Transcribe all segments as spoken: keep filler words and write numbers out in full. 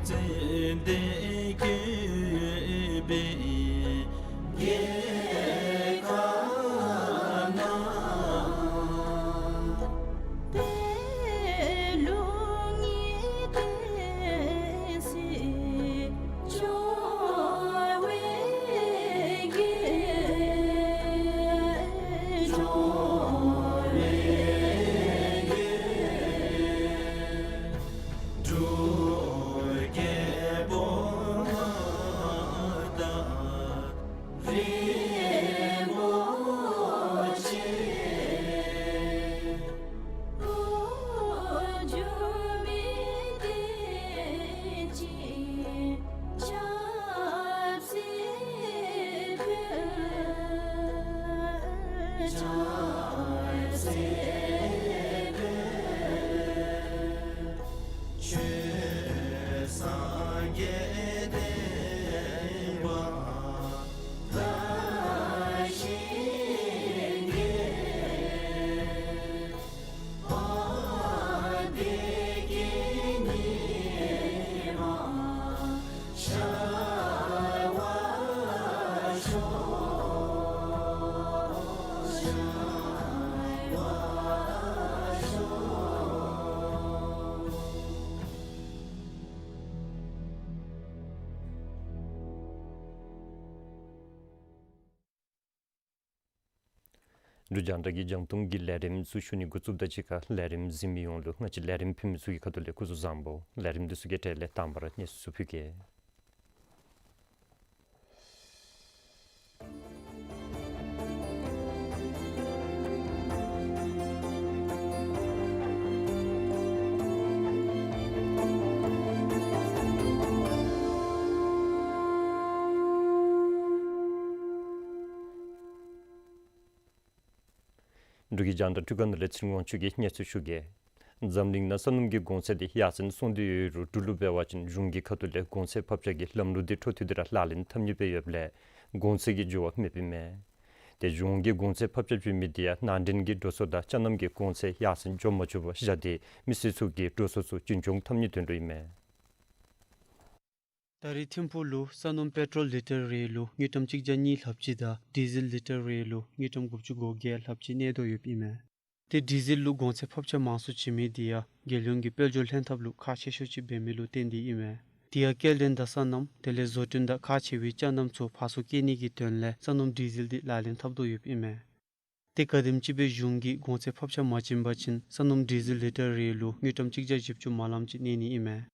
ཙན་དན་བཀོད་པའི་རྒྱལ་ཁབ་ན། པད་ལུང་གི་བསྟན་སྲིད་འབྱུང་བའི་རྒྱལ། འབྱུང་བའི་རྒྱལ། འབྲུག་རྒྱལ་པོ་མངའ་བདག་རིན་པོ་ཆེ། འགྲོ་མིའི་བདེ་སྐྱིད་ཆབ་སྲིད་འཕེལ། ཆབ་སྲིད་འཕེལ། ཆོས་སངས་རྒྱས་བསྟན་པ་དར་ཞིང་རྒྱས། དཔལ་བདེ་སྐྱིད་ཉི་མ་ཤར་བར་ཤོག། ཤར་བར་ཤོག། འབྲུག་རྒྱང་བསྒྲགས་ཀྱི་རྒྱང་མཐོང་གི་ལས་རིམ་ཚུ་ཞུ་ནི་འགོ་བཙུགསཔ་དང་གཅིག་ཁར་ལས་རིམ་གཟིགས་མི་ཡོངས་ལུ་ང་བཅས་ལས་རིམ་ཕུལ་མི་ཚུ་གི་ཁ་ཐུག་ལས་སྐུ་གཟུགས་བཟང་པོ། ལས་རིམ་འདི་ཚུ་གི་གྲས་ལས་དང་པ་ར་གནས་ཚུལ་ཚུ་ཕུལ་གེ། འབྲུག་གི་རྒྱང་བསྒྲགས་འཕྲུལ་ཁང་ནང་ལས་ཚེ་རིང་དབང་ཕྱུག་གིས་གནས་ཚུལ་ཞུ་གེ། འཛམ་གླིང་ནང་ས་སྣུམ་གྱི་གོང་ཚད་འདི་ཡར་སེང་སོང་སྟེ་ཡོད་རུང་འབྲུག་ལུ་འབད་བ་ཅིན་གཞུང་གི་ཁ་ཐུག་ལས་གོང་ཚད་ཕབ་ཆ་གི་ལམ་ལུགས་འདི་འཕྲོ་མཐུད་དེ་ར་ལག་ལེན་འཐབ་ནི་སྦེ་ཡོདཔ་ལས་གོང་ཚད་ཀྱི་འགྱུར་བ་མེདཔ་ཨིན་མས། ཏེ་གཞུང་གིས་གོང་ཚད་ཕབ་ཆ་བྱིན་མི་འདི་ཡང་ནང་འདྲེན་གྱི་འགྲོ་སོང་དང་ཅ་རྣམ་གྱི་གོང་ཚད་ཡར་སེང་འགྱོ་མ་བཅུག་པར་བཞག་སྟེ་མི་སེར་ཚུ་གི་འགྲོ་སོང་ཚུ་རྒྱུན་འཁྱོངས་འཐབ་ནིའི་དོན་ལུ་ཨིན་མས། ད་རེས་ཐིམ་ཕུག་ལུ་ས་སྣུམ་པེ་ཊོལ་ལི་ཊར་རེ་ལུ་དངུལ་ཀྲམ་གཅིག་བརྒྱ་གཉིས་ལྷགཔ་ཅིག་དང་ཌི་ཟེལ་ལི་ཊར་རེ་ལུ་དངུལ་ཀྲམ་དགུ་བཅུ་གོ་བརྒྱད་ལྷགཔ་ཅིག་གནས་དོ་ཡོདཔ་ཨིན་མས། ཏེ་ཌི་ཟེལ་ལུ་གོང་ཚད་ཕབ་ཆ་མང་སུ་བྱིན་མི་འདི་ཡང་རྒྱལ་ཡོངས་ཀྱི་དཔལ་འབྱོར་ལྷན་ཐབས་ལུ་ཁག་ཆེ་ཤོས་ཅིག་འབད་མི་ལུ་བརྟེན་ཏེ་ཨིན་མས། དེ་ཡང་སྐྱེལ་འདྲེན་དང་སོ་ནམ་དེ་ལས་བཟོ་སྐྲུན་དང་ཁག་ཆེ་བའི་ཅ་རྣམ་ཚུ་ཕར་ཚུར་སྐྱེལ་ནི་གི་དོན་ལས་སོ་ནམ་ཌི་ཟེལ་འདི་ལག་ལེན་འཐབ་དོ་ཡོདཔ་ཨིན་མས། ཏེ་ག་དེམ་ཅིག་སྦེ་གཞུང་གིས་གོང་ཚད་ཕབ་ཆ་མ་བྱིན་པ་ཅིན་སོ་ནམ་ཌི་ཟེལ་ལི་ཊར་རེ་ལུ་དངུལ་ཀྲམ་གཅིག་བརྒྱ་བཞི་བཅུ་མ་ལངམ་ཅིག་གནས་ནི་ཨིན་མས།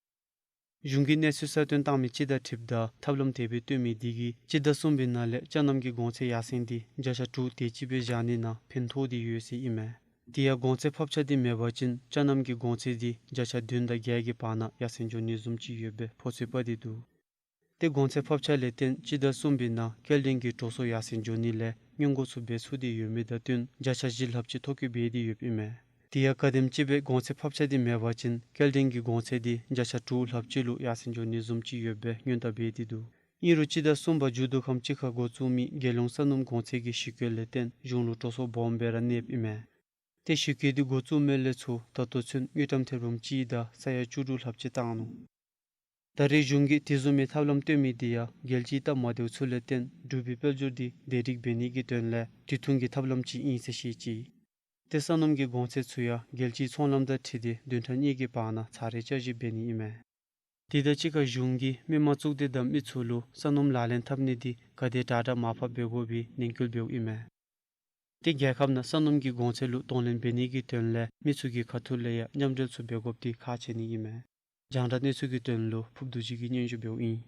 གཞུང་གིས་གནས་ཚུལ་གསར་བཏོན་བཏང་མི་ཅིག་དང་འཁྲིལཝ་ད་ཐབས་ལམ་དེ་སྦེ་བཏོན་མི་འདི་གིས་སྤྱི་ཟླ་གསུམ་པའི་ནང་ལས་ཅ་རྣམ་གྱི་གོང་ཚད་ཡར་སེང་འདི་བརྒྱ་ཆ་དྲུག་དེ་ཅིག་སྦེ་བཞག་ནི་ནང་ཕན་ཐོགས་ཏེ་ཡོད་ཟེར་ཨིན་མས། དེ་ཡང་གོང་ཚད་ཕབ་ཆ་འདི་མེད་པ་ཅིན་ཅ་རྣམ་གྱི་གོང་ཚད་འདི་བརྒྱ་ཆ་བདུན་དང་བརྒྱད་ཀྱི་བར་ན་ཡར་སེང་འགྱོ་ནི་བཟུམ་ཅིག་ཡོདཔ་སྦེ་ཕོ་ཚོད་པ་སྟེ་འདུག། ཏེ་གོང་ཚད་ཕབ་ཆ་ལས་བརྟེན་སྤྱི་ཟླ་གསུམ་པའི་ནང་སྐྱེལ་འདྲེན་གྱི་འགྲོ་སོང་ཡར་སེང་འགྱོ་ནི་ལས་སྔོན་འགོག་ཚུ་འབད་ཚུགས་ཏེ་ཡོད་མི་དང་བསྟུན་བརྒྱ་ཆ་བཞི་ལྷགཔ་ཅིག་ཐོ་བཀོད་འབད་དེ་ཡོདཔ་ཨིན་མས། དེ་ཡང་ག་དེམ་ཅིག་སྦེ་གོང་ཚད་ཕབ་ཆ་འདི་མེད་པ་ཅིན་སྐྱེལ་འདྲེན་གྱི་གོང་ཚད་འདི་བརྒྱ་ཆ་དྲུག་ལྷགཔ་ཅིག་ལུ་ཡར་སེང་འགྱོ་ནི་བཟུམ་ཅིག་ཡོདཔ་སྦེ་སྔོན་བརྡ་འབད་དེ་འདུག། ཨིན་རུང་སྤྱི་ཟླ་གསུམ་པ་མཇུག་བསྡུ་ཁམས་ཅིག་ཁར་འགོ་བཙུགས་མི་རྒྱལ་ཡོངས་ས་སྣུམ་གོང་ཚད་ཀྱི་གཞི་བཀོད་ལས་བརྟེན་གཞུང་ལུ་འགྲོ་སོང་སྦོམ་སྦེ་ར་གནསཔ་ཨིན་མས། ཏེ་གཞི་བཀོད་འདི་འགོ་བཙུགས་མི་ལས་ཚུར་ད་ལྟོ་ཚུན་དངུལ་ཀྲམ་ཐེར་འབུམ་གཅིག་དང་ས་ཡ་བཅུ་དྲུག་ལྷགཔ་ཅིག་བཏང་ནུག། ད་རེས་གཞུང་གིས་དེ་བཟུམ་མའི་ཐབས་ལམ་བཏོན་མི་འདི་ཡང་རྒྱལ་སྤྱིའི་སྟབས་མ་བདེཝ་ཚུ་ལས་བརྟེན་འབྲུག་པའི་དཔལ་འབྱོར་འདི་བདེ་སྒྲིག་འབད་ནི་གི་དོན་ལས་དུས་ཐུང་གི་ཐབས་ལམ་ཅིག་ཨིན་ཟེར་བཤད་ཅི། ཏེ་ས་སྣུམ་གྱི་གོང་ཚད་ཚུ་ཡང་རྒྱལ་སྤྱིའི་ཚོང་ལམ་དང་འཁྲིལ་ཏེ་བདུན་ཕྲག་གཉིས་ཀྱི་བར་ན་ཚར་རེ་བསྐྱར་ཞིབ་འབད་ནི་ཨིན་མས། དེ་དང་གཅིག་ཁར་གཞུང་གིས་མི་མང་གཙུག་སྡེ་དང་མི་ཚུ་ལུ་ས་སྣུམ་ལག་ལེན་འཐབ་ནི་འདི་ག་དེ་དྲག་དྲག་མར་ཕབ་འབད་དགོ་པའི་ནན་སྐུལ་འབདཝ་ཨིན་མས། ཏེ་རྒྱལ་ཁབ་ནང་ས་སྣུམ་གྱི་གོང་ཚད་ལུ་གདོང་ལེན་འབད་ནི་གི་དོན་ལས་མི་ཚུ་གི་ཁ་ཐུག་ལས་ཡང་མཉམ་འབྲེལ་ཚུ་འབད་དགོཔ་འདི་ཁག་ཆེ་ནི་ཨིན་མས། རྒྱང་བསྒྲགས་གནས་ཚུལ་གྱི་དོན་ལུ་ཕུརབ་རྡོ་རྗེ་གིས་སྙན་ཞུ་འབདཝ་ཨིན།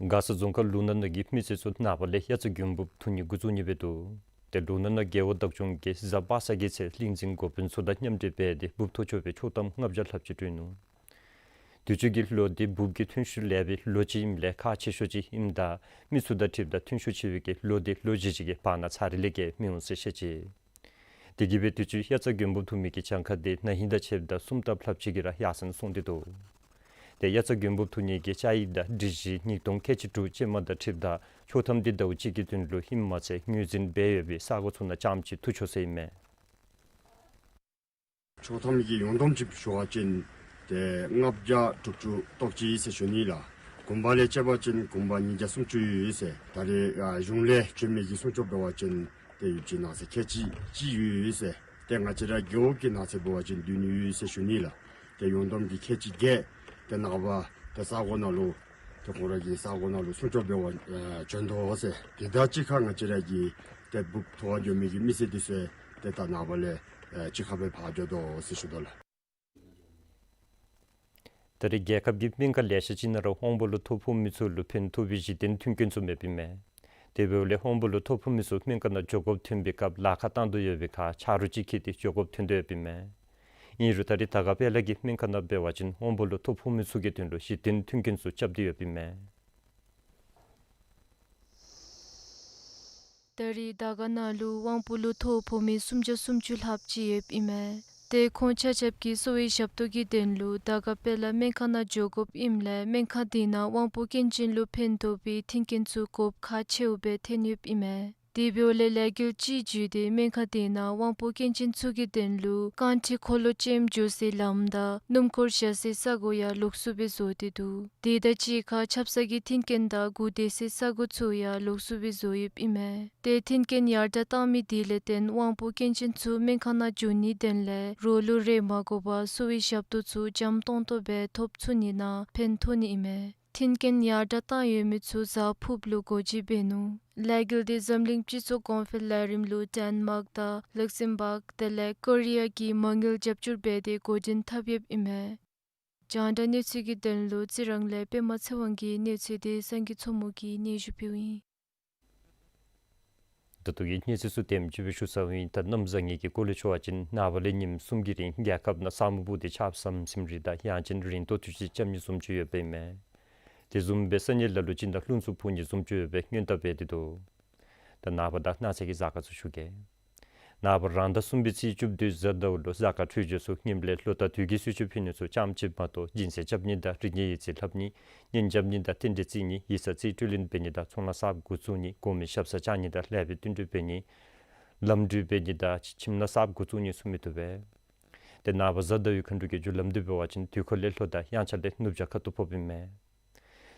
མགར་ས་རྫོང་ཁག་ལུང་ནག་ནང་གི་མི་སེར་ཚུ་ནངས་པ་ལས་དབྱར་རྩྭ་དགུན་འབུབ་འཐུ་ནི་འགོ་བཙུགས་ནི་སྦེ་འདུག། ཏེ་ལུང་ནག་ནང་རྒེད་འོག་བདག་སྐྱོང་གིས་གཟའ་པ་སངས་ཀྱི་ཚེ་གླིང་འཛིན་འགོ་དཔོན་ཚུ་དང་མཉམ་འབྲེལ་འབད་དེ་འབུབ་འཐུ་ཆོག་པའི་ཆོག་ཐམ་ལྔ་བརྒྱ་ལྷགཔ་ཅིག་སྤྲོད་ནུག། དུས་ཅི་གི་ལོ་འདི་འབུབ་ཀྱི་ཐོན་ཤུགས་ལེགས་པའི་ལོ་ཅིག་ཨིནམ་ལས་ཁག་ཆེ་ཤོས་ཅིག་ཨིནམ་ད་མི་ཚུ་དང་འཁྲིལཝ་ད་ཐོན་ཤུགས་ཆེ་བའི་གི་ལོ་འདི་ལོ་གཞི་བྱེས་ཀྱི་བར་ན་ཚར་རེ་ལས་བརྒལ་མི་འོང་ཟེར་བཤད་ཅི། དེ་གིས་སྦེ་དུས་ཅི་དབྱར་རྩྭ་དགུན་འབུབ་འཐུ་མི་གི་གྱངས་ཁ་འདི་ན་ཧིང་དང་ཕྱདཔ་ད་སུམ་ལྟབ་ལྷགཔ་ཅིག་གིས་ར་ཡར་སེང་སོང་སྟེ་འདུག། ཏེ་དབྱར་རྩྭ་དགུན་འབུབ་འཐུ་ནི་གི་བཅའ་ཡིག་དང་སྒྲིག་གཞི་ཉིས་སྟོང་ཁལ་གཅིག་དྲུག་ཅན་མ་དང་འཁྲིལཝ་ད་ཆོག་ཐམ་འདི་ཟླཝ་གཅིག་གི་དོན་ལུ་ཨིནམ་མ་ཚད་ངོས་འཛིན་འབད་ཡོད་པའི་ས་གོ་ཚུ་ནང་རྐྱངམ་ཅིག་འཐུ་ཆོག་ཟེར་ཨིན་མས། ཆོག་ཐམ་གྱི་ཡོངས་བསྡོམས་ཅིག་ཞུ་བ་ཅིན་ ཏེ་ལྔ་བརྒྱ་དྲུག་ཅུ་རེ་གཅིག་ཟེར་ཞུ་ནི་ལགས། དགོངས་པ་ལས་བཅད་པ་ཅིན་དགོངས་པ་ཉིས་བརྒྱ་སུམ་ཅུ་ཡོད་ཟེར། ད་རེས་ཨ་གཞུང་ལས་བྱོན་མི་གི་སྲུང་སྐྱོབ་འབད་བ་ཅིན་ཏེ་ཡུདཔ་ཅིག་ནང་ཟེར་ཁལ་གཅིག་གཅིག་ཡོད་ཟེར། ཏེ་ང་བཅས་ར་རྒེད་འོག་གི་ནང་ཟེར་འབད་བ་ཅིན་བདུན་ཡོད་ཟེར་ཞུ་ནི་ལགས། ཏེ་ཡོངས་བསྡོམས་ཀྱིས་ཁལ་གཅིག་བརྒྱད། ཏེ་ནངས་པ་ཏེ་ས་གོ་ནང་ལུ་ཏེ་ཁོང་ར་གི་ས་གོ་ནང་ལུ་སྲུང་སྐྱོབ་འབད་བར་ཨ་བྱོན་དོ་ཟེར། ཏེ་ད་གཅིག་ཁར་ང་བཅས་ར་གི་ཏེ་འབུཔ་ཐོབ་པར་འགྱོ་མི་གི་མི་སེར་འདི་ཚུ་ཏེ་ད་ནངས་པ་ལས་ཨ་གཅིག་ཁར་སྦེ་ཕར་འགྱོ་དོ་ཟེར་ཞུ་དོ་ལགས། ད་རེས་རྒྱལ་ཁབ་ཀྱི་སྨན་ཁང་ལེ་ཤ་ཅིག་ནང་ར་དབང་པོ་ལུ་ཐོ་ཕོག་མི་ཚུ་ལུ་ཕན་ཐོགས་པའི་གཞི་རྟེན་མཐུན་རྐྱེན་ཚུ་མེདཔ་ཨིན་མས། དེ་འབདཝ་ལས་དབང་པོ་ལུ་ཐོ་ཕོག་མི་ཚུ་སྨན་ཁང་ནང་འགྱོ་དགོཔ་ཐོན་པའི་སྐབས་ལཱ་ཁག་བཏང་དོ་ཡོད་པའི་ཁར་ཆ་རོགས་ཅིག་འཁྱིད་དེ་འགྱོ་དགོཔ་ཐོན་དོ་ཡོདཔ་ཨིན་མས། ཨིན་རུང་ད་རེས་དར་དཀར་དཔལ་ལ་གི་སྨན་ཁང་ནང་འབད་བ་ཅིན་དབང་པོ་ལུ་ཐོ་ཕོག་མི་ཚུ་གི་དོན་ལུ་གཞི་རྟེན་མཐུན་རྐྱེན་ཚུ་རྐྱབ་སྟེ་ཡོདཔ་ཨིན་མས། ད་རེས་དར་དཀར་ནང་ལུ་དབང་པོ་ལུ་ཐོ་ཕོག་མི་སུམ་བརྒྱ་སུམ་ཅུ་ལྷགཔ་ཅིག་ཡོདཔ་ཨིན་མས། ཏེ་ཁོང་ཆ་ཁྱབ་ཀྱིས་གསོ་བའི་ཞབས་ཏོག་གི་དོན་ལུ་དར་དཀར་དཔལ་ལ་སྨན་ཁང་ནང་འགྱོ་དགོཔ་ཨིནམ་ལས་སྨན་ཁང་དེ་ནང་དབང་པོ་སྐྱོན་ཅན་ལུ་ཕན་ཐོགས་པའི་མཐུན་རྐྱེན་ཚུ་དགོཔ་ཁག་ཆེཝ་སྦེ་ཐོན་ཡོདཔ་ཨིན་མས། དེ་འབདཝ་ལས་ལས་འགུལ་ཅིག་བརྒྱུད་དེ་སྨན་ཁང་དེ་ནང་དབང་པོ་སྐྱོན་ཅན་ཚུ་གི་དོན་ལུ་རྐང་ཁྲི་འཁོར་ལོ་ཅན་འགྱོ་སའི་ལམ་དང་སྣུམ་འཁོར་བཞག་སའི་ས་གོ་ཡང་ལོགས་སུ་སྦེ་བཟོ་སྟེ་འདུག། དེ་དང་གཅིག་ཁར་ཆབ་གསང་གི་མཐུན་རྐྱེན་དང་སྒུག་སྡོད་སའི་ས་གོ་ཚུ་ཡང་ལོགས་སུ་སྦེ་བཟོ་ཡོདཔ་ཨིན་མས། ཏེ་མཐུན་རྐྱེན་ཡར་དྲག་བཏང་མི་དེ་ལས་བརྟེན་དབང་པོ་སྐྱོན་ཅན་ཚུ་སྨན་ཁང་ནང་འགྱོ་ནིའི་དོན་ལས་རོགས་ལུ་རེ་མ་དགོ་པར་གསོ་བའི་ཞབས་ཏོག་ཚུ་འཇམ་ཏོང་ཏོ་སྦེ་ཐོབ་ཚུགས་ནི་ནང་ཕན་ཐོགས་ནི་ཨིན་མས། མཐུན་རྐྱེན་ཡར་དྲག་བཏང་ཡོད་མི་ཚུ་གཟའ་ཕུརཔ་ལུ་སྒོ་འབྱེད་འབད་ནུག། ལས་འགུལ་དེ་འཛམ་གླིང་སྤྱི་ཚོགས་གོང་འཕེལ་ལས་རིམ་ལུ་ཌེན་མཱརཀ་དང་ལཱག་སེམ་བཱརཀ་དེ་ལས་ཀོ་རི་ཡ་གིས་མ་དངུལ་རྒྱབ་སྐྱོར་འབད་དེ་འགོ་འདྲེན་འཐབ་ཡོདཔ་ཨིན་མས། རྒྱང་བསྒྲགས་གནས་ཚུལ་གྱི་དོན་ལུ་རྩི་རང་ལས་པདྨ་ཚེ་དབང་གི་གནས་ཚུལ་དེ་སངས་རྒྱས་མཚོ་མོ་གིས་སྙན་ཞུ་ཕུལཝ་ཨིན། ད་ལྟོ་གི་གནས་ཚུལ་ཚུ་དེམ་ཅིག་སྦེ་ཞུ་ཚརཝ་ཨིན། ད་གནམ་བཟང་ངན་གྱི་སྐོར་ལས་ཞུ་བ་ཅིན་ནངས་པ་ལས་ཉིནམ་གསུམ་གྱི་རིང་རྒྱལ་ཁབ་ནང་ས་སྨུག་སྤུབས་ཏེ་ཆརཔ་ཟམ་ཟིམ་རེ་དང་ཡང་ཅིན་རན་ཏོག་དུས་ཅི་རྐྱབ་ནི་བཟུམ་ཅིག་ཡོདཔ་ཨིན་མས། དེ་བཟུམ་སྦེ་ས་གནས་ལ་ལུ་ཅིག་ནང་རླུང་འཚུབ་འཕུ་ནི་བཟུམ་ཅིག་ཡོད་པའི་སྔོན་བརྡ་འབད་དེ་འདུག། ད་ནངས་པ་དང་གནངས་ཚེ་གི་གཟའ་སྐར་ཚུ་ཞུ་གེ། ནངས་པ་རང་ཟླ་གསུམ་པའི་ཚེས་བཅུ་བདུན་གཟའ་ཟླཝ་ལུ་གཟའ་སྐར་འཕྲོད་སྦྱོར་ཚུ་སྔོནམ་ལས་ལོ་ཟླ་དུས་ཀྱི་གསོལ་མཆོད་ཕུལ་ནི་ཚུ་ཙམ་ཅིག་མ་གཏོགས་སྦྱིན་སྲེག་རྐྱབ་ནི་དང་རིག་གནས་ཡིག་རྩིས་ལྷབ་ནི་གཉེན་རྐྱབ་ནི་དང་རྟེན་འབྲེལ་བརྩི་ནི་ཡིག་ཚང་རྩིས་སྤྲོད་ལེན་འབད་ནི་དང་ཚོང་ལཱ་གསརཔ་འགོ་བཙུགས་ནི་གོང་མའི་ཞབས་སར་བཅར་ནི་དང་ལེགས་པའི་བསྟུན་གྲོས་འབད་ནི་ལམ་འགྲུལ་འབད་ནི་དང་ཁྱིམ་ལཱ་གསརཔ་འགོ་བཙུགས་ནི་ཚུ་མི་བཏུབ་པས། ཏེ་ནངས་པ་གཟའ་ཟླ་བའི་མཁའ་འགྲོ་གི་རྒྱུ་ལམ་དེ་འབད་བ་ཅིན་དུས་འཁོར་ལས་ལྷོ་དང་དབྱངས་འཆར་ལས་ནུབ་བྱང་ཁ་ཐུག་ཕོགཔ་ཨིན་མས།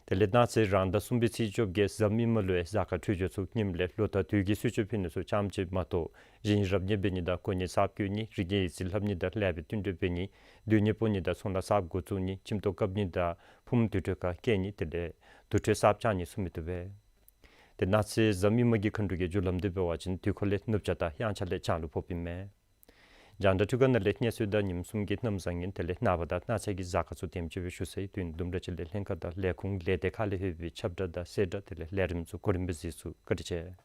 དེ་ལས་གནངས་ཚེ་རང་ཟླ་གསུམ་པའི་ཚེས་བཅོ་བརྒྱད་གཟའ་མིག་དམར་ལུ་ཡང་གཟའ་སྐར་འཕྲོད་སྦྱོར་ཚུ་སྔོནམ་ལས་ལོ་ཟླ་དུས་ཀྱི་གསོལ་མཆོད་ཕུལ་ནི་ཚུ་ཙམ་ཅིག་མ་གཏོགས་གཞན་རབ་གནས་འབད་ནི་དང་གོ་གནས་གསརཔ་བསྐོ་ནི་རིག་གནས་ཡིག་རྩིས་ལྷབ་ནི་དང་ལེགས་པའི་བསྟུན་གྲོས་འབད་ནི་སྡོད་གནས་སྤོ་ནི་དང་ཚོང་ལཱ་གསརཔ་འགོ་བཙུགས་ནི་ཁྱིམ་ཐོག་བཀབ་ནི་དང་ཕུངམ་དུར་ཁྲོད་ཁར་བསྐྱལ་ནི་དེ་ལས་དུར་ཁྲོད་གསརཔ་བཅག་ནི་ཚུ་མི་བཏུབ་པས། ཏེ་གནངས་ཚེ་གཟའ་མིག་དམར་གྱི་མཁའ་འགྲོ་གི་རྒྱུ་ལམ་དེ་འབད་བ་ཅིན་དུས་འཁོར་ལས་ནུབ་བྱང་དང་དབྱངས་འཆར་ལས་བྱང་ལུ་ཕོགཔ་ཨིན་མས། རྒྱང་བསྒྲགས་འཕྲུལ་ཁང་ནང་ལས་གནས་ཚུལ་དང་ཉིནམ་གསུམ་གྱི་གནམ་བཟང་ངན་དེ་ལས་ནངས་པ་དང་གནངས་ཚེ་གི་གཟའ་སྐར་ཚུ་དེམ་ཅིག་སྦེ་ཞུ་ཚར་ཡི། དུས་ཡུན་དུམ་གྲ་ཅིག་ལས་ལྷན་ཁག་དང་ལས་ཁུངས་ལས་སྡེ་ཁག་ལས་ལྷོད་པའི་ཁྱབ་བསྒྲགས་དང་གསལ་བསྒྲགས་དེ་ལས་ལས་རིམ་ཚུ་གོ་རིམ་སྦེ་གཟིགས་ཚུགས། བཀའ་དྲིན་ཆེ།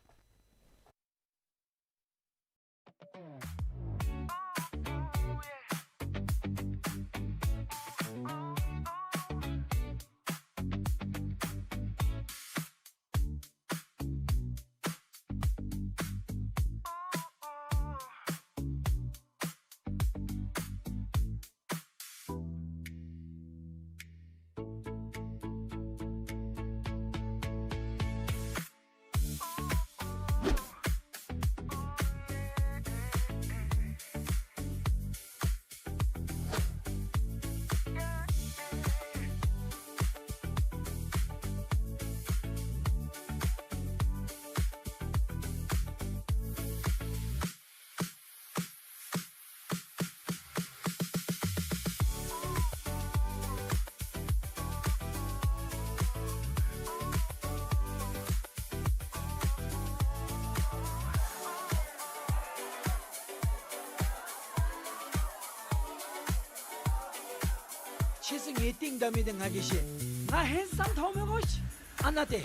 ཁྱེད་ཚུ་ངེའི་རྟིང་བདའ་མི་འདི་ང་གིས་ཤེས། ང་ཧེན་སམ་མཐོང་མི་དགོ་ཤིག། ཨ་ན་ཏེ།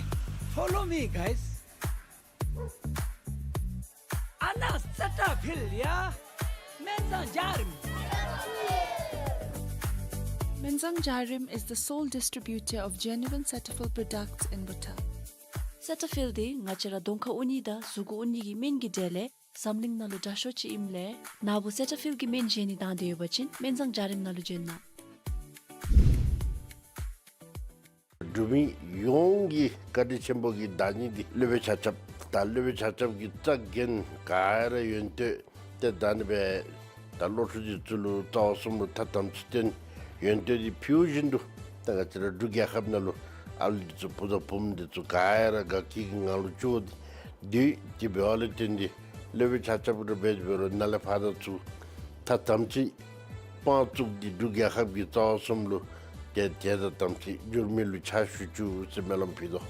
Follow me, guys. ཨ་ན་སེ་ཊ་ཕིལ་ཡ། སྨན་བཟང་འཇའ་རིསམོ། Menzang Jarim is the sole distributor of genuine Cetaphil products in Bhutan. སེ་ཊ་ཕིལ་འདི་ང་བཅས་ར་གདོང་ཁར་འོང་ནི་དང་གཟུགས་འོང་ནི་གི་སྨན་གྱི་གྲས་ལས་འཛམ་གླིང་ནང་ལུ་དྲག་ཤོས་ཅིག་ཨིནམ་ལས་ནཱ་བུ་སེ་ཊ་ཕིལ་གྱི་སྨན་བཞེས་ནི་དང་འདོད་ཡོད་པ་ཅིན་སྨན་བཟང་འཇའ་རིསམོ་ནང་ལུ་བྱོན་གནང་། འབྲུག་མི་ཡོངས་ཀྱི་བཀའ་དྲིན་ཆེན་པོ་གི་བདག་ཉིད་འདི་སློབ་དཔོན་ཆ་ཁྱབ་དང་སློབ་དཔོན་ཆ་ཁྱབ་ཀྱི་རྩ་འགེངས་ག་ར་ཡོན་ཏན་ཏེ་ད་ནི་སྦེ་ད་བློ་གྲོས་ཀྱི་ཚུལ་ལུ་རྩ་བ་གསུམ་ལུ་ཐ་དམ་ཚིག་བརྟན་ ཡོན་ཏན་འདི་ཕུལཝ་བཞིན་དུ་ད་ང་བཅས་ར་འབྲུག་རྒྱལ་ཁབ་ནང་ལུ་ཨ་ལུ་འདི་ཚུ་བུ་དང་བུམོ་འདི་ཚུ་ག་ར་དགའ་སྐྱིད་ཀྱི་ངང་ལུ་འགྱོ་སྟེ་སྡོད་དེ་འབདཝ་ལས་བརྟེན་ཏེ་སློབ་དཔོན་ཆ་ཁྱབ་ར་འབད་དེ་འབད་རུང་ནཱ་ལས་ཕར་ད་ཚུར་ད་དམ་ཚིག་དཔང་བཙུགས་ཏེ་འབྲུག་རྒྱལ་ཁབ་ཀྱི་རྩ་བ་གསུམ་ལུ་ཏེ་དད་དང་དམ་ཚིག་འགྱུར་མེད་ལུ་ཕྱག་ཞུ་བཅུག་ཟེར་སྨོན་ལམ་ཕུལ་དོ།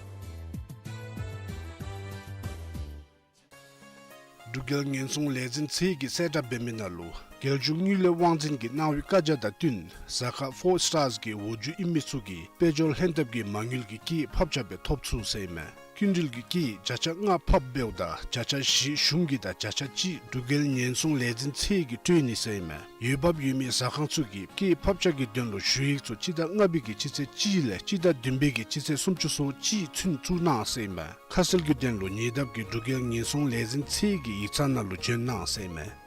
འབྲུག་རྒྱལ་ཉེན་སྲུང་ལས་འཛིན་ཚད་ཀྱིས་གསལ་བསྒྲགས་འབད་མི་ནང་ལུ་རྒྱལ་གཞུང་དངུལ་ལས་དབང་འཛིན་གྱིས་གནང་བའི་བཀའ་རྒྱ་དང་བསྟུན་གཟའ་སྐར་ཕོར་སི་ཊར་གྱི་འོག་འཇུག་ཨིན་མི་ཚུ་གིས་དཔལ་འབྱོར་ལྷན་ཐབས་ཀྱི་མ་དངུལ་གྱི་སྐྱེད་ཕབ་ཆ་སྦེ་ཐོབ་ཚུགས་ཟེར་ཨིན་མས། སྐྱིན་འགྲུལ་གྱི་སྐྱེད་བརྒྱ་ཆ་ལྔ་ཕབ་འབདཝ་ད་བརྒྱ་ཆ་བཞི་གཞུང་གི་དང་བརྒྱ་ཆ་གཅིག་འབྲུག་རྒྱལ་ཉེན་སྲུང་ལས་འཛིན་ཚད་ཀྱིས་སྤྲོད་ནི་ཟེར་ཨིན་མས། འོས་འབབ་ཡོད་མི་ཟ་ཁང་ཚུ་གིས་སྐྱེད་ཕབ་ཆ་གི་དོན་ལུ་ཞུ་ཡིག་ཚུ་སྤྱི་ཟླ་ལྔ་པའི་གི་སྤྱི་ཚེས་གཅིག་ལས་སྤྱི་ཟླ་བདུན་པའི་གི་སྤྱི་ཚེས་སུམ་ཅུ་སོ་གཅིག་ཚུན་བཙུགས་གནང་ཟེར་ཨིན་མས། ཁ་གསལ་གྱི་དོན་ལུ་ཉེ་འདབས་ཀྱི་འབྲུག་རྒྱལ་ཉེན་སྲུང་ལས་འཛིན་ཚད་ཀྱི་ཡིག་ཚང་ནང་ལུ་བྱོན་གནང་ཟེར་ཨིན་མས།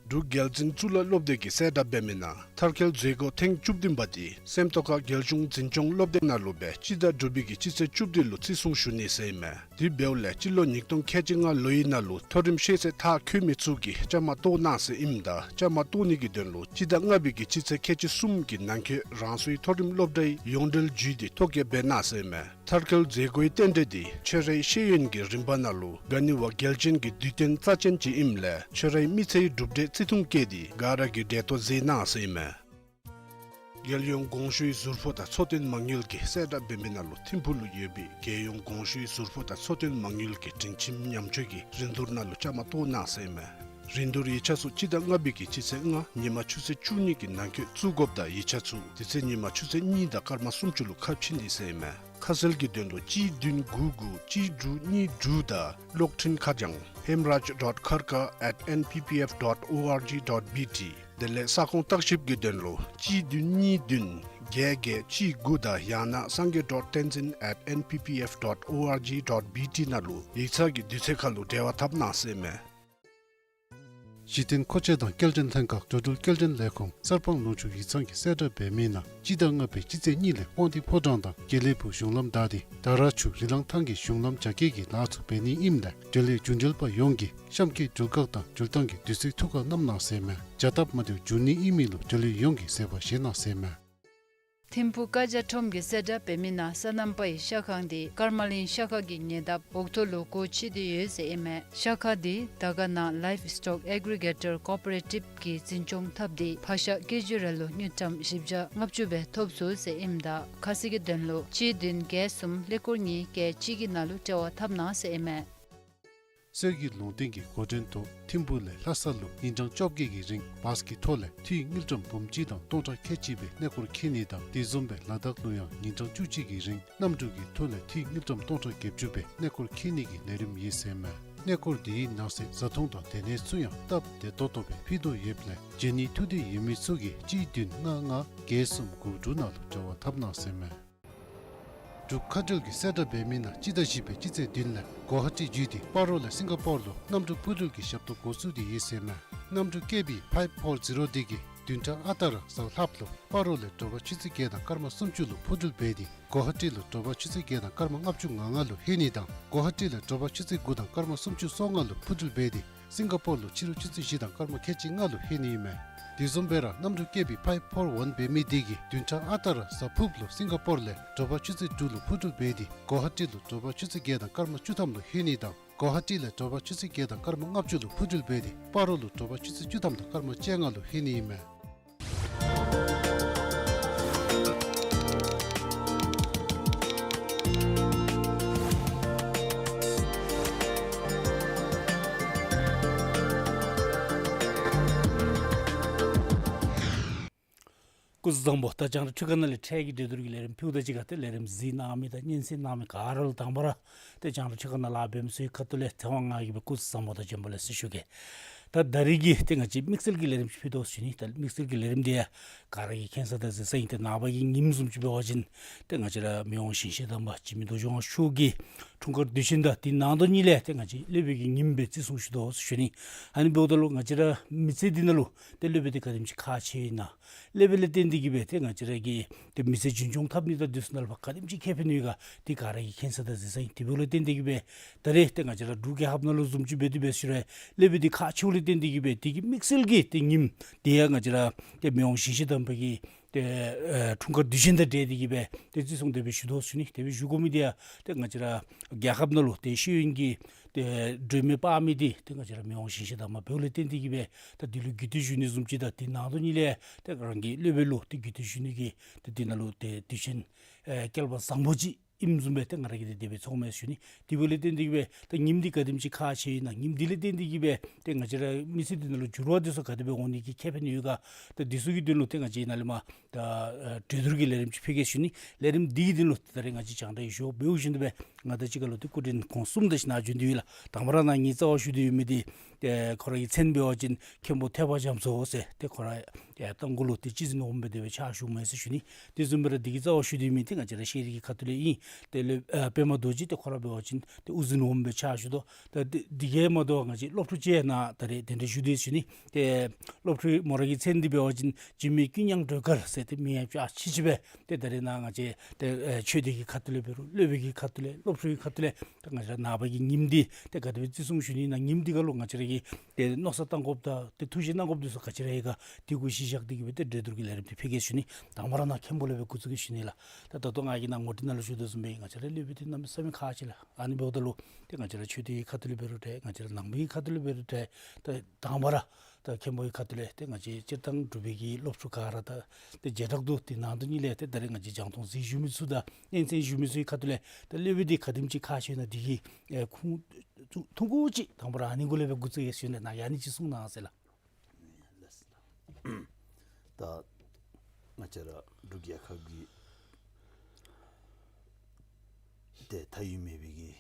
འབྲུག་རྒྱལ་འཛིན་གཙུག་ལག་སློབ་སྡེ་གིས་གསལ་བསྒྲགས་འབད་མི་ནང་མཐར་འཁྱོལ་མཛད་སྒོ་ཐེངས་བཅུ་བདུན་པ་འདི་སེམས་རྟོགས་ཁ་རྒྱལ་གཞུང་འཛིན་སྐྱོང་སློབ་སྡེ་ནང་ལུ་སྦེ་སྤྱི་ཟླ་དྲུག་པའི་གི་སྤྱི་ཚེས་བཅུ་བདུན་ལུ་བརྩི་སྲུང་ཞུ་ནི་ཟེར་ཨིན་མས། དེ་འབདཝ་ལས་སྤྱི་ལོ་ཉིས་སྟོང་ཁལ་གཅིག་ལྔ་ལོའི་ནང་ལུ་མཐོ་རིམ་ཤེས་ཚད་མཐར་འཁྱོལ་མི་ཚུ་གིས་བཅའ་མར་གཏོགས་གནང་ཟེར་ཨིནམ་ད་བཅའ་མར་གཏོགས་ནི་གི་དོན་ལུ་སྤྱི་ཟླ་ལྔ་པའི་གི་སྤྱི་ཚེས་ཁལ་གཅིག་གསུམ་གྱི་ནང་འཁོད་རང་སོའི་མཐོ་རིམ་སློབ་གྲྭའི་ཡོངས་འབྲེལ་བརྒྱུད་དེ་ཐོ་བཀོད་འབད་གནང་ཟེར་ཨིན་མས། མཐར་འཁྱོལ་མཛད་སྒོའི་རྟེན་འབྲེལ་འདི་ཆོས་རའི་ཤེས་ཡོན་གྱི་རིམ་པ་ནང་ལུ་ག་ནི་བ་རྒྱལ་ཅན་གྱི་དུས་སྟོན་རྩ་ཅན་ཅིག་ཨིནམ་ལས་ཆོས་རའི་མི་ཚེའི་གྲུབ་འབྲས་བརྩི་མཐོང་བསྐྱེད་དེ་ག་ར་གིས་གྲལ་གཏོགས་མཛད་གནང་ཟེར་ཨིན་མས། རྒྱལ་ཡོངས་གོང་ཞུའི་ཟུར་ཕོགས་དང་འཚོ་རྟེན་མ་དངུལ་གྱིས་གསལ་བསྒྲགས་འབད་མི་ནང་ལུ་ཐིམ་ཕུག་ལུ་ཡོད་པའི་རྒྱལ་ཡོངས་གོང་ཞུའི་ཟུར་ཕོགས་དང་འཚོ་རྟེན་མ་དངུལ་གྱི་སྒྲིང་ཁྱིམ་ཉམས་བཅོས་ཀྱི་རིན་བསྡུར་ནང་ལུ་བཅའ་མར་གཏོགས་གནང་ཟེར་ཨིན་མས། རིན་བསྡུར་ཡིག་ཆ་ཚུ་སྤྱི་ཟླ་ལྔ་པའི་གི་སྤྱི་ཚེས་ལྔ་ཉིན་མ་ཆུ་ཚོད་བཅུ་གཉིས་ཀྱི་ནང་འཁོད་བཙུགས་དགོཔ་དང་ཡིག་ཆ་ཚུ་དེ་ཚེ་ཉིན་མ་ཆུ་ཚོད་གཉིས་དང་སྐར་མ་སུམ་ཅུ་ལུ་ཁ་ཕྱེ་ནི་ཟེར་ཨིན་མས། ཁ་གསལ་གྱི་དོན་ལུ་གཅིག་བདུན་དགུ་དགུ་གཅིག་དྲུག་གཉིས་དྲུག་དང་གློག་འཕྲིན་ཁ་བྱང་hemraj dot kharka at N P P F dot O R G dot B T། དེ་ལས་ས་ཁོངས་བརྟག་ཞིབ་ཀྱི་དོན་ལུ་གཅིག་བདུན་གཉིས་བདུན་བརྒྱད་བརྒྱད་གཅིག་དགུ་དང་ཡང་ན་sangay dot tenzin at N P P F dot O R G dot B T ནང་ལུ་ཡིག་ཚང་གི་དུས་ཚོད་ཁར་ལུ་འབྲེལ་བ་འཐབ་གནང་ཟེར་ཨིན་མས། གཞི་རྟེན་མཁོ་ཆས་དང་སྐྱེལ་འདྲེན་ལྷན་ཁག་འགྲོ་འགྲུལ་སྐྱེལ་འདྲེན་ལས་ཁུངས་གསར་སྤང་ལུང་ཕྱོགས་ཡིག་ཚང་གིས་གསལ་བསྒྲགས་འབད་མི་ནང་སྤྱི་ཟླ་ལྔ་པའི་སྤྱི་ཚེས་གཉིས་ལས་དབང་འདུས་ཕོ་བྲང་དང་དགེ་ལེགས་ཕུག་གཞུང་ལམ་བདའ་སྟེ་དར་ཆུ་རི་ལང་ཐང་གི་གཞུང་ལམ་རྒྱ་སྐྱེད་ཀྱི་ལཱ་ཚུ་འབད་ནི་ཨིནམ་ལས་འབྲེལ་ཡོད་རྒྱུན་འབྲེལ་པ་ཡོངས་ཀྱིས་གཤམ་གྱི་འགྲུལ་ཁག་དང་འགྲུལ་ཐངས་ཀྱི་དུས་ཚོད་ཐུགས་ཁར་བསྣམ་གནང་ཟེར་ཨིན་མས། བྱ་སྟབས་མ་བདེཝ་འབྱུང་ནི་ཨིན་མི་ལུ་འབྲེལ་ཡོད་ཡོངས་ཀྱིས་གཟིགས་པར་བཞེས་གནང་ཟེར་ཨིན་མས། ཐིམ་ཕུག་བཀའ་རྒྱ་ཁྲོམ་གྱིས་གསལ་བསྒྲགས་འབད་མི་ནང་སོ་ནམ་པའི་ཤ་ཁང་འདི་ཀརྨ་གླིང་ཤ་ཁ་གི་ཉེ་འདབས་འོག་ཐོག་ལུ་སྒོ་ཕྱེ་སྟེ་ཡོད་ཟེར་ཨིན་མས། ཤ་ཁ་འདི་དར་དཀར་ན་Livestock Aggregator Cooperative གིས་འཛིན་སྐྱོང་འཐབ་སྟེ་ཕག་ཤ་ཀེ་ཇི་རེ་ལུ་དངུལ་ཀྲམ་བཞི་བརྒྱ་ལྔ་བཅུ་སྦེ་ཐོབ་ཚུགས་ཟེར་ཨིནམ་ད་ཁ་གསལ་གྱི་དོན་ལུ་གཅིག་བདུན་བརྒྱད་གསུམ་ཀླད་ཀོར་གཉིས་བརྒྱད་གཅིག་གི་ནང་ལུ་འབྲེལ་བ་འཐབ་གནང་ཟེར་ཨིན་མས། གསེར་གྱི་ལུང་བསྟན་གྱི་འགོ་འདྲེན་ཐོག་ཐིམ་ཕུག་ལས་ལྷ་ས་ལུ་ཉིན་གྲངས་བཅོ་བརྒྱད་ཀྱི་རིང་བཱས་ཀྱི་ཐོག་ལས་འཐུས་དངུལ་ཀྲམ་འབུམ་གཅིག་དང་སྟོང་ཕྲག་ཁལ་གཅིག་སྦེ་གནས་སྐོར་འཁྱིད་ནི་དང་དེ་བཟུམ་སྦེ་ལ་དྭགས་ལུ་ཡང་ཉིན་གྲངས་བཅུ་གཅིག་གི་རིང་གནམ་གྲུ་གི་ཐོག་ལས་འཐུས་དངུལ་ཀྲམ་སྟོང་ཕྲག་བརྒྱད་ཅུ་སྦེ་གནས་སྐོར་འཁྱིད་ནི་གི་ལས་རིམ་ཡོད་ཟེར་ཨིན་མས། གནས་སྐོར་འདི་ནང་གསེས་བཟའ་འཐུང་དང་སྡོད་གནས་ཚུ་ཡང་སྟབས་བདེ་ཏོག་ཏོ་སྦེ་ཕུལ་དོ་ཡོདཔ་ལས་བྱོན་ནི་ཐུགས་འདོད་ཡོད་མི་ཚུ་གིས་གཅིག་བདུན་ལྔ་ལྔ་བརྒྱད་གསུམ་དགུ་དྲུག་ནང་ལུ་འབྲེལ་བ་འཐབ་གནང་ཟེར་ཨིན་མས། འབྲུག་མཁའ་འགྲུལ་གྱིས་གསལ་བསྒྲགས་འབད་མི་ནང་སྤྱི་ཟླ་བཞི་པའི་སྤྱི་ཚེས་བདུན་ལས་གོ་ཧ་ཊི་བརྒྱུད་དེ་སྤ་རོ་ལས་སིང་ག་པོར་ལུ་གནམ་གྲུ་འཕུར་འགྲུལ་གྱི་ཞབས་ཏོག་འགོ་བཙུགས་ཏེ་ཡོད་ཟེར་ཨིན་མས། གནམ་གྲུ་ཀེ་བི་ཕའིབ་ཕོར་ཛི་རོ་འདི་གིས་བདུན་ཕྲག་ཨ་རྟག་ར་གཟའ་ལྷགཔ་ལུ་སྤ་རོ་ལས་དྲོ་པ་ཆུ་ཚོད་བརྒྱད་དང་སྐར་མ་སུམ་ཅུ་ལུ་འཕུར་འགྲུལ་འབད་དེ་གོ་ཧ་ཊི་ལུ་དྲོ་པ་ཆུ་ཚོད་བརྒྱད་དང་སྐར་མ་ལྔ་བཅུ་ང་ལྔ་ལུ་ལྷོད་ནི་དང་གོ་ཧ་ཊི་ལས་དྲོ་པ་ཆུ་ཚོད་དགུ་དང་སྐར་མ་སུམ་ཅུ་སོ་ལྔ་ལུ་འཕུར་འགྲུལ་འབད་དེ་སིང་ག་པོར་ལུ་ཕྱི་རུ་ཆུ་ཚོད་བཞི་དང་སྐར་མ་ཁལ་གཅིག་ལྔ་ལུ་ལྷོད་ནི་ཨིན་མས། དེ་བཟུམ་སྦེ་ར་གནམ་གྲུ་ཀེ་བི་ཕའིབ་ཕོར་ཝན་འབད་མི་འདི་གིས་བདུན་ཕྲག་ཨ་རྟག་ར་གཟའ་ཕུརཔ་ལུ་སིང་ག་པོར་ལས་དྲོ་པ་ཆུ་ཚོད་དྲུག་ལུ་འཕུར་འགྲུལ་འབད་དེ་གོ་ཧ་ཊི་ལུ་དྲོ་པ་ཆུ་ཚོད་བརྒྱད་དང་སྐར་མ་བཅུ་ཐམ་ལུ་ལྷོད་ནི་དང་གོ་ཧ་ཊི་ལས་དྲོ་པ་ཆུ་ཚོད་བརྒྱད་དང་སྐར་མ་ལྔ་བཅུ་ལུ་འཕུར་འགྲུལ་འབད་དེ་སྤ་རོ་ལུ་དྲོ་པ་ཆུ་ཚོད་བཅུ་ཐམ་དང་སྐར་མ་བཅོ་ལྔ་ལུ་ལྷོད་ནི་ཨིན་མས། སྐུ་གཟུགས་བཟང་པོ། ད་རྒྱང་བསྒྲགས་འཕྲུལ་ཁང་ནང་ལས་འཕྲལ་གྱི་བདེ་སྡུག་གི་ལས་རིམ་ཕུལཝ་ད་གཅིག་ཁར་ཏེ་ལས་རིམ་གཟིགས་གནང་མི་དང་སྙན་གསན་གནང་མི་ག་ར་ལུ་དང་པ་ར་ཏེ་རྒྱང་བསྒྲགས་འཕྲུལ་ཁང་ནང་ལཱ་འབད་མི་ཚུ་གི་ཁ་ཐུག་ལས་ཐེ་ཝང་ང་གིས་སྦེ་སྐུ་གཟུགས་བཟང་པོ་དང་བྱོན་པ་ལེགས་སོ་ཞུ་གེ། ད་ད་རིས་ཀྱི་ཏེ་ང་བཅས་དམིགས་བསལ་གྱི་ལས་རིམ་ཅིག་ཕུལ་དོ་ཟེར་ཞུ་ནི། ད་དམིགས་བསལ་གྱི་ལས་རིམ་འདི་ཡང་ག་ར་གིས་མཁྱེན་ས་དང་གཟིགས་ས་ཨིན། ཏེ་ནངས་པ་གི་ཉིནམ་བཟུམ་ཅིག་འབད་བ་ཅིན་ཏེ་ང་བཅས་ར་མི་དབང་ཞིང་གཤེགས་དམ་པ་འཇིགས་མེད་རྡོ་རྗེ་དབང་ཕྱུག་གི་འཁྲུངས་སྐར་དུས་ཆེན་དང་དེ་ནང་དོན་གཉིས་ལས་ཏེ་ང་བཅས་སློབ་དཔོན་གྱི་ཉིནམ་སྦེ་བརྩི་སྲུང་ཞུ་དོ་ཟེར་ཞུ་ནི། ཨ་ནི་འབདཝ་ད་ལུ་ང་བཅས་ར་མི་ཚེ་འདི་ནང་ལུ་ཏེ་སློབ་དཔོན་འདི་ག་དེམ་ཅིག་ཁག་ཆེ་ཨིན་ན། སློབ་དཔོན་ལས་བརྟེན་ཏེ་གིས་སྦེ་ཏེ་ང་བཅས་ར་གི་ཏེ་མི་ཚེ་རྒྱུན་སྐྱོང་འཐབ་ནི་དང་དེ་ཚུ་ནང་ལུ་ཕར་ག་དེམ་ཅིག་ཁེ་ཕན་ཡོད་ག་འདི་ག་ར་གིས་མཁྱེན་ས་དང་གཟིགས་ས་ཨིན། དེ་འབདཝ་ལས་བརྟེན་ཏེ་གིས་སྦེ་ད་རེས་ཏེ་ང་བཅས་ར་འབྲུག་རྒྱལ་ཁབ་ནང་ལུ་བཟུམ་ཅིག་འབད་དེ་འབད་ཞུ་རུང་སློབ་དཔོན་འདི་ཁག་ཆེཝ་ བརྟེན་ཏེ་གིས་སྦེ་དེ་གི་དམིགས་བསལ་གྱི་ཏེ་ཉིནམ་དེ་ཡང་ང་བཅས་ར་ཏེ་མི་དབང་ཞིང་གཤེགས་དམ་པ་གི་ཏེ་ཨེ་འཁྲུངས་སྐར་དུས་ཆེན་དང་འབྲེལ་ཏེ་གིས་སྦེ་ཏེ་བརྩི་སྲུང་དེ་སྦེ་ཞུ་དོ་ཟེར་ཞུ་ནི། དེ་སྦེ་ཞུ་དགོ་མི་དེ་ཡང་ཏེ་ང་བཅས་ར་རྒྱལ་ཁབ་ནང་ལུ་ཏེ་ཤེས་ཡོན་གྱི་ཏེ་སྒྲོན་མེ་སྤར་མི་དེ་ཏེ་ང་བཅས་ར་མི་དབང་ཞིང་གཤེགས་དམ་པ་འབདཝ་ལས་བརྟེན་ཏེ་གིས་སྦེ་ད་འདི་ལུ་གུས་བཏུད་ཞུ་ནི་བཟུམ་ཅིག་དང་དེ་ནང་དོན་ཉིད་ལས་ཏེ་རང་གི་སློབ་དཔོན་ལུ་ཏེ་གུས་བཏུད་ཞུ་ནི་གི་ཏེ་དེ་ནང་ལུ་ཏེ་དུས་ཆེན་ཨེ་སྐལ་པ་བཟང་པོ་ཅིག་ཨིནམ་བཟུམ་སྦེ་ཏེ་ང་ར་གིས་ཏེ་དེ་སྦེ་ཚོརཝ་མས་ཞུ་ནི། དེ་འབདཝ་ལས་བརྟེན་ཏེ་གིས་སྦེ་ད་ཉིནམ་འདི་ག་དེམ་ཅིག་ཁག་ཆེ་ཨིན་ན་ཉིནམ་འདི་ལས་བརྟེན་ཏེ་གིས་སྦེ་ཏེ་ང་བཅས་ར་མི་ཚེ་འདི་ནང་ལུ་འགྱུར་བ་འདི་ཚུ་ག་དེ་སྦེ་འོང་ནི་གི་ཁེ་ཕན་ཡོད་ག། ད་འདི་ཚུ་གི་དོན་ལུ་ཏེ་ང་བཅས་ནཱ་ལས་མར་ད་ཨེ་གྲོས་བསྡུར་གྱི་ལས་རིམ་ཅིག་ཕུལ་གེ་ཞུ་ནི། ལས་རིམ་འདི་གི་དོན་ལུ་ད་རེས་ང་བཅས་རྒྱང་བསྒྲགས་ཡོད་ཞུ་འབདཝ་བཞིན་དུ་སྦེ་ང་དང་གཅིག་ཁར་ལུ་ཏེ་སྐུ་མགྲོན་ཁོང་གསུམ་དེ་ཅིག་ནཱ་བྱོན་ཏེ་ཡོད་ལགས། དང་པ་ར་ནཱ་ངེའི་རྩ་བར་ཞུ་སྟེ་ཡོད་མི་འདི་ཏེ་ཁོ་ར་གི་མཚན་འབད་བ་ཅིན་མཁན་པོ་ཐེག་པ་རྒྱ་མཚོ་ཟེར་ཏེ་ཁོ་ར་ཡ་རྟ་མགོ་ལུ་ཏེ་སྤྱི་འཛིན་འོགམ་སྦེ་དེ་སྦེ་ཕྱག་ཞུཝ་མས་ཟེར་ཞུ་ནི། དེ་བཟུམ་སྦེ་ར་འདི་གི་རྩ་བར་ཞུ་སྟེ་ཡོད་མི་འདི་ང་བཅས་ར་ཤེས་རིག་གི་ཁ་ཐུག་ལས་ཨིན། དེ་ལས་ཨ་པདྨ་རྡོ་རྗེ་ཏེ་ཁོ་ར་འབད་བ་ཅིན་ཏེ་དབུ་འཛིན་འོགམ་སྦེ་ཕྱག་ཞུ་དོ། ད་འདི་འདི་གིས་མ་དོ་ང་བཅས་སློབ་ཕྲུག་ཅིག་ནཱ་ད་རེས་གདན་འདྲེན་ཞུ་སྟེ་ཡོད་ཟེར་ཞུ་ནི། ཏེ་སློབ་ཕྲུག་མོ་ར་གི་མཚན་འདི་འབད་བ་ཅིན་འཇིགས་མེད་ཀུན་དབྱངས་སྒྲོལ་དཀར་ཟེར་ཏེ་མིང་ཡང་ཅིག་ཨ་ཆི་ཆི་སྦེ་ཏེ་ད་རེས་ནཱ་ང་བཅས་ཏེ་ཨེ་ཆོས་སྡེ་གི་ཁ་ཐུག་ལས་འབད་རུང་སློབ་དཔོན་གྱི་ཁ་ཐུག་ལས་སློབ་ཕྲུག་གི་ཁ་ཐུག་ལས་ད་ང་བཅས་ར་ནངས་པ་གི་ཉིནམ་འདི་ཏེ་ག་དེ་སྦེ་བརྩི་སྲུང་ཞུ་ནི་ཨིན་ན་ཉིནམ་འདི་ཁར་ལུ་ང་བཅས་ར་གིས་ཏེ་མནོ་བསམ་བཏང་དགོཔ་དང་ཏེ་ཐུགས་བཞེད་གནང་དགོཔ་འདི་ཚུ་ག་ཅི་ར་ཡོད་ག་དེ་གུ་གཞི་བཞག་སྟེ་གིས་སྦེ་ཏེ་གྲོས་བསྡུར་གྱི་ལས་རིམ་འདི་ཕུལ་གེ་ཞུ་ནི། དང་པ་ར་ནཱ་མཁན་པོ་ལས་སྦེ་འགོ་བཙུགས་གེ་ཞུ་ནི་ལགས། ད་ད་ལྟོ་ང་གིས་ནཱ་ངོ་སྤྲོད་ནང་ལུ་ཞུ་དོ་བཟུམ་སྦེ་ང་བཅས་ར་སློབ་དཔོན་འདི་གནམ་མེད་ས་མེད་ཁག་ཆེ་ལགས། ཨ་ནི་འབདཝ་ད་ལུ་ཏེ་ང་བཅས་ར་ཆོས་སྡེ་གི་ཁ་ཐུག་ལས་འབད་རུང་འདྲ་ང་བཅས་ར་ནང་པའི་གི་ཁ་ཐུག་ལས་འབད་རུང་འདྲ་ད་དང་པ་ར་ད་མཁན་པོའི་ཁ་ཐུག་ལས་ཏེ་ང་བཅས་སྤྱིར་བཏང་འབྲུག་པའི་གི་སློབ་ཕྲུག་ག་ར་ད་ཏེ་བྱེ་བྲག་ཏུ་ཏེ་ནང་དོན་ཉིད་ལས་ཏེ་ད་རེས་ང་བཅས་རྒྱང་མཐོང་གཟིགས་བཞུགས་མི་ཚུ་དང་སྙན་གསན་ཞུ་མི་ཚུ་གི་ཁ་ཐུག་ལས་ཏེ་སློབ་དཔོན་འདི་ག་དེམ་ཅིག་ཁག་ཆེ་ན་འདི་གི་ཨེ་ཁུངས་ཐུང་ཀུ་ཅིག་དང་པ་ར་ཨ་ནི་གུ་ལས་སྦེ་འགོ་བཙུགས་ཡི་ཟེར་ཞུ་ནི། ནཱ་ཡང་ཨ་ནི་ཅིག་གསུང་གནང་ཟེར་ལགས། ད་ང་བཅས་ར་འབྲུག་རྒྱལ་ཁབ་ཀྱི་ཏེ་མཐའ་དབུས་མེད་པའི་གི་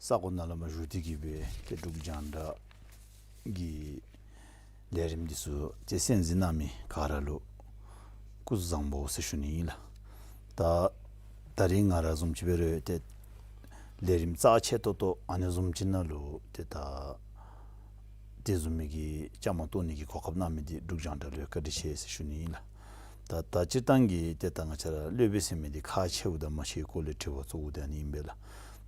ས་གོ་ནང་ལས་མར་བཞུགས་ཏེ་གིས་སྦེ་ཏེ་འབྲུག་རྒྱང་བསྒྲགས་ཀྱི་ལས་རིམ་འདི་ཚུ་ཏེ་གསན་གཟིགས་གནང་མི་ག་ར་ལུ་སྐུ་གཟུགས་བཟང་པོ་ཟེར་ཞུ་ནི་ཨིན་ལགས། ད་ད་རིས་ང་ར་བཟུམ་ཅིག་འབད་རུང་ཏེ་ལས་རིམ་རྩ་ཆེ་ཏོག་ཏོ་ཨ་ནི་བཟུམ་ཅིག་ནང་ལུ་ཏེ་ད་དེ་བཟུམ་མའི་གི་བཅའ་མར་གཏོགས་ནི་གི་གོ་སྐབས་གནང་མི་འདི་འབྲུག་རྒྱང་བསྒྲགས་ལུ་བཀའ་དྲིན་ཆེ་ཟེར་ཞུ་ནི་ཨིན་ལགས། ད་ད་སྤྱིར་བཏང་གི་ཏེ་ད་ང་བཅས་ར་སློབ་དཔོན་ཟེར་མི་འདི་ཁག་ཆེཝ་དང་མ་ཆེ་བའི་སྐོར་ལས་དྲི་བ་གཙོ་བོ་འདི་ཨ་ནི་ཨིན་པས་ལགས།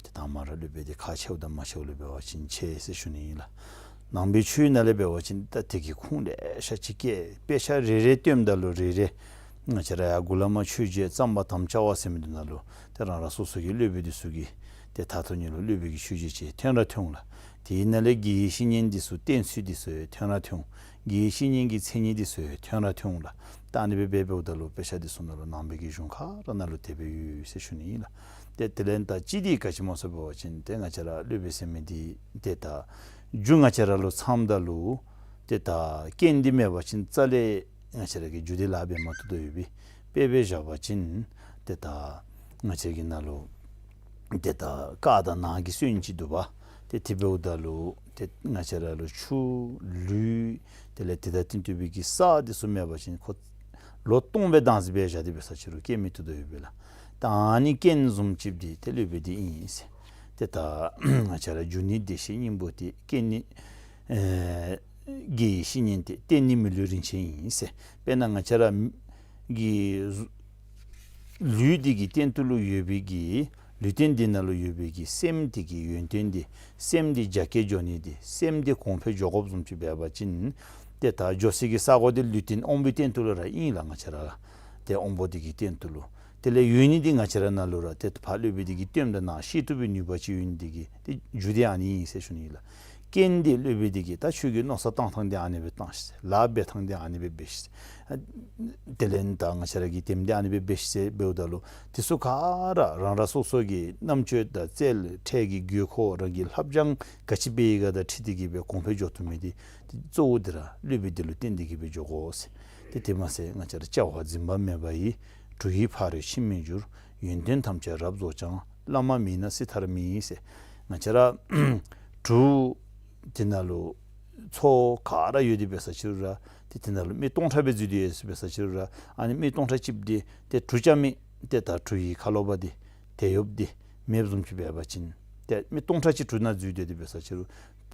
ཏེ་དང་པ་ར་སློབ་དཔོན་འདི་ཁག་ཆེཝ་དང་མ་ཆེཝ་ལུ་འབད་བ་ཅིན་ཆེ་ཟེར་ཞུ་ནི་ཨིན་ལགས། ནང་པའི་ཆོས་ནང་ལས་འབད་བ་ཅིན་ད་དེ་གི་ཁུངས་ལེ་ཤ་ཅིག་བཀལ། དཔེ་ཆ་རེ་རེ་བཏོནམ་ད་ལུ་རེ་རེ་ང་བཅས་ར་ཡར་མགུ་ལས་མར་ཆོས་རྗེ་གཙང་པ་དམ་བཅའ་བ་ཟེར་མི་འདི་ནང་ལུ་ཏེ་རང་རང་སོ་སོ་གི་སློབ་དཔོན་འདི་ཚུ་གི་ཏེ་མཐའ་ཐོག་ཉིད་ལུ་སློབ་དཔོན་གྱི་ཆོས་རྗེ་ཅིག་ཐོན་ར་ཐོན་འོང་ལགས། དེའི་ནང་ལས་དགེ་བའི་བཤེས་གཉེན་འདི་ཚུ་བསྟེན་ཚུལ་འདི་ཚུ་ཐོན་ར་ཐོན་འོང་། དགེ་བའི་བཤེས་གཉེན་གྱི་མཚན་ཉིད་འདི་ཚུ་ཐོན་ར་ཐོན་འོང་ལགས། ད་ཨ་ནི་སྦེ་འབད་འབདཝ་ད་ལུ་དཔེ་ཆ་འདི་ཚུ་ནང་ལུ་ནང་པའི་གི་གཞུང་ག་ར་ནང་ལུ་དེ་སྦེ་ཡོད་ཟེར་ཞུ་ནི་ཨིན་ལགས། ཏེ་དེ་ལས་ད་གཅིག་འདི་ག་ཅི་སྨོ་ཟེར་བ་ཅིན་ཏེ་ང་བཅས་ར་སློབ་དཔོན་ཟེར་མི་འདི་ཏེ་ད་རྒྱུ་ང་བཅས་ར་ལུ་ཚངམ་ད་ལུ་ཏེ་ད་རྐྱེན་འདི་མེད་པ་ཅིན་རྩ་ལས་ང་བཅས་ར་གིས་རྒྱུ་འདི་ལཱ་འབད་མ་བཏུབ་དོ་ཡོད་པས། དཔེ་སྦེ་བཞག་པ་ཅིན་ཏེ་ད་ང་བཅས་ཀྱི་ནང་ལུ་ཏེ་ད་ཀ་དང་ན་གི་སོན་ཅིག་འདུག་པ། ཏེ་དེ་འབདཝ་ད་ལུ་ཏེ་ང་བཅས་ར་ལུ་ཆུ་ལུད་དེ་ལས་དེ་དང་བསྟུན་ཏེ་སྦེ་གི་ས་འདི་ཚུ་མེད་པ་ཅིན་ཁོ་ལོ་སྟོང་སྦེ་བདག་འཛིན་འབད་བཞག་སྟེ་འབད་ས་ཅིག་རུང་རྐྱེན་མི་བཏུབ་དོ་ཡོད་པས་ལགས། ད་ཨ་ནི་རྐྱེན་བཟུམ་ཅིག་འདི་ཏེ་སློབ་དཔོན་འདི་ཨིན་ཟེར། ཏེ་ད་ང་བཅས་ར་རྒྱུ་ནི་བདེ་གཤེགས་སྙིང་པོ་སྟེ། རྐྱེན་ནི་ཨེ་དགེ་བའི་བཤེས་གཉེན་སྟེ། རྟེན་ནི་མི་ལུས་རིན་ཆེན་ཡིན་ཟེར། དཔེར་ན་ང་བཅས་ར་གི་ལུས་འདི་གི་སྟེང་དུ་ལུ་ཡོད་པའི་གི་ལུས་རྟེན་འདི་ནང་ལུ་ཡོད་པའི་གི་སེམས་འདི་གི་ཡོན་ཏན་འདི་སེམས་འདི་རྒྱ་སྐྱེད་འགྱོ་ནི་འདི་སེམས་འདི་གོང་འཕེལ་འགྱོ་དགོཔ་བཟུམ་ཅིག་འབད་བ་ཅིན་ཏེ་ད་འགྱོ་སའི་གི་ས་གོ་འདི་ལུས་རྟེན་དབང་པོའི་སྟེང་དུ་ལུ་ར་ཨིན་ལགས། ང་བཅས་ར་ཏེ་དབང་པོ་འདི་གི་སྟེང་དུ་ལུ། དེ་ལས་ཡོད་ནི་འདི་ང་བཅས་ར་ནང་ལུ་ར་ཏེ་ཕར་སློབ་དཔོན་འདི་གིས་སྟོནམ་ད་ནཱ་ཤེས་ཐུབ་པའི་ནུས་པ་ཅིག་ཡོད་ནི་འདི་གིས་ཏེ་རྒྱུ་འདི་ཨ་ནི་ཨིན་ཟེར་ཞུ་ནི་ཨིན་ལགས། རྐྱེན་འདི་སློབ་དཔོན་འདི་གིས་ད་ཁྱོད་ཀྱི་མནོ་བསམ་བཏང་ཐངས་འདི་ཨ་ནི་སྦེ་བཏང་ཤིག་ཟེར། ལཱ་འབད་ཐངས་འདི་ཨ་ནི་སྦེ་འབད་ཤིག་ཟེར། དེ་ལས་ད་ང་བཅས་ར་གིས་དེམ་འདི་ཨ་ནི་སྦེ་འབད་ཤིག་ཟེར་འབདཝ་ད་ལུ་དེ་ཚུ་ག་ར་རང་རང་སོ་སོ་གི་རྣམ་དཔྱོད་དང་རྩལ་འཕྲལ་གྱི་དགོས་མཁོ་རང་གི་ལྷབ་སྦྱང་ག་ཅི་འབད་ཡི་ག་དང་འཁྲིལ་ཏེ་གིས་སྦེ་གོང་འཕེལ་འགྱོ་བཏུབ་མི་འདི་ཏེ་གཙོ་བོ་འདི་ར་སློབ་དཔོན་འདི་ལུ་བརྟེན་ཏེ་གིས་སྦེ་འགྱོ་དགོ་ཟེར། ཏེ་དེ་མ་ཚད་ང་བཅས་ར་བྱ་བ་འཛིན་པ་མེད་པ་ཡི། གྲུ་ཡི་ཕ་རོལ་ཕྱིན་མི་འགྱུར། ཡོན་ཏན་ཐམས་ཅད་རབ་རྫོགས་ཀྱང་། བླ་མ་མེད་ན་སྲིད་མཐར་མི་ཟེར། ང་བཅས་ར་གྲུ་འདི་ནང་ལུ་མཚོ་ག་ར་ཡོད་དེ་འབད་ས་ཅིག་རུང་ར་ཏེ་དེ་ནང་ལུ་མི་སྟོང་ཕྲག་སྦེ་འཛུལ་ཏེ་ཡོད་ཟེར་འབད་ས་ཅིག་རུང་ར་ཨ་ནི་མི་སྟོང་ཕྲག་གཅིག་འདི་ཏེ་གྲུ་རྐྱབ་མི་ཏེ་ད་གྲུ་ཡི་ཁ་ལོ་པ་འདི་དེད་གཡོགཔ་འདི་མེདཔ་བཟུམ་ཅིག་འབད་བ་ཅིན་ཏེ་མི་སྟོང་ཕྲག་གཅིག་གྲུ་ནང་འཛུལ་ཏེ་ཡོད་དེ་འབད་ས་ཅིག་རུང་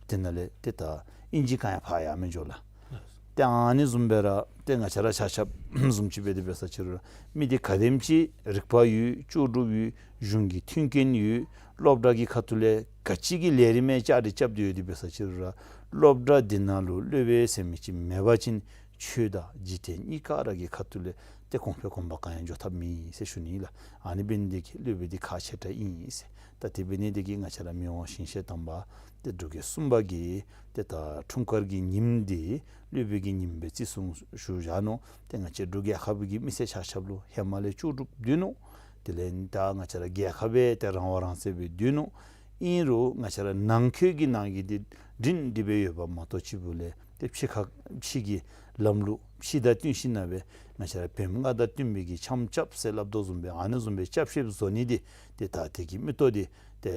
དེ་ནང་ལས་ཏེ་ད་ཨིན་ཅི་གང་ཡང་ཕར་ཡར་མི་འགྱོ་ལགས། ཏེ་ཨ་ནི་བཟུམ་སྦེ་ར་ཏེ་ང་བཅས་ར་ཆ་ཁྱབ་བཟུམ་ཅིག་འབད་དེ་འབད་ས་ཅིག་རུང་ར་མི་འདི་ག་དེམ་ཅིག་རིག་པ་ཡོད། ལྕོགས་གྲུབ་ཡོད། གཞུང་གི་མཐུན་རྐྱེན་ཡོད། སློབ་གྲྭ་གི་ཁ་ཐུག་ལས་ག་ཅི་གི་ལས་རིམ་ཡང་བཅའ་སྒྲིག་རྐྱབ་སྟེ་ཡོད་དེ་འབད་ས་ཅིག་རུང་ར་སློབ་གྲྭ་འདི་ནང་ལུ་སློབ་དཔོན་ཟེར་མི་ཅིག་མེད་པ་ཅིན་ཆོས་དང་འཇིག་རྟེན་གཉིས་ཀ་ར་གི་ཁ་ཐུག་ལས་ཏེ་གོང་འཕེལ་གོམ་པ་གང་ཡང་འགྱོ་ཐབས་མེད་ཟེར་ཞུ་ནི་ལགས། ཨ་ནི་འབད་ནི་འདི་གིས་སློབ་དཔོན་འདི་ཁག་ཆེ་དྲགས་ཨིན་ཟེར། ད་དེ་འབད་ནི་འདི་གིས་ང་བཅས་ར་མི་དབང་ཞིང་གཤེགས་དམ་པ་ཏེ་འབྲུག་རྒྱལ་གསུམ་པ་གིས་ཏེ་ད་འཁྲུངས་སྐར་གྱི་ཉིནམ་འདི་སློབ་དཔོན་གྱི་ཉིནམ་སྦེ་བརྩི་སྲུང་ཞུ་བཞག་ནུག། ཏེ་ང་བཅས་འབྲུག་རྒྱལ་ཁབ་ཀྱི་མི་སེར་ཆ་ཁྱབ་ལུ་ཧེ་མ་ལས་ལྕོགས་གྲུབ་སྡོད་ནུག། དེ་ལས་ད་ང་བཅས་ར་རྒྱལ་ཁབ་སྦེ་ཏེ་རང་དབང་རང་བཙན་སྦེ་སྡོད་ནུག། ཨིན་རུང་ང་བཅས་ར་ནང་འཁོད་ཀྱི་ནང་གི་འདི་སྒྲིང་སྒྲི་སྦེ་ཡོདཔ་མ་གཏོགས་ཕྱི་ལུ་ལས་ཏེ་ཕྱི་ཁ་ཕྱི་གི་ལམ་ལུགས་ཕྱི་དང་བསྟུན་ཞིན་ན་སྦེ་ང་བཅས་ར་བོད་མངའ་དང་བསྟུན་པའི་གི་འཆམ་རྐྱབ་ཟེར་སླབ་དོ་བཟུམ་སྦེ་ཨ་ནི་བཟུམ་སྦེ་རྐྱབ་ཤེསཔ་བཟོ་ནི་འདི་ཏེ་ད་དེ་གི་མིག་ཏོ་འདི་ཏེ་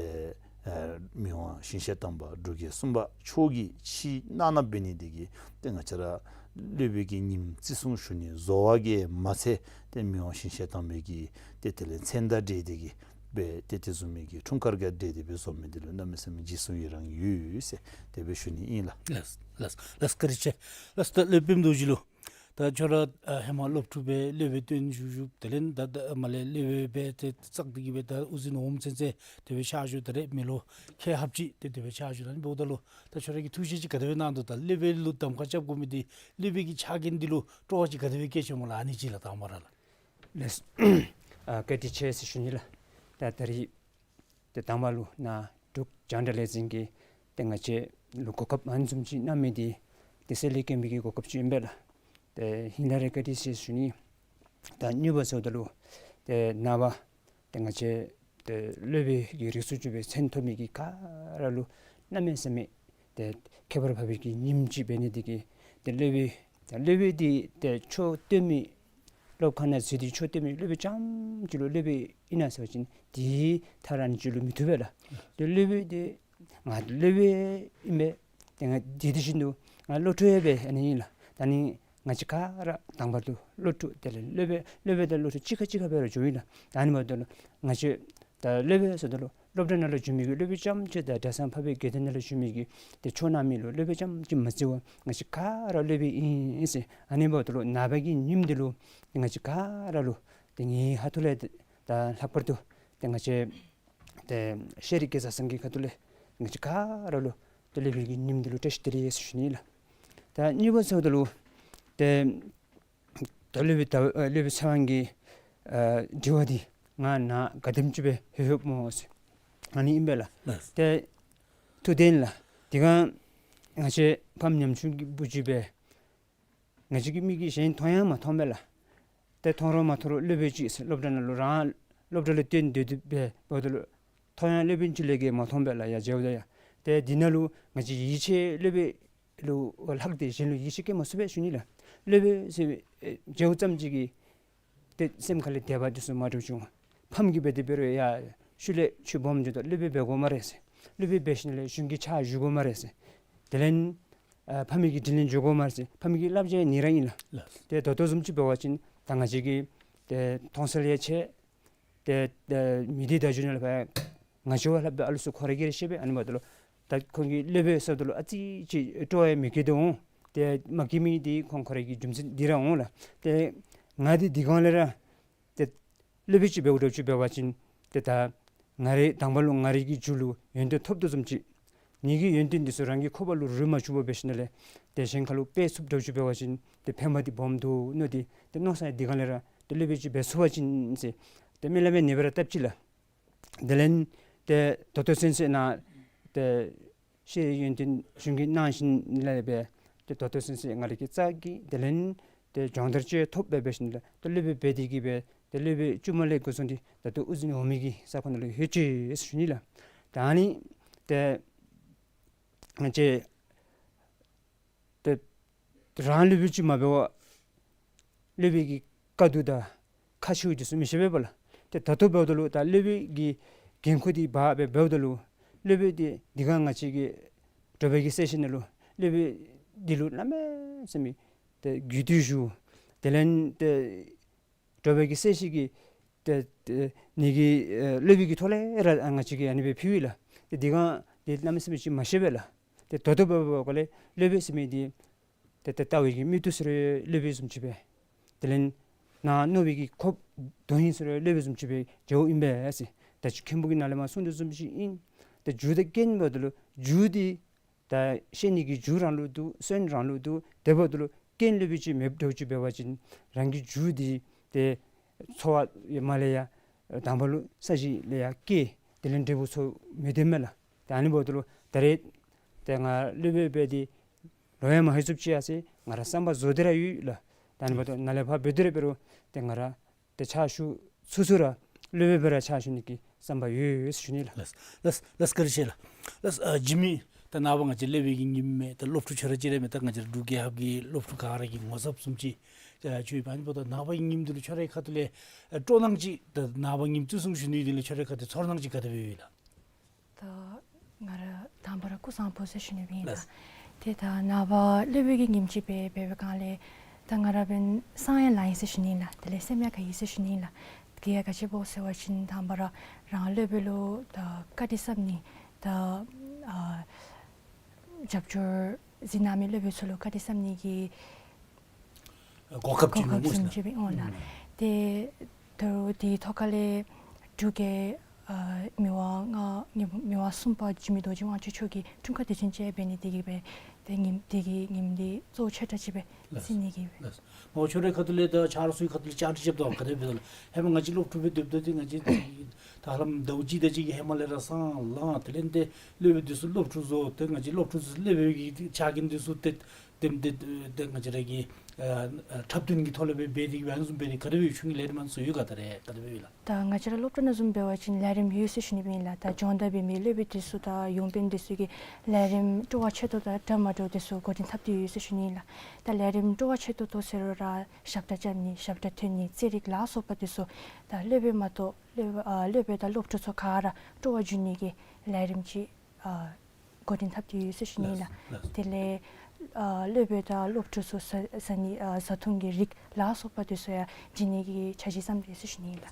ཨེ་མི་དབང་ཞིང་གཤེགས་དམ་པ་འབྲུག་རྒྱལ་གསུམ་པ་མཆོག་གིས་ཕྱི་གནང་གནངམ་འབད་ནི་འདི་གིས་ཏེ་ང་བཅས་ར་སློབ་དཔོན་གྱི་ཉིནམ་བརྩི་སྲུང་ཞུ་ནི་བཟོ་བ་གིས་མ་ཚད་ཏེ་མི་དབང་ཞིང་གཤེགས་དམ་པའི་གི་ཏེ་དེ་ལས་མཚན་དང་འབྲེལ་ཏེ་གི་སྦེ་ཏེ་དེ་བཟུམ་མའི་གི་འཁྲུངས་སྐར་གྱང་འབྲེལ་ཏེ་སྦེ་བཟོ་མི་འདི་ལུ་གནམ་མེད་ས་མེད་རྗེས་སུ་ཡི་རང་ཡོད་ཟེར་དེ་སྦེ་ཞུ་ནི་ཨིན་ལགས། ལགས་ལགས་ལགས། བཀའ་དྲིན་ཆེ། ལགས་ད་སློབ་དཔོན་རྡོ་རྗེ་ལུ། ད་ཁྱོད་ར་ཨ་ཧེ་མ་སློབ་ཕྲུག་སྦེ་སློབ་དཔོན་སྟོན་བཞུགས་བཞུགས། དེ་ལས་ད་ད་མར་ལས་སློབ་དཔོན་སྦེ་ཏེ་བཙག་སྟེ་གི་སྦེ་ད་དབུ་འཛིན་འོགམ་ཚུན་ཚོད་དེ་སྦེ་ཕྱག་ཞུ། ད་རེས་མི་ལོ་ཁལ་ལྷགཔ་ཅིག་ཏེ་དེ་སྦེ་ཕྱག་ཞུ། ད་ཨ་ནི་འབདཝ་ད་ལུ་ད་ཁྱོད་ར་གིས་ཐུགས་བཞེད་ཅིག་ག་དེ་སྦེ་གནང་དོ། ད་སློབ་དཔོན་ལུ་གདམ་ཁ་རྐྱབ་དགོ་མི་འདི་སློབ་དཔོན་གྱི་ཕྱག་འགན་འདི་ལུ་སྤྲོ་བ་ཅིག་ག་དེ་སྦེ་སྐྱེས་ཅི་སྨོ་ལགས། ཨ་ནི་ཅིག་ལགས་དང་པ་ར་ལགས། ལགས། ཨ་བཀའ་དྲིན་ཆེ་ཟེར་ཞུ་ནི་ལགས། ད་ད་རེས་ཏེ་དང་པ་ལུ་ནཱ་འབྲུག་རྒྱང་བསྒྲགས་ལས་འཛིན་གྱིས་ཏེ་ང་བཅས་ལུ་གོ་སྐབས་ཨ་ནི་བཟུམ་ཅིག་གནང་མི་འདི་ཏེ་གསེར་ལས་སྐྱེས་མི་གི་གོ་སྐབས་ཅིག་ཨིན་པས་ལགས། ཏེ་ཧིང་ལས་ར་བཀའ་དྲིན་ཆེ་ཟེར་ཞུ་ནི། ད་གཉིས་པ་ཟེརཝ་ད་ལུ་ཏེ་ནངས་པ་ཏེ་ང་བཅས་ཏེ་སློབ་དཔོན་གྱི་རིགས་སུ་གྱུར་པའི་མཚན་ཐོབ་མི་གི་ག་ར་ལུ་གནམ་མེད་ས་མེད་ཏེ་ཁྱད་པར་འཕགས་པའི་གི་ཉིནམ་ཅིག་འབད་ནི་འདི་གིས་ཏེ་སློབ་དཔོན་ད་སློབ་དཔོན་འདི་ཏེ་ཆོས་སྟོན་མི་སློབ་ཁང་ནང་འཛུལ་ཏེ་ཆོས་སྟོན་མི་སློབ་དཔོན་རྐྱངམ་ཅིག་ལུ་སློབ་དཔོན་ཨིན་ན་ཟེར་བ་ཅིན་དེ་ཐད་ར་ཨ་ནི་ཅིག་ལུ་མི་བཏུབ་པས་ལགས། ཏེ་སློབ་དཔོན་འདི་ང་སློབ་དཔོན་ཨིན་པས། ཏེ་ང་དེ་དེ་བཞིན་དུ་ང་སློབ་ཕྲུག་ཡང་འབད་ཨ་ནི་ཨིན་ལགས། ད་ནི་ང་བཅས་ག་ར་དང་པ་ལུ་སློབ་ཕྲུག་དེ་ལས་སློབ་དཔོན་སློབ་དཔོན་དང་སློབ་ཕྲུག་གཅིག་ཁར་གཅིག་ཁར་འབད་ར་འགྱོཝ་ཨིན་ལགས། ད་ཨ་ནི་འབདཝ་ད་ལུ་ང་བཅས་ད་སློབ་དཔོན་ཟེརཝ་ད་ལུ་སློབ་གྲྭ་ནང་ལུ་འཛུལ་མི་གི་སློབ་དཔོན་རྐྱངམ་ཅིག་དང་གྲྭ་ཚང་འཕགས་པའི་དགེ་འདུན་ནང་ལུ་འཛུལ་མི་གི་ཏེ་ཆོས་གནང་མི་ལུ་སློབ་དཔོན་རྐྱངམ་ཅིག་མ་བརྩི་བར་ང་བཅས་ག་ར་སློབ་དཔོན་ཨིན་ཟེར། ཨ་ནི་འབདཝ་ད་ལུ་ནངས་པ་གི་ཉིནམ་འདི་ལུ་ཏེ་ང་བཅས་ག་ར་ལུ་ཏེ་ངེའི་ཁ་ཐུག་ལས་ད་ལྷག་པར་དུ་ཏེ་ང་བཅས་ཏེ་ཤེས་རིག་སྐལ་བཟང་ཚང་གི་ཁ་ཐུག་ལས་ང་བཅས་ག་ར་ལུ་ཏེ་སློབ་དཔོན་གྱི་ཉིནམ་འདི་ལུ་བཀྲ་ཤིས་བདེ་ལེགས་ཟེར་ཞུ་ནི་ལགས། ད་གཉིས་པ་ཟེརཝ་ད་ལུ་ཏེ་ད་སློབ་དཔོན་ད་ཨ་སློབ་དཔོན་ཚེ་དབང་གི་ཨ་དྲི་བ་འདི་ང་ནཱ་ག་དེམ་ཅིག་སྦེ་ལྷོད་ལྷོདཔ་སྨོ་ཟེར། ཨ་ནི་ཨིན་པས་ལགས། ལགས། ཏེ་ཐུགས་བདེན་ལགས། དེ་སྒང་ང་བཅས་ཕམ་ཉམ་ཆུང་གི་བུ་ཅིག་སྦེ་ང་བཅས་ཀྱི་མིག་གིས་གཞན་མཐོང་ཡང་མ་མཐོང་པས་ལགས། ཏེ་མཐོང་རུང་མ་མཐོང་རུང་སློབ་དཔོན་ཅིག་ཟེར་སློབ་གྲྭ་ནང་ལུ་རང་སློབ་གྲྭ་ལུ་བཏོན་སྡོད་སྡོདཔ་སྦེ་འབདཝ་ད་ལུ་མཐོང་ཡང་སློབ་དཔོན་ཅིག་ལས་བརྒལ་མ་མཐོང་པས་ལགས། ཡ་མཇལཝ་ད་ཡ། ཏེ་འདི་ནང་ལུ་ང་བཅས་ཡིད་ཆེས་སློབ་དཔོན་ལུ་ལྷག་སྟེ་གཞན་ལུ་ཡིད་ཆེས་བསྐྱེད་མ་ཚུགས་པས་ཞུ་ནི་ལགས། སློབ་དཔོན་ཟེར་མཇལཝ་ཙམ་ཅིག་གིས་ཏེ་སེམས་ཁ་ལས་དད་པ་འདི་ཚུ་མ་འདྲཝ་བྱུང་། ཕམ་གྱིས་འབད་དེ་འབད་རུང་ཡ་ཤུལ་ལས་ཁྱོད་སྦོམ་འགྱོཝ་ད་སློབ་དཔོན་འབད་དགོ་སྨ་རེ་ཟེར། སློབ་དཔོན་འབད་ཞིནམ་ལས་གཞུང་གི་ཕྱག་ཞུ་དགོ་སྨ་རེ་ཟེར། དེ་ལས་ཨ་ཕ་མའི་གི་དྲིན་ལན་འཇལ་དགོ་སྨ་རེ་ཟེར། ཕ་མའི་གི་བསླབ་བྱ་ཡང་ནི་ར་ཨིན་ལགས། ལགས། ཏེ་ད་ལྟོ་བཟུམ་ཅིག་འབད་བ་ཅིན་ད་ང་བཅས་ཀྱི་ཏེ་མཐོང་ཚད་ཡང་ཆེ། ཏེ་ཏེ་མི་སྡེ་བརྡ་བརྒྱུད་ནང་ལུ་ཕར་ང་བཅས་བ་ལྷག་སྦེ་ཨ་ལུ་ཚུ་ཁོ་ར་གིས་ར་ཤེས་པས། ཨ་ནི་འབདཝ་ད་ལུ་ད་ཁོང་གིས་སློབ་དཔོན་ཟེརཝ་ད་ལུ་ཨ་ཙི་ཅིག་སྤྲོ་བ་ཡང་མི་སྐྱེ་དོ་འོང་། ཏེ་མ་སྐྱེ་མི་འདི་ཁོང་ཁོ་ར་གི་རྒྱུ་མཚན་འདི་ར་འོང་ལགས། ཏེ་ང་འདི་འདི་སྒང་ལས་ར་ཏེ་སློབ་དཔོན་ཅིག་འབདཝ་འདྲཝ་ཅིག་འབད་བ་ཅིན་ཏེ་ད་ང་རའི་དང་པ་ལུ་ང་རའི་གི་རྒྱུད་ལུ་ཡོན་ཏན་ཐོབ་དོ་བཟུམ་ཅིག་ངེ་གི་ཡོན་ཏན་འདི་ཚུ་རང་གི་ཁོག་པ་ལུ་རུལ་མ་བཅུག་པར་འབད་ཞིནམ་ལས་ཏེ་གཞན་ཁ་ལུ་སྤེལ་ཚུགསཔ་འདྲཝ་ཅིག་འབད་བ་ཅིན་ཏེ་ཕན་པ་འདི་སྦོམ་འདུག་མནོ་སྟེ་ཏེ་མནོ་བསམ་འདི་སྒང་ལས་ར་ཏེ་སློབ་དཔོན་ཅིག་འབད་ཚུགས་པ་ཅིན་ཟེར་ཏེ་སྨོན་ལམ་ཡང་ནེ་སྦེ་ར་བཏབ་ཅི་ལགས། དེ་ལས་ཏེ་ད་ལྟོ་ཚུན་ཚོད་ནང་ཏེ་ཤེས་རིག་ཡོན་ཏན་གཞུང་གིས་གནང་ཞིནམ་ལས་སྦེ་ཏེ་ད་ལྟོ་ཚུན་ཚོད་ང་ར་གིས་བཙག་གི་དེ་ལས་ཏེ་སྦྱོང་བརྡར་ཅིག་ཐོབ་སྦེ་འབད་ཞིནམ་ལས་ཏེ་སློབ་དཔོན་འབད་དེ་གི་སྦེ་ཏེ་སློབ་དཔོན་བཙུན་མ་ལས་འགོ་བཟུང་སྟེ་ད་ལྟོ་དབུ་འཛིན་འོག་མའི་གི་ས་ཁོངས་ནང་ལུ་ལྷོད་ཅི་ཟེར་ཞུ་ནི་ལགས། ད་ཨ་ནི་ཏེ་ང་བཅས་ཏེ་རང་སློབ་དཔོན་ཅིག་མ་འབད་བར་སློབ་དཔོན་གྱི་དཀའ་སྡུག་དང་ཁག་ཆེཝ་འདི་ཚུ་མི་ཤེས་པས་ལགས། ཏེ་ད་ལྟོ་འབདཝ་ད་ལུ་ད་སློབ་དཔོན་གྱི་འགན་ཁུར་འདི་འབག་སྦེ་འབདཝ་ད་ལུ་སློབ་དཔོན་འདི་འདི་སྒང་ང་བཅས་ཀྱི་དྲོ་པའི་གི་གསལ་བཤད་ནང་ལུ་སློབ་དཔོན་འདི་ལུ་གནམ་མེད་ས་མེད་ཏེ་གུས་བཏུད་ཞུ། དེ་ལས་ཏེ་དྲོ་པའི་གི་གསལ་བཤད་ཀྱི་ཏེ་ཏེ་ནི་གི་ཨེ་སློབ་དཔོན་གྱི་ཐོག་ལས་ར་ང་བཅས་ཀྱིས་ཨ་ནི་སྦེ་ཕུལ་ཡི་ལགས། ཏེ་འདི་སྒང་འདི་གནམ་མེད་ས་མེད་ཅིག་མ་ཤེས་པས་ལགས། ཏེ་ད་ལྟོ་འབདཝ་ད་ལུ་སློབ་དཔོན་ཟེར་མི་འདི་ ཏེ་ཏེ་ལྟ་བའི་གི་མིག་ཏོ་ཟེར་རུང་སློབ་དཔོན་བཟུམ་ཅིག་སྦེ། དེ་ལས་ནཱ་མནོ་བའི་གི་ཁོག་དོན་ཡིན་ཟེར་རུང་སློབ་དཔོན་བཟུམ་ཅིག་སྦེ་མཇལཝ་ཨིན་པས་ཟེར། ད་ཅི་མཁན་པོ་གིས་ནཱ་ལས་མར་གསུངས་དོ་བཟུམ་ཅིག་ཨིན། ད་རྒྱུ་དང་རྐྱེན་འབདཝ་ད་ལུ་རྒྱུ་འདི་ད་བཤད་ནི་གི་རྒྱུ་རང་ལུགས་འདུག། སོན་རང་ལུགས་འདུག། དེ་འབདཝ་ད་ལུ་རྐྱེན་སློབ་དཔོན་ཅིག་མེདཔ་འདྲཝ་ཅིག་འབད་བ་ཅིན་རང་གི་རྒྱུ་འདི་ཏེ་འཚོ་བ་ཡང་མ་ལས་ཡར་དང་པ་ལུ་ས་གཞི་ལས་ཡར་སྐྱེ། དེ་ལས་འབྲས་བུ་ཚུ་མི་ལྡན་མས་ལགས། ད་ཨ་ནི་འབདཝ་ད་ལུ་ད་རེས་ཏེ་ང་སློབ་དཔོན་འབད་དེ་ལོ་ཡང་མ་ལྷོད་ཚུགསཔ་ཅིག་ཡར་སོང་ང་ར་བསམ་པ་རྫོགས་ཏེ་ར་ཡོད་ལགས། ད་ཨ་ནི་འབདཝ་ད་ནཱ་ལས་ཕར་འབད་དེ་ར་འབད་རུང་ཏེ་ང་ར་ཏེ་ཕྱག་ཞུ་ཚུགས་ཚུགས་ར་སློབ་དཔོན་སྦེ་ར་ཕྱག་ཞུ་ནི་གི་བསམ་པ་ཡོད་ཟེར་ཞུ་ནི་ལགས། ལགས་ལགས་ལགས། བཀའ་དྲིན་ཆེ་ལགས། ལགས་ཨ་འཇིགས་མེད། ད་ནངས་པ་ང་བཅས་སློབ་དཔོན་གྱི་ཉིནམ་མས། ད་སློབ་ཕྲུག་ཁྱོད་ར་ཅིག་ར་མས། ད་ང་བཅས་ར་འབྲུག་རྒྱལ་ཁབ་ཀྱི་སློབ་ཕྲུག་ག་ར་གི་ངོ་ཚབ་བཟུམ་ཅིག་ཨ་ཅིག་ཨིན་པས། ཨ་ནི་འབདཝ་ད་ནངས་པ་གི་ཉིནམ་འདི་ལུ་ཁྱོད་རའི་ཁ་ཐུག་ལས་ཨ་སྤྲོ་སྣང་ཅིག་ད་ནངས་པ་ཉིནམ་བརྩི་སྲུང་ཞུ་ནི་འདི་ལུ་ཁྱོད་རའི་ཁ་ཐུག་ཚོར་སྣང་ཅིག་ག་དེ་སྦེ་ཡོད་ལགས། ད་ང་ར་དང་པ་ར་སྐུ་གཟུགས་བཟང་པོ་ཟེར་ཞུ་ནི་ཨིན་ལགས། ལགས། ཏེ་ད་ནངས་པ་སློབ་དཔོན་གྱི་ཉིནམ་ཅིག་སྦེ་འབད་བའི་སྒང་ལས་ད་ང་ར་འབདན་བསམ་ཡང་ལང་ཡི་ཟེར་ཞུ་ནི་ཨིན་ལགས། དེ་ལས་སེམས་ཡང་དགའ་ཡི་ཟེར་ཞུ་ནི་ཨིན་ལགས། དེ་ཡང་ག་ཅི་སྦེ་ཟེར་བ་ཅིན་དང་པ་ར་རང་སློབ་དཔོན་ལུ་ད་བཀའ་དྲིན་བསམ་ནི་ད་ཨ་རྒྱབ་སྐྱོར་གཟིགས་གནང་མི་སློབ་དཔོན་ཚུ་ལུ་བཀའ་དྲིན་བསམ་ནི་གི་གོ་སྐབས་ཅིག་གོ་སྐབས་མེན་ན་ཟེར་ཅིག་སྦེ་འོང་ལགས། ཨུམ། ཏེ་ད་རུང་དེའི་ཐོག་ཁ་ལས་འབྲུག་གི་ཨ་མི་དབང་ལྔ་མི་དབང་གསུམ་པ་འཇིགས་མེད་རྡོ་རྗེ་དབང་ཕྱུག་མཆོག་གིས་འཁྲུངས་སྐར་དུས་ཆེན་ཅིག་འབད་ནི་དེ་གིས་སྦེ་ཏེ་ཉིནམ་དེ་གི་ཉིནམ་འདི་གཙོ་བོ་ཆེ་དྲགས་ཅིག་སྦེ་ལགས། བརྩི་ནི་གིས་སྦེ། ལགས། ང་ཁྱོད་རའི་ཁ་ཐུག་ལས་ད་ཆ་རོགས་ཚུའི་ཁ་ཐུག་ལས་བཅར་འདྲི་རྐྱབ་དོ་ག་དེ་སྦེ་ད་ལགས། ཧེ་མ་ང་བཅས་སློབ་ཕྲུག་སྦེ་སྡོདཔ་ད་ཏེ་ང་བཅས་ད་ཧ་ལམ་ཟླཝ་གཅིག་དེ་ཅིག་གི་ཧེ་མ་ལས་ར་སང་ལང་། དེ་ལས་ཏེ་སློབ་དཔོན་འདི་ཚུ་སློབ་ཕྲུག་བཟོ། ཏེ་ང་བཅས་སློབ་ཕྲུག་ཚུ་སློབ་དཔོན་གྱི་ཕྱག་འགན་འདི་ཚུ་ཏེ་དེམ་ཏེ་ཏེ་ང་བཅས་ར་གི་ཨ་ཨ་འཁྲབ་སྟོན་གྱི་ཐོག་ལས་སྦེ་འབད་དེ་གིས་སྦེ་ཨ་ནི་བཟུམ་འབད་དེ་ག་དེ་སྦེ་ཡོད། ཁྱོད་ཀྱི་ལས་རིམ་ཨ་ནི་ཚུ་ཡོད་ག། ད་རེས་ག་དེ་སྦེ་ཡོད་ལགས། ད་ང་བཅས་ར་སློབ་གྲྭ་ནང་བཟུམ་འབད་བ་ཅིན་ལས་རིམ་ཡོད་ཟེར་ཞུ་ནི་ཨིན་ལགས། ད་སྦྱོང་བརྡར་འབད་མི་སློབ་དཔོན་འདི་ཚུ་དང་ཡོངས་དཔོན་འདི་ཚུ་གིས་ལས་རིམ་སྤྲོ་བ་ཆེ་ཏོག་ཏོ་དང་འདྲ་མ་འདྲཝ་འདི་ཚུ་འགོ་འདྲེན་འཐབ་སྟེ་ཡོད་ཟེར་ཞུ་ནི་ཨིན་ལགས། ད་ལས་རིམ་སྤྲོ་བ་ཆེ་ཏོག་ཏོ་ཟེར་རུང་ར་ཞབས་ཁྲ་རྐྱབ་ནི་ཞབས་ཁྲ་འཐེན་ནི་རྩེད་རིགས་ལ་སོགས་པ་འདི་ཚུ་ད་སློབ་དཔོན་མ་གཏོགས་སློབ་ཨ་སློབ་དཔོན་དང་སློབ་ཕྲུག་ཚུ་ག་ར་སྤྲོ་བ་འཇུག་ནི་གི་ལས་རིམ་ཅིག་ཨ་འགོ་འདྲེན་འཐབ་སྟེ་ཡོད་ཟེར་ཞུ་ནི་ཨིན་ལགས། ལགས། དེ་ལས་ཨ་སློབ་དཔོན་དང་སློབ་ཕྲུག་ཚུ་བཟའ་བཟའ་ནི་ཨ་བཟའ་འཐུང་གི་རིགས་ལ་སོགས་པ་འདི་ཚུ་ཡང་བྱིན་ནི་གི་འཆར་གཞི་བརྩམས་ཏེ་ཡོད་ཟེར་ཞུ་ནི་ཨིན་ལགས།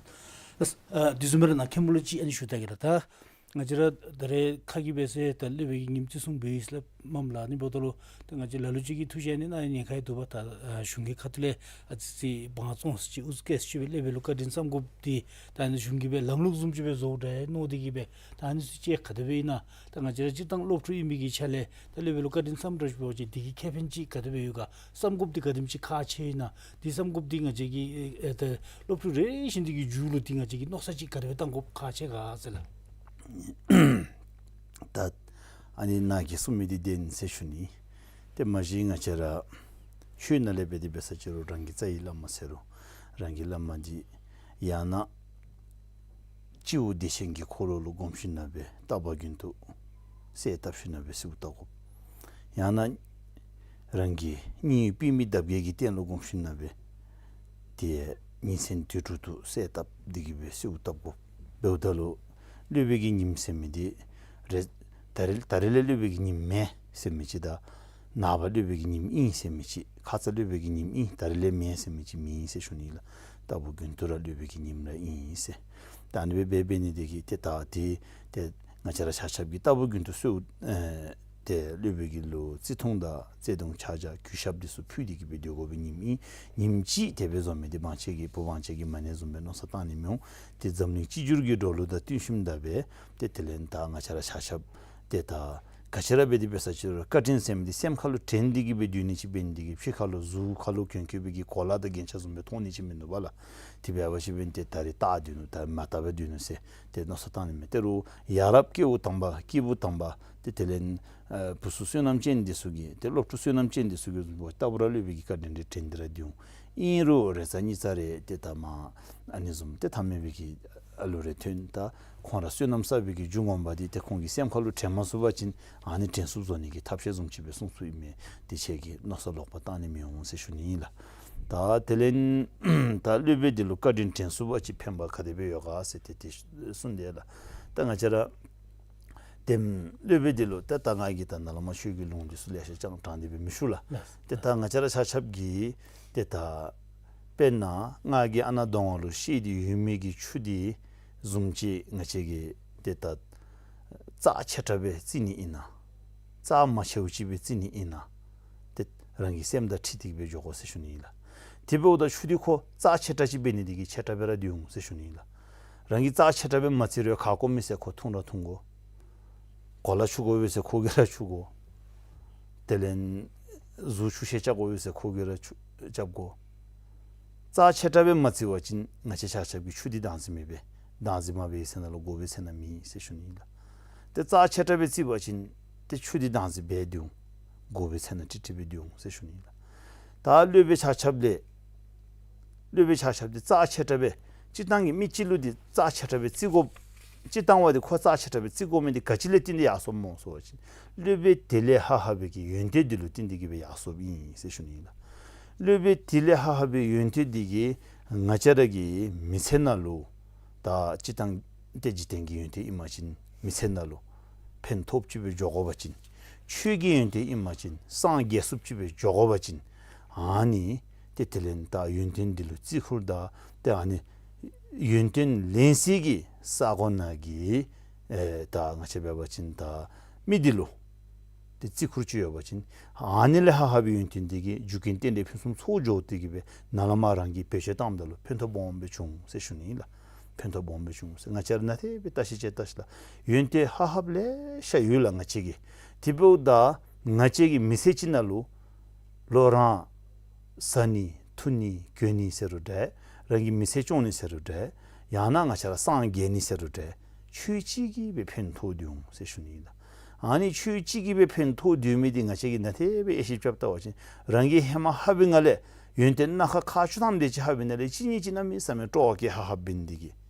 ལགས། ཨ་དེ་བཟུམ་སྦེ་ར་ནཱ་མཁན་པོ་ལུ་ཅིག་ཨ་ནི་ཞུ་ད་གེ་ལགས། ད་ང་བཅས་ར་ད་རེས་ཁ་གིས་འབད་ཟེར་ད་སློབ་དཔོན་གྱི་ཉིནམ་བརྩི་སྲུང་འབད་ཡི་ཟེར་སླབ་མས་ལགས། ཨ་ནི་འབདཝ་ད་ལུ་ད་ང་བཅས་ལ་ལུ་ཅིག་གིས་ཐུགས་བཞེད་ནི་ཨ་ནི་ཉེན་ཁ་ཡང་འདུག་པ། ད་ཨ་གཞུང་གི་ཁ་ཐུག་ལས་ཨ་ཙི་ཙི་དབང་བཙོང་ས་ཅིག་ཨུ་ཚུགས་བསྐྱེད་ས་ཅིག་སྦེ་སློབ་དཔོན་ལུ་བཀའ་དྲིན་བསམ་དགོཔ་འདི་ད་ཨ་ནི་གཞུང་གིས་སྦེ་ལམ་ལུགས་བཟུམ་ཅིག་སྦེ་བཟོཝ་འདྲ་མནོ་སྟེ་གིས་སྦེ་ད་ཨ་ནི་ཚུ་ཅིག་ག་དེ་སྦེ་ཨིན་ན། ད་ང་བཅས་ར་སྤྱིར་བཏང་སློབ་ཕྲུག་ཨིན་པའི་གི་ཆ་ལས་ད་སློབ་དཔོན་ལུ་བཀའ་དྲིན་བསམ་འདྲཝ་ཅིག་འབད་བ་ཅིན་དེ་གི་ཁེ་ཕན་ཅིག་ག་དེ་སྦེ་ཡོད་ག། བསམ་དགོཔ་འདི་ག་དེམ་ཅིག་ཁག་ཆེ་ཨིན་ན། དེ་བསམ་དགོཔ་འདི་ང་བཅས་ཀྱི་ཨེ་ད་སློབ་ཕྲུག་རེ་བཞིན་འདི་གི་མཇུག་ལུ་འདི་ང་བཅས་ཀྱིས་མནོ་བསམ་ཅིག་ག་དེ་སྦེ་བཏང་དགོཔ་ཁག་ཆེ་ག་ཟེར་ལགས། ད་ཨ་ནི་ནཱ་གིས་གསུངས་མི་འདི་བདེན་ཟེར་ཞུ་ནི། ཏེ་མ་གཞི་ང་བཅས་ར་ཆོས་ནང་ལས་འབད་དེ་འབད་ས་ཅིག་རུང་རང་གི་རྩ་བའི་བླ་མ་ཟེར་རུང་རང་གི་བླ་མ་འདི་ཡང་ན་སྤྱི་བོ་བདེ་ཆེན་གྱི་འཁོར་ལོ་ལུ་བསྒོམ་ཞིནམ་ལས་སྦེ་རྟག་པ་རྒྱུན་དུ་གསལ་བཏབ་ཞིནམ་ལས་སྦེ་གསོལཝ་བཏབ་དགོ། ཡང་ན་རང་གི་སྙིང་པདྨའི་འདབ་བརྒྱད་ཀྱི་སྟེང་ལུ་བསྒོམ་ཞིནམ་ལས་སྦེ་ཏེ་ཉིན་མཚན་དུས་དྲུག་ཏུ་གསལ་བཏབ་སྟེ་གིས་སྦེ་གསོལཝ་བཏབ་དགོ། འབདཝ་ད་ལུ་སློབ་དཔོན་གྱི་ཉིནམ་ཟེར་མི་འདི་རེ་ད་རེས་ད་རེས་ལས་སློབ་དཔོན་གྱི་ཉིནམ་མེན་ཟེར་མི་ཅིག་དང་ནངས་པ་སློབ་དཔོན་གྱི་ཉིནམ་ཨིན་ཟེར་མི་ཅིག་ཁ་ཙ་སློབ་དཔོན་གྱི་ཉིནམ་ཨིན་ད་རེས་ལས་མེན་ཟེར་མི་ཅིག་མེན་ཟེར་ཞུ་ནི་ལགས། རྟག་པ་རྒྱུན་དུ་ར་སློབ་དཔོན་གྱི་ཉིནམ་ར་ཨིན་ཟེར། ད་ཨ་ནི་སྦེ་འབད་འབད་ནི་དེ་གིས་ཏེ་ད་ཏེ་ཏེ་ང་བཅས་ར་ཆ་ཁྱབ་ཀྱིས་རྟག་པ་རྒྱུན་དུ་གསོལཝ་ཨེ་ཏེ་སློབ་དཔོན་གྱི་ལུ་བརྩི་མཐོང་དང་བརྩེ་གདུང་ཕྱག་རྒྱ་གུས་ཞབས་འདི་ཚུ་ཕུལ་ཏེ་གིས་སྦེ་སྡོད་དགོ་པའི་ཉིནམ་ཨིན། ཉིནམ་གཅིག་དེ་སྦེ་བཟོ་མི་འདི་འབངས་ཆེན་གྱི་བུ་འབངས་ཆེན་གྱི་མ་ཎི་བཟུམ་སྦེ་མནོ་བསམ་བཏང་ནི་མི་འོང་། ཏེ་འཛམ་གླིང་གཅིག་གྱུར་གྱི་འགྲོ་ལུགས་དང་བསྟུན་ཞིནམ་ད་སྦེ་ཏེ་དེ་ལས་ད་ང་བཅས་ར་ཆ་ཁྱབ་ཏེ་ད་ག་ཅི་ར་འབད་དེ་འབད་ས་ཅིག་རུང་བཀའ་དྲིན་ཟེར་མི་འདི་སེམས་ཁ་ལུ་དྲན་ཏེ་གིས་སྦེ་སྡོད་ནི་ཅིག་འབད་ནི་དེ་གིས་ཕྱི་ཁ་ལུ་གཟུགས་ཁ་ལུ་གྱོན་གྱོན་པའི་གི་གོ་ལ་དང་རྒྱན་ཆ་བཟུམ་སྦེ་མཐོང་ནི་ཅིག་མིན་འདུག་པ་ལགས། དེ་འབད་བ་ཅིན་འབདན་ཏེ་ད་རེས་བལྟ་སྡོད་ནུག་ད་མ་བལྟ་བར་སྡོད་ནུག་ཟེར་ཏེ་མནོ་བསམ་བཏང་ནི་མེད། ད་རུང་ཡ་རབས་སྐྱེས་བུ་དམ་པ་སྐྱེས་བུ་དམ་པ་ཏེ་དེ་ལས་ཨ་བུ་ཚུ་བསོད་ནམས་ཅན་འདི་ཚུ་གིས་ཏེ་སློབ་ཕྲུག་བསོད་ནམས་ཅན་འདི་ཚུ་གིས་བཟུམ་ལྟ་བུ་ར་སློབ་དཔོན་གྱི་བཀའ་དྲིན་རེ་དྲན་ཏེ་ར་སྡོད་འོང་། ཨིན་རུང་རེ་ཚ་གཉིས་ཚ་རེ་ཏེ་ད་མ་ཨ་ནི་བཟུམ་ཏེ་ཐ་མལ་པའི་གི་ཨ་ལུ་རེ་ཐོན། ད་ཁོང་ར་བསོད་ནམས་བསགས་པའི་གི་རྒྱུ་ངོ་མ་འདི་ཏེ་ཁོང་གི་སེམས་ཁ་ལུ་དྲན་མ་ཚུགས་པ་ཅིན་ཨ་ནི་དྲན་ཚུགསཔ་བཟོ་ནི་གི་ཐབས་ཤེས་བཟུམ་ཅིག་སྦེ་གསུངས་ཚུགས་ཨིན་མས། དེ་ཁྱེད་ཀྱིས་མནོ་བསམ་ལོག་པ་བཏང་ནི་མི་འོང་ཟེར་ཞུ་ནི་ཨིན་ལགས། ད་དེ་ལས་ད་སློབ་དཔོན་འདི་ལུ་བཀའ་དྲིན་དྲན་ཚུགས་པ་ཅིན་ཕན་པ་ག་དེ་སྦེ་ཡོད་ག་ཟེར་ཏེ་དེ་གསུངས་དེས་ལགས། ད་ང་བཅས་ར་དེམ་སློབ་དཔོན་འདི་ལུ་ད་ད་ང་གིས་ད་ནཱ་ལས་མར་ཆོས་ཀྱི་ལུང་འདི་ཚུ་ལེ་ཤ་ཅིག་དྲངས་ཏེ་སྦེ་མི་ཞུ་ལགས། ལགས། ཏེ་ད་ང་བཅས་ར་ཆ་ཁྱབ་ཀྱིས་ཏེ་ད་དཔེར་ན་ང་གིས་ཨ་ནཱ་གདོང་ཁ་ལུ་བཤལ་ཏེ་ཡོད་མི་གི་ཆུ་འདི་བཟུམ་ཅིག་ང་བཅས་ཀྱིས་ཏེ་ད་རྩ་ཆེ་དྲགས་སྦེ་བརྩི་ནི་ཨིན་ན། རྩ་མ་ཆེཝ་ཅིག་སྦེ་བརྩི་ནི་ཨིན་ན། ཏེ་ རང་གི་སེམས་དང་འཁྲིལ་ཏེ་གི་སྦེ་འགྱོ་དགོ་ཟེར་ཞུ་ནི་ཨིན་ལགས། དེ་འབདཝ་ད་ཆུ་འདི་ཁོ་རྩ་ཆེ་དྲགས་ཅིག་འབད་ནི་དེ་གིས་ཆེ་དྲགས་སྦེ་ར་སྡོད་འོང་ཟེར་ཞུ་ནི་ཨིན་ལགས། རང་གིས་རྩ་ཆེ་དྲགས་སྦེ་མ་བརྩི་རུང་ཁ་སྐོམ་མི་ཟེར་ཁོ་འཐུང་ར་འཐུང་དགོ། གོ་ལ་འཁྱུ་དགོ་པས་ཟེར་ཁོ་གིས་ར་འཁྱུ་དགོ། དེ་ལས་གཟུགས་འཁྱུ་ཤེས་རྐྱབ་དགོ་པས་ཟེར་ཁོ་གིས་ར་འཁྱུ་རྐྱབ་དགོ། རྩ་ཆེ་དྲགས་སྦེ་མ་བརྩི་བ་ཅིན་ང་བཅས་ཆ་ཁྱབ་ཀྱིས་ཆུ་འདི་བདག་འཛིན་མི་འབད། བདག་འཛིན་མ་འབད་བའི་ཚེ་ན་ལུ་དགོ་པའི་ཚེ་ན་མེད་ཟེར་ཞུ་ནི་ཨིན་ལགས། ཏེ་རྩ་ཆེ་དྲགས་སྦེ་བརྩི་བ་ཅིན་ཏེ་ཆུ་འདི་བདག་འཛིན་འབད་སྡོད་འོང་། དགོ་པའི་ཚེ་ན་ཀྲིག་ཀྲི་སྦེ་སྡོད་འོང་ཟེར་ཞུ་ནི་ཨིན་ལགས། ད་སློབ་དཔོན་ཆ་ཁྱབ་ལས་སློབ་དཔོན་ཆ་ཁྱབ་འདི་རྩ་ཆེ་དྲགས་སྦེ་སྤྱིར་བཏང་གི་མི་གཅིག་ལུ་འདི་རྩ་ཆེ་དྲགས་སྦེ་བརྩི་དགོ། སྤྱིར་བཏང་བ་འདི་ཁོ་རྩ་ཆེ་དྲགས་སྦེ་བརྩི་དགོ་མི་འདི་ག་ཅི་ལས་བརྟེན་ཏེ་ཡར་སོངམ་སྨོ་ཟེར་བ་ཅིན་སློབ་དཔོན་དེ་ལས་ལྷག་ལྷག་པའི་གི་ཡོན་ཏན་འདི་ལུ་བརྟེན་ཏེ་གི་སྦེ་ཡར་སོངམ་ཨིན་ཟེར་ཞུ་ནི་ཨིན་ལགས། སློབ་དཔོན་དེ་ལས་ལྷག་ལྷག་པའི་ཡོན་ཏན་འདི་གིས་ང་བཅས་ར་གི་མི་ཚེ་ནང་ལུ་ད་སྤྱིར་བཏང་ཏེ་འཇིག་རྟེན་གྱི་ཡོན་ཏན་ཨིན་པ་ཅིན་མི་ཚེ་ནང་ལུ་ཕན་ཐོགསཔ་ཅིག་སྦེ་འགྱོ་དགོ་པ་ཅིན། ཆོས་ཀྱི་ཡོན་ཏན་ཨིན་པ་ཅིན་སངས་རྒྱས་ཚུགསཔ་ཅིག་སྦེ་འགྱོ་དགོ་པ་ཅིན། ཨ་ནི་ཏེ་དེ་ལས་ད་ཡོན་ཏན་འདི་ལུ་བརྩི་བཀུར་དང་ཏེ་ཨ་ནི་ཡོན་ཏན་ལེན་སའི་གི་ས་གོ་ནང་གི་ཨེ་ད་ང་བཅས་འབད་བ་ཅིན་ད་མི་འདི་ལུ་ཏེ་བརྩི་བཀུར་ཅིག་ཡོད་པ་ཅིན་ཨ་ནི་ལས་ལྷག་ལྷག་པའི་ཡོན་ཏན་འདི་གིས་རྒྱུ་རྐྱེན་རྟེན་འབྲེལ་ཕུན་སུམ་ཚོགས་འགྱོ་སྟེ་གི་སྦེ་ནཱ་ལས་མར་རང་གིས་བེད་སྤྱོད་བཏངམ་ད་ལུ་ཕན་ཐོགས་སྦོམ་སྦེ་འབྱུང་ཟེར་ཞུ་ནི་ཨིན་ལགས། ཕན་ཐོགས་སྦོམ་སྦེ་འབྱུང་ཟེར། ང་བཅས་ར་ནཱ་ཏེ་སྦེ་བལྟ་ཤིག་ཅིག་བལྟ་ཤིག་ལགས། ཡོན་ཏན་ལྷག་ལྷགཔ་ལེ་ཤ་ཡོད་ལགས་ང་བཅས་ཀྱི། དེ་འབདཝ་ད་ང་བཅས་ཀྱི་མི་ཚེ་ཅིག་ནང་ལུ་ལོ་རང་བཟའ་ནི་འཐུང་ནི་གྱོན་ནི་ཟེར་རུང་འདྲ། རང་གི་མི་ཚེ་སྐྱོང་ནི་ཟེར་རུང་འདྲ། ཡང་ན་ང་བཅས་ར་སངས་རྒྱས་ནི་ཟེར་རུང་འདྲ། ཆོས་གཅིག་གིས་སྦེ་ཕན་ཐོགས་སྡོད་འོང་ཟེར་ཞུ་ནི་ཨིན་ལགས། ཨ་ནི་ཆོས་གཅིག་གིས་སྦེ་ཕན་ཐོགས་སྡོད་མི་འདི་ང་བཅས་ཀྱིས་ནཱ་ཏེ་སྦེ་དབྱེ་ཞིབ་རྐྱབ་བལྟ་བ་ཅིན་རང་གི་ཧེ་མ་ལྷག་པའི་ནང་ལས་ཡོན་ཏན་སྣ་ཁ་ཁག་བཅུ་ཐམ་དེ་ཅིག་ལྷག་པའི་ནང་ལས་གཅིག་གཉིས་ཅིག་གནམ་མེད་ས་མེད་སྤྲོ་བ་སྐྱེ་ལྷག་ལྷགཔ་འབད་ནི་དེ་གིས།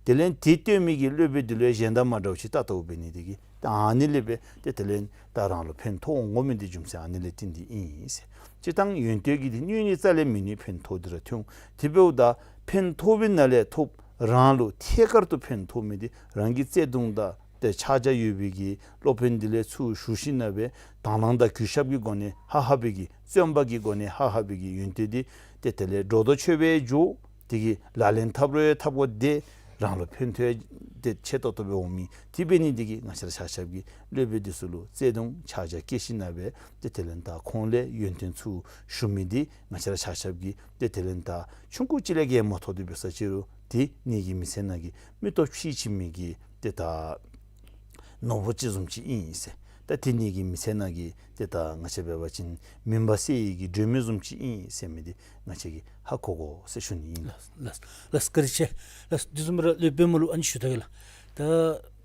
དེ་ལས་ཏེ་སྟོན་མི་གི་སློབ་དཔོན་འདི་ལུ་གཞན་དང་མ་འདྲཝ་ཅིག་ལྟ་ལྟཝ་འབད་ནི་དེ་གིས་ད་ཨ་ནི་ལས་སྦེ་ཏེ་དེ་ལས་ད་རང་ལུ་ཕན་ཐོགས་འོང་དགོ་མི་འདི་རྒྱུ་མཚན་ཨ་ནི་ལས་བརྟེན་ཏེ་ཨིན་ཟེར། སྤྱིར་བཏང་ཡོན་ཏན་གྱི་འདི་ཉོས་ནི་རྩ་ལས་མི་ཉོ། ཕན་ཐོགས་འདི་ར་ཐོན། དེ་འབདཝ་ད་ཕན་ཐོགས་པའི་ནང་ལས་ཐོབ་རང་ལུ་ཐད་ཀར་དུ་ཕན་ཐོགས་མི་འདི་རང་གི་བརྩེ་གདུང་དང་ཏེ་ཕྱག་རྒྱ་ཡོད་པའི་གི་སློབ་དཔོན་འདི་ལས་ཚུར་ཞུ་ཞིནམ་ལས་སྦེ་དང་བླངས་དང་གུས་ཞབས་ཀྱི་སྒོ་ནས་ལྷག་ལྷག་པའི་གི་བརྩོན་པ་གི་སྒོ་ནས་ལྷག་ལྷག་པའི་གི་ཡོན་ཏན་འདི་ཏེ་དེ་ལས་སྒྲོ་འདོགས་ཆོད་པའི་འགྱོ། དེ་གི་ལག་ལེན་འཐབ་རུང་འཐབ་དགོ། ཏེ་རང་ལུ་ཕན་ཐོགས་ཏེ་ཆེ་ཏོག་ཏོ་སྦེ་འོང་མི་དེ་འབད་ནི་དེ་གིས་ང་བཅས་ར་ཆ་ཁྱབ་ཀྱིས་སློབ་དཔོན་འདི་ཚུ་ལུ་བརྩེ་གདུང་ཕྱག་རྒྱ་བསྐྱེད་ཞིནམ་ལས་སྦེ་ཏེ་དེ་ལས་ད་ཁོང་ལས་ཡོན་ཏན་ཚུར་ཞུ་མི་འདི་ང་བཅས་ར་ཆ་ཁྱབ་ཀྱིས་ཏེ་དེ་ལས་ད་ཆུང་ཀུ་ཅིག་ལས་བརྒལ་མ་ཐོབ་སྟེ་འབད་ས་ཅིག་རུང་ཏེ་ངེ་གི་མི་ཚེ་ནང་གི་མིག་ཏོ་ཕྱེ་ཕྱེ་མི་གི་ཏེ་ད་ནོར་བུ་ཅིག་བཟུམ་ཅིག་ཨིན་ཟེར། ད་དེ་ངེ་གི་མི་ཚེ་ནང་གི་ཏེ་ད་ང་བཅས་འབད་བ་ཅིན་མུན་པ་སེལ་ནི་གི་སྒྲོན་མེ་བཟུམ་ཅིག་ཨིན་ཟེར་མི་འདི་ང་བཅས་ཀྱིས་ཧ་གོ་དགོ་ཟེར་ཞུ་ནི་ཨིན་ལགས། ལགས་ལགས་ལགས། བཀའ་དྲིན་ཆེ་ལགས། དེ་བཟུམ་ར་སློབ་དཔོན་མོ་ལུ་ཨ་ནི་ཞུ་ད་གེ་ལགས། ད་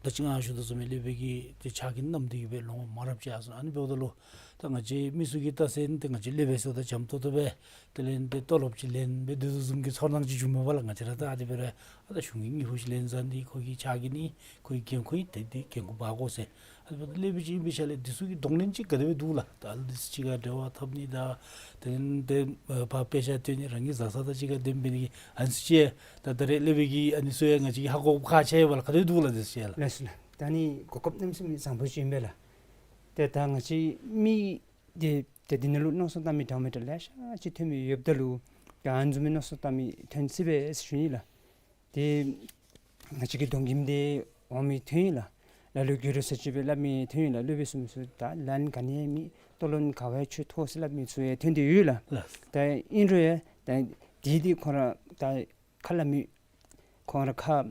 ད་ཅི་ང་ཞུ་དོ་བཟུམ་སྦེ་སློབ་དཔོན་གྱི་ཏེ་ཕྱག་གི་རྣམ་འདི་གིས་སྦེ་ལོང་མ་རབས་ཅིག་ཡར་སོང་། ཨ་ནི་འབདཝ་ད་ལུ་ད་ང་བཅས་མི་ཚུ་གིས་བལྟ་ས་ཨིན། ཏེ་ང་བཅས་སློབ་དཔོན་ཚུ་ད་འཇམ་ཏོང་ཏོ་སྦེ་དེ་ལས་ཏེ་ལྟོ་ལོབ་ཅིག་ལེན་སྦེ་སྡོད་དོ་བཟུམ་གྱི་ཚོར་སྣང་ཅིག་འབྱུངམ་མས་པ་ལགས། ང་བཅས་ར་ད་ཨ་ནི་སྦེ་ར་ཨ་ད་གཞུང་གི་དངུལ་ཕོགས་ཅིག་ལེན་ཟ་ནི་ཁོ་གི་ཕྱག་གི་ནི་ཁོ་གི་འགན་ཁུར་ཨིན། ཏེ་འདི་འགན་ཁུར་འབག་དགོ་ཟེར། ཨ་ནི་འབདཝ་ད་སློབ་དཔོན་ཅིག་ཨིན་པའི་ཤུལ་ལས་འདི་ཚུ་གི་གདོང་ལེན་ཅིག་ག་དེ་སྦེ་འདུག་ལགས། ད་ཨ་ནི་འདི་ཚུ་ཅིག་ཁར་འབྲེལ་བ་འཐབ་ནི་དང་དེ་ལས་ཏེ་ཨ་ཕར་དཔེ་ཆ་སྟོན་ནི་རང་གི་བཟའ་ཚང་དང་གཅིག་ཁར་ལྡནམ་འབད་ནི་གི་ཨ་ནི་ཚུ་ཅིག་ད་ད་རེས་སློབ་དཔོན་གྱིས་ཨ་ནི་ཚུ་ཡང་ང་བཅས་ཀྱིས་ཧ་གོ་ཁག་ཆེ་བས་ལགས། ག་དེ་སྦེ་འདུག་ལགས་འདི་ཚུ་ཅིག་ལགས། ལགས་སོ་ལགས། ད་ཨ་ནི་གོ་སྐབས་གནམ་མེད་ས་མེད་བཟང་པོ་ཅིག་ཨིན་པས་ལགས། ཏེ་ད་ང་བཅས་མི་ཏེ་ཏེ་འདི་ནང་ལུ་མནོ་བསམ་བཏང་མི་འདྲ་མི་འདྲ་ལེ་ཤ་ཅིག་ཐོན་མི་ཡོདཔ་ད་ལུ་ཡང་ཨ་ནི་བཟུམ་མའི་མནོ་བསམ་བཏང་མི་ཐོན་སྲིད་པས་ཟེར་ཞུ་ནི་ལགས། ཏེ་ང་བཅས་ཀྱི་གདོང་ཁྱིམ་འདི་འོང་མི་ཐོན་ཡི་ལགས། ལ་ལུ་གུ་རུ་ཟེར་ཅིག་སྦེ་སླབ་མི་ཐོན་ཡི་ལགས། སློབ་དཔོན་ཚུ་མི་ཚུ་ད་ལན་ག་ནི་མེད། ལྟོ་ལོན་ག་བ་ཡང་ཆོག་ཐོག་ཟེར་སླབ་མི་ཚུ་ཡང་ཐོན་ཏེ་ཡོད་ལགས། ལགས། ད་ཨིན་རུང་ཡང་ད་འདི་འདི་ཁོང་ར་ད་ཁ་སླབ་མི་ཁོང་ར་ཁ་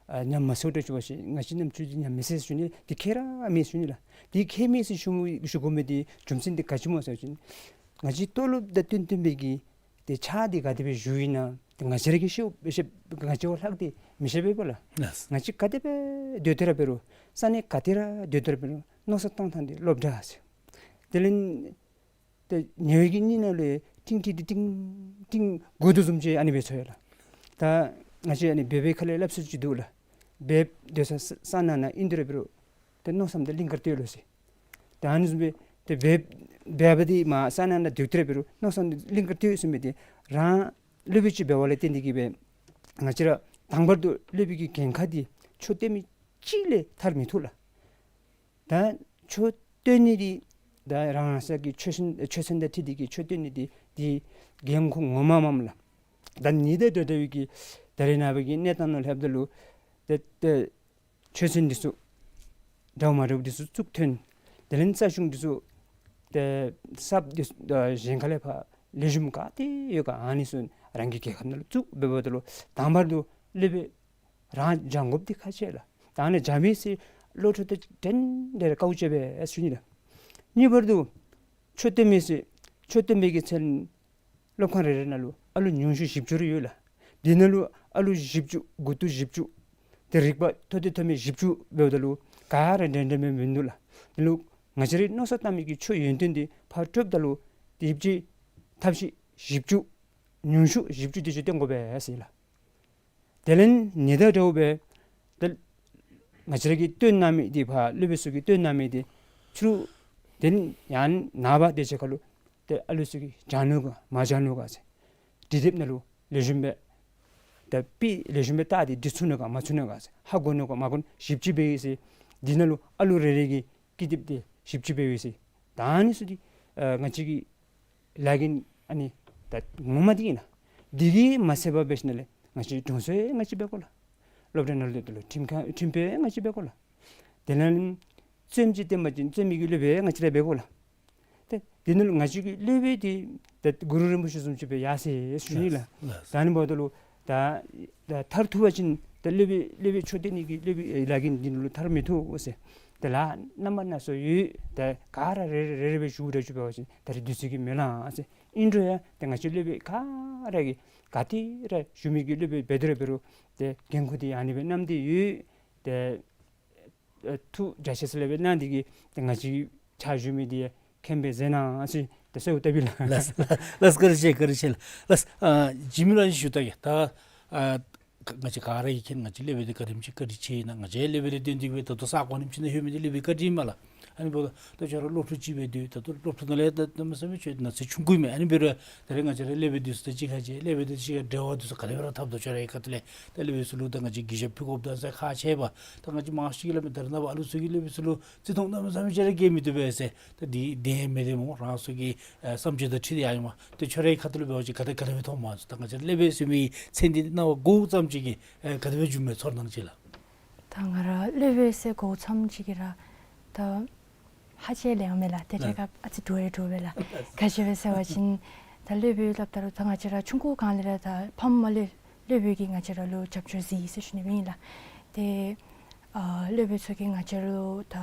ཨ་ཉམས་མ་སོང་འདྲཝ་ཅིག་འབད་ཞིནམ་ང་བཅས་རྣམ་ཅོ་འདི་ཉམས་མི་སོང་ཟེར་ཞུ་ནི། འདི་ཁྱད་ར་མེད་ཟེར་ཞུ་ནི་ལགས། འདི་ཁྱད་མེད་ཟེར་ཞུ་ཞུ་དགོ་མི་འདི་རྒྱུ་མཚན་འདི་ག་ཅི་སྨོ་ཟེར་བ་ཅིན་ང་བཅས་ལྟོ་ལོབ་དང་བསྟུན་བསྟུན་པའི་གི་ཏེ་ཕྱག་འདི་ག་དེ་སྦེ་ཞུ་ཡི་ན་ཏེ་ང་བཅས་ར་གིས་ཤེས་ཤེས་ང་བཅས་བ་ལྷག་སྟེ་མི་ཤེས་པས་པ་ལགས། ལགས། ང་བཅས་ག་དེ་སྦེ་སྡོད་དེ་ར་འབད་རུང་ས་གནས་ག་ཏེ་ར་སྡོད་དེ་ར་འབད་རུང་མནོ་བསམ་བཏང་ཐངས་འདི་ལོག་འདྲ་ཟེར། དེ་ལས་ཏེ་ཉེ་བའི་གི་གཉིད་ནང་ལུ་ཡང་ཏིང་ཏིང་ཏིང་ཏིང་ཏིང་འགོར་དོ་བཟུམ་ཅིག་ཨ་ནི་སྦེ་ཚོར་ཡི་ལགས། ད་ང་བཅས་ཨ་ནི་སྦས་པའི་ཁ་ལས་སླབ་སྲོལ་ཅིག་འདུག་ལགས། སྦས་སྡོད་ས་ས་ནང་ན་ཨིན་དེ་ར་འབད་རུང་ཏེ་མནོ་བསམ་འདི་གླིང་དཀར་སྟོད་ལུ་ཟེར། ད་ཨ་ནི་བཟུམ་སྦེ་ཏེ་སྦས་སྦས་པ་འདི་མར་ས་ནང་ན་སྡོད་དེ་ར་འབད་རུང་མནོ་བསམ་འདི་གླིང་དཀར་སྟོད་ཟེར་མི་འདི་རང་སློབ་དཔོན་ཅིག་འབད་བ་ལས་བརྟེན་ཏེ་གི་སྦེ་ང་བཅས་ར་དང་པ་ར་སློབ་དཔོན་གྱི་འགན་ཁག་འདི་ཆོས་སྟོན་མི་གཅིག་ལས་ཐར་མི་བཏུབ་ལགས། ད་ཆོས་སྟོན་ནི་འདི་ད་རང་རང་སོའི་གི་ཆོས་སེམས་ཆོས་སེམས་དང་འཁྲིལ་ཏེ་གི་ཆོས་སྟོན་ནི་འདི་འདི་འགན་ཁུར་ངོ་མ་མས་ལགས། ད་ནི་ད་ད་ལྟ་བའི་གི་ད་རེས་ནངས་པའི་གི་གནས་སྟངས་ནང་ལྷོདཔ་ད་ལུ་ད་ད་ཆོས་ཚན་འདི་ཚུ་འདྲཝ་མ་འདྲཝ་འདི་ཚུ་བཙུགས་ཐོན། དེ་ལས་རྩ་གཞུང་འདི་ཚུ་ ཏེ་གསརཔ་འདི་ཚུ་གཞན་ཁ་ལས་ཕར་ལེགས་ཤོམ་ག་ཏེ་ཡོད་ག་ཨ་ནི་ཚུ་རང་གི་རྒྱལ་ཁབ་ནང་ལུ་བཙུགས་འབདཝ་ད་ལུ་དང་པ་ར་ཏེ་སློབ་དཔོན་རང་སྦྱང་དགོཔ་འདི་ཁག་ཆེ་ལགས། ད་ཨ་ནི་སྦྱང་མི་ཚུ་བློ་གྲོས་དང་འགྲན་ཏེ་ར་དཀའཝ་སྤྱད་པས་ཟེར་ཞུ་ནི་ལགས། གཉིས་པ་ར་ཏེ་མཆོད་རྟེན་མི་ཚུ་མཆོད་རྟེན་པའི་གི་མཚན་སློབ་ཁང་རེ་རེ་ནང་ལུ་ཨ་ལུ་ཉུང་ཤོས་བཞི་བཅུ་རེ་ཡོད་ལགས། དེ་ནང་ལུ་ཨ་ལུ་བཞི་བཅུ་དགུ་ཐུག་བཞི་བཅུ་ཏེ་རིག་པ་མཐོ་ཏེ་མཐོ་མི་བཞི་བཅུ་འབདཝ་ད་ལུ་ག་ར་འགྲན་འགྲན་མེད་མིན་འདུག་ལགས། དེ་ལུ་ང་བཅས་རའི་མནོ་བསམ་བཏང་མི་གི་ཆོས་ཡོན་ཏན་འདི་ཕར་སྤྲོདཔ་ད་ལུ་དེ་ཅིག་ཐབས་ཤེས་བཞི་བཅུ་ཉུང་ཤོས་བཞི་བཅུ་དེ་ཅིག་བཏོན་དགོ་པས་ཟེར་ལགས། དེ་ལས་ནི་ད་འདྲཝ་སྦེ་ཏེ་ང་བཅས་ར་གིས་བཏོན་གནང་མི་འདི་ཕར་སློབ་དཔོན་ཚུ་གིས་བཏོན་གནང་མི་འདི་ཕྱི་རུ་དེ་ཡང་ནངས་པ་དེ་ཅིག་ཁར་ལུ་ཏེ་ཨ་ལུ་ཚུ་གིས་སྦྱང་ནུག་ག་མ་སྦྱང་ནུག་ག་ཟེར་འབྲི་དེབ་ནང་ལུ་ལེགས་ཤོམ་སྦེ་ཏེ་དཔེ་ལེགས་ཤོམ་སྦེ་བལྟ་སྟེ་འབྲི་ཚུགས་ནུག་ག་མ་ཚུགས་ནུག་ག་ཟེར་ཧ་གོ་ནུག་ག་མ་གོ་ནུག་ཞིབ་དཔྱད་འབད་ཡི་ཟེར། དེ་ནང་ལུ་ཨ་ལུ་རེ་རེ་གི་ཀི་དེབ་དེ་ཞིབ་དཔྱད་འབད་ཡི་ཟེར། ད་ཨ་ནི་ཚུ་འདི་ཨ་ང་བཅས་ཀྱི་ལཱ་འགན་ཨ་ནི་ད་ངོ་མ་འདི་ཨིན་ལགས། འདི་གིས་མ་ཚད་པར་འབད་ཞིནམ་ལས་ང་བཅས་དྲུང་འཚོ་ཡང་ང་བཅས་འབད་དགོ་ལགས། སློབ་གྲྭ་ནང་ལུ་ཏེ་ལུ་ཁྲིམས་ཁང་ཁྲིམས་དཔོན་ཡང་ང་བཅས་འབད་དགོ་ལགས། དེ་ལས་རྩོདཔ་ཅིག་བསྟེན་པ་ཅིན་རྩོད་མི་གི་སློབ་དཔོན་ཡང་ང་བཅས་ར་འབད་དགོ་ལགས། ཏེ་དེ་ནང་ལུ་ང་བཅས་ཀྱི་སློབ་དཔོན་འདི་ད་གུ་རུ་རིན་པོ་ཆེ་བཟུམ་ཅིག་སྦེ་ཡར་སོ་ཡི་ཟེར་ཞུ་ནི་ལགས། ལགས། ད་ཨ་ནི་འབདཝ་ད་ལུ་ད་ད་མཐར་ཐུག་པ་ཅིན་ད་སློབ་དཔོན་སློབ་དཔོན་མཆོད་རྟེན་གྱི་སློབ་དཔོན་ལཱ་འགན་འདི་ནང་ལུ་མཐར་མི་ཐུག་ཟེར། ད་ལཱ་རྣམ་པ་སྣ་ཚོགས་ཡོད། ད་ག་ར་རེ་རེ་རེ་རེ་སྦེ་ཞུ་ར་ཞུ་འབད་བ་ཅིན་ད་རེས་དུས་ཚོད་ཀྱིས་མི་ལང་ཟེར། ཨིན་རུང་ཡང་ད་ང་བཅས་སློབ་དཔོན་ག་ར་གིས་ག་ཏེ་ར་བཞུགས་མི་གི་སློབ་དཔོན་འབད་དེ་ར་འབད་རུང་ད་འགན་ཁུར་འདི་ཨ་ནི་སྦེ་བསྣམས་ཏེ་ཡོད། ད་ཨ་ཐུགས་རྒྱ་ཆེ་ས་ལས་སྦེ་གནང་འདི་གིས་ད་ང་བཅས་ཕྱག་ཞུ་མི་འདི་མཁྱེན་པས་ཟེར་གནང་ཟེར་ད་གསོལཝ་བཏབ་ཨིན་ལགས། ལགས་ལགས་ལགས། བཀའ་དྲིན་ཆེ་བཀའ་དྲིན་ཆེ་ལགས། ལགས། ཨ་ཇི་མི་ལ་ཞུ་ད་ཡ་ད་ཨ་ང་བཅས་ག་ར་གིས་མཁྱེན། ང་བཅས་སློབ་དཔོན་འདི་ག་དེམ་ཅིག་བཀའ་དྲིན་ཆེ་ཨིན་ན། ང་བཅས་སློབ་དཔོན་འདི་བསྟེན་ཏེ་གིས་སྦེ་ད་ལྟོ་ས་གོ་རིམ་ཅིག་ནང་ལྷོད་མི་འདི་སློབ་དཔོན་བཀའ་དྲིན་ཨིན་མས་ལགས། ཨ་ནི་འབདཝ་ད་ད་ཁྱོད་ར་སློབ་ཕྲུག་ཅིག་སྦེ་སྡོད། ད་ལྟོ་སློབ་ཕྲུག་ནང་ལས་ད་གནམ་མེད་ས་མེད་ཁྱོད་ན་ཚོད་ཆུང་ཀུ་ཨིན་མས། ཨ་ནི་འབད་རུང་ད་རེས་ང་བཅས་ར་སློབ་དཔོན་འདི་ཚུ་དང་གཅིག་ཁར་མཇལ། སློབ་དཔོན་འདི་ཚུ་གཅིག་ཁར་འབྲེལ་བ་འདི་ཚུ་ག་དེ་སྦེ་ར་འཐབ་དོ། ཁྱོད་རའི་ཁ་ཐུག་ལས་ད་སློབ་དཔོན་ཚུ་ལུ་ད་ང་བཅས་གུས་ཞབས་ཕུལ་དགོཔ་དང་ཟེར་ཁག་ཆེ་བས། ད་ང་བཅས་མང་ཤོས་ཅིག་གིས་སླབ་མས། ད་རེས་ནངས་པ་ཨ་ལུ་ཚུ་གིས་སློབ་དཔོན་ཚུ་ལུ་བརྩི་མཐོང་གནམ་མེད་ས་མེད་ཅིག་ར་བསྐྱེད་མི་བཏུབ་པས་ཟེར། ད་འདི་བདེན་མི་བདེན་སྨོ། རང་སོ་གི་ཨ་བསམ་སྤྱོད་དང་འཁྲིལ་ཏེ་ཡར་ཨིན་མས། ད་ཁྱོད་རའི་ཁ་ཐུག་ལས་འབད་བ་ཅིན་ག་དེ་ག་དེ་སྦེ་མཐོངམ་སྨོ་ཟེར། ད་ང་བཅས་སློབ་དཔོན་ཟེར་མི་མཚན་འདི་རྣ་བར་གོཝ་ཙམ་ཅིག་གིས་ཨེ་ག་དེ་སྦེ་བྱུངམ་མས་ཚོར་སྣང་ཅིག་ལགས། ད་ང་ར་སློབ་དཔོན་ཟེར་གོཝ་ཙམ་ཅིག་གིས་ར་ད་ཧ་ཅང་ལེགས་མས་ལགས། དེ་ལགས། འཕྲལ་ཁར་ཨ་ཙི་འདྲོག་ཡང་འདྲོག་པས་ལགས། ལགས། ག་ཅི་སྦེ་ཟེར་བ་ཅིན་ད་སློབ་དཔོན་སླབ་ད་རུང་ད་ང་བཅས་ར་ཆུང་ཀུ་སྒང་ལས་ར་ད་ཕམ་མ་ལས་སློབ་དཔོན་གྱིས་ང་བཅས་ར་ལུ་རྒྱབ་སྐྱོར་གཟིགས་ཟེར་ཞུ་ནི་སྦེ་ཨིན་ལགས། ཏེ་ཨ་སློབ་དཔོན་ཚུ་གིས་ང་བཅས་ར་ལུ་ད་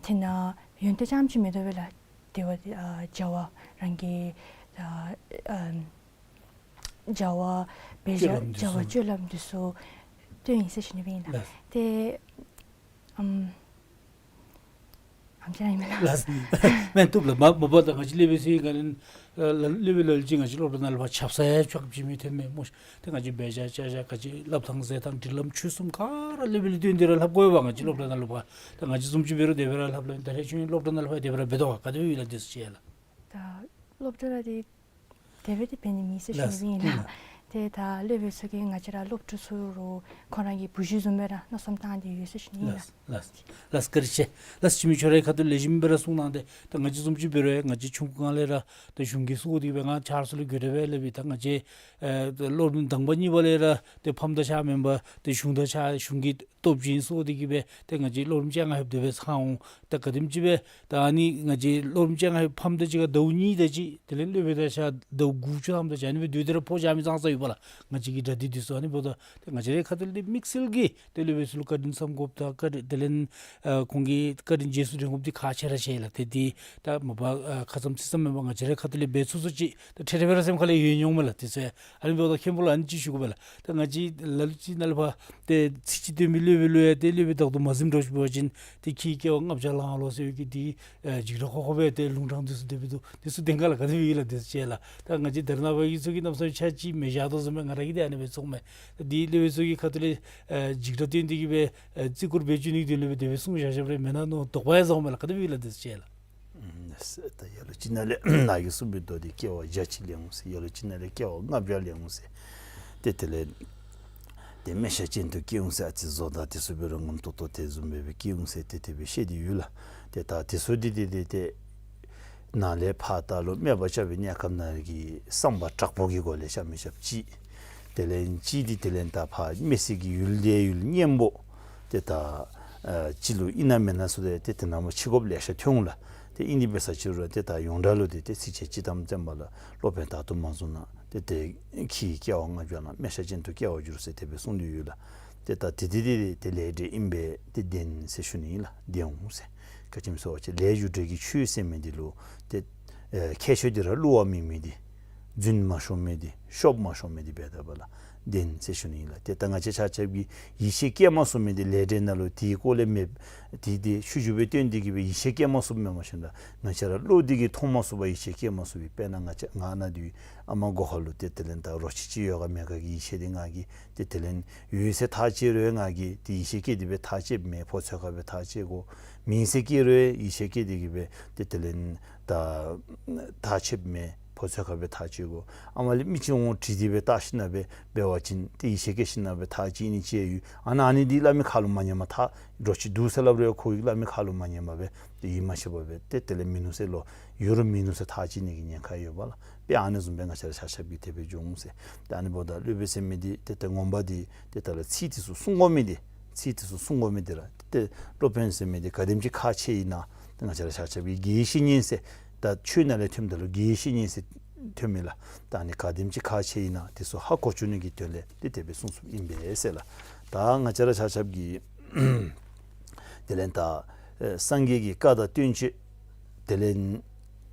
དེ་ནང་ཡོན་ཏན་རྐྱངམ་ཅིག་མེན་པར་སྦེ་ལགས། དེ་བ་ཨ་བྱ་བ་རང་གི་ཨ་ཨ་བྱ་བ་འབད་བྱ་སྤྱོད་ལམ་འདི་བྱ་བ་ཚུ་སྤྱོད་ལམ་འདི་ཚུ་སྟོན་ཡི་ཟེར་ཞུ་ནི་སྦེ་ཨིན་ལགས། ལགས། ཏེ་ཨམ་ཨམ་ཅིག་ར་ཨིན་མས་ལགས། ལགས། མེན་བཏུབ་ལགས། མ་མ་པ་ད་ང་བཅས་སློབ་དཔོན་ཚུ་གིས་ག་ནི་ཨ་ལ་སློབ་དཔོན་ལ་ལུ་ཅིག་ང་བཅས་སློབ་གྲྭ་ནང་ལུ་ཕར་ཆབ་གསང་ཡང་ཆོག་ཅིག་མི་ཐོན་མས་སྨོ། ཏེ་ང་བཅས་འབད་བཞག་བཅའ་བཞག་ག་ཅི་བསླབ་ཐངས་མཛད་ཐངས་སྒྲིག་ལམ་ཆོས་གསུམ་ག་ར་སློབ་དཔོན་ལུ་བསྟུན་ཏེ་ར་བསླབ་དགོ་པས། ང་བཅས་སློབ་གྲྭ་ནང་ལུ་ཕར་ད་ང་བཅས་བཟུམ་ཅིག་འབད་རུང་དེ་སྦེ་ར་བསླབ་སླབ་ཨིན། ད་རེས་ཁྱོད་སློབ་གྲྭ་ནང་ལུ་ཕར་དེ་སྦེ་ར་འབད་དོ་ག། ག་དེ་སྦེ་ཡོད་ལགས་དེ་ཚུ་ཅིག་ལགས། ད་སློབ་གྲྭ་ལགས་དེ་དེ་སྦེ་དེ་འབད་ནི་མེད་ཟེར་ཞུ་ནི་སྦེ་ཨིན་ལགས། ལགས། ཏེ་ད་སློབ་དཔོན་ཚུ་གིས་ང་བཅས་ར་སློབ་ཕྲུག་ཚུ་རུང་ཁོང་ར་གི་བུ་གཞི་བཟུམ་སྦེ་ར་མནོ་བསམ་བཏང་སྟེ་ཡོད་ཟེར་ཞུ་ནི་ཨིན་ལགས། ལགས། ལགས། བཀའ་དྲིན་ཆེ། ལགས། འཇིགས་མེད་ཁྱོད་རའི་ཁ་ཐུག་ལེགས་ཤོམ་སྦེ་ར་གསུངས་གནང་སྟེ། ད་ང་བཅས་བཟུམ་ཅིག་འབད་རུང་ང་བཅས་ཆུང་ཀུ་སྒང་ལས་ར་ད་གཞུང་གིས་གསོ་སྟེ་གིས་སྦེ་ང་ཆ་རོགས་ཚུ་ལུ་གུས་པ་སྦེ་སླབ་ཨིན། ད་ང་བཅས་ཨེ་ད་སློབ་རིམ་དང་པ་གཉིས་པ་ལས་ར་ཏེ་ཕམ་དང་ཕྱག་མེན་པར་ཏེ་གཞུང་དང་ཕྱག་གཞུང་གི་སྟོབས་ཅིག་གསོ་སྟེ་གིས་སྦེ་ཏེ་ང་བཅས་སློབ་རིམ་བཅོ་ལྔ་ལྷོདཔ་དེ་སྦེ་ཚང་འོང་། ད་ག་དེམ་ཅིག་སྦེ་ད་ཨ་ནི་ང་བཅས་སློབ་རིམ་བཅོ་ལྔ་ལྷོདཔ་ཕམ་དང་གཅིག་ཁར་ཟླཝ་གཉིས་དེ་ཅིག་དེ་ལས་སློབ་དཔོན་དང་ཕྱག་ཟླཝ་དགུ་བཅུ་ཐམ་དེ་ཅིག་ཨ་ནི་སྦེ་སྡོད་དེ་ར་ཕོགས་བཞག་མི་ཙང་ཙ་ཡོད་པས་ལགས། ང་བཅས་ཀྱི་གྲ་སྒྲིག་འདི་ཚུ་ཨ་ནི་འབདཝ་ད་ཏེ་ང་བཅས་རའི་ཁ་ཐུག་ལས་དམིགས་བསལ་གྱིས་ཏེ་སློབ་དཔོན་ཚུ་ལུ་བཀའ་དྲིན་བསམ་དགོཔ་དང་བཀའ་དྲིན་དེ་ལས་ཨ་ཁོང་གི་བཀའ་དྲིན་རྗེས་སུ་དྲན་དགོཔ་འདི་ཁག་ཆེ་ར་ཆེ་ལགས། ཏེ་འདི་ད་མ་པ་ཨ་ཁ་ཙམ་ཚིག་ཙམ་མེན་པར་ང་བཅས་རའི་ཁ་ཐུག་ལས་འབད་ཚུགས་ཚུགས་ཅིག་ད་འཕྲལ་འཕྲལ་སྦེ་ར་སེམས་ཁ་ལས་ཡོད་འོང་མས་ལགས། དེ་ཚུ་ཨ་ནི་འབདཝ་ད་མཁན་པོ་ལུ་ཨ་ནི་ཅིག་ཞུ་དགོ་པས་ལགས། ད་ང་བཅས་ལ་ལུ་ཅིག་ནང་ལུ་ཕར་ཏེ་ཚིག་ཅིག་སྟོན་མི་སློབ་དཔོན་ལུ་ཡང་ཏེ་སློབ་དཔོན་དང་དུ་མ་གཟིམ་འགྱོ་ཞིནམ་འབད་བ་ཅིན་ཏེ་ཁྱོད་སྐྱེ་བ་ལྔ་བརྒྱ་ལང་ལོ་ཟེར་བའི་གི་འདི་ཨེ་འཇིགས་སྐྲག་ཁོག་ཁོག་སྦེ་ཏེ་ལུང་དྲངས་འདི་ཚུ་དེ་སྦེ་འདུག། འདི་ཚུ་བདེན་ག་ལགས། ག་དེ་སྦེ་ཡོད་ལགས། དེ་ཚུ་ཅིག་ལགས། ད་ང་བཅས་ད་རེས་ནངས་པ་གི་ཚུ་གིས་གནམ་མེད་ས་མེད་ཆ་ཅིག་མི་བཞག་དོ་བཟུམ་སྦེ་ང་ར་གིས་ཏེ་ཨ་ནི་སྦེ་བཟུང་མས། འདི་སློབ་དཔོན་ཚུ་གི་ཁ་ཐུག་ལས་ཨེ་འཇིགས་སྐྲག་སྟོན་ཏེ་གིས་སྦེ་ཨེ་བརྩི་བཀུར་འབད་བཅུག་ནི་གི་དོན་ལུ་སྦེ་དེ་སྦེ་གསུངས་བཞག་བཞགཔ་རེ་མེན་ན་མནོ་དོགས་པ་ཡང་བཟོཝ་མས་ལགས། ག་དེ་སྦེ་ཡོད་ལགས། དེ་ཚུ་ཅིག་ལགས། ཨམ་ད་ལ་ལུ་ཅིག་ནང་ལས་ནཱ་གིས་གསུངས་པའི་མདོ་འདི་སྐྱེ་བ་བརྒྱ་ཅིག་ལེན་འོང་ཟེར། ལ་ལུ་ཅིག་ནང་ལས་སྐྱེ་བ་ལྔ་བརྒྱ་ལེན་འོང་ཟེར། ཏེ་དེ་ལས་ཏེ་སྨེ་ཤ་ཅན་དུ་སྐྱེ་འོང་ཟེར། ཨ་ཙི་བཟོ་ད་དེ་ཚུ་འབད་རུང་ངམ་ཏོག་ཏོ་དེ་བཟུམ་སྦེ་སྦེ་སྐྱེ་འོང་ཟེར། ཏེ་དེ་སྦེ་བཤད་དེ་ཡོད་ལགས། ཏེ་ད་དེ་ཚུ་འདི་ཏེ་ཏེ་ཏེ་ནཱ་ལས་ཕར་ད་ལུ་སྨེ་པ་རྐྱབ་པའི་གནས་སྐབས་ནང་གི་བསམ་པ་དྲག་པོ་གི་སྒོ་ལས་རྐྱབ་མི་རྐྱབ་ཅིག། དེ་ལས་ཅིག་འདི་དེ་ལས་ད་ཕར་སྨེ་བསྲེགས་ཀྱི་ཡུལ་དེ་ཡུལ་གཉན་པོ་ཏེ་ད་ཨ་ཅིག་ལུ་ཨིན་ན་མེན་ན་ཚུ་ཏེ་ཏེ་དེ་ནང་མ་ཕྱི་དགོཔ་ལེ་ཤ་ཐོན་འོང་ལགས། ཏེ་ཨིན་དེ་འབད་ས་ཅིག་རུང་ཏེ་ད་ཡོངས་གྲགས་ལུ་ཏེ་ཏེ་ཚིགས་བཅད་སྤྱིར་བཏང་བཙན་པ་ལ་སློབ་དཔོན་དག་ཏུ་མ་བཟུང་ན་ཏེ་ཏེ་ཁྱི་ཡི་སྐྱེ་བ་ལྔ་བརྒྱ་ན་སྨེ་ཤ་ཅན་དུ་སྐྱེ་བར་འགྱུར་ཟེར་དེ་སྦེ་གསུངས་ཏེ་ཡོད་ལགས། ཏེ་ད་ཏེ་ཏེ་ཏེ་ཏེ་ལས་འབྲས་ཨིན་པས། ཏེ་བདེན་ཟེར་ཞུ་ནི་ཨིན་ལགས། བདེན་འོང་ཟེར། ག་ཅི་སྨོ་ཟེར་བ་ཅིན་ལས་རྒྱུ་འབྲས་ཀྱི་ཆོས་ཟེར་མི་འདི་ལུ་ཏེ་ཨེ་ཁྱད་ཆོས་འདི་ར་བསླུ་བ་མེད་མི་འདི་རྫུན་མ་ཤོར་མི་འདི་ཤོབ་མ་ཤོར་མི་འདི་འབད་དེ་འབདཝ་ལས་བདེན་ཟེར་ཞུ་ནི་ཨིན་ལགས། ཏེ་ད་ང་བཅས་ཆ་ཁྱབ་ཀྱིས་ཡིད་ཆེས་བསྐྱེད་མ་ཚུགས་མི་འདི་ལས་འབྲས་ནང་ལུ་དེའི་སྐོར་ལས་མེད་དེ་ཏེ་ཆོས་བརྒྱུད་པའི་བསྟན་འདི་གིས་སྦེ་ཡིད་ཆེས་བསྐྱེད་མ་ཚུགསཔ་མེན་མ་ཤེས་ན་ང་བཅས་ར་བློ་འདི་གིས་མཐོང་མ་ཚུགས་པར་ཡིད་ཆེས་བསྐྱེད་མ་ཚུགས་པའི་དཔེར་ན་ང་བཅས་ང་ནཱ་འདི་ཨ་མ་སྒོ་ཁ་ལུ་ཏེ་དེ་ལས་ད་རོ་ཁྱི་ཅིག་ཡོད་ག་མེད་ག་གི་ཡིད་ཆེས་འདི་ང་གིས་ཏེ་དེ་ལས་ཡོད་ཟེར་ཐག་བཅད་རུང་ང་གིས་ཏེ་ཡིད་ཆེས་བསྐྱེད་དེ་སྦེ་ཐག་བཅདཔ་མེན། ཕོ་ཚོད་ཁར་སྦེ་ཐག་བཅད་དགོ། མིང་ཚིག་བཀོད་རུང་ཡིད་ཆེས་བསྐྱེད་དེ་གིས་སྦེ་ཏེ་དེ་ལས་ད་ཐག་བཅདཔ་མེན། ཕོ་ཚོད་ཁར་སྦེ་ཐག་བཅད་དགོ། ཨ་མ་ལས་མི་ཅིག་འོང་དྲིས་ཏེ་སྦེ་བལྟ་ཞིནམ་སྦེ་འབད་བ་ཅིན་ཏེ་ཡིད་ཆེས་བསྐྱེད་ཞིནམ་སྦེ་ཐག་བཅད་ནི་ཅིག་ཡོད། ཨ་ནཱ་ཨ་ནི་འདི་སླབ་མི་ཁ་ལུ་མ་ཉན་པར་ད་རོ་ཁྱི་འདུག་ཟེར་སླབ་རུང་ཁོ་གིས་སླབ་མི་ཁ་ལུ་མ་ཉན་པར་སྦེ་ཏེ་ཡིད་མ་ཆེས་པར་སྦེ་ཏེ་དེ་ལས་མིན་ནུག་ཟེར་ལོ་ཡོད་རུང་མིན་ནུག་ཟེར་ཐག་བཅད་ནི་གི་ཉེན་ཁ་ཡོདཔ་ལགས། དཔེ་ཨ་ནི་བཟུམ་སྦེ་ང་བཅས་ར་ཆ་ཁྱབ་ཀྱིས་དེ་སྦེ་འགྱོ་འོང་ཟེར། ཏེ་ཨ་ནི་འབདཝ་ད་སློབ་དཔོན་ཟེར་མི་འདི་ཏེ་ཏེ་ངོ་མ་འདི་ཏེ་ད་ལུ་ཚིག་འདི་ཚུ་གསུང་དགོ་མི་འདི་ཚིག་འདི་ཚུ་གསུང་དགོ་མི་འདི་ར་ཏེ་སློབ་དཔོན་ཟེར་མི་འདི་ག་དེམ་ཅིག་ཁག་ཆེ་ཨིན་ན་ཏེ་ང་བཅས་ར་ཆ་ཁྱབ་ཀྱིས་དགེ་བའི་བཤེས་གཉེན་ཟེར་ད་ཆོས་ནང་ལས་ཐོནམ་ད་ལུ་དགེ་བའི་བཤེས་གཉེན་ཟེར་ཐོན་མི་ལགས། ད་ཨ་ནི་ག་དེམ་ཅིག་ཁག་ཆེ་ཨིན་ན་འདི་ཚུ་ཧ་གོ་བཅུག་ནི་གི་དོན་ལས་ཏེ་དེ་སྦེ་གསུངས་གསུངསམ་ཨིན་པས་ཟེར་ལགས། ད་ང་བཅས་ར་ཆ་ཁྱབ་ཀྱིས་དེ་ལས་ད་ཨེ་སངས་རྒྱས་ཀྱི་བཀའ་དང་བསྟན་བཅོས་དེ་ལས་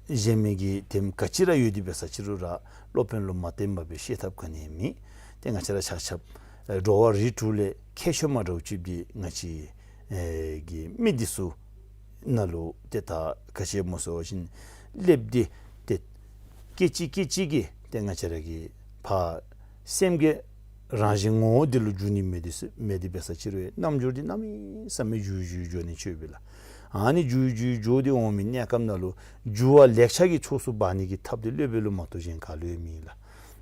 གཞན་མི་གི་དེམ་ག་ཅི་ར་ཡོད་དེ་འབད་ས་ཅིག་རུང་ར་སློབ་དཔོན་ལུ་མ་བརྟེན་པར་སྦེ་ཤེས་ཐབས་ག་ནི་ཡང་མེད། ཏེ་ང་བཅས་ར་ཆ་ཁྱབ་ཨེ་འགྲོ་བ་རིགས་དྲུག་ལས་ཁྱད་ཆོས་མ་འདྲཝ་ཅིག་འདི་ང་བཅས་ཨེ་གི་མི་འདི་ཚུ་ནང་ལུ་ཏེ་ད་ག་ཅི་སྨོ་ཟེར་བ་ཅིན་སློབ་དེ་ཏེ་སྐད་ཅིག་སྐད་ཅིག་གིས་ཏེ་ང་བཅས་ར་གི་ཕར་སེམས་ཀྱི་རང་བཞིན་ངོ་བོ་འདི་ལུ་འགྱུར་ནི་མེད་དེ་མེད་དེ་འབད་ས་ཅིག་རུང་རྣམ་འགྱུར་འདི་གནམ་མེད་ས་མེད་འགྱུར་འགྱུར་འགྱོ་ནི་ཅིག་ཡོདཔ་ལགས། ཨ་ནི་འགྱུར་འགྱུར་འགྱོ་སྟེ་འོང་མི་གནས་སྐབས་ནང་ལུ་འགྱུར་བ་ལེགས་ཆ་གི་ཕྱོགས་སུ་འབག་ནི་གི་ཐབས་འདི་སློབ་དཔོན་ལུ་མ་གཏོགས་གཞན་ག་ལུ་ཡང་མེད་ལགས།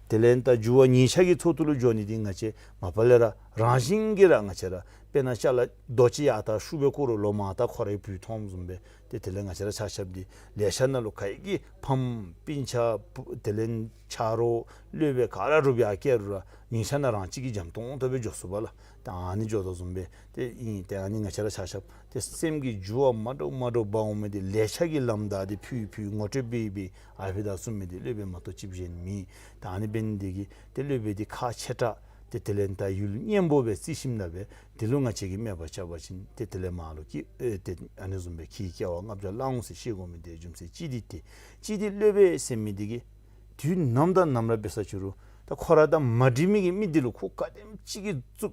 དེ་ལས་ད་འགྱུར་བ་ཉེས་ཆ་གི་ཕྱོགས་ལུ་འགྱོ་ནི་འདི་ང་བཅས་མ་པ་ལས་ར་རང་བཞིན་གྱིས་ར་ང་བཅས་ར་དཔེར་ན་ཅ་ལ་རྡོ་ཅིག་ཡར་ལྟ་ཤུགས་སྦེ་བཀོག་རུང་ལོ་མར་ལྟ་ཁོ་རའི་བུ་མཐོངམ་བཟུམ་སྦེ་ཏེ་དེ་ལས་ང་བཅས་ར་ཆ་ཁྱབ་འདི་ལེ་ཤ་ནང་ལུ་ག་གིས་ཕམ་སྤུན་ཆ་བུ་དེ་ལས་ཆ་རོགས་སློབ་དཔོན་ག་ར་རུབ་ཡར་བཀལ་རུང་ར་ཉིན་ཞག་ནང་རང་གཅིག་གིས་འཇམ་ཏོང་ཏོ་སྦེ་འགྱོ་ཚུགས་པས་ལགས། ད་ཨ་ནི་འགྱོ་དོ་བཟུམ་སྦེ་ཏེ་ཨིན། ཏེ་ཨ་ནི་ང་བཅས་ར་ཆ་ཁྱབ་ཏེ་སེམས་ཀྱི་འགྱུར་བ་མ་འདྲཝ་མ་འདྲཝ་འབག་འོང་མི་འདི་ལེ་ཤ་གིས་ལམ་བདའ་སྟེ་ཕུལ་ཕུལ་ངོ་སྤྲོད་འབད་འབད་ཨ་ཕི་ད་གསུང་མི་འདི་སློབ་དཔོན་མ་གཏོགས་ཅིག་གཞན་མེད། ད་ཨ་ནི་འབད་ནི་འདི་གིས་ཏེ་སློབ་དཔོན་འདི་ཁག་ཆེ་དྲགས་ཏེ་དེ་ལས་ད་ཡུལ་གཉན་པོ་སྦེ་བརྩི་ཞིནམ་ལས་སྦེ་དེ་ལུ་ང་བཅས་ཀྱིས་དམའ་འབེབས་རྐྱབ་པ་ཅིན་ཏེ་དེ་ལས་མར་ལུ་ཁྱི་ཨེ་ཏེ་ཨ་ནི་བཟུམ་སྦེ་ཁྱི་ཡི་སྐྱེ་བ་ལྔ་བརྒྱ་བླང་འོང་ཟེར་ཤེས་དགོ་མི་འདི་རྒྱུ་མཚན་གཅིག་འདི་ཏེ་གཅིག་འདི་སློབ་དཔོན་ཟེར་མི་འདི་གིས་དུས་ནམ་དང་ནམ་ར་འབད་ས་ཅིག་རུང་ད་ཁོ་ར་དང་མ་འགྲིག་མི་གི་མི་འདི་ལུ་ཁོ་ག་དེམ་ཅིག་གིས་རྩུབ་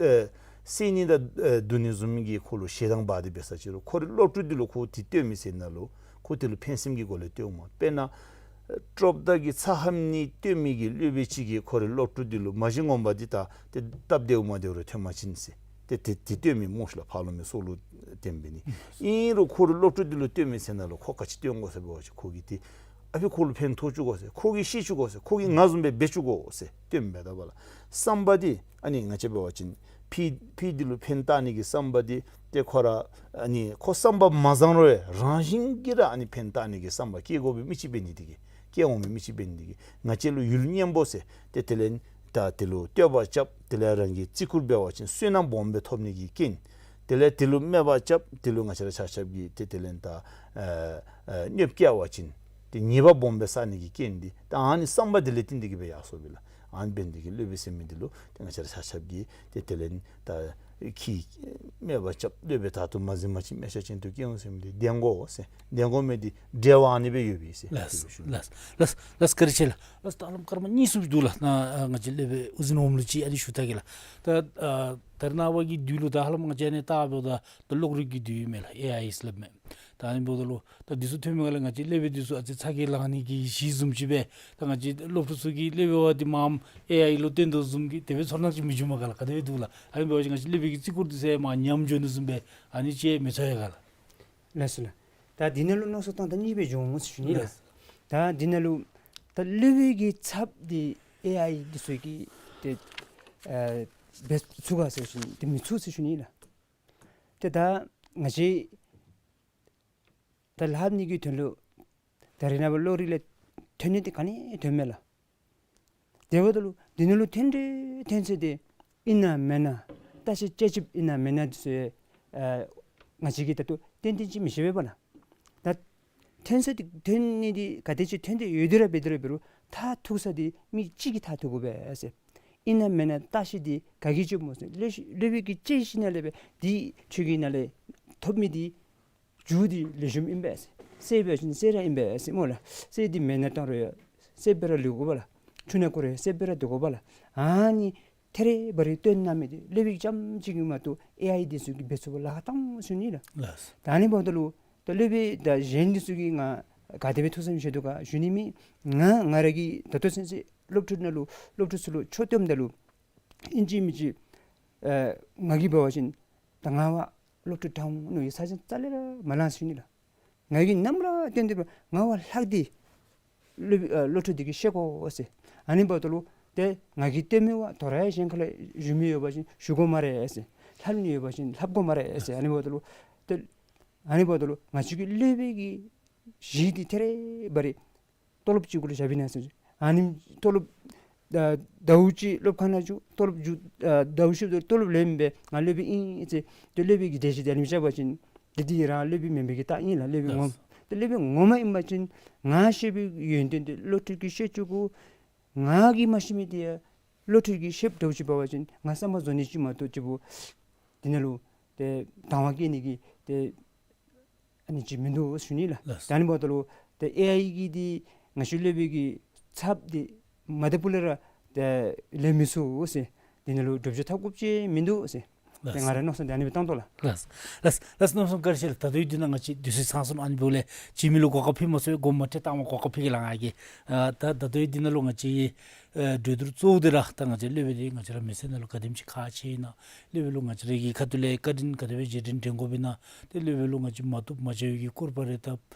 ཨེ་བསད་ནི་དང་ཨེ་བརྡུང་ནི་བཟུམ་མི་གི་ཁོ་ལུ་ཞེ་སྡང་འབག་སྟེ་འབད་ས་ཅིག་རུང་ཁོ་རའི་སློབ་ཕྲུག་འདི་ལུ་ཁོ་འདི་སྟོན་མི་ཟེར་ན་ལུ་ཁོ་འདི་ལུ་ཕན་སེམས་ཀྱི་སྒོ་ལས་སྟོན་འོང་མས། དཔེར་ན་ཨེ་གྲོགས་དག་གི་ཚ་ཧམ་ནི་སྟོན་མི་གི་སློབ་དཔོན་ཅིག་གིས་ཁོ་རའི་སློབ་ཕྲུག་འདི་ལུ་མ་གཞི་ངོ་མ་འདི་ད་ཏེ་སྟབས་བདེཝ་མ་བདེཝ་རེ་ཐོན་པ་ཅིན་ཟེར་ཏེ་ཏེ་ཏེ་སྟོན་མི་སྨོ་ཤིག་ལགས། ཕར་ལོགས་མའི་སྲོག་ལུ་བརྟེན་འབད་ནི། ཨིན་རུང་ཁོ་རའི་སློབ་ཕྲུག་འདི་ལུ་སྟོན་མི་ཟེར་ན་ལུ་ཁོ་ག་ཅི་སྟོན་དགོ་ཟེར་འབད་བ་ཅིན་ཁོ་གིས་ཏེ་ཨ་ཕི་ཁོ་ལུ་ཕན་ཐོགས་བཅུག་དགོ་ཟེར། ཁོ་གིས་ཤེས་བཅུག་དགོ་ཟེར། ཁོ་གིས་ང་བཟུམ་སྦེ་འབད་བཅུག་དགོ་ཟེར་སྟོན་འབད་དོ་བ་ལགས། བསམ་པ་འདི་ཨ་ནི་ང་བཅས་འབད་བ་ཅིན་ཕི་ཕི་འདི་ལུ་ཕན་བཏགས་ནི་གི་བསམ་པ་འདི་ཏེ་ཁོ་ར་ཨ་ནི་ཁོ་བསམ་པ་མ་བཟང་རུང་རང་བཞིན་གྱིས་ར་ཨ་ནི་ཕན་བཏགས་ནི་གི་བསམ་པ་བསྐྱེད་དགོ་པའི་མི་ཅིག་འབད་ནི་འདི་གིས་བསྐྱེད་འོང་མི་མི་ཅིག་འབད་ནི་འདི་གིས་ང་བཅས་ལུ་ཡུལ་གཉན་པོ་ཟེར་ཏེ་དེ་ལས་ད་དེ་ལུ་བསྟོད་པ་རྐྱབ། དེ་ལས་རང་གིས་བརྩི་བཀུར་འབད་བ་ཅིན་བསོད་ནམས་སྦོམ་སྦེ་ཐོབ་ནི་གི་རྐྱེན། དེ་ལས་དེ་ལུ་དམའ་འབེབས་རྐྱབ། དེ་ལུ་ང་བཅས་ར་ཆ་ཁྱབ་ཀྱིས་ཏེ་དེ་ལས་ད་ཨེ་ཨེ་གནོདཔ་བཀལ་བ་ཅིན་ཏེ་ཉེས་པ་སྦོམ་སྦེ་བསགས་ནི་གི་རྐྱེན་འདི་ད་ཨ་ནི་བསམ་པ་འདི་ལས་བརྟེན་ཏེ་གིས་སྦེ་ཡར་སོཔ་ཨིན་ལགས། ཨ་ནི་འབད་ནི་འདི་གིས་སློབ་དཔོན་ཟེར་མི་འདི་ལུ་ཏེ་ང་བཅས་ར་ཆ་ཁྱབ་ཀྱིས་ཏེ་དེ་ལས་ད་ཁྱི་དམའ་འབེབས་རྐྱབ། སློབ་དཔོན་དག་ཏུ་མ་འཛེམ་པ་ཅིན་སྨེ་ཤ་ཅན་དུ་སྐྱེ་འོང་ཟེར་མི་འདི་བདེན་གོ་ཟེར། བདེན་གོ་མི་འདི་འབྲེལ་བ་ཨ་ནི་སྦེ་ཡོདཔ་ཨིན་ཟེར། ལགས་ལགས་ལགས་ལགས། བཀའ་དྲིན་ཆེ་ལགས། ལགས་ད་ལམ་སྐར་མ་གཉིས་གསུམ་འདུག་ལགས། ནཱ་ང་བཅས་སློབ་དཔོན་ཨོ་རྒྱན་སྒྲོལ་མ་ལུ་ཅིག་ཨ་ནི་ཞུ་ད་གེ་ལགས། ད་ཨ་ད་རེས་ནངས་པ་གི་དུས་ལུ་ད་ཧ་ལམ་ང་བཅས་ཨ་ནི་ལྟ་བ་ད་ད་གློག་རིག་གི་དུས་ཨིན་མས་ལགས། ཨེ་ཨའི་ཟེར་སླབ་མས། ད་ཨ་ནི་འབདཝ་ད་ལུ་ད་འདི་ཚུ་ཐོན་མི་སྒང་ལས་ང་བཅས་སློབ་དཔོན་འདི་ཚུ་ཨ་ཙི་ཚ་གྱང་ལང་ནི་གི་གཞི་བཟུམ་ཅིག་སྦེ་ད་ང་བཅས་སློབ་ཕྲུག་ཚུ་གིས་སློབ་དཔོན་འདི་མངམ་ཨེ་ཨའི་ལུ་བསྟེན་དོ་བཟུམ་གྱི་དེ་སྦེ་ཚོར་སྣང་ཅིག་མི་འབྱུང་མས་ག་ལགས། ག་དེ་སྦེ་འདུག་ལགས། ཨ་ནི་འབད་བ་ཅིན་ང་བཅས་སློབ་དཔོན་གྱི་བརྩི་བཀུར་འདི་ཚུ་མར་ཉམས་འགྱོ་ནི་བཟུམ་སྦེ་ཨ་ནི་ཅིག་མི་ཚོར་ཡ་ག་ལགས། ལགས་སོ་ལགས། ད་འདི་ནང་ལུ་མནོ་བསམ་བཏང་ད་གཉིས་སྦེ་འགྱོ་འོང་ཟེར་ཞུ་ནི་ལགས། ལགས། ད་འདི་ནང་ལུ་ད་སློབ་དཔོན་གྱི་ཚབ་འདི་ཨེ་ཨའི་འདི་ཚུ་གིས་ཏེ་ཨ་འབད་ཚུགས་ག་ཟེར་ཞུ་ནི། ཏེ་མི་ཚུགས་ཟེར་ཞུ་ནི་ལགས། ཏེ་ད་ང་བཅས་ད་ལྷབ་ནི་གི་དོན་ལུ་ད་རེས་ནངས་པ་གློག་རིག་ལས་ཐོན་ནི་འདི་ག་ནི་ཐོནམ་མས་ལགས། དེ་འབདཝ་ད་ལུ་འདི་ནང་ལུ་ཐོན་འདྲས་ཐོན་ཚད་འདི་ཨིན་ན་མེན་ན་བརྟག་དཔྱད་དཔྱད་ཞིབ་ཨིན་ན་མེན་ན་འདི་ཚུ་ཨ་ང་བཅས་ཀྱིས་ད་ལྟོ་ཏན་ཏན་ཅིག་མི་ཤེས་པས་པ་ལགས། ད་ ཐོན་ས་འདི་ཐོན་ནི་འདི་ག་དེ་ཅིག་ཐོན་ཏེ་ཡོད་དེ་ར་འབད་དེ་ར་འབད་རུང་མཐར་ཐུག་ས་འདི་མི་གཅིག་གིས་མཐར་ཐུག་དགོ་པས་ཟེར། ཨིན་ན་མེན་ན་བརྟག་ཞིབ་འདི་ག་གིས་རྐྱབ་སྨོ་ཟེར། སློབ་སློབ་དཔོན་གྱིས་དཔྱད་ཞིནམ་ལས་འབད་འདི་ཁྱོད་ཀྱིས་ནཱ་ལས་ཐོབ་མི་འདི་རྒྱུ་འདི་ལེགས་ཤོམ་ཨིན་པས་ཟེར། གསེར་འབད་བ་ཅིན་གསེར་ར་ཨིན་པས་ཟེར་སྨོ་ལགས། གསེར་འདི་མེ་ནང་བཏང་རུང་ཡང་གསེར་སྦེ་ར་ལུས་དགོ་པས་ལགས། ཆུ་ནང་བསྐོར་རུང་ཡང་གསེར་སྦེ་ར་སྡོད་དགོ་པས་ལགས། ཨ་ནི་ཐད་རི་བ་རི་སྟོན་གནང་མི་འདི་སློབ་དཔོན་རྐྱངམ་གཅིག་གིས་མ་གཏོགས་ཨེ་ཨའི་འདི་ཚུ་གིས་འབད་ཚུགས་པར་ལཱ་ཁག་བཏང་ཞུ་ནི་ལགས། ལགས། ད་ཨ་ནི་འབདཝ་ད་ལུ་ད་སློབ་དཔོན་དང་གཞན་འདི་ཚུ་གིས་ང་ག་དེ་སྦེ་ཐུགས་བསམ་བཞེས་དོ་ག་ཞུ་ནི་མེད། ང་ང་ར་གིས་ད་ལྟོ་ཚུན་ཚོད་སློབ་ཕྲུག་ནང་ལུ་སློབ་ཕྲུག་ཚུ་ལུ་ཆོས་སྟོནམ་ད་ལུ་ཨིན་ཅི་མིན་ཅི་ཨ་ང་གིས་འབད་བ་ཅིན་ད་ང་བ་སློབ་ཕྲུག་དྲང་ནུ་ཡི་ས་ཅན་རྩ་ལས་ར་མ་ལང་ཞུ་ནི་ལགས། ང་གིས་ནམ་ར་སྟོན་ཏེ་འབད་ང་བ་ལྷག་སྟེ་སློབ་ཨ་སློབ་ཕྲུག་འདི་གིས་ཤེས་དགོ་ཟེར། ཨ་ནི་འབདཝ་ད་ལུ་ཏེ་ང་གིས་སྟོན་མི་བ་དོ་རུང་ཡང་གཞན་ཁ་ལས་ཞུ་མི་ཡོད་པ་ཅིན་ཞུ་དགོ་སྨ་རེ་ཟེར། ལྷབ་ནི་ཡོད་པ་ཅིན་ལྷབ་དགོ་སྨ་རེ་ཟེར། ཨ་ནི་འབདཝ་ད་ལུ་ཏེ་ཨ་ནི་འབདཝ་ད་ལུ་ང་བཅས་ཀྱི་སློབ་དཔོན་གྱི་གཞི་འདི་ཐད་རི་བ་རི་ཏོ་ལོབ་ཅིག་གུ་ལུ་བཞག་པའི་ནང་ཟེར། ཨ་ནི་ཏོ་ལོབ་ད་ཟླཝ་གཅིག་སློབ་ཁང་ནང་འགྱོ་ཏོ་ལོབ་འགྱོ་ཨ་ཟླཝ་བཞི་པ་ཏོ་ལོབ་ལེན་སྦེ་ང་སློབ་དཔོན་ཨིན་ཟེར་ཏེ་སློབ་དཔོན་གྱི་འགྲེལ་བཤད་འདི་ཨ་ནེམ་རྐྱབ་པ་ཅིན་ཏེ་འདི་རང་སློབ་དཔོན་མེན་པའི་གི་རྟགས་ཨིན་ལགས། སློབ་དཔོན་ངོ་ཏེ་སློབ་དཔོན་ངོ་མ་ཨིན་པ་ཅིན་ང་ཤེས་པའི་ཡོན་ཏན་འདི་སློབ་ཕྲུག་གིས་ཤེས་བཅུག་དགོ། ང་གིས་མ་ཤེས་མི་འདི་ཡང་སློབ་ཕྲུག་གིས་ཤེསཔ་འདྲཝ་ཅིག་འབད་བ་ཅིན་ང་བསམ་པ་རྫོགས་ནི་ཅིག་མ་གཏོགས་ཅིག་པོ་འདི་ནང་ལུ་ཏེ་དང་བ་བསྐྱེད་ནི་གི་ཏེ་ཨ་ནི་ཅིག་མིན་འདུག་ཞུ་ནི་ལགས། ལགས། ད་ཨ་ནི་འབདཝ་ད་ལུ་ཏེ་ཨེ་ཨའི་གིས་འདི་ང་བཅས་སློབ་དཔོན་གྱི་ཚབ་འདི་མ་དེ་སྤུ་ལས་ར་ཏེ་ལེན་མི་ཚུགས་ཟེར། འདི་ནང་ལུ་སྒྲུབ་བྱེད་ཐབས་དགོཔ་ཅིག་མིན་འདུག་ཟེར། ཏེ་ལགས། ང་རའི་མནོ་བསམ་འདི་ཨ་ནི་སྦེ་བཏང་དོ་ལགས། ལགས། ལགས། ལགས། མནོ་བསམ་བཀའ་དྲིན་ཆེ་ལགས། ད་ལྟོའི་འདི་ནང་ང་བཅས་དུས་ཚོད་ཚང་སོང་། ཨ་ནི་འབདཝ་ལས་ཅིག་མི་ལུ་གོ་སྐབས་ཕུལ་མ་ཚུགས། དགོངསམ་མ་ཁྲེལ་བཏང་མ་གོ་སྐབས་ཕུལ་གེ་ལགས་ང་གིས། ཨ་ད་ད་ལྟོའི་འདི་ནང་ལུ་ང་བཅས་ཨེ་གྲོས་བསྡུར་གཙོ་བོ་འདི་ར་ད་ང་བཅས་སློབ་དཔོན་འདི་ང་བཅས་ར་མི་སེར་ནང་ལུ་ག་དེམ་ཅིག་ཁག་ཆེ་ཨིན་ན། སློབ་དཔོན་ལུ་ང་བཅས་ར་གི་ཁ་ཐུག་ལས་བཀའ་དྲིན་ག་དེ་སྦེ་རྗེས་དྲན་དྲན་དགོཔ་ཨིན་ན། ཏེ་སློབ་དཔོན་ལུ་ང་བཅས་མ་བཏུབ་མ་བྱ་བའི་གི་སྐོར་པ་རེ་ད་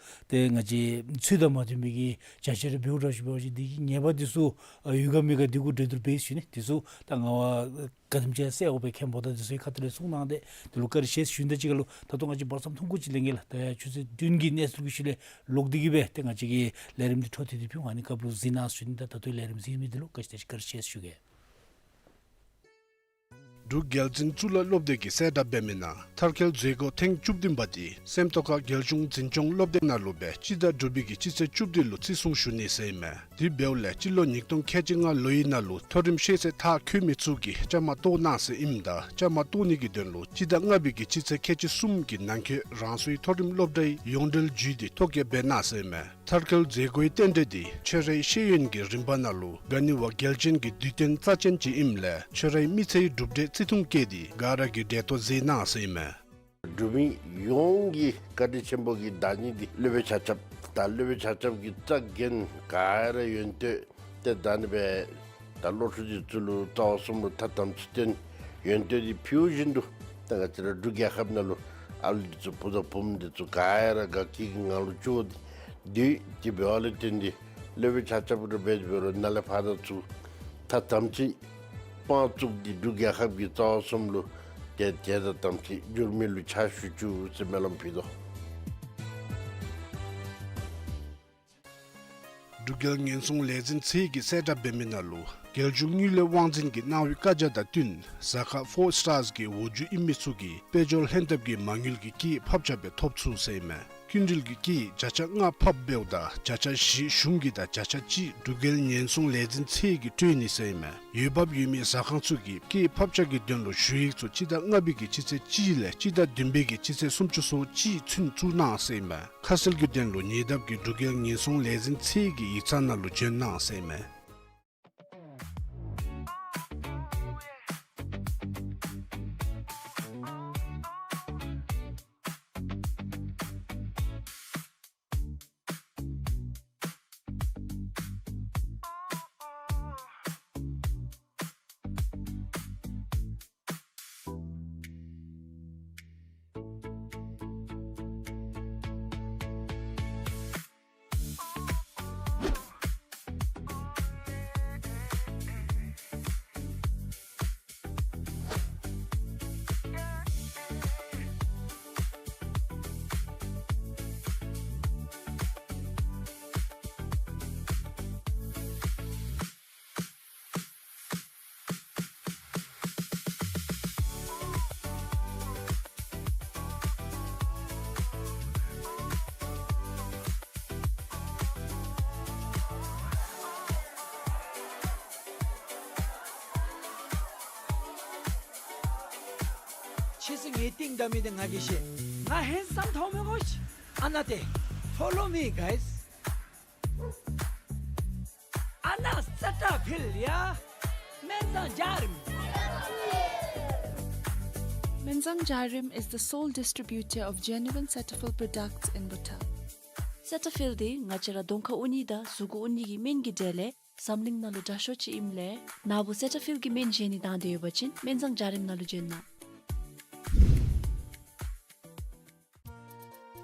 ཏེ་ང་བཅས་ཚུལ་དང་མ་མཐུན་པའི་གི་བྱ་སྤྱོད་རེ་འབདཝ་འདྲཝ་ཅིག་འབད་བ་ཅིན་འདི་གི་ཉེས་པ་འདི་ཚུ་ཨ་ཡོད་ག་མེད་ག་འདི་གུ་གྲོས་བསྡུར་འབད་ཞུ་ནི། འདི་ཚུ་ད་ང་བ་ག་དེམ་ཅིག་སེལ་དགོ་པའི་མཁན་པོ་དང་འདི་ཚུ་གི་ཁ་ཐུག་ལས་གསུང་གནང་སྟེ་འདི་ལུ་བཀའ་དྲིན་ཆེ་ཞུ་ནི། ད་ཅི་ག་ལུ་ད་ལྟོ་ང་བཅས་བར་མཚམས་ཐུང་ཀུ་ཅིག་ལེན་གེ་ལགས། ད་ཡ་ཆུ་ཚོད་བདུན་གྱི་གནས་ཚུལ་གྱི་ཤུལ་ལས་ལོག་སྟེ་གི་སྦེ་ཏེ་ང་བཅས་ཀྱི་ལས་རིམ་འདི་འཕྲོ་མཐུད་དེ་ཕུལ། ཨ་ནི་སྐབས་ལུ་གཟིགས་གནང་ཞུ་ནི། ད་ད་ལྟོའི་ལས་རིམ་གཟིགས་མི་འདི་ལུ་བཀའ་དྲིན་ཆེ་ཞུ་གེ། འབྲུག་རྒྱལ་འཛིན་གཙུག་ལག་སློབ་སྡེ་གིས་གསལ་བསྒྲགས་འབད་མི་ནང་མཐར་འཁྱོལ་མཛད་སྒོ་ཐེངས་བཅུ་བདུན་པ་འདི་སེམས་རྟོགས་ཁ་རྒྱལ་གཞུང་འཛིན་སྐྱོང་སློབ་སྡེ་ནང་ལུ་སྦེ་སྤྱི་ཟླ་དྲུག་པའི་གི་སྤྱི་ཚེས་བཅུ་བདུན་ལུ་བརྩི་སྲུང་ཞུ་ནི་ཟེར་ཨིན་མས། དེ་འབདཝ་ལས་སྤྱི་ལོ་ཉིས་སྟོང་ཁལ་གཅིག་ལྔ་ལོའི་ནང་ལུ་མཐོ་རིམ་ཤེས་ཚད་མཐར་འཁྱོལ་མི་ཚུ་གིས་བཅའ་མར་གཏོགས་གནང་ཟེར་ཨིནམ་ད་བཅའ་མར་གཏོགས་ནི་གི་དོན་ལུ་སྤྱི་ཟླ་ལྔ་པའི་གི་སྤྱི་ཚེས་ཁལ་གཅིག་གསུམ་གྱི་ནང་འཁོད་རང་སོའི་མཐོ་རིམ་སློབ་གྲྭའི་ཡོངས་འབྲེལ་བརྒྱུད་དེ་ཐོ་བཀོད་འབད་གནང་ཟེར་ཨིན་མས། མཐར་འཁྱོལ་མཛད་སྒོའི་རྟེན་འབྲེལ་འདི་ཆོས་རའི་ཤེས་ཡོན་གྱི་རིམ་པ་ནང་ལུ་ག་ནི་བ་རྒྱལ་ཆེན་གྱི་དུས་སྟོན་རྩ་ཅན་ཅིག་ཨིནམ་ལས་ཆོས་རའི་མི་ཚེའི་གྲུབ་འབྲས་བརྩི་མཐོང་བསྐྱེད་དེ་ག་ར་གིས་གྲལ་གཏོགས་མཛད་གནང་ཟེར་ཨིན་མས། འབྲུག་མི་ཡོངས་ཀྱི་བཀའ་དྲིན་ཆེན་པོ་གི་བདག་ཉིད་འདི་སློབ་དཔོན་ཆ་ཁྱབ་དང་སློབ་དཔོན་ཆ་ཁྱབ་ཀྱི་རྩ་འགེངས་ག་ར་ཡོན་ཏན་ཏེ་ད་ཨ་ནི་སྦེ་ད་སློབ་ཕྲུག་འདི་ཚུ་ལུ་རྩ་བ་གསུམ་ལུ་ཐ་དམ་ཚིག་སྟོན་ཡོན་ཏན་འདི་ཕུལ་བཞིན་དུ་ད་ང་བཅས་ར་འབྲུག་རྒྱལ་ཁབ་ནང་ལུ་ཨ་ལུ་འདི་ཚུ་བུ་དང་བུམོ་འདི་ཚུ་ག་ར་དགའ་སྐྱིད་ཀྱི་ངང་ལུ་བཅུག་སྟེ་སྡོད་དེ་འབདཝ་ལས་བརྟེན་ཏེ་སློབ་དཔོན་ཆ་ཁྱབ་ར་འབད་འབད་རུང་ནཱ་ལས་ཕར་ད་ཚུར་ཐ་དམ་ཚིག་དཔང་བཙུགས་ཏེ་འབྲུག་རྒྱལ་ཁབ་ཀྱི་རྩ་བ་གསུམ་ལུ་ཏེ་ཏེ་ཐ་དམ་ཚིག་འགྱུར་མེད་ལུ་ཕྱག་ཞུ་བཅུག་ཟེར་སྨོན་ལམ་ཕུལ་དོ། འབྲུག་རྒྱལ་ཉེན་སྲུང་ལས་འཛིན་ཚད་ཀྱིས་གསལ་བསྒྲགས་འབད་མི་ནང་ལུ་རྒྱལ་གཞུང་དངུལ་ལས་དབང་འཛིན་གྱིས་གནང་བའི་བཀའ་རྒྱ་དང་བསྟུན་གཟའ་སྐར་ཕོར་སི་ཊར་གྱི་འོག་འཇུག་ཨིན་མི་ཚུ་གིས་དཔལ་འབྱོར་ལྷན་ཐབས་ཀྱི་མ་དངུལ་གྱི་སྐྱེད་ཕབ་ཆ་སྦེ་ཐོབ་ཚུགས་ཟེར་ཨིན་མས། སྐྱིན་འགྲུལ་གྱི་སྐྱེད་བརྒྱ་ཆ་ལྔ་ཕབ་འབདཝ་ད་བརྒྱ་ཆ་བཞི་གཞུང་གི་དང་བརྒྱ་ཆ་གཅིག་འབྲུག་རྒྱལ་ཉེན་སྲུང་ལས་འཛིན་ཚད་ཀྱིས་སྤྲོད་ནི་ཟེར་ཨིན་མས། འོས་འབབ་ཡོད་མི་ཟ་ཁང་ཚུ་གིས་སྐྱེད་ཕབ་ཆ་གི་དོན་ལུ་ཞུ་ཡིག་ཚུ་སྤྱི་ཟླ་ལྔ་པའི་གི་སྤྱི་ཚེས་གཅིག་ལས་སྤྱི་ཟླ་བདུན་པའི་གི་སྤྱི་ཚེས་སུམ་ཅུ་སོ་གཅིག་ཚུན་བཙུགས་གནང་ཟེར་ཨིན་མས། ཁ་གསལ་གྱི་དོན་ལུ་ཉེ་འདབས་ཀྱི་འབྲུག་རྒྱལ་ཉེན་སྲུང་ལས་འཛིན་ཚད་ཀྱི་ཡིག་ཚང་ནང་ལུ་བྱོན་གནང་ཟེར་ཨིན་མས། དེ་ཚུ་ངེའི་རྟིང་བདའ་མི་འདི་ང་གིས་ཤེས། ང་ཧེནཌ་སམ་མཐོང་མི་དགོ་ཤིག། ཨ་ནཱ་ཏེ། Follow me, guys. ཨ་ནཱ་སེ་ཊ་ཕིལ་ཡ། སྨན་བཟང་འཇའ་རིསམོ། Menzang Jairim is the sole distributor of genuine Cetaphil products in Bhutan. སེ་ཊ་ཕིལ་འདི་ང་བཅས་ར་གདོང་ཁར་འོང་ནི་དང་གཟུགས་འོང་ནི་གི་སྨན་གྱི་གྲས་ལས་འཛམ་གླིང་ནང་ལུ་དྲག་ཤོས་ཅིག་ཨིནམ་ལས་ནཱ་བུ་སེ་ཊ་ཕིལ་གྱི་སྨན་བཞེས་ནི་དང་འདོད་ཡོད་པ་ཅིན་སྨན་བཟང་འཇའ་རིསམོ་ནང་ལུ་བྱོན་གནང་།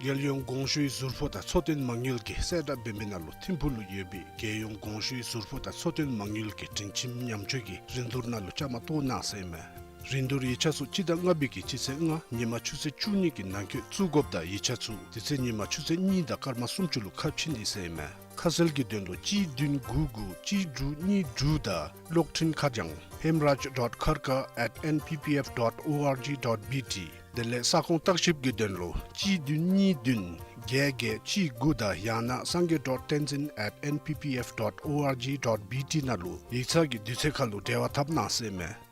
རྒྱལ་ཡོངས་གོང་ཞུའི་ཟུར་ཕོགས་དང་འཚོ་རྟེན་མ་དངུལ་གྱི་གསལ་བསྒྲགས་འབད་མི་ནང་ལུ་ཐིམ་ཕུག་ལུ་ཡོད་པའི་རྒྱལ་ཡོངས་གོང་ཞུའི་ཟུར་ཕོགས་དང་འཚོ་རྟེན་མ་དངུལ་གྱི་སྒྲིང་ཁྱིམ་ཉམས་བཅོས་ཀྱི་རིན་བསྡུར་ནང་ལུ་བཅའ་མར་གཏོགས་གནང་ཟེར་ཨིན་མས། རིན་བསྡུར་ཡིག་ཆ་ཚུ་སྤྱི་ཟླ་ལྔ་པའི་གི་སྤྱི་ཚེས་ལྔ་ཉིན་མ་ཆུ་ཚོད་བཅུ་གཉིས་ཀྱི་ནང་འཁོད་བཙུགས་དགོཔ་དང་ཡིག་ཆ་ཚུ་དེ་ཚེ་ཉིན་མ་ཆུ་ཚོད་གཉིས་དང་སྐར་མ་སུམ་ཅུ་ལུ་ཁ་ཕྱེ་ནི་ཟེར་ཨིན་མས། ཁ་གསལ་གྱི་དོན་ལུ་གཅིག་བདུན་དགུ་དགུ་གཅིག་དྲུག་གཉིས་དྲུག་དང་གློག་འཕྲིན་ཁ་བྱང་hemraj dot kharka at N P P F dot O R G dot B T དེ་ལས་ས་ཁོངས་བརྟག་ཞིབ་ཀྱི་དོན་ལུ་གཅིག་བདུན་གཉིས་བདུན་བརྒྱད་བརྒྱད་གཅིག་དགུ་དང་ཡང་ན་sangay dot tenzin at N P P F dot O R G dot B T ནང་ལུ་ཡིག་ཚང་གི་དུས་ཚོད་ཁར་ལུ་འབྲེལ་བ་འཐབ་གནང་ཟེར་ཨིན་མས།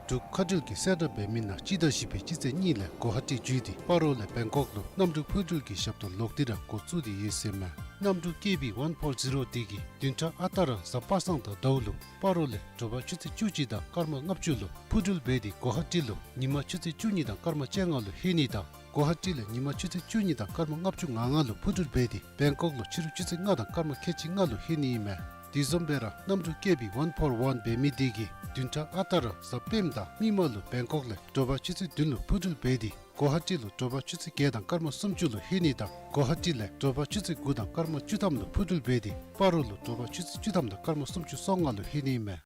འབྲུག་མཁའ་འགྲུལ་གྱི་གསལ་བསྒྲགས་འབད་མི་ནང་སྤྱི་ཟླ་བཞི་པའི་སྤྱི་ཚེས་གཉིས་ལས་གོ་ཧ་ཊི་བརྒྱུད་དེ་སྤ་རོ་ལས་བེང་ཀོག་ལུ་གནམ་གྲུ་འཕུར་འགྲུལ་གྱི་ཞབས་ཏོག་ལོག་སྟེ་ར་འགོ་བཙུགས་ཏེ་ཡོད་ཟེར་ཨིན་མས། གནམ་གྲུ་ཀེ་བི་ཝན་ཕོར་ཛི་རོ་འདི་གིས་བདུན་ཕྲག་ཨ་རྟག་ར་གཟའ་པ་སངས་དང་ཟླཝ་ལུ་སྤ་རོ་ལས་དྲོ་པ་ཆུ་ཚོད་བཅུ་གཅིག་དང་སྐར་མ་ལྔ་བཅུ་ལུ་འཕུར་འགྲུལ་འབད་དེ་གོ་ཧ་ཊི་ལུ་ཉིན་མ་ཆུ་ཚོད་བཅུ་གཉིས་དང་སྐར་མ་བཅོ་ལྔ་ལུ་ལྷོད་ནི་དང་གོ་ཧ་ཊི་ལས་ཉིན་མ་ཆུ་ཚོད་བཅུ་གཉིས་དང་སྐར་མ་ལྔ་བཅུ་ང་ལྔ་ལུ་འཕུར་འགྲུལ་འབད་དེ་བེང་ཀོག་ལུ་ཕྱི་རུ་ཆུ་ཚོད་ལྔ་དང་སྐར་མ་ཁལ་གཅིག་ལྔ་ལུ་ལྷོད་ནི་ཨིན་མས། དེ་བཟུམ་སྦེ་ར་གནམ་གྲུ་ཀེ་བི་ཝན་ཕོར་ཝན་འབད་མི་འདི་གིས་བདུན་ཕྲག་ཨ་རྟག་ར་གཟའ་སྤེནམ་དང་མིག་དམར་ལུ་བེང་ཀོག་ལས་དྲོ་པ་ཆུ་ཚོད་བདུན་ལུ་འཕུར་འགྲུལ་འབད་དེ་གོ་ཧ་ཊི་ལུ་དྲོ་པ་ཆུ་ཚོད་བརྒྱད་དང་སྐར་མ་སུམ་ཅུ་ལུ་ལྷོད་ནི་དང་གོ་ཧ་ཊི་ལས་དྲོ་པ་ཆུ་ཚོད་དགུ་དང་སྐར་མ་བཅུ་ཐམ་ལུ་འཕུར་འགྲུལ་འབད་དེ་སྤ་རོ་ལུ་དྲོ་པ་ཆུ་ཚོད་བཅུ་ཐམ་དང་སྐར་མ་སུམ་ཅུ་སོ་ལྔ་ལུ་ལྷོད་ནི་ཨིན་མས།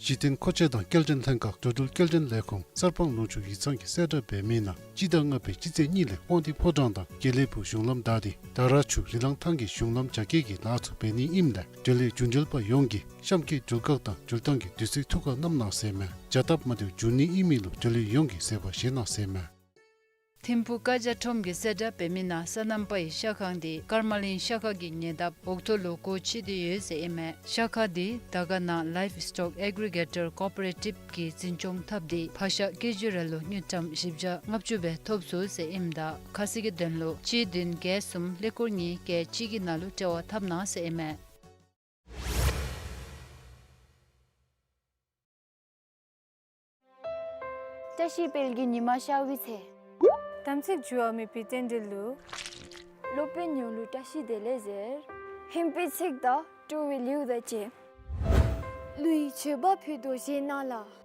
གཞི་རྟེན་མཁོ་ཆས་དང་སྐྱེལ་འདྲེན་ལྷན་ཁག་འགྲོ་འགྲུལ་སྐྱེལ་འདྲེན་ལས་ཁུངས་གསར་སྤང་ལུང་ཕྱོགས་ཡིག་ཚང་གི་གསལ་བསྒྲགས་འབད་མི་ནང་སྤྱི་ཟླ་ལྔ་པའི་སྤྱི་ཚེས་གཉིས་ལས་དབང་འདུས་ཕོ་བྲང་དང་དགེ་ལེགས་ཕུག་གཞུང་ལམ་བདའ་སྟེ་དར་ཆུ་རི་ལང་ཐང་གི་གཞུང་ལམ་རྒྱ་སྐྱེད་ཀྱི་ལཱ་ཚུ་འབད་ནི་ཨིནམ་ལས་འབྲེལ་ཡོད་རྒྱུ་འབྲེལ་པ་ཡོངས་ཀྱིས་གཤམ་གྱི་འགྲུལ་བཀག་དང་འགྲུལ་ཐང་གི་དུས་ཚོད་ཐུགས་ཁར་བསྣམས་གནང་ཟེར་ཨིན་མས། བྱ་སྟབས་མ་བདེཝ་འབྱུང་ནི་ཨིན་མི་ལུ་འབྲེལ་ཡོད་ཡོངས་ཀྱིས་བཟོད་པ་བཞེས་གནང་ཟེར་ཨིན་མས། ཐིམ་ཕུག་བཀའ་རྒྱ་ཁྲོམ་གྱི་གསལ་བསྒྲགས་འབད་མི་ནང་སོ་ནམ་པའི་ཤ་ཁང་འདི་ཀརྨ་གླིང་ཤ་ཁ་གི་ཉེ་འདབས་འོག་ཐོག་ལུ་སྒོ་ཕྱེ་སྟེ་ཡོད་ཟེར་ཨིན་མས། ཤ་ཁ་འདི་དར་དཀར་ནང་Livestock Aggregator Cooperative གིས་འཛིན་སྐྱོང་འཐབ་སྟེ་ཕག་ཤ་ཀེ་ཇི་རེ་ལུ་དངུལ་ཀྲམ་བཞི་བརྒྱ་ལྔ་བཅུ་སྦེ་ཐོབ་ཚུགས་ཟེར་ཨིནམ་ད་ཁ་གསལ་གྱི་དོན་ལུ་གཅིག་བདུན་བརྒྱད་གསུམ་ཀླད་ཀོར་གཉིས་བརྒྱད་གཅིག་གི་ནང་ལུ་འབྲེལ་བ་འཐབ་གནང་ཟེར་ཨིན་མས། བཀྲ་ཤིས་དཔལ་གྱི་ཉི་མ་ཤར་བའི་ཚེ། དམ་ཚིག་འགྱུར་བ་མེད་པའི་རྟེན་འབྲེལ་ལུ། སློབ་དཔོན་ཡོངས་ལུ་བཀྲ་ཤིས་བདེ་ལེགས་ཟེར། ཧིམ་པའི་ཚིག་དང་སྤྲོ་བའི་ལེའུ་དང་བཅས། གླུ་ཡི་མཆོད་པ་ཕུལ་དོ་ཞལ་སྔ་ལ།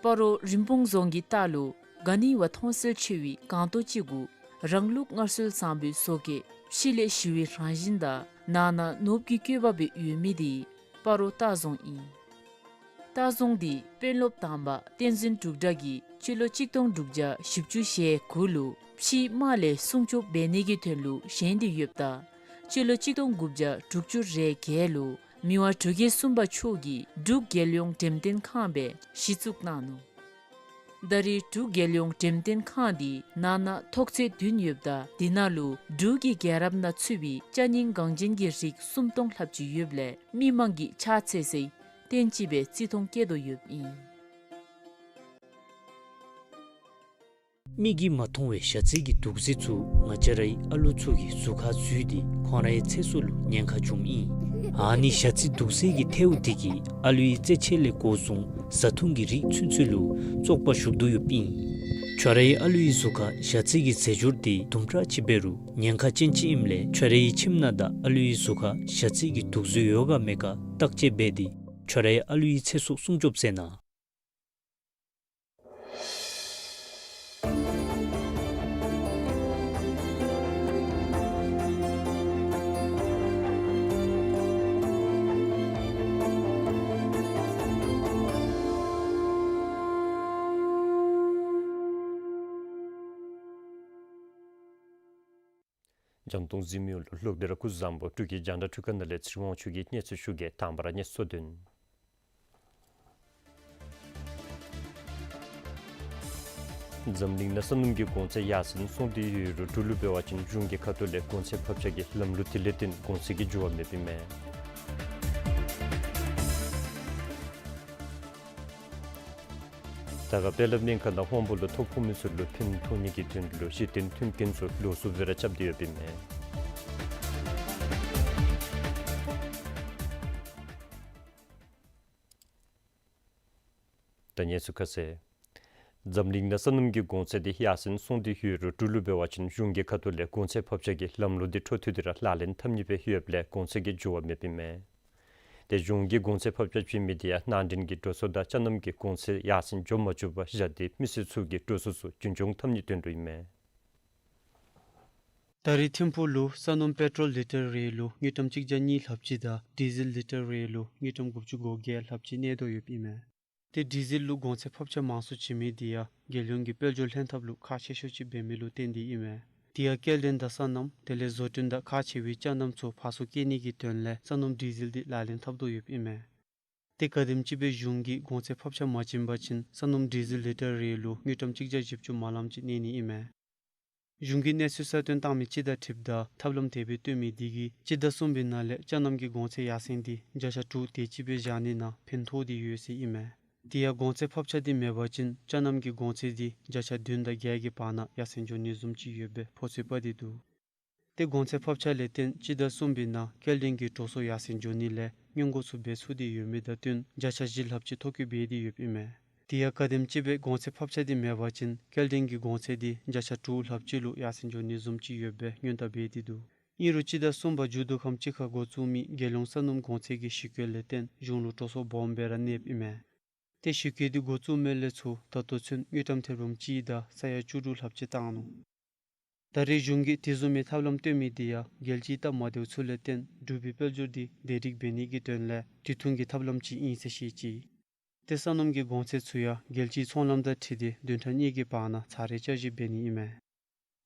སྤ་རོ་རིན་སྤུངས་རྫོང་གི་ལྟག་ལུ་ག་ནི་བ་མཐོང་གསལ་ཆེ་བའི་སྒང་ཏོག་ཅིག་གུ་རང་ལུགས་སྔར་སྲོལ་བཟང་པོའི་བཟོ་བཀོད་ཕྱི་ལས་ཞི་བའི་རང་བཞིན་དང་ནང་ན་ནོར་བུ་གི་བཀོད་པ་སྦེ་ཡོད་མི་དེ་སྤ་རོ་ལྟ་རྫོང་ཨིན། ལྟ་རྫོང་དེ་དཔོན་སློབ་དང་པ་བསྟན་འཛིན་འབྲུག་སྒྲ་གིས་སྤྱི་ལོ་གཅིག་སྟོང་དྲུག་བརྒྱ་བཞི་བཅུ་ཞེ་དགུ་ལུ་ཕྱིའི་དམག་ལས་སྲུང་སྐྱོབ་འབད་ནི་གི་དོན་ལུ་བཞེངས་ཏེ་ཡོདཔ་ད་སྤྱི་ལོ་གཅིག་སྟོང་དགུ་བརྒྱ་དྲུག་ཅུ་རེ་བརྒྱད་ལུ་མི་དབང་འབྲུག་རྒྱལ་གསུམ་པ་མཆོག་གིས་འབྲུག་རྒྱལ་ཡོངས་འགྲེམས་སྟོན་ཁང་སྦེ་གཞི་བཙུགས་གནང་ནུག། ད་རེས་འབྲུག་རྒྱལ་ཡོངས་འགྲེམས་སྟོན་ཁང་དེ་ནང་ན་ཐོག་ཚད་བདུན་ཡོདཔ་ད་དེ་ནང་ལུ་འབྲུག་གི་རྒྱལ་རབས་ནང་ཚུད་པའི་ཅ་རྙིང་འགངས་ཅན་གྱི་རིགས་སུམ་སྟོང་ལྷགཔ་ཅིག་ཡོདཔ་ལས་མི་མང་གིས་ཕྱག་འཚལ་སའི་རྟེན་ཅིག་སྦེ་བརྩི་མཐོང་བསྐྱེད་དོ་ཡོདཔ་ཨིན། མིག་གིས་མ་མཐོང་བའི་ཞ་རྩི་གི་དུག་རྫས་ཚུ་ང་བཅས་རའི་ཨ་ལུ་ཚུ་གི་གཟུགས་ཁར་འཛུལ་ཏེ་ཁོང་རའི་ཚེ་སྲོག་ལུ་ཉེན་ཁ་འབྱུངམ་ཨིན། ཨ་ནི་ཞ་རྩི་དུག་རྫས་ཀྱི་ཐལཝ་དེ་གིས་ཨ་ལུའི་རྩེད་ཆས་ལས་འགོ་བཟུང་བཟའ་འཐུང་གི་རིགས་ཚུན་ཚོད་ལུ་བཙོག་པ་ཞུགས་དོ་ཡོདཔ་ཨིན། ཁྱོད་རའི་ཨ་ལུའི་གཟུགས་ཁར་ཞ་རྩི་གི་རྫས་སྦྱོར་དེ་དུམ་གྲ་ཅིག་འབད་རུང་ཉེན་ཁ་ཅན་ཅིག་ཨིནམ་ལས་ཁྱོད་རའི་ཁྱིམ་ནང་དང་ཨ་ལུའི་གཟུགས་ཁར་ཞ་རྩི་གི་དུག་རྫས་ཡོད་ག་མེད་ག་བརྟག་དཔྱད་འབད་དེ་ཁྱོད་རའི་ཨ་ལུའི་ཚེ་སྲོག་སྲུང་སྐྱོབ་མཛད་གནང་། འཇམ་ཏོང་གཟིགས་མི་ཡོངས་ལུ་ལོག་སྟེ་ར་སྐུ་གཟུགས་བཟང་པོ། འབྲུག་གི་རྒྱང་བསྒྲགས་འཕྲུལ་ཁང་ནང་ལས་ཚེ་རིང་དབང་ཕྱུག་གིས་གནས་ཚུལ་ཞུ་གེ། དང་པ་ར་གནས་ཚུལ་དོན། འཛམ་གླིང་ནང་ས་སྣུམ་གྱི་གོང་ཚད་ཡར་སེང་སོང་སྟེ་ཡོད་རུང་འབྲུག་ལུ་འབད་བ་ཅིན་གཞུང་གི་ཁ་ཐུག་ལས་གོང་ཚད་ཕབ་ཆག་གི་ལམ་ལུགས་དེ་ལས་བརྟེན་གོང་ཚད་ཀྱི་འགྱུར་བ་མེདཔ་ཨིན་མས། ད་ཁ་དཔལ་ལྡན་སྨན་ཁང་ནང་དབང་པོ་ལུ་ཐོ་ཕོག་མི་ཚུ་ལུ་ཕན་ཐོགས་ནི་གི་དོན་ལུ་གཞི་རྟེན་མཐུན་རྐྱེན་ཚུ་ལོགས་སུ་སྦེ་ར་རྐྱབ་སྟེ་ཡོདཔ་ཨིན་མས། ད་གནས་ཚུལ་ཁ་གསལ། འཛམ་གླིང་ནང་ས་སྣུམ་གྱི་གོང་ཚད་དེ་ཡར་སེང་སོང་སྟེ་ཡོད་རུང་འབྲུག་ལུ་འབད་བ་ཅིན་གཞུང་གི་ཁ་ཐུག་ལས་གོང་ཚད་ཕབ་ཆག་གི་ལམ་ལུགས་དེ་འཕྲོ་མཐུད་དེ་ར་ལག་ལེན་འཐབ་ནི་སྦེ་ཡོདཔ་ལས་གོང་ཚད་ཀྱི་འགྱུར་བ་མེདཔ་ཨིན་མས། ཏེ་གཞུང་གིས་གོང་ཚད་ཕབ་ཆག་བྱིན་མི་དེ་ཡང་ནང་འདྲེན་གྱི་འགྲོ་སོང་དང་ཅ་རྣམ་གྱི་གོང་ཚད་ཡར་སེང་འགྱོ་མ་བཅུག་པར་བཞག་སྟེ་མི་སེར་ཚུ་གི་འགྲོ་སོང་ཚུ་རྒྱུན་སྐྱོང་འཐབ་ནིའི་དོན་ལུ་ཨིན་མས། ད་རེས་ཐིམ་ཕུག་ལུ་ས་སྣུམ་པེ་ཊོལ་ལི་ཊར་རེ་ལུ་དངུལ་ཀྲམ་གཅིག་བརྒྱ་གཉིས་ལྷགཔ་ཅིག་དང་ཌི་ཟེལ་ལི་ཊར་རེ་ལུ་དངུལ་ཀྲམ་དགུ་བཅུ་གོ་བརྒྱད་ལྷགཔ་ཅིག་གནས་དོ་ཡོདཔ་ཨིན་མས། ཏེ་ཌི་ཟེལ་ལུ་གོང་ཚད་ཕབ་ཆག་མང་སུ་བྱིན་མི་དེ་ཡང་རྒྱལ་ཡོངས་ཀྱི་དཔལ་འབྱོར་ལྷན་ཐབས་ལུ་ཁག་ཆེ་ཤོས་ཅིག་འབད་མི་ལུ་བརྟེན་ཏེ་ཨིན་མས། དེ་ཡང་སྐྱེལ་འདྲེན་དང་སོ་ནམ་དེ་ལས་བཟོ་སྐྲུན་དང་ཁག་ཆེ་བའི་ཅ་རྣམ་ཚུ་ཕར་ཚུར་སྐྱེལ་ནི་གི་དོན་ལས་ས་སྣུམ་ཌི་ཟེལ་དེ་ལག་ལེན་འཐབ་དོ་ཡོདཔ་ཨིན་མས། ཏེ་ག་དེམ་ཅིག་སྦེ་གཞུང་གིས་གོང་ཚད་ཕབ་ཆག་མ་བྱིན་པ་ཅིན་ས་སྣུམ་ཌི་ཟེལ་ལི་ཊར་རེ་ལུ་དངུལ་ཀྲམ་གཅིག་བརྒྱ་བཞི་བཅུ་མ་ལངམ་ཅིག་གནས་ནི་ཨིན་མས། གཞུང་གིས་གནས་ཚུལ་གསར་བཏོན་བཏང་མི་ཅིག་དང་འཁྲིལཝ་ད་ཐབས་ལམ་དེ་སྦེ་བཏོན་མི་དེ་གིས་སྤྱི་ཟླ་གསུམ་པའི་ནང་ལས་ཅ་རྣམ་གྱི་གོང་ཚད་ཡར་སེང་དེ་བརྒྱ་ཆ་དྲུག་དེ་ཅིག་སྦེ་བཞག་ནི་ནང་ཕན་ཐོགས་ཏེ་ཡོད་ཟེར་ཨིན་མས། དེ་ཡང་གོང་ཚད་ཕབ་ཆག་དེ་མེད་པ་ཅིན་ཅ་རྣམ་གྱི་གོང་ཚད་དེ་བརྒྱ་ཆ་བདུན་དང་བརྒྱད་ཀྱི་བར་ན་ཡར་སེང་འགྱོ་ནི་བཟུམ་ཅིག་ཡོདཔ་སྦེ་ཕོ་ཚོད་པ་སྟེ་འདུག། ཏེ་གོང་ཚད་ཕབ་ཆག་ལས་བརྟེན་སྤྱི་ཟླ་གསུམ་པའི་ནང་སྐྱེལ་འདྲེན་གྱི་འགྲོ་སོང་ཡར་སེང་འགྱོ་ནི་ལས་སྔོན་འགོག་ཚུ་འབད་ཚུགས་ཏེ་ཡོད་མི་དང་བསྟུན་བརྒྱ་ཆ་བཞི་ལྷགཔ་ཅིག་ཐོ་བཀོད་འབད་དེ་ཡོདཔ་ཨིན་མས། དེ་ཡང་ག་དེམ་ཅིག་སྦེ་གོང་ཚད་ཕབ་ཆག་དེ་མེད་པ་ཅིན་སྐྱེལ་འདྲེན་གྱི་གོང་ཚད་དེ་བརྒྱ་ཆ་དྲུག་ལྷགཔ་ཅིག་ལུ་ཡར་སེང་འགྱོ་ནི་བཟུམ་ཅིག་ཡོདཔ་སྦེ་སྔོན་བརྡ་འབད་དེ་འདུག། ཨིན་རུང་སྤྱི་ཟླ་གསུམ་པ་མཇུག་བསྡུ་ཁམས་ཅིག་ཁར་འགོ་བཙུགས་མི་རྒྱལ་ཡོངས་ས་སྣུམ་གོང་ཚད་ཀྱི་ཞི་རྒོལ་ལས་བརྟེན་གཞུང་ལུ་སྤྲོ་ཚོགས་སྦོམ་སྦེ་ར་གནསཔ་ཨིན་མས། ཏེ་ཞི་རྒོལ་དེ་འགོ་བཙུགས་མི་ལས་ཚུར་ད་ལྟོ་ཚུན་དངུལ་ཀྲམ་ཐེར་འབུམ་གཅིག་དང་ས་ཡ་བཅུ་དྲུག་ལྷགཔ་ཅིག་བཏང་ནུག། ད་རེས་གཞུང་གིས་དེ་བཟུམ་མའི་ཐབས་ལམ་བཏོན་མི་དེ་ཡང་རྒྱལ་སྤྱིའི་སྟབས་མ་བདེཝ་ཚུ་ལས་བརྟེན་འབྲུག་པའི་དཔལ་འབྱོར་དེ་བདེ་སྒྲིག་འབད་ནི་གི་དོན་ལས་དུས་ཐུང་གི་ཐབས་ལམ་ཅིག་ཨིན་ཟེར་བཤད་ཅི། ཏེ་ས་སྣུམ་གྱི་གོང་ཚད་ཚུ་ཡང་རྒྱལ་སྤྱིའི་ཚོང་ལམ་དང་འཁྲིལ་ཏེ་བདུན་ཕྲག་གཉིས་ཀྱི་བར་ན་ཚར་རེ་བསྐྱར་ཞིབ་འབད་ནི་ཨིན་མས།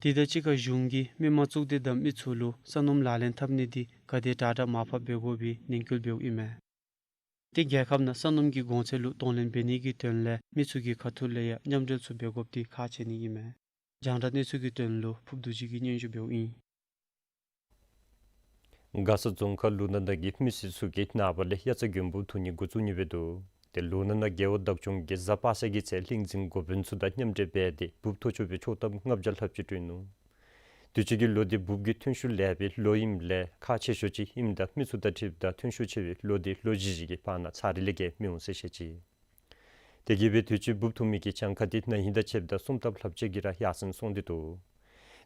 དེ་དང་གཅིག་ཁར་གཞུང་གིས་མི་མང་གཙུག་སྡེ་དང་མི་ཚུ་ལུ་ས་སྣུམ་ལག་ལེན་འཐབ་ནི་དེ་ག་དེ་དྲག་དྲག་མར་ཕབ་འབད་དགོ་པའི་ནན་སྐུལ་འབདཝ་ཨིན་མས། ཏེ་རྒྱལ་ཁབ་ནང་ས་སྣུམ་གྱི་གོང་ཚད་ལུ་གདོང་ལེན་འབད་ནི་གི་དོན་ལས་མི་ཚུ་གི་ཁ་ཐུག་ལས་ཡང་མཉམ་འབྲེལ་ཚུ་འབད་དགོཔ་དེ་ཁག་ཆེ་ནི་ཨིན་མས། རྒྱང་བསྒྲགས་གནས་ཚུལ་གྱི་དོན་ལུ་ཕུབ་རྡོ་རྗེ་གིས་སྙན་ཞུ་འབདཝ་ཨིན། མགར་ས་རྫོང་ཁག་ལུང་ནག་ནང་གི་མི་སེར་ཚུ་གིས་ནངས་པ་ལས་དབྱར་རྩྭ་དགུན་འབུབ་འཐུ་ནི་འགོ་བཙུགས་ནི་སྦེ་འདུག། ཏེ་ལུང་ནག་ནང་རྒེད་འོག་བདག་སྐྱོང་གིས་གཟའ་པ་སངས་ཀྱི་ཚེ་ལྷན་འཛིན་འགོ་དཔོན་ཚུ་དང་མཉམ་འབྲེལ་འབད་དེ་འབུབ་འཐུ་ཆོག་པའི་ཆོག་ཐམ་ལྔ་བརྒྱ་ལྷགཔ་ཅིག་བསྐྲུན་ནུག། དུས་ཅི་གི་ལོ་འདི་འབུབ་ཀྱི་ཐོན་ཤུགས་ལེགས་པའི་ལོ་ཨིནམ་ལས་ཁག་ཆེ་ཤོས་ཅིག་ཨིནམ་ད་མི་ཚུ་དང་འཁྲིལཝ་ད་ཐོན་ཤུགས་ཆེ་བའི་ལོ་འདི་ལོ་བཞི་བཞི་གི་བར་ན་ཚར་རེ་ལས་བརྒལ་མི་འོང་ཟེར་བཤད་ཅི། དེ་གིས་སྦེ་དུས་ཅི་འབུབ་འཐུ་མི་གི་གྱངས་ཁ་དེ་ན་ཧིང་དང་ཕྱདཔ་ད་སུམ་ལྡབ་ལྷགཔ་ཅིག་གིས་ར་ཡར་སེང་སོང་སྟེ་འདུག།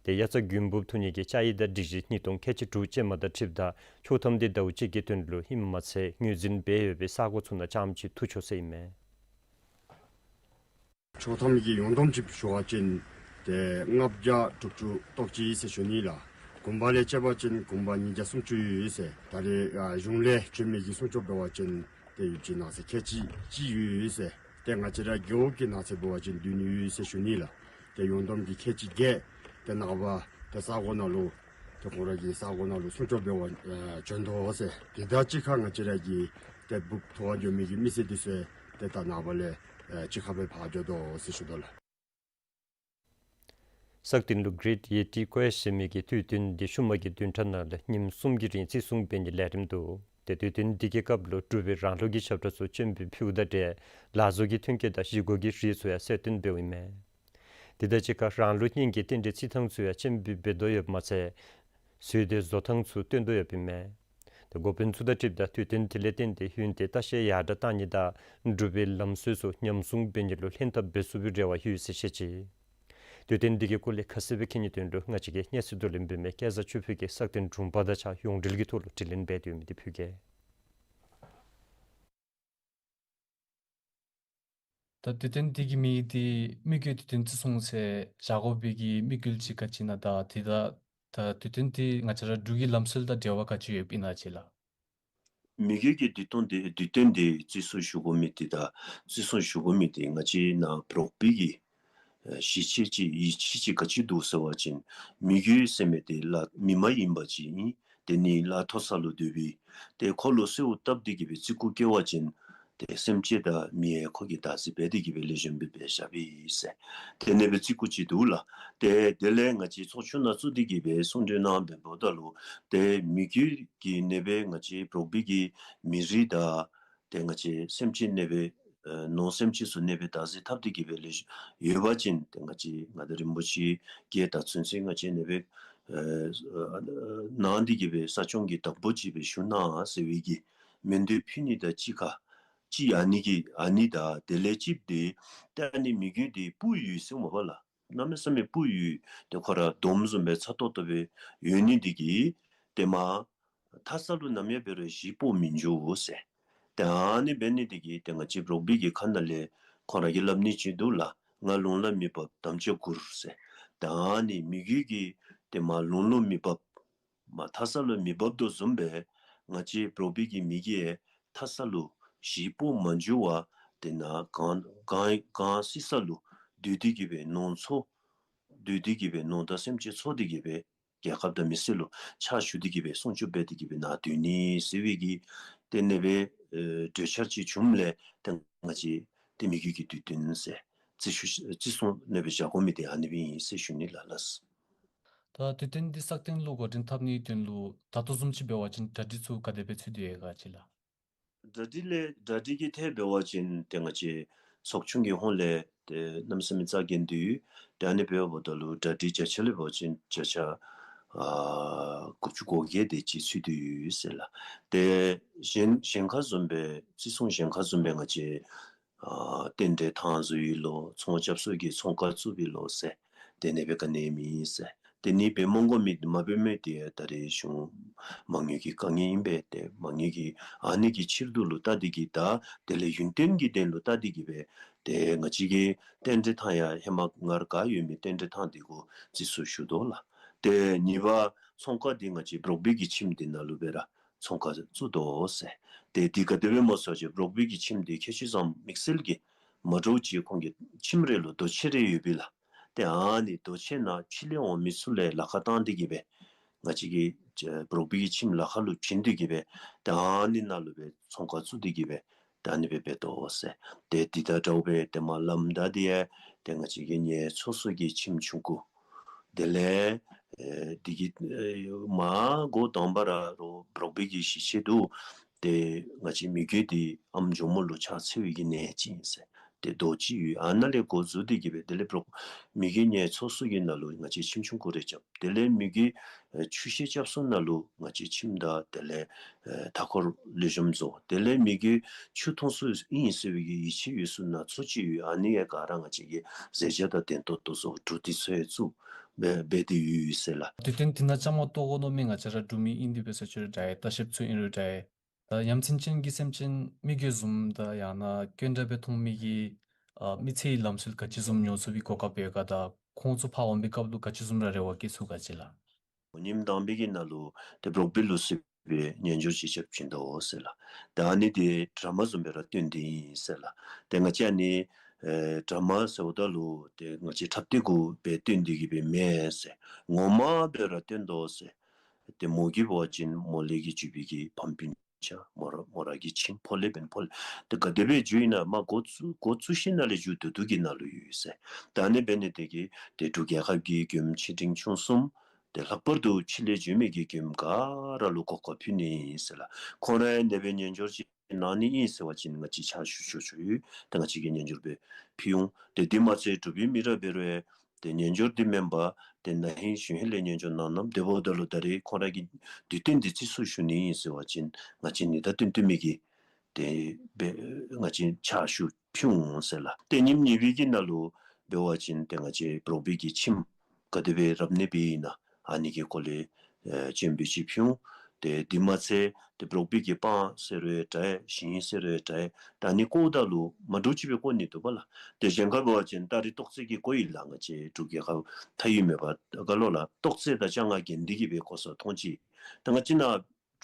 ཏེ་དབྱར་རྩྭ་དགུན་འབུབ་འཐུ་ནི་གི་བཅའ་ཡིག་དང་སྒྲིག་གཞི་ཉིས་སྟོང་ཁལ་གཅིག་དྲུག་ཅན་མ་དང་འཁྲིལཝ་ད་ཆོག་ཐམ་དེ་ཟླཝ་གཅིག་གི་དོན་ལུ་ཨིནམ་མ་ཚད་ངོས་འཛིན་འབད་ཡོད་པའི་ས་གོ་ཚུ་ནང་རྐྱངམ་ཅིག་འཐུ་ཆོག་ཟེར་ཨིན་མས། ཆོག་ཐམ་གྱི་ཡོངས་བསྡོམས་ཅིག་ཞུ་བ་ཅིན་ཏེ་ལྔ་བརྒྱ་དྲུག་ཅུ་རེ་གཅིག་ཟེར་ཞུ་ནི་ལགས། དགོན་པ་ལས་བཅད་པ་ཅིན་དགོན་པ་ཉིས་བརྒྱ་སུམ་ཅུ་ཡོད་ཟེར། ད་རེས་ཨ་གཞུང་ལས་བྱོན་མི་གི་སྲུང་སྐྱོབ་འབད་བ་ཅིན་ཏེ་ཡུལ་གྱི་ནང་གསེས་ཁལ་གཅིག་གཅིག་ཡོད་ཟེར། ཏེ་ང་བཅས་ར་རྒེད་འོག་གི་ནང་གསེས་འབད་བ་ཅིན་བདུན་ཡོད་ཟེར་ཞུ་ནི་ལགས། ཏེ་ཡོངས་བསྡོམས་ཀྱི་ཁལ་གཅིག་བརྒྱད་ཏེ་ནངས་པ་ཏེ་ས་གོ་ནང་ལུ་ཏེ་ཁོང་ར་གི་ས་གོ་ནང་ལུ་སྲུང་སྐྱོབ་འབད་བར་ཨ་བྱོན་དོ་ཟེར། དེ་དང་གཅིག་ཁར་ང་བཅས་ར་གི་ཏེ་འབུཔ་ཐོབ་པར་འགྱོ་མི་གི་མི་སེར་འདི་ཚུ་ཏེ་ད་ནངས་པ་ལས་ཨ་གཅིག་ཁར་སྦེ་ཕར་འགྱོ་དོ་ཟེར་ཞུ་དོ་ལགས། སག་སྟེང་ལུ་Great Yeti Quest ཟེར་མི་གི་དུས་སྟོན་འདི་ཤུལ་མ་གི་བདུན་ཕྲག་ནང་ལས་ཉིནམ་གསུམ་གྱི་རིང་བརྩི་སྲུང་འབད་ནིའི་ལས་རིམ་འདུག། ཏེ་དུས་སྟོན་འདི་གི་སྐབས་ལུ་འབྲུག་པའི་རང་ལུགས་ཀྱི་ཞབས་ཁྲ་ཚུ་སྤྱན་འབུལ་ཕུལཝ་དང་འབྲེལ་ལག་བཟོ་གི་ཐོན་སྐྱེད་དང་བཞེས་སྒོ་གི་རིགས་ཚུ་ཡང་གསལ་སྟོན་འབདཝ་ཨིན་མས། དེ་དང་གཅིག་ཁར་རང་ལུགས་སྙན་གྱི་རྟེན་འབྲེལ་རྩི་ཐངས་ཚུ་ཡང་སྤྱན་འབུལ་འབད་དོ་ཡོདཔ་མ་ཚད་བཟོ་སྟེ་བཟོ་ཐངས་ཚུ་སྟོན་དོ་ཡོདཔ་ཨིན་མས། ཏེ་འགོ་དཔོན་ཚུ་དང་འཁྲིལཝ་ད་དུས་སྟོན་དེ་ལས་བརྟེན་ཏེ་ཡུན་བརྟན་ལྟ་བཤལ་ཡར་དྲག་གཏང་ནི་དང་འབྲུག་པའི་ལམ་སྲོལ་ཚུ་ཉམས་སྲུང་འབད་ནི་ལུ་ལྷན་ཐབས་འབད་ཚུགས་པའི་རེ་བ་ཡོད་ཟེར་བཤད་ཅི། དུས་སྟོན་འདི་གི་སྐོར་ལས་ཁ་གསལ་སྦེ་མཁྱེན་ནིའི་དོན་ལུ་ང་བཅས་ཀྱི་སྙན་ཞུ་བསྡུ་ལེན་འབད་མི་སྐལ་བཟང་ཆོས་འཕེལ་གྱིས་སག་སྟེང་དྲུང་པ་དང་གཅིག་ཁར་ཡོངས་འབྲེལ་གྱི་ཐོག་ལུ་དྲི་ལན་འབད་སྡོད་མི་འདི་ཕུལ་གེ། ད་དུས་སྟོན་འདི་གི་མིང་འདི་མི་རྒོད་དུས་སྟོན་བརྩི་སྲུང་ཟེར་བཞག་དགོ་པའི་གི་དམིགས་ཡུལ་ཅིག་ག་ཅི་ཨིན་ན། ད་དེ་ད་ད་དུས་སྟོན་འདི་ང་བཅས་ར་འབྲུག་གི་ལམ་སྲོལ་དང་འབྲེལ་བ་ག་ཅི་ཡོདཔ་ཨིན་ན་ཅིག་ལགས། མི་རྒོད་ཀྱི་དུས་སྟོན་འདི་དུས་སྟོན་འདི་བརྩི་སྲུང་ཞུ་དགོ་མི་འདི་དང་བརྩི་སྲུང་ཞུ་དགོ་མི་འདི་ང་བཅས་ནཱ་འབྲུག་པའི་གི་ཨ་གཞིས་བྱེས་ཅིག་ཡིད་ཆེས་ཅིག་ག་ཅི་འདུག་ཟེར་བ་ཅིན་མི་རྒོད་ཟེར་མི་འདི་ལ་མི་མ་ཡིན་པ་ཅིག་ཨིན། དེ་ནི་ལ་མཐོ་ས་ལུ་སྡོད་པའི་ཏེ་ཁོ་ལུ་གསོལཝ་བཏབ་སྟེ་གི་སྦེ་བརྩི་བཀུར་བསྐྱེད་པ་ཅིན་ཏེ་སེམས་ཅན་དང་མི་ཡང་ཁོ་གིས་བདག་འཛིན་འབད་དེ་གི་སྦེ་ལེགས་ཤོམ་སྦེ་འབད་བཞག་པས་ཟེར། དེ་ནི་སྦེ་བརྩི་བཀུར་ཅིག་འདུག་ལགས། ཏེ་དེ་ལས་ང་བཅས་ཚོགས་ཆུང་ནང་བཙུགས་ཏེ་གི་སྦེ་གསུང་གྲོས་གནང་བའི་འབདཝ་ད་ལུ་ཏེ་མི་རྒོད་ཀྱི་ནི་སྦེ་ང་བཅས་འབྲུག་པའི་གི་མི་རིགས་དང་ཏེ་ང་བཅས་སེམས་ཅན་ནི་སྦེ་ཨ་ནོར་སེམས་ཅན་ཚུ་ནི་སྦེ་བདག་འཛིན་འཐབ་སྟེ་གི་སྦེ་ལེགས་ཤོམ་ཡོད་པ་ཅིན་ཏེ་ང་བཅས་མངའ་བདག་རིན་པོ་ཆེ་གིས་ད་ཚུན་ཚོད་ང་བཅས་ནི་སྦེ་ཨ་ཨ་གནང་སྟེ་གི་སྦེ་ས་སྐྱོང་གི་བདག་པོ་ཅིག་སྦེ་བཞུགས་གནང་ཟེར་བའི་གི་མིང་འདི་ཕུལ་ནི་དང་གཅིག་ཁར་གཅིག་ཨ་ནི་གི་ཨ་ནི་དང་དེ་ལས་གཅིག་འདི་ཏེ་ཨ་ནི་མི་རྒོད་འདི་སྤུ་ཡོད་ཟེར་མ་པ་ལགས། གནམ་མེད་ས་མེད་སྤུ་ཡོད། ཏེ་ཁོ་ར་དོམ་བཟུམ་སྦེ་ཚ་ཏོག་ཏོ་སྦེ་ཡོད་ནི་འདི་གིས་ཏེ་མ་མཐའ་ས་ལུ་ནམ་ཡང་འབད་རུང་གཞིས་སྤོ་མི་འགྱོ་ཟེར། ཏེ་ཨ་ནི་འབད་ནི་འདི་གིས་ཏེ་ང་བཅས་འབྲུག་པའི་གི་ཁ་ནང་ལས་ཁོང་ར་གིས་སླབ་ནི་ཅིག་འདུག་ལགས། ང་ལུང་ལ་མི་བབ་དམ་བཅའ་བསྐུལ་ཟེར། ཏེ་ཨ་ནི་མི་རྒོད་ཀྱིས་ཏེ་མ་ལུང་ལུ་མི་བབ་མ་མཐའ་ས་ལུ་མི་བབ་དོ་བཟུམ་སྦེ་ང་བཅས་འབྲུག་པའི་གི་མི་གིས་མཐའ་ས་ལུ་གཞིས་སྤོ་མ་འགྱོ་བར་ཏེ་ནཱ་གངས་གངས་གངས་བསིལ་ས་ལུ་སྡོད་དེ་གི་སྦེ་ནོར་འཚོ་སྡོད་དེ་གི་སྦེ་ནོར་དང་སེམས་ཅན་འཚོ་སྟེ་གི་སྦེ་རྒྱལ་ཁབ་དང་མི་སེར་ལུ་ཕྱག་ཞུ་སྟེ་གི་སྦེ་སྲུང་སྐྱོབ་འབད་དེ་གི་སྦེ་ནཱ་སྡོད་ནི་ཟེར་བའི་གི་ཏེ་ནི་སྦེ་ཨེ་གྲོས་འཆར་ཅིག་བྱུངམ་ལས་ཏེ་ང་བཅས་ཏེ་མི་རྒོད་ཀྱི་དུས་སྟོན་ཟེར་བརྩི་ཞུ་བརྩི་སྲུང་ནི་སྦེ་བཞག་དགོ་མི་འདི་ཨ་ནི་སྦེ་ཨིན་ཟེར་ཞུ་ནི་ལགས་ལགས། ད་དུས་སྟོན་འདི་སག་སྟེང་ལུ་འགོ་འདྲེན་འཐབ་ནིའི་དོན་ལུ་ད་ལྟོ་བཟུམ་ཅིག་འབད་བ་ཅིན་གྲ་སྒྲིག་ཚུ་ག་དེ་སྦེ་ཚུད་དེ་ཡོད་ག་ཅིག་ལགས། གྲ་སྒྲིག་ལས་གྲ་སྒྲིག་གི་ཐད་འབད་བ་ཅིན་ཏེ་ང་བཅས་ཚོགས་ཆུང་གི་ཧོངས་ལས་ཏེ་གནམ་མེད་ས་མེད་རྩ་འགེངས་ཏེ་ཡོད། ཏེ་ཨ་ནི་འབདཝ་ད་ལུ་གྲ་སྒྲིག་བརྒྱ་ཆ་ལས་འབད་བ་ཅིན་བརྒྱ་ཆ་ཨ་དགུ་བཅུ་གོ་བརྒྱད་དེ་ཅིག་ཚུད་དེ་ཡོད་ཟེར་ལགས། ཏེ་གཞན་གཞན་ཁར་བཟུམ་སྦེ་བརྩི་སྲུང་གཞན་ཁར་བཟུམ་སྦེ་ང་བཅས་ཨ་རྟེན་འབྲེལ་ཐང་བཟོ་ཡི་ལོ་ཚོང་རྐྱབ་སའི་གི་ཚོང་ཁང་བཙུགས་པའི་ལོ་ཟེར་དེ་ནི་སྦེ་ག་ནི་མེད་ཟེར། དེ་ནི་འབད་མ་དགོ་མི་མ་འབད་མི་དེ་ད་རེས་གཞུང་མ་དངུལ་གྱི་དཀའ་ངལ་ཨིན་པས། ཏེ་མ་དངུལ་གྱི་ཨ་ནི་གི་ཕྱིར་དུ་ལུ་བལྟ་སྟེ་གི་ད་དེ་ལས་ཡུན་བརྟན་གྱི་དོན་ལུ་བལྟ་སྟེ་གི་སྦེ་ཏེ་ང་བཅས་ཀྱི་རྟེན་འབྲེལ་ཐང་ཡང་ཧེ་མ་སྔར་ག་ཡོད་མི་རྟེན་འབྲེལ་ཐང་འདི་གུ་བརྩི་སྲུང་ཞུ་དོ་ལགས། ཏེ་གཉིས་པ་ཚོང་ཁང་འདི་ང་བཅས་འབྲུག་པའི་གི་ཁྱིམ་འདི་ནང་ལུ་སྦེ་ར་ཚོང་ཁང་བཙུགས་དོ་ཟེར། ཏེ་འདི་ག་དེ་སྦེ་སྨོ་ཟེར་བ་ཅིན་འབྲུག་པའི་གི་ཁྱིམ་འདི་ཁྱད་ཆོས་བཟང་དམིགས་བསལ་གྱི་མ་འདྲཝ་ཅིག་ཁོང་གི་ཁྱིམ་རེ་ལུ་རྡོ་ཆས་རེ་ཡོད་པས་ལགས། ཏེ་ཨ་ནི་རྡོ་ཆས་ནང་ཕྱི་ལས་འོང་མི་ཚུ་ལས་ལཱ་ཁག་བཏང་སྟེ་གི་སྦེ་ང་བཅས་ཀྱི་འབྲུག་པའི་གི་ཁྱིམ་ལཱ་ཁག་ལུ་བྱིན་ཏེ་གི་སྦེ་ཏེ་ཨ་ནི་ནང་ལུ་སྦེ་ཚོང་ཁང་བཙུགས་ཏེ་གི་སྦེ་ད་ཨ་ནི་སྦེ་འབད་དོ་ཟེར། ཏེ་འདི་དང་འདྲཝ་སྦེ་ཏེ་མ་ལམ་བདའ་སྟེ་ཡང་ཏེ་ང་བཅས་ཀྱི་ངལ་འཚོ་ས་གི་ཁྱིམ་ཆུང་ཀུ་དེ་ལས་ཨེ་འདི་གི་ཨེ་མ་འགོ་དང་པ་ར་རོགས་འབྲུག་པའི་གི་གཞིས་བྱེས་འདུག། ཏེ་ང་བཅས་མི་རྒོད་འདི་ཨམ་ཇོ་མོ་ལུ་ཕྱག་འཚལ་བའི་གི་གནས་ཅིག་ཨིན་ཟེར། ཏེ་རྡོ་ཅིག་ཡོད། ཨ་ནཱ་ལས་འགོ་བཙུགས་ཏེ་གི་སྦེ་དེ་ལས་འབྲུག་མི་རྒོད་ངལ་འཚོ་ས་གི་ནང་ལུ་ང་བཅས་ཁྱིམ་ཆུང་ཀུ་རེ་རྐྱབ། དེ་ལས་མི་རྒོད་ཨེ་ཆུ་ཤེལ་རྐྱབ་ས་ནང་ལུ་ང་བཅས་ཁྱིམ་དང་དེ་ལས་ཨེ་མཐའ་འཁོར་ལེགས་ཤོམ་བཟོ། དེ་ལས་མི་རྒོད་ཆུ་འཐུང་ས་ཨིན་ཟེར་བའི་གི་ཡིད་ཆེས་ཡོད་ས་ནང་ཚོ་ཅིག་ཡོད། ཨ་ནི་ཡང་ག་ར་ང་བཅས་ཀྱིས་ཟས་བཅའ་དང་ལྡན་ཏོག་ཏོ་བཟོ་གྲུ་འདི་ཚུ་ཡང་བཙུགས་སྦེ་འབད་དེ་ཡོད་ཟེར་ལགས། དུས་སྟོན་འདི་ནང་བཅའ་མར་གཏོགས་དགོ་མནོ་མི་ང་བཅས་ར་འབྲུག་མི་ཨིན་དེ་འབད་ས་ཅིག་རུང་འདྲ་ཡི། ལྟ་བཤལཔ་ཚུ་ཨིན་རུང་འདྲ་ཡི། ད་ཡ་མཚན་ཅན་གྱི་སེམས་ཅན་མི་རྒོད་བཟུམ་དང་ཡང་ན་དཀོན་དྲགས་སྦེ་མཐོང་མི་གི་ ཨ་མི་ཚེའི་ལམ་སྲོལ་ག་ཅི་བཟུམ་ཉོ་ཚུགས་པའི་གོ་སྐབས་ཡོད་ག་དང་ཁོང་ཚུ་ཕར་འོང་པའི་སྐབས་ལུ་ག་ཅི་བཟུམ་ར་རེ་བ་བསྐྱེད་ཚུགས་ག་ཅི་ལགས། ཉིནམ་དང་པའི་གི་ནང་ལུ་ཏེ་འབྲོག་པའི་ལུགས་སྲོལ་སྦེ་རྣལ་འབྱོར་ཅིག་རྐྱབ་བྱིན་དོ་ཟེར་ལགས། ཏེ་ཨ་ནི་འདི་ཌ་ར་མ་བཟུམ་སྦེ་ར་སྟོན་ཏེ་ཨིན་ཟེར་ལགས། ཏེ་ང་བཅས་ཨ་ནི་ཨེ་ཌ་ར་མ་ཟེརཝ་ད་ལུ་ཏེ་ང་བཅས་འཁྲབ་སྟོན་གུ་སྦེ་སྟོན་ཏེ་གི་སྦེ་མེན་ཟེར། ངོ་མ་སྦེ་ར་སྟོན་དོ་ཟེར། ཏེ་མོ་གིས་འབད་བ་ཅིན་མོ་ལས་ཀྱི་བརྒྱུད་པའི་གི་ཕམ་སྤུན་ཆ་མོ་ར་མོ་ར་གི་ཁྱིམ་ཕོ་ལས་འབདན་ཕོ་ལས། ཏེ་ག་དེ་སྦེ་འགྱོཝ་ཨིན་ན་མར་འགོ་བཙུགས་འགོ་བཙུགས་ཞིནམ་ལས་མཇུག་བསྡུ་བསྡུ་གི་ནང་ལུ་ཡོད་ཟེར། ཏེ་ཨ་ནི་འབད་ནི་དེ་གིས་ཏེ་འབྲུག་རྒྱལ་ཁབ་ཀྱི་མགྱོནམ་ཆེ་འབྲིང་ཆུང་གསུམ་ཏེ་ལྷག་པར་དུ་ཕྱི་ལས་འབྱོན་མི་གི་མགྱོནམ་ག་ར་ལུ་གོ་སྐབས་ཕུལ་ནི་ཨིན་ཟེར་ལགས། ཁོང་ར་ཡང་དེ་སྦེ་རྣལ་འབྱོར་ཅིག་གནང་ནི་ཨིན་ཟེར་བ་ཅིན་ང་བཅས་ཕྱག་ཞུ་ཆོག་ཆོག་ཡོད། ཏེ་ང་བཅས་ཀྱིས་རྣལ་འབྱོར་སྦེ་ཕུལ་འོང་། ཏེ་དེ་མ་ཚད་འབྲུག་པའི་མི་ར་འབད་རུང་ཏེ་རྣལ་འབྱོར་འདི་མེན་པར་ཏེ་ན་ཧིང་གཞེས་ཧིང་ལས་རྣལ་འབྱོར་གནང་གནངམ་དེ་འབདཝ་ད་ལུ་ད་རེས་ཁོང་ར་གི་དུས་སྟོན་འདི་རྩིས་སུ་ཞུ་ནི་ཨིན་ཟེར་བ་ཅིན་ང་བཅས་ནི་ད་སྟོན་སྟོན་མི་གི་ཏེ་སྦེ་ང་བཅས་ཕྱག་ཞུ་ཕུལ་འོང་ཟེར་ལགས། ཏེ་ཉིནམ་གཉིས་པའི་གི་ནང་ལུ་འབད་བ་ཅིན་ཏེ་ང་བཅས་འབྲོག་པའི་གི་ཁྱིམ་ག་དེ་སྦེ་རབ་གནས་འབད་ཨིན་ན་ཨ་ནི་གི་སྐོར་ལས་ཨེ་སྤྱན་འབུལ་ཅིག་ཕུལ་འོང་། ཏེ་དེ་མ་ཚད་ཏེ་འབྲོག་པའི་གི་སྤང་ཟེར་རུང་འདྲ་ཞིང་ཟེར་རུང་འདྲ་ད་ཨ་ནི་བརྐོཝ་ད་ལུ་མ་འདྲཝ་ཅིག་སྦེ་བརྐོ་ནི་འདུག་པ་ལགས། ཏེ་གཞན་ཁར་འབད་བ་ཅིན་སྟ་རེ་ཏོག་ཙེ་གིས་བརྐོཝ་ཨིན་ལགས། ང་བཅས་འབྲུག་རྒྱལ་ཁབ་མཐའ་དབུས་མེད་པར་ག་ལོ་ལགས་ཏོག་ཙེ་དང་ལྕང་ང་གྱོན་ཏེ་གི་སྦེ་བརྐོ་ས་མཐོང་ཅི། ད་ང་བཅས་ནཱ་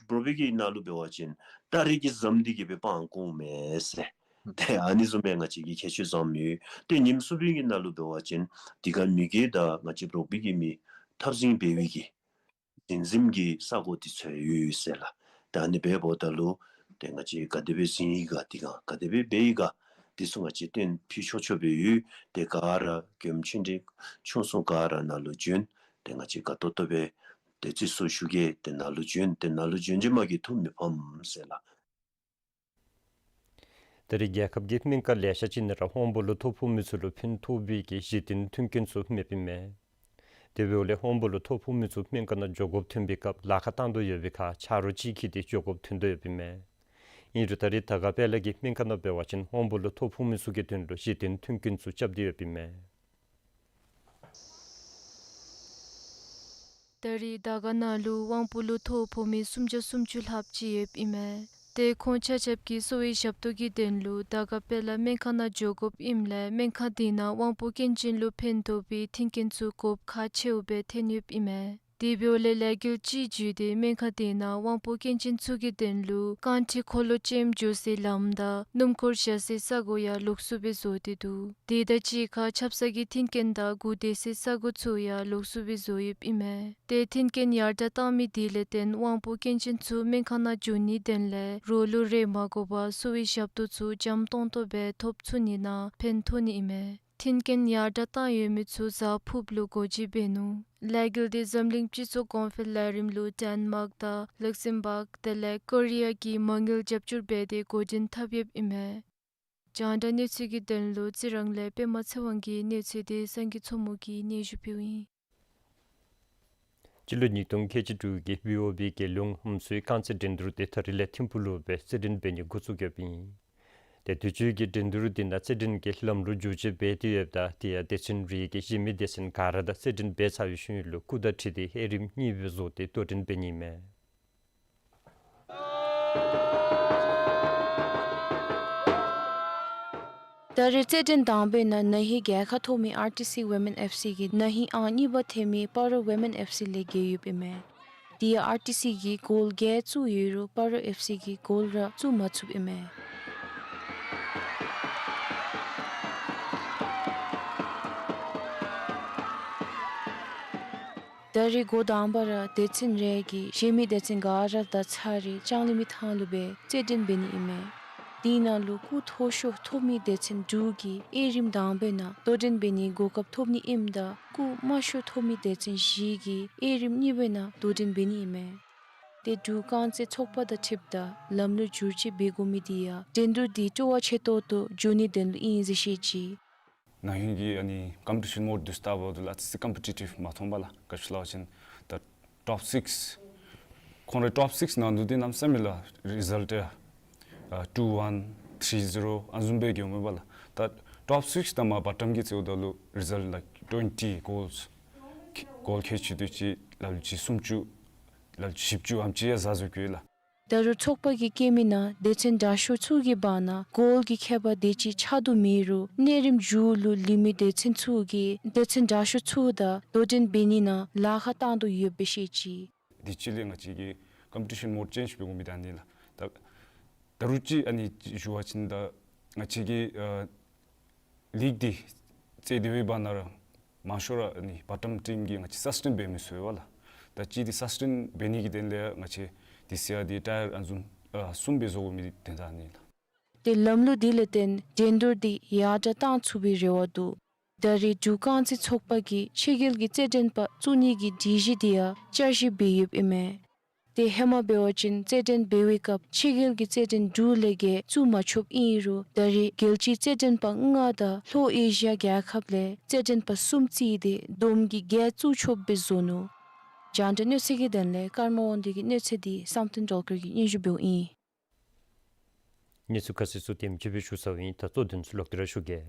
འབྲོག་པའི་གི་ནང་ལུ་འབད་བ་ཅིན་སྟ་རེ་གིས་བཟུམ་སྟེ་གི་སྦེ་སྤང་བརྐོཝ་མས་ཟེར། ཏེ་ཨ་ནི་བཟུམ་སྦེ་ང་བཅས་ཀྱི་ཁྱད་ཆོས་བཟུམ་ཡོད། ཏེ་ཉིནམ་གསུམ་པའི་གི་ནང་ལུ་འབད་བ་ཅིན་དེ་ཁར་མི་སྒེར་དང་ང་བཅས་འབྲོག་པའི་གི་མི་འཐབ་འཛིང་འབད་བའི་གི་འཛིང་འཛིངམ་གི་ས་གོ་འདི་ཚུ་ཡོད་ཟེར་ལགས། ད་ཨ་ནི་འབདཝ་ད་ལུ་ཏེ་ང་བཅས་ག་དེ་སྦེ་འཛིང་ཡི་ག་དེ་སྒང་ག་དེ་སྦེ་འབད་ཡི་ག་དེ་ཚུ་ང་བཅས་སྟོན་ཕུལ་ཆོག་ཆོག་སྦེ་ཡོད། ཏེ་ག་ར་མགྱོནམ་ཆེ་འབྲིང་ཆུང་གསུམ་ག་ར་ནཱ་ལུ་བྱོན། ཏེ་ང་བཅས་དགའ་ཏོག་ཏོ་སྦེ་ཏེ་རྩིས་སུ་ཞུ་གེ། ཏེ་ནཱ་ལུ་བྱོན། ཏེ་ནཱ་ལུ་བྱོན་ཞིནམ་གི་ཐུགས་མི་ཕམ་ཟེར་ལགས། ད་རེས་རྒྱལ་ཁབ་ཀྱི་སྨན་ཁང་ལེ་ཤ་ཅིག་ནང་ར་དབང་པོ་ལུ་ཐོ་ཕོག་མི་ཚུ་ལུ་ཕན་ཐོགས་པའི་གི་གཞི་རྟེན་མཐུན་རྐྱེན་ཚུ་མེདཔ་ཨིན་མས། དེ་འབདཝ་ལས་དབང་པོ་ལུ་ཐོ་ཕོག་མི་ཚུ་སྨན་ཁང་ནང་འགྱོ་དགོཔ་ཐོན་པའི་སྐབས་ལཱ་ཁག་བཏང་དོ་ཡོད་པའི་ཁར་ཆ་རོགས་ཅིག་འཁྱིད་དེ་འགྱོ་དགོཔ་ཐོན་དོ་ཡོདཔ་ཨིན་མས། ཨིན་རུང་ད་རེས་དར་དཀར་དཔལ་ལ་གི་སྨན་ཁང་ནང་འབད་བ་ཅིན་དབང་པོ་ལུ་ཐོ་ཕོག་མི་ཚུ་གི་དོན་ལུ་གཞི་རྟེན་མཐུན་རྐྱེན་ཚུ་རྐྱབ་སྟེ་ཡོདཔ་ཨིན་མས། ད་རེས་དར་དཀར་ནང་ལུ་དབང་པོ་ལུ་ཐོ་ཕོག་མི་སུམ་བརྒྱ་སུམ་ཅུ་ལྷགཔ་ཅིག་ཡོདཔ་ཨིན་མས། ཏེ་ཁོང་ཆ་ཁྱབ་ཀྱིས་གསོ་བའི་ཞབས་ཏོག་གི་དོན་ལུ་དར་དཀར་དཔལ་ལ་སྨན་ཁང་ནང་འགྱོ་དགོཔ་ཨིནམ་ལས་སྨན་ཁང་དེ་ནང་དབང་པོ་སྐྱོན་ཅན་ལུ་ཕན་ཐོགས་པའི་མཐུན་རྐྱེན་ཚུ་དགོཔ་ཁག་ཆེཝ་སྦེ་ཐོན་ཡོདཔ་ཨིན་མས། དེ་འབདཝ་ལས་ལས་འགུལ་ཅིག་བརྒྱུད་དེ་སྨན་ཁང་དེ་ནང་དབང་པོ་སྐྱོན་ཅན་ཚུ་གི་དོན་ལུ་རྐང་ཁྲི་འཁོར་ལོ་ཅན་འགྱོ་སའི་ལམ་དང་སྣུམ་འཁོར་བཞག་སའི་ས་གོ་ཡང་ལོགས་སུ་སྦེ་བཟོ་སྟེ་འདུག། དེ་དང་གཅིག་ཁར་ཆབ་གསང་གི་མཐུན་རྐྱེན་དང་སྒུག་སྡོད་སའི་ས་གོ་ཚུ་ཡང་ལོགས་སུ་སྦེ་བཟོ་ཡོདཔ་ཨིན་མས། ཏེ་མཐུན་རྐྱེན་ཡར་དྲགས་བཏང་མི་དེ་ལས་བརྟེན་དབང་པོ་སྐྱོན་ཅན་ཚུ་སྨན་ཁང་ནང་འགྱོ་ནིའི་དོན་ལས་རོགས་ལུ་རེ་མ་དགོ་པར་གསོ་བའི་ཞབས་ཏོག་ཚུ་འཇམ་ཏོང་ཏོ་སྦེ་ཐོབ་ཚུགས་ནི་ནང་ཕན་ཐོགས་ནི་ཨིན་མས། མཐུན་རྐྱེན་ཡར་དྲགས་བཏང་ཡོད་མི་ཚུ་གཟའ་ཕུརཔ་ལུ་སྒོ་འབྱེད་འབད་ནུག། ལས་འགུལ་འདི་འཛམ་གླིང་སྤྱི་ཚོགས་གོང་འཕེལ་ལས་རིམ་ལུ་ཌེན་མཱརཀ་དང་ལག་སེམ་བཱརཀ་དེ་ལས་ཀོ་རི་ཡ་གིས་མ་དངུལ་རྒྱབ་སྐྱོར་འབད་དེ་འགོ་འདྲེན་འཐབ་ཡོདཔ་ཨིན་མས། རྒྱང་བསྒྲགས་གནས་ཚུལ་གྱི་དོན་ལུ་རྩི་རང་ལས་པདྨ་ཚེ་དབང་གི་གནས་ཚུལ་འདི་སངས་རྒྱས་མཚོ་མོ་གིས་སྙན་ཞུ་ཕུལཝ་ཨིན། སྤྱི་ལོ་ཉིས་སྟོང་ཁལ་གཅིག་དྲུག་གི་བི་ཨོ་བི་གི་ལུང་ཧམ་སུའི་རྐང་རྩེད་འགྲན་བསྡུར་འདི་ད་རིས་ལས་ཐིམ་ཕུག་ལུ་སྦེ་རྩེད་འགྲན་འབད་ནི་འགོ་བཙུགས་ཡོདཔ་ཨིན། ཏེ་དུས་ཅི་གི་འགྲན་བསྡུར་འདི་ནང་རྩེད་འགྲན་གྱི་ལམ་ལུགས་བསྒྱུར་བཅོས་འབད་དེ་ཡོདཔ་ད་དེ་ཡང་སྡེ་ཚན་རེ་གི་གཞན་མི་སྡེ་ཚན་ག་ར་དང་རྩེད་འགྲན་འབད་ཚར་བའི་ཤུལ་ལུ་སྐུ་དང་འཁྲིལ་ཏེ་དབྱེ་རིམ་གཉིས་སྦེ་བཟོ་སྟེ་དོ་འགྲན་འབད་ནི་ཨིན་མས། ད་རེས་རྩེད་འགྲན་དང་པའི་ནང་ན་ཧིང་རྒྱལ་ཁ་ཐོབ་མི་ཨར་ཊི་སི་ཝི་མེན་ཨེཕ་སི་གིས་ན་ཧིང་ཨང་གཉིས་པ་ཐོབ་མི་སྤ་རོ་ཝི་མེན་ཨེཕ་སི་ལས་རྒྱལ་ཡོདཔ་ཨིན་མས། དེ་ཡང་ཨར་ཊི་སི་གིས་གོལ་བརྒྱད་བཙུགས་ཡོད་རུང་སྤ་རོ་ཨེཕ་སི་གིས་གོལ་ར་བཙུགས་མ་ཚུགསཔ་ཨིན་མས། ད་རེས་འགོ་དང་པ་ར་སྡེ་ཚན་རེ་གིས་གཞན་མི་སྡེ་ཚན་ག་ར་དང་ཚར་རེ་ལྕང་གླིང་མི་ཐང་ལུ་སྦེ་རྩེད་འགྲན་འབད་ནི་ཨིན་མས། དེ་ནང་ལུ་སྐུགས་མཐོ་ཤོས་ཐོབ་མི་སྡེ་ཚན་དྲུག་གིས་དབྱེ་རིམ་དང་པའི་ནང་དོ་འགྲན་འབད་ནིའི་གོ་སྐབས་ཐོབ་ནི་ཨིནམ་ད་སྐུགས་དམའ་ཤོས་ཐོབ་མི་སྡེ་ཚན་བཞི་གིས་དབྱེ་རིམ་གཉིས་པའི་ནང་དོ་འགྲན་འབད་ནི་ཨིན་མས། ཏེ་འབྲུག་རྐང་རྩེད་ཚོགས་པ་དང་འཁྲིལཝ་ད་ལམ་ལུགས་བསྒྱུར་བཅོས་འབད་དགོ་མི་དེ་ཡང་འགྲན་བསྡུར་འདི་སྤྲོ་བ་ཆེ་ཏོག་ཏོ་འགྱོ་ནིའི་དོན་ལུ་ཨིན་ཟེར་བཤད་ཅི། ན་ཧིང་གི་ཨ་ནི་ཀམ་པི་ཊི་ཤཱན་མོཌ་འདི་ཚུ་བལྟཝ་ད་ལུ་ཨ་ཙི་ཀམ་པི་ཊི་ཊིབ་མ་མཐོང་པས་ལགས། ག་ཅི་སླབ་པ་ཅིན་ད་ཊོཔ་སིཀསི་ཁོང་རའི་ཊོཔ་སིཀསི་ནང་འདུག་སྟེ་གནམ་མེད་ས་མེད་ལགས་རི་ཛལཊ་ཨ་ཊུ་ཝན་ཐྲི་ཟི་རོ་ཨ་བཟུམ་སྦེ་འགྱོཝ་མས་པ་ལགས། ད་ཊོཔ་སིཀསི་དང་མར་བ་ཊམ་གྱི་རྩིཝ་ད་ལུ་རི་ཛལཊ་ལའིཀ་ཊུ་ཝེན་ཊི་གོལསི་གོལ་ཁལ་གཅིག་དུས་ཅི་ལ་ལུ་ཅིག་སུམ་ཅུ་ལ་ལུ་ཅིག་བཞི་བཅུ་ཨ་ནེམ་ཅིག་ཡང་བཟའ་བཟའ་གི་ཡོད་ལགས། ད་རུང་ཚོགས་པ་གིས་བཀོད་མི་ནང་སྡེ་ཚན་དྲག་ཤོས་ཚུ་གི་བར་ན་གོ་ལ་གི་ཁྱད་པར་དེ་ཅིག་ཆགས་དོ་མེད་རུང་གནས་རིམ་མཇུག་ལུ་ལུས་མི་སྡེ་ཚན་ཚུ་གིས་སྡེ་ཚན་དྲག་ཤོས་ཚུ་དང་དོ་འགྲན་འབད་ནི་ནང་ལཱ་ཁག་བཏང་དོ་ཡོདཔ་སྦེ་བཤད་ཅི། དེ་ཅིག་ལས་ང་བཅས་ཀྱིས་ཀམ་པི་ཊི་ཤཱན་མོཌ་ཅེནཇ་འབད་དགོ་མི་ད་ཨ་ནི་ལགས། ད་ད་རུང་ཅིག་ཨ་ནི་ཞུ་བ་ཅིན་ད་ང་བཅས་ཀྱི་ཨ་ལིག་འདི་རྩེད་དེ་བའི་བར་ན་ར་མང་ཤོས་ར་ཨ་ནི་བོ་ཊམ་ཊིམ་གྱིས་ང་བཅས་སཱས་ཊེན་འབད་མི་ཚུགས་པས་ལགས། ད་ཅི་འདི་སཱས་ཊེན་འབད་ནི་གི་དོན་ལས་ང་བཅས་དེ་ཟེར་ཡ་འདི་ཊ་ཡར་ཨ་ནི་བཟུམ་ཨ་གསུམ་སྦེ་བཟོ་དགོ་མི་འདི་དོན་དག་ཨ་ནི་ལགས། ཏེ་ལམ་ལུགས་འདི་ལས་བརྟེན་འགྲན་བསྡུར་འདི་ཡར་དྲག་བཏང་ཚུགས་པའི་རེ་བ་འདུག། ད་རེས་འབྲུག་རྐང་རྩེད་ཚོགས་པ་གིས་ཕྱི་རྒྱལ་གྱི་རྩེད་འགྲན་པ་བཙུགས་ནི་གི་སྒྲིག་གཞི་འདི་ཡང་བསྐྱར་ཞིབ་འབད་ཡོདཔ་ཨིན་མས། ཏེ་ཧེ་མ་འབད་བ་ཅིན་རྩེད་འགྲན་འབད་བའི་སྐབས་ཕྱི་རྒྱལ་གྱི་རྩེད་འགྲན་དྲུག་ལས་བརྒལ་བཙུགས་མ་ཆོགཔ་ཨིན་རུང་ད་རེས་རྒྱལ་སྤྱིའི་རྩེད་འགྲན་པ་ལྔ་དང་ལྷོ་ཨེ་ཤི་ཡ་རྒྱལ་ཁབ་ལས་རྩེད་འགྲན་པ་གསུམ་བརྩིས་ཏེ་བསྡོམས་ཀྱིས་བརྒྱད་བཙུགས་ཆོགཔ་སྦེ་བཟོ་ནུག། རྒྱང་བསྒྲགས་གནས་ཚུལ་གྱི་དོན་ལས་ཀརྨ་དབང་འདུས་ཀྱི་གནས་ཚུལ་འདི་བསམ་གཏན་སྒྲོལ་དཀར་གྱིས་སྙན་ཞུ་འབདཝ་ཨིན། གནས་ཚུལ་ཁ་གསལ་ཚུ་དེམ་ཅིག་སྦེ་ཞུ་ཚརཝ་ཨིན། ད་གཙོ་དོན་ཚུ་ལོག་སྟེ་ར་ཞུ་གེ།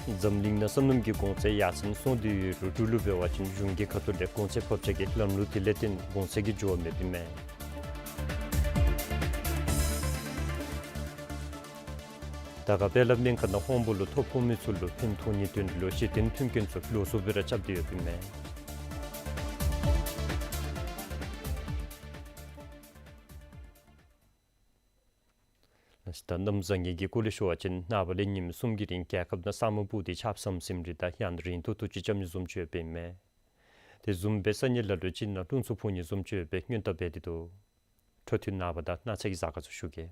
འཛམ་གླིང་ནང་སོ་ནམ་གྱི་གོང་ཚད་ཡར་སེང་སོང་སྟེ་ཡོད་རུང་འབྲུག་ལུ་འབད་བ་ཅིན་གཞུང་གི་ཁ་ཐུག་ལས་གོང་ཚད་ཕབ་ཆ་གི་ལམ་ལུགས་དེ་ལས་བརྟེན་གོང་ཚད་ཀྱི་འགྱུར་བ་མེདཔ་ཨིན་མས། དར་དཀར་དཔལ་ལྡན་སྨན་ཁང་ནང་ཧོངས་པོ་ལུ་ཐོ་ཕོག་མི་ཚུ་ལུ་ཕན་ཐོགས་ནིའི་དོན་ལུ་གཞི་རྟེན་མཐུན་རྐྱེན་ཚུ་ལོགས་སུ་སྦེ་ར་རྐྱབ་སྟེ་ཡོདཔ་ཨིན་མས། ད་གནམ་བཟང་ངན་གྱི་སྐོར་ལས་ཞུ་བ་ཅིན་ནངས་པ་ལས་ཉིནམ་གསུམ་གྱི་རིང་རྒྱལ་ཁབ་ནང་ས་སྨུག་སྤུབས་ཏེ་ཆརཔ་ཟམ་ཟིམ་རེ་དང་ཡང་ན་རན་ཏོག་ཏོ་ཅིག་རྐྱབ་ནི་བཟུམ་ཅིག་ཡོདཔ་ཨིན་མས། དེ་བཟུམ་སྦེ་ས་གནས་ལ་ལུ་ཅིག་ནང་རླུང་འཚུབ་འཕུ་ནི་བཟུམ་ཅིག་ཡོད་པའི་སྔོན་བརྡ་འབད་དེ་འདུག། འཕྲོ་མཐུད་ནངས་པ་དང་གནངས་ཚེ་གི་གཟའ་སྐར་ཚུ་ཞུ་གེ།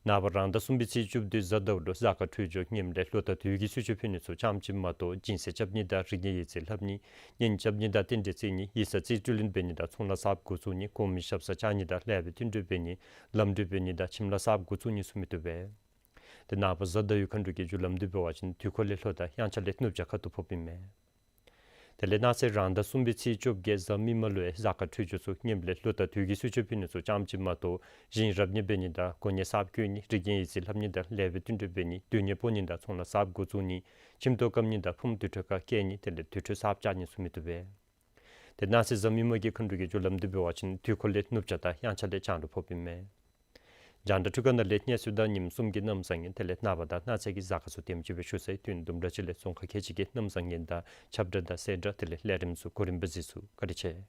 ནངས་པ་རང་ཟླ་གསུམ་པའི་ཚེས་བཅུ་བདུན་གཟའ་ཟླཝ་ལུ་གཟའ་སྐར་འཕྲོད་སྦྱོར་ངནམ་ལས་ལོ་དང་དུས་ཀྱི་གསོལ་མཆོད་ཕུལ་ནི་ཚུ་ཙམ་ཅིག་མ་གཏོགས་སྦྱིན་སྲེག་རྐྱབ་ནི་དང་རིགས་ལྔའི་ཡི་ཚིག་ལྷབ་ནི་གཉེན་རྐྱབ་ནི་དང་རྟེན་འབྲེལ་བརྩི་ནི་ཡིག་ཚང་རྩིས་སྤྲོད་ལེན་འབད་ནི་དང་ཚོང་ལཱ་གསརཔ་འགོ་བཙུགས་ནི་གོང་མའི་ཞབས་སར་བཅར་ནི་དང་ལེགས་པའི་བསྟུན་གྲོས་འབད་ནི་ལམ་འགྲུལ་འབད་ནི་དང་ཁྱིམ་ལཱ་གསརཔ་འགོ་བཙུགས་ནི་ཚུ་མི་བཏུབ་པས། དེ་ནངས་པ་གཟའ་ཟླ་བའི་མཁའ་འགྲོ་གི་རྒྱུ་ལམ་འདི་འབད་བ་ཅིན་དུས་འཁོར་ལས་ལྷོ་དང་དབྱངས་འཆར་ལས་ནུབ་བྱང་ཁ་ཐུག་ཕོགཔ་ཨིན་མས། དེ་ལས་གནངས་ཚེ་རང་ཟླ་གསུམ་པའི་ཚེས་བཅོ་བརྒྱད་གཟའ་མིག་དམར་ལུ་ཡང་གཟའ་སྐར་འཕྲོད་སྦྱོར་ཚུ་ངནམ་ལས་ལོ་དང་དུས་ཀྱི་གསོལ་མཆོད་ཕུལ་ནི་ཚུ་ཙམ་ཅིག་མ་གཏོགས་ཞིང་རབ་གནས་འབད་ནི་དང་གོ་གནས་གསརཔ་བསྐོ་ནི་རིགས་ལྔའི་ཡི་ཚིག་ལྷབ་ནི་དང་ལེགས་པའི་བསྟུན་གྲོས་འབད་ནི་སྡོད་གནས་སྤོ་ནི་དང་ཚོང་ལཱ་གསརཔ་འགོ་བཙུགས་ནི་ཁྱིམ་ཐོག་བཀབ་ནི་དང་ཕུངམ་དུར་ཁྲོད་ཁར་བསྐྱལ་ནི་དེ་ལས་དུར་ཁྲོད་གསརཔ་བཅག་ནི་ཚུ་མི་བཏུབ་པས། དེ་གནངས་ཚེ་གཟའ་མིག་དམར་གྱི་མཁའ་འགྲོ་གི་རྒྱུ་ལམ་འདི་འབད་བ་ཅིན་དུས་འཁོར་ལས་ནུབ་བྱང་དང་དབྱངས་འཆར་ལས་བྱང་དུ་ཕོགཔ་ཨིན་མས། རྒྱང་བསྒྲགས་འཕྲུལ་ཁང་ནང་ལས་གནས་ཚུལ་དང་ཉིནམ་གསུམ་གྱི་གནམ་བཟང་ངན་དེ་ལས་ནངས་པ་དང་གནངས་ཚེ་གི་གཟའ་སྐར་ཚུ་དེམ་ཅིག་སྦེ་ཞུ་ཚར་ཡི། དུས་ཡུན་དུམ་གྲ་ཅིག་ལས་རྫོང་ཁག་ཁལ་གཅིག་གི་གནམ་བཟང་ངན་དང་ཁྱབ་བསྒྲགས་དང་གསལ་བསྒྲགས་དེ་ལས་ལས་རིམ་ཚུ་གོ་རིམ་སྦེ་གཟིགས་ཚུགས། བཀའ་དྲིན་ཆེ།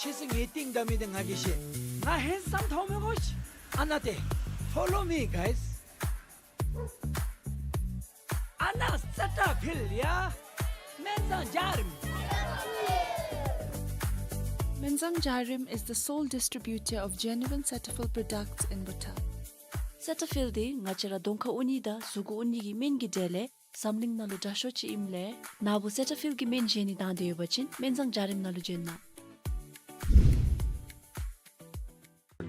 ཁྱེད་ཚོ་ངེའི་རྟིང་བདའ་མི་དེ་ང་གིས་ཤེས། ང་handsome མཐོང་མི་དགོ་ཤིག། ཨ་ན་ཏེ། Follow me, guys. ཨ་ན་སེ་ཊ་ཕིལ་ཡ། སྨན་བཟང་འཇའ་རིསམོ། Menzang Jarim is the sole distributor of genuine Cetaphil products in Bhutan. སེ་ཊ་ཕིལ་འདི་ང་བཅས་ར་གདོང་ཁར་འོང་ནི་དང་གཟུགས་འོང་ནི་གི་སྨན་གྱི་གྲས་ལས་འཛམ་གླིང་ནང་ལུ་དྲག་ཤོས་ཅིག་ཨིནམ་ལས་ནཱ་བུ་སེ་ཊ་ཕིལ་གྱི་སྨན་བཞེས་ནི་དང་འདོད་ཡོད་པ་ཅིན་སྨན་བཟང་འཇའ་རིསམོ་ནང་ལུ་བྱོན་གནང་།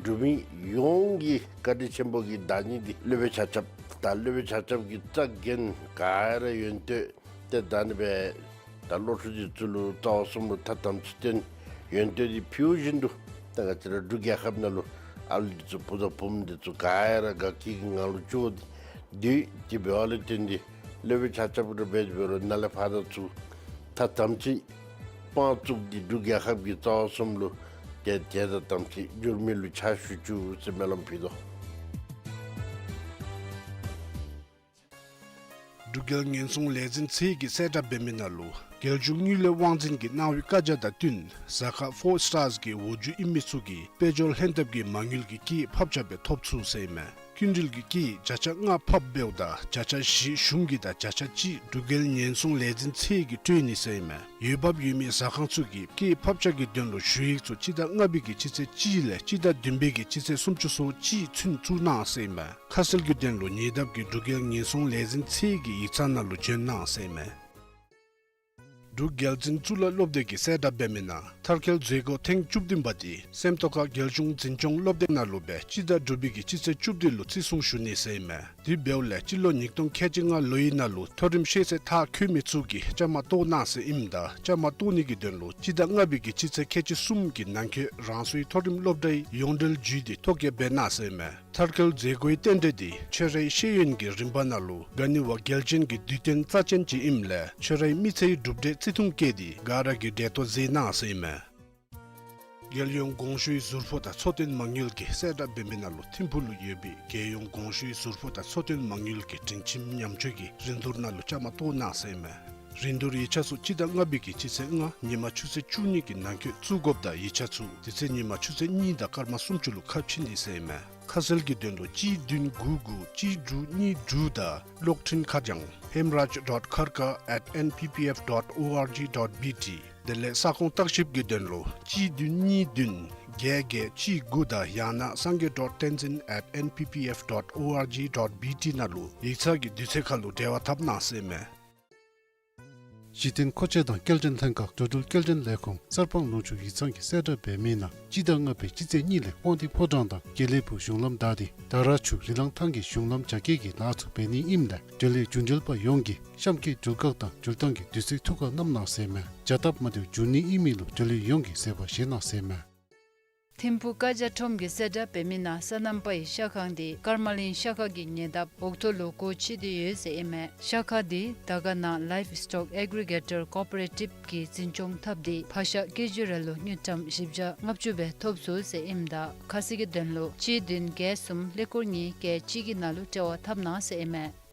འབྲུག་མི་ཡོངས་ཀྱི་བཀའ་དྲིན་ཆེན་པོ་གི་བདག་ཉིད་འདི་སློབ་དཔོན་ཆ་ཁྱབ་དང་སློབ་དཔོན་ཆ་ཁྱབ་ཀྱི་རྩ་འགེངས་ག་ར་ཡོན་ཏན་ཏེ་ད་ནི་སྦེ་ད་སློབ་ཕྲུག་འདི་ཚུ་ལུ་རྩ་བ་གསུམ་ལུ་ཐ་དམ་ཚིག་སྟོན། ཡོན་ཏན་འདི་ཕུལ་བཞིན་དུ་ད་ང་བཅས་ར་འབྲུག་རྒྱལ་ཁབ་ནང་ལུ་ཨ་ལུ་འདི་ཚུ་བུ་དང་བུམོ་འདི་ཚུ་ག་ར་དགའ་སྐྱིད་ཀྱི་ངང་ལུ་འགྱོ་སྟེ་འདི་འབདཝ་ལས་བརྟེན་ཏེ་སློབ་དཔོན་ཆ་ཁྱབ་ར་འབད་འབད་རུང་ནཱ་ལས་ཕར་ད་ཚུ་ཐ་དམ་ཚིག་དཔང་བཙུགས་ཏེ་འབྲུག་རྒྱལ་ཁབ་ཀྱི་རྩ་བ་གསུམ་ལུ་ཏེ་ཐ་དམ་ཚིག་འགྱུར་མེད་ལུ་ཕྱག་ཞུ་བཅུག་ཟེར་སྨོན་ལམ་ཕུལ་དོ། འབྲུག་རྒྱལ་ཉེན་སྲུང་ལས་འཛིན་ཚད་ཀྱིས་གསལ་བསྒྲགས་འབད་མི་ནང་ལུ་རྒྱལ་གཞུང་དངུལ་ལས་དབང་འཛིན་གྱིས་གནང་བའི་བཀའ་རྒྱ་དང་བསྟུན་གཟའ་སྐར་ཕོར་སི་ཊར་གྱི་འོག་འཇུག་ཨིན་མི་ཚུ་གིས་དཔལ་འབྱོར་ལྷན་ཐབས་ཀྱི་མ་དངུལ་གྱི་སྐྱེད་ཕབ་ཆ་སྦེ་ཐོབ་ཚུགས་ཟེར་ཨིན་མས། སྐྱིན་འགྲུལ་གྱི་སྐྱེད་བརྒྱ་ཆ་ལྔ་ཕབ་འབདཝ་ད་བརྒྱ་ཆ་བཞི་གཞུང་གི་དང་བརྒྱ་ཆ་གཅིག་འབྲུག་རྒྱལ་ཉེན་སྲུང་ལས་འཛིན་ཚད་ཀྱིས་སྤྲོད་ནི་ཟེར་ཨིན་མས། འོས་འབབ་ཡོད་མི་ཟ་ཁང་ཚུ་གིས་སྐྱེད་ཕབ་ཆ་གི་དོན་ལུ་ཞུ་ཡིག་ཚུ་སྤྱི་ཟླ་ལྔ་པའི་གི་སྤྱི་ཚེས་གཅིག་ལས་སྤྱི་ཟླ་བདུན་པའི་གི་སྤྱི་ཚེས་སུམ་ཅུ་སོ་གཅིག་ཚུན་བཙུགས་གནང་ཟེར་ཨིན་མས། ཁ་གསལ་གྱི་དོན་ལུ་ཉེ་འདབས་ཀྱི་འབྲུག་རྒྱལ་ཉེན་སྲུང་ལས་འཛིན་ཚད་ཀྱི་ཡིག་ཚང་ནང་ལུ་བྱོན་གནང་ཟེར་ཨིན་མས། འབྲུག་རྒྱལ་འཛིན་གཙུག་ལག་སློབ་སྡེ་གིས་གསལ་བསྒྲགས་འབད་མི་ནང་མཐར་འཁྱོལ་མཛད་སྒོ་ཐེངས་བཅུ་བདུན་པ་འདི་སེམས་རྟོགས་ཁ་རྒྱལ་གཞུང་འཛིན་སྐྱོང་སློབ་སྡེ་ནང་ལུ་སྦེ་སྤྱི་ཟླ་དྲུག་པའི་གི་སྤྱི་ཚེས་བཅུ་བདུན་ལུ་བརྩི་སྲུང་ཞུ་ནི་ཟེར་ཨིན་མས། དེ་འབདཝ་ལས་སྤྱི་ལོ་ཉིས་སྟོང་ཁལ་གཅིག་ལྔ་ལོའི་ནང་ལུ་མཐོ་རིམ་ཤེས་ཚད་མཐར་འཁྱོལ་མི་ཚུ་གིས་བཅའ་མར་གཏོགས་གནང་ཟེར་ཨིནམ་ད་བཅའ་མར་གཏོགས་ནི་གི་དོན་ལུ་སྤྱི་ཟླ་ལྔ་པའི་གི་སྤྱི་ཚེས་ཁལ་གཅིག་གསུམ་གྱི་ནང་འཁོད་རང་སོའི་མཐོ་རིམ་སློབ་གྲྭའི་ཡོངས་འབྲེལ་བརྒྱུད་དེ་ཐོ་བཀོད་འབད་གནང་ཟེར་ཨིན་མས། མཐར་འཁྱོལ་མཛད་སྒོའི་རྟེན་འབྲེལ་འདི་ཆོས་རའི་ཤེས་ཡོན་གྱི་རིམ་པ་ནང་ལུ་ག་ནི་བ་རྒྱལ་ཅན་གྱི་དུས་སྟོན་རྩ་ཅན་ཅིག་ཨིནམ་ལས་ཆོས་རའི་མི་ཚེའི་གྲུབ་འབྲས་བརྩི་མཐོང་བསྐྱེད་དེ་ག་ར་གིས་གྲལ་གཏོགས་མཛད་གནང་ཟེར་ཨིན་མས། རྒྱལ་ཡོངས་གོང་ཞུའི་ཟུར་ཕོགས་དང་འཚོ་རྟེན་མ་དངུལ་གྱིས་གསལ་བསྒྲགས་འབད་མི་ནང་ལུ་ཐིམ་ཕུག་ལུ་ཡོད་པའི་རྒྱལ་ཡོངས་གོང་ཞུའི་ཟུར་ཕོགས་དང་འཚོ་རྟེན་མ་དངུལ་གྱི་སྒྲིང་ཁྱིམ་ཉམས་བཅོས་ཀྱི་རིན་བསྡུར་ནང་ལུ་བཅའ་མར་གཏོགས་གནང་ཟེར་ཨིན་མས། རིན་བསྡུར་ཡིག་ཆ་ཚུ་སྤྱི་ཟླ་ལྔ་པའི་གི་སྤྱི་ཚེས་ལྔ་ཉིན་མ་ཆུ་ཚོད་བཅུ་གཉིས་ཀྱི་ནང་འཁོད་བཙུགས་དགོཔ་ད་ཡིག་ཆ་ཚུ་དེ་ཚེ་ཉིན་མ་ཆུ་ཚོད་གཉིས་དང་སྐར་མ་སུམ་ཅུ་ལུ་ཁ་ཕྱེ་ནི་ཟེར་ཨིན་མས། ཁ་གསལ་གྱི་དོན་ལུ་གཅིག་བདུན་དགུ་དགུ་གཅིག་དྲུག་གཉིས་དྲུག་དང་གློག་འཕྲིན་ཁ་བྱང་hemraj dot kharka at N P P F dot O R G dot B T དེ་ལས་ས་ཁོངས་བརྟག་ཞིབ་ཀྱི་དོན་ལུ་གཅིག་བདུན་གཉིས་བདུན་བརྒྱད་བརྒྱད་གཅིག་དགུ་དང་ཡང་ན་sangay dot tenzin at N P P F dot O R G dot B T ནང་ལུ་ཡིག་ཚང་གི་དུས་ཚོད་ཁར་ལུ་འབྲེལ་བ་འཐབ་གནང་ཟེར་ཨིན་མས། གཞི་རྟེན་མཁོ་ཆས་དང་སྐྱེལ་འདྲེན་ལྷན་ཁག་འགྲོ་འགྲུལ་སྐྱེལ་འདྲེན་ལས་ཁུངས་གསར་སྤང་ལུང་ཕྱོགས་ཡིག་ཚང་གིས་གསལ་བསྒྲགས་འབད་མི་ནང་སྤྱི་ཟླ་ལྔ་པའི་སྤྱི་ཚེས་གཉིས་ལས་དབང་འདུས་ཕོ་བྲང་དང་དགེ་ལེགས་ཕུག་གཞུང་ལམ་བདའ་སྟེ་ད་ར་ཆུ་རི་ལང་ཐང་གི་གཞུང་ལམ་རྒྱ་སྐྱེད་ཀྱི་ལཱ་ཚུ་འབད་ནི་ཨིནམ་ལས་འབྲེལ་ཡོད་རྒྱུན་འབྲེལ་པ་ཡོངས་ཀྱིས་གཤམ་འཁོད་དྲུལ་བཀག་དང་འགྲུལ་བཏང་གི་དུས་ཚོད་ཐུགས་ཁར་བསྣམ་གནང་ཟེར་ཨིན་མས། བྱ་སྟབས་མ་བདེཝ་འབྱུང་ནི་ཨིན་མི་ལུ་འབྲེལ་ཡོད་ཡོངས་ཀྱིས་བཟོད་པ་བཞེས་གནང་ཟེར་ཨིན་མས། ཐིམ་ཕུག་བཀའ་རྒྱ་ཁྲོམ་གྱིས་གསལ་བསྒྲགས་འབད་མི་ནང་སོ་ནམ་པའི་ཤ་ཁང་འདི་ཀརྨ་གླིང་ཤ་ཁང་གི་ཉེ་འདབས་འོག་ཐོག་ལུ་སྒོ་ཕྱེ་སྟེ་ཡོད་ཟེར་ཨིན་མས། ཤ་ཁང་འདི་དར་དཀར་ན་Livestock Aggregator Cooperative གིས་འཛིན་སྐྱོང་འཐབ་སྟེ་ཕག་ཤ་ཀེ་ཇི་རེ་ལུ་དངུལ་ཀྲམ་བཞི་བརྒྱ་ལྔ་བཅུ་སྦེ་ཐོབ་ཚུགས་ཟེར་ཨིནམ་ད་ཁ་གསལ་གྱི་དོན་ལུ་གཅིག་བདུན་བརྒྱད་གསུམ་ཀླད་ཀོར་གཉིས་བརྒྱད་གཅིག་གི་ནང་ལུ་འབྲེལ་བ་འཐབ་གནང་ཟེར་ཨིན་མས།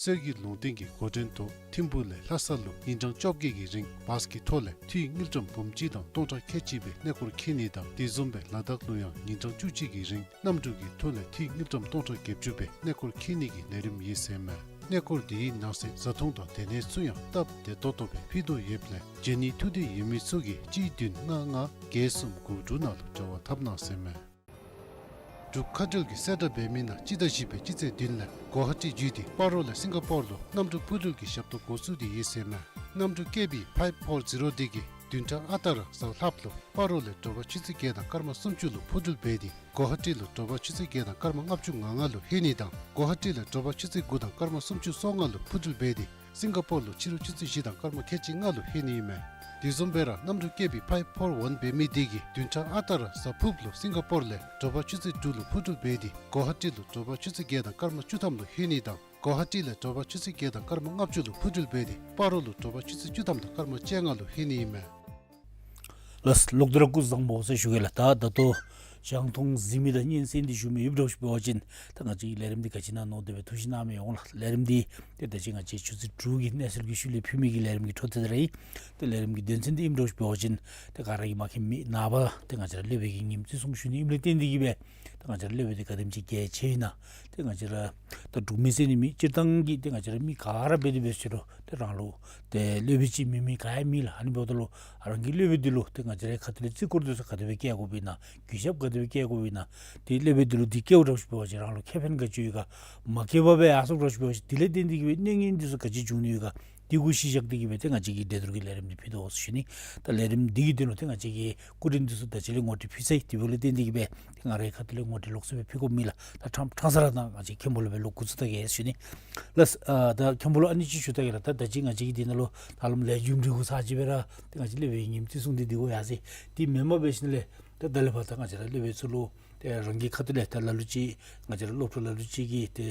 སྲོལ་རྒྱུན་ལུང་བསྟན་གྱི་འགོ་འདྲེན་ཐོག་ཐིམ་ཕུག་ལས་ལྷ་ས་ལུ་ཉིན་གྲངས་བཅོ་བརྒྱད་ཀྱི་རིང་བཱས་ཀྱི་ཐོག་ལས་འཐུས་དངུལ་ཀྲམ་འབུམ་གཅིག་དང་སྟོང་ཕྲག་ཁལ་གཅིག་སྦེ་གནས་སྐོར་འཁྱིད་ནི་དང་དེ་བཟུམ་སྦེ་ལ་དྭགས་ལུ་ཡང་ཉིན་གྲངས་བཅུ་གཅིག་གི་རིང་གནམ་གྲུ་གི་ཐོག་ལས་འཐུས་དངུལ་ཀྲམ་སྟོང་ཕྲག་བརྒྱད་ཅུ་སྦེ་གནས་སྐོར་འཁྱིད་ནི་གི་ལས་རིམ་ཨིན་ཟེར་ཨིན་མས། གནས་སྐོར་དེའི་ནང་གསེས་བཟའ་འཐུང་དང་སྡོད་གནས་ཚུ་ཡང་སྟབས་བདེ་ཏོག་ཏོ་སྦེ་ཕུལ་དོ་ཡོདཔ་ལས་བྱོན་ནི་ཐུགས་འདོད་ཡོད་མི་ཚུ་གིས་གཅིག་བདུན་ལྔ་ལྔ་བརྒྱད་གསུམ་དགུ་དྲུག་ནང་ལུ་འབྲེལ་བ་འཐབ་གནང་ཟེར་ཨིན་མས། འབྲུག་མཁའ་འགྲུལ་གྱིས་གསལ་བསྒྲགས་འབད་མི་ནང་སྤྱི་ཟླ་བཞི་པའི་སྤྱི་ཚེས་བདུན་ལས་གོ་ཧ་ཊི་བརྒྱུད་དེ་སྤ་རོ་ལས་སིང་ག་པོར་ལུ་གནམ་གྲུ་འཕུར་འགྲུལ་གྱི་ཞབས་ཏོག་འགོ་བཙུགས་ཏེ་ཡོད་ཟེར་ཨིན་མས། གནམ་གྲུ་ཀེ་བི་ཕའིབ་ཕོར་ཛི་རོ་འདི་གིས་བདུན་ཕྲག་ཨ་རྟག་ར་གཟའ་ལྷགཔ་ལུ་སྤ་རོ་ལས་དྲོ་པ་ཆུ་ཚོད་བརྒྱད་དང་སྐར་མ་སུམ་ཅུ་ལུ་འཕུར་འགྲུལ་འབད་དེ་གོ་ཧ་ཊི་ལུ་དྲོ་པ་ཆུ་ཚོད་བརྒྱད་དང་སྐར་མ་ལྔ་བཅུ་ང་ལྔ་ལུ་ལྷོད་ནི་དང་གོ་ཧ་ཊི་ལས་དྲོ་པ་ཆུ་ཚོད་དགུ་དང་སྐར་མ་སུམ་ཅུ་སོ་ལྔ་ལུ་འཕུར་འགྲུལ་འབད་དེ་སིང་ག་པོར་ལུ་ཕྱི་རུ་ཆུ་ཚོད་བཞི་དང་སྐར་མ་ཁལ་གཅིག་ལྔ་ལུ་ལྷོད་ནི་ཨིན་མས། དེ་བཟུམ་སྦེ་ར་གནམ་གྲུ་ཀེ་བི་ཕའིབ་ཕོར་ཝན་འབད་མི་དེ་གིས་བདུན་ཕྲག་ཨ་རྟག་ར་གཟའ་ཕུརཔ་ལུ་སིང་ག་པོར་ལས་དྲོ་པ་ཆུ་ཚོད་དྲུག་ལུ་འཕུར་འགྲུལ་འབད་དེ་གོ་ཧ་ཊི་ལུ་དྲོ་པ་ཆུ་ཚོད་བརྒྱད་དང་སྐར་མ་བཅུ་ཐམ་ལུ་ལྷོད་ནི་དང་གོ་ཧ་ཊི་ལས་དྲོ་པ་ཆུ་ཚོད་བརྒྱད་དང་སྐར་མ་ལྔ་བཅུ་ལུ་འཕུར་འགྲུལ་འབད་དེ་སྤ་རོ་ལུ་དྲོ་པ་ཆུ་ཚོད་བཅུ་ཐམ་དང་སྐར་མ་བཅོ་ལྔ་ལུ་ལྷོད་ནི་ཨིན་མས། ལགས་ལོག་སྟེ་ར་སྐུ་གཟུགས་བཟང་པོ་ཟེར་ཞུ་གེ་ལགས། ད་ད་ལྟོ་ རྒྱང་མཐོང་གཟིགས་མི་དང་སྙན་གསན་ཏེ་བཞུགས་མི་ཡོདཔ་འདྲཝ་ཅིག་འབད་བ་ཅིན་ད་ང་བཅས་ཀྱི་ལས་རིམ་འདི་ག་ཅི་ཨིན་ན་མནོ་སྟེ་སྦེ་ཐུགས་ཞིབ་གནང་མི་ཡོང་ལགས། ལས་རིམ་འདི་ཏེ་ད་ཅི་ང་བཅས་ཆུ་ཚོད་དྲུག་གི་གནས་ཚུལ་གྱི་ཤུལ་ལས་ཕུལ་མི་གི་ལས་རིམ་གྱི་འཕྲོ་མཐུད་དེ་ར་ཨིན། ཏེ་ལས་རིམ་གྱི་དོན་ཚན་འདི་ཨིནམ་འདྲཝ་ཅིག་འབད་བ་ཅིན་ཏེ་ག་ར་གིས་མ་མཁྱེན་མི་ནངས་པ་ཏེ་ང་བཅས་ར་སློབ་དཔོན་གྱི་ཉིནམ་བརྩི་སྲུང་ཞུ་ནི་ཨིནམ་ལས་བརྟེན་ཏེ་གིས་སྦེ་ཏེ་ང་བཅས་ར་སློབ་དཔོན་འདི་ག་དེམ་ཅིག་གལ་ཆེ་ཨིན་ན། ཏེ་ང་བཅས་ར་ད་འབྲུག་མི་ཟེར་ནི་མི་སྤྱིར་བཏང་གི་ཏེ་ང་བཅས་ར་མི་ག་ར་འབད་དེ་འབད་ཟེར་རུང་ཏེ་རང་ལུ་ཏེ་སློབ་དཔོན་ཅིག་མེན་མི་ག་ཡང་མེད་ལགས། ཨ་ནི་འབདཝ་ད་ལུ་ཨ་རང་གི་སློབ་དཔོན་འདི་ལུ་ཏེ་ང་བཅས་ར་ཁ་ཐུག་ལས་བརྩི་བཀུར་འདི་ཚུ་ག་དེ་སྦེ་བསྐྱེད་དགོཔ་ཨིན་ན། གུས་ཞབས་ག་དེ་སྦེ་བསྐྱེད་དགོཔ་ཨིན་ན། ཏེ་སློབ་དཔོན་འདི་ལུ་འདི་བསྐྱེདཔ་འདྲཝ་ཅིག་འབད་བ་ཅིན་རང་ལུ་ཁེ་ཕན་ག་ཅི་ཡོད་ག། མ་བསྐྱེད་པར་སྦེ་ཡར་སོཔ་འདྲཝ་ཅིག་འབད་བ་ཅིན་དེ་ལས་བརྟེན་ཏེ་གིས་སྦེ་གནོད་ངན་འདི་ཚུ་ག་ཅི་འབྱུང་ནི་ཡོད་ག། དེ་གུ་གཞི་བཞག་སྟེ་གིས་སྦེ་ཏེ་ང་བཅས་ཀྱི་འགྲན་བསྡུར་གྱི་ལས་རིམ་འདི་ཕུལ་དོ་ཟེར་ཞུ་ནི། ད་ལས་རིམ་འདི་གི་དོན་ལུ་ཏེ་ང་བཅས་ཀྱིས་སྐུ་མགྲོན་འདི་ཚུ་ད་ཅི་ལས་ངོ་སྤྲོད་ཕུལ་ཚར་ཡི། དེ་འབདཝ་ལས་བརྟེན་ཏེ་གིས་སྦེ་ཏེ་ང་རའི་ཁ་ཐུག་ལས་ངོ་སྤྲོད་ལོགས་སུ་སྦེ་ཕུལ་དགོཔ་མེད་ལགས། ད་ཕྲང་ཕྲང་ས་ར་ད་ང་བཅས་མཁན་པོ་ལུ་སྦེ་ལོག་འགོ་བཙུགས་ད་གེ་ཟེར་ཞུ་ནི་ལགས། ཨ་ད་མཁན་པོ་ལུ་ཨ་ནི་ཅིག་ཞུ་ད་གེ་ལགས། ད་ད་ཅི་ང་བཅས་ཀྱི་འདི་ནང་ལུ་ད་ལམ་ལས་རྒྱུ་འབྲས་གུ་ཚར་ཅིག་སྦེ་ར་ཏེ་ང་བཅས་སློབ་དཔོན་གྱི་ཉིནམ་བརྩི་སྲུང་འདི་འདི་གུ་ཡར་སོ་ཡི། དེ་མེན་པར་འབད་ཞིནམ་ལས་ད་ད་ལས་ཕར་ད་ང་བཅས་ར་སློབ་དཔོན་ཚུ་ལུ་ཏེ་རང་གི་ཁ་ཐུག་ལས་ད་ལ་ལུ་ཅིག་ང་བཅས་ར་སློབ་ཕྲུག་ལ་ལུ་ཅིག་གིས་ཏེ་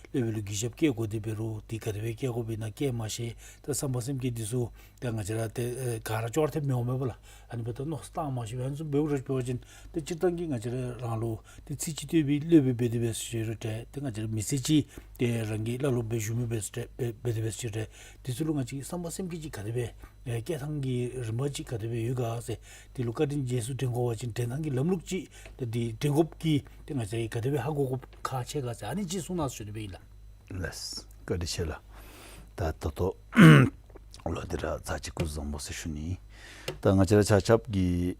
སློབ་དཔོན་ལུ་གུས་ཞབས་བསྐྱེད་དགོ་དེ་འབད་རུང་དེ་ག་དེ་སྦེ་བསྐྱེད་དགོཔ་ཨིན་ན་བསྐྱེད་མ་ཤེས། ད་བསམ་པ་སེམས་བསྐྱེད་འདི་ཚུ་ད་ང་བཅས་ར་ཏེ་ཨེ་ག་ར་ཅོག་ར་འཐདཔ་མི་འོང་མས་པ་ལགས། ཨ་ནི་འབདཝ་ད་མནོ་བསམ་བཏང་མ་ཤེས་པར་ཨ་ནི་ཚུ་འབད་རུང་འབད་བ་ཅིན་ཏེ་སྤྱིར་བཏང་གི་ང་བཅས་ར་རང་ལུ་ཏེ་ཚིག་གཅིག་བསྟོད་པའི་སློབ་དཔོན་འབད་དེ་འབད་ཟེར་རུང་ཏེ་ཏེ་ང་བཅས་ར་མི་ཚེ་གཅིག་ཏེ་རང་གི་བླ་སློབ་སྦེ་བཞུགས་མི་འབད་ཟེར་ཏེ་འབད་དེ་འབད་ཟེར་རུང་ཏེ་དེ་ཚུ་ལུ་ང་བཅས་ཀྱི་བསམ་པ་སེམས་བསྐྱེད་ཅིག་ག་དེ་སྦེ་ཨེ་བསྐྱེད་ཐངས་ཀྱི་རིམ་པ་ཅིག་ག་དེ་སྦེ་ཡོད་ག་ཟེར། དེ་ལུ་བཀའ་དྲིན་རྗེས་སུ་དྲན་དགོ་པ་ཅིན་དྲན་ཐངས་ཀྱི་ལམ་ལུགས་ཅིག་ཏེ་དེ་དྲན་དགོཔ་གི་ཏེ་ང་བཅས་ཀྱིས་ག་དེ་སྦེ་ཧ་གོ་དགོཔ་ཁག་ཆེ་ག་ཟེར་ཨ་ནི་ཅིག་གསུང་གནང་ཟེར་ཞུ་ནི་སྦེ་ཨིན་ལགས། ལགས། བཀའ་དྲིན་ཆེ་ལགས། ད་ད་ལྟོ་ལོག་སྟེ་ར་ཚར་གཅིག་སྐུ་གཟུགས་བཟང་པོ་ཟེར་ཞུ་ནི། ད་ང་བཅས་ར་ཆ་ཁྱབ་ཀྱིས་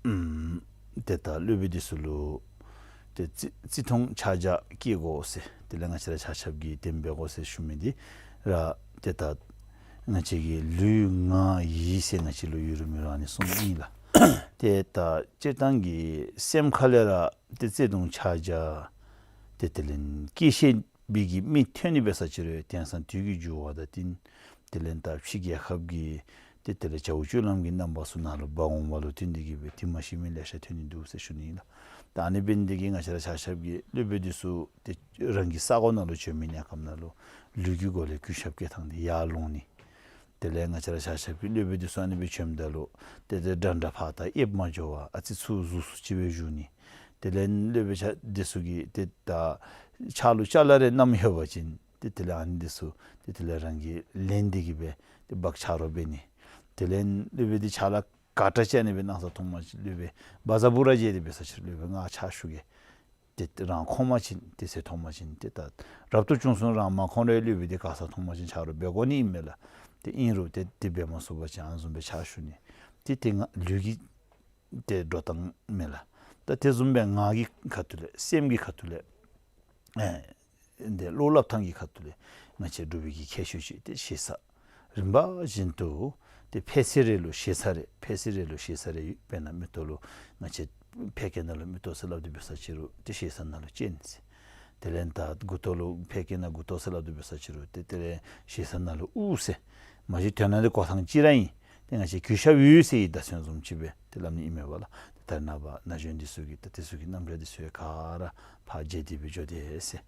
ཨམ་ཏེ་ད་སློབ་དཔོན་འདི་ཚུ་ལུ་ཏེ་བརྩི་བརྩི་མཐོང་ཕྱག་རྒྱ་བསྐྱེད་དགོ་ཟེར་དེ་ལས་ང་བཅས་ར་ཆ་ཁྱབ་ཀྱིས་དེ་སྦེ་འབད་དགོ་ཟེར་ཞུ་མི་འདི་ར་ཏེ་ད་ང་བཅས་ཀྱི་ལུས་ངག་ཡིད་ཟེར་ང་བཅས་ལུ་ཡོད་རུང་མེད་རུང་ཨ་ནི་གསུམ་ཨིན་ལགས། ཏེ་ད་སྤྱིར་བཏང་གི་སེམས་ཁ་ལས་ར་ཏེ་བརྩི་མཐོང་ཕྱག་རྒྱ་ཏེ་དེ་ལས་བསྐྱེད་ཤེས་པའི་གི་མི་ཐོན་ནི་འབད་ས་ཅིག་རུང་དེང་སང་དུས་ཀྱི་འགྱུར་བ་དང་བསྟུན་དེ་ལས་ད་ཕྱི་རྒྱལ་ཁབ་ཀྱི་ཏེ་དེ་ལས་བྱ་བ་སྤྱོད་ལམ་གྱི་རྣམ་པ་ཚུ་ནང་ལུ་འབག་འོང་བ་ལུ་བསྟུན་ཏེ་གིས་སྦེ་དེ་མ་ཤེས་མི་ལེ་ཤ་ཐོན་ནི་འདུག་ཟེར་ཞུ་ནི་ཨིན་ལགས། ད་ཨ་ནི་འབད་ནི་འདི་གིས་ང་བཅས་ར་ཆ་ཁྱབ་ཀྱིས་སློབ་དཔོན་འདི་ཚུ་ཏེ་རང་གི་ས་གོ་ནང་ལུ་བྱོན་མི་གནས་སྐབས་ནང་ལུ་ལུས་ཀྱི་སྒོ་ལས་གུས་ཞབས་བསྐྱེད་ཐངས་འདི་ཡར་ལོང་ནི། དེ་ལས་ང་བཅས་ར་ཆ་ཁྱབ་ཀྱིས་སློབ་དཔོན་འདི་ཚུ་ཨ་ནི་སྦེ་བྱོནམ་ད་ལུ་ཏེ་ཏེ་འདྲ་འདྲ་ཕར་ད་ཨེབ་མ་འགྱོ་བར་ཨ་ཙི་ཚུར་གཟུགས་སུ་ཅིག་སྦེ་བཞུགས་ནི། དེ་ལས་སློབ་དཔོན་ཆ་འདི་ཚུ་གིས་ཏེ་ད་ཕྱག་ལུ་ཅ་ལ་རེ་བསྣམས་ཡོད་པ་ཅིན་ཏེ་དེ་ལས་ཨ་ནི་འདི་ཚུ་ཏེ་དེ་ལས་རང་གིས་ལེན་ཏེ་གིས་སྦེ་ཏེ་འབག་ཆ་རོགས་འབད་ནི། དེ་ལས་སློབ་དཔོན་འདི་ཕྱག་ལཱ་ག་དྲག་ཅིག་ཨ་ནི་སྦེ་གནང་ས་མཐོང་པ་ཅིན་སློབ་དཔོན་བཛྲ་བྷུ་ར་མཇལ་ཏེ་འབད་ས་ཅིག་རུང་སློབ་དཔོན་ང་ཕྱག་ཞུ་གེ། ཏེ་རང་ཁོམ་པ་ཅིན་ཏེ་ཟེར་མཐོང་པ་ཅིན་ཏེ་ད་རབ་ཏུ་བྱུང་སོང་རང་མ་ཁོམ་རུང་སློབ་དཔོན་འདི་ག་ས་མཐོང་པ་ཅིན་ཕྱག་རོགས་འབད་དགོ་ནི་ཨིན་མས་ལགས། ཏེ་ཨིན་རུང་ཏེ་དེ་འབད་མ་ཚུགས་པ་ཅིན་ཨ་ནི་བཟུམ་སྦེ་ཕྱག་ཞུ་ནི། ཏེ་དེ་ང་ལུས་ཀྱི་ཏེ་འགྲོ་སྟངས་མས་ལགས། ད་དེ་བཟུམ་སྦེ་ངག་གི་ཁ་ཐུག་ལས་སེམས་ཀྱི་ཁ་ཐུག་ལས་ཨེ་འདི་བློ་སླབ་ཐངས་ཀྱི་ཁ་ཐུག་ལས་ང་བཅས་འབྲུག་པའི་གི་ཁྱད་ཆོས་ཅིག་ཏེ་ཞེ་ས་རིམ་པ་བཞིན་དུ་ཏེ་ཕལ་ཚེ་རེ་ལུ་ཞེ་ས་རེ་ཕལ་ཚེ་རེ་ལུ་ཞེ་ས་རེ་ཡོད། དཔེར་ན་མིག་ཏོ་ལུ་ང་བཅས་ཕལ་སྐད་ནང་ལུ་མིག་ཏོ་ཟེར་སླབ་སྟེ་འབད་ས་ཅིག་རུང་ཏེ་ཞེ་ས་ནང་ལུ་སྤྱན་ཟེར། དེ་ལས་ད་མགུ་ཏོ་ལུ་ཕལ་སྐད་ནང་མགུ་ཏོ་ཟེར་སླབ་སྟེ་འབད་ས་ཅིག་རུང་ཏེ་དེ་ལས་ཞེ་ས་ནང་ལུ་དབུ་ཟེར། མ་གཞི་དོན་དག་འདི་གོ་ཐངས་གཅིག་ར་ཨིན། ཏེ་ང་བཅས་གུས་ཞབས་ཡོད་ཟེར་བའི་བརྡ་མཚོན་བཟུམ་ཅིག་སྦེ་ཏེ་སླབ་ནི་ཨིན་མས་པ་ལགས། ཏེ་ད་རེས་ནངས་པ་ན་གཞོན་འདི་ཚུ་གིས་ཏེ་དེ་ཚུ་གི་རྣམ་གཞག་འདི་ཚུ་ག་ར་ཕར་བརྗེད་དེ་སྦེ་འགྱོ་དེས་ཟེར།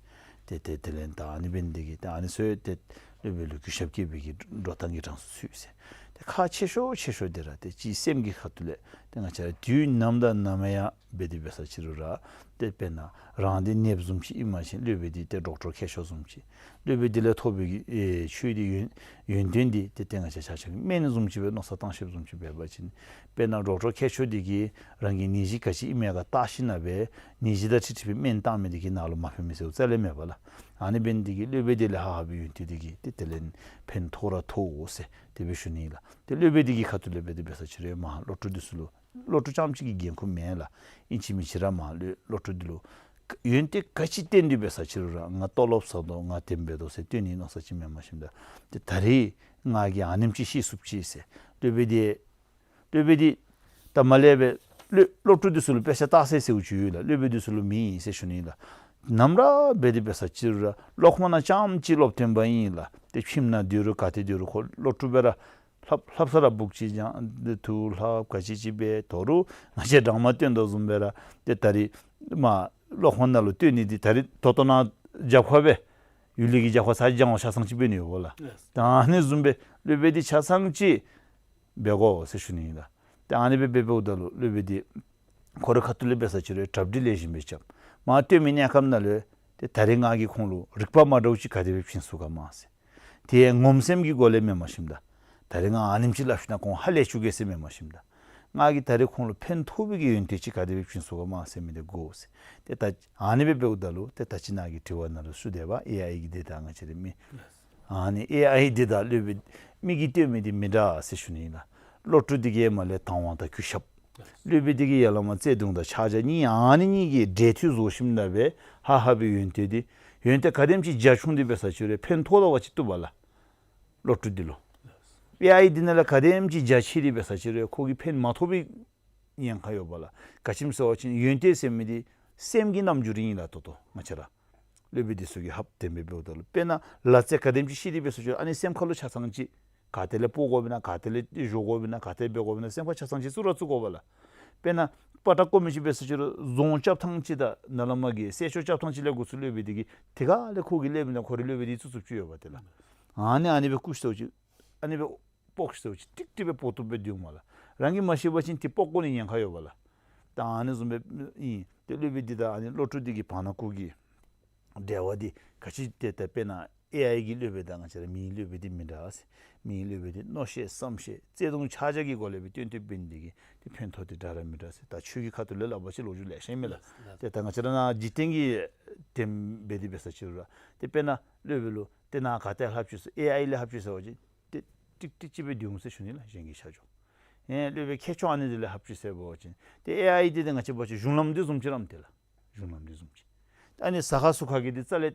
ཏེ་ཏེ་དེ་ལས་ད་ཨ་ནི་འབད་ནི་འདི་གིས་ཏེ་ཨ་ནི་ཚུ་ཏེ་སློབ་དཔོན་ལུ་གུས་ཞབས་བསྐྱེད་པའི་གི་འགྲོ་སྟངས་ཀྱི་གྲངས་སུ་ཚུད་ཟེར། ཏེ་ཁག་ཆེ་ཤོས་ཆེ་ཤོས་འདི་ར་ཏེ་གཅིག་སེམས་ཀྱི་ཁ་ཐུག་ལས་ཏེ་ང་བཅས་ར་དུས་ནམ་དང་ནམ་ཡང་འབད་དེ་འབད་ས་ཅིག་རུང་ར་ཏེ་དཔེར་ན་རང་འདི་ནདཔ་བཟུམ་ཅིག་ཨིན་པ་ཅིན་སློབ་དཔོན་འདི་ཏེ་ཌོག་ཊར་མཁས་མཆོག་བཟུམ་ཅིག། སློབ་དཔོན་འདི་ལས་ཐོབ་པའི་གི་ཨེ་ཆོས་འདི་ཡོན་ཡོན་ཏན་འདི་ཏེ་ཏེ་ང་བཅས་ཆ་ཁྱབ་ཀྱིས་སྨན་བཟུམ་ཅིག་སྦེ་མནོ་བསམ་བཏང་ཤེསཔ་བཟུམ་ཅིག་འབད་བ་ཅིན་དཔེར་ན་ཌོག་ཊར་མཁས་མཆོག་འདི་གིས་རང་གི་ནད་གཞི་ག་ཅི་ཨིན་མས་ག་བལྟ་ཞིནམ་ལས་ནད་གཞི་དང་འཁྲིལ་འཁྲིལ་བའི་སྨན་བཏང་མི་འདི་གིས་ནཱ་ལུ་མ་ཕན་མི་ཟེར་རྩ་ལས་མེད་པ་ལགས། ཨ་ནི་འབད་ནི་འདི་གིས་སློབ་དཔོན་འདི་ལས་ལྷག་ལྷག་པའི་ཡོན་ཏན་འདི་གིས་ཏེ་དེ་ལས་ཕན་ཐོགས་ར་ཐོགས་འོང་ཟེར་དེ་སྦེ་ཞུ་ནི་ལགས། ཏེ་སློབ་དཔོན་འདི་གི་ཁ་ཐུག་ལས་འབད་དེ་འབད་ས་ཅིག་རུང་མ་སློབ་ཕྲུག་འདི་ཚུ་ལུ་སློབ་ཕྲུག་རྐྱངམ་ཅིག་གི་འགན་ཁུར་མེན་ལགས། ཨིན་ཅི་མིན་ཅི་ར་མ་སློབ་སློབ་ཕྲུག་འདི་ལུ་ཡོན་ཏན་ག་ཅི་བསྟན་ཏེ་འབད་ས་ཅིག་རུང་ར་ང་ལྟོ་ལོག་ཟ་དོ་ང་དེམ་འབད་དོ་ཟེར་སྟོན་ནི་མནོ་བསམ་ཅིག་མེན། མ་གཞི་ད་ཏེ་ད་རེས་ང་གིས་ཨ་ནེམ་ཅིག་ཤེས་ཚུགསཔ་ཅིག་ཟེར་སློབ་དཔོན་འདི་སློབ་དཔོན་འདི་ད་མ་ལས་སྦེ་སློབ་སློབ་ཕྲུག་འདི་ཚུ་ལུ་དཔེ་ཆ་ལྟ་ས་ཟེརཝ་ཅིག་ཡོད་ལགས། སློབ་དཔོན་འདི་ཚུ་ལུ་མེད་ཟེར་ཞུ་ནི་ལགས། ནམ་ར་འབད་དེ་འབད་ས་ཅིག་རུང་ར་ལོ་ཁོ་ན་རྐྱངམ་ཅིག་སློབ་སྟོན་པ་ཨིན་ལགས། ཏེ་ཁྱིམ་ནང་སྡོད་རུང་ག་ཏེ་སྡོད་རུང་ཁོ་སློབ་ཕྲུག་སྦེ་ར་ལྷབ་ལྷབ་ས་ར་སྦུག་ཅིག་བརྐྱང་སྟེ་ལྷབ་ག་ཅི་ཅིག་སྦེ་དོ་རུང་ང་བཅས་དྲང་མ་སྟོན་དོ་བཟུམ་སྦེ་ར་ཏེ་ད་རེས་མ་ལོ་ཁོ་ན་ལུ་སྟོན་ནི་འདི་ད་རེས་ད་ལྟོ་ནཱ་རྒྱབ་ཁར་སྦེ་ཡུལ་ལི་གི་རྒྱབ་ཁར་ཚར་གཅིག་སྦྱང་བ་ཆ་ཚང་ཅིག་འབད་ནི་ཡོད་གོ་ལགས། ལགས། ད་ཨ་ནི་བཟུམ་སྦེ་སློབ་དཔོན་འདི་ཆ་ཚང་ཅིག་འབད་དགོ་ཟེར་ཞུ་ནི་ཨིན་ལགས། ཏེ་ཨ་ནི་སྦེ་འབད་འབདཝ་ད་ལུ་སློབ་དཔོན་འདི་ ཁོ་རའི་ཁ་ཐུག་ལས་འབད་ས་ཅིག་རུང་གྲབས་འདྲི་ལེགས་ཤོམ་སྦེ་རྐྱབ། མ་སྟོན་མི་གནས་སྐབས་ནང་ལུ་ཏེ་ད་རིས་ང་གིས་ཁོང་ལུ་རིག་པ་མ་འདྲཝ་ཅིག་ག་དེ་སྦེ་བྱིན་ཚུགས་ག་མས་ཟེར། དེ་ཡང་ངོམས་སེམས་ཀྱི་སྒོ་ལས་མེནམ་ཞིནམ་ད། ད་རིས་ང་ཨ་ནེམ་ཅིག་སླབ་ཞིནམ་ད་ཁོང་ཧ་ལས་བཅུག་གེ་ཟེར་མེནམ་ཞིནམ་ད། ང་གིས་ད་རིས་ཁོང་ལུ་ཕན་ཐོགས་པའི་གི་ཡོན་ཏན་ཅིག་ག་དེ་སྦེ་བྱིན་ཚུགས་ག་མས་ཟེར་མི་འདི་དགོ་ཟེར། ཏེ་ད་ཨ་ནི་སྦེ་འབདཝ་ད་ལུ་ཏེ་ད་ཅི་ནཱ་གི་དྲི་བ་ནང་ལུ་ཚུད་དེ་འབད་ཨེ་ཨའི་གི་འདི་དང་ང་བཅས་རའི་མི། ཨ་ནི་ཨེ་ཨའི་འདི་དང་སློབ་དཔོན་མི་གིས་སྟོན་མི་འདི་མི་འདྲ་ཟེར་ཞུ་ནི་ཨིན་ལགས། བློ་གྲོས་འདི་གིས་ཧེ་མ་ལས་དང་བ་དང་གུས་ཞབས། སློབ་དཔོན་འདི་གིས་ཡར་ལས་མར་བརྩེ་གདུང་དང་ཕྱག་རྒྱ་གཉིས་ཨ་ནི་གཉིས་ཀྱིས་འབྲེལ་མཐུད་བཟོ་ཞིནམ་ད་སྦེ་ཧ་ཧ་སྦེ་ཡོན་ཏན་འདི་ཡོན་ཏན་ག་དེམ་ཅིག་རྒྱ་ཆུང་སྟེ་འབད་ས་ཅིག་རུང་ཕན་ཐོགས་ད་བ་ཅིན་བཏུབ་པས་ལགས། བློ་གྲོས་འདི་ལུ། ཨེ་ཨའི་འདི་ནང་ལས་ག་དེམ་ཅིག་རྒྱ་ཆེ་སྟེ་འབད་ས་ཅིག་རུང་ཁོ་གིས་ཕན་མ་ཐོགས་པའི་ཉེན་ཁ་ཡོད་པས་ལགས། ག་ཅི་སྨོ་ཟེར་བ་ཅིན་ཡོན་ཏན་ཟེར་མི་འདི་སེམས་ཀྱི་རྣམ་འགྱུར་ཨིན་ལགས། ད་ལྟོ་ང་བཅས་ར་སློབ་དཔོན་འདི་ཚུ་གིས་ཧ་དེ་སྦེ་འབདཝ་ད་ལུ་དཔེར་ན་ལ་རྩེ་ག་དེམ་ཅིག་ཤེས་ཏེ་འབད་ས་ཅིག་རུང་ཨ་ནི་སེམས་ཁ་ལུ་ཆ་ཚང་ཅིག་ག་ཏེ་ལས་སྤོ་དགོ་པས་ན་ག་ཏེ་ལས་བཞོ་དགོ་པས་ན་ག་ཏེ་འབད་དགོ་པས་ན་སེམས་ཁར་ཆ་ཚང་ཅིག་བཙུགས་ར་བཙུགས་དགོ་པས་ལགས། དཔེར་ན་པ་ཏྲ་བརྐོ་མི་ཅིག་འབད་ས་ཅིག་རུང་རྫོང་རྐྱབ་ཐངས་ཅིག་དང་ནཱ་ལས་མར་གྱི་སེ་ཤོག་རྐྱབ་ཐངས་ཅིག་ལས་འགོ་བཙུགས་སློབ་དཔོན་འདི་གིས་དེ་ཁ་ལས་ཁོ་གིས་སླབ་ཨིན་ན་ཁོ་རའི་སློབ་དཔོན་འདི་བཙུགས་བཙུགསཔ་ཅིག་ཡོད་པ་དེ་ལགས། ཨ་ནི་ཨ་ནི་སྦེ་བརྐུ་ཞིནམ་ད་ཅིག་ཨ་ནི་སྦེ་སྤོ་ཞིནམ་ད་ཅིག་ཏིག་ཏིག་སྦེ་སྤོ་བཏུབ་སྦེ་འདུག་མས་ལགས། རང་གིས་མ་ཤེས་པ་ཅིན་དེ་སྤོ་བཀོ་ནི་ཉེན་ཁ་ཡོད་པས་ལགས། ད་ཨ་ནི་བཟུམ་སྦེ་ཨིན། ཏེ་སློབ་དཔོན་འདི་དང་ཨ་ནི་བློ་གྲོས་འདི་གི་བར་ན་ཁོ་གི་འབྲེལ་བ་འདི་ག་ཅི་ཏེ་ད་དཔེར་ན་ཨེ་ཨའི་གི་སློབ་དཔོན་དང་ང་བཅས་ར་མིའི་སློབ་དཔོན་འདི་མི་འདྲ་ཟེར། མིའི་སློབ་དཔོན་འདི་མནོ་ཤེས་བསམ་ཤེས་བརྩེ་གདུང་ཕྱག་རྒྱ་གི་སྒོ་ལས་སྦེ་སྟོན་སྟོནམ་འབད་ནི་འདི་གིས་ཏེ་ཕན་ཐོགས་འདི་འདྲ་ར་མི་འདྲ་ཟེར། ད་ཆོས་ཀྱི་ཁ་ཐུག་ལས་སླབ་པ་ཅིན་ལོ་རྒྱུས་ལེ་ཤ་ཨིན་མས་ལགས། ཏེ་ད་ང་བཅས་ར་ནཱ་འཇིག་རྟེན་གྱི་དེམ་འབད་དེ་འབད་ས་ཅིག་རུང་ར་ཏེ་དཔེར་ན་སློབ་དཔོན་ལུ་ཏེ་ནཱ་ག་ཏེ་ལྷབ་བཅུག་ཟེར་ཨེ་ཨའི་ལས་ལྷབ་བཅུག་ཟེར་བ་ཅིན་ཏེ་ཏིག་ཏིག་ཅིག་སྦེ་འདུག་ཟེར་ཞུ་ནི་ལགས། གཞན་གྱི་ཆ་འཇོག་ཨེ་སློབ་དཔོན་ཁྱད་ཆོས་ཨ་ནི་འདི་ལས་ལྷབ་བཅུག་ཟེར་བ་ཅིན་ཏེ་ཨེ་ཨའི་འདི་ཏེ་ང་བཅས་འབད་བ་ཅིན་གཞུང་ལམ་འདི་བཟུམ་ཅིག་ར་མས་ཏེ་ལགས། གཞུང་ལམ་འདི་བཟུམ་ཅིག། ཨ་ནི་ཟ་ཁང་ཟུར་ཁ་གི་འདི་རྩ་ལས་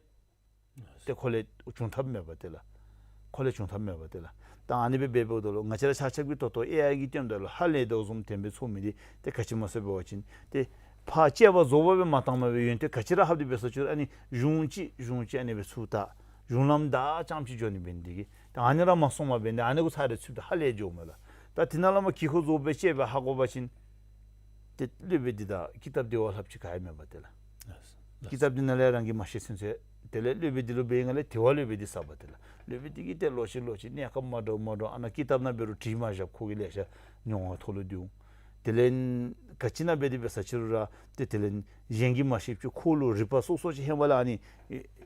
ཏེ་ཁོ་ལས་བྱུང་ཐབས་མེད་པས་ཏེ་ལགས། ཁོ་ལས་བྱུང་ཐབས་མེད་པས་ཏེ་ལགས། ད་ཨ་ནི་སྦེ་འབད་འབདཝ་ད་ལུ་ང་བཅས་ར་ཆ་ཁྱབ་ཀྱིས་ད་ལྟོ་ཨེ་ཨའི་གིས་སྟོནམ་ད་ལུ་ཧ་ལས་དོ་བཟུམ་དེ་སྦེ་ཚོར་མི་འདི་ཏེ་ག་ཅི་སྨོ་ཟེར་བ་ཅིན་ཏེ་ཕར་དཔྱད་པ་རྫོགས་པ་སྦེ་མ་བཏང་མ་སྦེ་ཡོན་ཏན་ག་ཅི་ར་ལྷབ་སྟེ་འབད་ས་ཅིག་རུང་ཨ་ནི་གཞུང་ཅིག་གཞུང་ཅིག་ཨ་ནི་སྦེ་ཚུར་ད་གཞུང་ལམ་བདའ་རྐྱངམ་ཅིག་འགྱོ་ནི་འབད་ནི་འདི་གིས་ད་ཨ་ནི་ར་མ་སོང་བར་འབད་ནི་ཨ་ནི་གུ་ཚར་རེ་ཚུདཔ་ད་ཧ་ལས་འགྱོཝ་མས་ལགས། ད་དེ་ནང་ལས་མར་དཀྱིལ་འཁོར་རྫོགསཔ་སྦེ་དཔྱད་སྦེ་ཧ་གོ་བ་ཅིན་ཏེ་སློབ་དཔོན་འདི་དང་ཀི་ཏབ་འདི་བ་ལྷགཔ་ཅིག་ག་ཡང་མེད་པས་ཏེ་ལགས། ཀི་ཏབ་འདི་ནང་ལས་རང་གིས་མ་ཤེས་ཚུན་ཚོད་དེ་ལས་སློབ་དཔོན་འདི་ལུ་འབད་ང་ལས་དེ་བ་སློབ་དཔོན་འདི་ཟབ་པས་ཏེ་ལགས། སློབ་དཔོན་འདི་གིས་ཏེ་ལོག་ཅི་ལོག་ཅི་གནས་སྐབས་མ་འདྲཝ་མ་འདྲཝ་ཨ་ནཱ་ཀི་ཏབ་ནང་འབད་རུང་བྲིས་མ་བཞགཔ་ཁོ་གིས་ལེ་ཤ་མྱོང་བ་ཐོབ་ལུ་འདུག། དེ་ལས་ག་ཅི་ནང་འབད་དེ་འབད་ས་ཅིག་རུང་ར་ཏེ་དེ་ལས་གཞན་གྱིས་མ་ཤེསཔ་ཅིག་ཁོ་ལུ་རིག་པ་སོ་སོ་ཅིག་ཧེ་མ་ལས་ཨ་ནི་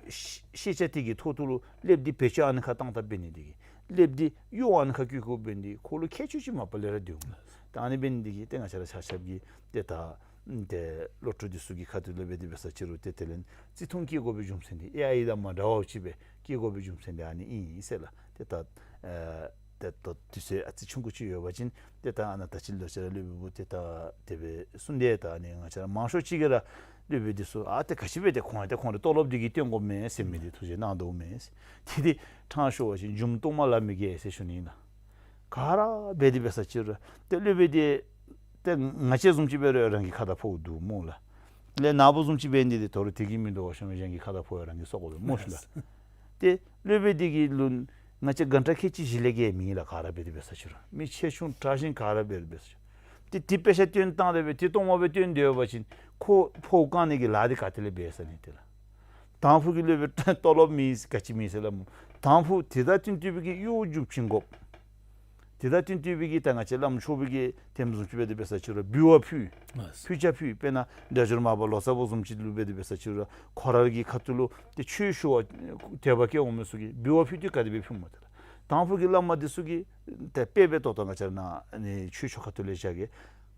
ཤེས་ཤེས་བྱ་དེ་གི་ཐོག་ཐོག་ལུ་སློབ་དཔོན་འདི་བེད་སྤྱོད་ཨ་ནི་ཁར་བཏང་བཏངམ་འབད་ནི་འདི་གིས་སློབ་དཔོན་འདི་གཡོ་ཨ་ནི་ཁར་བཀོལ་བཀོལ་འབད་ནི་འདི་གིས་ཁོ་ལུ་ཁྱད་ཆོས་ཅིག་མ་པ་ལས་ར་འདུག། ད་ཨ་ནི་འབད་ནི་འདི་གིས་ཏེ་ང་བཅས་ར་ཆ་ཁྱབ་ཀྱིས་ཏེ་ད་ཏེ་བློ་གྲོས་འདི་ཚུ་གི་ཁ་ཐུག་ལས་འབད་དེ་འབད་ས་ཅིག་རུང་ཏེ་དེ་ལས་བརྩི་མཐོང་བསྐྱེད་དགོ་པའི་རྒྱུ་མཚན་འདི་ཨེ་ཨའི་དང་མ་འདྲཝ་ཅིག་སྦེ་བསྐྱེད་དགོ་པའི་རྒྱུ་མཚན་འདི་ཨ་ནི་ཨིན་ཟེར་ལགས། ཏེ་ད་ཨེ་ཏེ་ད་དུས་ཚོད་ཨ་ཙི་ཆུང་ཀུ་ཅིག་ཡོད་པ་ཅིན་ཏེ་ད་ཨ་ནཱ་ད་ཅི་ལོ་ཅིག་ར་སློབ་དཔོན་བུ་ཏེ་ད་དེ་སྦེ་གསུངས་ཏེ་ད་ཨ་ནི་ང་བཅས་ར་མང་ཤོས་ཅིག་གིས་ར་སློབ་དཔོན་འདི་ཚུ་ཨ་ཏེ་ག་ཅི་འབད་དེ་ཁོང་ཨ་ཏེ་ཁོང་རའི་ཏོ་ལོབ་འདི་གིས་སྟོན་དགོ་མས་ཟེར་མི་འདི་ཐུགས་རྗེ་གནང་དོ་མས་ཟེར། ཏེ་འདི་ཕྲང་ཤོས་པ་ཅིན་རྒྱུ་མཐོང་མ་ལ་མི་དགའ་ཟེར་ཞུ་ནི་ཨིན་ལགས། ག་ར་འབད་དེ་འབད་ས་ཅིག་རུང་ཏེ་སློབ་དཔོན་འདི་ཏེ་ང་བཅས་བཟུམ་ཅིག་འབད་རུང་རང་གི་ཁ་དར་ཕོག་འདུག་སྨོ་ལགས། ལས་ནཱ་བུ་བཟུམ་ཅིག་འབད་ནི་འདི་དོ་རུང་དེ་གིས་མི་དོ་བ་ཤོང་གཞན་གྱི་ཁ་དར་ཕོག་ཡང་རང་གིས་བསག་དགོ་པས་སྨོ་ཤིག་ལགས། ཏེ་སློབ་དཔོན་འདི་གི་ལུ་ང་བཅས་གྷན་ཊ་ཁལ་གཅིག་བཞི་ལས་བརྒལ་མེད་ལགས། ག་ར་འབད་དེ་འབད་ས་ཅིག་རུང་མི་ཆེ་ཆུང་དྲག་ཞན་ག་ར་འབད་དེ་འབད་ས་ཅིག་རུང་ཏེ་དེ་དཔེ་ཆ་སྟོན་བཏང་སྟེ་སྦེ་ཏེ་སྟོངམ་སྦེ་སྟོན་སྡོད་པ་ཅིན་ཁོ་ཕོཝ་བཀང་ནི་གི་ལཱ་འདི་ག་ཏེ་ལས་འབད་ས་ནི་ཏེ་ལགས། དང་ཕུ་གི་སློབ་དཔོན་ཏོ་ལོབ་མེད་ག་ཅི་མེད་ཟེར་སླབ་མས། དང་ཕུ་དེ་དང་བསྟུན་བསྟུན་པའི་གི་གཡོག་རྒྱུག་བྱིན་དགོཔ། དེ་དང་བསྟུན་བསྟུན་པའི་གི་ད་ང་བཅས་བླམ་ཆོས་པའི་གི་དེམ་བཟུམ་ཅིག་འབད་དེ་འབད་ས་ཅིག་རུང་འབུལ་བ་ཕུལ། ཕུལ་བྱ་ཕུལ། དཔེར་ན་སྒྲ་སྒྱུར་མར་པ་ལོ་ཙཱ་བ་བཟུམ་ཅིག་ལུ་འབད་དེ་འབད་ས་ཅིག་རུང་ཁོ་རའི་གི་ཁ་ཐུག་ལུ་ཏེ་ཆོས་ཞུ་བར་དད་པ་སྐྱེ་འོང་མི་ཚུ་གིས་འབུལ་བ་ཕུལ་ཏེ་ག་དེ་སྦེ་ཕུལཝ་སྨོ་ཏེ་ལགས། དང་ཕུ་གི་བླ་མ་འདི་ཚུ་གིས་ཏེ་དཔེ་སྦེ་ཏོག་ཏོ་ང་བཅས་ར་ནཱ་ནི་ཆོས་ཕྱོགས་ཁ་ཐུག་ལས་བཞག་གེ།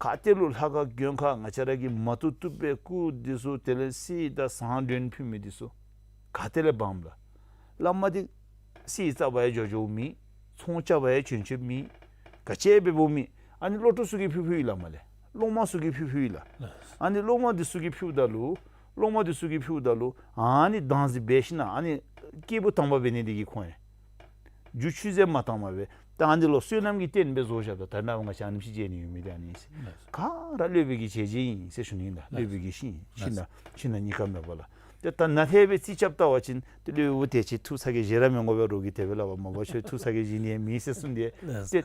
ག་ཏེ་ལུ་ལྷ་ཁང་མགོན་ཁང་ང་བཅས་ར་གི་མ་བཏུབ་བཏུབ་པའི་སྐུ་འདི་ཚུ་དེ་ལས་གསེར་དང་ཟངས་མགྲོན་ཕུལ་མི་འདི་ཚུ་ག་ཏེ་ལས་འབག་སྨོ་ལགས། བླ་མ་འདི་གསེར་བཙག་པར་ཡང་འགྱོ་འགྱོཝ་མེད། ཚོང་རྐྱབ་པར་ཡང་འབྱོན་འབྱོནམ་མེད། ག་ཅི་འབདཝ་མེད། ཨ་ནི་སློབ་ཕྲུག་ཚུ་གིས་ཕུལ་ཕུལཝ་ཨིན་ལགས་མ་ལས། སློབ་མ་ཚུ་གིས་ཕུལ་ཕུལཝ་ཨིན་ལགས། ཨ་ནི་སློབ་མ་འདི་ཚུ་གིས་ཕུལཝ་ད་ལུ་སློབ་མ་འདི་ཚུ་གིས་ཕུལཝ་ད་ལུ་ཨ་ནི་བདག་འཛིན་འབད་ཞིན་ན་ཨ་ནི་སྐྱེས་བུ་དམ་པ་འབད་ནི་འདི་གིས་ཁོང་ཡང་རྒྱུ་ཆུད་ཟོས་མ་བཏང་མ་སྦེ་ད་ཨ་ནི་ལུ་བསོད་ནམས་ཀྱི་རྟེན་སྦེ་བཟོ་བཞགཔ་ད་ད་ནཱ་ང་བཅས་ཨ་ནེམ་ཅིག་མཇལ་ནི་ཡོད་མི་འདི་ཨ་ནི་ཨིན་ཟེར། ག་ར་སློབ་དཔོན་གྱི་བྱས་རྗེས་ཨིན་ཟེར་ཞུ་ནི་ཨིན་ལགས། སློབ་དཔོན་གྱི་ཤིང་ཤིང་ནགས་ཤིང་ནགས་གཉིས་ཀ་མེད་པ་ལགས། ཏེ་ད་ནཱ་དེ་སྦེ་རྩིས་རྐྱབ་བལྟ་བ་ཅིན་ཏེ་སློབ་དཔོན་དེ་ཅིག་ཐུགས་ཚ་གྱང་བཞེས་ར་མི་དགོ་པས། རོགས་ཀྱིས་དེ་སྦེ་སླབ་པ་མ་པ་ཁྱོད་ཐུགས་ཚ་གྱང་བཞེས་ནི་ཡང་མེད་ཟེར་གསུངས་ཏེ།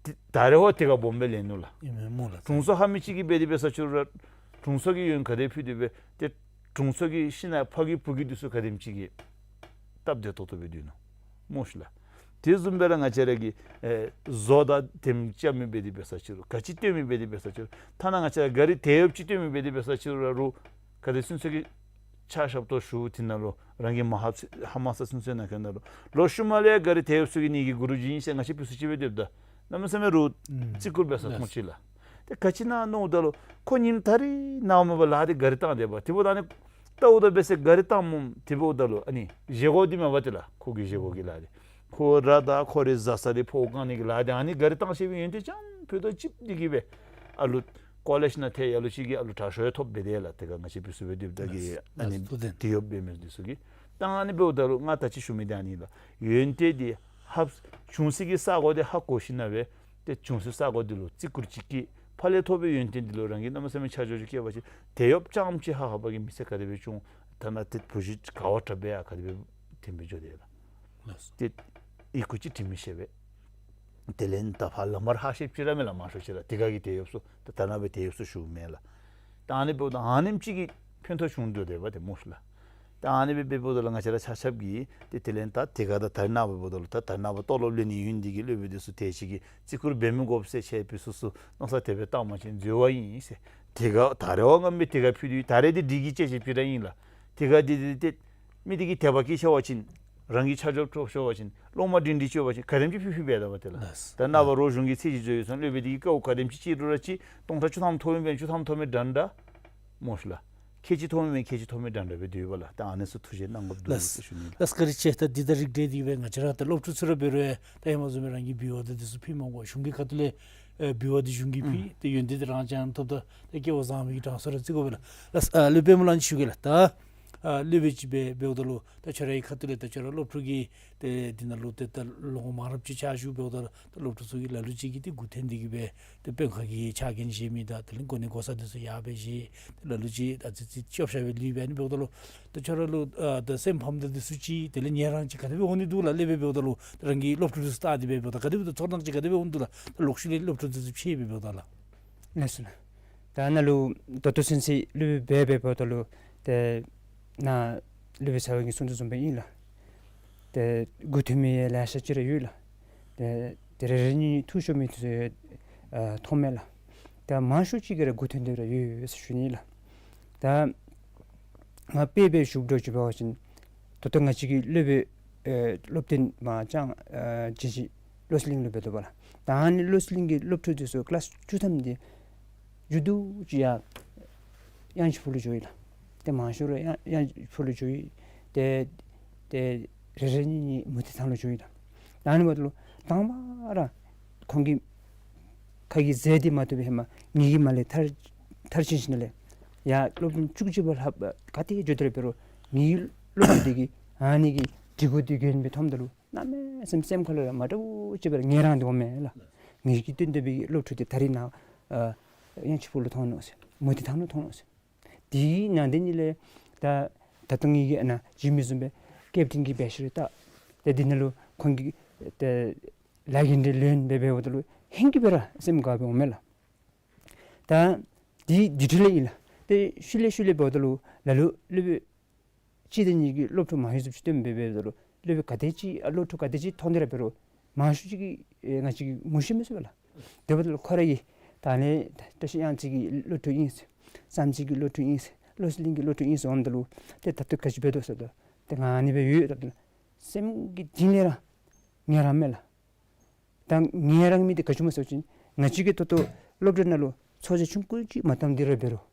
ཏེ་ད་རེས་ཧོ་དེ་ཁར་སྦོམ་སྦེ་ལེན་ནུག་ལགས། དྲུང་འཚོ་ཧ་མི་ཅིག་གིས་འབད་དེ་འབད་ས་ཅིག་རུང་དྲུང་འཚོ་གིས་ཡོན་ག་དེ་ཕུལ་དེ་སྦེ་ཏེ་དྲུང་འཚོ་གི་ཤིང་ནགས་ཕ་གི་བུ་གི་འདི་ཚུ་ག་དེམ་ཅིག་གིས་སྟབས་བདེ་ཏོག་ཏོ་སྦེ་སྡོད་ནུག་སྨོ་ཤིག་ལགས། དེ་བཟུམ་སྦེ་ར་ང་བཅས་ར་གི་ཨེ་བཟོ་དང་དེམ་ཅིག་མི་འབད་དེ་འབད་ས་ཅིག་རུང་ག་ཅི་སྟོན་མི་འབད་དེ་འབད་ས་ཅིག་རུང་ཐ་ན་ང་བཅས་ར་གཱ་རི་དེད་གཡོགཔ་ཅིག་སྟོན་མི་འབད་དེ་འབད་ས་ཅིག་རུང་ར་རུང་ག་དེ་ཚུན་ཚོད་ཀྱི་ཕྱག་ཞབས་ཏོག་ཞུ་དེ་ནང་ལུ་རང་གི་མ་ཧབ་ཧ་མ་ས་ཚུན་ཚོད་ནང་ཁ་ནང་ལུ་ལོ་ཤུལ་མ་ལས་གཱ་རི་དེད་གཡོགཔ་ཚུ་གིས་ངེ་གི་གུ་རུ་ཅིག་ཨིན་ཟེར་ང་བཅས་ཕུལ་སུ་ཅིག་སྦེ་སྡོདཔ་ད་གནམ་མེད་ས་མེད་རུང་ཨུམ་བརྩི་བཀུར་འབད་ས་ལགས་ཐོངས་ཅི་ལགས། ཏེ་ག་ཅི་ཨིན་ན་མནོཝ་ད་ལུ་ཁོ་ཉིནམ་ད་རིས་ནངས་པ་མེད་པར་ལཱ་འདི་གཱ་རི་བཏང་སྡོདཔ་དེ་འབདཝ་ད་ཨ་ནི་ལྟཝ་ད་འབད་ཟེར་གཱ་རི་བཏངམ་དེ་འབདཝ་ད་ལུ་ཨ་ནི་བཞེས་སྒོ་འདི་མེད་པ་ཏེ་ལགས། ཁོ་གི་བཞེས་སྒོ་གི་ལཱ་འདི་ཁོ་ར་དང་ཁོ་རའི་བཟའ་ཚང་འདི་ཕོཝ་བཀང་ནི་གི་ལཱ་འདི་ཨ་ནི་གཱ་རི་བཏང་ཤེས་པའི་ཡོན་ཏན་ཅམ་ཕུད་རྡོག་ཅིག་འདི་གིས་སྦེ་ཨ་ལུ་ཀོ་ལེཇ་ནང་ཐལ་ཡ་ལུ་ཅིག་གིས་ཨ་ལུ་དྲག་ཤོས་ཐོབ་སྦེ་དེ་ལགས། ཏེ་ག་ང་བཅས་ཕུལ་སུ་སྦེ་སྡོདཔ་ད་གི་ཨ་ནི་སི་ཊུ་ཌེནཊ་དེད་གཡོགཔ་འབད་མི་འདི་ཚུ་གིས་ད་ཨ་ནི་འབདཝ་ད་ལུ་ང་ད་ཅི་ཞུ་མི་འདི་ཨ་ནི་ལགས། ཡོན་ཏན་འདི་ཧབ་བྱུང་སའི་གི་ས་གོ་འདི་ཧ་གོ་ཞིནམ་ལས་ཏེ་བྱུང་སའི་ས་གོ་འདི་ལུ་བརྩི་བཀུར་ཅིག་གིས་ཕར་ལས་ཐོབ་པའི་ཡོན་ཏན་འདི་ལུ་རང་གིས་གནམ་མེད་ས་མེད་ཆ་འཇོག་ཅིག་བསྐྱེད་པ་ཅིན་དེད་གཡོགཔ་རྐྱངམ་ཅིག་ཧ་ཧ་པ་གི་མི་ཚེ་ག་དེ་སྦེ་སྐྱོང་ཐ་ན་ཏེ་བུ་གཞི་ག་བ་དྲག་སྦེ་ཡང་ག་དེ་སྦེ་དེམ་སྦེ་འགྱོ་དེས་ལགས། ལགས་སོ། ཏེ་ཨི་ཁུ་ཅིག་དྲི་མི་ཤེས་པས། དེ་ལས་ད་ཕར་ལམ་བར་ཧ་ཤེསཔ་ཅིག་ར་མེད་ལགས། མང་ཤོས་ཅིག་ར་དེ་ག་གི་དེད་གཡོགཔ་ཚུ་ད་ད་ནཱ་སྦེ་དེད་གཡོགཔ་ཚུ་ཞུཝ་མེན་ལགས། ད་ཨ་ནི་འབདཝ་ད་ཨ་ནེམ་ཅིག་གིས་ཕན་ཐོགས་བྱུང་སྡོད་དེས་པ་ཏེ་སྨོ་ཤི་ལགས། ད་ཨ་ནི་སྦེ་འབདཝ་ད་ལུ་ང་བཅས་ར་ཆ་ཁྱབ་ཀྱིས་ཏེ་དེ་ལས་ད་དེ་ག་ད་ད་རིས་ནངས་པ་འབདཝ་ད་ལུ་ད་ད་རིས་ནངས་པ་ལྟོ་ལོག་ལེན་ནི་ཡོད་ནི་འདི་གིས་སློབ་དཔོན་འདི་ཚུ་དེ་ཅིག་གིས་བརྩི་བཀུར་འབད་མི་དགོ་པས་ཟེར་ཁྱེད་ཕུལ་སུ་ཚུ་མནོ་བསམ་དེ་སྦེ་བཏང་པ་ཅིན་འཛོལ་བ་ཨིན་ཟེར། དེ་ག་ད་རེས་འབདཝ་ང་མི་དེ་ག་ཕུལ་དེ་ད་རེས་འདི་འདི་གིས་ཅིག་ཅིག་ཕུལ་ར་ཨིན་ལགས། དེ་ག་འདི་འདི་ཏེ་མི་འདི་གིས་དད་པ་སྐྱེས་ཆི་བ་ཅིན་རང་གིས་ཆ་འཇོག་ཐོབ་ཆི་བ་ཅིན་སློབ་མ་སྒྲིང་སྒྲིང་ཅིག་ཡོད་པ་ཅིན་ག་དེམ་ཅིག་ཕུལ་ཕུལ་འབད་དོ་བ་ཏེ་ལགས། ལགས། ད་ནངས་པ་རོགས་གཞུང་གི་ཚད་གཞི་འཛོལ་ཡི་སོང་སློབ་དཔོན་འདི་གིས་དཀའཝ་ག་དེམ་ཅིག་སྤྱད་རུང་ར་ཅིག་སྟོང་ཕྲག་བཅུ་ཐམ་ཐོབ་མི་འབད་བཅུ་ཐམ་ཐོབ་མི་འདྲན་འདྲ་སྨོ་ཤི་ལགས། ཁལ་གཅིག་ཐོབ་མི་འབད་ཁལ་གཅིག་ཐོབ་མི་འདྲན་འདྲ་སྦེ་སྡོད་ཡོདཔ་ལགས། ད་ཨ་ནི་ཚུ་ཐུགས་རྗེ་གནང་དགོཔ་འདུག་ལགས། ཟེར་ཞུ་ནི་ལགས། ལགས་བཀའ་དྲིན་ཆེ། ད་འདི་དང་རིགས་བསྒྲེས་ཏེ་སྦེ་ང་བཅས་ར་ད་སློབ་ཕྲུག་ཚུ་ར་འབད་རུང་ད་ཧེ་མ་བཟུམ་སྦེ་རང་གིས་འབུལ་བ་དང་འདི་ཚུ་ཕུལ་མ་དགོ། གཞུང་གི་ཁ་ཐུག་ལས་ཨེ་འབུལ་བ་འདི་གཞུང་གིས་ཕུལ། ཨུམ། ཏེ་ཡོན་ཏན་འདི་རང་རྐྱངམ་ཐོབ་ད་ཏེ་སྐལ་བ་བཟང་མི་གི་གྲངས་སུ་ར་བརྩི་དགོ་པས་ལགས། ལགས། ཨ་སློབ་དཔོན་སྨོ་ལགས་ཨ་ནི་ཞུ་གེ་ལགས། ད་ཨ་སློབ་དཔོན་ཅིག་སྦེ་འབདཝ་ད་ལུ་ད་ཁྱོད་རའི་ཁ་ཐུག་ལས་ད་ཁྱོད་ར་སློབ་ཕྲུག་གི་ཏེ་འདི་ནང་ལུ་ཏེ་ད་ལོ་ངོ་མང་རབས་ཅིག་ཕྱག་ཞུ་འབདཝ་ད་ལུ་ད་སློབ་ཕྲུག་ཚུ་གིས་ལ་ལུ་ཅིག་གིས་ཏེ་མགུ་འཐོམ་སྟེ་གིས་སྦེ་ཏེ་དཔོན་ཁག་གི་ཕྱག་འགན་བཞེས་མི་དང་དེ་ལས་གོ་གནས་གོ་ས་འདི་ཚུ་ཡར་སྦེ་བཞེས། ཏེ་ལ་ལུ་ཅིག་ཨ་ཙི་ཙི་སྐྱོབ་ཤོར་སྦེ་ལུས་འབད་ནི་འབདཝ་ད་ལུ་ད་ཁྱོད་ར་ལུ་ཨ་ད་སེམས་ཕམ་ད་འདི་ཚུ་ཅིག་དེ་ལས་ངལ་རངས་ཅིག་ག་དེ་སྦེ་འོང་ནི་འདུག་ལགས། སློབ་དཔོན་འབདཝ་ད་ལུ་ད་རང་གི་སློབ་ཕྲུག་འདི་ཚུ་བལྟ་སྟེ་སྦེ་འབདཝ་ད་ག་དེ་སྦེ་ཚོར་སྣང་ཅིག་ག་དེ་སྦེ་འོང་འདུག་ལགས། ད་ལོག་ཤུལ་ལས་སློབ་ཕྲུག་འདི་ཚུ་ཕྱད་སྦེ་འབདཝ་ད་ལགས། ལགས་སོ་ལགས། ད་ནཱ་ལུ་ད་ལྟོ་ཚུན་ཚོད་སློབ་དཔོན་འབད་འབདཝ་ད་ལུ་ཏེ་ནཱ་སློབ་དཔོན་ཚ་བ་གིས་གསུང་དོ་བཟུམ་སྦེ་ཨིན་ལགས། ཏེ་མགུ་འཐོམ་མི་ལེ་ཤ་ཅིག་ར་ཡོད་ལགས། ཏེ་ཏེ་རེ་རེ་གཉིས་གཉིས་ཐུགས་ཤོར་མི་ཚུ་ཨ་མཐོང་མས་ལགས། ཏེ་མང་ཤོས་ཅིག་གིས་ར་མགུ་འཐོམ་སྟེ་ར་ཡོད་ཡོད་ཟེར་ཞུ་ནི་ལགས། ད་ང་དཔེ་སྦེ་ཞུ་དགོཔ་ཅིག་འབད་བ་ཅིན་ད་ལྟོ་ང་བཅས་ཀྱི་སློབ་དཔོན་ཨེ་སློབ་སྟོན་མ་ཅང་ཨེ་ཅིག་ཅིག་བློ་གསལ་གླིང་ལུ་འབད་དོ་བ་ལགས། ད་ཨ་ནི་བློ་གསལ་གླིང་གི་སློབ་ཕྲུག་འདི་ཚུ་ཀི་ལཱསི་བཅུ་ཐམ་འདི་མཇུག་བསྡུ་ཅིག་ཡར་གཡང་ཆེན་ཕུག་ལུ་འགྱོ་ཡི་ལགས། ཏེ་མང་ཤོས་ར་གཡང་གཡང་ཆེན་ཕུག་ལུ་འགྱོ་ཡི། ཏེ་ཏེ་རེ་རེ་གཉིས་གཉིས་མུ་སྟེགས་ཐང་ལུ་འགྱོ་ཡི་ལགས། ད་ཨ་ནི་འབདཝ་ད་ལུ་དང་པ་ར་ཁོང་གི་ཁ་གི་ཟས་འདི་མ་བཏུབ་པའི་ཧེ་མ་ངེ་གི་མ་ལས་མཐར་མཐར་ཕྱིན་ཞིནམ་ལས་ཡར་སློབ་སྦྱོང་བཅུ་གཅིག་པ་ལྷག་པ་ག་ཏེ་འགྱོ་སྟེ་ར་འབད་རུང་ངེ་གི་སློབ་ཕྲུག་འདི་གིས་ཨ་ནི་གི་སྒྲིག་གོ་འདི་གྱོན་སྦེ་འཐོནམ་ད་ལུ་གནམ་མེད་ས་མེད་སེམས་ཁ་ལུ་ར་མ་འདྲཝ་ཅིག་སྦེ་ར་ངལ་རངས་འདི་འོང་མས་ལགས། ངེ་གི་བསྟུན་ཏེ་སྦེ་སློབ་ཕྲུག་འདི་ད་རིས་ནཱ་ཨ་གཡང་ཆེན་ཕུག་ལུ་ཐོན་ནུག་ཟེར། མུ་སྟེགས་ཐང་ལུ་ཐོན་ནུག་ཟེར། དེའི་ནང་དེ་ཉིད་ལས་ད་ད་ལྟོ་ངེ་གི་ཨ་ནཱ་ཞུ་མི་བཟུམ་སྦེ་ཀེབ་ཊིན་གྱིས་འབད་ཞིནམ་ལས་ད་ཏེ་འདི་ནང་ལུ་ཁོང་གི་ཏེ་ལཱ་གི་འདི་ལོན་སྦེ་འབདཝ་ད་ལུ་ཧེང་སྐལ་སྦེ་ར་སེམས་དགའ་སྦེ་འོང་མས་ལགས། ད་འདི་འདི་འཕྲོ་ལས་ཨིན་ལགས། ཏེ་ཤུལ་ལས་ཤུལ་ལས་འབདཝ་ད་ལུ་ལ་ལུ་སློབ་དཔོན་གཅིག་དང་གཉིས་ཀྱིས་སློབ་ཕྲུག་མང་ཤོས་ཚུ་ཕྱི་བསྟན་འབད་འབདཝ་ད་ལུ་སློབ་དཔོན་ག་དེ་ཅིག་ཨ་སློབ་ཕྲུག་ག་དེ་ཅིག་ཐོན་ཏེ་ར་འབད་རུང་མང་ཤོས་ཅིག་གིས་ཨེ་ང་བཅས་ཀྱིས་ངོ་ཤེས་མི་ཚུགས་པས་ལགས། དེ་འབདཝ་ད་ལུ་ཁོ་ར་གིས་ད་ནི་བཀྲ་ཤིས་གཡང་རྩེ་གི་སློབ་ཕྲུག་ཨིན་ཟེར། བསམ་རྩེ་གི་སློབ་ཕྲུག་ཨིན་ཟེར། བློ་གསལ་གླིང་གི་སློབ་ཕྲུག་ཨིན་ཟེར་འོངམ་ད་ལུ་ཏེ་ད་ལྟོ་ག་ཅི་འབད་དོ་ཟེརཝ་ད་ཏེ་ང་ཨ་ནི་སྦེ་ཡོད་ཟེརཝ་ད་ལུ་སེམས་ཀྱི་གཏིང་ལས་ར་ངལ་རངས་མས་ལགས། ད་ངལ་རངས་མི་འདི་ག་ཅི་སྨོ་ཟེར་བ་ཅིན་ང་བཅས་ཀྱིས་ད་ལྟོ་སློབ་གྲྭ་ནང་ལུ་འཚོ་བྱེད་ཆུང་ཀུ་ཅིག་མ་བཏངམ་འདི་ར་འབད་རུང་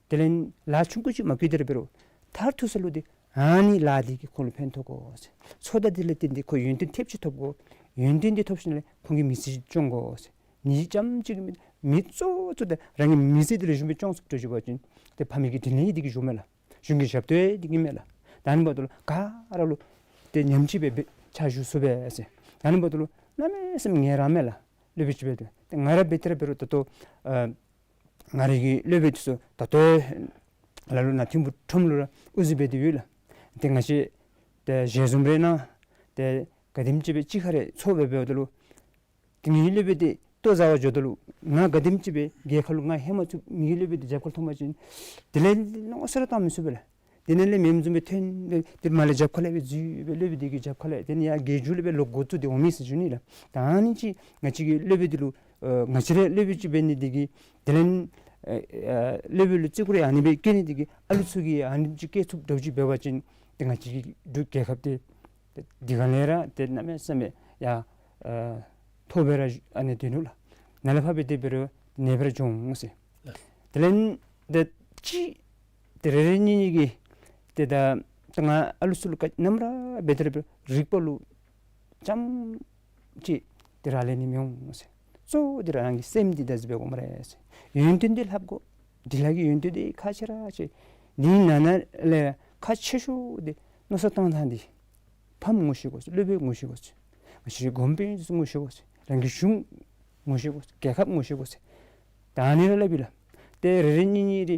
དེ་ལས་ལཱ་ཆུང་ཀུ་ཅིག་མ་བཀོལ་ཏེ་ར་འབད་རུང་མཐར་ཐུག་ས་ལུ་འདི་ཨ་ནི་ལཱ་འདི་གིས་ཁོང་ལུ་ཕན་ཐོགས་དགོ་ཟེར། འཚོ་བ་འདི་ལས་བརྟེན་ཏེ་ཁོ་ཡོན་ཏན་ཐེབས་ཅིག་ཐོབ་དགོ། ཡོན་ཏན་འདི་ཐོབ་ཞིནམ་ལས་ཁོང་གི་མི་ཚེ་སྐྱོང་དགོ་ཟེར། མི་ཙམ་ཅིག་མི་མི་གཙོ་བོ་གཙོ་དེ་རང་གི་མི་ཚེ་འདི་ལུ་ཞུམ་སྦེ་སྐྱོང་ཚུགསཔ་འདྲཝ་ཅིག་འབད་བ་ཅིན་ཏེ་ཕ་མའི་གི་དྲིན་ལན་འདི་གིས་ཞུ་མས་ལགས། གཞུང་གི་ཞབས་ཏོག་འདི་གིས་མས་ལགས། ད་ཨ་ནི་འབདཝ་ད་ལུ་ག་ར་ལུ་ཏེ་ཉམས་ཅིག་སྦེ་འབད་ཕྱག་ཞུ་ཚུགས་པས་ཟེར། ད་ཨ་ནི་འབདཝ་ད་ལུ་གནམ་མེད་ས་མེད་ངལ་རངས་མས་ལགས། སློབ་དཔོན་ཅིག་འབད་དེ་ཏེ་ང་ར་འབད་དེ་ར་འབད་རུང་ད་ལྟོ་ཨ་ང་རའི་གི་སློབ་དཔོན་འདི་ཚུ་ད་ལྟོ་ལ་ལུ་ནཱ་ཐིམ་ཕུག་ཁྲོམ་ལུ་ར་དབུ་འཛིན་འབད་དེ་ཡོད་ལགས། ཏེ་ང་བཅས་ཏེ་ཞལ་འཛོམས་རེ་གནང་ཏེ་ག་དེམ་ཅིག་སྦེ་གཅིག་ཁར་རེ་འཚོགས་སྦེ་འབདཝ་ད་ལུ་ཏེ་ངེའི་སློབ་དཔོན་འདི་ལྟོ་བཟའ་བར་འགྱོཝ་ད་ལུ་ང་ག་དེམ་ཅིག་སྦེ་རྒྱལ་ཁ་ལུ་ང་ཧེ་མ་ཚུད་ངེའི་སློབ་དཔོན་འདི་རྒྱབ་ཁར་མཐོང་པ་ཅིན་དེ་ལས་མནོ་བསམ་ར་བཏང་མི་ཚུགས་པས་ལགས། དེ་ནང་ལས་མེནམ་བཟུམ་སྦེ་ཐོན་སྦེ་དེ་མར་ལས་རྒྱབ་ཁ་ལས་སྦེ་འཛུལ་སྦེ་སློབ་དཔོན་འདི་གི་རྒྱབ་ཁ་ལས་དེ་ནི་ཡར་རྒྱལ་མཇུག་ལས་སྦེ་ལོག་འགོ་བཙུགས་ཏེ་འོང་མི་ཟེར་ཞུ་ནི་ལགས། ད་ཨ་ནི་ཅིག་ང་བཅས་ཀྱི་སློབ་དཔོན་འདི་ལུ་ཨ་ང་བཅས་ར་སློབ་དཔོན་ཅིག་འབད་ནི་འདི་གིས་དེ་ལས་ཨ་ཨ་སློབ་དཔོན་ལུ་བརྩི་བཀུར་ཨ་ནི་སྦེ་བསྐྱེད་ནི་འདི་གིས་ཨ་ལུ་ཚུ་གིས་ཨ་ནི་ཅིག་བསྐྱེད་ཚུགསཔ་འདྲཝ་ཅིག་འབད་བ་ཅིན་ཏེ་ང་བཅས་ཀྱི་འབྲུག་རྒྱལ་ཁབ་འདི་ཏེ་འདི་ག་ལས་ར་ཏེ་གནམ་མེད་ས་མེད་ཡར་ཨ་མཐོ་སྦེ་ར་ཨ་ནི་སྡོད་ནུག་ལགས། ནཱ་ལས་ཕར་འབད་དེ་འབད་རུང་ཏེ་ནེ་སྦེ་ར་འགྱོ་འོང་ཟེར། དེ་ལས་ཏེ་ཅིག་ཏེ་རེ་རེ་གཉིས་གཉིས་ཀྱིས་ཏེ་ད་ད་ང་ཨ་ལུ་ཚུ་ལུ་ག་ནམ་ར་འབད་དེ་ར་འབད་རུང་རིག་པ་ལུ་ཙམ་ཅིག་ཏེ་རག་ལས་ནི་མི་འོང་ཟེར། གཙོ་བོ་འདི་ར་རང་གི་སེམས་འདི་ད་ཟེར་སྦེ་དགོ་སྨ་རེ་ཟེར། ཡོན་ཏན་འདི་ལྷབ་དགོ། འབྲི་ལྷག་གི་ཡོན་ཏན་འདི་ཁག་ཆེ་ར་ཆེ། འདི་ནང་ན་ལས་ཁག་ཆེ་ཤོས་འདི་མནོ་བསམ་བཏང་ཐངས་འདི་ཕམ་ངོ་ཤེས་དགོ་ཟེར། སློབ་དཔོན་ངོ་ཤེས་དགོ་ཟེར། ང་བཅས་གོང་འཕེལ་ངོ་ཤེས་དགོ་ཟེར། རང་གི་གཞུང་ངོ་ཤེས་དགོ་ཟེར། རྒྱལ་ཁབ་ངོ་ཤེས་དགོ་ཟེར། ད་ཨ་ནི་ར་སླབ་ཨིན་ལགས། ཏེ་རེ་རེ་གཉིས་གཉིས་འདི་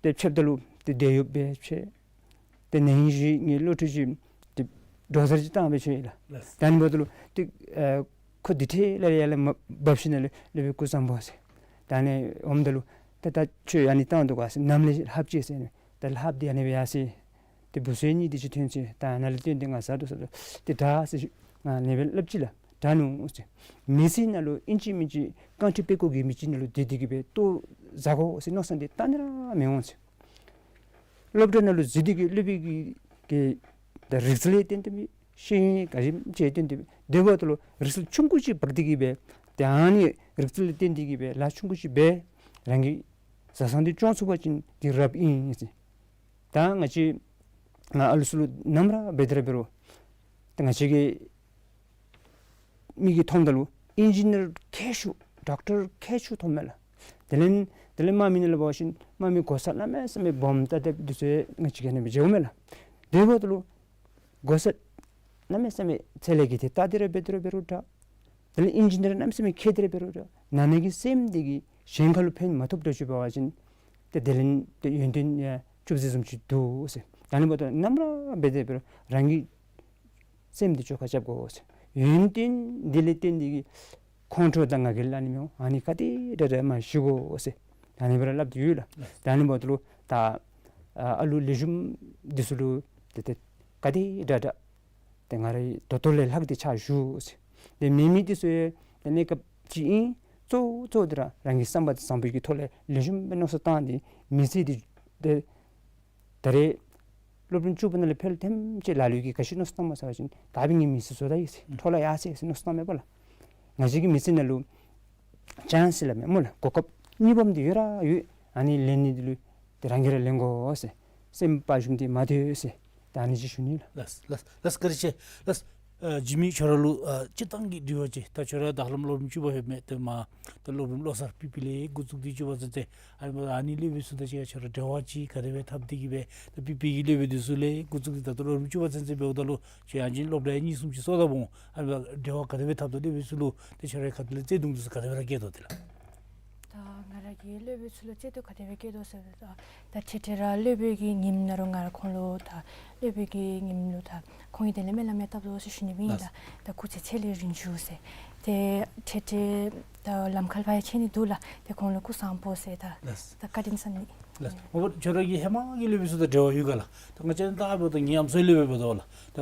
ཏེ་ཕྱདཔ་ད་ལུ་ཏེ་དེད་གཡོགཔ་སྦེ་ཕྱད། ཏེ་ནང་བཞིན་གྱི་སློབ་ཕྲུག་ཅིག་ཏེ་འགྲོ་སར་ཅིག་བཏང་སྦེ་ཕྱད་ལགས། ལགས། ད་ཨ་ནི་འབདཝ་ད་ལུ་ཏེ་ཨ་ཁོ་འདི་འཕྲལ་ལས་ཡར་ལས་མར་འབབ་ཞིནམ་ལས་སློབ་དཔོན་སྐུ་གཟུགས་བཟང་པོ་ཟེར། ད་ཨ་ནི་འོངམ་ད་ལུ་ཏེ་ད་ཁྱོད་ཨ་ནི་བཏང་འདུག་ག་ཟེར། ནམ་ལས་ལྷབ་ཅི་ཟེར་ནི། ད་ལྷབ་སྟེ་ཨ་ནི་སྦེ་ཡར་སོ་ཡི། ཏེ་བུ་ཚུ་གཉིས་འདི་ཅིག་ཐོན་ཅི། ད་ནཱ་ལས་བཏོན་ཏེ་ང་བཟའ་འདུག་ཟེར་ཏེ་ད་ཟེར་ཞུ། ང་ཨ་ནི་སྦེ་སླབ་ཅི་ལགས། དྲག་ནུག་ཟེར། མི་ཚེ་ནང་ལུ་ཨིན་ཅི་མིན་ཅི་རྐང་ཁྲི་པད་ཀོ་གི་མི་ཅིག་ནང་ལུ་སྡོད་དེ་གི་སྦེ་ལྟོ་བཟའ་དགོ་ཟེར་མནོ་བསམ་འདི་གཏན་ནས་ར་མི་འོང་ཟེར། སློབ་གྲྭ་ནང་ལུ་འཛུལ་ཏེ་གི་སློབ་དཔོན་གྱི་གི་ད་རིག་རྩལ་ལས་བརྟེན་ཏེ་སྦེ་ཤེས་ཡོན་ག་ཅི་ཅིག་བརྟེན་ཏེ་སྦེ་དེ་འབདཝ་ད་ལུ་རིག་རྩལ་ཆུང་ཀུ་ཅིག་འབག་སྟེ་གི་སྦེ་ཏེ་ཨ་ནི་རིག་རྩལ་ལས་བརྟེན་ཏེ་གི་སྦེ་ལཱ་ཆུང་ཀུ་ཅིག་འབད་རང་གི་བཟའ་ཚང་འདི་སྐྱོང་ཚུགས་པ་ཅིན་འདི་རབ་ཨིན་ཟེར། ད་ང་བཅས་ང་ཨ་ལུ་ཚུ་ལུ་ནམ་ར་འབད་དེ་ར་འབད་རུང་ད་ང་བཅས་ཀྱི་མིག་གིས་མཐོངམ་ད་ལུ་ཨིན་ཇི་ནིར་མཁས་ཤོས་ཌོག་ཊར་མཁས་ཤོས་མཐོངམ་མས་ལགས། དེ་ལས་དེ་ལས་དམག་མི་ནང་ལུ་འབད་བ་ཅིན་དམག་མི་གོ་ས་གནམ་མེད་ས་མེད་སྦོམ་ཏ་ཏེ་འདི་ཚུ་ང་བཅས་ཀྱི་ནང་མཇལཝ་མས་ལགས། དེ་འབདཝ་ད་ལུ་གོ་ས་གནམ་མེད་ས་མེད་ཚད་ལས་བརྒལ་ཏེ་ལྟ་སྟེ་ར་འབད་དེ་ར་འབད་རུང་འདྲ། དེ་ལས་ཨིན་ཇི་ནིར་གནམ་མེད་ས་མེད་མཁས་ཏེ་ར་འབད་རུང་འདྲ། ནང་ན་གི་སེམས་འདི་གིས་གཞན་ཁ་ལུ་ཕན་མ་ཐོགསཔ་འདྲཝ་ཅིག་འབད་བ་ཅིན་ཏེ་དེ་ལས་ཏེ་ཡོན་ཏན་ཡང་བཅུད་ཟད་བཟུམ་ཅིག་འདུག་ཟེར། ད་ཨ་ནི་འབདཝ་ད་ནམ་ར་འབད་དེ་འབད་རུང་རང་གི་སེམས་འདི་བཅོས་ཁ་རྐྱབ་དགོ་ཟེར། ཡོན་ཏན་འདི་ལས་བརྟེན་ཏེ་གི་ཁོང་ཁྲོ་དང་ང་རྒྱལ་ཨ་ནི་མི་འོང་། ཨ་ནི་ག་དེ་དྲག་དྲག་མར་ཞི་དགོ་ཟེར། ད་ཨ་ནི་སྦེ་ར་སླབ་སྟེ་ཡོད་ལགས། ད་ཨ་ནི་འབདཝ་ད་ལུ་ད་ཨ་ཨ་ལུ་ལེགས་ཤོམ་འདི་ཚུ་ལུ་ཏེ་ཏེ་ག་དེ་དྲག་དྲག་ཏེ་ང་རའི་ད་ལྟོ་ལས་ལྷག་སྟེ་ཕྱག་ཞུ་ཟེར། ཏེ་མེད་མི་འདི་ཚུ་ཡང་ཏེ་གནས་སྐབས་ཅིག་ཨིན། གཙོ་བོ་གཙོ་བོ་འདི་ར་རང་གི་བསམ་པ་བཟང་པོའི་གི་ཐོག་ལས་ལེགས་ཤོམ་སྦེ་མནོ་བསམ་བཏང་སྟེ་མི་ཚེ་འདི་ཏེ་ད་རེས་སློབ་རིམ་བཅུ་པ་ནང་ལས་ཕར་ལས་ཐེངས་ཅིག་ལ་ལུ་གིས་ག་ཅི་མནོ་བསམ་བཏངམ་མས་ཟེར་བ་ཅིན་ད་འབདན་ངེའི་མི་ཚེ་བཟོ་ད་ཡི་ཟེར། འཕྲོ་བརླག་ཡར་སོ་ཡི་ཟེར་མནོ་བསམ་བཏངམ་མས་པ་ལགས། ང་བཅས་ཀྱི་མི་ཚེ་ནང་ལུ་ཅན་སི་སླབ་མས་སྨོ་ལགས། གོ་སྐབས་གཉིས་པམ་འདི་ཡོད་ར་ཡོད། ཨ་ནི་ལེན་ནི་འདི་ལུ་ཏེ་རང་གིས་ར་ལེན་དགོ་ཟེར། སེམས་དཔའ་ཞུམ་སྟེ་མ་སྡོད་ཟེར། ད་ཨ་ནི་ཅིག་ཞུ་ནི་ལགས། ལགས་ལགས་ལགས། བཀའ་དྲིན་ཆེ་ལགས། ཨ་འཇིགས་མེད་ཁྱོད་ར་ལུ་ཨ་སྤྱིར་བཏང་གི་དྲི་བ་ཅིག། ད་ཁྱོད་ར་ད་ཧ་ལམ་སློབ་རིམ་བཅུ་པ་ལྷོདཔ་མས། ཏེ་མ་ད་སློབ་རིམ་ལོ་གསར་པི་པི་ལས་འགོ་བཙུགས་ཏེ་བཅུ་པ་ཚུན་ཚོད་ཨ་ནི་ཨ་ནི་སློབ་དཔོན་ཚུ་དང་གཅིག་ཁར་ཁྱོད་ར་འབྲེལ་བ་ཅིག་ག་དེ་སྦེ་འཐབ་སྟེ་གི་སྦེ་ད་པི་པི་གི་སློབ་དཔོན་འདི་ཚུ་ལས་འགོ་བཙུགས་ཏེ་ད་ལྟོ་སློབ་རིམ་བཅུ་པ་ཚུན་ཚོད་འབདཝ་ད་ལུ་ཁྱོད་ཡང་ཅིན་སློབ་གྲྭ་གཉིས་གསུམ་ཅིག་སོར་ད་འོང་། ཨ་ནི་འབྲེལ་བ་ག་དེ་སྦེ་འཐབ་དོ། སློབ་དཔོན་ཚུ་ལུ་ཏེ་ཁྱོད་རའི་ཁ་ཐུག་ལས་བརྩེ་གདུང་འདི་ཚུ་ག་དེ་སྦེ་ར་བསྐྱེད་དོ་ཏེ་ལགས། ད་ང་ར་གིས་སློབ་དཔོན་ཚུ་ལུ་བརྩེ་གདུང་ག་དེ་སྦེ་བསྐྱེད་དོ་ཟེར་བ་ཅིན་ད་འཕྲལ་འཕྲལ་ར་སློབ་དཔོན་གྱི་ཉིནམ་ནང་ལུ་ང་ར་ཁོང་ལུ་ད་སློབ་དཔོན་གྱི་ཉིནམ་ལུ་ད་ཁོང་གི་དོན་ལས་སྨོན་ལམ་ཡང་བཏབ་དོ་ཟེར་ཞུ་ནི་སྦེ་ཨིན་ལགས། ལགས། ད་སྐུ་ཚེ་ཚད་ལས་རིང་བཅུག་ཟེར། ཏེ་འཕྲལ་འཕྲལ་ད་ལམ་ཁར་ཕར་ཡང་ཕྱད་ནི་འདུག་ལགས། ཏེ་ཁོང་ལུ་སྐུ་གཟུགས་བཟང་པོ་ཟེར་ད་ལགས། ད་བཀའ་དྲིན་བསམ་ནི། ལགས། མོ་ཁྱོད་ར་གི་ཧེ་མ་གི་སློབ་དཔོན་ཚུ་དང་འབྲེལ་བ་ཡོད་ག་ལགས། ད་ང་བཅས་ད་འབདཝ་ད་ངེའི་ཨམ་སྲུའི་སློབ་དཔོན་འབདཝ་ད་ལགས། ད་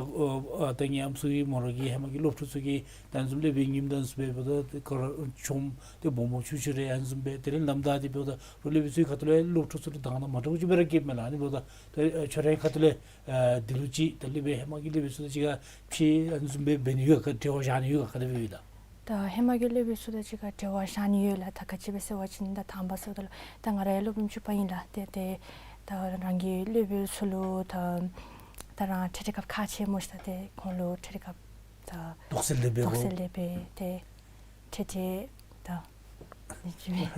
ཨ་ད་ངེའི་ཨམ་སྲུའི་མོ་ར་གི་ཧེ་མ་གི་སློབ་ཕྲུག་ཚུ་གིས་ད་ཨ་ནི་བཟུམ་སློབ་དཔོན་གི་ཉིནམ་ད་ཨ་ནི་བཟུམ་སྦེ་འབདཝ་ད་ཏེ་ཁོ་ར་ཆུང་ཏེ་སྦོམ་སྦོམ་ཆུང་ཆུང་རེ་ཨ་ནི་བཟུམ་སྦེ་དེ་ལས་ལམ་བདའ་སྟེ་འབདཝ་ད་རུང་སློབ་དཔོན་ཚུ་གི་ཁ་ཐུག་ལས་སློབ་ཕྲུག་ཚུ་ལུ་དང་ད་མ་འདྲཝ་ཅིག་སྦེ་ར་བསྐྱེདཔ་མས་ལགས། ཨ་ནི་འབདཝ་ད་ད་ཁྱོད་རའི་ཁ་ཐུག་ལས་ཨ་འདི་ལུ་ཅིག་ད་སློབ་དཔོན་ཧེ་མ་གི་སློབ་དཔོན་ཚུ་དང་གཅིག་ཁར་ཕྱད་ཨ་ནི་བཟུམ་སྦེ་འབད་ནི་ཡོད་ག། འབྲེལ་བ་བཞག་ནི་ཡོད་ག། ག་དེ་སྦེ་ཡོད་ད། ད་ཧེ་མ་གི་སློབ་དཔོན་ཚུ་དང་གཅིག་ཁར་འབྲེལ་བ་བཞག་ནི་ཡོད་ལགས། ད་ག་ཅི་སྦེ་ཟེར་བ་ཅིན་ད་དང་པ་ཟེརཝ་ད་ལུ་ད་ང་ར་ཡང་སློབ་རིམ་བཅུ་པ་ཨིན་ལགས། ཏེ་ཏེ་ད་རང་གི་སློབ་དཔོན་ཚུ་ལུ་ད་ད་རང་འཕྲལ་འཕྲལ་སྐབས་ཁག་ཆེ་སྨོ་ཤིག། ད་ཏེ་ཁོང་ལུ་འཕྲལ་འཕྲལ་སྐབས་ད་དོགས་སེལ་འདི་འབད་དགོ། དོགས་སེལ་འདི་འབད་དེ་འཕྲལ་འཕྲལ་ད་ཨ་ནི་ཅིག་སྦེ།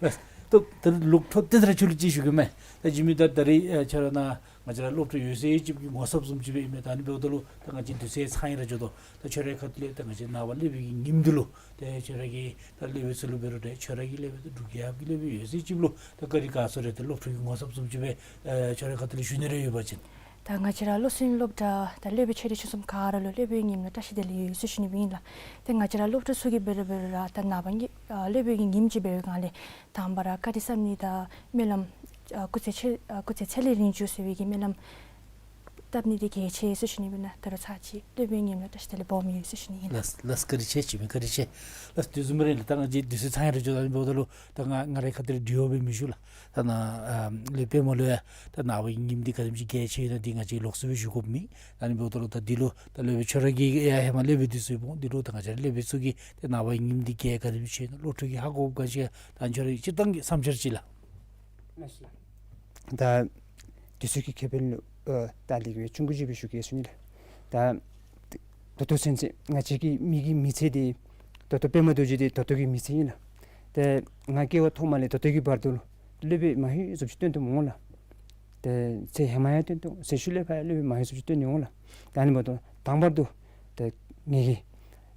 ལགས། ད་ད་ལོག་འཕྲོ་ཏེ་ད་ར་ཁྱོད་ལུ་ཅིག་ཞུ་གེ་མས། ད་འཇིགས་མེད་ད་ད་རེས་ཨ་ཁྱོད་ར་ནཱ་ང་བཅས་ར་སློབ་གྲྭ་ཡོད་ཚད་ཅིག་གི་ངོ་ཚབ་བཟུམ་ཅིག་སྦེ་ཨིན་མས། ད་ཨ་ནི་འབདཝ་ད་ལུ་ད་ང་བཅས་དུས་ཚོད་ཚང་ཡི་ར་འགྱོ་དོ། ད་ཁྱོད་རའི་ཁ་ཐུག་ལས་ད་ང་བཅས་ནངས་པ་སློབ་དཔོན་གྱི་ཉིནམ་འདི་ལུ་ཏེ་ཁྱོད་ར་གིས་ད་སློབ་དཔོན་ཚུ་ལུ་འབད་རུང་ཏེ་ཁྱོད་ར་གི་སློབ་དཔོན་ད་འབྲུག་རྒྱལ་ཁབ་ཀྱི་སློབ་དཔོན་ཡོད་ཚད་ཅིག་ལུ་ད་བཀའ་དྲིན་དགའ་ཚོར་རེ་ད་སློབ་ཕྲུག་གི་ངོ་ཚབ་བཟུམ་ཅིག་སྦེ་ཨེ་ཁྱོད་རའི་ཁ་ཐུག་ལས་ཞུ་ནི་རེ་ཡོད་པ་ཅིན། ད་ང་བཅས་ར་བློ་སེང་སློབ་གྲྭ་ད་སློབ་དཔོན་ཆེ་འབྲིང་ཆུང་གསུམ་ག་ར་ལུ་སློབ་དཔོན་ཉིནམ་ལུ་བཀྲ་ཤིས་བདེ་ལེགས་ཡོད་ཟེར་ཞུ་ནི་སྦེ་ཨིན་ལགས། ཏེ་ང་བཅས་ར་སློབ་ཕྲུག་ཚུ་གིས་འབད་རུང་འབད་རུང་ར་ད་ནངས་པ་གི་ཨ་སློབ་དཔོན་གྱི་ཉིནམ་ཅིག་འབད་བའི་སྒང་ལས་དང་པ་ར་བཀའ་དྲིན་བསམ་ནི་དང་སྨོན་ལམ་ ཨ་སྐུ་ཚེ་ཆེ་ཨ་སྐུ་ཚེ་ཚད་ལས་རིང་བཅུག་ཟེར་བའི་གི་སྨོན་ལམ་བཏབ་ནི་འདི་གལ་ཆེ་ཟེར་ཞུ་ནི་ཨིན་པས་ལགས། ད་རུང་ཚར་གཅིག་སློབ་དཔོན་ཉིམ་ལུ་བཀྲ་ཤིས་བདེ་ལེགས་འབོཝ་མི་ཡོད་ཟེར་ཞུ་ནི་ཨིན་ལགས། ལགས་ལགས། བཀའ་དྲིན་ཆེ། བྱིན་པའི་བཀའ་དྲིན་ཆེ། ལགས་དེ་བཟུམ་རེ་ལགས། ད་ང་བཅས་དུས་ཚོད་ཚང་ཡར་འགྱོ་ད་ནི་འབདཝ་ད་ལུ་ད་ང་ང་རའི་ཁ་ཐུག་ལས་དྲི་བ་སྦེ་མི་ཞུ་ལགས། ད་ནཱ་ཨ་སློབ་དཔོན་མ་ལུ་ཡང་ད་ནངས་པ་གི་ཉིནམ་འདི་ག་དེམ་ཅིག་གལ་ཆེ་ཡོད་ན་འདི་ང་བཅས་ལོགས་སུ་སྦེ་ཞུ་དགོཔ་མེད། ད་ནི་འབདཝ་ད་ལུ་ད་འདི་ལུ་ད་སློབ་དཔོན་ཁྱོད་ར་གིས་ཡང་ཧེ་མ་སློབ་དཔོན་འདི་ཚུ་འབདཝ་འདི་ལུ་ད་ང་བཅས་ར་སློབ་དཔོན་ཚུ་གིས་ད་ནངས་པ་གི་ཉིནམ་འདི་གལ་ག་དེམ་ཅིག་ཆེ་ཡོད་ན་བློ་གྲོས་ཀྱིས་ཧ་གོཝ་ག་ཅི་ད་ཁྱོད་ར་གི་སྤྱིར་བཏང་གི་བསམ་འཆར་ཅིག་ལགས། ལགས་སོ་ལགས། ད་དུས་ཚོད་ཀྱི་ཁེ་ཕན་ལུ་ཨ་ད་ལེགས་སྦེ་ཆུང་ཀུ་ཅིག་སྦེ་ཞུ་གེ་ཟེར་ཞུ་ནི་ལགས། ད་ད་ལྟོ་ཚུན་ཚོད་ང་བཅས་ཀྱི་མི་གི་མི་ཚེ་འདི་ད་ལྟོ་པདྨ་རྡོ་རྗེ་འདི་ད་ལྟོ་གི་མི་ཚེ་ཨིན་ལགས། ཏེ་ང་སྐྱེ་བ་ཐོག་མ་ལས་ད་ལྟོ་གི་བར་དུ་ལུ་སློབ་དཔོན་མ་ཧེ་བཟུམ་ཅིག་བསྟེན་ཏེ་འོང་ལགས། ཏེ་ཚེ་ཧེ་མ་ཡང་བསྟེན་ཏེ་འོང་། ཚེ་ཤུལ་ལས་ཕར་ཡང་སློབ་དཔོན་མ་ཧེ་བཟུམ་ཅིག་བསྟེན་ཏེ་འོང་ལགས། ད་ནི་འབདཝ་ད་དང་པར་དུ་ཏེ་ངེ་གི་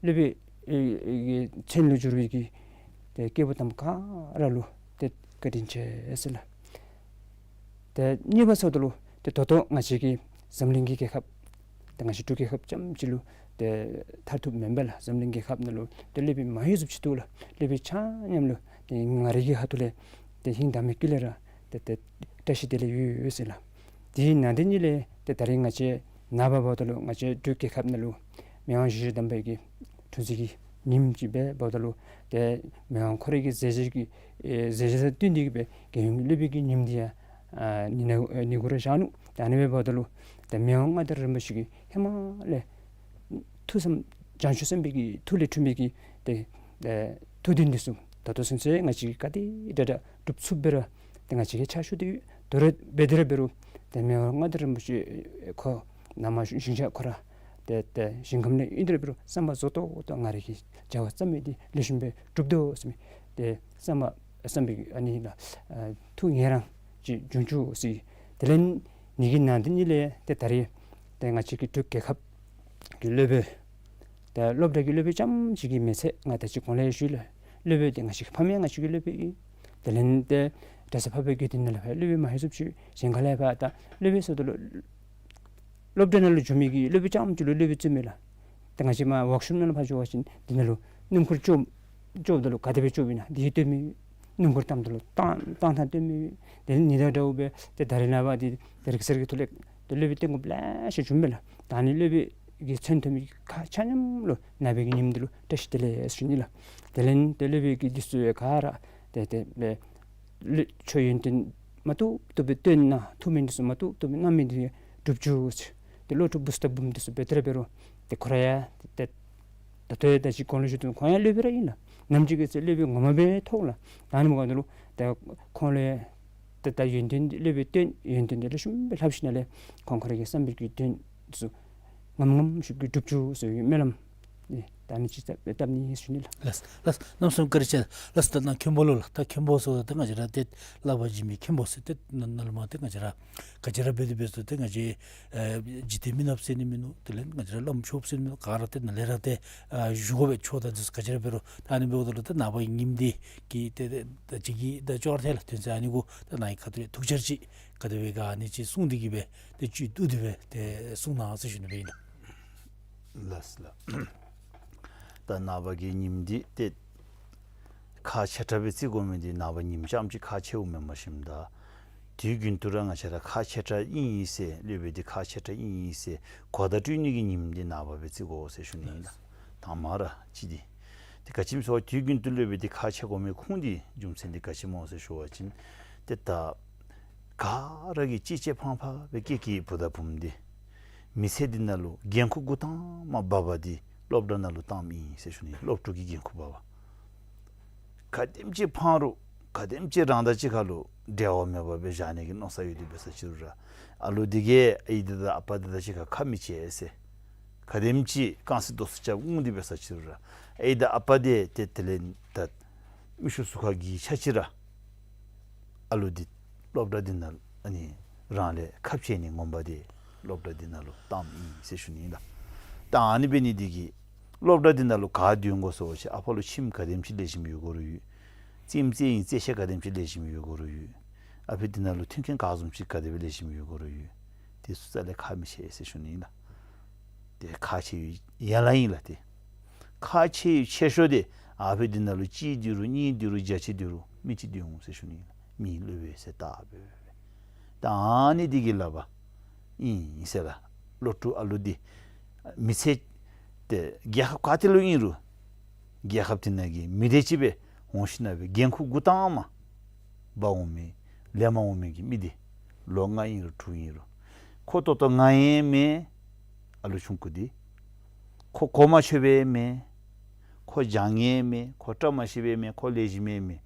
སློབ་དཔོན་ཨེ་ཨེ་མཚན་ལུ་གྱུར་བའི་གི་ཏེ་སྐྱེས་བུ་དམ་པ་ག་ར་ལུ་ཏེ་བཀའ་དྲིན་ཆེ་ཟེར་ལགས། ཏེ་གཉིས་པ་ཟེརཝ་ད་ལུ་ཏེ་ད་ལྟོ་ང་བཅས་ཀྱི་འཛམ་གླིང་གི་རྒྱལ་ཁབ་ཏེ་ང་བཅས་འབྲུག་རྒྱལ་ཁབ་རྐྱངམ་གཅིག་ལུ་ཏེ་ཐར་ཐུབ་མེན་པས་ལགས། འཛམ་གླིང་རྒྱལ་ཁབ་ནང་ལུ་ཏེ་སློབ་དཔོན་མ་ཧེ་བཟུམ་ཅིག་འདུག་ལགས། སློབ་དཔོན་ཆ་མཉམ་ལུ་ཏེ་ང་རའི་གི་ཁ་ཐུག་ལས་ཏེ་ཧིང་དྭངས་མའི་དཀྱིལ་ལས་ར་ཏེ་ཏེ་བཀྲ་ཤིས་བདེ་ལེགས་ཡོད་ཡོད་ཟེར་ལགས། དེ་ནང་དེ་ཉིད་ལས་ཏེ་ད་རིས་ང་བཅས་ནངས་པ་འབདཝ་ད་ལུ་ང་བཅས་འབྲུག་རྒྱལ་ཁབ་ནང་ལུ་མི་དབང་ཞི་བདེ་དམ་པའི་གི་འཁྲུངས་ཚེས་ཀྱི་ཉིནམ་ཅིག་སྦེ་འབདཝ་ད་ལུ་ཏེ་མི་དབང་ཁོ་རའི་གི་མཛད་རྗེས་ཀྱི་ཨེ་མཛད་རྗེས་དང་བསྟུན་ཏེ་གི་སྦེ་རྒྱལ་ཡོངས་ཀྱི་སློབ་དཔོན་གྱི་ཉིནམ་འདི་ཡང་ཨ་ནི་ནི་ཨ་ནི་གུ་ར་བཞག་ནུག། ད་ཨ་ནི་སྦེ་འབདཝ་ད་ལུ་ཏེ་མི་དབང་མངའ་བདག་རིན་པོ་ཆེ་གི་ཧེ་མ་ལས་ཐུགས་བསམ་བྱང་ཆུབ་སེམས་དཔའི་གི་ཐུགས་ལས་འཁྲུངས་པའི་གི་ཏེ་ཨེ་ཐུགས་འདུན་འདི་ཚུ་ད་ལྟོ་ཚུན་ཚོད་ང་བཅས་ཀྱིས་ག་དེ་དྲག་དྲག་སྒྲུབ་ཚུགསཔ་སྦེ་ར་ཏེ་ང་བཅས་ཀྱིས་ཕྱག་ཞུ་སྟེ་ཡོད། དོ་རུང་འབད་དེ་ར་འབད་རུང་ཏེ་མི་དབང་མངའ་བདག་རིན་པོ་ཆེ་ཁོ་ནང་མ་ཞིང་གཤེགས་ཁོ་ར་ཏེ་ཏེ་ཞིང་ཁམས་ལས་ཨིན་དེ་ར་འབད་རུང་བསམ་པ་རྫོགས་ཏོག་ཏོ་ང་རའི་གི་བྱ་བ་བརྩམས་མི་འདི་ལེགས་ཤོམ་སྦེ་གྲུབ་དོ་ཟེར་མི་ཏེ་བསམ་པ་བསམ་པའི་ཨ་ནི་ལགས་ཨ་ཐུགས་ངེས་རང་ཅིག་བྱུང་བཅུག་ཟེར། དེ་ལས་ཨ་ནི་གི་ནང་དེ་ཉིད་ལས་ཏེ་ད་རིས་ཏེ་ང་བཅས་ཀྱི་འབྲུག་རྒྱལ་ཁབ་ཀྱི་སློབ་དཔོན་ཏེ་སློབ་གྲྭ་གི་སློབ་དཔོན་རྐྱངམ་ཅིག་གི་མེན་ཟེར་ང་ད་ཅི་གོང་ལས་ཞུ་ལགས། སློབ་དཔོན་འདི་ང་བཅས་ཀྱི་ཕམ་ཡང་ང་བཅས་ཀྱི་སློབ་དཔོན་ཨིན། དེ་ལས་ཏེ་གྲྭ་ས་འཕགས་པའི་དགེ་འདུན་ནང་ལས་ཕར་སློབ་དཔོན་མ་ཧེ་བཟུམ་ཅིག་གཞན་ཁ་ལས་ཕར་ད་སློབ་དཔོན་ཟེརཝ་ད་ལུ་སློབ་གྲྭ་ནང་ལུ་འགྱོ་མི་གི་སློབ་དཔོན་རྐྱངམ་ཅིག་ལུ་སློབ་དཔོན་བརྩི་མི་ལགས། ཏེ་ང་བཅས་མར་ཝརཀ་ཤོབ་ནང་ལུ་ཕར་འགྱོ་བ་ཅིན་དེ་ནང་ལུ་སྣུམ་འཁོར་བཅོ་བཅོཝ་ད་ལུ་ག་དེ་སྦེ་བཅོཝ་ཨིན་ན་འདི་སྟོན་མི། སྣུམ་འཁོར་བཏངམ་ད་ལུ་བཏང་བཏང་ཐངས་སྟོན་མི། དེ་ལས་ཨ་ནི་དང་འདྲཝ་སྦེ་ཏེ་ད་རིས་ནངས་པ་འདི་ཏེ་རིག་གསར་གྱི་ཐོག་ལས་ཏེ་སློབ་དཔོན་བསྟེན་དགོཔ་ལེ་ཤ་བྱུང་མས་ལགས། ད་ཨ་ནི་སློབ་དཔོན་གྱི་མཚན་ཐོབ་མི་ཁག་ཆ་མཉམ་ལུ་ནངས་པའི་གི་ཉིནམ་འདི་ལུ་བཀྲ་ཤིས་བདེ་ལེགས་ཟེར་ཞུ་ནི་ལགས། དེ་ལས་ཏེ་སློབ་དཔོན་གྱི་འདི་ཚུ་ཡང་ག་ར་ཏེ་ཏེ་ཏེ་ལུ་ཆོས་ཡོན་ཏན་མ་བཏུབ་བཏུབ་སྦེ་སྟོན་གནང་ཐུབ་མི་འདི་ཚུ་མ་བཏུབ་བཏུབ་སྦེ་གནང་མི་འདི་གྲུབ་བཅུག་ཟེར། ཏེ་སློབ་ཕྲུག་བུཚ་དང་བུམོ་འདི་ཚུ་འབད་དེ་ར་འབད་རུང་ཏེ་ཁོ་ར་ཡང་ཏེ་ད་ལྟོ་ཡང་ད་ཅི་གོང་ལུ་ཞུ་དོ་ཁོང་ཡང་སློབ་དཔོན་ར་ཨིན་ལགས། ནམ་ཅིག་གི་ཚེ་སློབ་དཔོན་ངོ་མ་སྦེ་ཐོབ་ལགས། ད་ཨ་ནི་འབདཝ་ད་ལུ་ཏེ་ཁོང་ལུ་ཡང་ཏེ་ད་ཡོན་ཏན་འདི་སློབ་དཔོན་བསྟེན་ཡོན་ཏན་འདི་ལེགས་ཤོམ་སྦེ་ལྷབ་ཞིནམ་ལས་ཁོང་ཁོ་ར་གི་བསམ་པའི་གི་དོན་ཚུ་ངམ་ངམ་ཤུགས་ཀྱིས་འགྲུབ་བཅུག་ཟེར་བའི་སྨོན་ལམ་ཨེ་ད་ཨ་ནི་ཅིག་བཏབ་བཏབ་ནི་ཟེར་ཞུ་ནི་ལགས། ལགས་ལགས། གནམ་མེད་ས་མེད་བཀའ་དྲིན་ཆེ་ལགས། ད་ནཱ་མཁན་པོ་ལུ་ལགས། ད་མཁན་པོ་ཟེརཝ་ད་ང་བཅས་ར་ཏེ་ལྷབ་པར་བྱོན་མི་མཁན་པོ་ཟེར་ཏེ་ནཱ་ནཱ་ལུ་མ་ཏེ་ང་བཅས་ར་ག་ཅི་ར་འབད་དེ་འབད་སོང་ཏེ་ང་བཅས་ཨེ་འཇིག་རྟེན་མི་ནགཔ་ཟེར་ནི་མིན་ནུག། དེ་ལས་ང་བཅས་ར་བླམ་ཆོསཔ་ཟེར་ནི་མིན་ནུག། ག་ར་ཏེ་ནཱ་ལས་ར་ཏེ་ཨ་བཞུགས་དགོ་པས། ཆོས་དང་འདི་ཚུ་ག་ཅི་ར་འབད་རུང་། ད་ཨ་ནི་འབདཝ་ད་ལུ་ད་ནངས་པ་ཉིནམ་འདི་གི་ཏེ་ཏེ་ད་ཅི་གི་ད་ཅོག་ར་ཐད་ལགས། དོན་ཚན་ཨ་ནི་གུ་ད་ནཱ་གི་ཁ་ཐུག་ལས་ཐུགས་འཆར་ཅིག་ག་དེ་སྦེ་ག་ཨ་ནི་ཅིག་གསུངས་ཏེ་གི་སྦེ་ཏེ་བཅུད་བསྡུ་སྟེ་སྦེ་ཏེ་གསུང་གནང་ཟེར་ཞུ་ནི་སྦེ་ཨིན་ལགས། ལགས་ལགས། ད་ནངས་པ་གི་ཉིནམ་འདི་ཏེ་ཁག་ཆེ་དྲགས་སྦེ་བརྩི་དགོ་མི་འདི་ནངས་པ་ཉིནམ་རྐྱངམ་ཅིག་ཁག་ཆེཝ་མེན་པར་ཞིནམ་ད་དུས་རྒྱུན་དུ་ར་ང་བཅས་ར་ཁག་ཆེ་དྲགས་ཨིན་ཨིན་ཟེར་སློབ་དཔོན་འདི་ཁག་ཆེ་དྲགས་ཨིན་ཨིན་ཟེར་གོ་བརྡ་སྤྲོད་ནི་གི་ཉིནམ་འདི་ནངས་པ་སྦེ་བརྩི་དགོ་ཟེར་ཞུ་ནི་ཨིན་ལགས། དང་མ་ར་ཅིག་འདི་ཏེ་ག་ཅི་སྨོ་ཟེར་བ་དུས་རྒྱུན་དུ་སློབ་དཔོན་འདི་ཁག་ཆེ་དགོ་མི་ཁུངས་འདི་རྒྱུ་མཚན་འདི་ག་ཅི་སྨོ་ཟེར་ཞུ་བ་ཅིན་ཏེ་ད་ག་ར་གིས་གཅེས་གཅེས་ཕངས་ཕངས་སྦེ་སྐྱེས་སྐྱེས་བུ་དང་བུམོ་འདི་མི་ཚེ་འདི་ནང་ལུ་འགན་ཁུར་འགོ་དང་མ་འབག་པ་འདི་སློབ་གྲྭ་ནང་ལུ་བཏངམ་ཨིན་ཟེར་ཞུ་ནི། སློབ་ཕྲུག་གི་འགན་ཁུར་འབག་པ་ག་དེམ་ཅིག་ཕངས་རུང་ག་དེམ་ཅིག་རང་དང་གཅིག་ཁར་ལུ་འབྲལ་བ་མེད་པར་སྦེ་བཞག་ནི་གི་མནོ་བསམ་ཡོད་དེ་འབད་ས་ཅིག་རུང་ར་ཨ་ལུ་འདི་གིས་ཨའི་འདི་དང་ཨ་པ་འདི་དང་གཅིག་ཁར་ཁ་མི་འབྱལ་ཟེར་ག་དེམ་ཅིག་རྐང་རྩེད་རྡོག་རྩེད་རྐྱབ་འོང་སྟེ་འབད་ས་ཅིག་རུང་ར་ཨའི་དང་ཨ་པ་འདི་ཏེ་དེ་ལས་ད་མི་ཤུགས་ཚུ་ཁ་གི་ཆ་ཅིག་ར་ཨ་ལུ་འདི་སློབ་གྲྭ་འདི་ནང་ལུ་ཨ་ནི་རང་ལས་ཁ་འབྱལ་ནི་ངོ་མ་འདི་སློབ་གྲྭ་འདི་ནང་ལུ་བཏངམ་ཨིན་ཟེར་ཞུ་ནི་ཨིན་ལགས། ད་ཨ་ནི་འབད་ནི་འདི་གིས་སློབ་གྲྭ་འདི་ནང་ལུ་ག་སྡོད་དགོ་ཟེར་བ་ཅིན་ཨ་ཕ་ལུ་ཁྱིམ་ག་དེམ་ཅིག་ལེགས་ཤོམ་ཡོད་དགོ་རུང་ཡོད། རྩེདམོ་རྩེད་ཨིན་རྩེད་ཆས་ག་དེམ་ཅིག་ལེགས་ཤོམ་ཡོད་དགོ་རུང་ཡོད། ཨ་ཕི་འདི་ནང་ལུ་མཐུན་རྐྱེན་ག་བཟུམ་ཅིག་ག་དེ་སྦེ་ལེགས་ཤོམ་ཡོད་དགོ་རུང་ཡོད། དེ་ཚུ་རྩ་ལས་ཁ་མི་འབྱལ་ཟེར་ཞུ་ནི་ཨིན་ལགས། ཏེ་ཁག་ཆེ་བའི་ཡན་ལག་ཨིན་ལགས། ཏེ་ཁག་ཆེ་ཆེ་ཤོས་འདི་ཨ་ཕི་འདི་ནང་ལུ་གཅིག་སྡོད་རུང་གཉིས་སྡོད་རུང་བརྒྱ་ཅིག་སྡོད་རུང་མི་ཅིག་སྡོད་འོང་ཟེར་ཞུ་ནི་ཨིན་ལགས། མི་སློབ་དཔོན་ཟེར་བཏགས་སྦེ་ ད་ཨ་ནི་འདི་གི་ལག་པར་ཨིན་ཟེར་ལགས། བློ་གྲོས་ཨ་ལུ་འདི་མི་ཚེ་ཏེ་རྒྱལ་ཁབ་ག་ཏེ་ལུ་ཨིན་རུང་རྒྱལ་ཁབ་འདི་ནང་གི་མི་སྡེ་ཅིག་སྦེ་འོང་ཞིནམ་ལས་འགན་ཁུར་འགོ་དང་པ་འབག་འོང་མི་ལེན་པར་འོང་མི་གི་མི་འདི་ལོ་ལྔ་ཨིན་རུང་དྲུག་ཨིན་རུང་ཁོ་ད་ལྟོ་ང་ཡང་མེན། ཨ་ལུ་ཆུང་ཀུ་འདི་ཁོ་གོ་མ་ཆོདཔ་ཡང་མེན། ཁོ་སྦྱང་ནི་ཡང་མེན། ཁོ་བཀྲ་མ་ཤིསཔ་ཡང་མེན། ཁོ་ལེགས་ཤོམ་ཡང་མེན།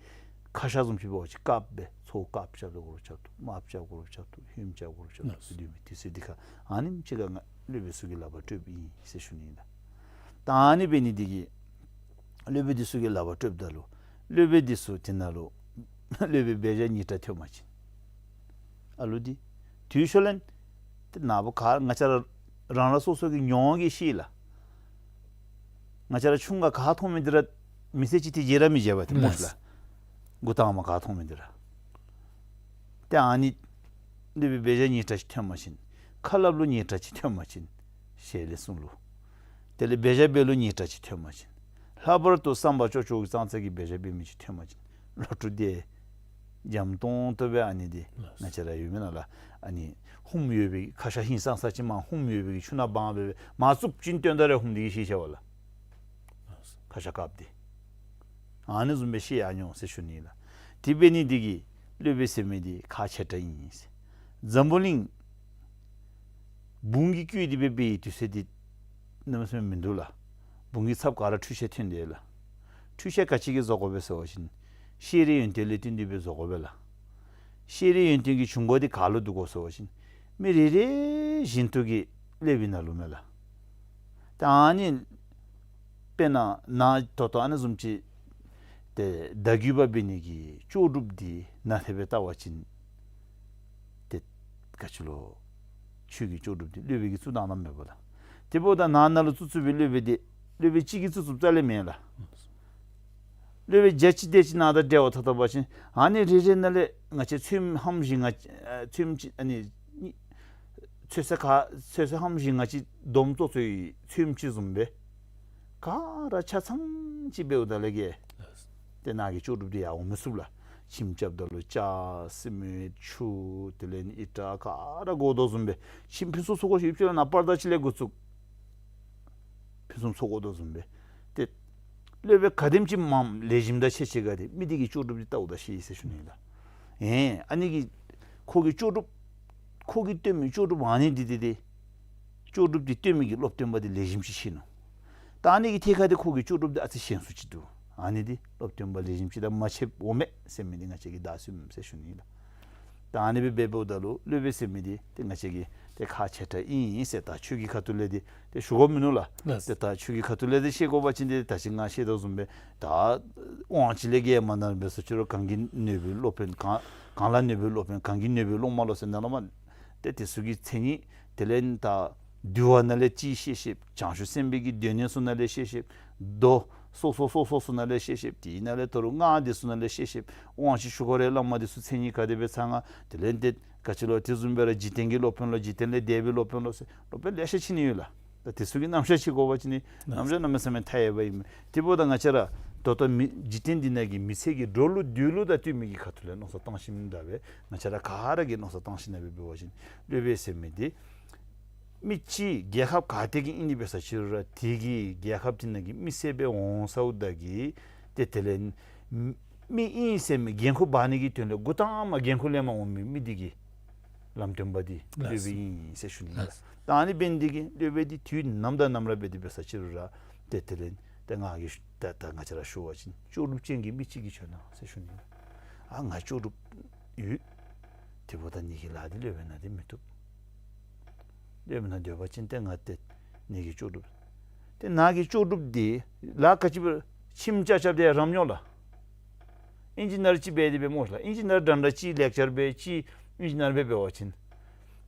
ཁ་ཤ་བཟུམ་ཅིག་འབད་བ་ཅིན་བཀག་སྦེ་ཚུར་བཀག་རྐྱབ་དགོ་རུང་རྐྱབ་བཏུབ། དམར་རྐྱབ་དགོ་རུང་རྐྱབ་བཏུབ། ཧོནམ་རྐྱབ་དགོ་རུང་རྐྱབ་བཏུབ། ལགས། དེ་འདི་མི་དེ་ཚུ་འདི་ཁར་ཨ་ནེམ་ཅིག་ཁར་ང་སློབ་དཔོན་ཚུ་གི་ལག་པར་སྤྲོདཔ་ཨིན་ཟེར་ཞུ་ནི་ཨིན་ལགས། ད་ཨ་ནི་འབད་ནི་འདི་གིས་སློབ་དཔོན་འདི་ཚུ་གི་ལག་པར་སྤྲོདཔ་ད་ལུ་སློབ་དཔོན་འདི་ཚུ་དེ་ནང་ལུ་སློབ་དཔོན་འབད་བཞག་ཉིས་ཀྲ་ཐོན་པ་ཅིན་ཨ་ལུ་འདི་དུས་ཤོ་ལན་ཏེ་ནངས་པ་ག་ང་བཅས་ར་རང་རང་སོ་སོ་གི་མྱོང་གིས་ཤེས་ལགས། ང་བཅས་ར་ཆུང་ཀུ་ག་མཐོང་མི་འདི་ར་མི་ཚེ་གཅིག་ཏེ་བརྗེད་ར་མི་བརྗེད་པས་ཏེ་སྨོ་ལགས། ལགས། འགོ་དང་པ་ག་མཐོང་མི་འདི་ར། ཏེ་ཨ་ནི་སློབ་དཔོན་འབད་བཞག་ཉིས་ཀྲ་ཅིག་ཐོན་པ་ཅིན་ཁ་སླབ་ལུ་ཉིས་ཀྲ་ཅིག་ཐོན་པ་ཅིན་ཞལ་ལས་གསུང་ལུ་ཏེ་ལས་འབད་བཞག་འབད་ལུ་ཉིས་ཀྲ་ཅིག་ཐོན་པ་ཅིན་ལྷག་པར་དུ་བསམ་པ་ཅོག་ཅོག་གི་ཙང་ཙ་གི་འབད་བཞག་འབད་མི་ཅིག་ཐོན་པ་ཅིན་བློ་གྲོས་འདི་འཇམ་ཏོང་ཏོ་སྦེ་ཨ་ནི་འདི་ལགས། ང་བཅས་ར་ཡོད་མེན་ན་ལགས། ཨ་ནི་ཧུམ་ཡོད་པའི་ཁ་ཤ་ཧིང་སངས་ས་ཅིག་མར་ཧུམ་ཡོད་པའི་ཆུ་ནང་སྦང་སྦེ་མར་བཙུགས་ཅིན་ཏེ་ད་རེས་ཧུམ་འདི་གིས་ཤེས་ཤེས་པས་ལགས། ཁ་ཤ་བཀགཔ་འདི་ཨ་ནི་བཟུམ་སྦེ་ཤེས་ཡར་འོང་ཟེར་ཞུ་ནི་ལགས། དེ་འབད་ནི་འདི་གིས་སློབ་དཔོན་ཟེར་མི་འདི་ཁག་ཆེ་དྲགས་ཨིན་ཟེར། འཛམ་བུ་གླིང་བུང་གི་བཀོད་དེ་སྦེ་འབད་བའི་དུས་ཚོད་འདི་གནམ་མེད་ས་མེད་མིན་འདུག་ལགས། བུང་གི་ཚབ་ག་ར་འཕྲུལ་ཆས་ཐོན་དེས་ལགས། འཕྲུལ་ཆས་ག་ཅི་གིས་བཟོ་དགོ་པས་ཟེར་བ་ཅིན་ཤེས་རིག་ཡོན་ཏན་ལས་བརྟེན་ཏེ་སྦེ་བཟོ་དགོ་པས་ལགས། ཤེས་རིག་ཡོན་ཏན་གྱི་བྱུང་སྒོ་འདི་ག་ལུ་འདུག་གོ་ཟེར་བ་ཅིན་མི་རེ་རེ་བཞིན་དུ་གི་སློབ་དཔོན་ནང་ལུ་མས་ལགས། ད་ཨ་ནི་དཔེར་ན་ནཱ་ད་ལྟོ་ཨ་ནི་བཟུམ་ཅིག་ཏེ་བརྡ་བརྒྱུད་པ་འབད་ནི་གི་ལྕོགས་གྲུབ་འདི་ནཱ་དེ་སྦེ་བལྟ་བ་ཅིན་ཏེ་ག་ཅི་ལོ་ཆོས་ཀྱི་ལྕོགས་གྲུབ་འདི་སློབ་དཔོན་གྱིས་བཙུགས་བཏང་ད་མེན་པ་ལགས། དེ་འབདཝ་ད་ནཱ་ནཱ་ལུ་བཙུགས་བཙུགས་པའི་སློབ་དཔོན་འདི་སློབ་དཔོན་གཅིག་གིས་བཙུགས་བཙུགསཔ་རྩ་ལས་མེན་ལགས། སློབ་དཔོན་བརྒྱ་ཅིག་དེ་ཅིག་ནཱ་དང་འབྲེལ་བ་འཐབ་འཐབ་པ་ཅིན་ཨ་ནི་རེ་རེ་ནང་ལས་ང་བཅས་ཚོདམ་ཧམ་བཞི་ལྔ་ཨ་ཚོདམ་ཅིག་ཨ་ནི་ཚོད་བསྲེ་ག་ཚོད་བསྲེ་ཧམ་བཞི་ལྔ་ཅིག་བསྡོམས་ཏོག་ཏོ་ཡོད་ཚོདམ་ཅིག་བཟུམ་སྦེ་ག་ར་ཆ་ཚང་ཅིག་འབདཝ་ད་ལས་ཀྱི་ཏེ་ནཱ་གི་ལྕོགས་གྲུབ་འདི་ཡར་འོང་མི་ཚུགས་ལགས། ཁྱིམ་རྐྱབ་ད་ལུ་ལྕགས་སི་མེནཊ་ཆུ་དེ་ལས་ཨི་ཊ་ག་ར་དགོ་དོ་བཟུམ་སྦེ་ཁྱིམ་ཕུན་སུམ་ཚོགས་དགོ་ཤེས་ཡོདཔ་ཅིག་ལགས། ནཱ་པར་དང་གཅིག་ལས་འགོ་བཙུགས་ཕུན་སུམ་ཚོགས་དགོ་དོ་བཟུམ་སྦེ་ཏེ་སློབ་དཔོན་ག་དེམ་ཅིག་མངམ་ལེགས་ཤོམ་དང་ཆེ་ཆེ་ག་དེ་མི་འདི་གི་ལྕོགས་གྲུབ་འདི་བལྟཝ་ད་ཤེས་ཟེར་ཞུ་ནི་ལགས། ཨེ་ཨ་ནི་གི་ཁོ་གི་ལྕོགས་གྲུབ་ཁོ་གིས་སྟོན་མི་ལྕོགས་གྲུབ་ཨ་ནི་འདི་འདི་འདི་ལྕོགས་གྲུབ་འདི་སྟོན་མི་གི་སློབ་སྟོན་པ་འདི་ལེགས་ཤོམ་ཅིག་ཤེས་ནུག། ད་ཨ་ནི་གི་ཐད་ཁར་འདི་ཁོ་གི་ལྕོགས་གྲུབ་འདི་ཨ་ཙི་ཞན་སུ་ཅིག་འདུག། ཨ་ནི་འདི་སློབ་སྟོན་པ་ལེགས་ཤོམ་ཅིག་དང་མ་ཕྱདཔ་འོང་མས་ཟེར་མི་འདི་ང་བཅས་ཀྱིས་བདའ་ཚུགས་མས་ཟེར་ཞུ་ནི་ལགས། ད་ཨ་ནི་སྦེ་འབདཝ་ད་ལུ་སློབ་དཔོན་ཟེར་མི་འདི་ཏེ་ང་བཅས་ཀྱི་ཏེ་ཁག་ཆེ་དྲགས་ཨིན་ཟེར་ད་ཆོས་ཀྱི་ཁ་ཐུག་ལས་འདི་ཏེ་ཞུ་དགོཔ་མིན་ནུག་ལགས། ལགས། ཏེ་ད་ཆོས་ཀྱི་ཁ་ཐུག་ལས་འདི་ཤེས་དགོ་པ་ཅིན་འདི་ད་ཅི་ང་བཤད་དོ་བཟུམ་སྦེ་ད་དབང་ཅིག་ལས་ཀྱི་མ་ནང་འབད་སོ་ཅི་རུང་གང་གིས་ནོད་པའི་སློབ་དཔོན་གང་གང་ལ་ནོད་པའི་སློབ་དཔོན་གང་གིས་ནོད་པའི་སློབ་མ་ལོ་ཟེར་ནཱ་ལུ་མ་ཏེ་དེ་ཚུ་གི་མཚན་ཉིད་དེ་ལས་ད་འདུལ་བ་ནང་ལས་ཅིག་ཤེས་ཤེསཔ། བྱང་ཆུབ་སེམས་དཔའི་གི་སྡེ་སྣོད་ཚུ་ནང་ལས་ཤེས་ཤེསཔ། མདོ་སོ་སོ་སོ་སོ་ཚུ་ནང་ལས་ཤེས་ཤེསཔ། དེ་ནང་ལས་ད་རུང་སྔགས་འདི་ཚུ་ནང་ལས་ཤེས་ཤེསཔ། དབང་ཅིག་ཞུ་དགོ་རུང་བླ་མ་འདི་ཚུ་མཚན་ཉིད་ག་དེ་སྦེ་ཚང་ང་དེ་ལས་ཏེ་ག་ཅི་ལོ་དེ་བཟུམ་སྦེ་ར་འཇིག་རྟེན་གྱི་སློབ་དཔོན་ལོ་འཇིག་རྟེན་ལས་འདས་པའི་སློབ་དཔོན་ལོ་ཟེར་སློབ་དཔོན་ལེ་ཤ་ཅིག་ནི་ཡོད་ལགས། ད་དེ་ཚུ་གི་རྣམ་གཞག་ཅིག་དགོ་པ་ཅིན་ནི་རྣམ་གཞག་གནམ་མེད་ས་མེད་མཐའ་ཡས་པ་ཨིན་མས། དེ་འབདཝ་ད་ང་བཅས་ར་ད་ལྟོ་མི་འཇིག་རྟེན་འདི་ནང་གི་མི་ཚེ་གི་འགྲོ་ལུགས་སྡོད་ལུགས་དང་བསྟུན་མི་གི་ཁ་ཐུག་ལས་མནོ་བསམ་བཏང་ཞིནམ་ད་སྦེ་ང་བཅས་ར་ག་ར་གིས་མནོ་བསམ་བཏང་ཞིནམ་ད་སྦེ་འབད་བ་ཅིན་སློབ་དཔོན་ཟེར་མི་འདི་མི་ཅིག་རྒྱལ་ཁབ་ག་ཏེ་གི་ཨིན་ནི་འབད་ས་ཅི་རུང་ར་དེ་གི་རྒྱལ་ཁབ་དེ་ནང་གི་མི་སེར་སྦེ་འོང་ཚརཝ་ད་གི་ཏེ་དེ་ལས་མི་ཨིན་ཟེར་མི་འགན་ཁུར་འབག་ནི་གི་དོན་ལས་འགོ་དང་པ་འགན་ཁུར་ལེན་པར་འོང་མི་མི་འདི་གི་ལམ་སྟོན་པ་འདི་ལགས། སློབ་དཔོན་ཨིན་ཟེར་ཞུ་ནི་ལགས། ལགས། ད་ཨ་ནི་འབད་ནི་འདི་གིས་སློབ་དཔོན་འདི་དུས་ནམ་དང་ནམ་ར་འབད་དེ་འབད་ས་ཅི་རུང་ར་ཏེ་དེ་ལས་ཏེ་ང་གིས་ད་ད་ང་བཅས་ར་ཞུ་བ་ཅིན་ལྕོགས་གྲུབ་ཅན་གྱི་མི་ཅིག་གིས་བྱོན་གནང་ཟེར་ཞུ་ནི་ལགས། ཨ་ང་ལྕོགས་གྲུབ་ཡོད། དེ་འབདཝ་ད་ངེ་གི་ལཱ་འདི་སློབ་དཔོན་ནང་སྡོད་མི་བཏུབ། སློབ་དཔོན་ནང་སྡོད་པ་ཅིན་ཏེ་ང་ཏེ་ངེ་གི་ལྕོགས་གྲུབ། ཏེ་ནཱ་གི་ལྕོགས་གྲུབ་འདི་ལཱ་ག་ཅི་འབད་ཁྱིམ་རྐྱབ་རྐྱབ་དེ་རམ་ཉོ་ལགས། ཨིན་ཇི་ནིར་ཅིག་འབད་དེ་འབད་སྨོ་ལགས། ཨིན་ཇི་ནིར་འདྲན་འདྲ་ཅིག་ལེགས་སྦྱར་འབད་ཅིག་ཨིན་ཇི་ནིར་འབད་འབད་བ་ཅིན་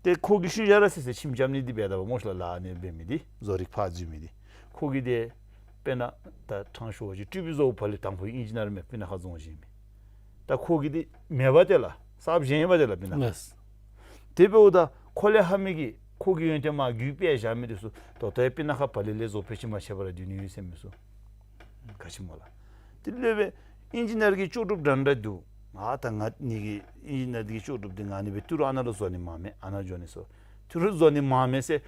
ཏེ་ཁོ་གིས་ཤུལ་བཞག་ར་ཟེར་ཟེར་ཁྱིམ་རྐྱབ་ནི་འདི་འབད་དོ་སྨོ་ལགས། ལཱ་ཨ་ནི་འབད་མི་འདི་བཟོ་རིག་ཕར་འཛུལ་མི་འདི་ཁོ་གིས་ཏེ་དཔེར་ན་ད་ཕྲང་ཞུ་བ་ཅིན་སྤྲུལ་པའི་བཟོ་བོ་ཕར་ལས་དང་པོ་ཨིན་ཇི་ནིར་མས། སྤུ་ན་ཁ་རྫོང་གཞིས་མི་ད་ཁོ་གིས་འདི་མེད་པ་དེ་ལགས། གསརཔ་བཞེངས་ཡོད་པ་དེ་ལགས་སྤུ་ན་ཁ། ལགས། དེ་འབདཝ་ད་ཁོ་ལས་ལྷག་མི་གིས་ཁོ་གི་ཡོན་ཏན་མར་བརྒྱུད་སྤེལ་བཞག་མི་འདི་ཚུ་ད་ལྟོ་ཡང་སྤུ་ན་ཁ་ཕར་ལས་ལས་བཟོ་ཕལ་ཆེར་མ་ཆད་པར་སྡོད་ནི་ཡོད་ཟེར་མི་ཚུ་ག་ཅི་སྨོ་ལགས། དེ་སློབ་དཔོན་ཨིན་ཇི་ནིར་གྱི་ལྕོགས་གྲུབ་འདྲན་འདྲ་འདུག། ང་ད་ང་ནི་གི་ཨིན་ན་འདི་གི་ལྕོགས་གྲུབ་འདི་ང་ནི་སྦེ་ཏི་རུ་ཨ་ནཱ་ལུ་བཟོ་ནི་མ་མེད། ཨ་ནཱ་འགྱོ་ནི་སོ་ཏི་རུ་བཟོ་ནི་མ་མེད་ཟེར།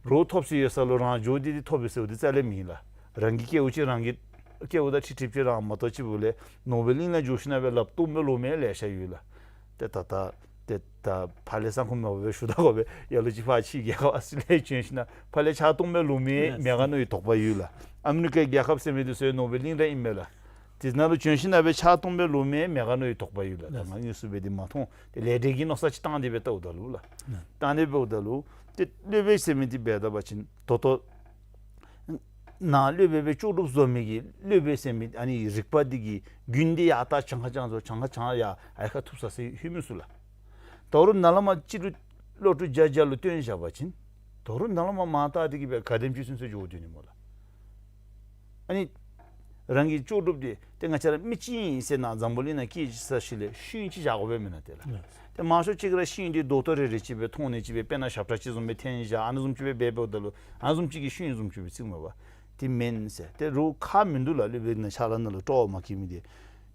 རོགས་ཐོབ་ས་ཡོད་ས་ལུ་རང་འགྱོ་སྟེ་འདི་ཐོབ་པས་ཟེར་འདི་རྩ་ལས་མེད་ལགས། རང་གི་སྐལཝ་ཅིག་རང་གི་སྐལཝ་དང་འཁྲིལ་འཁྲིལཝ་ཅིག་རང་མ་གཏོགས་ཅིག་འབདཝ་ལས་ནོ་བེལ་གླིང་ལུ་འགྱོ་ཞིནམ་སྦེ་ལགཔ་སྟོངམ་སྦེ་ལོག་མི་ལེ་ཤ་ཡོད་ལགས། ཏེ་ད་ད་ཏེ་ད་ཕར་ལས་སང་ཁོང་མ་འབད་བར་ཞུ་ད་དགོ་པས། ཡར་ལུ་ཅིག་ཕར་ཕྱི་རྒྱལ་ཁབ་ཨོསི་ཊྲེ་ལི་ཡ་བྱོན་ཞིནམ་ཕར་ལས་ཕྱག་སྟོངམ་སྦེ་ལོག་མི་ཡེས་མེད་ག་མནོ་བའི་དོགས་པ་ཡོད་ལགས། ཨ་མི་རི་ཀའི་རྒྱལ་ཁབ་ཟེར་མི་འདི་ཚུ་ནོ་བེལ་གླིང་ར་ཨིན་མས་ལགས། དེ་ནང་ལུ་བྱོན་ཞིནམ་སྦེ་ཕྱག་སྟོངམ་སྦེ་ལོག་མི་ཡེས་མེད་ག་མནོ་བའི་དོགས་པ་ཡོད་ལགས། ད་ང་དངོས་སུ་འབད་དེ་མ་མཐོང་། ཏེ་ལས་འབྲས་ཀྱི་མནོ་བསམ་ཅིག་བཏང་སྟེ་སྦེ་བལྟཝ་ད་ལུ་ལགས། བལྟ་ནི་འབདཝ་ད་ལུ་ཏེ་སློབ་དཔོན་ཟེར་མི་འདི་འབད་ད་པ་ཅིན་ད་ལྟོ་ནཱ་སློབ་དཔོན་སྦེ་ལྕོགས་གྲུབ་བཟོ་མི་གི་སློབ་དཔོན་ཟེར་མི་ཨ་ནི་རིག་པ་འདི་གི་རྒྱུན་འདི་ཡར་ད་བྱང་ཁ་བྱང་བཟོ་བྱང་ཁ་བྱང་ཡར་ཨའི་ཁར་ཐུག་ས་ཟེར་ཧེ་མི་ཚུ་ལགས། ད་རུང་ནཱ་ལས་མར་སྤྱི་ལོ་ལོ་དྲུག་བརྒྱ་བརྒྱ་ལུ་བཏོན་བཞག་པ་ཅིན་ད་རུང་ནཱ་ལས་མར་མར་བལྟ་སྟེ་གི་སྦེ་ག་དེམ་ཅིག་ཚུན་ཚོད་འགྱོ་སྡོད་ནི་སྨོ་ལགས། ཨ་ནི་རང་གི་ལྕོགས་གྲུབ་འདི་ཏེ་ང་བཅས་ར་མི་གཅིག་ཨིན་ཟེར་ནཱ་འཛམ་བུ་གླིང་ནང་སྐད་ཆ་ཟེར་ཞིནམ་ལས་ཤུལ་ཅིག་བཞག་དགོ་པས་མེན་ན་ཏེ་ལགས། ཏེ་མང་ཤོས་ཅིག་ར་ཤུལ་འདི་རྡོག་ཏོ་རེ་རེ་ཅིག་སྦེ་མཐོང་ནི་ཅིག་སྦེ་དཔེར་ན་ཞབས་ཁྲ་ཅིག་བཟུམ་སྦེ་འཐེན་བཞག། ཨ་ནི་བཟུམ་ཅིག་སྦེ་འབད་འབདཝ་ད་ལུ་ཨ་ནི་བཟུམ་ཅིག་གི་ཤུལ་བཟུམ་ཅིག་སྦེ་བརྩིཝ་མས་པ། ཏེ་མེན་ཟེར། ཏེ་རོགས་ཁག་མིན་འདུག་ལགས། སློབ་དཔོན་ནཱ་ཕྱག་ལཱ་ནང་ལུ་སྤྲོ་བ་མ་བསྐྱེད་མི་འདི།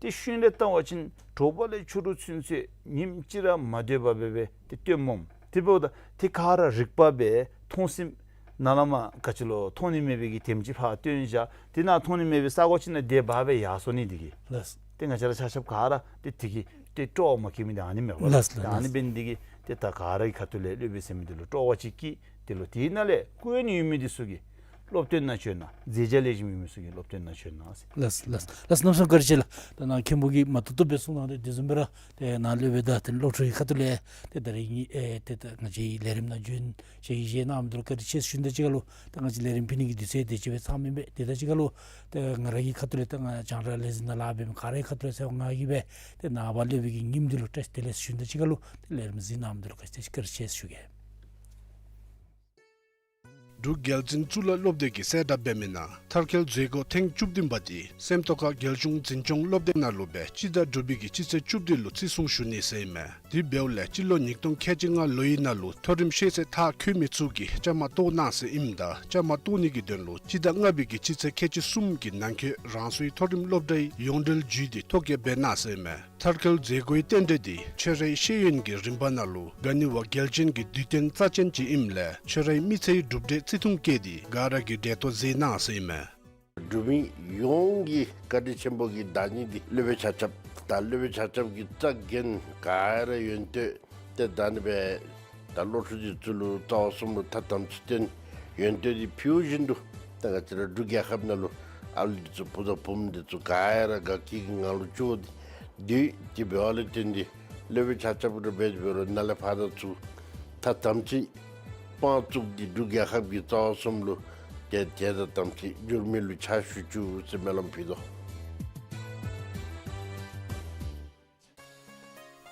ཏེ་ཤུལ་ལས་བལྟ་བ་ཅིན་དྲོ་པ་ལས་ཕྱི་རུ་ཚུན་ཚོད་ཉིནམ་གཅིག་ར་མ་སྡོད་པར་སྦེ་སྦེ་ཏེ་སྟོནམ་སྨོ། དེ་འབདཝ་ད་ཏེ་ག་ར་རིག་པ་སྦེ་མཐོང་སེམས་ནཱ་ལས་མར་ག་ཅི་ལོ་མཐོང་ནི་མེད་པའི་གི་དེམ་ཅིག་ཕར་བཏོན་བཞག། དེ་ནང་མཐོང་ནི་མེད་པའི་ས་གོ་ཅིག་ནང་དེ་སྦེ་སྦེ་ཡར་སོང་ནི་འདི་གིས། ལགས། ཏེ་ང་བཅས་ར་ཆ་ཁྱབ་ག་ར་ཏེ་དེ་གིས་ཏེ་སྤྲོ་བ་མ་བསྐྱེད་མི་འདི་ཨ་ནི་མས་པ། ལགས་ལགས། ཏེ་ཨ་ནི་འབད་ནི་འདི་གིས་ཏེ་ད་ག་ར་གི་ཁ་ཐུག་ལས་སློབ་དཔོན་ཟེར་མི་འདི་ལུ་སྤྲོ་བ་ཅིག་བསྐྱེད། དེ་ལུ་དེ་ནང་ལས་སྐུ་ཡོན་ཡོད་མི་འདི་ཚུ་གིས་སློབ་སྟོན་ནང་བྱོན་གནང་། མཛད་བྱ་ལེགས་ཤོམ་ཡོད་མི་ཚུ་གིས་སློབ་སྟོན་ནང་བྱོན་གནང་ཟེར། ལགས་ལགས་ལགས། གནམ་མེད་ས་མེད་བཀའ་དྲིན་ཆེ་ལགས། ད་ནཱ་མཁན་པོ་གིས་མ་ཏོག་ཏོ་སྦེ་གསུངས་གནང་སྟེ་དེ་བཟུམ་སྦེ་ར་ཏེ་ནཱ་སློབ་དཔོན་དང་ཏེ་སློབ་ཕྲུག་གི་ཁ་ཐུག་ལས་ཏེ་ད་རིས་ཨེ་ཏེ་ད་ང་བཅས་ལས་རིམ་ནང་བྱོན་ཞལ་བཞེས་གནང་མི་འདི་ལུ་བཀའ་དྲིན་ཆེ་ཞུ་ནི་དང་གཅིག་ཁར་ལུ་ད་ང་བཅས་ལས་རིམ་ཕུལ་ནི་གི་དུས་ཚོད་དེ་ཅིག་སྦེ་ཚང་མེན་པས། དེ་དང་གཅིག་ཁར་ལུ་ད་ང་ར་གི་ཁ་ཐུག་ལས་ད་ང་རྒྱང་བསྒྲགས་ལས་འཛིན་ནང་ལཱ་འབད་མི་ག་ར་གི་ཁ་ཐུག་ལས་ཟེར་བ་ང་གིས་སྦེ་ཏེ་ནངས་པ་སློབ་དཔོན་གྱི་ཉིནམ་འདི་ལུ་བཀྲིས་བདེ་ལེགས་ཞུ་ནི་དང་གཅིག་ཁར་ལུ་ཏེ་ལས་རིམ་གཟིགས་གནང་མི་འདི་ལུ་བཀའ་དྲིན་ཆེ་བཀའ་དྲིན་ཆེ་ཞུ་གེ། འབྲུག་རྒྱལ་བཙུན་གཙུག་ལག་སློབ་སྡེ་གིས་གསལ་བསྒྲགས་འབད་མི་ནང་མཐར་འཁྱོལ་མཛད་སྒོ་ཐེངས་བཅུ་བདུན་པ་འདི་སེམས་རྟོགས་ཁ་རྒྱལ་གཞུང་འཛིན་སྐྱོང་སློབ་སྡེ་ནང་ལུ་སྦེ་སྤྱི་ཟླ་དྲུག་པའི་གི་སྤྱི་ཚེས་བཅུ་བདུན་ལུ་བརྩི་སྲུང་ཞུ་ནི་ཟེར་ཨིན་མས། དེ་འབདཝ་ལས་སྤྱི་ལོ་ཉིས་སྟོང་ཁལ་གཅིག་ལྔ་ལོའི་ནང་ལུ་མཐོ་རིམ་ཤེས་ཚད་མཐར་འཁྱོལ་མི་ཚུ་གིས་བཅའ་མར་གཏོགས་གནང་ཟེར་ཨིནམ་ད་བཅའ་མར་གཏོགས་ནི་གི་དོན་ལུ་སྤྱི་ཟླ་ལྔ་པའི་གི་སྤྱི་ཚེས་ཁལ་གཅིག་གསུམ་གྱི་ནང་འཁོད་རང་སོའི་མཐོ་རིམ་སློབ་གྲྭའི་ཡོངས་འབྲེལ་བརྒྱུད་དེ་ཐོ་བཀོད་འབད་གནང་ཟེར་ཨིན་མས། མཐར་འཁྱོལ་མཛད་སྒོའི་རྟེན་འབྲེལ་འདི་ཆོས་རའི་ཤེས་ཡོན་གྱི་རིམ་པ་ནང་ལུ་ག་ནི་བ་གལ་ཆེན་གྱི་དུས་སྟོན་རྩ་ཅན་ཅིག་ཨིནམ་ལས་ཆོས་རའི་མི་ཚེའི་གྲུབ་འབྲས་བརྩི་མཐོང་བསྐྱེད་དེ་ག་ར་གིས་གྲལ་གཏོགས་མཛད་གནང་ཟེར་ཨིན་མས། འབྲུག་མི་ཡོངས་ཀྱི་བཀའ་དྲིན་ཆེན་པོ་གི་བདག་ཉིད་འདི་སློབ་དཔོན་ཆ་ཁྱབ་དང་སློབ་དཔོན་ཆ་ཁྱབ་ཀྱི་རྩ་འགེངས་ག་ར་ཡོན་ཏན་ཏེ་ད་ནི་སྦེ་ད་སློབ་ཕྲུག་འདི་ཚུ་ལུ་རྩ་བ་གསུམ་ལུ་ཐ་དམ་ཚིག་སྟོན་ཡོན་ཏན་འདི་ཕུལ་བཞིན་དུ་ད་ང་བཅས་ར་འབྲུག་རྒྱལ་ཁབ་ནང་ལུ་ཨ་ལུ་འདི་ཚུ་བུ་དང་བུམོ་འདི་ཚུ་ག་ར་དགའ་སྐྱིད་ཀྱི་ངང་ལུ་བཅུག་སྟེ་དེ་འབདཝ་ལས་བརྟེན་ཏེ་སློབ་དཔོན་ཆ་ཁྱབ་ར་འབད་འབད་རུང་ནཱ་ལས་ཕར་ད་ཚུར་ཐ་དམ་ཚིག་དཔང་བཙུགས་ཏེ་འབྲུག་རྒྱལ་ཁབ་ཀྱི་རྩ་བ་གསུམ་ལུ་ཏེ་དད་དང་དམ་ཚིག་འབྱོར་མེད་ལུ་ཕྱག་ཞུ་བཅུག་ཟེར་སྨོན་ལམ་ཕུལ་དོ།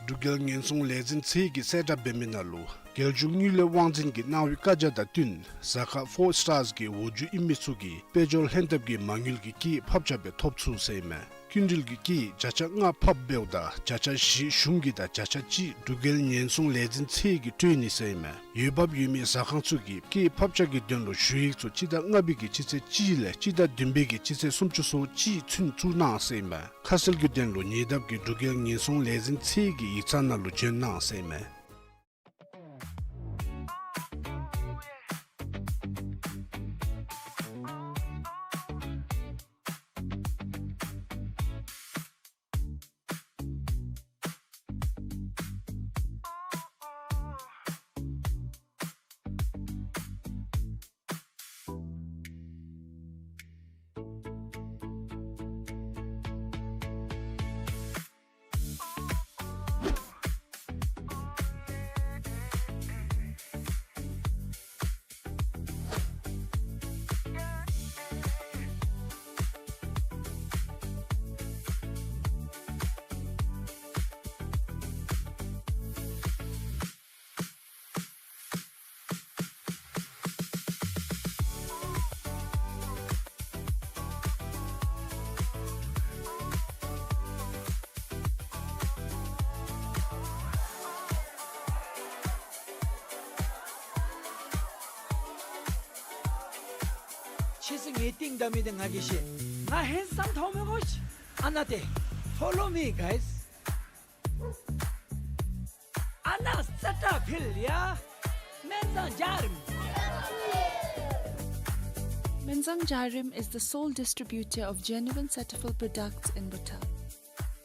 འབྲུག་རྒྱལ་ཉེན་སྲུང་ལས་འཛིན་ཚད་ཀྱིས་གསལ་བསྒྲགས་འབད་མི་ནང་ལུ་རྒྱལ་གཞུང་དངུལ་ལས་དབང་འཛིན་གྱིས་གནང་བའི་བཀའ་རྒྱ་དང་བསྟུན་གཟའ་སྐར་ཕོར་སི་ཊར་གྱི་འོག་འཇུག་ཨིན་མི་ཚུ་གིས་དཔལ་འབྱོར་ལྷན་ཐབས་ཀྱི་མ་དངུལ་གྱི་སྐྱེད་ཕབ་ཆ་སྦེ་ཐོབ་ཚུགས་ཟེར་ཨིན་མས། སྐྱིན་འགྲུལ་གྱི་སྐྱེད་བརྒྱ་ཆ་ལྔ་ཕབ་འབདཝ་ད་བརྒྱ་ཆ་བཞི་གཞུང་གི་དང་བརྒྱ་ཆ་གཅིག་འབྲུག་རྒྱལ་ཉེན་སྲུང་ལས་འཛིན་ཚད་ཀྱིས་སྤྲོད་ནི་ཟེར་ཨིན་མས། འོས་འབབ་ཡོད་མི་ཟ་ཁང་ཚུ་གིས་སྐྱེད་ཕབ་ཆ་གི་དོན་ལུ་ཞུ་ཡིག་ཚུ་སྤྱི་ཟླ་ལྔ་པའི་གི་སྤྱི་ཚེས་གཅིག་ལས་སྤྱི་ཟླ་བདུན་པའི་གི་སྤྱི་ཚེས་སུམ་ཅུ་སོ་གཅིག་ཚུན་བཙུགས་གནང་ཟེར་ཨིན་མས། ཁ་གསལ་གྱི་དོན་ལུ་ཉེ་འདབས་ཀྱི་འབྲུག་རྒྱལ་ཉེན་སྲུང་ལས་འཛིན་ཚད་ཀྱི་ཡིག་ཚང་ནང་ལུ་བྱོན་གནང་ཟེར་ཨིན་མས། ཁྱེད་ཚུ་ངེའི་རྟིང་བདའ་མི་འདི་ང་གིས་ཤེས། ང་ཧེན་སམ་ཐོན་མི་གོ་ཤིག། ཨ་ནཱ་ཏེ། Follow me, guys. ཕིལ་ཡ་སྨན་བཟང་འཇའ་རིསམོ། Menzang Jarim is the sole distributor of genuine Cetaphil products in Bhutan.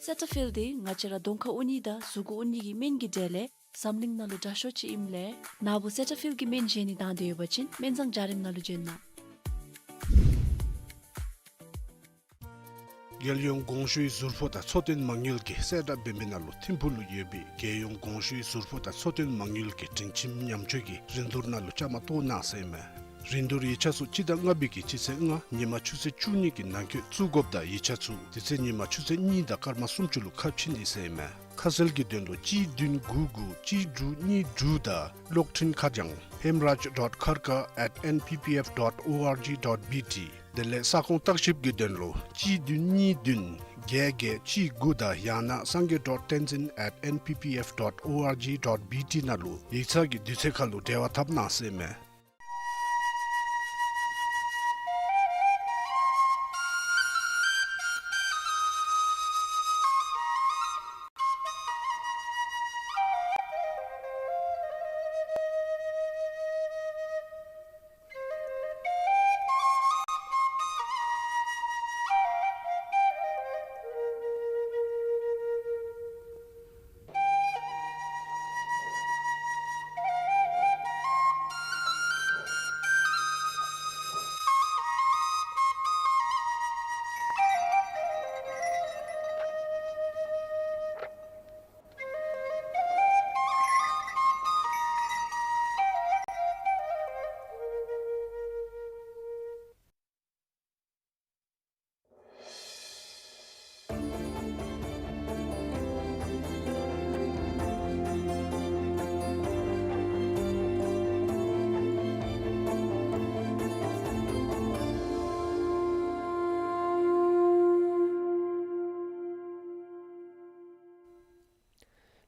སེ་ཊ་ཕིལ་འདི་ང་བཅས་ར་གདོང་ཁར་འོང་ནི་དང་གཟུགས་འོང་ནི་གི་སྨན་གྱི་གྲས་ལས་འཛམ་གླིང་ནང་ལུ་དྲག་ཤོས་ཅིག་ཨིནམ་ལས་ནཱ་བུ་སེ་ཊ་ཕིལ་གྱི་སྨན་བཞེས་ནི་དང་འདོད་ཡོད་པ་ཅིན་སྨན་བཟང་འཇའ་རིསམོ་ནང་ལུ་བྱོན་གནང་། རྒྱལ་ཡོངས་གོང་ཞུའི་ཟུར་ཕོགས་དང་འཚོ་རྟེན་མ་དངུལ་གྱིས་གསལ་བསྒྲགས་འབད་མི་ནང་ལུ་ཐིམ་ཕུག་ལུ་ཡོད་པའི་རྒྱལ་ཡོངས་གོང་ཞུའི་ཟུར་ཕོགས་དང་འཚོ་རྟེན་མ་དངུལ་གྱི་སྒྲིང་ཁྱིམ་ཉམས་བཅོས་ཀྱི་རིན་བསྡུར་ནང་ལུ་བཅའ་མར་གཏོགས་གནང་ཟེར་ཨིན་མས། རིན་བསྡུར་ཡིག་ཆ་ཚུ་སྤྱི་ཟླ་ལྔ་པའི་གི་སྤྱི་ཚེས་ལྔ་ཉིན་མ་ཆུ་ཚོད་བཅུ་གཉིས་ཀྱི་ནང་འཁོད་བཙུགས་དགོཔ་དང་ཡིག་ཆ་ཚུ་དེ་ཚེ་ཉིན་མ་ཆུ་ཚོད་གཉིས་དང་སྐར་མ་སུམ་ཅུ་ལུ་ཁ་ཕྱེ་ནི་ཟེར་ཨིན་མས། ཁ་གསལ་གྱི་དོན་ལུ་གཅིག་བདུན་དགུ་དགུ་གཅིག་དྲུག་གཉིས་དྲུག་དང་གློག་འཕྲིན་ཁ་བྱང་hemraj dot kharka at N P P F dot O R G dot B T དེ་ལས་ས་ཁོངས་བརྟག་ཞིབ་ཀྱི་དོན་ལུ་གཅིག་བདུན་གཉིས་བདུན་བརྒྱད་བརྒྱད་གཅིག་དགུ་དང་ཡང་ན་sangay dot tenzin at N P P F dot O R G dot B T ནང་ལུ་ཡིག་ཚང་གི་དུས་ཚོད་ཁར་ལུ་འབྲེལ་བ་འཐབ་གནང་ཟེར་ཨིན་མས།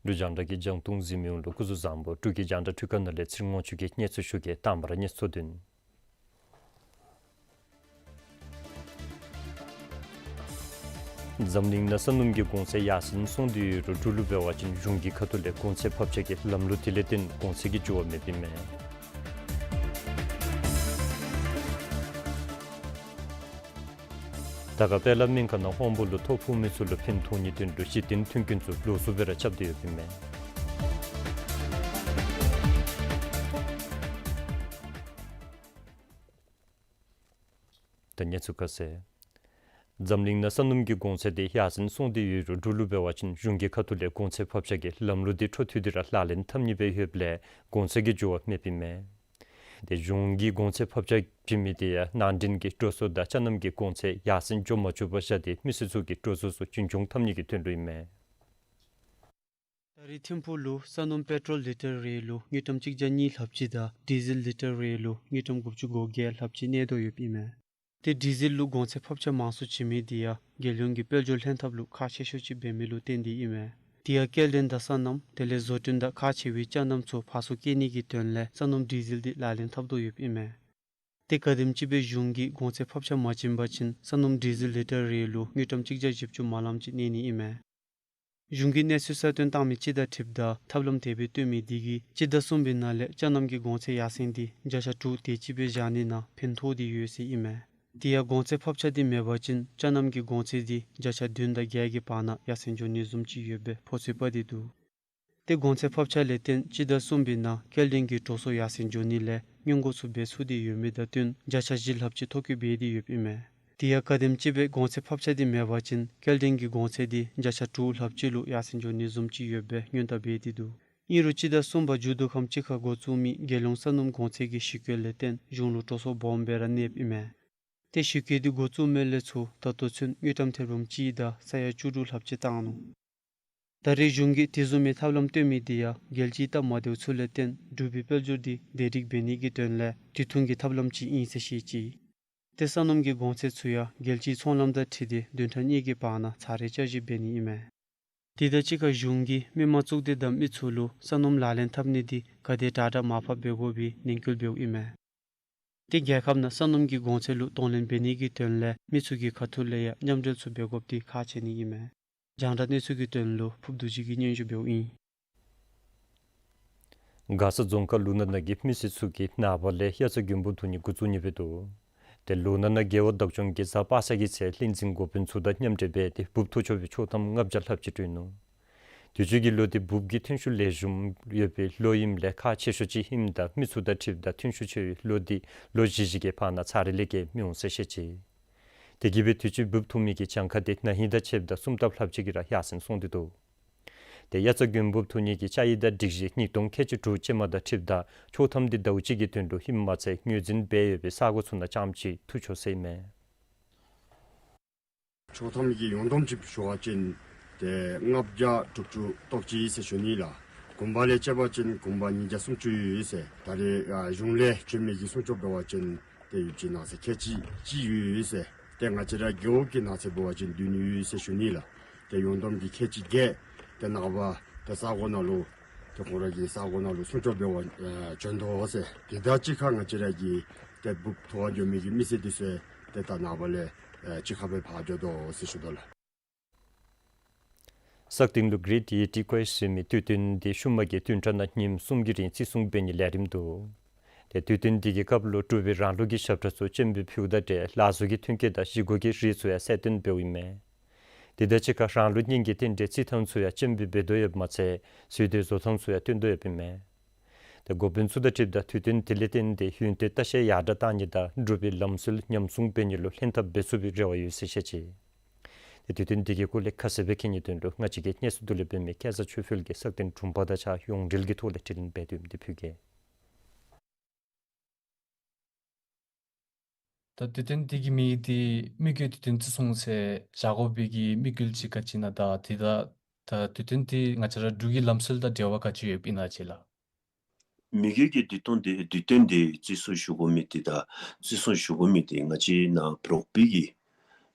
འབྲུག་རྒྱང་བསྒྲགས་ཀྱི་རྒྱང་མཐོང་གཟིགས་མི་ཡོངས་ལུ་སྐུ་གཟུགས་བཟང་པོ། འབྲུག་གི་རྒྱང་བསྒྲགས་འཕྲུལ་ཁང་ནང་ལས་ཚེ་རིང་དབང་ཕྱུག་གིས་གནས་ཚུལ་ཞུ་གེ། དང་པ་ར་གནས་ཚུལ་དོན། འཛམ་གླིང་ནང་ས་སྣུམ་གྱི་གོང་ཚད་ཡར་སེང་སོང་སྟེ་ཡོད་རུང་འབྲུག་ལུ་འབད་བ་ཅིན་གཞུང་གི་ཁ་ཐུག་ལས་གོང་ཚད་ཕབ་ཆག་གི་ལམ་ལུགས་དེ་ལས་བརྟེན་གོང་ཚད་ཀྱི་འགྱུར་བ་མེདཔ་ཨིན་མས། དར་དཀར་དཔལ་ལྡན་སྨན་ཁང་ནང་དབང་པོ་ལུ་ཐོ་ཕོག་མི་ཚུ་ལུ་ཕན་ཐོགས་ནིའི་དོན་ལུ་གཞི་རྟེན་མཐུན་རྐྱེན་ཚུ་ལོགས་སུ་སྦེ་ར་རྐྱབ་སྟེ་ཡོདཔ་ཨིན་མས། ད་གནས་ཚུལ་ཁ་གསལ། འཛམ་གླིང་ནང་ས་སྣུམ་གྱི་གོང་ཚད་དེ་ཡར་སེང་སོང་སྟེ་ཡོད་རུང་འབྲུག་ལུ་འབད་བ་ཅིན་གཞུང་གི་ཁ་ཐུག་ལས་གོང་ཚད་ཕབ་ཆག་གི་ལམ་ལུགས་དེ་འཕྲོ་མཐུད་དེ་ར་ལག་ལེན་འཐབ་ནི་སྦེ་ཡོདཔ་ལས་གོང་ཚད་ཀྱི་འགྱུར་བ་མེདཔ་ཨིན་མས། དེ་གཞུང་གིས་གོང་ཚད་ཕབ་ཆག་བྱིན་མི་དེ་ཡང་ནང་འདྲེན་གྱི་འགྲོ་སོང་དང་ཅ་རྣམ་གྱི་གོང་ཚད་ཡར་སེང་འགྱོ་མ་བཅུག་པར་བཞག་སྟེ་མི་སེར་ཚུ་གི་འགྲོ་སོང་ཚུ་རྒྱུན་འཁྱོངས་འཐབ་ནི་གི་དོན་ལུ་ཨིན་མས། ད་རེས་ཐིམ་ཕུག་ལུ་ས་སྣུམ་པེ་ཊོལ་ལི་ཊར་རེ་ལུ་དངུལ་ཀྲམ་གཅིག་བརྒྱ་གཉིས་ལྷགཔ་ཅིག་དང་ཌི་ཟེལ་ལི་ཊར་རེ་ལུ་དངུལ་ཀྲམ་དགུ་བཅུ་གོ་བརྒྱད་ལྷགཔ་ཅིག་གནས་དོ་ཡོདཔ་ཨིན་མས། ཏེ་ཌི་ཟེལ་ལུ་གོང་ཚད་ཕབ་ཆག་མང་སུ་བྱིན་མི་དེ་ཡང་རྒྱལ་ཡོངས་ཀྱི་དཔལ་འབྱོར་ལྷན་ཐབས་ལུ་ཁག་ཆེ་ཤོས་ཅིག་འབད་མི་ལུ་བརྟེན་ཏེ་ཨིན་མས། དེ་ཡང་སྐྱེལ་འདྲེན་དང་སོ་ནམ་དེ་ལས་བཟོ་སྐྲུན་དང་ཁག་ཆེ་བའི་ཅ་རྣམ་ཚུ་ཕར་ཚུར་སྐྱེལ་ནི་གི་དོན་ལས་ས་སྣུམ་ཌི་ཟེལ་དེ་ལག་ལེན་འཐབ་དོ་ཡོདཔ་ཨིན་མས། ཏེ་ག་དེམ་ཅིག་སྦེ་གཞུང་གིས་གོང་ཚད་ཕབ་ཆག་མ་བྱིན་པ་ཅིན་ས་སྣུམ་ཌི་ཟེལ་ལི་ཊར་རེ་ལུ་དངུལ་ཀྲམ་གཅིག་བརྒྱ་བཞི་བཅུ་མ་ལངམ་ཅིག་གནས་ནི་ཨིན་མས། གཞུང་གིས་གནས་ཚུལ་གསར་བཏོན་བཏང་མི་ཅིག་དང་འཁྲིལཝ་ད་ཐབས་ལམ་དེ་སྦེ་བཏོན་མི་དེ་གིས་སྤྱི་ཟླ་གསུམ་པའི་ནང་ལས་ཅ་རྣམ་གྱི་གོང་ཚད་ཡར་སེང་དེ་བརྒྱ་ཆ་དྲུག་དེ་ཅིག་སྦེ་བཞག་ནི་ནང་ཕན་ཐོགས་ཏེ་ཡོད་ཟེར་ཨིན་མས། དེ་ཡང་གོང་ཚད་ཕབ་ཆག་དེ་མེད་པ་ཅིན་ཅ་རྣམ་གྱི་གོང་ཚད་དེ་བརྒྱ་ཆ་བདུན་དང་བརྒྱད་ཀྱི་བར་ན་ཡར་སེང་འགྱོ་ནི་བཟུམ་ཅིག་ཡོདཔ་སྦེ་ཕོ་ཚོད་དཔག་སྟེ་འདུག། ཏེ་གོང་ཚད་ཕབ་ཆག་ལས་བརྟེན་སྤྱི་ཟླ་གསུམ་པའི་ནང་སྐྱེལ་འདྲེན་གྱི་འགྲོ་སོང་ཡར་སེང་འགྱོ་ནི་ལས་སྔོན་འགོག་ཚུ་འབད་ཚུགས་ཏེ་ཡོད་མི་དང་བསྟུན་བརྒྱ་ཆ་བཞི་ལྷགཔ་ཅིག་ཐོ་བཀོད་འབད་དེ་ཡོདཔ་ཨིན་མས། དེ་ཡང་ག་དེམ་ཅིག་སྦེ་གོང་ཚད་ཕབ་ཆག་དེ་མེད་པ་ཅིན་སྐྱེལ་འདྲེན་གྱི་གོང་ཚད་དེ་བརྒྱ་ཆ་དྲུག་ལྷགཔ་ཅིག་ལུ་ཡར་སེང་འགྱོ་ནི་བཟུམ་ཅིག་ཡོདཔ་སྦེ་སྔོན་བརྡ་འབད་དེ་འདུག། ཨིན་རུང་སྤྱི་ཟླ་གསུམ་པ་མཇུག་བསྡུ་ཁམས་ཅིག་ཁར་འགོ་བཙུགས་མི་རྒྱལ་ཡོངས་ས་སྣུམ་གོང་ཚད་ཀྱི་ཞི་རྒོལ་ལས་བརྟེན་གཞུང་ལུ་སྤྲོ་ཚོགས་སྦོམ་སྦེ་ར་གནསཔ་ཨིན་མས། ཏེ་ཞི་རྒོལ་དེ་འགོ་བཙུགས་མི་ལས་ཚུར་ད་ལྟོ་ཚུན་དངུལ་ཀྲམ་ཐེར་འབུམ་གཅིག་དང་ས་ཡ་བཅུ་དྲུག་ལྷགཔ་ཅིག་བཏང་ནུག། ད་རེས་གཞུང་གིས་དེ་བཟུམ་མའི་ཐབས་ལམ་བཏོན་མི་དེ་ཡང་རྒྱལ་སྤྱིའི་སྟབས་མ་བདེཝ་ཚུ་ལས་བརྟེན་འབྲུག་པའི་དཔལ་འབྱོར་དེ་བདེ་སྒྲིག་འབད་ནི་གི་དོན་ལས་དུས་ཐུང་གི་ཐབས་ལམ་ཅིག་ཨིན་ཟེར་བཤད་ཅི། ཏེ་ས་སྣུམ་གྱི་གོང་ཚད་ཚུ་ཡང་རྒྱལ་སྤྱིའི་ཚོང་ལམ་དང་འཁྲིལ་ཏེ་བདུན་ཕྲག་གཉིས་ཀྱི་བར་ན་ཚར་རེ་བསྐྱར་ཞིབ་འབད་ནི་ཨིན་མས། དེ་དང་གཅིག་ཁར་གཞུང་གིས་མི་མང་གཙུག་སྡེ་དང་མི་ཚུ་ལུ་ས་སྣུམ་ལག་ལེན་འཐབ་ནི་དེ་ག་དེ་དྲག་དྲག་མར་ཕབ་འབད་དགོ་པའི་ནན་སྐུལ་འབདཝ་ཨིན་མས། ཏེ་རྒྱལ་ཁབ་ནང་ས་སྣུམ་གྱི་གོང་ཚད་ལུ་གདོང་ལེན་འབད་ནི་གི་དོན་ལས་མི་ཚུ་གི་ཁ་ཐུག་ལས་ཡང་མཉམ་འབྲེལ་ཚུ་འབད་དགོཔ་དེ་ཁག་ཆེ་ནི་ཨིན་མས། རྒྱང་བསྒྲགས་གནས་ཚུལ་གྱི་དོན་ལུ་ཕུབ་རྡོ་རྗེ་གིས་སྙན་ཞུ་འབདཝ་ཨིན། མགར་ས་རྫོང་ཁག་ལུང་ནག་ནང་གི་མི་སེར་ཚུ་གིས་ནངས་པ་ལས་དབྱར་རྩྭ་དགུན་འབུབ་འཐུ་ནི་འགོ་བཙུགས་ནི་འབད་དོ། ཏེ་ལུང་ནག་ནང་རྒེད་འོག་བདག་སྐྱོང་གིས་གཟའ་པ་སངས་ཀྱི་ཚེ་ལྷན་འཛིན་འགོ་དཔོན་ཚུ་དང་མཉམ་འབྲེལ་འབད་དེ་འབུབ་འཐུ་ཆོག་པའི་ཆོག་ཐམ་ལྔ་བརྒྱ་ལྷགཔ་ཅིག་སྤྲོད་ནུག། དུས་ཅི་གི་ལོ་འདི་འབུབ་ཀྱི་ཐོན་ཤུགས་ལེགས་ཤོམ་ཡོད་པའི་ལོ་ཨིནམ་ལས་ཁག་ཆེ་ཤོས་ཅིག་ཨིནམ་ད་མི་ཚུ་དང་འཁྲིལཝ་ད་ཐོན་ཤུགས་ཆེ་བའི་ལོ་འདི་ལོ་བཞི་བཞི་གི་བར་ན་ཚར་རེ་ལས་བརྒལ་མི་འོང་ཟེར་བཤད་ཅི། དེ་གིས་སྦེ་དུས་ཅི་འབུབ་འཐུ་མི་གི་གྱངས་ཁ་འདི་ན་ཧིང་དང་ཕྱདཔ་ད་སུམ་ལྡབ་ལྷགཔ་ཅིག་གིས་ར་ཡར་སེང་སོང་སྟེ་འདུག། ཏེ་དབྱར་རྩྭ་དགུན་འབུབ་འཐུ་ནི་གི་ཅ་ཡིག་དང་སྒྲིག་གཞི་ཉིས་སྟོང་ཁལ་གཅིག་དྲུག་ཅན་མ་དང་འཁྲིལཝ་ད་ཆོག་ཐམ་འདི་ཟླཝ་གཅིག་གི་དོན་ལུ་ཨིནམ་མ་ཚད་ངོས་འཛིན་འབད་ཡོད་པའི་ས་གོ་ཚུ་ནང་རྐྱངམ་ཅིག་འཐུ་ཆོག་ཟེར་ཨིན་མས། ཆོག་ཐམ་གྱི་ཡོངས་བསྡོམས་ཅིག་ཞུ་བ་ཅིན་ཏེ་ལྔ་བརྒྱ་དྲུག་ཅུ་རེ་གཅིག་ཟེར་ཞུ་ནི་ལགས། གུང་པ་ལས་བཅད་པ་ཅིན་གུང་པ་ཉིས་བརྒྱ་སུམ་ཅུ་ཡོད་ཟེར། ད་རེས་ཨ་གཞུང་ལས་བྱོན་མི་གི་སྲུང་སྐྱོབ་འབད་བ་ཅིན་ཏེ་ཡོདཔ་ཅིག་ནང་ས་ཁལ་གཅིག་གཅིག་ཡོད་ཟེར། ཏེ་ང་བཅས་ར་རྒེད་འོག་གི་ནང་ས་འབད་བ་ཅིན་བདུན་ཡོད་ཟེར་ཞུ་ནི་ལགས། ཏེ་ཡོངས་བསྡོམས་ཀྱིས་ཁལ་གཅིག་བརྒྱད་ཏེ་ནངས་པ་ཏེ་ས་གོ་ནང་ལུ་ཏེ་ཁོང་ར་གི་ས་གོ་ནང་ལུ་སྲུང་སྐྱོབ་འབད་བར་ཨེ་བྱོན་དོ་ཟེར། དེ་དང་གཅིག་ཁར་ང་བཅས་ར་གི་ཏེ་འབུབ་འཐུ་བར་འགྱོ་མི་གི་མི་སེར་འདི་ཚུ་ཏེ་ད་ནངས་པ་ལས་ཨེ་གཅིག་ཁར་སྦེ་ཕར་འགྱོ་དོ་ཟེར་ཞུ་དོ་ལགས། སག་སྟེང་ལུ་གེ་རེཊ་ཡེ་ཊི་ཀོ་ཡེཊ་ཟེར་མི་དུས་སྟོན་འདི་ཤུལ་མ་གི་བདུན་ཕྲག་ནང་ཉིནམ་གསུམ་གྱི་རིང་བརྩི་སྲུང་འབད་ནིའི་ལས་རིམ་འདུག། ཏེ་དུས་སྟོན་འདི་གི་སྐབས་ལུ་འབྲུག་པའི་རང་ལུགས་ཀྱི་ཞབས་ཁྲ་ཚུ་སྤྱན་འབུལ་ཕུལཝ་དང་འབྲེལ་ལ་བཟོ་གི་ཐོན་སྐྱེད་དང་བཞེས་སྒོ་གི་རིགས་ཚུ་ཡང་གསལ་སྟོན་འབདཝ་ཨིན་མས། དེ་དང་གཅིག་ཁར་རང་ལུགས་རྙིང་གི་རྟེན་འབྲེལ་རྩི་ཐངས་ཚུ་ཡང་སྤྱན་འབུལ་འབད་དོ་ཡོདཔ་མ་ཚད་གསོལ་འདེབས་བཟོ་ཐངས་ཚུ་ཡང་སྟོན་དོ་ཡོདཔ་ཨིན་མས། ཏེ་འགོ་དཔོན་ཚུ་དང་འཁྲིལཝ་ད་དུས་སྟོན་དེ་ལས་བརྟེན་ཏེ་ཡུན་བརྟན་ལྟ་བཤལ་ཡར་དྲག་གཏང་ནི་དང་འབྲུག་པའི་ལམ་སྲོལ་ཉམས་སྲུང་འབད་ནི་ལུ་ལྷན་ཐབས་འབད་ཚུགས་པའི་རེ་བ་ཡོད་ཟེར་བཤད་ཅི། ཏེ་དུས་སྟོན་འདི་གི་སྐོར་ལས་ཁ་གསལ་སྦེ་མཁྱེན་ནིའི་དོན་ལུ་ང་བཅས་ཀྱིས་གནས་ཚུལ་བསྡུ་ལེན་འབད་མི་སྐལ་བཟང་ཆོས་འཕེལ་གྱིས་སག་སྟེང་དྲུང་པ་དང་གཅིག་ཁར་ཡོངས་འབྲེལ་གྱི་ཐོག་ལས་དྲི་ལན་འབད་དེ་ཕུལ་གེ། ད་དུས་སྟོན་འདི་གི་མིང་འདི་མི་རྒོད་དུས་སྟོན་བརྩི་སྲུང་ཟེར་བཞག་དགོ་པའི་གི་དམིགས་ཡུལ་ཅིག་ག་ཅི་ཨིན་ན། ད་དེ་ད་ད་དུས་སྟོན་འདི་ང་བཅས་ར་འབྲུག་གི་ལམ་སྲོལ་དང་འབྲེལ་བ་ག་ཅི་ཡོདཔ་ཨིན་ན་ཅིག་ལགས། མི་རྒོད་ཀྱི་དུས་སྟོན་འདི་དུས་སྟོན་འདི་བརྩི་སྲུང་ཞུ་དགོ་མི་འདི་ད་བརྩི་སྲུང་ཞུ་དགོ་མི་འདི་ང་བཅས་ནཱ་འབྲོག་པའི་གི་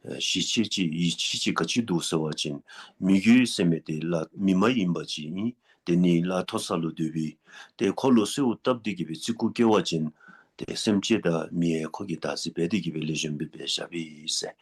ཨེ་གཞིས་བྱེས་ཅིག་ཡིད་ཆེས་ཅིག་ག་ཅི་འདུག་ཟེར་བ་ཅིན་མི་རྒོད་ཟེར་མི་འདི་ལ་མི་མ་ཡིན་པ་ཅིག་ཨིན། དེ་ནི་ལ་མཐོ་ས་ལུ་སྡོད་པའི་ཏེ་ཁོ་ལུ་གསོལཝ་བཏབ་སྟེ་གི་སྦེ་བརྩི་བཀུར་བསྐྱེད་པ་ཅིན་ཏེ་སེམས་ཅན་དང་མི་ཡང་ཁོ་གིས་བདག་འཛིན་འབད་དེ་གི་སྦེ་ལེགས་ཤོམ་སྦེ་འབད་བཞག་པས་ཟེར།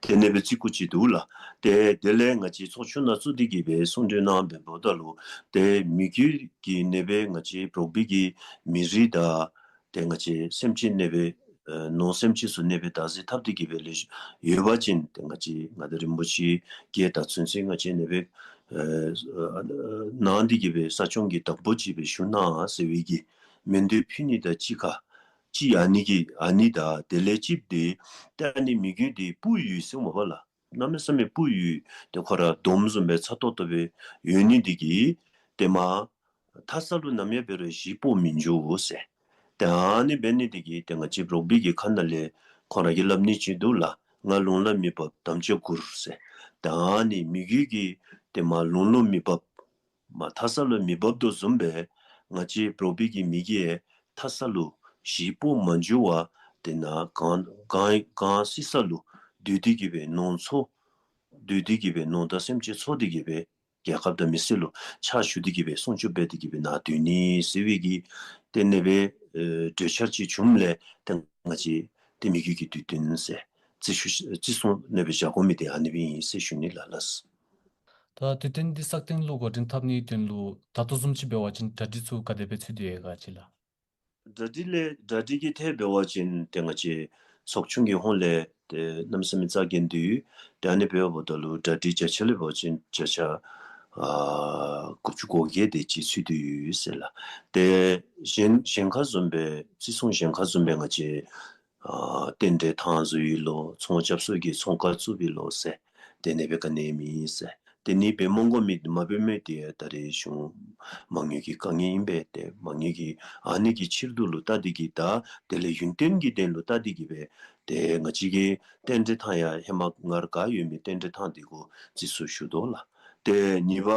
དེ་ནི་སྦེ་བརྩི་བཀུར་ཅིག་འདུག་ལགས། ཏེ་དེ་ལས་ང་བཅས་ཚོགས་ཆུང་ནང་བཙུགས་ཏེ་གི་སྦེ་གསུང་གྲོས་གནང་བའི་འབདཝ་ད་ལུ་ཏེ་མི་རྒོད་ཀྱི་ནི་སྦེ་ང་བཅས་འབྲོག་པའི་གི་མི་རིགས་དང་ཏེ་ང་བཅས་སེམས་ཅན་ནི་སྦེ་ཨེ་ནོར་སེམས་ཅན་ཚུ་ནི་སྦེ་བདག་འཛིན་འཐབ་སྟེ་གི་སྦེ་ལེགས་ཤོམ་ཡོད་པ་ཅིན་ཏེ་ང་བཅས་མངའ་བདག་རིན་པོ་ཆེ་གིས་ད་ཚུན་ཚོད་ང་བཅས་ནི་སྦེ་ཨེ་ཨེ་གནང་སྟེ་གི་སྦེ་ས་སྐྱོང་གི་བདག་པོ་ཅིག་སྦེ་བཞུགས་གནང་ཟེར་བའི་གི་མིང་འདི་ཕུལ་ནི་དང་གཅིག་ཁར་ཅིག་ཨ་ནི་གི་ཨ་ནི་དང་དེ་ལས་གཅིག་འདི་ཏེ་ཨ་ནི་མི་རྒོད་འདི་སྤུ་ཡོད་ཟེར་མ་པ་ལགས། གནམ་མེད་ས་མེད་སྤུ་ཡོད། ཏེ་ཁོ་ར་དོམ་བཟུམ་སྦེ་ཚ་ཏོག་ཏོ་སྦེ་ཡོད་ནི་འདི་གིས་ཏེ་མར་མཐའ་ས་ལུ་ནམ་ཡང་འབད་རུང་གཞིས་སྤོ་མི་འགྱོ་ཟེར། ཏེ་ཨ་ནི་འབད་ནི་འདི་གིས་ཏེ་ང་བཅས་འབྲོག་པའི་གི་ཁ་ནང་ལས་ཁོང་ར་གིས་སླབ་ནི་ཅིག་འདུག་ལགས། ང་ལུང་ལ་མི་འབབ་དམ་བཅའ་བསྒྱུར་ཟེར། ཏེ་ཨ་ནི་མི་རྒོད་ཀྱི་ཏེ་མར་ལུང་ལུ་མི་འབབ་མར་མཐའ་ས་ལུ་མི་འབབ་དོ་བཟུམ་སྦེ་ང་བཅས་འབྲོག་པའི་གི་མི་གིས་མཐའ་ས་ལུ་གཞིས་སྤོ་མ་འགྱོ་བར་ཏེ་ནཱ་གངས་གངས་གངས་བསིལ་ས་ལུ་སྡོད་དེ་གི་སྦེ་ནོར་འཚོ་སྡོད་དེ་གི་སྦེ་ནོར་དང་སེམས་ཅན་འཚོ་སྟེ་གི་སྦེ་རྒྱལ་ཁབ་དང་མི་སེར་ལུ་ཕྱག་ཞུ་སྟེ་གི་སྦེ་སྲུང་སྐྱོབ་འབད་དེ་གི་སྦེ་ནཱ་སྡོད་ནི་ཟེར་བའི་གི་ཏེ་ནི་སྦེ་ཨེ་གྲོས་འཆར་ཅིག་བྱུངམ་ལས་ཏེ་ང་བཅས་ཏེ་མི་རྒོད་ཀྱི་དུས་སྟོན་ཟེར་བརྩི་ཞུ་བརྩི་སྲུང་ནི་སྦེ་བཞག་དགོ་མི་འདི་ཨ་ནི་སྦེ་ཨིན་ཟེར་ཞུ་ནི་ལགས་ལགས། ད་དུས་སྟོན་འདི་སག་སྟེང་ལུ་འགོ་འདྲེན་འཐབ་ནིའི་དོན་ལུ་ད་ལྟོ་བཟུམ་ཅིག་འབད་བ་ཅིན་གྲ་སྒྲིག་ཚུ་ག་དེ་སྦེ་ཚུད་དེ་ཡོད་ག་ཅིག་ལགས། གྲ་སྒྲིག་ལས་གྲ་སྒྲིག་གི་ཐད་འབད་བ་ཅིན་ཏེ་ང་བཅས་ཚོགས་ཆུང་གི་ཧོངས་ལས་ཏེ་གནམ་མེད་ས་མེད་རྩ་འགེངས་ཏེ་ཡོད། ཏེ་ཨ་ནི་འབདཝ་ད་ལུ་གྲ་སྒྲིག་བརྒྱ་ཆ་ལས་འབད་བ་ཅིན་བརྒྱ་ཆ་ཨ་དགུ་བཅུ་གོ་བརྒྱད་དེ་ཅིག་ཚུད་དེ་ཡོད་ཟེར་ལགས། ཏེ་གཞན་གཞན་ཁར་བཟུམ་སྦེ་བརྩི་སྲུང་གཞན་ཁར་བཟུམ་སྦེ་ང་བཅས་ཨ་རྟེན་འབྲེལ་ཐང་བཟོ་ཡི་ལོ་ཚོང་རྐྱབ་སའི་གི་ཚོང་ཁང་བཙུགས་པའི་ལོ་ཟེར་དེ་ནི་སྦེ་ག་ནི་མེད་ཟེར། དེ་ནི་འབད་མ་དགོ་མི་མ་འབད་མི་དེ་ད་རེས་གཞུང་མ་དངུལ་གྱི་དཀའ་ངལ་ཨིན་པས། ཏེ་མ་དངུལ་གྱི་ཨ་ནི་གི་ཕྱིར་དུ་ལུ་བལྟ་སྟེ་གི་ད་དེ་ལས་ཡུན་བརྟན་གྱི་དོན་ལུ་བལྟ་སྟེ་གི་སྦེ་ཏེ་ང་བཅས་ཀྱི་རྟེན་འབྲེལ་ཐང་ཡང་ཧེ་མ་སྔར་ག་ཡོད་མི་རྟེན་འབྲེལ་ཐང་འདི་གུ་བརྩི་སྲུང་ཞུ་དོ་ལགས། ཏེ་གཉིས་པ་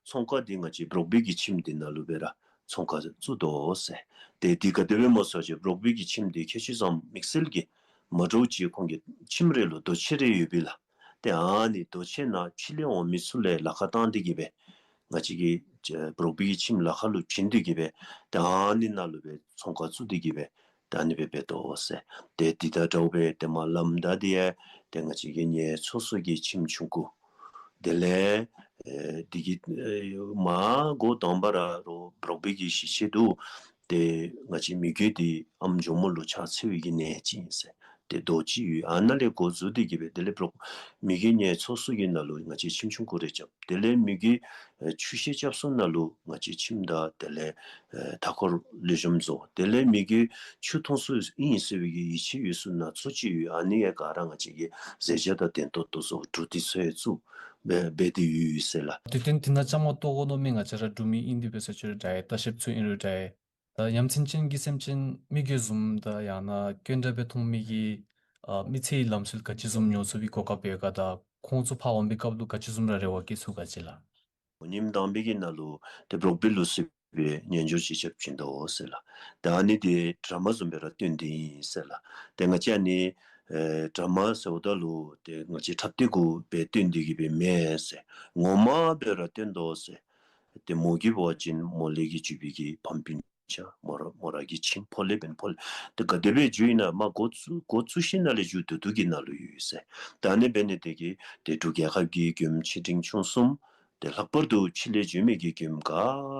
ཚོང་ཁང་འདི་ང་བཅས་འབྲོག་པའི་གི་ཁྱིམ་འདི་ནང་ལུ་སྦེ་ར་ཚོང་ཁང་བཙུགས་དོ་ཟེར། ཏེ་འདི་ག་དེ་སྦེ་སྨོ་ཟེར་བ་ཅིན་འབྲོག་པའི་གི་ཁྱིམ་འདི་ཁྱད་ཆོས་བཟང་དམིགས་བསལ་གྱི་མ་འདྲཝ་ཅིག་ཁོང་གི་ཁྱིམ་རེ་ལུ་རྡོ་ཆས་རེ་ཡོད་པས་ལགས། ཏེ་ཨ་ནི་རྡོ་ཆས་ནང་ཕྱི་ལས་འོང་མི་ཚུ་ལས་ལཱ་ཁག་བཏང་སྟེ་གི་སྦེ་ང་བཅས་ཀྱི་འབྲོག་པའི་གི་ཁྱིམ་ལཱ་ཁག་ལུ་བྱིན་ཏེ་གི་སྦེ་ཏེ་ཨ་ནི་ནང་ལུ་སྦེ་ཚོང་ཁང་བཙུགས་ཏེ་གི་སྦེ་ཏེ་ཨ་ནི་སྦེ་འབད་དོ་ཟེར། ཏེ་འདི་དང་འདྲཝ་སྦེ་ཏེ་མར་ལམ་བདའ་སྟེ་ཡང་ཏེ་ང་བཅས་ཀྱི་ངལ་འཚོ་སའི་གི་ཁྱིམ་ཆུང་ཀུ་དེ་ལས་ ཨེ་འདི་གི་ཨེ་མ་འགོ་དང་པ་ར་རོ་འབྲོག་པའི་གི་གཞིས་བྱེས་འདུག། ཏེ་ང་བཅས་མི་རྒོད་འདི་ཨམ་འཇོ་མོ་ལུ་ཕྱག་འཚལ་བའི་གི་གནས་ཅིག་ཨིན་ཟེར། ཏེ་རྡོ་ཅིག་ཡོད། ཨ་ནཱ་ལས་འགོ་བཙུགས་ཏེ་གི་སྦེ་དེ་ལས་འབྲོག་མི་རྒོད་གནས་ཚོགས་སུ་གི་ནང་ལུ་ང་བཅས་ཁྱིམ་ཆུང་ཀུ་རེ་རྐྱབ། དེ་ལས་མི་རྒོད་ཨེ་ཆུ་ཤེལ་རྐྱབ་ས་ནང་ལུ་ང་བཅས་ཁྱིམ་དང་དེ་ལས་ཨེ་མཐའ་འཁོར་ལེགས་ཤོམ་བཟོ། དེ་ལས་མི་རྒོད་ཆུ་འཐུང་ས་ཨིན་ཟེར་བའི་གི་ཡིད་ཆེས་ཡོད་ས་ནང་ཚོ་ཅིག་ཡོད། ཨ་ནི་ཡང་ག་ར་ང་བཅས་ཀྱིས་མཛད་བྱ་དང་ལྡན་ཏོག་ཏོ་བཟོ་གྲུབ་འདི་ཚུ་ཡང་བཙུགས་སྦེ་འབད་དེ་ཡོད་ཟེར་ལགས། དུས་སྟོན་འདི་ནང་བཅའ་མར་གཏོགས་དགོ་མནོ་མི་ང་བཅས་ར་འབྲུག་མི་ཨིན་དེ་འབད་ས་ཅིག་ར་འདྲ། ལྟ་བཤལཔ་ཚུ་ཨིན་རུང་འདྲ། ད་ཡ་མཚན་ཅན་གྱི་སེམས་ཅན་མི་རྒོད་བཟུམ་དང་ཡང་ན་དཀོན་དྲགས་སྦེ་མཐོང་མི་གི་ཨ་མི་ཚེའི་ལམ་སྲོལ་ག་ཅི་བཟུམ་མྱོང་ཚུགས་པའི་གོ་སྐབས་ཡོད་ག། ད་ཁོང་ཚུ་ཕར་འོང་པའི་སྐབས་ལུ་ག་ཅི་བཟུམ་ར་རེ་བ་བསྐྱེད་ཚུགས་ག་ཅི་ལགས། ཉིནམ་དང་པའི་གི་ནང་ལུ་ཏེ་འབྲོག་པའི་ལུགས་སྲོལ་སྦེ་རྣལ་འབྱོར་ཅིག་རྐྱབ་བྱིན་དོ་ཟེར་ལགས། ད་ཨ་ནི་འདི་ཌ་ར་མ་བཟུམ་སྦེ་ར་སྟོན་དེ་ཨིན་ཟེར་ལགས། ཏེ་ང་བཅས་ཨ་ནི་ཨེ་ཌ་ར་མ་ཟེརཝ་ད་ལུ་ཏེ་ང་བཅས་འཁྲབ་སྟོན་གུ་སྦེ་སྟོན་དེ་གི་སྦེ་མེན་ཟེར། ངོ་མ་སྦེ་ར་སྟོན་དོ་ཟེར། ཏེ་མོ་གིས་འབད་བ་ཅིན་མོ་ལས་ཀྱི་རྒྱུ་སྦེ་གི་ཕམ་སྤུན་ཆ། མོ་ར་མོ་ར་གི་ཁྱིམ་ཕོ་ལས་འབདན་ཕོ་ལས། ཏེ་ག་དེ་སྦེ་འགྱོ་ཨིན་ན་མ་འགོ་བཙུགས་འགོ་བཙུགས་ཞིནམ་ལས་མཇུག་བསྡུ་བསྡུ་གི་ནང་ལུ་ཡོད་ཟེར། ད་ཨ་ནི་འབད་ནི་དེ་གིས་ཏེ་འབྲུག་རྒྱལ་ཁབ་ཀྱི་མགྱོནམ་ཆེ་འབྲིང་ཆུང་གསུམ། ཏེ་ལྷག་པར་དུ་ཕྱི་ལས་འབྱོན་མི་གི་མགྱོནམ་ག་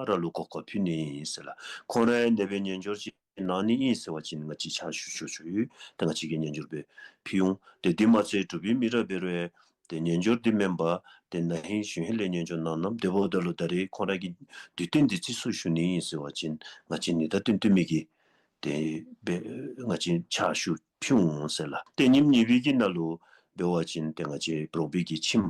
ར་ལུ་གོ་སྐབས་ཕུལ་ནི་ཨིན་ཟེར་ལགས། ཁོང་ར་ཡང་དེ་སྦེ་རྣལ་འབྱོར་ཅིག་གནང་ནི་ཨིན་ཟེར་བ་ཅིན་ང་བཅས་ཕྱག་ཞུ་ཆོག་ཆོག་ཡོད། ཏེ་ང་བཅས་ཀྱིས་རྣལ་འབྱོར་སྦེ་ཕུལ་འོང་། ཏེ་དེ་མ་ཚད་འབྲུག་པའི་མི་ར་འབད་རུང་ཡང་ཏེ་རྣལ་འབྱོར་འདི་མེན་པར་ཏེ་ན་ཧིང་གཞེས་ཧིང་ལས་རྣལ་འབྱོར་གནང་གནངམ་དེ་འབདཝ་ད་ལུ་ད་རེས་ཁོང་ར་གི་དུས་སྟོན་འདི་རྩིས་སུ་ཞུ་ནི་ཨིན་ཟེར་བ་ཅིན་ང་བཅས་ནི་ད་སྟོན་སྟོན་མི་གི་ཏེ་སྦེ་ང་བཅས་ཕྱག་ཞུ་ཕུལ་འོང་ཟེར་ལགས། ཏེ་ཉིནམ་གཉིས་པའི་གི་ནང་ལུ་འབད་བ་ཅིན་ཏེ་ང་བཅས་འབྲོག་པའི་གི་ཁྱིམ་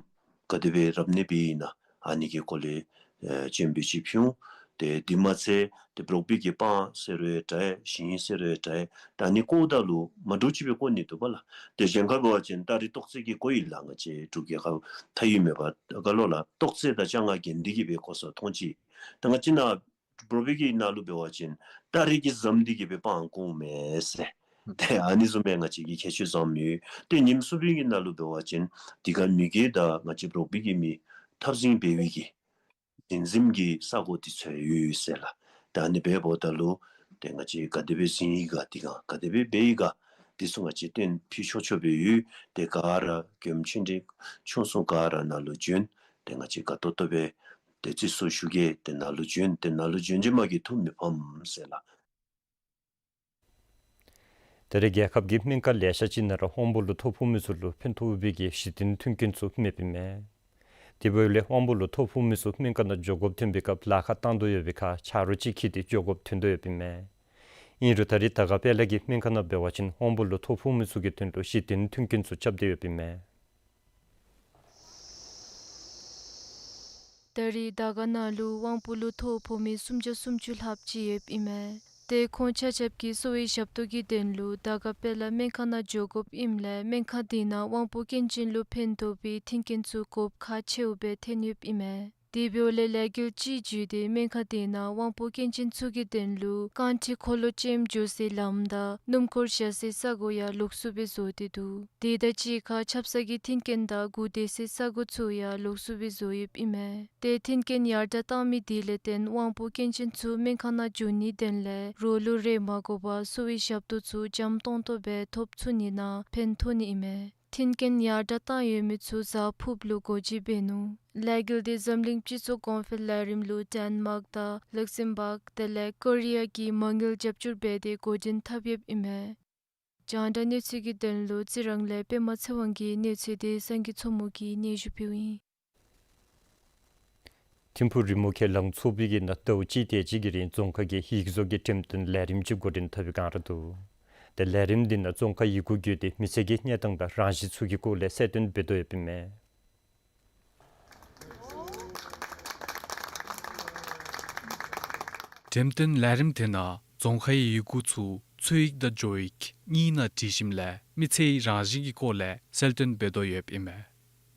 ག་དེ་སྦེ་རབ་གནས་འབད་ཨིན་ན་ཨ་ནི་གི་སྐོར་ལས་ཨེ་སྤྱན་འབུལ་ཅིག་ཕུལ་འོང་། ཏེ་དེ་མ་ཚད་ཏེ་འབྲོག་པའི་གི་སྤང་ཟེར་རུང་འདྲ། ཞིང་ཟེར་རུང་འདྲ། ད་ཨ་ནི་བཀོཝ་ད་ལུ་མ་འདྲཝ་ཅིག་སྦེ་བཀོ་ནི་འདུག་པ་ལགས། ཏེ་གཞན་ཁར་འབད་བ་ཅིན་སྟ་རེ་ཏོག་ཙེ་གིས་བཀོ་ཡི་ལགས། ང་བཅས་འབྲུག་རྒྱལ་ཁབ་མཐའ་དབུས་མེད་པར་ག་ལོ་ལགས། ཏོག་ཙེ་དང་ལྕང་ང་གྱོན་ཏེ་གི་སྦེ་བཀོ་ས་མཐོང་ཅི། ད་ང་བཅས་ནཱ་འབྲོག་པའི་གི་ནང་ལུ་འབད་བ་ཅིན་སྟ་རེ་གིས་བཟུམ་སྟེ་གི་སྦེ་སྤང་བཀོཝ་མས་ཟེར། ཏེ་ཨ་ནི་བཟུམ་སྦེ་ང་བཅས་ཀྱི་ཁྱད་ཆོས་བཟུམ་ཡོད། ཏེ་ཉིནམ་གསུམ་པའི་གི་ནང་ལུ་འབད་བ་ཅིན་དེ་ཁར་མི་རྒོད་དང་ང་བཅས་འབྲོག་པའི་གི་མི་འཐབ་འཛིང་འབད་བའི་གི་འཛིང་འཛིང་གི་ས་གོ་འདི་ཚུ་ཡོད་ཟེར་ལགས། ད་ཨ་ནི་འབདཝ་ད་ལུ་ཏེ་ང་བཅས་ག་དེ་སྦེ་འཛིང་ཡི་ག་དེ་སྒང་ག་དེ་སྦེ་འབད་ཡི་ག་དེ་ཚུ་ང་བཅས་སྟོན་ཕུལ་ཆོག་ཆོག་སྦེ་ཡོད། ཏེ་ག་ར་མགྱོནམ་ཆེ་འབྲིང་ཆུང་གསུམ་ག་ར་ནཱ་ལུ་བྱོན། ཏེ་ང་བཅས་དགའ་ཏོག་ཏོ་སྦེ་ཏེ་རྩིས་སུ་ཞུ་གེ། ཏེ་ནཱ་ལུ་བྱོན། ཏེ་ནཱ་ལུ་བྱོན་བྱོནམ་གིས་ཐུགས་མི་ཕམ་ཟེར་ལགས། ད་རེས་རྒྱལ་ཁབ་ཀྱི་སྨན་ཁང་ལེ་ཤ་ཅིག་ནང་ར་དབང་པོ་ལུ་ཐོ་ཕོག་མི་ཚུ་ལུ་ཕན་ཐོགས་པའི་གི་གཞི་རྟེན་མཐུན་རྐྱེན་ཚུ་མེདཔ་ཨིན་མས། དེ་འབདཝ་ལས་དབང་པོ་ལུ་ཐོ་ཕོག་མི་ཚུ་སྨན་ཁང་ནང་འགྱོ་དགོཔ་ཐོན་པའི་སྐབས་ལཱ་ཁག་བཏང་དོ་ཡོད་པའི་ཁར་ཆ་རོགས་ཅིག་འཁྱིད་དེ་འགྱོ་དགོཔ་ཐོན་དོ་ཡོདཔ་ཨིན་མས། ཨིན་རུང་ད་རེས་དར་དཀར་དཔལ་ལ་གི་སྨན་ཁང་ནང་འབད་བ་ཅིན་དབང་པོ་ལུ་ཐོ་ཕོག་མི་ཚུ་གི་དོན་ལུ་གཞི་རྟེན་མཐུན་རྐྱེན་ཚུ་རྐྱབ་སྟེ་ཡོདཔ་ཨིན་མས། ད་རེས་དར་དཀར་ནང་ལུ་དབང་པོ་ལུ་ཐོ་ཕོག་མི་སུམ་བརྒྱ་སུམ་ཅུ་ལྷགཔ་ཅིག་ཡོདཔ་ཨིན་མས། ཏེ་ཁོང་ཆ་ཁྱབ་ཀྱིས་གསོ་བའི་ཞབས་ཏོག་གི་དོན་ལུ་དར་དཀར་དཔལ་ལ་སྨན་ཁང་ནང་འགྱོ་དགོཔ་ཨིནམ་ལས་སྨན་ཁང་དེ་ནང་དབང་པོ་སྐྱོན་ཅན་ལུ་ཕན་ཐོགས་པའི་མཐུན་རྐྱེན་ཚུ་དགོཔ་ཁག་ཆེཝ་སྦེ་ཐོན་ཡོདཔ་ཨིན་མས། དེ་འབདཝ་ལས་ལས་འགུལ་ཅིག་བརྒྱུད་དེ་སྨན་ཁང་དེ་ནང་དབང་པོ་སྐྱོན་ཅན་ཚུ་གི་དོན་ལུ་རྐང་ཁྲི་འཁོར་ལོ་ཅན་འགྱོ་སའི་ལམ་དང་སྣུམ་འཁོར་བཞག་སའི་ས་གོ་ཡང་ལོགས་སུ་སྦེ་བཟོ་སྟེ་འདུག། དེ་དང་གཅིག་ཁར་ཆབ་གསང་གི་མཐུན་རྐྱེན་དང་སྒུག་སྡོད་སའི་ས་གོ་ཚུ་ཡང་ལོགས་སུ་སྦེ་བཟོ་ཡོདཔ་ཨིན་མས། ཏེ་མཐུན་རྐྱེན་ཡར་དྲགས་བཏང་མི་དེ་ལས་བརྟེན་དབང་པོ་སྐྱོན་ཅན་ཚུ་སྨན་ཁང་ནང་འགྱོ་ནིའི་དོན་ལས་རོགས་ལུ་རེ་མ་དགོ་པར་གསོ་བའི་ཞབས་ཏོག་ཚུ་འཇམ་ཏོང་ཏོ་སྦེ་ཐོབ་ཚུགས་ནི་ནང་ཕན་ཐོགས་ནི་ཨིན་མས། མཐུན་རྐྱེན་ཡར་དྲགས་བཏང་ཡོད་མི་ཚུ་གཟའ་ཕུརཔ་ལུ་སྒོ་འབྱེད་འབད་ནུག། ལས་འགུལ་འདི་འཛམ་གླིང་སྤྱི་ཚོགས་གོང་འཕེལ་ལས་རིམ་ལུ་ཌེན་མཱརཀ་དང་ལག་སེམ་བཱརཀ་དེ་ལས་ཀོ་རི་ཡ་གིས་མ་དངུལ་རྒྱབ་སྐྱོར་འབད་དེ་འགོ་འདྲེན་འཐབ་ཡོདཔ་ཨིན་མས། རྒྱང་བསྒྲགས་གནས་ཚུལ་གྱི་དོན་ལུ་རྩི་རང་ལས་པདྨ་ཚེ་དབང་གི་གནས་ཚུལ་འདི་སངས་རྒྱས་མཚོ་མོ་གིས་སྙན་ཞུ་ཕུལཝ་ཨིན། ཐིམ་ཕུག་རི་མོ་མཁན་ལང་ཚོགས་པའི་གི་ནང་ཟླཝ་གཅིག་དེ་ཅིག་གི་རིང་རྫོང་ཁག་གི་ཡིག་གཟུགས་ཀྱི་འགྲེམས་སྟོན་ལས་རིམ་ཅིག་འགོ་འདྲེན་འཐབ་པའི་བསྒང་ར་འདུག། ཏེ་ལས་རིམ་འདི་ནང་རྫོང་ཁག་ཡི་གུ་བརྒྱུད་དེ་མི་ཚེ་གི་གནས་སྟངས་དང་རང་བཞིན་ཚུ་གི་སྐོར་ལས་གསལ་སྟོན་འབད་དོ་ཡོདཔ་ཨིན་མས། འགྲེམས་སྟོན་ལས་རིམ་དེ་ནང་རྫོང་ཁག་གི་ཡི་གུ་ཚུ་ཚུ་ཡིག་དང་ཇོ་ཡིག་གཉིས་ནང་བྲིས་ཞིནམ་ལས་མི་ཚེའི་རང་བཞིན་གྱི་སྐོར་ལས་གསལ་སྟོན་འབད་དོ་ཡོདཔ་ཨིན་མས།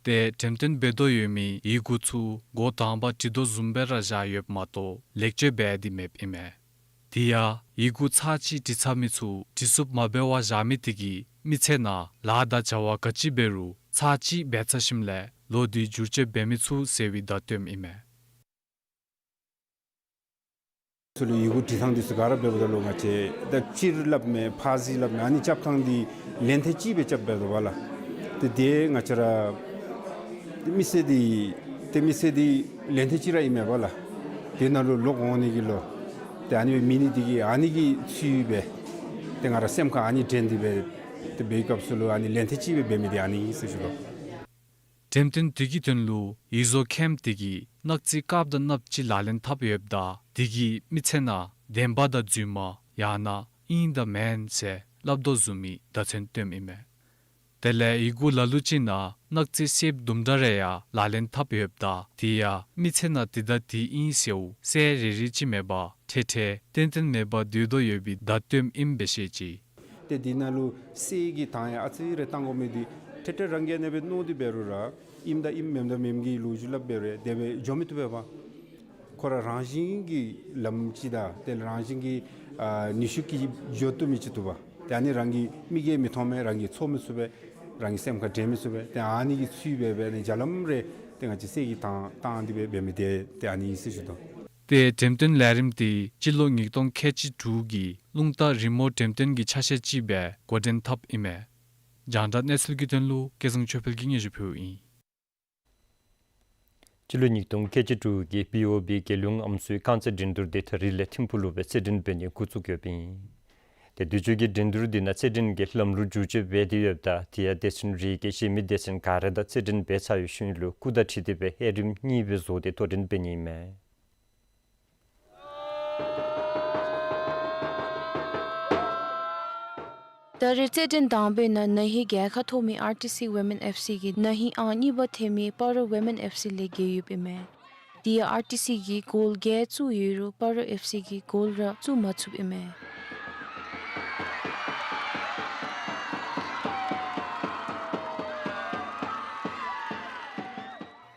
ཏེ་འགྲེམས་སྟོན་འབད་དོ་ཡོད་མི་ཡི་གུ་ཚུ་འགོ་དང་པ་བྲིས་དོ་བཟུམ་སྦེ་ར་བཞག་ཡོདཔ་མ་གཏོགས་ལེགས་བཅོས་འབད་དེ་མེདཔ་ཨིན་མས། དེ་ཡང་ཡི་གུ་ཚར་གཅིག་བྲིས་ཚར་མི་ཚུ་བྲིས་ཚུགསཔ་མ་འབད་བར་བཞག་མི་དེ་གིས་མི་ཚེ་ནང་ལཱ་དང་བྱ་བ་ག་ཅི་འབད་རུང་ཚར་གཅིག་འབད་ཚར་ཞིནམ་ལས་ལོག་སྟེ་བསྒྱུར་བཅོས་འབད་མི་ཚུགས་ཟེར་བའི་བརྡ་སྟོནམ་ཨིན་མས། ཚུ་ལུ་ཡི་གུ་བྲིས་ཐངས་འདི་ཚུ་ག་ར་འབདཝ་ད་ལུ་ང་བཅས་ད་སྤྱིར་སླབ་མས་ཕར་གཟིགས་སླབ་མས། ཨ་ནི་རྐྱབ་ཐངས་འདི་ལན་ཐེངས་གཅིག་སྦེ་རྐྱབ་འབད་དོ་བ་ལགས། ཏེ་དེ་ང་བཅས་ར་མི་སེར་འདི་ ཏེ་མི་སེར་འདི་ལན་ཐེངས་གཅིག་ར་ཨིན་མས་པ་ལགས། དེ་ནང་ལུ་ལོག་འོང་ནི་གི་ལོ། ཏེ་ཨ་ནི་མི་ནི་འདི་གིས་ཨ་ནི་གི་ཚུལ་སྦེ་ཏེ་ང་ར་སེམས་ཁར་ཨ་ནི་དྲན་ཏེ་སྦེ་ཏེ་འབད་བའི་སྐབས་སུ་ལུ་ཨ་ནི་ལན་ཐེངས་གཅིག་སྦེ་འབད་མི་འདི་ཨ་ནི་ཨིན་ཟེར་ཞུ་དོ། འགྲེམས་སྟོན་དེ་གི་དོན་ལུ་ཡིག་བཟོ་མཁནམ་དེ་གིས་གནག་རྩི་དཀརཔོ་དང་གནགཔོ་ཅིག་ལག་ལེན་འཐབ་ཡོདཔ་ད་དེ་གིས་མི་ཚེ་ནང་བདེན་པ་དང་རྫུན་མ་ཡང་ན་ཨིན་དང་མེན་ཟེར་སླབ་དོ་བཟུམ་མའི་བརྡ་མཚོན་སྟོནམ་ཨིན་མས། དེ་ལས་ཡི་གུ་ལ་ལུ་ཅིག་ནང་གནག་རྩི་སེརཔོ་དུམ་གྲ་རེ་ཡང་ལག་ལེན་འཐབ་ཡོདཔ་ད་དེ་ཡང་མི་ཚེ་ནང་དེ་དང་དེ་ཨིན་ཟེརཝ་གསལ་རི་རི་ཅིག་མེད་པར་འཕྲལ་འཕྲལ་ཏན་ཏན་མེད་པར་སྡོད་དོ་ཡོད་པའི་བརྡ་སྟོནམ་ཨིན་པས་ཟེར་བཤད་ཅི། ཏེ་འདི་ནང་ལུ་གསེར་གྱི་དང་ཡང་ཨ་ཙི་རེ་བཏང་དགོ་མི་འདི་འཕྲལ་འཕྲལ་རང་གིས་ཨ་ནེ་སྦེ་མནོ་སྟེ་འབད་རུང་ར་ཨིནམ་དང་ཨིནམ་མེནམ་དང་མེནམ་གྱི་ལོ་རྒྱུས་སླབ་འབད་རུང་དེ་སྦེ་འགྱོ་མི་བཏུབ་པས་པ། ཁོ་ར་རང་བཞིན་གྱི་ལམ་ཅིག་དང་དེ་ལས་རང་བཞིན་གྱི་ཨ་ནུས་ཤུགས་ཀྱིས་འགྱོ་བཏུབ་མི་ཅིག་འདུག་པ། ཏེ་ཨ་ནི་རང་གི་མིག་གིས་མི་མཐོང་མས། རང་གིས་ཚོར་མི་ཚུགས་པས། རང་གི་སེམས་ཁར་དྲན་མི་ཚུགས་པས། ཏེ་ཨ་ནི་གི་ཚུལ་འབད་འབད་ནི་བརྒྱ་ལམ་རེ་ཏེ་ང་བཅས་གསེར་གྱི་དང་བཏང་སྟེ་སྦེ་འབད་མི་འདི་ཏེ་ཨ་ནི་ཨིན་ཟེར་ཞུ་དོ། ཏེ་འགྲེམས་སྟོན་ལས་རིམ་འདི་སྤྱི་ལོ་ཉིས་སྟོང་ཁལ་གཅིག་དྲུག་གི་རླུང་རྟ་རི་མོ་འགྲེམས་སྟོན་གྱི་ཆ་ཤས་ཅིག་སྦེ་འགོ་འདྲེན་འཐབ་ཨིན་མས། རྒྱང་བསྒྲགས་གནས་ཚུལ་གྱི་དོན་ལུ་སྐལ་བཟང་ཆོས་འཕེལ་གྱིས་སྙན་ཞུ་ཕུལཝ་ཨིན། སྤྱི་ལོ་ཉིས་སྟོང་ཁལ་གཅིག་དྲུག་གི་བི་ཨོ་བི་རྒྱལ་ཡོངས་ཨམ་སྲུའི་རྐང་རྩེད་འགྲན་བསྡུར་འདི་ད་རིས་ལས་ཐིམ་ཕུག་ལུ་སྦེ་རྩེད་འགྲན་འབད་ནི་འགོ་བཙུགས་ཡོདཔ་ཨིན། ཏེ་དུས་ཅི་གི་འགྲན་བསྡུར་འདི་ནང་རྩེད་འགྲན་གྱི་ལམ་ལུགས་བསྒྱུར་བཅོས་འབད་དེ་ཡོདཔ་ད་དེ་ཡང་སྡེ་ཚན་རེ་གི་གཞན་མི་སྡེ་ཚན་ག་ར་དང་རྩེད་འགྲན་འབད་ཚར་བའི་ཤུལ་ལུ་སྐུ་དང་འཁྲིལ་ཏེ་སྦེ་དབྱེ་རིམ་གཉིས་སྦེ་བཟོ་སྟེ་དོ་འགྲན་འབད་ནི་ཨིན་མས། ད་རེས་རྩེད་འགྲན་དང་པའི་ནང་ན་ཧིང་རྒྱལ་ཁ་ཐོབ་མི་ཨར་ཊི་སི་ཝི་མེན་ཨེཕ་སི་གིས་ན་ཧིང་ཨང་གཉིས་པ་ཐོབ་མི་སྤ་རོ་ཝི་མེན་ཨེཕ་སི་ལས་རྒྱལ་ཡོདཔ་ཨིན་མས། དེ་ཡང་ཨར་ཊི་སི་གིས་གོལ་བརྒྱད་བཙུགས་ཡོད་རུང་སྤ་རོ་ཨེཕ་སི་གིས་གོལ་ར་བཙུགས་མ་ཚུགསཔ་ཨིན་མས།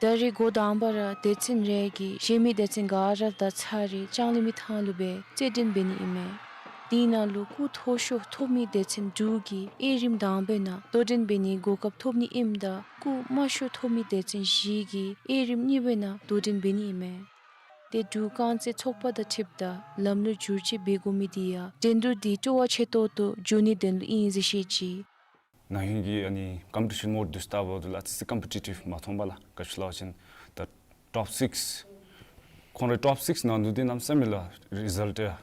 ད་རེས་འགོ་དང་པ་ར་སྡེ་ཚན་རེ་གིས་གཞན་མི་སྡེ་ཚན་ག་ར་དང་ཚར་རེ་ལྕང་གླིང་མི་ཐང་ལུ་སྦེ་རྩེད་འགྲན་འབད་ནི་ཨིན་མས། དེ་ནང་ལུ་སྐུ་མཐོ་ཤོས་ཐོབ་མི་སྡེ་ཚན་དྲུག་གིས་དབྱེ་རིམ་དང་པའི་ནང་དོ་འགྲན་འབད་ནིའི་གོ་སྐབས་ཐོབ་ནི་ཨིནམ་ད་སྐུ་དམའ་ཤོས་ཐོབ་མི་སྡེ་ཚན་བཞི་གིས་དབྱེ་རིམ་གཉིས་པའི་ནང་དོ་འགྲན་འབད་ནི་ཨིན་མས། ཏེ་འབྲུག་རྐང་རྩེད་ཚོགས་པ་དང་འཁྲིལཝ་ད་ལམ་ལུགས་བསྒྱུར་བཅོས་འབད་དགོ་མི་འདི་ཡང་འགྲན་བསྡུར་འདི་སྤྲོ་བ་ཆེ་ཏོག་ཏོ་འགྱོ་ནིའི་དོན་ལུ་ཨིན་ཟེར་བཤད་ཅི། ན་ཧིང་གི་ཨ་ནི་ཀམ་པི་ཊི་ཤཱན་མོཌ་འདི་ཚུ་བལྟཝ་ད་ལུ་ཨ་ཙི་ཙི་ཀམ་པི་ཊི་ཊིབ་མ་མཐོང་པ་ལགས། ག་ཅི་སླབ་པ་ཅིན་ད་ཊོཔ་སིཀསི་ཁོང་རའི་ཊོཔ་སིཀསི་ནང་འདུས་ཏེ་གནམ་མེད་ས་མེད་ལགས་རི་ཛལཊ་ཡང་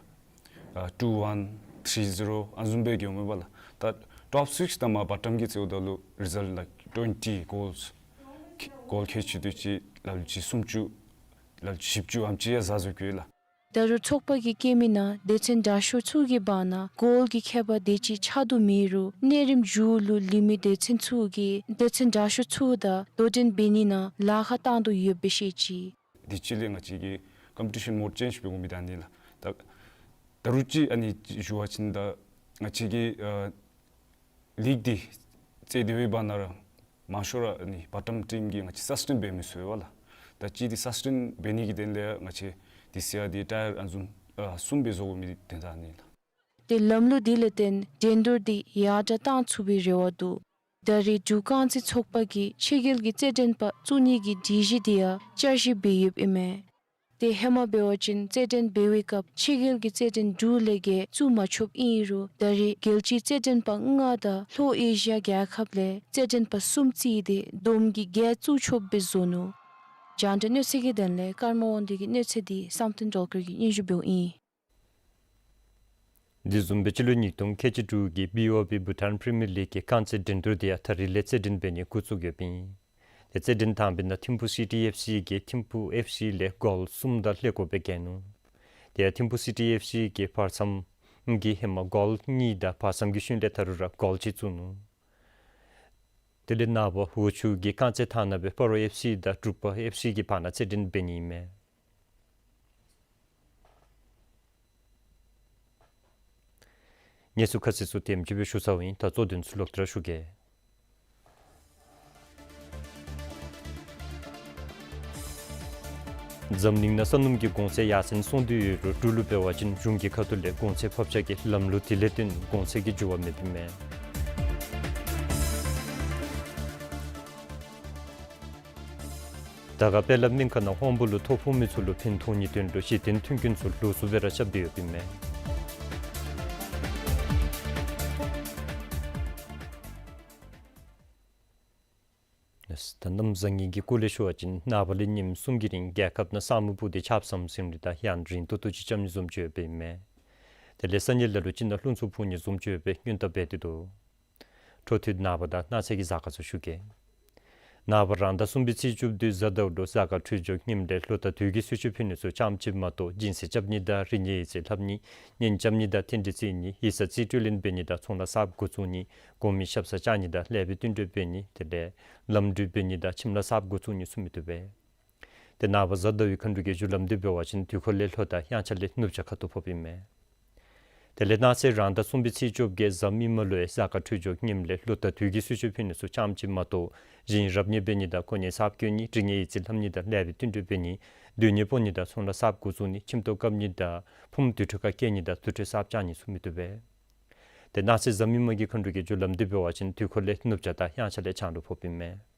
ཨ་ཊུ་ཝན་ཐྲི་ཛི་རོ་ཨ་བཟུམ་སྦེ་འགྱོཝ་མས་པ་ལགས། ད་ཊོཔ་སིཀསི་དང་མར་བ་ཊམ་གྱི་རྩིཝ་ད་ལུ་རི་ཛལཊ་ལའིཀ་ཊུ་ཝེན་ཊི་གོལསི་གོལ་ཁེཆ་འདི་ཅིག་ལ་ལུ་ཅིག་སུམ་ཅུ་ལ་ལུ་ཅིག་བཞི་བཅུ་ཨ་ནེམ་ཅིག་ཡང་བཟའ་བཟའཝ་ཡོད་ལགས། ད་རུང་ཚོགས་པ་གིས་བཀོད་མི་ནང་སྡེ་ཚན་དྲག་ཤོས་ཚུ་གི་བར་ན་གོལ་གྱི་ཁྱད་པར་དེ་ཅིག་ཆགས་དོ་མེད་རུང་གནས་རིམ་མཇུག་ལུ་ལུས་མི་སྡེ་ཚན་ཚུ་གིས་སྡེ་ཚན་དྲག་ཤོས་ཚུ་དང་དོ་འགྲན་འབད་ནི་ནང་ལཱ་ཁག་བཏང་དོ་ཡོདཔ་སྦེ་བཤད་ཅི། དུས་ཅི་ལས་ང་བཅས་ཀྱིས་ཀམ་པི་ཊི་ཤཱན་མོཌ་ཅེནཇ་འབད་དགོ་མི་ད་ཨ་ནི་ལགས། ད་ད་རུང་ཅིག་ཨ་ནི་ཞུ་བ་ཅིན་ད་ང་བཅས་ཀྱི་ཨ་ལིག་འདི་རྩེད་དེ་བའི་བར་ན་ར་མང་ཤོས་ར་ཨ་ནི་བ་ཊམ་ཊིམ་གྱིས་ང་བཅས་སཱསི་ཊེན་འབད་མི་ཚུགས་པས་ལགས། ད་ཅི་འདི་སཱསི་ཊེན་འབད་ནི་གི་དོན་ལས་ང་བཅས་འདི་ཚེ་ཡང་འདི་ཊ་ཡར་ཨ་བཟུམ་ཨ་གསུམ་སྦེ་བཟོ་དགོ་མི་འདི་དོན་དག་ཨ་ནི་ལགས། ཏེ་ལམ་ལུགས་འདི་ལས་བརྟེན་འགྲན་བསྡུར་འདི་ཡར་དྲག་གཏང་ཚུགས་པའི་རེ་བ་འདུག། ད་རེས་འབྲུག་རྐང་རྩེད་ཚོགས་པ་གིས་ཕྱི་རྒྱལ་གྱི་རྩེད་འགྲན་པ་བཙུགས་ནི་གི་སྒྲིག་གཞི་འདི་ཡང་བསྐྱར་ཞིབ་འབད་ཡོདཔ་ཨིན་མས། ཏེ་ཧེ་མ་འབད་བ་ཅིན་རྩེད་འགྲན་འབད་བའི་སྐབས་ཕྱི་རྒྱལ་གྱི་རྩེད་འགྲན་དྲུག་ལས་བརྒལ་བཙུགས་མ་ཆོགཔ་ཨིན་རུང་ད་རེས་རྒྱལ་སྤྱིའི་རྩེད་འགྲན་པ་ལྔ་དང་ལྷོ་ཨེ་ཤི་ཡ་རྒྱལ་ཁབ་ལས་རྩེད་འགྲན་པ་གསུམ་བརྩིས་ཏེ་བསྡོམས་ཀྱིས་བརྒྱད་བཙུགས་ཆོགཔ་སྦེ་བཟོ་ནུག། རྒྱང་བསྒྲགས་གནས་ཚུལ་གྱི་དོན་ལས་ཀརྨ་དབང་འདུས་ཀྱི་གནས་ཚུལ་འདི་བསམ་གཏན་སྒྲོལ་དཀར་གྱིས་སྙན་ཞུ་འབདཝ་ཨིན། དེ་བཟུམ་སྦེ་སྤྱི་ལོ་ཉིས་སྟོང་ཁལ་གཅིག་དྲུག་གི་བི་ཨོ་བི་བྷུ་ཊཱན་པི་རི་མི་ཡར་ལིག་གི་རྐང་རྩེད་འགྲན་བསྡུར་འདི་ཡང་ད་རིས་ལས་རྩེད་འགྲན་འབད་ནི་འགོ་བཙུགས་ཡོདཔ་ཨིན། ཏེ་རྩེད་འགྲན་དང་པའི་ནང་ཐིམ་ཕུ་སི་ཊི་ཨེཕ་སི་གིས་ཐིམ་ཕུ་ཨེཕ་སི་ལས་གོལ་གསུམ་དང་ལྷད་སྐོར་སྦེ་རྒྱལ་ནུག། དེ་ཡང་ཐིམ་ཕུ་སི་ཊི་ཨེཕ་སི་གིས་བར་མཚམས་ཀྱི་ཧེ་མ་གོལ་གཉིས་དང་བར་མཚམས་ཀྱི་ཤུལ་ལས་ད་རུང་ར་གོལ་གཅིག་བཙུགས་ནུག། དེ་ལས་ནངས་པ་འོག་ཆུ་གི་རྐང་རྩེད་ཐང་ནང་སྦེ་སྤ་རོ་ཨེཕ་སི་དང་འབྲུག་པ་ཨེཕ་སི་གི་བར་ན་རྩེད་འགྲན་འབད་ནི་ཨིན་མས། གནས་ཚུལ་ཁ་གསལ་ཚུ་དེམ་ཅིག་སྦེ་ཞུ་ཚརཝ་ཨིན། ད་གཙོ་དོན་ཚུ་ལོག་སྟེ་ར་ཞུ་གེ། འཛམ་གླིང་ནང་ས་སྣུམ་གྱི་གོང་ཚད་ཡར་སེང་སོང་སྟེ་ཡོད་རུང་འབྲུག་ལུ་འབད་བ་ཅིན་གཞུང་གི་ཁ་ཐུག་ལས་གོང་ཚད་ཕབ་ཆག་གི་ལམ་ལུགས་དེ་ལས་བརྟེན་གོང་ཚད་ཀྱི་འགྱུར་བ་མེདཔ་ཨིན་མས། དར་དཀར་དཔལ་ལྡན་སྨན་ཁང་ནང་དབང་པོ་ལུ་ཐོ་ཕོག་མི་ཚུ་ལུ་ཕན་ཐོགས་ནིའི་དོན་ལུ་གཞི་རྟེན་མཐུན་རྐྱེན་ཚུ་ལོགས་སུ་སྦེ་ར་རྐྱབ་སྟེ་ཡོདཔ་ཨིན་མས། ད་གནམ་བཟང་ངན་གྱི་སྐོར་ལས་ཞུ་བ་ཅིན་ནངས་པ་ལས་ཉིནམ་གསུམ་གྱི་རིང་རྒྱལ་ཁབ་ནང་ས་སྨུག་སྤུབས་ཏེ་ཆརཔ་ཟམ་ཟིམ་རེ་དང་ཡང་རིང་ཏོག་ཏོ་ཅིག་རྐྱབ་ནི་བཟུམ་ཅིག་ཡོདཔ་ཨིན་མས། དེ་ལས་སང་ཉིན་ལས་ལུ་ཅིག་ནང་རླུང་འཚུབ་འཕུ་ནི་བཟུམ་ཅིག་ཡོད་པའི་སྔོན་བརྡ་འབད་དེ་འདུག། འཕྲོ་མཐུད་ནངས་པ་དང་གནངས་ཚེ་གི་གཟའ་སྐར་ཚུ་ཞུ་གེ། ནངས་པ་རང་ཟླ་གསུམ་པའི་ཚེས་བཅུ་བདུན་གཟའ་ཟླཝ་ལུ་གཟའ་སྐར་འཕྲོད་སྦྱོར་ཉིནམ་ལས་ལོ་ཟླ་དུས་ཀྱི་གསོལ་མཆོད་ཕུལ་ནི་ཚུ་རྐྱངམ་ཅིག་མ་གཏོགས་སྦྱིན་སྲེག་རྐྱབ་ནི་དང་རིག་གནས་ཡིག་རྩིས་ལྷབ་ནི་གཉེན་རྐྱབ་ནི་དང་རྟེན་འབྲེལ་བརྩི་ནི་ཡིག་ཚང་རྩིས་སྤྲོད་ལེན་འབད་ནི་དང་ཚོང་ལཱ་གསརཔ་འགོ་བཙུགས་ནི་དགོས་མི་ཤབ་ས་བཅར་ནི་དང་ལེགས་པའི་བསྟུན་གྲོས་འབད་ནི་དེ་ལས་ལམ་འགྲུལ་འབད་ནི་དང་ཁྱིམ་ལཱ་གསརཔ་འགོ་བཙུགས་ནི་ཚུ་མི་བཏུབ་པས། དེ་ནངས་པ་གཟའ་ཟླཝ་མཁའ་འགྲོ་གི་རྒྱུ་ལམ་འདི་འབད་བ་ཅིན་དུས་འཁོར་ལས་ལྷོ་དང་དབྱངས་འཆར་ལས་ནུབ་བྱང་ཁ་ཐུག་ཕོགཔ་ཨིན་མས། དེ་ལས་གནངས་ཚེ་རང་ཟླ་གསུམ་པའི་ཚེས་བཅོ་བརྒྱད་གཟའ་མིག་དམར་ལུ་ཡང་གཟའ་སྐར་འཕྲོད་སྦྱོར་ཉིནམ་ལས་ལོ་ཟླ་དུས་ཀྱི་གསོལ་མཆོད་ཕུལ་ནི་ཚུ་རྐྱངམ་ཅིག་མ་གཏོགས་གཞན་རབ་གནས་འབད་ནི་དང་གོ་གནས་གསརཔ་བསྐོ་ནི་རིག་གནས་ཡིག་རྩིས་ལྷབ་ནི་དང་ལེགས་པའི་བསྟུན་གྲོས་འབད་ནི་སྡོད་གནས་སྤོ་ནི་དང་ཚོང་ལཱ་གསརཔ་འགོ་བཙུགས་ནི་ཁྱིམ་ཐོག་བཀབ་ནི་དང་ཕུངམ་དུར་ཁྲོད་ཁར་བསྐྱལ་ནི་དང་དུར་ཁྲོད་གསརཔ་བཅག་ནི་ཚུ་མི་བཏུབ་པས། དེ་གནངས་ཚེ་གཟའ་མིག་དམར་གྱི་མཁའ་འགྲོ་གི་རྒྱུ་ལམ་འདི་འབད་བ་ཅིན་དུས་འཁོར་ལས་ནུབ་བྱང་དང་དབྱངས་འཆར་ལས་བྱང་དུ་ཕོགཔ་ཨིན་མས།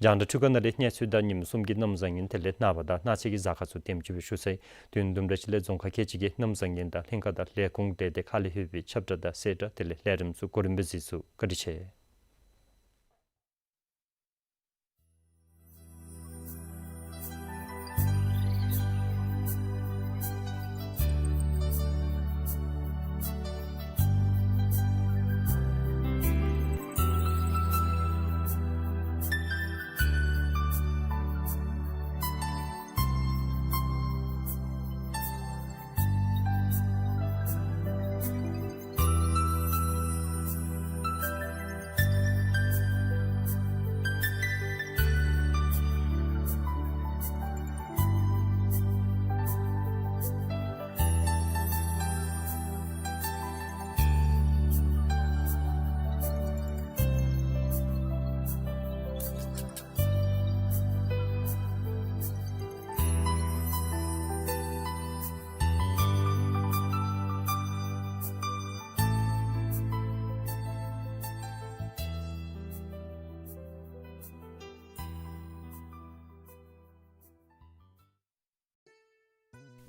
རྒྱང་བསྒྲགས་འཕྲུལ་ཁང་ནང་ལས་གནས་ཚུལ་དང་ཉིནམ་གསུམ་གྱི་གནམ་བཟང་ངན་དེ་ལས་ནངས་པ་དང་གནངས་ཚེ་གི་གཟའ་སྐར་ཚུ་དེམ་ཅིག་སྦེ་ཞུ་ཚར་ཡི། དུས་དུམ་གྲ་ཅིག་ལས་རྫོང་ཁག་ཁལ་གཅིག་གི་གནམ་བཟང་ངན་དང་ལྷན་ཁག་དང་ལས་ཁུངས་དེ་དེ་ཁག་ལས་ལྷོད་པའི་ཁྱབ་བསྒྲགས་དང་གསལ་བསྒྲགས་དེ་ལས་ལས་རིམ་ཚུ་གོ་རིམ་སྦེ་གཟིགས་ཚུགས། བཀའ་དྲིན་ཆེ།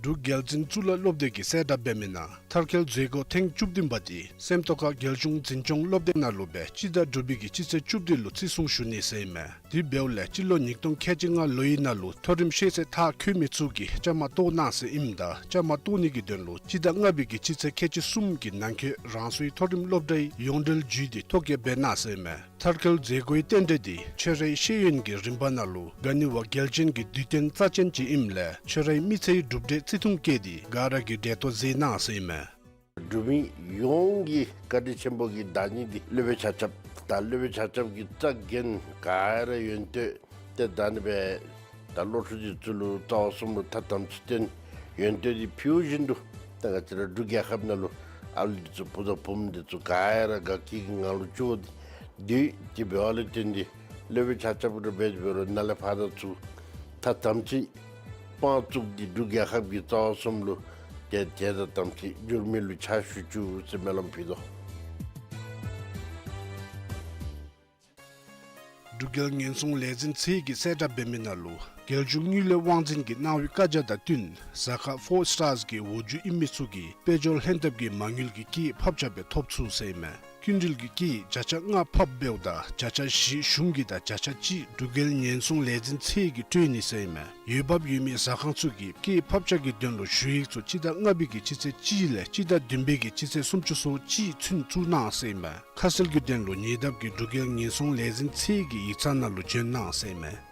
འབྲུག་རྒྱལ་འཛིན་གཙུག་ལག་སློབ་སྡེ་གིས་གསལ་བསྒྲགས་འབད་མི་ནང་མཐར་འཁྱོལ་མཛད་སྒོ་ཐེངས་བཅུ་བདུན་པ་འདི་སེམས་རྟོགས་ཁ་རྒྱལ་གཞུང་འཛིན་སྐྱོང་སློབ་སྡེ་ནང་ལུ་སྦེ་སྤྱི་ཟླ་དྲུག་པའི་གི་སྤྱི་ཚེས་བཅུ་བདུན་ལུ་བརྩི་སྲུང་ཞུ་ནི་ཟེར་ཨིན་མས། དེ་འབདཝ་ལས་སྤྱི་ལོ་ཉིས་སྟོང་ཁལ་གཅིག་ལྔ་ལོའི་ནང་ལུ་མཐོ་རིམ་ཤེས་ཚད་མཐར་འཁྱོལ་མི་ཚུ་གིས་བཅའ་མར་གཏོགས་གནང་ཟེར་ཨིནམ་ད་བཅའ་མར་གཏོགས་ནི་གི་དོན་ལུ་སྤྱི་ཟླ་ལྔ་པའི་གི་སྤྱི་ཚེས་ཁལ་གཅིག་གསུམ་གྱི་ནང་འཁོད་རང་སོའི་མཐོ་རིམ་སློབ་གྲྭའི་ཡོངས་འབྲེལ་བརྒྱུད་དེ་ཐོ་བཀོད་འབད་གནང་ཟེར་ཨིན་མས། མཐར་འཁྱོལ་མཛད་སྒོའི་རྟེན་འབྲེལ་འདི་ཆོས་རའི་ཤེས་ཡོན་གྱི་རིམ་པ་ནང་ལུ་ག་ནི་བ་གལ་ཅན་གྱི་དུས་སྟོན་རྩ་ཅན་ཅིག་ཨིནམ་ལས་ཆོས་རའི་མི་ཚེའི་གྲུབ་འབྲས་བརྩི་མཐོང་བསྐྱེད་དེ་ག་ར་གིས་གྲལ་གཏོགས་མཛད་གནང་ཟེར་ཨིན་མས། འབྲུག་མི་ཡོངས་ཀྱི་བཀའ་དྲིན་ཆེན་པོ་གི་བདག་ཉིད་འདི་སློབ་དཔོན་ཆ་ཁྱབ་ད་སློབ་དཔོན་ཆ་ཁྱབ་ཀྱི་རྩ་འགེངས་ག་ར་ཡོན་ཏན་ཏེ་ད་ནི་སྦེ་ད་སློབ་ཕྲུག་འདི་ཚུ་ལུ་རྩ་བ་གསུམ་ལུ་ཐ་དམ་ཚིག་བསྟེན་ཡོན་ཏན་འདི་ཕུལ་བཞིན་དུ་ད་ང་བཅས་ར་འབྲུག་རྒྱལ་ཁབ་ནང་ལུ་ཨ་ལུ་འདི་ཚུ་བུ་དང་བུམོ་འདི་ཚུ་ག་ར་དགའ་སྐྱིད་ཀྱི་ངང་ལུ་བཅུག་སྟེ་སྡོད་དེ་འབདཝ་ལས་བརྟེན་ཏེ་སློབ་དཔོན་ཆ་ཁྱབ་ར་འབད་དེ་འབད་རུང་ནཱ་ལས་ཕར་ད་ཚུར་ཐ་དམ་ཚིག་དཔང་བཙུགས་ཏེ་འབྲུག་རྒྱལ་ཁབ་ཀྱི་རྩ་བ་གསུམ་ལུ་ཏེ་དད་དང་དམ་ཚིག་འགྱུར་མེད་ལུ་ཕྱག་ཞུ་བཅུག་ཟེར་སྨོན་ལམ་ཕུལ་དོ། འབྲུག་རྒྱལ་ཉེན་སྲུང་ལས་འཛིན་ཚད་ཀྱིས་གསལ་བསྒྲགས་འབད་མི་ནང་ལུ་རྒྱལ་གཞུང་དངུལ་ལས་དབང་འཛིན་གྱིས་གནང་བའི་བཀའ་རྒྱ་དང་བསྟུན་ཟ་ཁང་ཕོར་སི་ཊར་གྱི་འོག་འཇུག་ཨིན་མི་ཚུ་གིས་དཔལ་འབྱོར་ལྷན་ཐབས་ཀྱི་མ་དངུལ་གྱི་སྐྱེད་ཕབ་ཆ་སྦེ་ཐོབ་ཚུགས་ཟེར་ཨིན་མས། སྐྱིན་འགྲུལ་གྱི་སྐྱེད་བརྒྱ་ཆ་ལྔ་ཕབ་འབདཝ་ད་བརྒྱ་ཆ་བཞི་གཞུང་གི་དང་བརྒྱ་ཆ་གཅིག་འབྲུག་རྒྱལ་ཉེན་སྲུང་ལས་འཛིན་ཚད་ཀྱིས་སྤྲོད་ནི་ཟེར་ཨིན་མས། འོས་འབབ་ཡོད་མི་ཟ་ཁང་ཚུ་གིས་སྐྱེད་ཕབ་ཆ་གི་དོན་ལུ་ཞུ་ཡིག་ཚུ་སྤྱི་ཟླ་ལྔ་པའི་གི་སྤྱི་ཚེས་གཅིག་ལས་སྤྱི་ཟླ་བདུན་པའི་གི་སྤྱི་ཚེས་སུམ་ཅུ་སོ་གཅིག་ཚུན་བཙུགས་གནང་ཟེར་ཨིན་མས། ཁ་གསལ་གྱི་དོན་ལུ་ཉེ་འདབས་ཀྱི་འབྲུག་རྒྱལ་ཉེན་སྲུང་ལས་འཛིན་ཚད་ཀྱི་ཡིག་ཚང་ནང་ལུ་བྱོན་གནང་ཟེར་ཨིན་མས།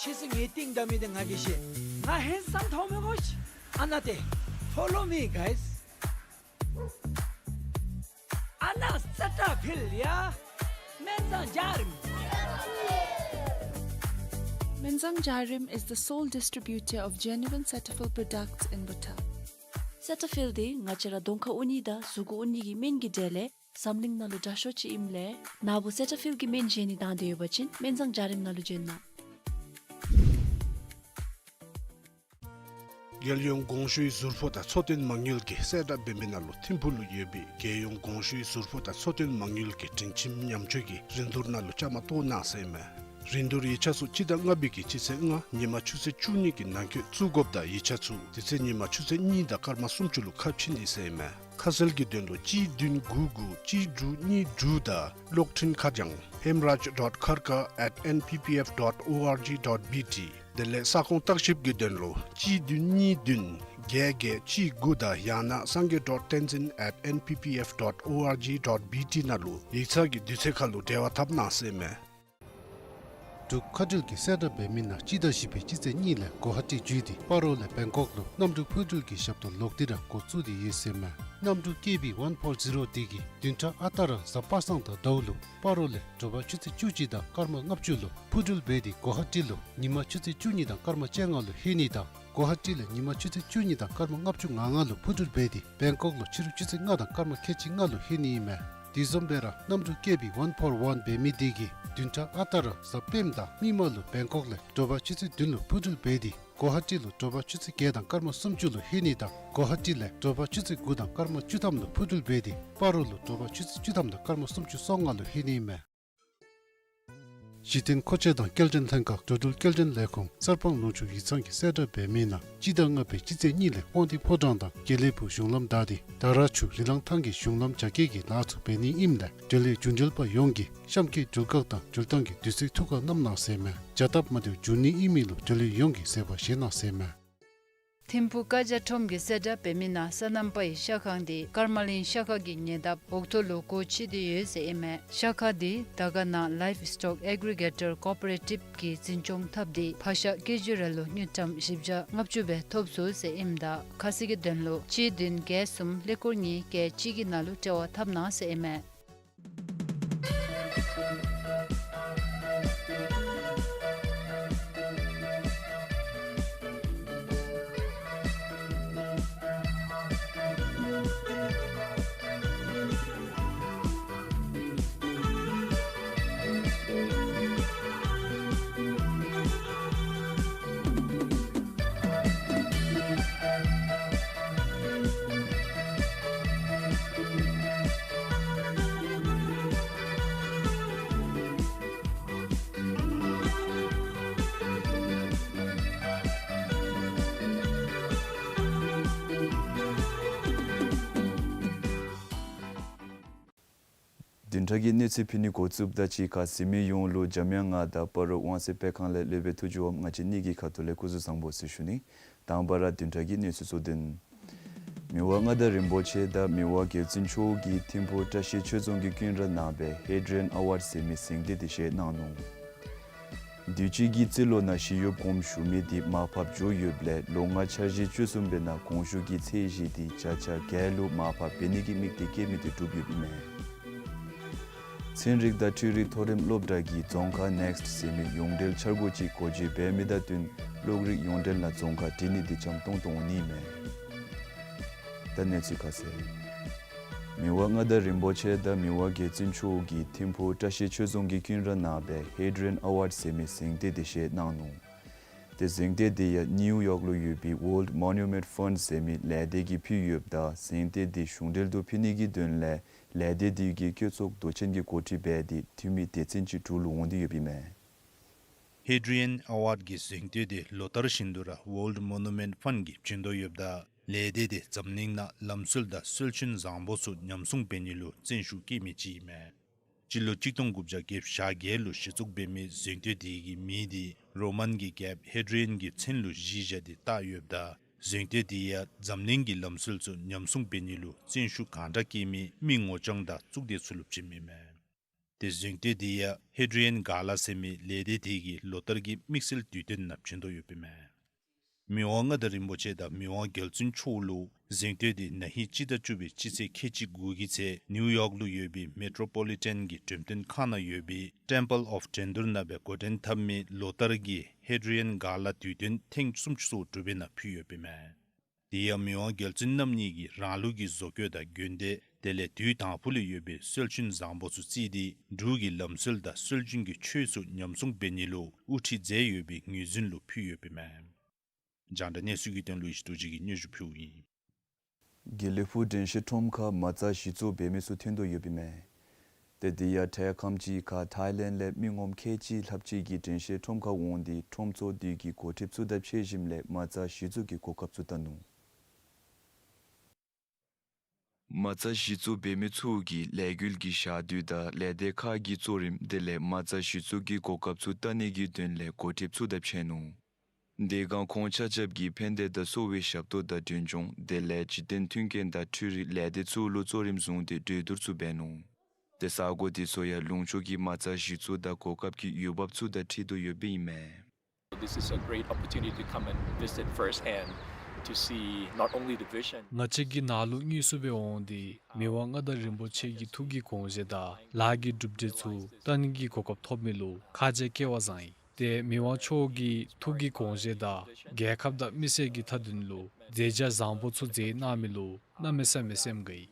ཁྱེད་ཚུ་ངེའི་རྟིང་བདའ་མི་འདི་ང་གིས་ཤེས། ང་handsome མཐོང་མི་དགོ་ཤིག། ཨ་ན་ཏེ། Follow me, guys. ཨ་ན་སེ་ཊ་ཕིལ་ཡ། སྨན་བཟང་འཇའ་རིསམོ། Menzang Jarim is the sole distributor of genuine Cetaphil products in Bhutan. སེ་ཊ་ཕིལ་འདི་ང་བཅས་ར་གདོང་ཁར་འོང་ནི་དང་གཟུགས་འོང་ནི་གི་སྨན་གྱི་གྲས་ལས་འཛམ་གླིང་ནང་ལུ་དྲག་ཤོས་ཅིག་ཨིནམ་ལས་ནཱ་བུ་སེ་ཊ་ཕིལ་གྱི་སྨན་བཞེས་ནི་དང་འདོད་ཡོད་པ་ཅིན་སྨན་བཟང་འཇའ་རིསམོ་ནང་ལུ་བྱོན་གནང་། རྒྱལ་ཡོངས་གོང་ཞུའི་ཟུར་ཕོགས་དང་འཚོ་རྟེན་མ་དངུལ་གྱིས་གསལ་བསྒྲགས་འབད་མི་ནང་ལུ་ཐིམ་ཕུག་ལུ་ཡོད་པའི་རྒྱལ་ཡོངས་གོང་ཞུའི་ཟུར་ཕོགས་དང་འཚོ་རྟེན་མ་དངུལ་གྱི་སྒྲིང་ཁྱིམ་ཉམས་བཅོས་ཀྱི་རིན་བསྡུར་ནང་ལུ་བཅའ་མར་གཏོགས་གནང་ཟེར་ཨིན་མས། རིན་བསྡུར་ཡིག་ཆ་ཚུ་སྤྱི་ཟླ་ལྔ་པའི་གི་སྤྱི་ཚེས་ལྔ་ཉིན་མ་ཆུ་ཚོད་བཅུ་གཉིས་ཀྱི་ནང་འཁོད་བཙུགས་དགོཔ་དང་ཡིག་ཆ་ཚུ་དེ་ཚེ་ཉིན་མ་ཆུ་ཚོད་གཉིས་དང་སྐར་མ་སུམ་ཅུ་ལུ་ཁ་ཕྱེ་ནི་ཟེར་ཨིན་མས། ཁ་གསལ་གྱི་དོན་ལུ་གཅིག་བདུན་དགུ་དགུ་གཅིག་དྲུག་གཉིས་དྲུག་དང་གློག་འཕྲིན་ཁ་བྱང་hemraj dot kharka at N P P F dot O R G dot B T དེ་ལས་ས་ཁོངས་བརྟག་ཞིབ་ཀྱི་དོན་ལུ་གཅིག་བདུན་གཉིས་བདུན་བརྒྱད་བརྒྱད་གཅིག་དགུ་དང་ཡང་ན་sangay dot tenzin at N P P F dot O R G dot B T ནང་ལུ་ཡིག་ཚང་གི་དུས་ཚོད་ཁར་ལུ་འབྲེལ་བ་འཐབ་གནང་ཟེར་ཨིན་མས། འབྲུག་མཁའ་འགྲུལ་གྱིས་གསལ་བསྒྲགས་འབད་མི་ནང་སྤྱི་ཟླ་བཞི་པའི་སྤྱི་ཚེས་གཉིས་ལས་གོ་ཧ་ཊི་བརྒྱུད་དེ་སྤ་རོ་ལས་བེང་ཀོག་ལུ་གནམ་གྲུ་འཕུར་འགྲུལ་གྱི་ཞབས་ཏོག་ལོག་སྟེ་ར་འགོ་བཙུགས་ཏེ་ཡོད་ཟེར་ཨིན་མས། གནམ་གྲུ་ཀེ་བི་ཝན་ཕོར་ཟི་རོ་འདི་གིས་བདུན་ཕྲག་ཨ་རྟག་ར་གཟའ་པ་སངས་དང་ཟླཝ་ལུ་སྤ་རོ་ལས་དྲོ་པ་ཆུ་ཚོད་བཅུ་གཅིག་དང་སྐར་མ་ལྔ་བཅུ་ལུ་འཕུར་འགྲུལ་འབད་དེ་གོ་ཧ་ཊི་ལུ་ཉིན་མ་ཆུ་ཚོད་བཅུ་གཉིས་དང་སྐར་མ་བཅོ་ལྔ་ལུ་ལྷོད་ནི་དང་གོ་ཧ་ཊི་ལས་ཉིན་མ་ཆུ་ཚོད་བཅུ་གཉིས་དང་སྐར་མ་ལྔ་བཅུ་ང་ལྔ་ལུ་འཕུར་འགྲུལ་འབད་དེ་བེང་ཀོག་ལུ་ཕྱི་རུ་ཆུ་ཚོད་ལྔ་དང་སྐར་མ་ཁལ་གཅིག་ལྔ་ལུ་ལྷོད་ནི་ཨིན་མས། དེ་བཟུམ་སྦེ་ར་གནམ་གྲུ་ཀེ་བི་ཝན་ཕོར་ཝན་འབད་མི་འདི་གིས་བདུན་ཕྲག་ཨ་རྟག་ར་གཟའ་སྤེནམ་དང་མིག་དམར་ལུ་བེང་ཀོག་ལས་དྲོ་པ་ཆུ་ཚོད་བདུན་ལུ་འཕུར་འགྲུལ་འབད་དེ་གོ་ཧ་ཊི་ལུ་དྲོ་པ་ཆུ་ཚོད་བརྒྱད་དང་སྐར་མ་སུམ་ཅུ་ལུ་ལྷོད་ནི་དང་གོ་ཧ་ཊི་ལས་དྲོ་པ་ཆུ་ཚོད་དགུ་དང་སྐར་མ་བཅུ་ཐམ་ལུ་འཕུར་འགྲུལ་འབད་དེ་སྤ་རོ་ལུ་དྲོ་པ་ཆུ་ཚོད་བཅུ་ཐམ་དང་སྐར་མ་སུམ་ཅུ་སོ་ལྔ་ལུ་ལྷོད་ནི་ཨིན་མས། གཞི་རྟེན་མཁོ་ཆས་དང་སྐྱེལ་འདྲེན་ལྷན་ཁག་འགྲོ་འགྲུལ་སྐྱེལ་འདྲེན་ལས་ཁུངས་གསར་སྤང་ལུང་ཕྱོགས་ཡིག་ཚང་གིས་གསལ་བསྒྲགས་འབད་མི་ནང་སྤྱི་ཟླ་ལྔ་པའི་སྤྱི་ཚེས་གཉིས་ལས་དབང་འདུས་ཕོ་བྲང་དང་དགེ་ལེགས་ཕུག་གཞུང་ལམ་བདའ་སྟེ་ད་ར་ཆུ་རི་ལང་ཐང་གི་གཞུང་ལམ་རྒྱ་སྐྱེད་ཀྱི་ལཱ་ཚུ་འབད་ནི་ཨིནམ་ལས་འབྲེལ་ཡོད་རྒྱུ་འབྲེལ་པ་ཡོངས་ཀྱིས་གཤམ་གྱི་འགྲུལ་བཀག་དང་འགྲུལ་བཏང་གི་དུས་ཚོད་ཐུགས་ཁར་བསྣམ་གནང་ཟེར་མས། བྱ་སྟབས་མ་བདེཝ་འབྱུང་ནི་ཨིན་མི་ལུ་འབྲེལ་ཡོད་ཡོངས་ཀྱིས་བཟོད་པ་བཞེས་གནང་ཟེར་མས། ཐིམ་ཕུག་ཀ་ཇ་ཁྲོམ་གྱིས་གསལ་བསྒྲགས་འབད་མི་ནང་སོ་ནམ་པའི་ཤ་ཁང་འདི་ཀརྨ་གླིང་ཤ་ཁ་གི་ཉེ་འདབས་འོག་ཐོག་ལུ་སྒོ་ཕྱེ་སྟེ་ཡོད་ཟེར་ཨིན་མས། ཤ་ཁ་འདི་དར་དཀར་ནང་Livestock Aggregator Cooperative གིས་འཛིན་སྐྱོང་འཐབ་སྟེ་ཕག་ཤ་ཀེ་ཇི་རེ་ལུ་དངུལ་ཀྲམ་བཞི་བརྒྱ་ལྔ་བཅུ་སྦེ་ཐོབ་ཚུགས་ཟེར་ཨིནམ་ད་ཁ་གསལ་གྱི་དོན་ལུ་གཅིག་བདུན་བརྒྱད་གསུམ་ཀླད་ཀོར་གཉིས་བརྒྱད་གཅིག་གི་ནང་ལུ་འབྲེལ་བ་འཐབ་གནང་ཟེར་ཨིན་མས། བདུན་ཕྲག་གི་གནས་ཚུལ་ཕུལ་ནི་འགོ་བཙུགསཔ་ད་གཅིག་ཁར་གཟིགས་མི་ཡོངས་ལུ་འཇམ་དབྱངས་ང་དང་སྤ་རོ་དབང་སེལ་སྤེལ་ཁང་ལས་སློབ་དཔོན་ཐུགས་རྗེ་ཆེན་ང་བཅས་གཉིས་ཀྱི་ཁ་ཐུག་ལས་སྐུ་གཟུགས་བཟང་པོ་ཟེར་ཞུ་ནི། དང་པ་ར་བདུན་ཕྲག་གི་གནས་ཚུལ་གཙོ་དོན། མི་དབང་མངའ་བདག་རིན་པོ་ཆེ་དང་མི་དབང་རྒྱལ་བཙུན་མཆོག་གིས་ཐིམ་ཕུག་བཀྲ་ཤིས་ཆོས་རྫོང་གི་ཀུན་ར་ནང་སྦེ་Hadrian Award ཟེར་མི་གཟེངས་བསྟོད་དེ་བཞེས་གནང་ནུག། དུས་ཅི་གི་རྩིས་ལོ་ནང་ཞི་གཡོགཔ་དགོངསམ་ཞུ་མི་དེ་མར་ཕབ་འགྱོ་ཡོདཔ་ལས་ལོ་ལྔ་འཆར་གཞི་བཅུ་གསུམ་པའི་ནང་གོང་ཞུ་གི་ཚད་གཞི་དེ་བརྒྱ་ཆ་བརྒྱ་ལུ་མར་ཕབ་འབད་ནི་གི་དམིགས་གཏད་བསྐྱེད་མི་དེ་གྲུབ་ཡོདཔ་ཨིན་མས། ཚན་རིག་དང་འཕྲུལ་རིག་མཐོ་རིམ་སློབ་གྲྭ་གིས་རྫོང་ཁག་ནེགསཊ་ཟེར་མི་ཡོངས་འབྲེལ་འཆར་སྒོ་ཅིག་འགོ་འབྱེད་འབད་མི་དང་བསྟུན་གློག་རིག་ཡོངས་འབྲེལ་ནང་རྫོང་ཁག་འབྲི་ནི་དེ་འཆམ་གཏོང་གཏོང་ནི་ཨིན་མས། ད་གནས་ཚུལ་ཁ་གསལ། མི་དབང་མངའ་བདག་རིན་པོ་ཆེ་དང་མི་དབང་རྒྱལ་བཙུན་མཆོག་གིས་ཐིམ་ཕུག་བཀྲ་ཤིས་ཆོས་རྫོང་གི་ཀུན་ར་ནང་སྦེ་Hadrian Award ཟེར་མི་གཟེངས་བསྟོད་དེ་བཞེས་གནང་ནུག། དེ་གཟེངས་བསྟོད་དེ་ཡང་ནིའུ་ཡོག་ལུ་ཡོད་པའི་World Monument Fund ཟེར་མི་ལས་སྡེ་གིས་ཕུལ་ཡོདཔ་ད་གཟེངས་བསྟོད་དེ་གཞུང་འབྲེལ་དུ་ཕུལ་ནི་གི་དོན་ལས་ལས་སྡེ་དེ་གི་བཀོད་ཚོགས་མདོ་ཆེན་གྱིས་འགོ་ཁྲིད་འབད་དེ་འཐུས་མི་སྡེ་ཚན་ཅིག་འབྲུག་ལུ་འོང་སྟེ་ཡོདཔ་ཨིན་མས། Hadrian Award གི་གཟེངས་བསྟོད་དེ་ལོ་ལྟར་བཞིན་དུ་ར་World Monument Fund གིས་བྱིན་དོ་ཡོདཔ་ད་ལས་སྡེ་དེ་འཛམ་གླིང་ནང་ལམ་སྲོལ་དང་སྲོལ་རྒྱུན་བཟང་པོ་ཚུ་ཉམས་སྲུང་འབད་ནི་ལུ་བརྩོན་ཤུགས་བསྐྱེད་མི་ཅིག་ཨིན་མས། སྤྱི་ལོ་གཅིག་སྟོང་དགུ་བརྒྱ་བརྒྱད་ཅུ་གྱ་བརྒྱད་ལུ་གཞི་བཙུགས་འབད་མི་གཟེངས་བསྟོད་དེ་གི་མིང་དེ་རོ་མཱན་གྱི་རྒྱལཔོ་ཧེ་ཌི་ཡཱན་གྱི་མཚན་ལུ་གཞི་བཞག་སྟེ་བཏགས་ཡོདཔ་ད་གཟེངས་བསྟོད་དེ་ཡང་འཛམ་གླིང་གི་ལམ་སྲོལ་ཚུ་ཉམས་སྲུང་འབད་ནི་ལུ་བརྩོན་ཤུགས་གང་དྲག་བསྐྱེད་མི་མི་ངོ་རྐྱང་དང་གཙུག་སྡེ་ཚུ་ལུ་བྱིནམ་ཨིན་མས། དེ་གཟེངས་བསྟོད་དེ་ཡང་ཧེ་ཌི་རི་ཡཱན་གྷ་ལ་ཟེར་མི་ལས་སྡེ་དེ་གིས་ལོ་ལྟར་གྱི་དམིགས་བསལ་དུས་སྟོན་ནང་བྱིན་དོ་ཡོདཔ་ཨིན་མས། མི་དབང་མངའ་བདག་རིན་པོ་ཆེ་དང་མི་དབང་རྒྱལ་བཙུན་མཆོག་ལུ་གཟེངས་བསྟོད་དེ་ན་ཧིང་སྤྱི་ཟླ་བཅུ་པའི་སྤྱི་ཚེས་ཁལ་གཅིག་དགུ་གི་ཚེ་ནིའུ་ཡོག་ལུ་ཡོད་པའི་མེ་ཊོ་པོ་ལི་ཊཱན་གྱི་འགྲེམས་སྟོན་ཁང་ནང་ཡོད་པའི་Temple of Dendur ནང་སྦེ་འགོ་འདྲེན་འཐབ་མི་ལོ་ལྟར་གྱི་ཧེ་ཌི་རི་ཡཱན་གྷ་ལ་དུས་སྟོན་ཐེངས་སུམ་ཅུ་སོ་དྲུག་པའི་ནང་ཕུལ་ཡོདཔ་ཨིན་མས། དེ་ཡང་མི་དབང་རྒྱལ་བཙུན་རྣམ་གཉིས་ཀྱིས་རང་ལུགས་ཀྱི་བཟོ་བཀོད་དང་དགོན་སྡེ་དེ་ལས་དུས་དང་ཕུ་ལུ་ཡོད་པའི་སྲོལ་རྒྱུན་བཟང་པོ་ཚུ་བརྩིས་ཏེ་འབྲུག་གི་ལམ་སྲོལ་དང་སྲོལ་རྒྱུན་གྱི་ཆོས་ཚུ་ཉམས་སྲུང་འབད་ནི་ལུ་དབུ་ཁྲིད་མཛད་ཡོད་པའི་ངོས་འཛིན་ལུ་ཕུལ་ཡོདཔ་ཨིན་མས། རྒྱང་བསྒྲགས་གནས་ཚུལ་གྱི་དོན་ལུ་ཡེ་ཤེས་རྡོ་རྗེ་གིས་སྙན་ཞུ་ཕུལཝ་ཨིན། དགེ་ལེགས་ཕུག་དྲན་ཤེས་ཁྲོམ་ཁར་མ་རྩ་གཞི་བཙུགས་འབད་མི་ཚུ་ཐོན་དོ་ཡོདཔ་ཨིན་མས། ཏེ་དེ་ཡང་ཐེངས་ཁམས་ཅིག་ཁར་ཐའི་ལེནཌ་ལས་མི་ངོམ་ཁལ་གཅིག་ལྷགཔ་ཅིག་གིས་དྲན་ཤེས་ཁྲོམ་ཁར་འོང་སྟེ་ཁྲོམ་ཚོགས་འདུ་གི་འགོ་ཁྲིདཔ་ཚུ་དང་ཕྱད་ཞིནམ་ལས་མ་རྩ་གཞི་བཙུགས་ཀྱི་གོ་སྐབས་ཚུ་བལྟ་ནུག། མ་རྩ་གཞི་བཙུགས་འབད་མི་ཚུ་གིས་ལས་འགུལ་གྱི་ཞག་དུས་དང་ལས་སྡེ་ཁག་གི་གཙོ་རིམ་དེ་ལས་མ་རྩ་གཞི་བཙུགས་ཀྱི་གོ་སྐབས་ཚུ་བལྟ་ནི་གི་དོན་ལས་འགོ་ཁྲིདཔ་ཚུ་དང་ཕྱད་ནུག། དེ་སྒང་ཁོང་ཆ་ཁྱབ་ཀྱིས་ཕན་བདེ་དང་གསོ་བའི་ཞབས་ཏོག་དང་མཐུན་སྦྱོར་དེ་ལས་འཇིག་རྟེན་མཐུན་རྐྱེན་དང་འཕྲུལ་རིག་ལས་སྡེ་ཚུ་ལུ་གཙོ་རིམ་བཟུང་སྟེ་གྲོས་བསྡུར་ཚུ་འབད་ནུག། ཏེ་ས་གོ་དེ་ཚུ་ཡང་ལུང་ཕྱོགས་ཀྱི་མ་རྩ་གཞི་བཙུགས་དང་གོ་སྐབས་ཀྱི་འོས་འབབ་ཚུ་དང་འཁྲིལ་དོ་ཡོདཔ་ཨིན་མས། This is a great opportunity to come and visit firsthand to see not only the vision. ང་བཅས་ཀྱིས་ནཱ་ལུ་དངོས་སུ་སྦེ་འོང་སྟེ་མི་དབང་མངའ་བདག་རིན་པོ་ཆེ་གི་ཐུགས་ཀྱི་དགོངས་བཞེད་དང་ལཱ་གི་གྲུབ་འབྲས་ཚུ་བལྟ་ནི་གི་གོ་སྐབས་ཐོབ་མི་ལུ་ཁ་རྗེ་སྐལ་བ་བཟང་ཡི། ཏེ་མི་དབང་མཆོག་གི་ཐུགས་ཀྱི་དགོངས་བཞེད་དང་རྒྱལ་ཁབ་དང་མི་སེར་གྱི་མཐའ་དོན་ལུ་མཛད་བྱ་བཟང་པོ་ཚུ་མཛད་གནང་མི་ལུ་གནམ་མེད་ས་མེད་སེམས་དགའ་ཡི།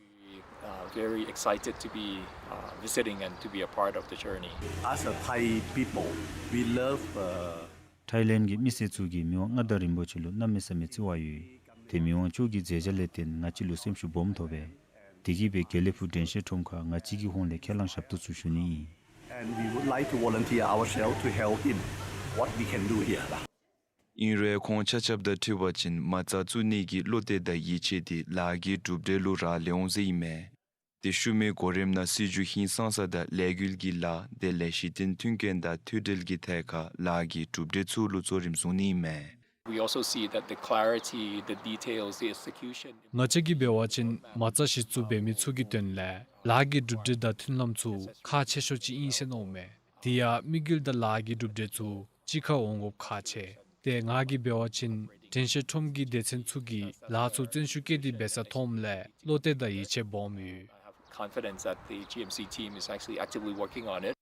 Uh, very excited to be, uh, visiting and to be a part of the journey. As a Thai people, we love, uh, ཐའི་ལེནཌ་གྱི་མི་སེར་ཚུ་གིས་མི་དབང་མངའ་བདག་རིན་པོ་ཆེ་ལུ་གནམ་མེད་ས་མེད་བརྩི་བ་ཡོད། ཏེ་མི་དབང་མཆོག་གི་མཛད་བྱ་ལས་བརྟེན་ང་བཅས་ལུ་སེམས་ཤུགས་སྦོམ་ཐོབ་པས། དེ་གིས་སྦེ་དགེ་ལེགས་ཕུག་དྲན་ཤེས་ཁྲོམ་ཁར་ང་བཅས་ཀྱི་ཧོངས་ལས་ཁས་བླངས་ཞབས་ཏོག་ཚུ་ཞུ་ནི་ཨིན། And we would like to volunteer ourselves to help in what we can do here. ཨིན་རུང་ཁོང་ཆ་ཁྱབ་དང་འཁྲིལ་བ་ཅིན་མ་རྩ་བཙུགས་ནི་གི་བློ་གཏད་དང་ཡིད་ཆེས་དེ་ལཱ་གི་གྲུབ་འབྲས་ལུ་རག་ལས་འོང་ཟེར་ཨིན་མས། ཏེ་ཤུལ་མའི་གོ་རིམ་ནང་སྲིད་བྱུས་ཧིང་སངས་ས་དང་ལས་འགུལ་གྱི་ལཱ་དེ་ལས་གཞི་རྟེན་མཐུན་རྐྱེན་དང་མཐུད་འབྲེལ་གྱི་ཐད་ཁར་ལཱ་གི་གྲུབ་འབྲས་ཚུ་ལུ་གཙོ་རིམ་བཟུང་ནི་ཨིན་མས། We also see that the clarity, the details, the execution. ང་བཅས་ཀྱིས་འབད་བ་ཅིན་མ་རྩ་གཞི་བཙུགས་འབད་མི་ཚུ་གི་དོན་ལས་ལཱ་གི་གྲུབ་འབྲས་དང་མཐུན་ལམ་ཚུ་ཁག་ཆེ་ཤོས་ཅིག་ཨིན་ཟེར་མནོཝ་མས། དེ་ཡང་དམིགས་ཡུལ་དང་ལཱ་གི་གྲུབ་འབྲས་ཚུ་གཅིག་ཁར་འོང་དགོཔ་ཁག་ཆེ། ཏེ་ང་གིས་འབད་བ་ཅིན་དྲན་ཤེས་ཁྲོམ་གྱི་སྡེ་ཚན་ཚུ་གིས་ལཱ་ཚུ་བརྩོན་ཤུགས་བསྐྱེད་དེ་འབད་ས་མཐོངམ་ལས་བློ་གཏད་དང་ཡིད་ཆེས་སྦོམ་ཡོད། I have confidence that the G M C team is actually actively working on it.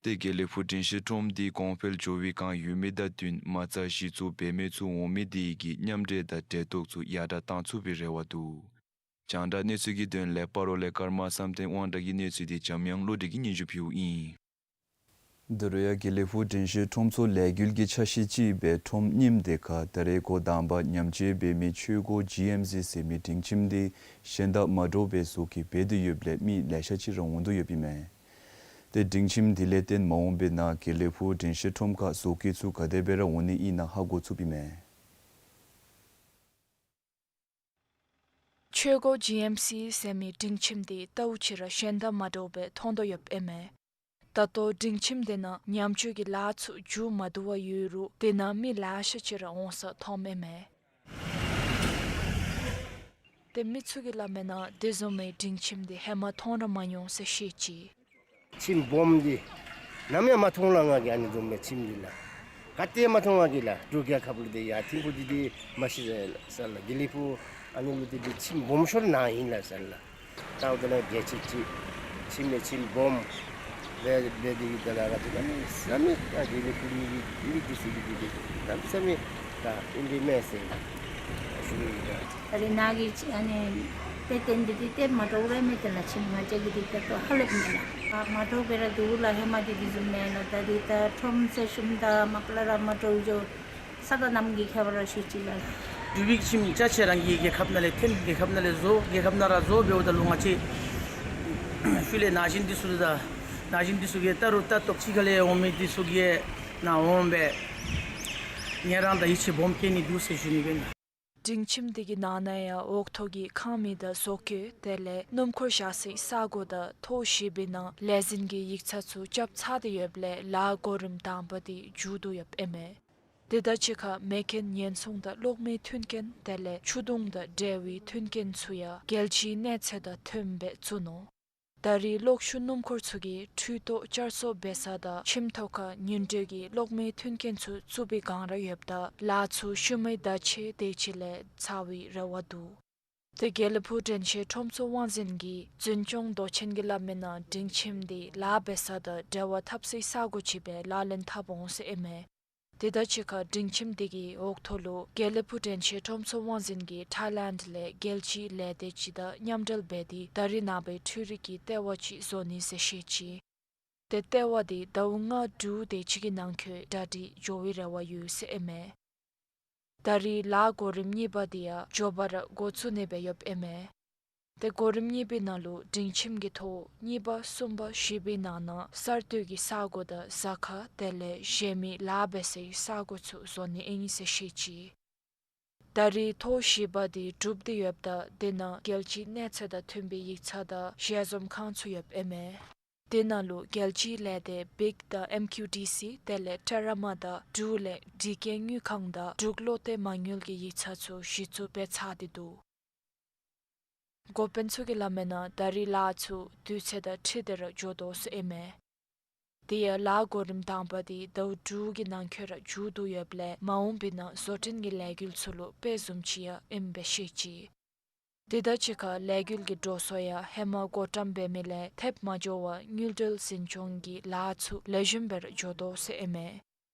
ཏེ་དགེ་ལེགས་ཕུག་དྲན་ཤེས་ཁྲོམ་དེ་གོང་འཕེལ་འགྱོ་བའི་བསྒང་ཡོད་མི་དང་བསྟུན་མ་རྩ་གཞི་བཙུགས་འབད་མི་ཚུ་འོང་མི་དེ་གིས་མཉམ་འབྲེལ་དང་འབྲེལ་གཏོགས་ཚུ་ཡར་དྲག་གཏང་ཚུགས་པའི་རེ་བ་འདུག། རྒྱང་བསྒྲགས་གནས་ཚུལ་གྱི་དོན་ལས་སྤ་རོ་ལས་ཀརྨ་བསམ་གཏན་དབང་གྲགས་ཀྱི་གནས་ཚུལ་དེ་འཇམ་དབྱངས་བློ་གྲོས་ཀྱིས་སྙན་ཞུ་ཕུལཝ་ཨིན། ད་རུང་ཡང་དགེ་ལེགས་ཕུག་དྲན་ཤེས་ཁྲོམ་ཚོགས་ལས་འགུལ་གྱི་ཆ་ཤས་ཅིག་སྦེ་ཁྲོམ་རྙིངམ་དེ་ཁར་ད་རེས་འགོ་དང་པ་ཉམས་བཅོས་འབད་མི་ཆོས་སྒོ་ཇི་ཨེམ་སི་ཟེར་མི་སྒྲིང་ཁྱིམ་དེ་གཞན་དང་མ་འདྲཝ་སྦེ་བཟོ་བཀོད་འབད་དེ་ཡོདཔ་ལས་མི་ལེ་ཤ་ཅིག་ར་འོང་དོ་ཡོདཔ་ཨིན་མས། ཏེ་སྒྲིང་ཁྱིམ་དེ་ལས་བརྟེན་མ་འོངས་པའི་ནང་དགེ་ལེགས་ཕུག་དྲན་ཤེས་ཁྲོམ་ཁར་བཟོ་བཀོད་ཚུ་ག་དེ་སྦེ་ར་འོང་ནི་ཨིན་ན་ཧ་གོ་ཚུགསཔ་ཨིན་མས། ཆོས་སྒོ་ཇི་ཨེམ་སི་ཟེར་མི་སྒྲིང་ཁྱིམ་དེ་ལྟཝ་ཅིག་ར་གཞན་དང་མ་འདྲཝ་སྦེ་མཐོང་དོ་ཡོདཔ་ཨིན་མས། ད་ལྟོ་སྒྲིང་ཁྱིམ་དེ་ནང་ཉམས་བཅོས་ཀྱི་ལཱ་ཚུ་མཇུག་མ་བསྡུ་བར་ཡོད་རུང་དེ་ནང་མི་ལེ་ཤ་ཅིག་ར་འོང་ས་མཐོངམ་ཨིན་མས། ཏེ་མི་ཚུ་གིས་སླབ་མིའི་ནང་དེ་བཟུམ་མའི་སྒྲིང་ཁྱིམ་དེ་ཧེ་མ་མཐོང་ར་མ་མྱོང་ཟེར་བཤད་ཅི། ཁྱིམ་སྦོམ་འདི་ནམ་ཡང་མ་མཐོང་ལགས། ང་གིས་ཨ་ནི་བཟུམ་མའི་ཁྱིམ་འདི་ལགས་ག་ཏེ་མ་མཐོང་། ང་གིས་ལགས་འབྲུག་རྒྱལ་ཁབ་ལུ་དེ་ཡར་ཐིམ་ཕུ་འདི་དེ་མ་ཤེས་ཟེར་ལགས། དགེ་ལེགས་ཕུག་ཨ་ནི་ལུ་དེ་དེ་ཁྱིམ་སྦོམ་ཤོས་ནང་ཨིན་ལགས་ཟེར་ལགས། ད་འོ་དེ་ནང་རྒྱལ་ཆེ་ཅིག་ཁྱིམ་མེད་ཁྱིམ་སྦོམ་སྦེ་སྦེ་དེ་གིས་ད་ལགས་ར་དེ་གནམ་མེད་ས་མེད་ད་དགེ་ལེགས་ཕུག་མི་གི་མི་འདི་ཚུ་གི་དེ་དེ་གནམ་མེད་ས་མེད་ད་ཨིན་དེ་མས་ཟེར་ཞུ་ནི་ཨིན་ལགས། ད་རེས་ནཱ་གི་ཨ་ནི་དཔེ་སྟོན་འདི་དེ་ཏེ་མ་འདྲཝ་ར་མེད་དེ་ལགས། ཁྱིམ་ང་བཅས་ཀྱི་འདི་ད་ལྟོ་ཧ་ལས་མེད་ལགས། མ་འདྲཝ་སྦེ་ར་འདུག་ལགས། ཧེ་མ་འདི་དེ་བཟུམ་མེན་ལགས། ད་འདི་ད་ཁྲོམ་ཟེར་ཞུཝ་ད་མ་པ་ལས་ར་མ་འདྲཝ་འགྱོ་ས་དང་གནམ་གྱི་ཁྱད་པར་ར་ཤུགས་ཅིག་ལགས། འབྲུག་པའི་ཁྱིམ་ཅ་ཆས་རང་གི་རྒྱལ་ཁབ་ནང་ལས་ཐོན། རྒྱལ་ཁབ་ནང་ལས་བཟོ། རྒྱལ་ཁབ་ནང་ར་བཟོ་འབདཝ་ད་ལུ་ང་བཅས་ཤུལ་ལས་ན་གཞོན་འདི་ཚུ་དང་ན་གཞོན་འདི་ཚུ་གིས་ལྟ་རུང་ལྟ་སྟོབས་ཅིག་ཁ་ལས་འོང་མི་འདི་ཚུ་གིས་ནཱ་འོང་སྦེ་ཉན་རང་དང་ཡིད་ཆེས་སྦོམ་བསྐྱེད་ནི་འདུག་ཟེར་ཞུ་ནི་ཨིན་ལགས། སྒྲིང་ཁྱིམ་དེ་གི་ནང་ན་ཡང་འོག་ཐོག་གི་ཁང་མིག་དང་བཟོ་བཀོད་དེ་ལས་སྣུམ་འཁོར་བཞག་སའི་ས་གོ་དང་ཐོག་བཞི་པའི་ནང་ལས་འཛིན་གྱི་ཡིག་ཚང་ཚུ་རྐྱབ་ཚར་ཏེ་ཡོདཔ་ལས་ལཱ་གོ་རིམ་དང་པ་དེ་མཇུག་བསྡུ་ཡོདཔ་ཨིན་མས། དེ་དང་གཅིག་ཁར་མེ་རྐྱེན་ཉེན་སྲུང་དང་གློག་མེའི་མཐུན་རྐྱེན་དེ་ལས་ཆུ་དུང་དང་འབྲེལ་བའི་མཐུན་རྐྱེན་ཚུ་ཡང་རྒྱལ་སྤྱིའི་གནས་ཚད་དང་མཐུནམ་སྦེ་བཙུགས་ནུག། ད་རེས་གློག་ཤུགས་སྣུམ་འཁོར་ཚུ་གིས་འཕྲུལ་ཏོག་བསྐྱར་གསོ་འབད་ས་དང་ཁྱིམ་ཐོག་ཁར་ཉིང་འགྲོས་ཀྱི་གློག་མེའི་མཐུན་རྐྱེན་ཚུ་བཙུགས་པའི་བསྒང་ར་ཡོདཔ་ད་ལཱ་ཚུ་ཤུལ་མའི་ཟླཝ་ཕྱེད་དེ་ཅིག་ལས་ཚར་བའི་རེ་བ་འདུག། ཏེ་དགེ་ལེགས་ཕུག་དྲན་ཤེས་ཁྲོམ་ཚོགས་དབང་འཛིན་གྱིས་འཛིན་སྐྱོང་མདོ་ཆེན་གྱིས་སླབ་མིའི་ནང་སྒྲིང་ཁྱིམ་འདི་ལཱ་འབད་ས་དང་འབྲེལ་བ་འཐབ་སའི་ས་གོ་ཅིག་སྦེ་ལག་ལེན་འཐབ་འོང་ཟེར་ཨིན་མས། དེ་དང་གཅིག་ཁར་སྒྲིང་ཁྱིམ་འདི་གི་འོག་ཐོག་ལུ་དགེ་ལེགས་ཕུག་དྲན་ཤེས་ཁྲོམ་ཚོགས་དབང་འཛིན་གྱིས་ཐའི་ལེནཌ་ལས་རྒྱལ་སྤྱིའི་ལས་སྡེ་ཅིག་དང་མཉམ་འབྲེལ་འབད་དེ་ད་རེས་ནངས་པའི་འཕྲུལ་རིག་གི་ལྟེ་བ་ཅིག་བཟོ་ནི་ཟེར་བཤད་ཅི། ཏེ་ལྟེ་བ་འདི་ཟླཝ་ལྔ་དྲུག་དེ་ཅིག་གི་ནང་འཁོད་གྲ་སྒྲིག་འགྱོ་བའི་རེ་བ་ཡོད་ཟེར་ཨིན་མས། ད་རེས་ལཱ་གོ་རིམ་གཉིས་པ་འདི་ཡང་མགྱོགས་པ་ར་འགོ་བཙུགས་ནི་སྦེ་ཡོདཔ་ཨིན་མས། ཏེ་གོ་རིམ་གཉིས་པའི་ནང་ལུ་སྒྲིང་ཁྱིམ་གྱི་ཐོག་གཉིས་པ་གསུམ་པ་བཞི་པའི་ནང་ན་གསར་གཏོད་ཀྱི་ས་གོ་དང་ཟ་ཁང་དེ་ལས་གཞན་མི་ལཱ་འབད་སའི་ས་གོ་ཚུ་བཟོ་ནི་ཨིན་ཟེར་བཤད་ཅི། ད་རེས་ཐོག་བཞི་པ་འདི་གྲུབ་སྟེ་ཡོདཔ་ད་དེ་ནང་རྒྱལ་སྤྱིའི་གནས་ཚད་དང་མཐུན་པའི་ཡིག་ཚང་དང་ཞལ་འཛོམས་ཁང་ཚུ་ཡོདཔ་ཨིན་མས། དེ་ནང་ལུ་རྒྱལ་སྤྱིའི་ལས་སྡེ་བིག་དང་ཨེམ་ཀིའུ་ཌི་སི་དེ་ལས་ཊེ་ར་མ་དང་འབྲུག་ལས་འབྲི་རྐྱེན་དངུལ་ཁང་དང་འབྲུག་བློ་གཏད་མ་དངུལ་གྱི་ཡིག་ཚང་ཚུ་གཞི་བཙུགས་འབད་ཚར་ཏེ་འདུག། འགོ་དཔོན་ཚུ་གིས་སླབ་མིའི་ནང་ད་རེས་ལཱ་ཚུ་དུས་ཚོད་དང་འཁྲིལ་ཏེ་ར་འགྱོ་དོ་ཟེར་ཨིན་མས། དེ་ཡང་ལཱ་གོ་རིམ་དང་པ་འདི་ཟླཝ་དྲུག་གི་ནང་འཁོད་ར་མཇུག་བསྡུ་ཡོདཔ་ལས་མ་འོངས་པའི་ནང་བཟོ་སྐྲུན་གྱི་ལས་འགུལ་ཚུ་ལུ་དཔེ་བཟུམ་ཅིག་ཡང་ཨིནམ་སྦེ་བཤད་ཅི། དེ་དང་གཅིག་ཁར་ལས་འགུལ་གྱི་འགྲོ་སོང་ཡང་ཧེ་མ་བགོ་བཀྲམ་འབད་མི་ལས་ཐེབས་མ་འགྱོ་བར་དངུལ་འབྲེལ་འཛིན་སྐྱོང་གི་ལཱ་ཚུ་ལེགས་ཤོམ་སྦེ་ར་འགྱོ་དོ་ཟེར་ཨིན་མས།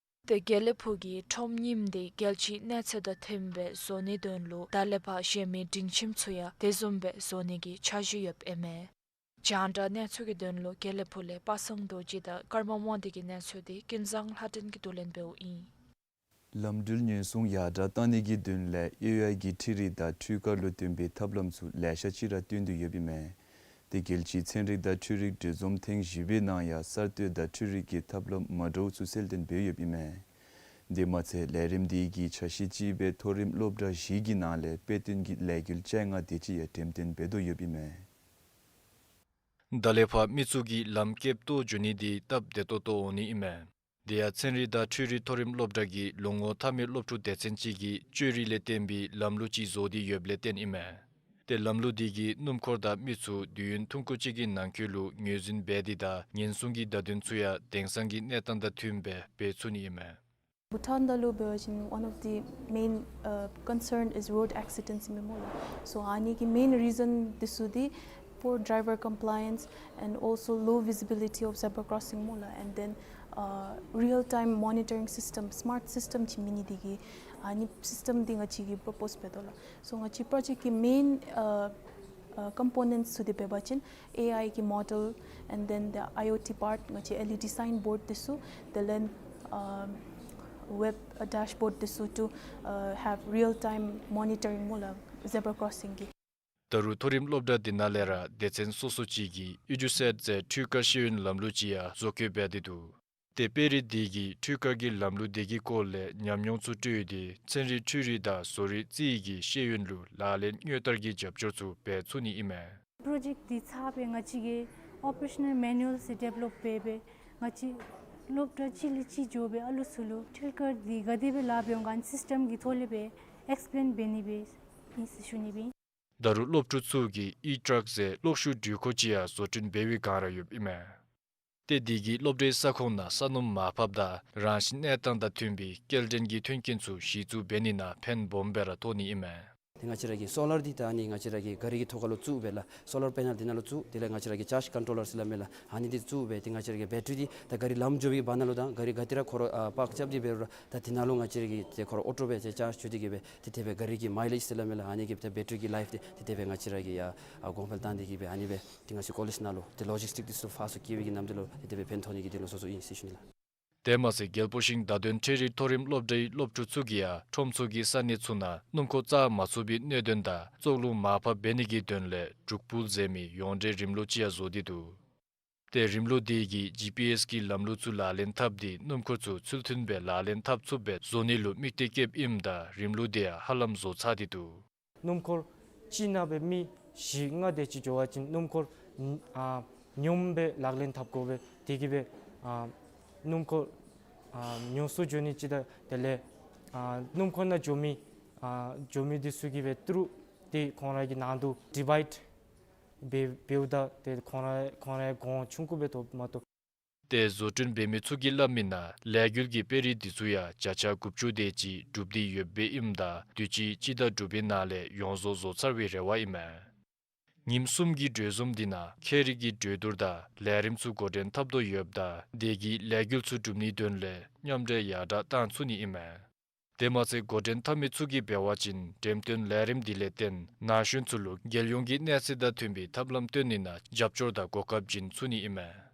ཏེ་དགེ་ལེགས་ཕུག་གི་ཁྲོམ་རྙིངམ་འདི་རྒྱལ་སྤྱིའི་གནས་ཚད་དང་མཐུནམ་སྦེ་བཟོ་ནིའི་དོན་ལུ་ད་ལས་ཕར་གཞན་མི་སྒྲིང་ཁྱིམ་ཚུ་ཡང་དེ་བཟུམ་སྦེ་བཟོ་ནི་གི་འཆར་གཞི་ཡོདཔ་ཨིན་མས། རྒྱང་བསྒྲགས་གནས་ཚུལ་གྱི་དོན་ལུ་དགེ་ལེགས་ཕུག་ལས་པ་སངས་རྡོ་རྗེ་དང་ཀརྨ་དབང་འདུས་ཀྱི་གནས་ཚུལ་འདི་ཀུན་བཟང་ལྷ་སྒྲོན་གྱིས་བསྡུ་ལེན་འབདཝ་ཨིན། ལམ་འགྲུལ་ཉེན་སྲུང་ཡར་དྲག་གཏང་ནི་གི་དོན་ལས་ཨེ་ཨའི་གི་འཕྲུལ་རིག་དང་འཕྲུལ་ཁང་ལུ་བརྟེན་པའི་ཐབས་ལམ་ཚུ་ལེ་ཤ་ཅིག་ར་བཏོན་ཏེ་ཡོདཔ་ཨིན་མས། དེ་རྒྱལ་སྤྱིའི་ཚན་རིག་དང་འཕྲུལ་རིག་གྲོས་འཛོམས་ཐེངས་བཞི་པའི་ནང་ཡང་གསར་གཏོད་དང་འཕྲུལ་རིག་གི་ཐབས་ལམ་མ་འདྲཝ་ཚུ་གསལ་སྟོན་འབད་ཡོདཔ་ཨིན་མས། དེ་མ་ཚད་ལས་རིམ་འདི་གི་ཆ་ཤས་ཅིག་སྦེ་མཐོ་རིམ་སློབ་གྲྭ་བཞི་གི་ནང་ལས་དཔེ་སྟོན་གྱི་ལས་འགུལ་བཅོ་ལྔ་དེ་ཅིག་ཡང་འགྲེམས་སྟོན་འབད་དོ་ཡོདཔ་ཨིན་མས། ད་ལས་ཕར་མི་ཚུ་གིས་ལམ་ཀེབ་ཏོ་འགྱོ་ནི་འདི་སྟབས་བདེ་ཏོག་ཏོ་འོང་ནི་ཨིན་མས། དེ་ཡང་ཚན་རིག་དང་འཕྲུལ་རིག་མཐོ་རིམ་སློབ་གྲྭ་གི་ལོ་ངོ་མཐའ་མའི་སློབ་ཕྲུག་སྡེ་ཚན་ཅིག་གིས་བཅོས་རིག་ལས་བརྟེན་པའི་ལམ་ལུགས་ཅིག་བཟོ་སྟེ་ཡོདཔ་ལས་བརྟེན་ཨིན་མས། ཏེ་ལམ་ལུགས་འདི་གིས་སྣུམ་འཁོར་དང་མི་ཚུ་དུས་ཡུན་ཐུང་ཀུ་ཅིག་གི་ནང་འཁོད་ལུ་ངོས་འཛིན་འབད་དེ་དང་ཉེན་སྲུང་གི་བརྡ་དོན་ཚུ་ཡང་དེང་སང་གི་གནས་སྟངས་དང་མཐུནམ་སྦེ་འབད་ཚུགས་ནི་ཨིན་མས། Bhutan ད་ལུ་འབད་བ་ཅིན་one of the main, uh, concern is road accidents ཨིན་མས་སྨོ་ལགས། So ཨ་ནི་གི་main reason འདི་ཚུ་འདི་poor driver compliance and also low visibility of zebra crossing སྨོ་ལགས། And then, uh, real time monitoring system, smart system ཅིག་མེད་ནི་འདི་གིས་ཨ་ནི་system འདི་ང་བཅས་ཀྱིས་propose འབད་དོ་ལགས། So ང་བཅས་project གི་main, uh, uh, components ཚུ་འདི་འབད་བ་ཅིན་ཨེ་ཨའི་གི་model and then the ཨའི་ཨོ་ཊི་part ང་བཅས་ཨེལ་ཨི་ཌི་signboard འདི་ཚུ་དེ་ལས་um, web, uh, dashboard འདི་ཚུ་to, uh, have real time monitoring སྨོ་ལགས་zebra crossing གི། ད་རུང་མཐོ་རིམ་སློབ་གྲྭ་འདི་ནང་ལས་ར་སྡེ་ཚན་སོ་སོ་ཅིག་གིས་ཨི་ཌུ་སེཊ་ཟེར་འཕྲུལ་ཁང་ཤེས་ཡོན་ལམ་ལུགས་ཅིག་ཡང་བཟོ་བཀོད་འབད་དེ་འདུག། ཏེ་དཔེ་རིས་འདི་གིས་འཕྲུལ་ཁང་གི་ལམ་ལུགས་འདི་གི་སྐོར་ལས་ཉམས་མྱོང་ཚུ་སྤྲོད་དེ་ཚན་རིག་འཕྲུལ་རིག་དང་བཟོ་རིག་རྩིས་ཀྱི་ཤེས་ཡོན་ལུ་ལག་ལེན་དངོས་བསྟར་གྱི་རྒྱབ་སྐྱོར་ཚུ་འབད་ཚུགས་ནི་ཨིན་མས། པྲོ་ཇེཀཊ་འདི་ཚར་སྦེ་ང་བཅས་ཀྱིས་ཨོ་པ་རེ་ཤ་ནཱལ་མེ་ནུ་ཨལ་ཚུ་ཌི་བེ་ལོཔ་འབད་སྦེ་ང་བཅས་སློབ་གྲྭ་གཅིག་ལས་གཅིག་འགྱོ་སྦེ་ཨ་ལུ་ཚུ་ལུ་འཕྲུལ་ཁང་འདི་ག་དེ་སྦེ་ལཱ་འབད་འོང་ག་སིསི་ཊེམ་གྱི་ཐོག་ལས་སྦེ་ཨེགསི་པི་ལེན་འབད་ནི་སྦེ་ཨིན་ཟེར་ཞུ་ནི་སྦེ་ཨིན། ད་རུང་སློབ་ཕྲུག་ཚུ་གིས་ཨི་ཊཱརཀ་ཟེར་གློག་ཤུགས་འགྲུལ་འཁོར་ཅིག་ཡང་བཟོ་སྐྲུན་འབད་བའི་བསྒང་ར་ཡོདཔ་ཨིན་མས། ཏེ་འདི་གིས་སློབ་གྲྭའི་ས་ཁོངས་ནང་ས་སྣུམ་མར་ཕབ་དང་རང་བཞིན་གནས་སྟངས་དང་མཐུན་པའི་སྐྱེལ་འདྲེན་གྱི་མཐུན་རྐྱེན་ཚུ་གཞི་བཙུགས་འབད་ནི་ནང་ཕན་སྦོམ་སྦེ་ར་ཐོགས་ནི་ཨིན་མས། ཏེ་ང་བཅས་ར་གི་སོ་ལར་འདི་ད་ཨ་ནི་ང་བཅས་ར་གི་ག་རི་གི་ཐོག་ཁ་ལུ་བཙུགས་སྦེ་ལགས། སོ་ལར་པེ་ནཱལ་འདི་ནང་ལུ་བཙུགས། དེ་ལས་ང་བཅས་ར་གི་ཅཱརཇ་ཀོན་ཊོ་ལར་ཟེར་སླབ་མས་ལགས། ཨ་ནི་འདི་བཙུགས་སྦེ་ཏེ་ང་བཅས་ར་གི་བེ་ཊ་རི་འདི་ད་ག་རི་ལམ་འགྱོ་བའི་བར་ན་ལུ་དང་ག་རི་ག་ཏེ་ར་ཁོ་ར་ཨ་པཱརཀ་རྐྱབ་སྟེ་འབད་རུང་ར་ད་དེ་ནང་ལུ་ང་བཅས་ར་གིས་ཏེ་ཁོ་ར་ཨོ་ཊོ་སྦེ་ཏེ་ཅཱརཇ་འགྱོ་སྟེ་གིས་སྦེ་ཏེ་དེ་སྦེ་ག་རི་གི་མའི་ལེཇ་ཟེར་སླབ་མས་ལགས། ཨ་ནི་གི་ཏེ་བེ་ཊ་རི་གི་ལའིཕ་འདི་ཏེ་དེ་སྦེ་ང་བཅས་ར་གིས་ཡ་ཨ་གོང་འཕེལ་བཏང་སྟེ་གིས་སྦེ་ཨ་ནི་སྦེ་ཏེ་ང་བཅས་ཀོ་ལེཇ་ནང་ལུ་ཏེ་ལོ་ཇིསི་ཊིཀ་འདི་ཚུ་ཕར་ཚུར་བསྐྱལ་བའི་གི་ནམ་དུས་ལུ་ཏེ་དེ་སྦེ་ཕན་ཐོགས་ནི་གི་དོན་ལུ་སོ་སོ་ཨིན་ཟེར་ཞུ་ནི་ལགས། དེ་མ་ཚད་རྒྱལ་པོ་ཤིང་བརྡ་དོན་འཕྲུལ་རིག་མཐོ་རིམ་སློབ་གྲྭའི་སློབ་ཕྲུག་ཚུ་གིས་ཡང་ཁྲོམ་ཚོགས་ཀྱི་ས་གནས་ཚུ་ནང་སྣུམ་འཁོར་བཙག་མ་ཚུགས་པའི་གནད་དོན་དང་བཙོག་རླུང་མར་ཕབ་འབད་ནི་གི་དོན་ལས་འབྲུག་པུལ་ཟེར་མི་ཡོངས་འབྲེལ་རིམ་ལུགས་ཅིག་ཡང་བཟོ་སྟེ་འདུག། ཏེ་རིམ་ལུགས་འདི་གིས་ཇི་པི་ཨེསི་གི་ལམ་ལུགས་ཚུ་ལག་ལེན་འཐབ་སྟེ་སྣུམ་འཁོར་ཚུ་ཚུལ་མཐུན་སྦེ་ལག་ལེན་འཐབ་ཚུགསཔ་སྦེ་བཟོ་ནི་ལུ་དམིགས་གཏད་བསྐྱེདཔ་ཨིནམ་ད་རིམ་ལུགས་འདི་ཡང་ཧ་ལམ་བཟོ་ཚར་ཏེ་འདུག། སྣུམ་འཁོར་གཅིག་ནང་སྦེ་མི་བཞི་ལྔ་དེ་ཅིག་འགྱོ་བ་ཅིན་སྣུམ་འཁོར་ཨ་ཉུངམ་སྦེ་ལག་ལེན་འཐབ་དགོ་པས། དེ་གིས་སྦེ་ཨ་སྣུམ་འཁོར་ཨ་ཉུང་སུ་འགྱོ་ནི་ཅིག་དང་དེ་ལས་ཨ་སྣུམ་འཁོར་ནང་འགྱོ་མི་ཨ་འགྱོ་མི་འདི་ཚུ་གིས་སྦེ་ཏི་རུ་ཏེ་ཁོང་ར་གི་ནང་དུ་ཌི་བའིཌ་ འབད་འབདཝ་ད་ཏེ་ཁོང་ར་ཁོང་རའི་གོང་ཆུང་ཀུ་སྦེ་ཐོབ་མ་གཏོགས། ཏེ་བཟོ་སྐྲུན་འབད་མི་ཚུ་གིས་སླབ་མི་ནང་ལས་འགུལ་གྱི་དཔེ་རིས་འདི་ཚུ་ཡང་བརྒྱ་ཆ་དགུ་བཅུ་དེ་ཅིག་གྲུབ་སྟེ་ཡོདཔ་ཨིནམ་ད་དུས་ཅི་སྤྱི་ཟླ་དྲུག་པའི་ནང་ལས་ཡོངས་རྫོགས་བཟོ་ཚར་བའི་རེ་བ་ཨིན་མས། ཉིནམ་གསུམ་གྱི་གྲོས་འཛོམས་འདི་ནང་ཁྱད་རིག་གི་གྲོས་བསྡུར་དང་ལས་རིམ་ཚུ་འགོ་འདྲེན་འཐབ་དོ་ཡོདཔ་ད་དེ་གིས་ལས་འགུལ་ཚུ་སྒྲུབ་ནིའི་དོན་ལས་མཉམ་འབྲེལ་ཡར་དྲག་བཏང་ཚུགས་ནི་ཨིན་མས། དེ་མ་ཚད་འགོ་འདྲེན་འཐབ་མི་ཚུ་གིས་འབད་བ་ཅིན་འགྲེམས་སྟོན་ལས་རིམ་འདི་ལས་བརྟེན་ན་གཞོན་ཚུ་ལུ་རྒྱལ་ཡོངས་ཀྱི་གནས་ཚད་དང་མཐུན་པའི་ཐབས་ལམ་སྟོན་ནི་ནང་རྒྱབ་སྐྱོར་དང་གོ་སྐབས་བྱིན་ཚུགས་ནི་ཨིན་མས།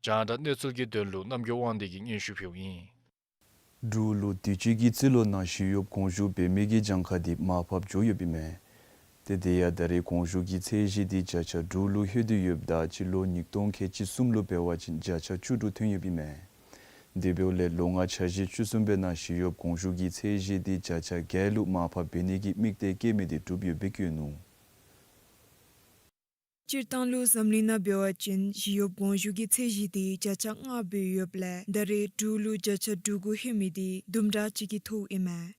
རྒྱང་བསྒྲགས་གནས་ཚུལ་གྱི་དོན་ལུ་རྣམ་རྒྱལ་དབང་འདུས་ཀྱིས་སྙན་ཞུ་ཕུལཝ་ཨིན། འབྲུག་ལུ་དུས་ཅི་གི་རྩིས་ལོ་ནང་ཞི་གཡོགཔ་གོང་ཞུ་འབད་མི་གི་གྱངས་ཁ་འདི་མར་ཕབ་འགྱོ་ཡོདཔ་ཨིན་མས། ཏེ་དེ་ཡང་ད་རེས་གོང་ཞུ་གི་ཚད་གཞི་འདི་བརྒྱ་ཆ་དྲུག་ལུ་ལྷོད་དེ་ཡོདཔ་ད་སྤྱི་ལོ་ཉིས་སྟོང་ཁལ་གཅིག་གསུམ་ལུ་འབད་བ་ཅིན་བརྒྱ་ཆ་བཅུ་དྲུག་ཐོན་ཡོདཔ་ཨིན་མས། དེ་འབདཝ་ལས་ལོ་ལྔ་འཆར་གཞི་བཅུ་གསུམ་པའི་ནང་ཞི་གཡོགཔ་གོང་ཞུ་གི་ཚད་གཞི་འདི་བརྒྱ་ཆ་བརྒྱད་ལུ་མར་ཕབ་འབད་ནི་གི་དམིགས་གཏད་བསྐྱེད་མི་འདི་གྲུབ་ཡོདཔ་སྦེ་བཀོད་ནུག། སྤྱིར་བཏང་ལུ་འཛམ་གླིང་ནང་འབད་བ་ཅིན་ཞི་གཡོགཔ་གོང་ཞུ་གི་ཚད་གཞི་འདི་བརྒྱ་ཆ་ལྔ་སྦེ་ཡོདཔ་ལས་ད་རེས་འབྲུག་ལུ་བརྒྱ་ཆ་དྲུག་ལྷོད་མི་འདི་དུམ་གྲ་ཅིག་གི་ཐོག་ཨིན་མས།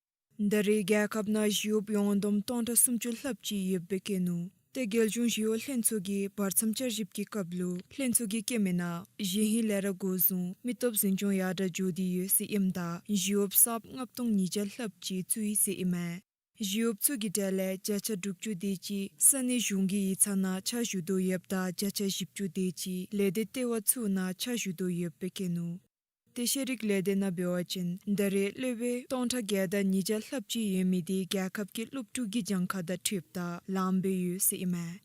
ད་རེས་རྒྱལ་ཁབ་ནང་ཞི་གཡོགཔ་ཡོངས་བསྡོམས་སྟོང་ཕྲག་སུམ་ཅུ་ལྷགཔ་ཅིག་ཡོདཔ་སྦེ་བཀོད་ནུག། ཏེ་རྒྱལ་གཞུང་ཞི་གཡོག་ལྷན་ཚོགས་ཀྱིས་བར་མཚམས་བསྐྱར་ཞིབ་ཀྱི་སྐབས་ལུ་ལྷན་ཚོགས་ཀྱིས་བཀོད་མི་ནང་གཞེས་ཧིང་ལས་ར་འགོ་བཟུང་མི་སྟོབས་འཛིན་སྐྱོང་ཡར་དྲག་འགྱོ་སྟེ་ཡོད་ཟེར་ཨིནམ་ད་ཞི་གཡོགཔ་གསརཔ་ལྔ་སྟོང་ཉིས་བརྒྱ་ལྷགཔ་ཅིག་བཙུགས་ཡི་ཟེར་ཨིན་མས། ཞི་གཡོགཔ་ཚུ་གི་གྲས་ལས་བརྒྱ་ཆ་དྲུག་ཅུ་དེ་ཅིག་ས་གནས་གཞུང་གི་ཡིག་ཚང་ནང་ཕྱག་ཞུ་དོ་ཡོདཔ་ད་བརྒྱ་ཆ་བཞི་བཅུ་དེ་ཅིག་ལས་སྡེ་ལྟེ་བ་ཚུ་ནང་ཕྱག་ཞུ་དོ་ཡོདཔ་སྦེ་བཀོད་ནུག། ཏེ་ཤེས་རིག་ལས་སྡེ་ནང་འབད་བ་ཅིན་ད་རེས་སློབ་དཔོན་སྟོང་ཕྲག་བརྒྱད་དང་ཉིས་བརྒྱ་ལྷགཔ་ཅིག་ཡོད་མི་འདི་རྒྱལ་ཁབ་ཀྱི་སློབ་ཕྲུག་གི་གྱངས་ཁ་དང་འཁྲིལཝ་ད་ལངམ་སྦེ་ཡོད་ཟེར་ཨིན་མས།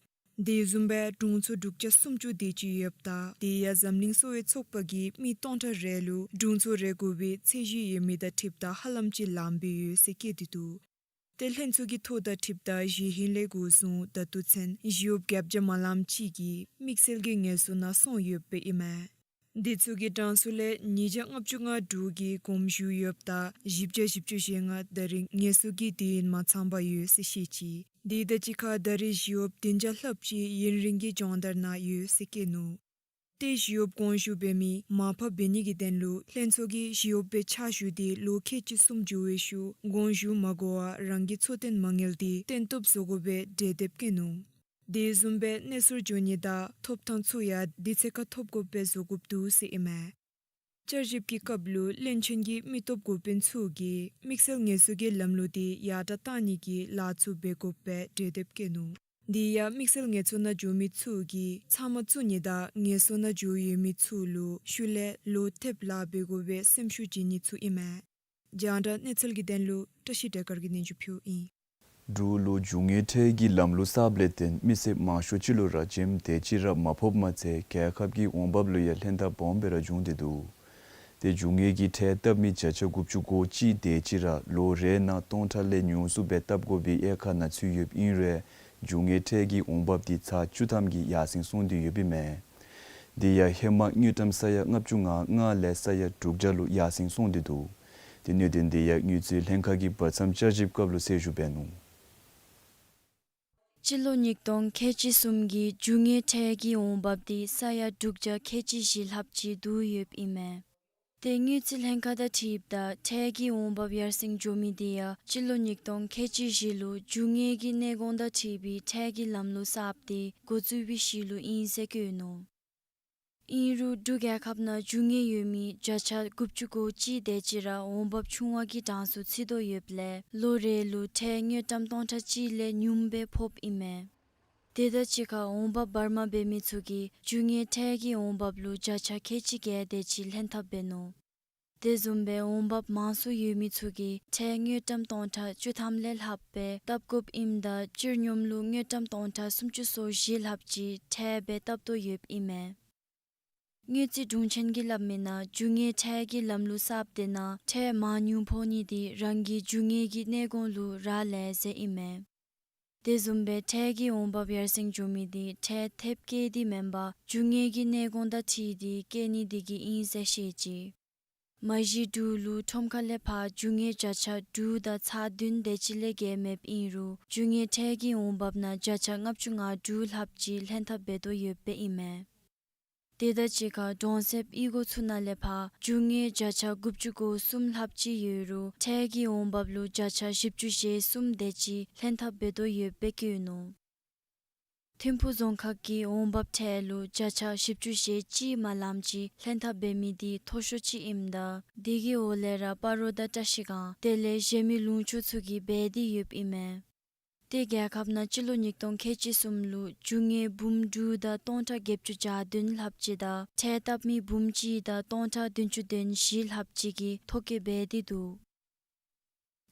དེ་བཟུམ་སྦེ་དྲུང་འཚོ་དྲུག་བརྒྱ་སུམ་ཅུ་དེ་ཅིག་ཡོདཔ་ད་དེ་ཡང་འཛམ་གླིང་གསོ་བའི་ཚོགས་པ་གིས་མི་སྟོང་ཕྲག་རེ་ལུ་དྲུང་འཚོ་རེ་དགོ་པའི་ཚད་གཞི་ཡོད་མི་དང་འཁྲིལཝ་ད་ཧ་ལམ་ཅིག་ལངམ་སྦེ་ཡོད་ཟེར་བཀོད་དེ་འདུག། ཏེ་ལྷན་ཚོགས་ཀྱི་ཐོ་དང་འཁྲིལཝ་ད་གཞེས་ཧིང་ལས་འགོ་བཟུང་ད་ལྟོ་ཚུན་ཞི་གཡོགཔ་བརྒྱ་བརྒྱ་མ་ལངམ་ཅིག་གིས་དམིགས་བསལ་གྱི་ངལ་གསོ་ནང་སོང་ཡོདཔ་ཨིན་མས། འདི་ཚུ་གི་གྲངས་སུ་ལས་ཉིས་བརྒྱ་ལྔ་བཅུ་ང་དྲུག་གིས་དགོངས་ཞུ་ཡོདཔ་ད་བཞི་བརྒྱ་བཞི་བཅུ་ཞེ་ལྔ་ད་རེས་ངལ་གསོ་གི་དུས་ཡུན་མ་ཚངམ་ཡོད་ཟེར་བཤད་ཅི། དེ་དང་གཅིག་ཁར་ད་རེས་ཞི་གཡོགཔ་བདུན་བརྒྱ་ལྷགཔ་ཅིག་ཡུན་རིང་གི་སྦྱོང་བརྡར་ནང་ཡོད་ཟེར་བཀོད་ནུག། ཏེ་ཞི་གཡོགཔ་དགོངས་ཞུ་འབད་མི་མར་ཕབ་འབད་ནི་གི་དོན་ལུ་ལྷན་ཚོགས་ཀྱིས་ཞི་གཡོགཔ་སྦེ་ཕྱག་ཞུ་སྟེ་ལོ་ཁལ་གཅིག་གསུམ་འགྱོ་བའི་ཤུལ་དགོངས་ཞུ་མ་དགོ་པར་རང་གི་འཚོ་རྟེན་མ་དངུལ་འདི་བཏོན་ཐོབ་བཟོ་དགོ་པའི་གྲོས་འདེབས་བཀོད་ནུག། དེ་བཟུམ་སྦེ་གནས་ཚུལ་འགྱོ་ནི་དང་ཐོབ་ཐང་ཚུ་ཡང་དུས་ཚོད་ཁར་ཐོབ་དགོཔ་སྦེ་བཟོ་དགོཔ་འདུག་ཟེར་ཨིན་མས། བསྐྱར་ཞིབ་ཀྱི་སྐབས་ལུ་བློན་ཆེན་གྱིས་མི་སྟོབས་འགོ་དཔོན་ཚུ་གིས་དམིགས་བསལ་ངལ་གསོ་གི་ལམ་ལུགས་འདི་ཡར་དྲག་གཏང་ནི་གི་ལཱ་ཚུ་འབད་དགོཔ་སྦེ་གྲོས་འདེབས་བཀོད་ནུག། དེ་ཡང་དམིགས་བསལ་ངལ་གསོ་ནང་འགྱོ་མི་ཚུ་གིས་ཚབ་མ་བཙུགས་ནི་དང་ངལ་གསོ་ནང་འགྱོ་ཡོད་མི་ཚུ་ལུ་ཤུལ་ལས་ལོག་ཐེབས་ལཱ་འབད་དགོ་པའི་སེམས་ཤུགས་བྱིན་ནི་ཚུ་ཨིན་མས། རྒྱང་བསྒྲགས་གནས་ཚུལ་གྱི་དོན་ལུ་བཀྲ་ཤིས་བདེ་དཀར་གྱིས་སྙན་ཞུ་ཕུལཝ་ཨིན། འབྲུག་ལུ་རྒྱུ་དངོས་ཁྲལ་གྱི་ལམ་ལུགས་གསརཔ་ལས་བརྟེན་མི་སེར་མང་ཤོས་ཅིག་ལུ་ར་འགྲེམས་དེ་ཅིག་ར་མ་ཕོགཔ་མ་ཚད་རྒྱལ་ཁབ་ཀྱི་འོང་འབབ་ལུ་ཡང་ལྷན་ཐབས་སྦོམ་སྦེ་ར་བྱུང་སྟེ་འདུག། ཏེ་རྒྱུ་དངོས་ཀྱི་ཁྲལ་བཏབ་མི་བརྒྱ་ཆ་དགུ་བཅུ་གོ་གཅིག་དེ་ཅིག་ར་ལོ་རེ་ནང་སྟོང་ཕྲག་ལས་ཉུང་སུ་སྦེ་བཏབ་དགོ་པའི་དབྱེ་ཁག་ནང་ཚུད་ཡོདཔ་ཨིན་རུང་རྒྱུ་དངོས་ཁྲལ་གྱི་འོང་འབབ་འདི་ཚར་བཅུ་ཐམ་གྱིས་ཡར་སེང་སོང་སྟེ་ཡོདཔ་ཨིན་མས། དེ་ཡང་ཧེ་མ་དངུལ་ཀྲམ་ས་ཡ་ལྔ་བཅུ་ང་ལྔ་ལས་ས་ཡ་དྲུག་བརྒྱ་ལུ་ཡར་སེང་སོང་སྟེ་འདུག། ཏེ་གནད་དོན་འདི་ཡང་དངུལ་རྩིས་ལྷན་ཁག་གིས་བར་མཚམས་བསྐྱར་ཞིབ་སྐབས་ལུ་གསལ་ཞུ་འབད་ནུག། སྤྱི་ལོ་ཉིས་སྟོང་ཁལ་གཅིག་གསུམ་གྱི་རྒྱུ་དངོས་ཁྲལ་གྱི་འོང་འབབ་འདི་ས་ཡ་དྲུག་བརྒྱ་ཁལ་གཅིག་བཞི་ལྷགཔ་ཅིག་བསྡུ་ཡོདཔ་ཨིན་མས། ཏེ་དངུལ་རྩིས་ལྷན་ཁག་དང་འཁྲིལཝ་ད་ཁྲལ་གྱི་འོང་འབབ་ཡར་སེང་འགྱོ་མི་འདི་ཡང་སྤྱི་ལོ་ཉིས་སྟོང་ཁལ་གཅིག་བཞི་ལུ་རྒྱུ་དངོས་ཀྱི་གནས་གོང་དང་འཁྲིལ་བའི་ཁྲལ་གྱི་ལམ་ལུགས་གསརཔ་འདི་འགོ་བཙུགས་པའི་ཤུལ་ལུ་ཨིན་ཟེར་བཀོད་ནུག། ཨིན་རུང་འབྲུག་རྒྱལ་ཁབ་ནང་རྒྱུ་དངོས་ཡོད་མི་བརྒྱ་ཆ་དགུ་བཅུ་གོ་གཅིག་དེ་ཅིག་ར་འོང་འབབ་ཆུང་བ་གི་གྲངས་སུ་ཚུད་དོ་ཡོདཔ་ལས་ལོ་རེ་ལུ་ཁྲལ་དངུལ་ཀྲམ་སྟོང་ཕྲག་གཅིག་ལས་ཉུངམ་སྦེ་ཕོགཔ་ཨིན་མས། དེ་དང་གཅིག་ཁར་འོང་འབབ་བར་མ་འབད་མི་ཚུ་གིས་རྒྱུ་དངོས་ཁྲལ་གྱི་འོང་འབབ་ལུ་བརྒྱ་ཆ་ཁལ་གཅིག་བརྒྱད་དེ་ཅིག་ལྷན་ཐབས་འབད་ནུག། དེ་བཟུམ་སྦེ་འོང་འབབ་མང་སུ་ཡོད་མི་ཚུ་གིས་ཁྲལ་དངུལ་ཀྲམ་སྟོང་ཕྲག་བཅུ་ཐམ་ལས་ལྷགཔ་སྦེ་བཏབ་དགོཔ་ཨིནམ་ད་སྤྱིར་སྙོམས་ལུ་དངུལ་ཀྲམ་སྟོང་ཕྲག་སུམ་ཅུ་སོ་བཞི་ལྷགཔ་ཅིག་ཁྲལ་སྦེ་བཏབ་དོ་ཡོདཔ་ཨིན་མས། དངུལ་རྩིས་དྲུང་ཆེན་གྱིས་སླབ་མི་ནང་རྒྱུ་དངོས་ཁྲལ་གྱི་ལམ་ལུགས་གསརཔ་དེ་ནང་ཁྲལ་མང་ཉུང་ཕོག་ནི་འདི་རང་གི་རྒྱུ་དངོས་ཀྱི་གནས་གོང་ལུ་རག་ལས་ཟེར་ཨིན་མས། དེ་བཟུམ་སྦེ་ཁྲལ་གྱི་འོང་འབབ་ཡར་སེང་འགྱོ་མི་འདི་ཁྲལ་ཐེབས་བཀལ་ཏེ་མེན་པར་རྒྱུ་དངོས་ཀྱི་གནས་གོང་དང་འཁྲིལ་ཏེ་བཀལ་ནི་འདི་གིས་ཨིན་ཟེར་བཤད་ཅི། མ་གཞི་འབྲུག་ལུ་ཁྲོམ་ཁ་ལས་ཕར་རྒྱུ་དངོས་བརྒྱ་ཆ་དྲུག་དང་ཚག་བདུན་དེ་ཅིག་ལས་བརྒལ་མེདཔ་ཨིན་རུང་རྒྱུ་དངོས་ཁྲལ་གྱི་འོང་འབབ་ནང་བརྒྱ་ཆ་ལྔ་བཅུ་ང་དྲུག་ལྷགཔ་ཅིག་ལྷན་ཐབས་འབད་དོ་ཡོདཔ་ཨིན་མས། དེ་དང་གཅིག་ཁར་གྲོང་གསེབ་གཡུས་སྒོ་ཚུ་ནང་ལས་ཕར་རྒྱུ་དངོས་བརྒྱ་ཆ་དགུ་བཅུ་གོ་གསུམ་ལྷགཔ་ཅིག་ཡོད་རུང་ཁྲལ་གྱི་འོང་འབབ་ལུ་བརྒྱ་ཆ་བཞི་བཅུ་ཞེ་གསུམ་དེ་ཅིག་ལྷན་ཐབས་འབད་དོ་ཡོདཔ་སྦེ་བཀོད་ནུག། ཐིམ་ཕུག་རྫོང་ཁག་གིས་འོང་འབབ་ཁྲལ་ལུ་བརྒྱ་ཆ་བཞི་བཅུ་ཞེ་གཅིག་མ་ལམ་ཅིག་ལྷན་ཐབས་འབད་མི་འདི་མཐོ་ཤོས་ཅིག་ཨིནམ་ད་དེ་གི་འོག་ལས་ར་སྤ་རོ་དང་བཀྲིས་སྒང་དེ་ལས་གཞན་མི་ལུང་ཕྱོགས་ཚུ་གིས་འབད་དེ་ཡོདཔ་ཨིན་མས། ཏེ་རྒྱལ་ཁབ་ནང་སྤྱི་ལོ་ཉིས་སྟོང་ཁལ་གཅིག་གསུམ་ལུ་རྒྱུ་དངོས་འབུམ་དྲུག་དང་སྟོང་ཕྲག་བརྒྱད་ཅུ་གྱ་བདུན་ལྷགཔ་ཅིག་དང་ཁྲལ་བཏབ་མི་འབུམ་གཅིག་དང་སྟོང་ཕྲག་བདུན་ཅུ་དོན་བཞི་ལྷགཔ་ཅིག་གིས་ཐོ་བཀོད་འབད་དེ་འདུག།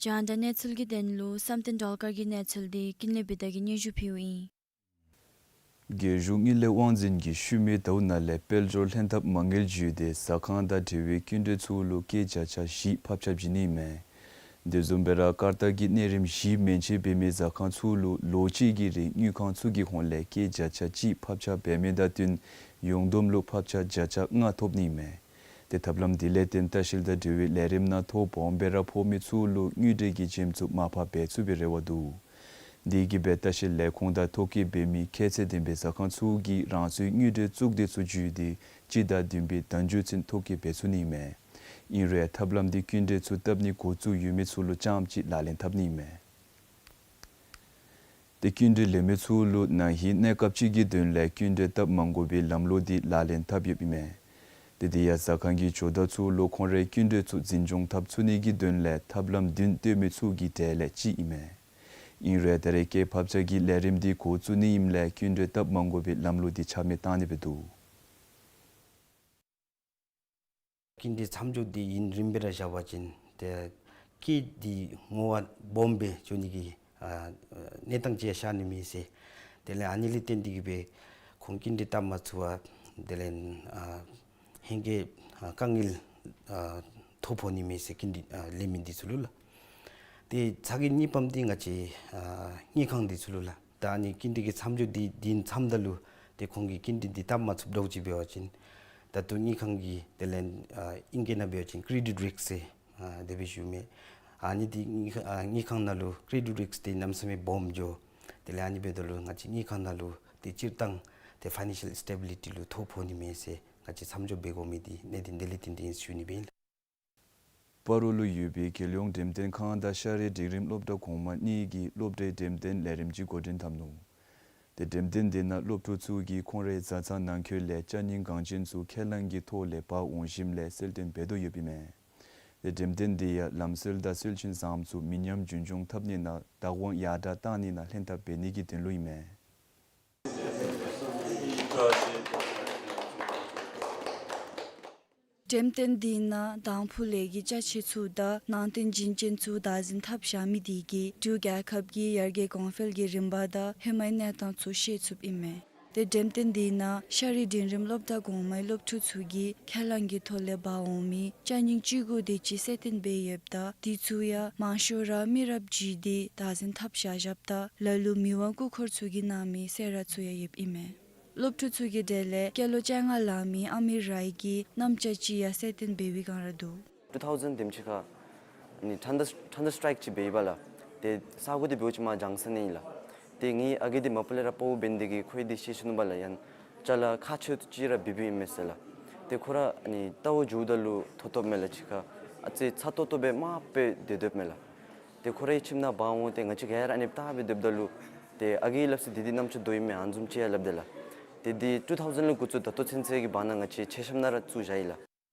རྒྱང་བསྒྲགས་གནས་ཚུལ་གྱི་དོན་ལུ་བསམ་གཏན་སྒྲོལ་དཀར་གྱི་གནས་ཚུལ་འདི་ཀུན་ལེགས་བི་དྷ་གིས་སྙན་ཞུ་ཕུལཝ་ཨིན། རྒྱལ་གཞུང་དངུལ་ལས་དབང་འཛིན་གྱིས་ཤུལ་མའི་ཟླཝ་ནང་ལས་དཔལ་འབྱོར་ལྷན་ཐབས་མ་དངུལ་བརྒྱུད་དེ་ཟ་ཁང་དང་འབྲེལ་བའི་སྐྱིན་འགྲུལ་ཚུ་ལུ་སྐྱེད་བརྒྱ་ཆ་བཞི་ཕབ་ཆ་བྱིན་ནི་མས། དེ་བཟུམ་སྦེ་ར་ཀར་ཏར་གྱི་གནས་རིམ་བཞི་མན་ཆད་འབད་མི་ཟ་ཁང་ཚུ་ལུ་ལོ་གཅིག་གི་རིང་དངུལ་ཁང་ཚུ་གི་ཧོངས་ལས་སྐྱེད་བརྒྱ་ཆ་གཅིག་ཕབ་ཆ་འབད་མི་དང་བསྟུན་ཡོངས་བསྡོམས་ལུ་ཕབ་ཆ་བརྒྱ་ཆ་ལྔ་ཐོབ་ནི་མས། ཏེ་ཐབས་ལམ་འདི་ལས་བརྟེན་ལྟ་བཤལ་དང་འབྲེལ་བའི་ལས་རིམ་ནང་ཐོ་སྦོམ་སྦེ་ར་ཕོག་མི་ཚུ་ལུ་དངུལ་འབྲེལ་གྱི་འཇིམ་ཚུ་མར་ཕབ་འབད་ཚུགས་པའི་རེ་བ་འདུག། དེ་གིས་སྦེ་ལྟ་བཤལ་ལས་ཁུངས་དང་ཐོ་བཀོད་འབད་མི་ཁྱད་ཚད་ལྡན་པའི་ཟ་ཁང་ཚུ་གིས་རང་སོའི་དངུལ་འབྲེལ་གཙུག་སྡེ་ཚུ་བརྒྱུད་དེ་སྤྱི་ཟླ་བདུན་པའི་ཟླ་མཇུག་ཚུན་ཐོ་བཀོད་འབད་ཚུགས་ནི་མས། ཨིན་རུང་ཐབས་ལམ་འདི་སྐྱིན་འགྲུལ་ཚུ་བཏབ་ནི་འགོ་བཙུགས་ཡོད་མི་ཚུ་ལུ་རྐྱངམ་གཅིག་ལག་ལེན་འཐབ་ནི་མས། ཏེ་སྐྱིན་འགྲུལ་ལེན་མི་ཚུ་ལུ་ན་ཧིང་གནས་སྐབས་ཅིག་གི་དོན་ལས་སྐྱིན་འགྲུལ་བཏབ་མ་དགོ་པའི་ལམ་ལུགས་འདི་ལག་ལེན་འཐབ་ཡོདཔ་ཨིན་མས། ཏེ་དེ་ཡང་ཟ་ཁང་གི་ཇོ་བདག་ཚུ་ལུ་ཁོང་རའི་སྐྱིན་འགྲུལ་ཚུ་འཛིན་སྐྱོང་འཐབ་ཚུགས་ནི་གི་དོན་ལས་ཐབས་ལམ་བདུན་བཏོན་མི་ཚུ་གི་གྲས་ལས་གཅིག་ཨིན་མས། ཨིན་རུང་ད་རེས་ཀྱི་ཕབ་ཆ་གི་ལས་རིམ་འདི་འགོ་བཙུགས་ནི་ཨིནམ་ལས་སྐྱིན་འགྲུལ་བཏབ་མ་དགོ་པའི་ལམ་ལུགས་འདི་ཆ་མེད་བཏང་ནི་སྦེ་འདུག། སྐྱིན་འགྲུལ་མཚམས་འཇོག་འདི་ཨིན་རིམ་སྦེ་ར་བཞག་པ་ཅིན་ཏེ་སྐྱིད་འདི་བསྔོ་བ་སྦོམ་སྦེ་འགྱོ་ནི་གི་ཨ་གནས་སྟངས་ཅིག་ཡང་ཤར་ནི་མས་ཟེར། དེ་ལས་ཨ་ནི་ལས་བརྟེན་ཏེ་གིས་སྦེ་ཁོང་སྐྱིན་འགྲུལ་བཏབ་མ་ཚུགས་པར་དེ་ལས་ཨ་ཧེང་གིས་ཨ་དཀའ་ངལ་ཨ་ཐོ་ཕོག་ནི་མས་ཟེར། སྐྱིན་འགྲུལ་ཨ་ལེན་མི་འདི་ཚུ་ལུ་ལགས། ཏེ་ཚ་གྱང་གཉིས་པམ་འདི་ང་བཅས་ཨ་དངུལ་ཁང་འདི་ཚུ་ལུ་ལགས། ད་ཨ་ནི་སྐྱིན་འགྲུལ་གྱི་མཚམས་འཇོག་འདི་འདི་མཚམས་ད་ལུ་ཏེ་ཁོང་གིས་སྐྱིན་འགྲུལ་འདི་བཏབ་མ་ཚུགསཔ་འདྲཝ་ཅིག་འབད་བ་ཅིན་ད་ལྟོ་དངུལ་ཁང་གི་དེ་ལས་ཨ་ཨིང་སྐད་ནང་འབད་བ་ཅིན་ཀེ་རེ་ཌིཊ་རིསཀ་ཟེར་ཨ་དེ་སྦེ་ཞུཝ་མས། ཨ་ནི་འདི་དངུལ་ཁང་ཨ་དངུལ་ཁང་ནང་ལུ་ཀེ་རེ་ཌིཊ་རིསཀ་འདི་གནམ་མེད་ས་མེད་སྦོམ་འགྱོ། དེ་ལས་ཨ་ནི་འབདཝ་ད་ལུ་ང་བཅས་དངུལ་ཁང་ནང་ལུ་ཏེ་སྤྱིར་བཏང་ཏེ་ཕའི་ནེན་ཤལ་སི་ཊེ་བི་ལི་ཊི་ལུ་ཐོ་ཕོག་ནི་མས་ཟེར་ང་བཅས་མཚམས་འཇོག་འབད་དགོ་མི་འདི་གནད་དོན་འདི་ལས་བརྟེན་ཏེ་ཨིན་ཟེར་ཞུ་ནི་སྦེ་ཨིན་ལགས། སྤ་རོ་ལུ་ཡོད་པའི་རྒྱལ་ཡོངས་འགྲེམས་སྟོན་ཁང་དང་ཤ་རིའི་འབྲིང་རིམ་སློབ་གྲྭ་གོང་མ་གཉིས་ཀྱིས་སློབ་གྲྭའི་འགྲེམས་སྟོན་ལས་རིམ་ཅིག་འགོ་འདྲེན་འཐབ་ནུག། ཏེ་འགྲེམས་སྟོན་འདི་ནང་སློབ་ཕྲུག་ཚུ་གིས་ཁོང་རའི་བཟའ་ཚང་ནང་འཁོད་ལས་ཅ་རྙིང་འགངས་ཅན་ཚུ་ཁས་བླངས་ཀྱི་ཐོག་ལས་འབག་འོང་ཞིནམ་ལས་གསལ་སྟོན་འབད་དོ་ཡོདཔ་ཨིན་མས། ཏེ་འགྲེམས་སྟོན་འདི་ཡང་ལམ་སྲོལ་དང་སྲོལ་རྒྱུན་བཟང་ཚུ་མི་ཉམས་རྒྱུན་འཁྱོངས་འཐབ་ནི་ནང་བདག་དབང་ཡར་དྲག་བཏང་ནི་ནང་ལྷན་ཐབས་འབད་ནི་གི་དོན་ལུ་ཨིན་མས། འགྲེམས་སྟོན་འདི་ནང་དང་ཕུ་ལས་ཀྱི་ཅ་ཆས་ཚུ་དང་ནང་རྟེན་བྱིན་ཅན་ཚུ་བདག་འཛིན་འཐབ་བཞག་མི་འདི་གིས་འབྲུག་རྒྱལ་ཁབ་ཀྱི་ཡར་རྒྱས་གོང་འཕེལ་གྱི་རིམ་པ་དང་ཧེ་མའི་གནས་སྟངས་ཚུ་ཤེས་ཚུགསཔ་ཨིན་མས། ཏེ་འགྲེམས་སྟོན་འདི་ནང་ཤ་རིའི་འབྲིང་རིམ་སློབ་གྲྭ་གོང་མའི་སློབ་ཕྲུག་ཚུ་གིས་ཁས་བླངས་ཀྱི་ཐོག་ལས་འབག་འོང་མི་ཅ་རྙིང་བཅུ་དགུ་དེ་ཅིག་གསལ་སྟོན་འབད་ཡོདཔ་ད་དེ་ཚུ་ཡང་མང་ཤོས་ར་མི་རབས་བརྒྱུད་དེ་བདག་འཛིན་འཐབ་བཞག་བཞགཔ་ད་ལ་ལུ་མི་དབང་སྐུ་འཁོར་ཚུ་གིས་གནང་མི་སེ་ར་ཚུ་ཡང་ཡོདཔ་ཨིན་མས། སློབ་ཕྲུག་ཚུ་གི་གྲས་ལས་སྐྱེས་ལོ་བཅོ་ལྔ་ལང་མི་ཨ་མི་རའི་གིས་རྣམ་ཅོག་ཅིག་ཡང་གསལ་སྟོན་འབད་བའི་སྒང་ར་འདུག། ཊུ་ཐའུ་ཟེན་དེམ་ཅིག་ཁར་ཨ་ནི་ཐན་ཌར་ཐན་ཌར་སི་ཊ་རའིཀ་ཅིག་འབད་ཡི་པ་ལགས། ཏེ་ས་གོ་འདི་འབད་བ་ཅིན་མར་ལྗང་ས་ཨིན་ལགས། ཏེ་ངེའི་ཨ་རྒས་འདི་མ་པ་ལས་ར་དཔའ་བོ་འབད་ནི་དེ་གིས་ཁོ་གིས་འདི་ཤེས་ཤེས་ནུག་པ་ལགས། ཡང་ཅ་ལ་ཁག་ཆེཝ་ཅིག་ར་འབད་འབདཝ་ཨིན་མས་ཟེར་ལགས། ཏེ་ཁོ་ར་ཨ་ནི་ལྟ་བར་འགྱོཝ་ད་ལུ་ཐོབ་ཐོབ་མས་ལགས། ཅིག་ཁར་ཨ་ཙི་ཚ་ཏོག་ཏོ་སྦེ་དམརཔོ་སྦེ་སྡོད་སྡོདཔ་མས་ལགས། ཏེ་ཁོ་རའི་ཁྱིམ་ནང་འབག་འོང་སྟེ་ང་བཅས་ག་ར་ཨ་ནི་བལྟ་སྦེ་སྡོདཔ་ད་ལུ་ཏེ་ཨ་རྒས་སླབ་ས་འདི་འདི་རྣམ་ཅོག་བདོ་ཨིན་མས་ཨ་ནི་བཟུམ་ཅིག་ཡང་སླབ་དེས་ལགས། ཏེ་འདི་ཊུ་ཐའུ་ཟེན་ལས་འགོ་བཙུགས་ད་ལྟོ་ཚུན་ཚོད་ཀྱི་བར་ན་ང་བཅས་མཆོད་བཤམ་ནང་ར་བཙུགས་བཞག་ཡི་ལགས།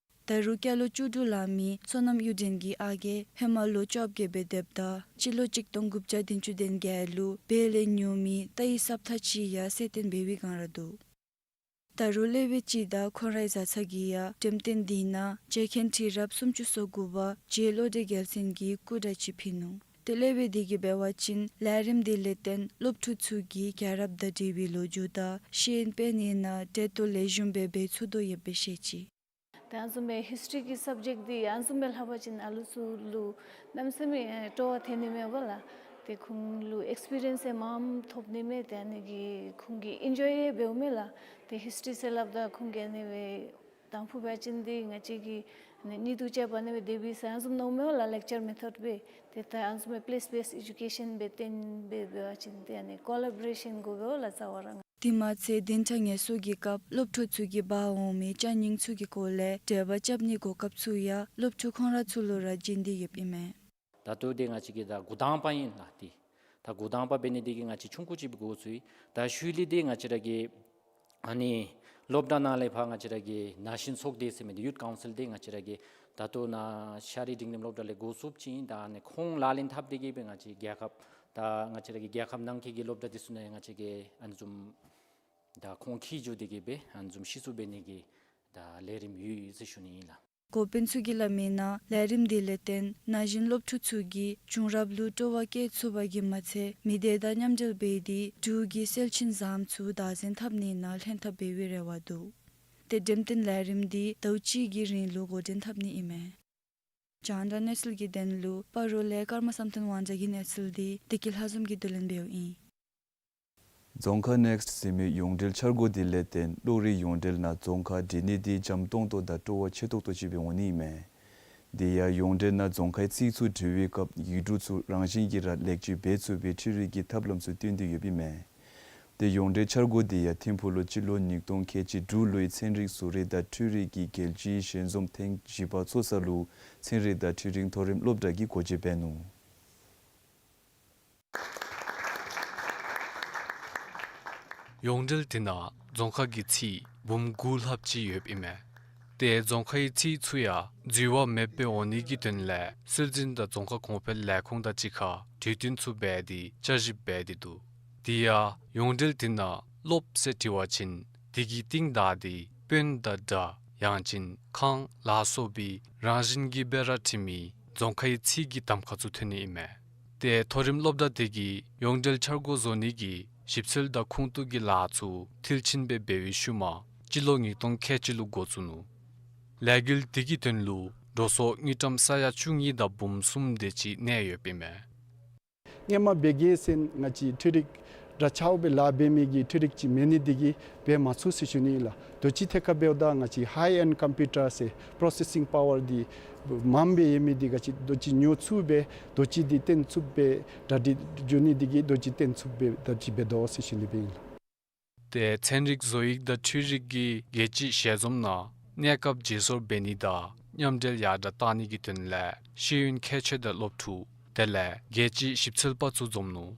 ད་རུང་སྐྱེས་ལོ་བཅུ་དྲུག་ལང་མི་བསོད་ནམས་གཡུ་སྒྲོན་གྱི་ཨ་རྒས་ཧེ་མ་ལོ་བཅོ་བརྒྱད་སྦེ་སྡོདཔ་ད་སྤྱི་ལོ་གཅིག་སྟོང་དགུ་བརྒྱ་བདུན་ཅུ་དོན་བརྒྱད་ལུ་བལ་ལས་ཉོ་མི་རྟའི་སྲབ་ཐག་ཅིག་ཡང་གསལ་སྟོན་འབད་བའི་སྒང་ར་འདུག། ད་རུང་སློབ་དཔོན་ཅིག་དང་ཁོང་རའི་བཟའ་ཚང་གིས་ཡང་འགྲེམས་སྟོན་འདི་ནང་རྗེ་མཁན་ཁྲི་རབས་སུམ་ཅུ་སོ་དགུ་པ་རྗེ་བློ་གྲོས་རྒྱལ་མཚན་གྱི་སྐུ་འདྲ་ཅིག་ཕུལ་ནུག། ཏེ་སློབ་དཔོན་འདི་གིས་འབད་བ་ཅིན་ལས་རིམ་འདི་ལས་བརྟེན་སློབ་ཕྲུག་ཚུ་གིས་རྒྱལ་རབས་དང་འབྲེལ་བའི་ལོ་རྒྱུས་དང་ཤེས་ཡོན་སྤེལ་ནི་ནང་གྲལ་གཏོགས་ལེགས་ཤོམ་སྦེ་འབད་ཚུགས་དོ་ཡོདཔ་སྦེ་བཤད་ཅི། ཏེ་ཨ་ནི་བཟུམ་སྦེ་ཧིསི་ཊི་རི་གི་སབ་ཇེཀཊ་འདི་ཨ་ནི་བཟུམ་སྦེ་ལྷག་པ་ཅིན་ཨ་ལུ་ཚུ་ལུ་གནམ་མེད་ས་མེད་སྤྲོ་བ་ཐོན་ནི་མས་པ་ལགས། ཏེ་ཁོང་ལུ་ཨེགསི་པི་རི་ཡེནསི་ཡང་མངམ་ཐོབ་ནི་མས། ཏེ་ཨ་ནི་གིས་ཁོང་གིས་ཨེན་ཇོའི་ཡང་འབདཝ་མས་ལགས། ཏེ་ཧིསི་ཊི་རི་ཟེར་སླབ་ད་ཁོང་གིས་ཨ་ནི་སྦེ་དང་ཕུ་འབད་བ་ཅིན་འདི་ང་བཅས་ཀྱི་ཨ་ནི་གཉིད་དུ་བཅའ་བ་ཨ་ནི་སྦེ་དེ་སྦེ་ཟེར་ཨ་ནི་བཟུམ་མནོཝ་མས་པ་ལགས། ལེག་ཅར་མེ་ཐོཌ་སྦེ། ཏེ་ད་ཨ་ནི་བཟུམ་སྦེ་པི་ལེསི་བེསཌ་ཨེ་ཌུ་ཀེ་ཤཱན་སྦེ་བཏོན་སྦེ་འབད་བ་ཅིན་ཏེ་ཨ་ནི་ཀོ་ལ་བོ་རེ་ཤཱན་དགོ་པས་པ་ལགས་རྩ་བ་ར། དེ་མ་ཚད་བདུན་ཕྲག་ངལ་གསོ་གི་སྐབས་སློབ་ཕྲུག་ཚུ་གིས་འབག་འོང་མི་ཅ་རྙིང་ཚུ་གི་སྐོར་ལས་འགྲེལ་པ་རྐྱབ་ནིའི་གོ་སྐབས་ཚུ་ཡང་སློབ་ཕྲུག་ཁོང་ར་ཚུ་ལུ་ར་བྱིན་ཏེ་ཡོདཔ་ཨིན་མས། ད་ལྟོ་འདི་ང་བཅས་ཀྱི་ད་འགོ་དང་པ་ཨིན་ལགས། ཏེ་ ད་འགོ་དང་པ་འབད་ནི་འདི་གིས་ང་བཅས་ཆུང་ཀུ་ཅིག་འགོ་བཙུགས་ཡི། ད་ཤུལ་ལས་འདི་ང་བཅས་ར་གི་ཨ་ནི་སློབ་གྲྭ་ནང་ལས་ཕར་ང་བཅས་ར་གི་ན་གཞོན་ཚོགས་སྡེ་ཟེར་མི་འདི་ཡུཐ་ཀའུན་སིལ་འདི་ང་བཅས་ར་གི་ད་ལྟོ་ནཱ་ཤ་རི་འབྲིང་རིམ་སློབ་གྲྭ་ལས་འགོ་བཙུགསཔ་ཅིག་ཨིན། ད་ཨ་ནི་ཁོང་ལག་ལེན་འཐབ་སྟེ་གིས་སྦེ་ང་བཅས་རྒྱལ་ཁབ་ད་ང་བཅས་ར་གི་རྒྱལ་ཁབ་ནང་འཁོད་ཀྱི་སློབ་གྲྭ་འདི་ཚུ་ནང་ཡང་ང་བཅས་ཀྱིས་ཨ་ནི་བཟུམ་ད་ཁོང་འཁྱིད་འགྱོ་སྟེ་གིས་སྦེ་ཨ་ནི་བཟུམ་ཤེས་ཚུགསཔ་འབད་ནི་གི་ད་ལས་རིམ་ཡོད་ཡོད་ཟེར་ཞུ་ནི་ཨིན་ལགས། འགོ་དཔོན་ཚུ་གིས་སླབ་མིའི་ནང་ལས་རིམ་འདི་ལས་བརྟེན་ན་གཞོན་སློབ་ཕྲུག་ཚུ་གིས་བྱུང་རབས་ལུ་སྤྲོ་བ་བསྐྱེད་ཚུགས་པ་གིས་མ་ཚད་མི་སྡེ་དང་མཉམ་འབྲེལ་འབད་དེ་འབྲུག་གི་སེལ་ཆེན་ཟམ་ཚུ་བདག་འཛིན་འཐབ་ནི་ནང་ལྷན་ཐབས་འབད་བའི་རེ་བ་འདུག། ཏེ་འགྲེམས་སྟོན་ལས་རིམ་འདི་ཟླཝ་གཅིག་གི་རིང་ལུ་འགོ་འདྲེན་འཐབ་ནི་ཨིན་མས། རྒྱང་བསྒྲགས་གནས་ཚུལ་གྱི་དོན་ལུ་སྤ་རོ་ལས་ཀརྨ་བསམ་གཏན་དབང་རྒྱལ་གྱི་གནས་ཚུལ་འདི་བདེ་སྐྱིད་ལྷ་འཛོམས་ཀྱིས་བསྡུ་ལེན་འབདཝ་ཨིན། རྫོང་ཁ་ནེགསིཊ་ཟེར་མི་ཡོངས་འབྲེལ་འཆར་སྒོ་འདི་ལས་བརྟེན་གློག་རིག་ཡོངས་འབྲེལ་ནང་རྫོང་ཁ་སྒྲིག་ནི་འདི་འཇམ་ཏོང་ཏོ་དང་སྤྲོ་བ་ཆེ་ཏོག་ཏོ་ཅིག་སྦེ་འོང་ནི་ཨིན་མས། དེ་ཡང་ཡོངས་འབྲེལ་ནང་རྫོང་ཁའི་རྩིས་ཚུ་འབྲི་བའི་སྐབས་ཡིག་འབྲུ་ཚུ་རང་བཞིན་གྱིས་ར་ལེགས་བཅོས་འབད་ཚུགས་པའི་འཕྲུལ་རིག་གི་ཐབས་ལམ་ཚུ་བཏོན་ཏེ་ཡོདཔ་ཨིན་མས། ཏེ་ཡོངས་འབྲེལ་འཆར་སྒོ་འདི་ཡང་ཐིམ་ཕུག་ལུ་སྤྱི་ལོ་ཉིས་སྟོང་ཁལ་གཅིག་དྲུག་ལོའི་ཚན་རིག་བཟོ་རིག་དང་འཕྲུལ་རིག་གི་རྒྱལ་སྤྱིའི་ཞལ་འཛོམས་ཐེངས་བཞི་པ་ཚོགས་ས་ལུ་ཚན་རིག་དང་འཕྲུལ་རིག་མཐོ་རིམ་སློབ་གྲྭ་གིས་སྒོ་འབྱེད་འབད་ནུག། ཡོངས་འབྲེལ་འདི་ནང་རྫོང་ཁ་གི་རྩིས་འབུམ་དགུ་ལྷགཔ་ཅིག་ཡོདཔ་ཨིན་མས། ཏེ་རྫོང་ཁའི་རྩིས་ཚུ་ཡང་འཛོལ་བ་མེདཔ་སྦེ་འོང་ནི་གི་དོན་ལས་སྲོལ་འཛིན་དང་རྫོང་ཁ་གོང་འཕེལ་ལས་ཁུངས་དང་གཅིག་ཁར་གྲོས་བསྟུན་ཚུ་འབད་དེ་བསྐྱར་ཞིབ་འབད་དེ་འདུག། དེ་ཡང་ཡོངས་འབྲེལ་འདི་ནང་སློབ་ཟེར་བྲི་བ་ཅིན་དེ་གི་རྟིང་བདའ་སྟེ་དཔོན་དང་དགྲ་ཡང་ཅིན་ཁང་ལ་སོགས་པའི་རང་བཞིན་གྱིས་སྦེ་ར་བྲི་མི་རྫོང་ཁའི་རྩིས་ཀྱི་གདམ་ཁ་ཚུ་ཐོན་ནི་ཨིན་མས། ཏེ་མཐོ་རིམ་སློབ་གྲྭ་དེ་གིས་ཡོངས་འབྲེལ་འཆར་སྒོ་བཟོ་ནི་གི་ཞིབ་འཚོལ་དང་ཁུངས་གཏུགས་ཀྱི་ལཱ་ཚུ་མཐིལ་ཕྱིན་སྦེ་འབད་བའི་ཤུལ་མ་སྤྱི་ལོ་ཉིས་སྟོང་ཁལ་གཅིག་ལུ་འགོ་བཙུགས་ནུག། ལས་འགུལ་དེ་གི་དོན་ལུ་འགྲོ་སོང་དངུལ་ཀྲམ་ས་ཡ་བཅུ་གཉིས་དང་འབུམ་གསུམ་དེ་ཅིག་གནས་ཡོདཔ་ཨིན་མས། སྔོན་མ་འབད་གེ་ཟེར་ང་བཅས་འཕྲུལ་རིག་དྲག་ཆགས་སྦེ་ལཱ་འབད་མི་གི་འཕྲུལ་རིག་ཅིག་མེད་ནི་དེ་གིས་འབད་མ་ཚུགས་ཟེར་ཞུ་ནི་ཨིན་ལགས། དུས་ཅི་ཐད་ཁར་འབདཝ་ད་ང་བཅས་ཧའི་ཨེནཌ་ཀམ་པིའུ་ཊར་ཟེར་པོརོ་སེ་སིང་པ་ཝར་འདི་མངམ་སྦེ་ཡོད་མི་འདི་ག་ཅི་དུས་ཅི་ཉོ་ཚུགསཔ་སྦེ་དུས་ཅི་འདི་བཏོན་ཚུགསཔ་སྦེ་གྲ་སྒྲིག་འགྱོ་ནི་དེ་གིས་དུས་ཅི་བཏོན་ཚུགསཔ་སྦེ་གྲ་སྒྲིག་འབད་དོ་ཟེར་ཞུ་ནི་སྦེ་ཨིན་ལགས། ཏེ་ཚན་རིག་བཟོ་ཡིག་དང་འཕྲུལ་རིག་གི་རྒྱལ་སྤྱིའི་ཞལ་འཛོམས་ནང་གནས་སྐབས་བརྗེ་སོར་འབད་ནི་དང་མཉམ་འབྲེལ་ཡར་དྲགས་གཏང་ནི་གི་དོན་ལས་ཤེས་ཡོན་མཁས་མཆོག་དང་སློབ་ཕྲུག་དེ་ལས་རྒྱལ་སྤྱིའི་ཞིབ་འཚོལ་པ་ཚུ་འཛོམས་ནུག།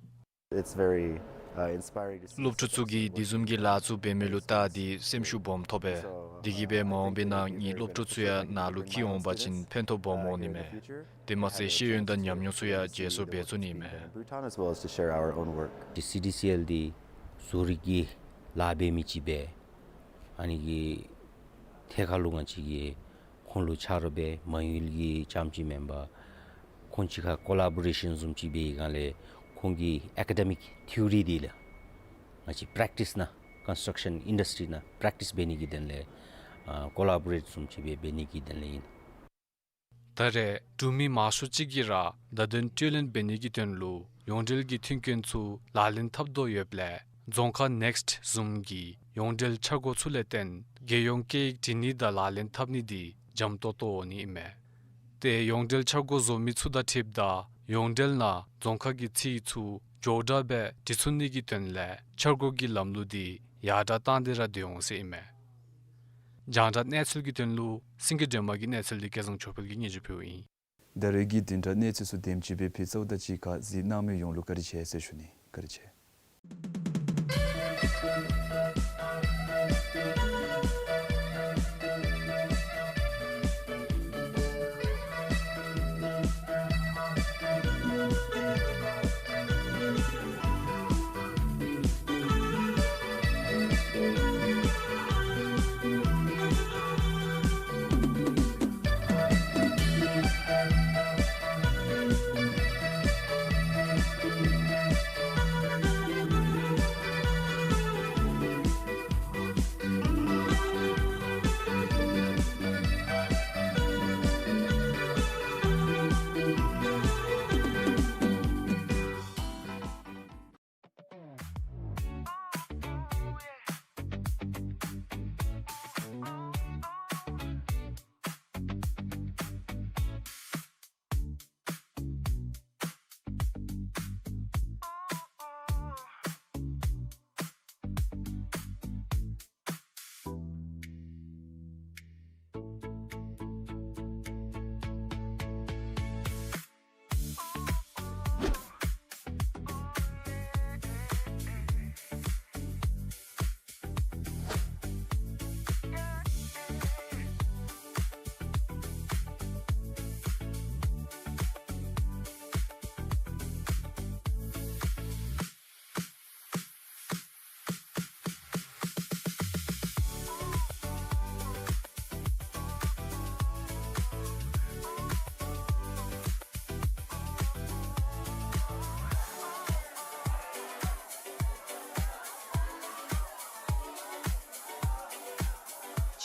It's very, uh, inspiring to see. སློབ་ཕྲུག་ཚུ་གིས་དེ་བཟུམ་གྱི་ལཱ་ཚུ་འབད་མི་ལུ་བལྟ་སྟེ་སེམས་ཤུགས་སྦོམ་ཐོབ་པས། དེ་གིས་སྦེ་མ་འོངས་པའི་ནང་ངེའི་སློབ་ཕྲུག་ཚུ་ཡང་ནཱ་ལུ་འཁྱིད་འོང་པ་ཅིན་ཕན་ཐོགས་སྦོམ་འོང་ནི་མས། དེ་མ་ཚད་ཤེས་ཡོན་དང་ཉམས་མྱོང་ཚུ་ཡང་བརྗེ་སོར་འབད་ཚུགས་ནི་མས། Bhutan as well as to share our own work. སི་ཌི་སི་ཨེལ་འདི་བཟོ་རིག་གི་ལཱ་འབད་མི་ཅིག་སྦེ་ཨ་ནི་གི་ཐད་ཁར་ལུ་ང་བཅས་ཀྱིས་ཁོང་ལུ་ཆ་རོགས་འབད་མ་ཡུལ་གྱི་རྐྱངམ་ཅིག་མེན་པར་ཁོང་གཅིག་ཁར་ཀོ་ལ་བོ་རེ་ཤཱན་བཟུམ་ཅིག་འབད་བའི་སྒང་ལས་ཁོང་གི་ཨེ་ཀ་ཌེ་མིག་ཐི་ཡོ་རི་འདི་ལས་ང་བཅས་པེ་རེཀ་ཊིསི་ནང་ཀོན་སི་ཊྲག་ཤཱན་ཨིན་ཌསི་ཊི་རི་ནང་པེ་རེཀ་ཊིསི་འབད་ནི་གི་དོན་ལས་ཨ་ཀོ་ལ་བོ་རེཊ་བཟུམ་ཅིག་སྦེ་འབད་ནི་གི་དོན་ལས་ཨིན། ད་རེས་འབྲུག་མི་མང་ཤོས་ཅིག་གིས་ར་བརྡ་དོན་སྤྲོད་ལེན་འབད་ནི་གི་དོན་ལུ་ཡོངས་འབྲེལ་གྱི་མཐུན་རྐྱེན་ཚུ་ལག་ལེན་འཐབ་དོ་ཡོདཔ་ལས་རྫོང་ཁ་ནེགསིཊ་བཟུམ་གྱི་ཡོངས་འབྲེལ་འཆར་སྒོ་ཚུ་ལས་བརྟེན་རྒྱལ་ཡོངས་སྐད་ཡིག་འབྲི་ནི་དང་ལག་ལེན་འཐབ་ནི་འདི་འཇམ་ཏོང་ཏོ་འོང་ནི་ཨིན་མས། ཏེ་ཡོངས་འབྲེལ་འཆར་སྒོ་བཟོ་མི་ཚུ་དང་འཁྲིལཝ་ད་ཡོངས་འབྲེལ་ནང་རྫོང་ཁ་གི་རྩིས་ཚུ་མགྱོགས་དྲགས་སྦེ་འབྲི་ཚུགས་ནི་གི་དོན་ལས་འཆར་སྒོ་གི་ལམ་ལུགས་འདི་ཡར་དྲགས་བཏང་སྟེ་ར་སྡོད་འོང་ཟེར་ཨིན་མས། རྒྱང་བསྒྲགས་གནས་ཚུལ་གྱི་དོན་ལུ་སེང་གེ་སྒྲོལ་མ་གི་གནས་ཚུལ་འདི་སྐལ་བཟང་ཆོས་འཕེལ་གྱིས་སྙན་ཞུ་ཕུལཝ་ཨིན། ད་རེས་ཀྱི་བདུན་ཕྲག་གནས་ཚུལ་ཚུ་དེམ་ཅིག་སྦེ་ཕུལ་ཚརཝ་དང་གཅིག་ཁར་གཟིགས་གནང་མི་ཡོངས་ལུ་བཀའ་དྲིན་ཆེ་ཟེར་ཞུ་ནི། བཀའ་དྲིན་ཆེ།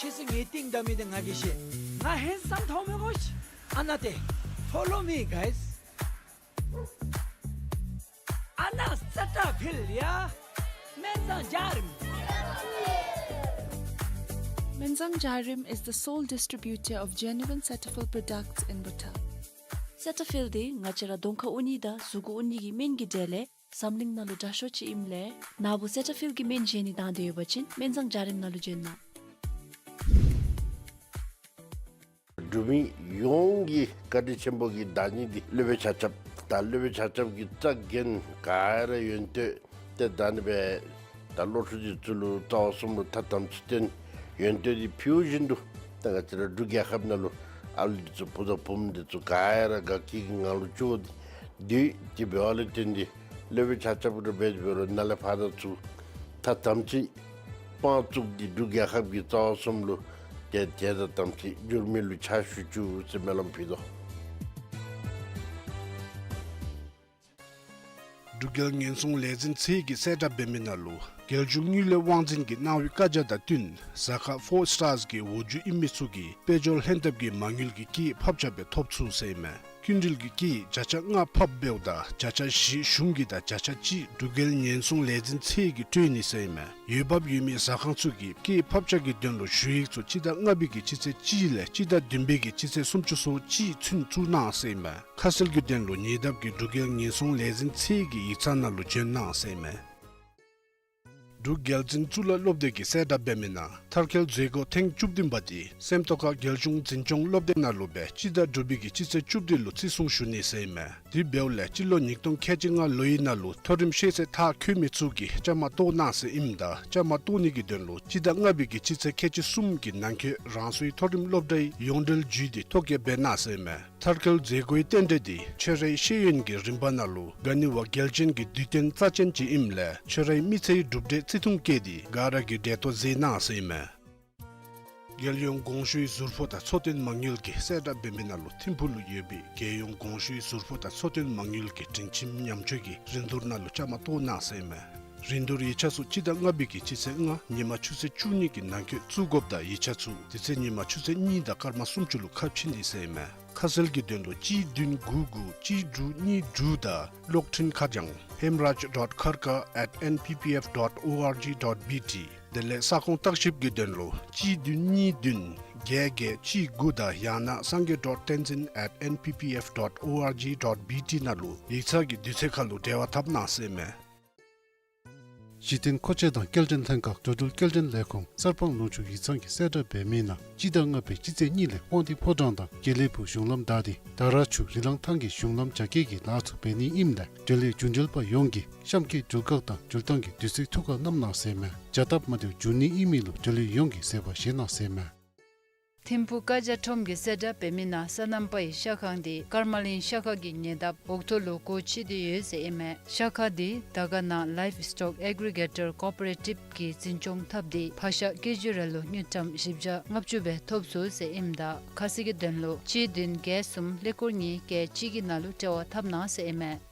ཁྱེད་ཚུ་ངེའི་རྟིང་བདའ་མི་འདི་ང་གིས་ཤེས། ང་handsome མཐོང་མི་དགོ་ཤིག། ཨ་ན་ཏེ། Follow me, guys. ཨ་ན་སེ་ཊ་ཕིལ་ཡ། སྨན་བཟང་འཇའ་རིསམོ། Menzang Jairim is the sole distributor of genuine Cetaphil products in Bhutan. སེ་ཊ་ཕིལ་འདི་ང་བཅས་ར་གདོང་ཁར་འོང་ནི་དང་གཟུགས་ཁར་འོང་ནི་གི་སྨན་གྱི་གྲས་ལས་འཛམ་གླིང་ནང་ལུ་དྲག་ཤོས་ཅིག་ཨིནམ་ལས་ན་བུ་སེ་ཊ་ཕིལ་གྱི་སྨན་བཞེས་ནི་དང་འདོད་ཡོད་པ་ཅིན་སྨན་བཟང་འཇའ་རིསམོ་ནང་ལུ་བྱོན་གནང་། འབྲུག་མི་ཡོངས་ཀྱི་བཀའ་དྲིན་ཆེན་པོ་གི་བདག་ཉིད་འདི་སློབ་དཔོན་ཆ་ཁྱབ་དང་སློབ་དཔོན་ཆ་ཁྱབ་ཀྱི་རྩ་འགེངས་ག་ར་ཡོན་ཏན་ཏེ་ད་ནི་སྦེ་ད་སློབ་ཕྲུག་འདི་ཚུ་ལུ་རྩ་བ་གསུམ་ལུ་ཐ་དམ་ཚིག་སྟོན། ཡོན་ཏན་འདི་ཕུལ་བཞིན་དུ་ད་ང་བཅས་ར་འབྲུག་རྒྱལ་ཁབ་ནང་ལུ་ཨ་ལུ་འདི་ཚུ་བུ་དང་བུམོ་འདི་ཚུ་ག་ར་དགའ་སྐྱིད་ཀྱི་ངང་ལུ་སྐྱིད་སྡུག་ཅིག་འབད་བ་ལུ་བརྟེན་ཏེ་སློབ་དཔོན་ཆ་ཁྱབ་ར་འབད་འབད་རུང་ནཱ་ལས་ཕར་ད་ཚུ་ཐ་དམ་ཚིག་དཔང་བཙུགས་ཏེ་འབྲུག་རྒྱལ་ཁབ་ཀྱི་རྩ་བ་གསུམ་ལུ་ཏེ་ཏེ་ཐ་དམ་ཚིག་འགྱུར་མེད་ལུ་ཕྱག་ཞུ་བཅུག་ཟེར་སྨོན་ལམ་ཕུལ་དོ། འབྲུག་རྒྱལ་ཉེན་སྲུང་ལས་འཛིན་ཚད་ཀྱིས་གསལ་བསྒྲགས་འབད་མི་ནང་ལུ་རྒྱལ་གཞུང་དངུལ་ལས་དབང་འཛིན་གྱིས་གནང་བའི་བཀའ་རྒྱ་དང་བསྟུན་གཟའ་སྐར་ཕོར་སི་ཊར་གྱི་འོག་འཇུག་ཨིན་མི་ཚུ་གིས་དཔལ་འབྱོར་ལྷན་ཐབས་ཀྱི་མ་དངུལ་གྱི་སྐྱེད་ཕབ་ཆ་སྦེ་ཐོབ་ཚུགས་ཟེར་ཨིན་མས། སྐྱིན་འགྲུལ་གྱི་སྐྱེད་བརྒྱ་ཆ་ལྔ་ཕབ་འབདཝ་ད་བརྒྱ་ཆ་བཞི་གཞུང་གི་དང་བརྒྱ་ཆ་གཅིག་འབྲུག་རྒྱལ་ཉེན་སྲུང་ལས་འཛིན་ཚད་ཀྱིས་སྤྲོད་ནི་ཟེར་ཨིན་མས། འོས་འབབ་ཡོད་མི་ཟ་ཁང་ཚུ་གིས་སྐྱེད་ཕབ་ཆ་གི་དོན་ལུ་ཞུ་ཡིག་ཚུ་སྤྱི་ཟླ་ལྔ་པའི་གི་སྤྱི་ཚེས་གཅིག་ལས་སྤྱི་ཟླ་བདུན་པའི་གི་སྤྱི་ཚེས་སུམ་ཅུ་སོ་གཅིག་ཚུན་བཙུགས་གནང་ཟེར་ཨིན་མས། ཁ་གསལ་གྱི་དོན་ལུ་ཉེ་འདབས་ཀྱི་འབྲུག་རྒྱལ་ཉེན་སྲུང་ལས་འཛིན་ཚད་ཀྱི་ཡིག་ཚང་ནང་ལུ་བྱོན་གནང་ཟེར་ཨིན་མས། འབྲུག་རྒྱལ་འཛིན་གཙུག་ལག་སློབ་སྡེ་གིས་གསལ་བསྒྲགས་འབད་མི་ནང་མཐར་འཁྱོལ་མཛད་སྒོ་ཐེངས་བཅུ་བདུན་པ་འདི་སེམས་རྟོགས་ཁ་རྒྱལ་གཞུང་འཛིན་སྐྱོང་སློབ་སྡེ་ནང་ལུ་སྦེ་སྤྱི་ཟླ་དྲུག་པའི་གི་སྤྱི་ཚེས་བཅུ་བདུན་ལུ་བརྩི་སྲུང་ཞུ་ནི་ཟེར་ཨིན་མས། དེ་འབདཝ་ལས་སྤྱི་ལོ་ཉིས་སྟོང་ཁལ་གཅིག་ལྔ་ལོའི་ནང་ལུ་མཐོ་རིམ་ཤེས་ཚད་མཐར་འཁྱོལ་མི་ཚུ་གིས་བཅའ་མར་གཏོགས་གནང་ཟེར་ཨིནམ་ད་བཅའ་མར་གཏོགས་ནི་གི་དོན་ལུ་སྤྱི་ཟླ་ལྔ་པའི་གི་སྤྱི་ཚེས་ཁལ་གཅིག་གསུམ་གྱི་ནང་འཁོད་རང་སོའི་མཐོ་རིམ་སློབ་གྲྭའི་ཡོངས་འབྲེལ་བརྒྱུད་དེ་ཐོ་བཀོད་འབད་གནང་ཟེར་ཨིན་མས། མཐར་འཁྱོལ་མཛད་སྒོའི་རྟེན་འབྲེལ་འདི་ཆོས་རའི་ཤེས་ཡོན་གྱི་རིམ་པ་ནང་ལུ་ག་ནི་བ་རྒྱལ་ཆེན་གྱི་དུས་སྟོན་རྩ་ཅན་ཅིག་ཨིནམ་ལས་ཆོས་རའི་མི་ཚེའི་གྲུབ་འབྲས་བརྩི་མཐོང་བསྐྱེད་དེ་ག་ར་གིས་གྲལ་གཏོགས་མཛད་གནང་ཟེར་ཨིན་མས། རྒྱལ་ཡོངས་གོང་ཞུའི་ཟུར་ཕོགས་དང་འཚོ་རྟེན་མ་དངུལ་གྱིས་གསལ་བསྒྲགས་འབད་མི་ནང་ལུ་ཐིམ་ཕུག་ལུ་ཡོད་པའི་རྒྱལ་ཡོངས་གོང་ཞུའི་ཟུར་ཕོགས་དང་འཚོ་རྟེན་མ་དངུལ་གྱི་སྒྲིང་ཁྱིམ་ཉམས་བཅོས་ཀྱི་རིན་བསྡུར་ནང་ལུ་བཅའ་མར་གཏོགས་གནང་ཟེར་ཨིན་མས། རིན་བསྡུར་ཡིག་ཆ་ཚུ་སྤྱི་ཟླ་ལྔ་པའི་གི་སྤྱི་ཚེས་ལྔ་ཉིན་མ་ཆུ་ཚོད་བཅུ་གཉིས་ཀྱི་ནང་འཁོད་བཙུགས་དགོཔ་ད་ཡིག་ཆ་ཚུ་དེ་ཚེ་ཉིན་མ་ཆུ་ཚོད་གཉིས་དང་སྐར་མ་སུམ་ཅུ་ལུ་ཁ་ཕྱེ་ནི་ཟེར་ཨིན་མས། ཁ་གསལ་གྱི་དོན་ལུ་གཅིག་བདུན་དགུ་དགུ་གཅིག་དྲུག་གཉིས་དྲུག་དང་གློག་འཕྲིན་ཁ་བྱང་hemraj dot kharka at N P P F dot O R G dot B T དེ་ལས་ས་ཁོངས་བརྟག་ཞིབ་ཀྱི་དོན་ལུ་གཅིག་བདུན་གཉིས་བདུན་བརྒྱད་བརྒྱད་གཅིག་དགུ་དང་ཡང་ན་sangay dot tenzin at N P P F dot O R G dot B T ནང་ལུ་ཡིག་ཚང་གི་དུས་ཚོད་ཁར་ལུ་འབྲེལ་བ་འཐབ་གནང་ཟེར་ཨིན་མས། གཞི་རྟེན་མཁོ་ཆས་དང་སྐྱེལ་འདྲེན་ལྷན་ཁག་འགྲོ་འགྲུལ་སྐྱེལ་འདྲེན་ལས་ཁུངས་གསར་སྤང་ལུང་ཕྱོགས་ཡིག་ཚང་གིས་གསལ་བསྒྲགས་འབད་མི་ནང་སྤྱི་ཟླ་ལྔ་པའི་སྤྱི་ཚེས་གཉིས་ལས་དབང་འདུས་ཕོ་བྲང་དང་དགེ་ལེགས་ཕུག་གཞུང་ལམ་བདའ་སྟེ་ད་ར་ཆུ་རི་ལང་ཐང་གི་གཞུང་ལམ་རྒྱ་སྐྱེད་ཀྱི་ལཱ་ཚུ་འབད་ནི་ཨིནམ་ལས་འབྲེལ་ཡོད་རྒྱུན་འབྲེལ་པ་ཡོངས་ཀྱིས་གཤམ་འཁོད་འགྲུལ་བཀག་དང་འགྲུལ་བཏང་གི་དུས་ཚོད་ཐུགས་ཁར་བསྣམ་གནང་ཟེར་ཨིན་མས། བྱ་སྟབས་མ་བདེཝ་འབྱུང་ནི་ཨིན་མི་ལུ་འབྲེལ་ཡོད་ཡོངས་ཀྱིས་གཟབ་པ་བཞེས་གནང་ཟེར་ཨིན་མས། ཐིམ་ཕུག་བཀའ་རྒྱ་ཁྲོམ་གྱིས་གསལ་བསྒྲགས་འབད་མི་ནང་སོ་ནམ་པའི་ཤ་ཁང་འདི་ཀརྨ་གླིང་ཤ་ཁང་གི་ཉེ་འདབས་འོག་ཐོག་ལུ་སྒོ་ཕྱེ་སྟེ་ཡོད་ཟེར་ཨིན་མས། ཤ་ཁང་འདི་དར་དཀར་ན་Livestock Aggregator Cooperative གིས་འཛིན་སྐྱོང་འཐབ་སྟེ་ཕག་ཤ་ཀེ་ཇི་རེ་ལུ་དངུལ་ཀྲམ་བཞི་བརྒྱ་ལྔ་བཅུ་སྦེ་ཐོབ་ཚུགས་ཟེར་ཨིནམ་ད་ཁ་གསལ་གྱི་དོན་ལུ་གཅིག་བདུན་བརྒྱད་གསུམ་ཀླད་ཀོར་གཉིས་བརྒྱད་གཅིག་གི་ནང་ལུ་འབྲེལ་བ་འཐབ་གནང་ཟེར་ཨིན་མས།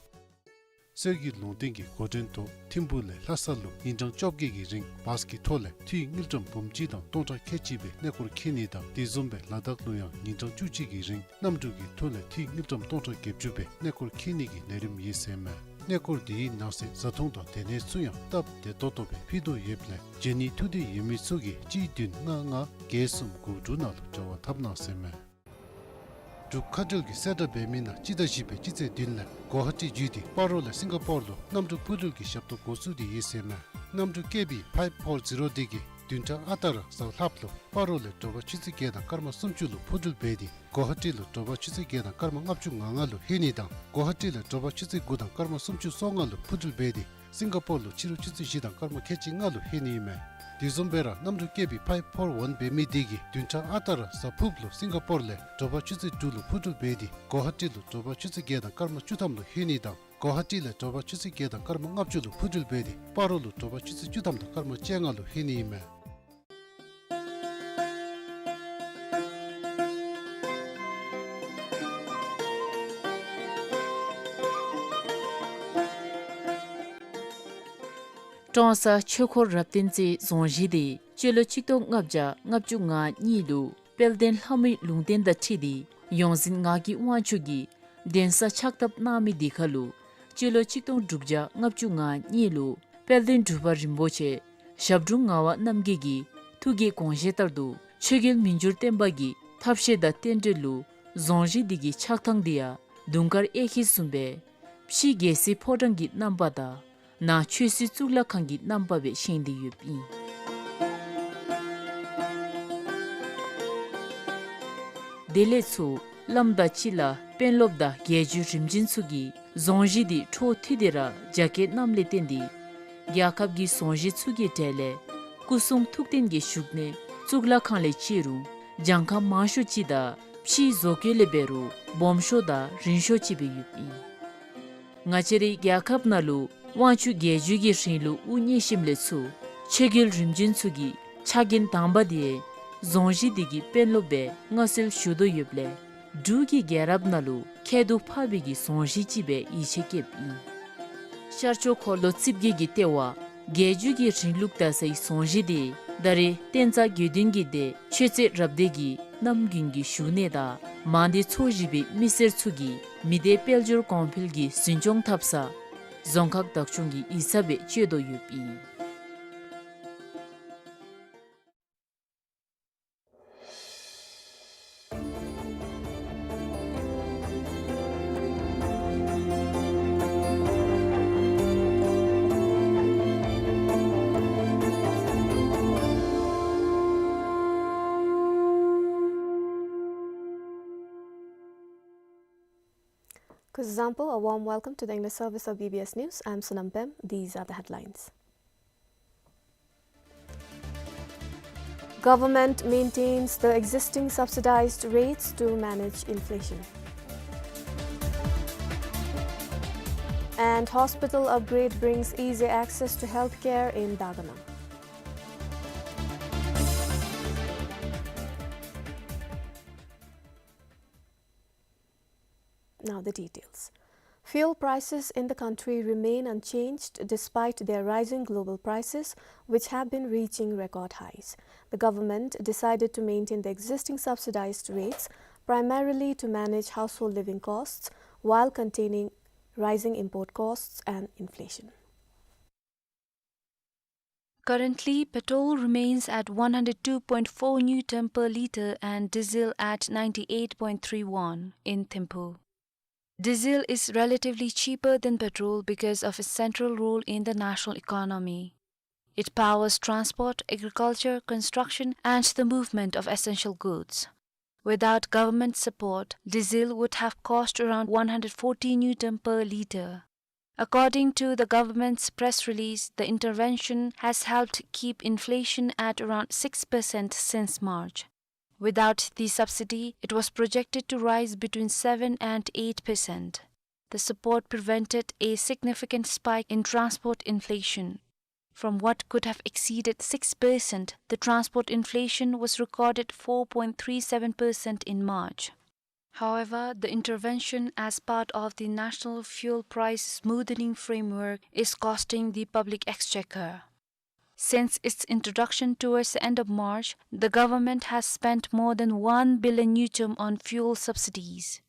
གསེར་གྱི་ལུང་བསྟན་གྱི་འགོ་འདྲེན་ཐོག་ཐིམ་ཕུག་ལས་ལྷ་ས་ལུ་ཉིན་གྲངས་བཅོ་བརྒྱད་ཀྱི་རིང་བཱས་ཀྱི་ཐོག་ལས་འཐུས་དངུལ་ཀྲམ་འབུམ་གཅིག་དང་སྟོང་ཕྲག་ཁལ་གཅིག་སྦེ་གནས་སྐོར་འཁྱིད་ནི་དང་དེ་བཟུམ་སྦེ་ལ་དྭགས་ལུ་ཡང་ཉིན་གྲངས་བཅུ་གཅིག་གི་རིང་གནམ་གྲུ་གི་ཐོག་ལས་འཐུས་དངུལ་ཀྲམ་སྟོང་ཕྲག་བརྒྱད་ཅུ་སྦེ་གནས་སྐོར་འཁྱིད་ནི་གི་ལས་རིམ་ཡོད་ཟེར་ཨིན་མས། གནས་སྐོར་འདི་ཡི་ནང་གསེས་བཟའ་འཐུང་དང་སྡོད་གནས་ཚུ་ཡང་སྟབས་བདེ་ཏོག་ཏོ་སྦེ་ཕུལ་དོ་ཡོདཔ་ལས་བྱོན་ནི་ཐུགས་འདོད་ཡོད་མི་ཚུ་གིས་གཅིག་བདུན་ལྔ་ལྔ་བརྒྱད་གསུམ་དགུ་དྲུག་ནང་ལུ་འབྲེལ་བ་འཐབ་གནང་ཟེར་ཨིན་མས། འབྲུག་མཁའ་འགྲུལ་གྱིས་གསལ་བསྒྲགས་འབད་མི་ནང་སྤྱི་ཟླ་བཞི་པའི་སྤྱི་ཚེས་བདུན་ལས་གོ་ཧ་ཊི་བརྒྱུད་དེ་སྤ་རོ་ལས་སིང་ག་པོར་ལུ་གནམ་གྲུ་འཕུར་འགྲུལ་གྱི་ཞབས་ཏོག་འགོ་བཙུགས་ཏེ་ཡོད་ཟེར་ཨིན་མས། གནམ་གྲུ་ཀེ་བི་ཕའིབ་ཕོར་ཛི་རོ་འདི་གིས་བདུན་ཕྲག་ཨ་རྟག་ར་གཟའ་ལྷགཔ་ལུ་སྤ་རོ་ལས་དྲོ་པ་ཆུ་ཚོད་བརྒྱད་དང་སྐར་མ་སུམ་ཅུ་ལུ་འཕུར་འགྲུལ་འབད་དེ་གོ་ཧ་ཊི་ལུ་དྲོ་པ་ཆུ་ཚོད་བརྒྱད་དང་སྐར་མ་ལྔ་བཅུ་ང་ལྔ་ལུ་ལྷོད་ནི་དང་གོ་ཧ་ཊི་ལས་དྲོ་པ་ཆུ་ཚོད་དགུ་དང་སྐར་མ་སུམ་ཅུ་སོ་ལྔ་ལུ་འཕུར་འགྲུལ་འབད་དེ་སིང་ག་པོར་ལུ་ཕྱི་རུ་ཆུ་ཚོད་བཞི་དང་སྐར་མ་ཁལ་གཅིག་ལྔ་ལུ་ལྷོད་ནི་ཨིན་མས། དེ་བཟུམ་སྦེ་ར་གནམ་གྲུ་ཀེ་བི་ཕའིབ་ཕོར་ཝན་འབད་མི་འདི་གིས་བདུན་ཕྲག་ཨ་རྟག་ར་གཟའ་ཕུརཔ་ལུ་སིང་ག་པོར་ལས་དྲོ་པ་ཆུ་ཚོད་དྲུག་ལུ་འཕུར་འགྲུལ་འབད་དེ་གོ་ཧ་ཊི་ལུ་དྲོ་པ་ཆུ་ཚོད་བརྒྱད་དང་སྐར་མ་བཅུ་ཐམ་ལུ་ལྷོད་ནི་དང་གོ་ཧ་ཊི་ལས་དྲོ་པ་ཆུ་ཚོད་བརྒྱད་དང་སྐར་མ་ལྔ་བཅུ་ལུ་འཕུར་འགྲུལ་འབད་དེ་སྤ་རོ་ལུ་དྲོ་པ་ཆུ་ཚོད་བཅུ་ཐམ་དང་སྐར་མ་བཅོ་ལྔ་ལུ་ལྷོད་ནི་ཨིན་མས། ཀྲོང་གསར་ཆོས་འཁོར་རབ་བརྟན་རྩེ་རྫོང་གཞི་འདི་ སྤྱི་ལོ་ཆིག་སྟོང་ལྔ་བརྒྱ་ལྔ་བཅུ་ང་གཉིས་ལུ་དཔལ་ལྡན་ལྷ་མོའི་ལུང་བསྟན་དང་འཁྲིལ་ཏེ་ཡོངས་འཛིན་ངག་གི་དབང་ཕྱུག་གིས་གདན་ས་ཕྱག་བཏབ་གནང་མི་འདི་ཁར་ལུ་སྤྱི་ལོ་ཆིག་སྟོང་དྲུག་བརྒྱ་ལྔ་བཅུ་ང་གཉིས་ལུ་དཔལ་ལྡན་འབྲུག་པ་རིན་པོ་ཆེ་ཞབས་དྲུང་ངག་དབང་རྣམ་རྒྱལ་གྱི་ཐུགས་ཀྱི་དགོངས་བཞེད་ལྟར་དུ་ཆོས་རྒྱལ་མི་འགྱུར་བརྟན་པ་གི་ཐབས་ཤེས་དང་རྟེན་འབྲེལ་ལུ་རྫོང་གཞི་འདི་གི་ཆགས་ཐངས་འདི་ཡང་དུང་དཀར་གཡས་འཁྱིལ་བཟུམ་སྦེ་ཕྱི་རྒྱལ་སྲིད་ཕོ་བྲང་གི་རྣམ་པ་དང་ནང་ཆོས་སྲིད་གཙུག་ལག་ཁང་གི་རྣམ་པ་སྦེ་བཞེངས་ཏེ་ཡོདཔ་ཨིན། དེ་ལས་ཚུར་བླམ་དང་ཅིག་ལ་དཔོན་སློབ་དང་རྒྱལ་བརྒྱུད་རིམ་བྱོན་ཚུ་གིས་རྫོང་གཞི་འདི་འཕྲོ་མཐུད་དེ་ར་རྒྱ་བསྐྱེད་གནངམ་ལས་བརྟེན་ཏེ་རྒྱལ་ཁབ་ཀྱི་རྫོང་གཞི་ཚུ་གི་གྲས་ལས་སྐུ་གསུང་ཐུགས་རྟེན་གྱི་བཞུགས་གནས་གཙུག་ལག་ཁང་ལས་བརྩི་རུང་གྱངས་ཁ་མང་ཤོས་ཅིག་དང་ཕྱིའི་བཟོ་བཀོད་ལས་འབད་རུང་སྦོམ་ཤོས་དང་རིང་ཤོས་ཅིག་སྦེ་ཡོདཔ་ཨིན། ང་བཅས་རའི་རྒྱལ་ཁབ་ནང་ལུ་དབང་ཕྱུག་རྒྱལ་བརྒྱུད་ཀྱི་རིང་ལུགས་དབུ་བརྙེས་ཞིནམ་ལས་ཚུར་ཆོས་རྒྱལ་རིམ་བྱོན་ཚུ་གི་ཕྱག་འགན་དང་པ་འདི་རྫོང་གཞི་འདི་གི་དཔོན་སློབ་སྦེ་མངའ་གསོལ་ཞུ་དོ་ཡོདཔ་ལས་འབྲུག་གི་རྒྱལ་རབས་ནང་ལུ་ཁྱད་དུ་འཕགས་པའི་གི་རྫོང་གཞི་ཅིག་སྦེ་ཡིད་ཆེས་བསྐྱེདཔ་ཨིན། ཤར་ཕྱོགས་འཁོར་ལོ་རྩིབས་བརྒྱད་ཀྱི་ལྟེ་བ་རྒྱལ་བརྒྱུད་ཀྱི་རིང་ལུགས་དར་སའི་རྫོང་གཞི་འདི་ད་རེས་བསྟན་རྩ་དགེ་འདུན་གྱི་སྡེ་ཆོས་རྩེ་རབ་སྡེ་གི་རྣམ་རྒྱུན་གྱི་བཞུགས་གནས་དང་མང་སྡེ་ཚོ་བཞི་པའི་མི་སེར་ཚུ་གིས་མི་སྡེ་དཔལ་འབྱོར་གོང་འཕེལ་གྱི་འཛིན་སྐྱོང་འཐབ་ས་རྫོང་ཁག་བདག་སྐྱོང་གི་ཡིག་ཚང་སྦེ་སྤྱོད་དོ་ཡོདཔ་ཨིན། Kuzuzangpo, a warm welcome to the English service of B B S News. I'm Sonam Pem. These are the headlines. Government maintains the existing subsidized rates to manage inflation. And hospital upgrade brings easy access to healthcare in Dagamon. Now the details. Fuel prices in the country remain unchanged despite their rising global prices, which have been reaching record highs. The government decided to maintain the existing subsidized rates, primarily to manage household living costs while containing rising import costs and inflation. Currently, petrol remains at one hundred two point four ngultrum per litre and diesel at ninety-eight point three won in Thimphu. Diesel is relatively cheaper than petrol because of its central role in the national economy. It powers transport, agriculture, construction, and the movement of essential goods. Without government support, diesel would have cost around one hundred forty ngultrum per litre. According to the government's press release, the intervention has helped keep inflation at around six percent since March. Without the subsidy, it was projected to rise between seven and eight percent. The support prevented a significant spike in transport inflation. From what could have exceeded six percent, the transport inflation was recorded four point three seven percent in March. However, the intervention as part of the National Fuel Price Smoothening Framework is costing the public exchequer. Since its introduction towards the end of March, the government has spent more than one billion ngultrum on fuel subsidies.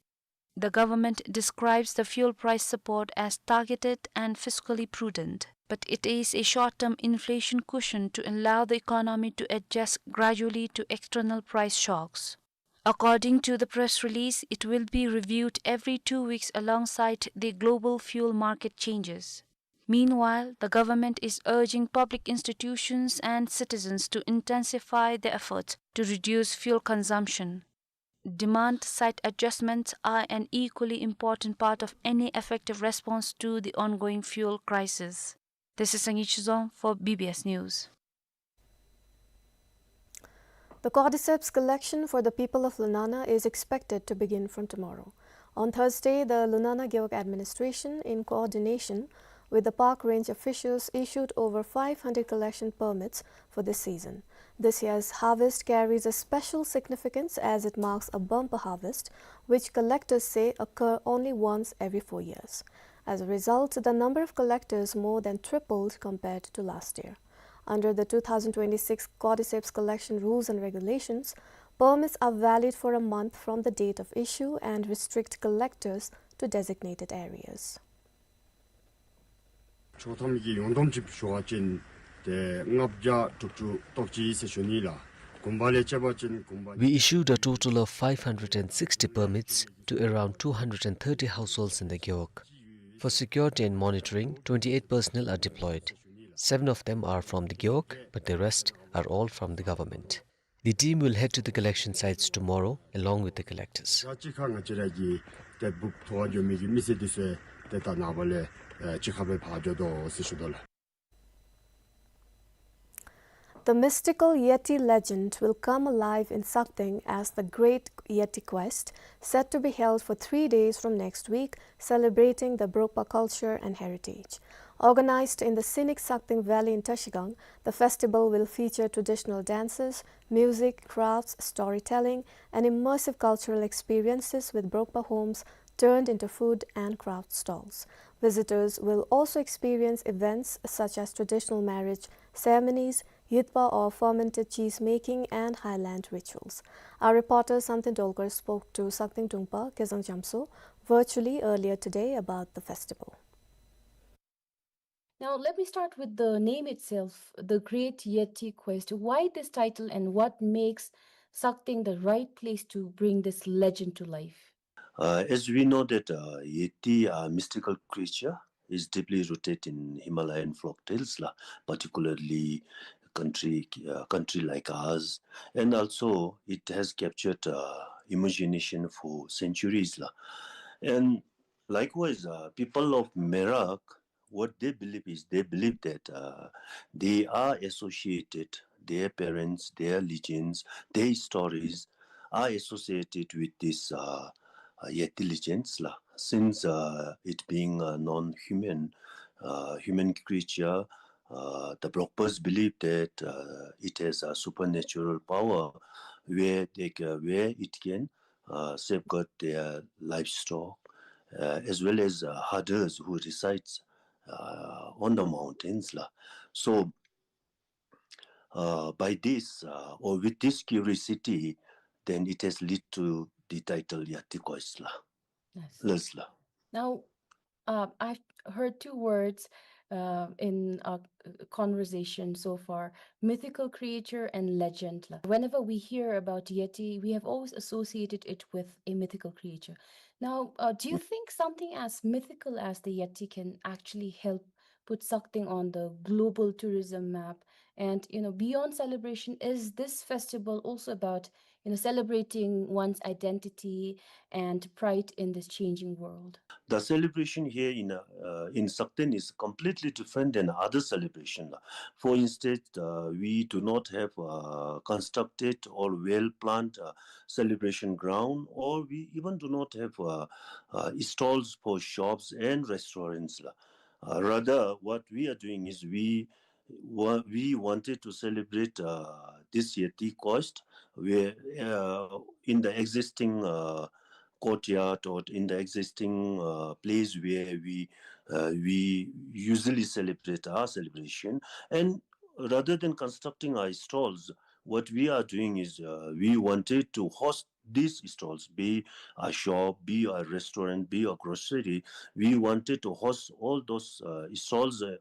The government describes the fuel price support as targeted and fiscally prudent, but it is a short-term inflation cushion to allow the economy to adjust gradually to external price shocks. According to the press release, it will be reviewed every two weeks alongside the global fuel market changes. Meanwhile, the government is urging public institutions and citizens to intensify their efforts to reduce fuel consumption. Demand-side adjustments are an equally important part of any effective response to the ongoing fuel crisis. This is Sangay Chizong for B B S News. The cordyceps collection for the people of Lunana is expected to begin from tomorrow. On Thursday, the Lunana Gewog administration, in coordination with the park range officials, issued over five hundred collection permits for this season. This year's harvest carries a special significance as it marks a bumper harvest, which collectors say occur only once every four years. As a result, the number of collectors more than tripled compared to last year. Under the two thousand twenty-six Cordyceps collection rules and regulations, permits are valid for a month from the date of issue and restrict collectors to designated areas. ཆོག་ཐམ་གྱི་ཡོངས་བསྡོམས་ཅིག་ཞུ་བ་ཅིན་ཏེ་ལྔ་བརྒྱ་དྲུག་ཅུ་རེ་གཅིག་ཟེར་ཞུ་ནི་ལགས། གུང་པ་ལས་བཅད་པ་ཅིན་གུང་པ། We issued a total of five hundred and sixty permits to around two hundred and thirty households in the Gewog. For security and monitoring, twenty-eight personnel are deployed. Seven of them are from the Gewog, but the rest are all from the government. The team will head to the collection sites tomorrow along with the collectors. ཡ་གཅིག་ཁར་ང་བཅས་ར་གི་ཏེ་འབུཔ་ཐོ་བ་འགྱོ་མི་གི་མི་སེར་འདི་ཚུ་ཏེ་ད་ནངས་པ་ལས་ཨེ་གཅིག་ཁར་སྦེ་ཕར་འགྱོ་དོ་ཟེར་ཞུ་དོ་ལགས། The mystical Yeti legend will come alive in Sakteng as the Great Yeti Quest, set to be held for three days from next week, celebrating the Brokpa culture and heritage. Organized in the scenic Sakteng Valley in Trashigang, the festival will feature traditional dances, music, crafts, storytelling, and immersive cultural experiences with Brokpa homes turned into food and craft stalls. Visitors will also experience events such as traditional marriage ceremonies, yitpa or fermented cheese making, and highland rituals. Our reporter Samten Dolkar spoke to Sakteng Trungpa Kezang Jamso virtually earlier today about the festival. Now, let me start with the name itself, the Great Yeti Quest. Why this title and what makes Sakteng the right place to bring this legend to life? Uh, as we know that, uh, Yeti are mystical creature, is deeply rooted in Himalayan folktales, la, particularly country, uh, country like ours, and also it has captured, uh, imagination for centuries, la. And likewise, uh, people of Merak, what they believe is they believe that, uh, they are associated, their parents, their legends, their stories are associated with this, uh, uh, Yeti legends, la. Since, uh, it being a non-human, uh, human creature, uh, the Brokpas believe that, uh, it has a supernatural power where they ca-, where it can, uh, safeguard their livestock, uh, as well as, uh, herders who resides, uh, on the mountains, la. So, uh, by this, uh, or with this curiosity, then it has led to the title Yeti Quest, la. Yes. Yes, la. Now, uh, I've heard two words, uh, in our conversation so far, mythical creature and legend. Whenever we hear about Yeti, we have always associated it with a mythical creature. Now, uh, do you think something as mythical as the Yeti can actually help put Sakteng on the global tourism map? And, you know, beyond celebration, is this festival also about, you know, celebrating one's identity and pride in this changing world? The celebration here in, uh, uh, in Sakteng is completely different than other celebration. For instance, uh, we do not have, uh, constructed or well-planned, uh, celebration ground, or we even do not have, uh, uh, stalls for shops and restaurants, la. Uh, rather, what we are doing is we wa-, we wanted to celebrate, uh, this Yeti Quest where, uh, in the existing, uh, courtyard or in the existing, uh, place where we, uh, we usually celebrate our celebration. And rather than constructing our stalls, what we are doing is, uh, we wanted to host these stalls, be a shop, be a restaurant, be a grocery. We wanted to host all those, uh, stalls, uh,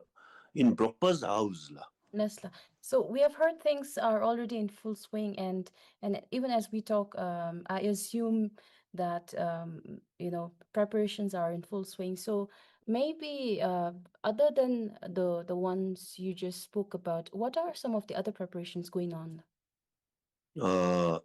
in Brokpa's house, la. Yes, la. So we have heard things are already in full swing, and, and even as we talk, um, I assume that, um, you know, preparations are in full swing. So maybe, uh, other than the, the ones you just spoke about, what are some of the other preparations going on? Uh,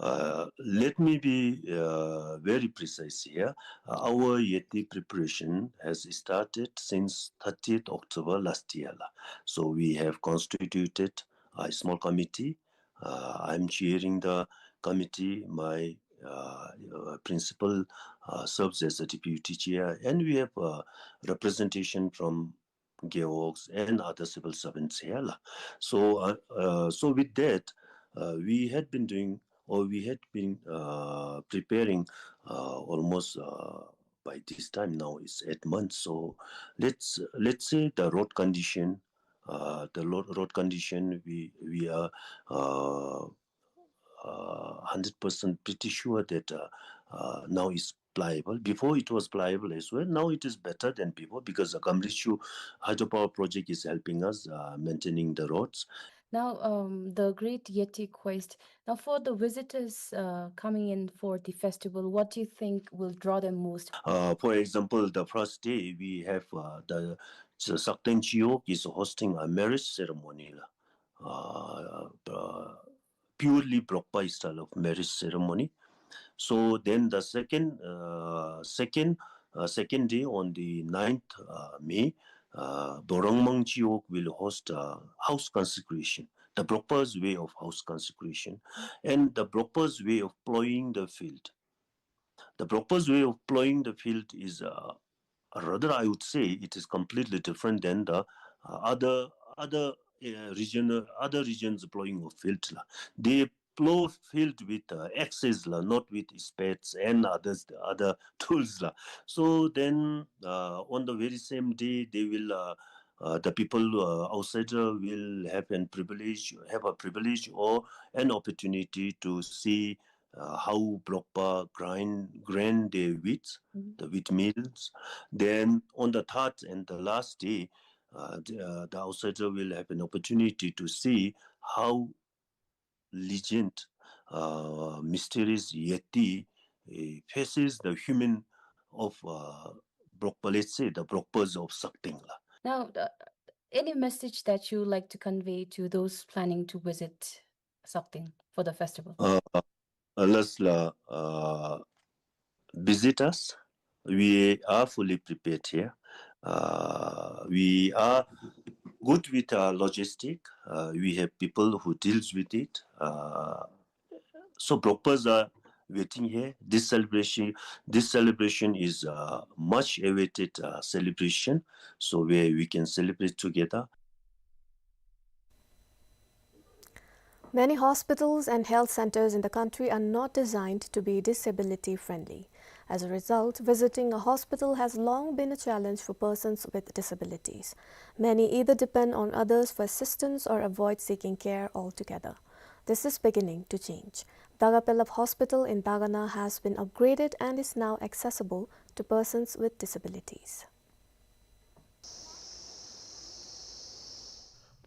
uh, let me be, uh, very precise here. Uh, our Yeti preparation has started since thirtieth October last year, la. So we have constituted a small committee. Uh, I'm chairing the committee. My, uh, uh, principal, uh, serves as a deputy chair, and we have, uh, representation from Gewogs and other civil servants here, la. So, uh, uh, so with that, uh, we had been doing, or we had been, uh, preparing, uh, almost, uh, by this time now it's eight months. So let's, let's say the road condition, uh, the road, road condition, we, we are, uh, uh, hundred percent pretty sure that, uh, uh, now it's pliable. Before it was pliable as well. Now it is better than before because the Gamrichu hydropower project is helping us, uh, maintaining the roads. Now, um, the great Yeti quest. Now, for the visitors, uh, coming in for the festival, what do you think will draw them most? Uh, for example, the first day we have, uh, the, the Sakten Chiyok is hosting a marriage ceremony la. Uh, uh, purely Brokpa style of marriage ceremony. So then the second, uh, second, uh, second day on the ninth, uh, May, uh, Borangmang Chiyok will host, uh, house consecration, the Brokpa's way of house consecration, and the Brokpa's way of plowing the field. The Brokpa's way of plowing the field is, uh, or rather, I would say it is completely different than the, uh, other, other, uh, region, uh, other regions plowing of field la. They plow field with, uh, axes la, not with spades and others, other tools la. So then, uh, on the very same day, they will, uh, uh, the people, uh, outside, uh, will have an privilege, have a privilege or an opportunity to see, uh, how Brokpa grind, grind their wheat, the wheat mills. Then on the third and the last day, uh, the, uh, the outsider will have an opportunity to see how legend, uh, mysterious Yeti, uh, faces the human of, uh, Brokpa, let's say the Brokpas of Sakteng la. Now, uh, any message that you would like to convey to those planning to visit Sakteng for the festival? Uh, uh, last la, uh, visitors, we are fully prepared here. Uh, we are good with our logistic. Uh, we have people who deals with it. Uh, so Brokpas are waiting here. This celebration, this celebration is a much awaited, uh, celebration. So where we can celebrate together. Many hospitals and health centers in the country are not designed to be disability friendly. As a result, visiting a hospital has long been a challenge for persons with disabilities. Many either depend on others for assistance or avoid seeking care altogether. This is beginning to change. Dagapelap Hospital in Dagana has been upgraded and is now accessible to persons with disabilities.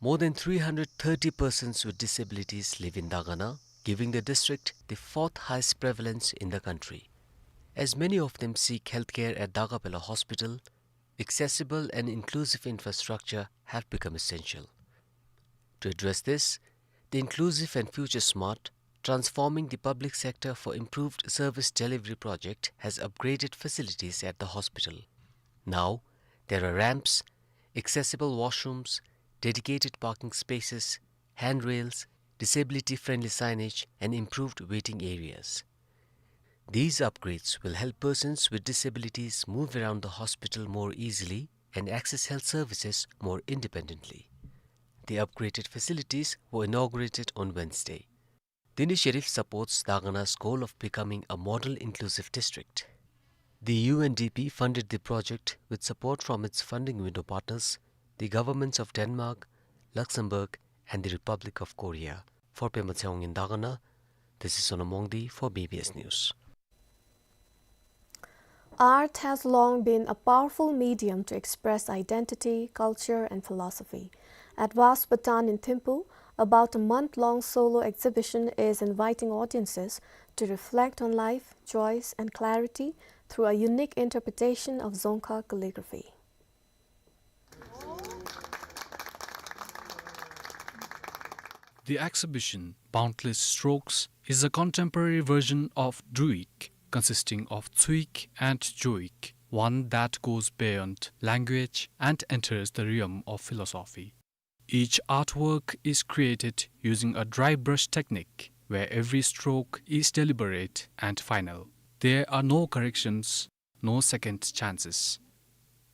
More than three hundred thirty persons with disabilities live in Dagana, giving the district the fourth highest prevalence in the country. As many of them seek healthcare at Dagapela Hospital, accessible and inclusive infrastructure have become essential. To address this, the Inclusive and Future Smart, Transforming the Public Sector for Improved Service Delivery project has upgraded facilities at the hospital. Now, there are ramps, accessible washrooms, dedicated parking spaces, handrails, disability-friendly signage, and improved waiting areas. These upgrades will help persons with disabilities move around the hospital more easily and access health services more independently. The upgraded facilities were inaugurated on Wednesday. Dindi Sheriff supports Dagana's goal of becoming a model inclusive district. The U N D P funded the project with support from its funding window partners, the governments of Denmark, Luxembourg, and the Republic of Korea. For Pema Tshewang in Dagana, this is Sonam Wangdi for B B S News. Art has long been a powerful medium to express identity, culture, and philosophy. At Vast Bhutan in Thimphu, about a month-long solo exhibition is inviting audiences to reflect on life, choice, and clarity through a unique interpretation of Dzongkha calligraphy. The exhibition, Boundless Strokes, is a contemporary version of Druik, consisting of Tsuik and Joik, one that goes beyond language and enters the realm of philosophy. Each artwork is created using a dry brush technique where every stroke is deliberate and final. There are no corrections, no second chances.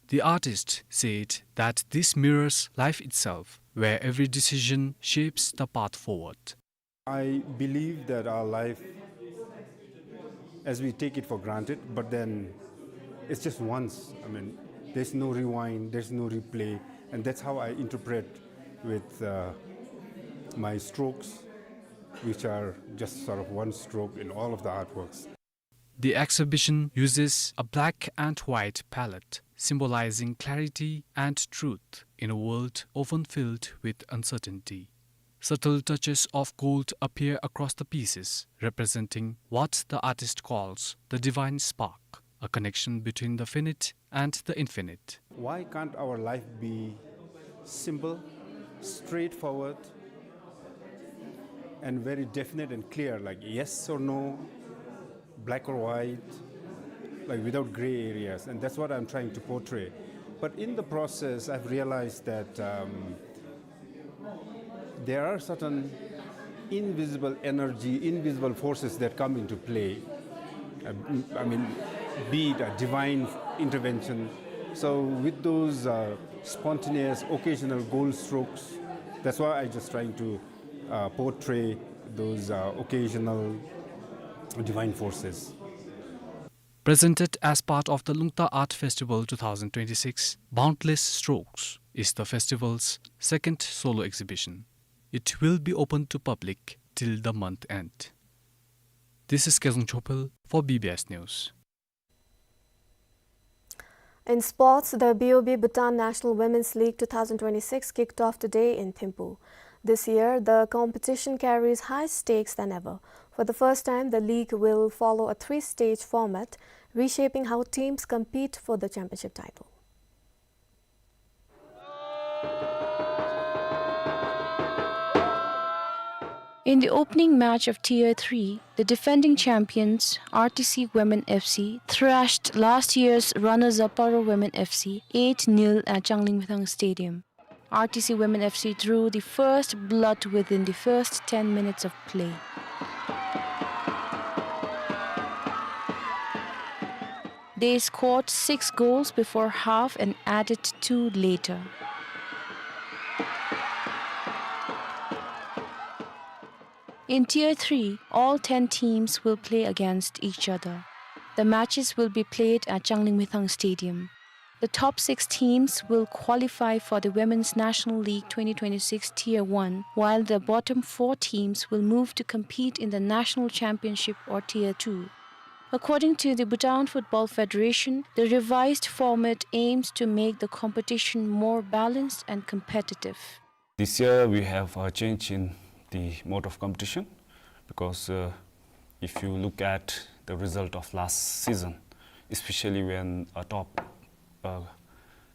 The artist said that this mirrors life itself, where every decision shapes the path forward. I believe that our life, as we take it for granted, but then it's just once. I mean, there's no rewind, there's no replay, and that's how I interpret with, uh, my strokes, which are just sort of one stroke in all of the artworks. The exhibition uses a black and white palette, symbolizing clarity and truth in a world often filled with uncertainty. Subtle touches of gold appear across the pieces, representing what the artist calls the divine spark, a connection between the finite and the infinite. Why can't our life be simple, straightforward, and very definite and clear, like yes or no, black or white, like, without gray areas? And that's what I'm trying to portray. But in the process, I've realized that, um, there are certain invisible energy, invisible forces that come into play. Uh, I mean, be it a divine intervention. So with those, uh, spontaneous, occasional gold strokes, that's why I just trying to, uh, portray those, uh, occasional divine forces. Presented as part of the Lungta Art Festival two thousand twenty-six, Boundless Strokes is the festival's second solo exhibition. It will be open to public till the month end. This is Kezang Chopel for B B S News. In sports, the B O B Bhutan National Women's League two thousand twenty-six kicked off today in Thimphu. This year, the competition carries higher stakes than ever. For the first time, the league will follow a three-stage format, reshaping how teams compete for the championship title. In the opening match of Tier three, the defending champions R T C Women F C thrashed last year's runners-up Paro Women F C eight nil at Changlimithang Stadium. R T C Women F C drew the first blood within the first ten minutes of play. They scored six goals before half and added two later. In Tier three, all ten teams will play against each other. The matches will be played at Changlimithang Stadium. The top six teams will qualify for the Women's National League twenty twenty-six Tier one, while the bottom four teams will move to compete in the National Championship or Tier two. According to the Bhutan Football Federation, the revised format aims to make the competition more balanced and competitive. This year we have a change in the mode of competition because, uh, if you look at the result of last season, especially when a top, uh,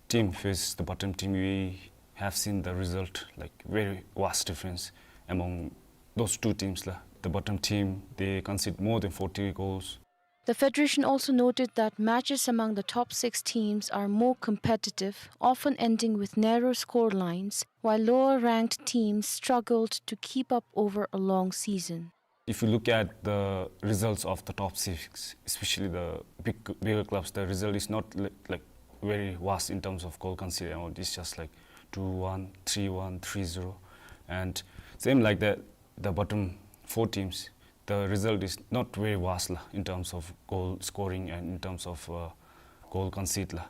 team faces the bottom team, we have seen the result, like, very vast difference among those two teams la. The bottom team, they concede more than forty goals. The federation also noted that matches among the top six teams are more competitive, often ending with narrow score lines, while lower-ranked teams struggled to keep up over a long season. If you look at the results of the top six, especially the big, bigger clubs, the result is not li-, like, very vast in terms of goal conceded amount. It's just like two one, three one, three zero, and same like that, the bottom four teams, the result is not very vast la, in terms of goal scoring and in terms of, uh, goal concede la.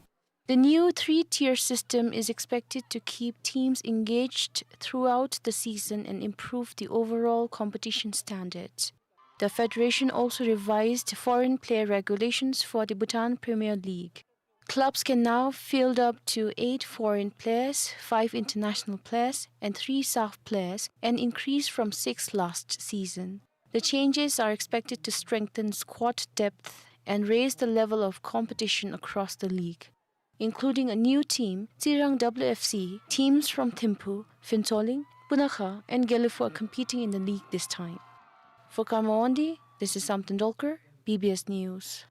The new three-tier system is expected to keep teams engaged throughout the season and improve the overall competition standards. The federation also revised foreign player regulations for the Bhutan Premier League. Clubs can now field up to eight foreign players, five international players, and three SAFF players, an increase from six last season. The changes are expected to strengthen squad depth and raise the level of competition across the league, including a new team, Tsirang W F C. Teams from Thimphu, Phuentsholing, Punakha, and Gelephu are competing in the league this time. For Karmawandi, this is Samten Dolkar, B B S News.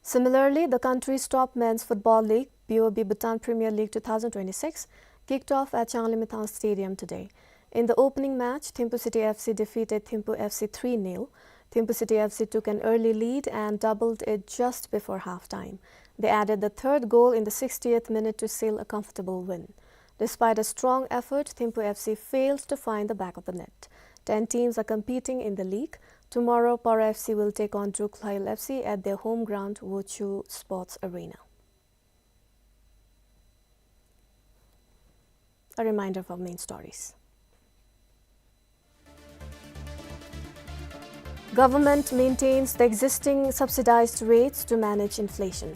Similarly, the country's top men's football league, B O B Bhutan Premier League two thousand twenty-six, kicked off at Changlimithang Stadium today. In the opening match, Thimphu City F C defeated Thimphu F C three nil. Thimphu City F C took an early lead and doubled it just before halftime. They added the third goal in the sixtieth minute to seal a comfortable win. Despite a strong effort, Thimphu F C failed to find the back of the net. Ten teams are competing in the league. Tomorrow, Paro F C will take on Druk Lhoyal F C at their home ground, Wochu Sports Arena. A reminder of our main stories. Government maintains the existing subsidized rates to manage inflation.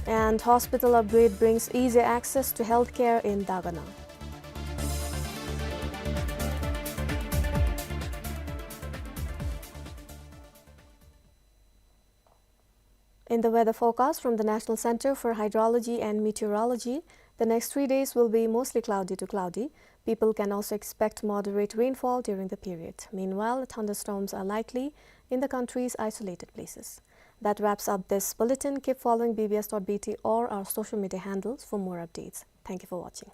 And hospital upgrade brings easier access to healthcare in Dagana. In the weather forecast from the National Center for Hydrology and Meteorology, the next three days will be mostly cloudy to cloudy. People can also expect moderate rainfall during the period. Meanwhile, thunderstorms are likely in the country's isolated places. That wraps up this bulletin. Keep following B B S dot B T or our social media handles for more updates. Thank you for watching.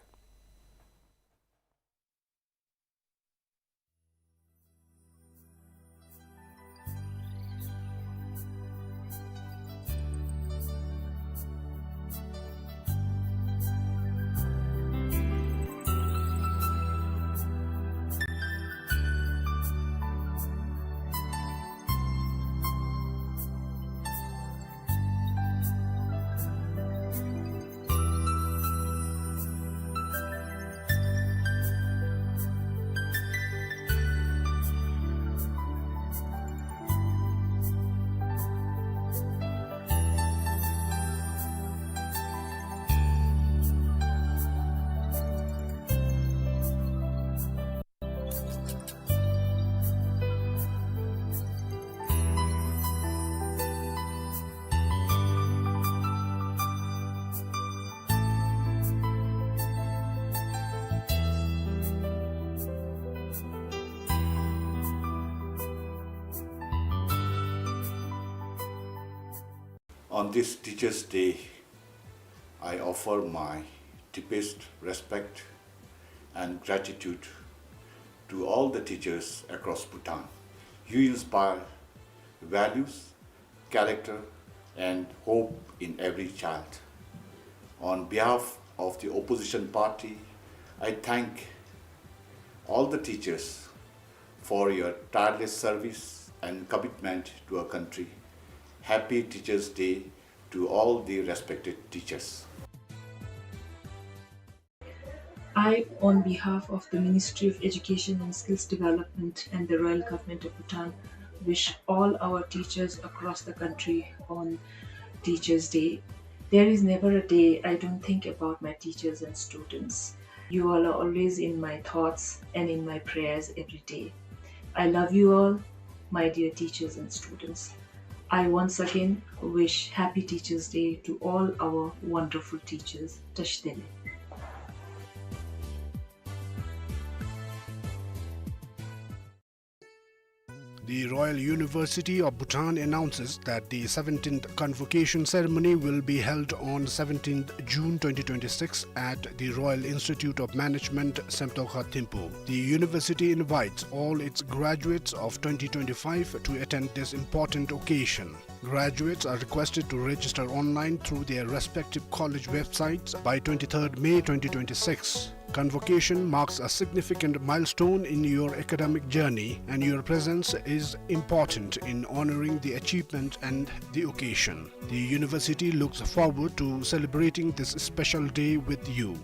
On this Teachers' Day, I offer my deepest respect and gratitude to all the teachers across Bhutan. You inspire values, character, and hope in every child. On behalf of the opposition party, I thank all the teachers for your tireless service and commitment to our country. Happy Teachers' Day to all the respected teachers. I, on behalf of the Ministry of Education and Skills Development and the Royal Government of Bhutan, wish all our teachers across the country on Teachers' Day. There is never a day I don't think about my teachers and students. You all are always in my thoughts and in my prayers every day. I love you all, my dear teachers and students. I once again wish Happy Teachers' Day to all our wonderful teachers. Tashi delek. The Royal University of Bhutan announces that the seventeenth convocation ceremony will be held on seventeenth June twenty twenty-six at the Royal Institute of Management, Semtokha, Thimphu. The university invites all its graduates of twenty twenty-five to attend this important occasion. Graduates are requested to register online through their respective college websites by twenty-third May twenty twenty-six. Convocation marks a significant milestone in your academic journey, and your presence is important in honoring the achievement and the occasion. The university looks forward to celebrating this special day with you.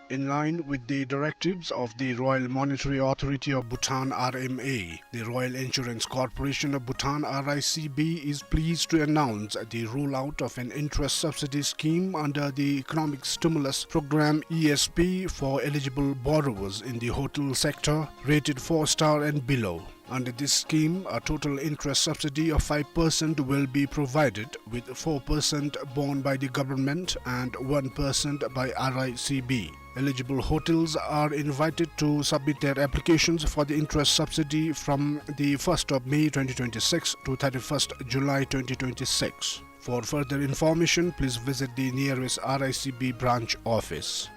In line with the directives of the Royal Monetary Authority of Bhutan, R M A, the Royal Insurance Corporation of Bhutan, R I C B, is pleased to announce the rollout of an interest subsidy scheme under the Economic Stimulus Program, E S P, for eligible borrowers in the hotel sector rated four star and below. Under this scheme, a total interest subsidy of five percent will be provided, with four percent borne by the government and one percent by R I C B. Eligible hotels are invited to submit their applications for the interest subsidy from the first of May twenty twenty-six to thirty-first July twenty twenty-six. For further information, please visit the nearest R I C B branch office.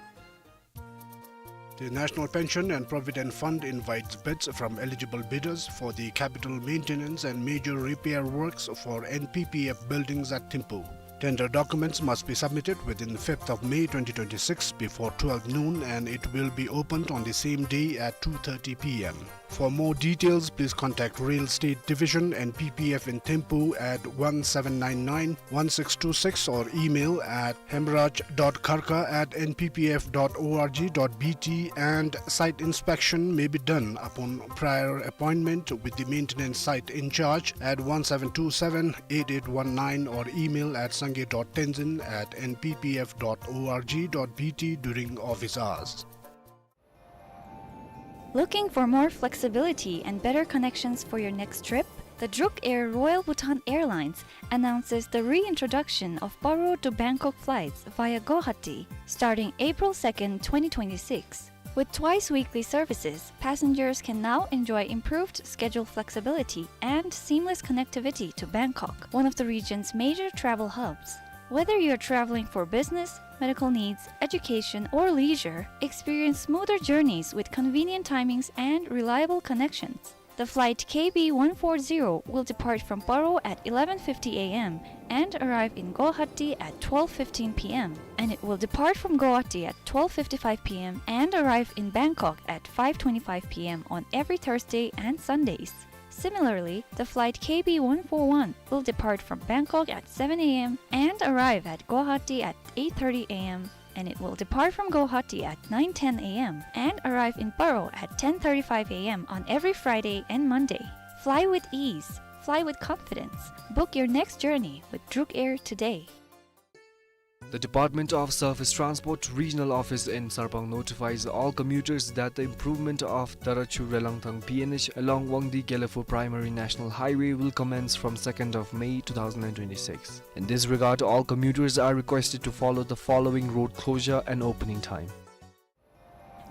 The National Pension and Provident Fund invites bids from eligible bidders for the capital maintenance and major repair works for N P P F buildings at Thimphu. Tender documents must be submitted within fifth of May twenty twenty-six before twelve noon, and it will be opened on the same day at two thirty P M. For more details, please contact Real Estate Division, N P P F in Thimphu at one seven nine nine one six two six or email at hemraj dot kharka at N P P F dot org dot B T, and site inspection may be done upon prior appointment with the maintenance site in charge at one seven two seven eight eight one nine or email at sangay dot tenzin at N P P F dot org dot B T during office hours. Looking for more flexibility and better connections for your next trip? The Druk Air Royal Bhutan Airlines announces the reintroduction of Paro to Bangkok flights via Guwahati starting April second, twenty twenty-six. With twice weekly services, passengers can now enjoy improved schedule flexibility and seamless connectivity to Bangkok, one of the region's major travel hubs. Whether you're traveling for business, medical needs, education, or leisure, experience smoother journeys with convenient timings and reliable connections. The flight K B one four zero will depart from Paro at eleven fifty A M and arrive in Guwahati at twelve fifteen P M, and it will depart from Guwahati at twelve fifty-five P M and arrive in Bangkok at five twenty-five P M on every Thursday and Sundays. Similarly, the flight K B one four one will depart from Bangkok at seven A M and arrive at Guwahati at eight thirty A M, and it will depart from Guwahati at nine ten A M and arrive in Paro at ten thirty-five A M on every Friday and Monday. Fly with ease. Fly with confidence. Book your next journey with Druk Air today. The Department of Surface Transport Regional Office in Sarpang notifies all commuters that the improvement of Darachu Relangthang P N H along Wangdi Gelephu Primary National Highway will commence from second of May two thousand and twenty-six. In this regard, all commuters are requested to follow the following road closure and opening time.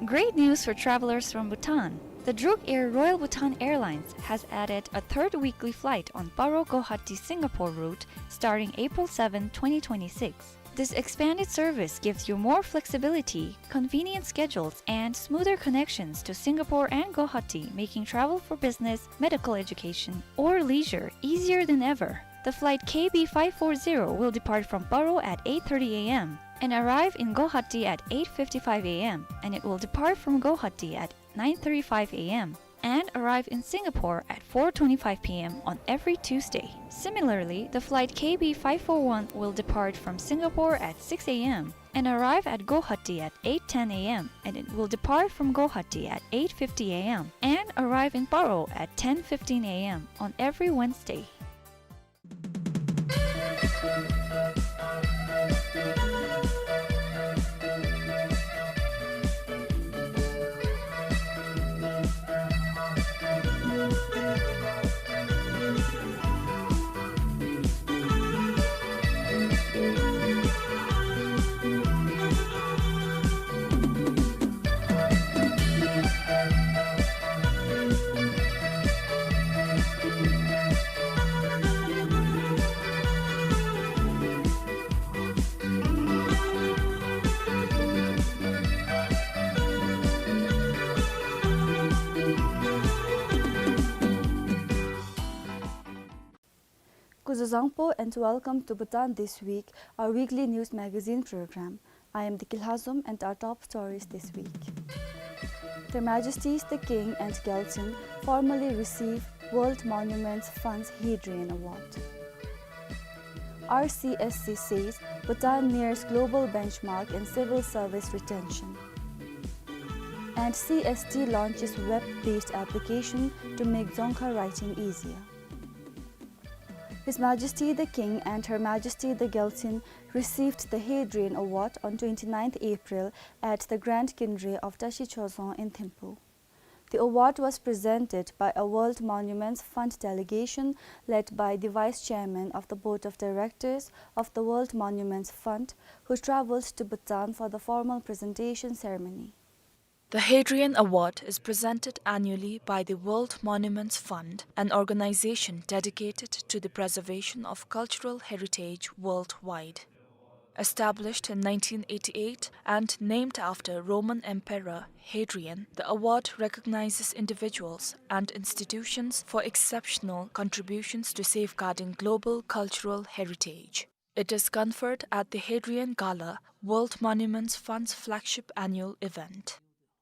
Great news for travelers from Bhutan. The Druk Air Royal Bhutan Airlines has added a third weekly flight on Paro Guwahati Singapore route starting April seventh, twenty twenty-six. This expanded service gives you more flexibility, convenient schedules, and smoother connections to Singapore and Guwahati, making travel for business, medical education, or leisure easier than ever. The flight K B five four zero will depart from Paro at eight thirty A M and arrive in Guwahati at eight fifty-five A M, and it will depart from Guwahati at nine thirty-five A M and arrive in Singapore at four twenty-five P M on every Tuesday. Similarly, the flight K B five four one will depart from Singapore at six A M and arrive at Guwahati at eight ten A M, and it will depart from Guwahati at eight fifty A M and arrive in Paro at ten fifteen A M on every Wednesday. Kuzuzangpo and welcome to Bhutan This Week, our weekly news magazine program. I am Diki Lhazom and our top stories this week. Their Majesties the King and Gyaltsuen formally receive World Monuments Fund's Hadrian Award. R C S C says Bhutan nears global benchmark in civil service retention. And C S T launches web-based application to make Dzongkha writing easier. His Majesty the King and Her Majesty the Gyaltsuen received the Hadrian Award on twenty-ninth April at the Grand Kinre of Tashi Chorzong in Thimphu. The award was presented by a World Monuments Fund delegation led by the Vice Chairman of the Board of Directors of the World Monuments Fund, who travelled to Bhutan for the formal presentation ceremony. The Hadrian Award is presented annually by the World Monuments Fund, an organization dedicated to the preservation of cultural heritage worldwide. Established in nineteen eighty-eight and named after Roman Emperor Hadrian, the award recognizes individuals and institutions for exceptional contributions to safeguarding global cultural heritage. It is conferred at the Hadrian Gala, World Monuments Fund's flagship annual event.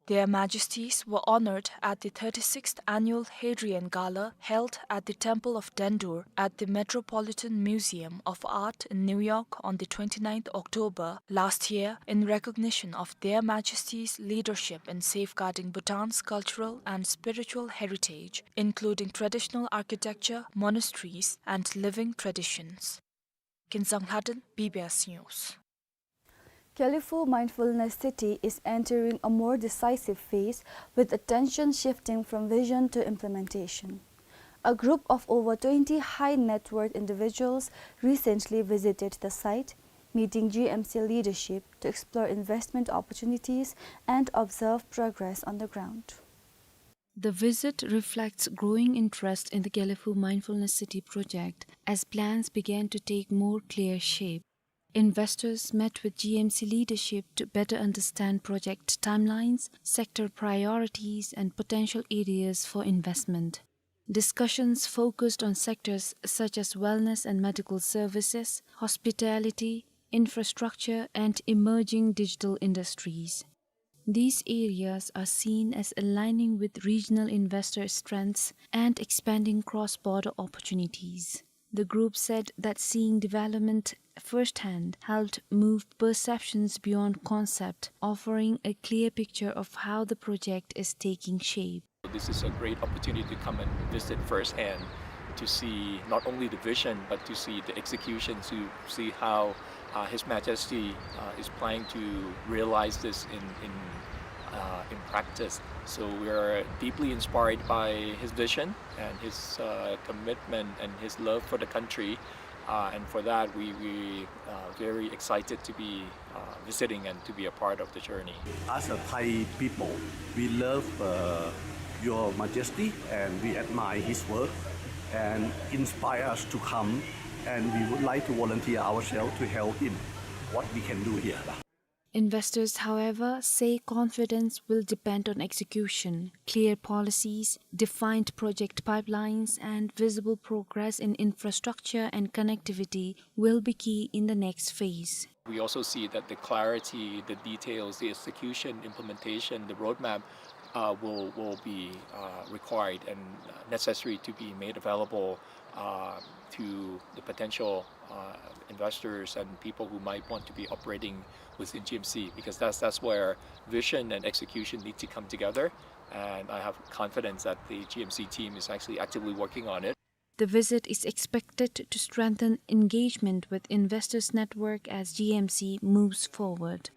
Their Majesties were honored at the thirty-sixth Annual Hadrian Gala held at the Temple of Dendur at the Metropolitan Museum of Art in New York on the twenty-ninth October last year in recognition of Their Majesties' leadership in safeguarding Bhutan's cultural and spiritual heritage, including traditional architecture, monasteries, and living traditions. Kinzang Lhaden, B B S News. Gelephu Mindfulness City is entering a more decisive phase, with attention shifting from vision to implementation. A group of over twenty high net worth individuals recently visited the site, meeting G M C leadership to explore investment opportunities and observe progress on the ground. The visit reflects growing interest in the Gelephu Mindfulness City project as plans began to take more clear shape. Investors met with G M C leadership to better understand project timelines, sector priorities, and potential areas for investment. Discussions focused on sectors such as wellness and medical services, hospitality, infrastructure, and emerging digital industries. These areas are seen as aligning with regional investor strengths and expanding cross-border opportunities. The group said that seeing development firsthand helped move perceptions beyond concept, offering a clear picture of how the project is taking shape. This is a great opportunity to come and visit firsthand, to see not only the vision, but to see the execution, to see how, uh, His Majesty, uh, is planning to realize this in, in, uh, in practice. So we are deeply inspired by his vision and his, uh, commitment and his love for the country. Uh, and for that, we, we, uh, very excited to be, uh, visiting and to be a part of the journey. As a Thai people, we love, uh, Your Majesty, and we admire his work, and inspire us to come, and we would like to volunteer ourselves to help him what we can do here. Investors, however, say confidence will depend on execution. Clear policies, defined project pipelines, and visible progress in infrastructure and connectivity will be key in the next phase. We also see that the clarity, the details, the execution, implementation, the roadmap, uh, will, will be, uh, required and necessary to be made available, uh, to the potential, uh, investors and people who might want to be operating within G M C, because that's, that's where vision and execution need to come together. And I have confidence that the G M C team is actually actively working on it. The visit is expected to strengthen engagement with investors network as G M C moves forward.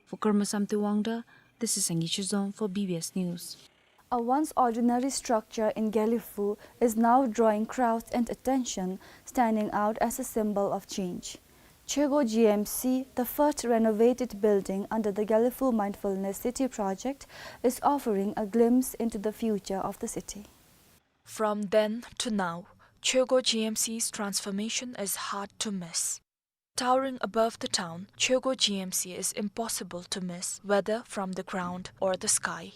For Karma Samte Wangda, this is Sangay Chizom for B B S News. A once ordinary structure in Gelephu is now drawing crowds and attention, standing out as a symbol of change. Choegho G M C, the first renovated building under the Gelephu Mindfulness City project, is offering a glimpse into the future of the city. From then to now, Choegho G M C's transformation is hard to miss. Towering above the town, Choegho G M C is impossible to miss, whether from the ground or the sky.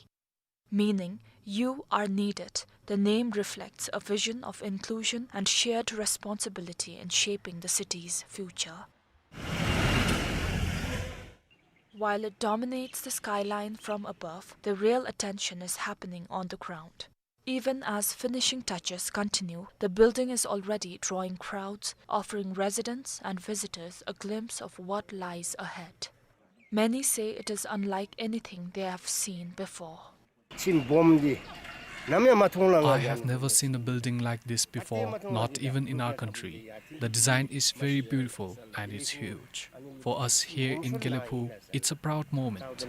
Meaning, you are needed. The name reflects a vision of inclusion and shared responsibility in shaping the city's future. While it dominates the skyline from above, the real attention is happening on the ground. Even as finishing touches continue, the building is already drawing crowds, offering residents and visitors a glimpse of what lies ahead. Many say it is unlike anything they have seen before. I have never seen a building like this before, not even in our country. The design is very beautiful and it's huge. For us here in Gelephu, it's a proud moment.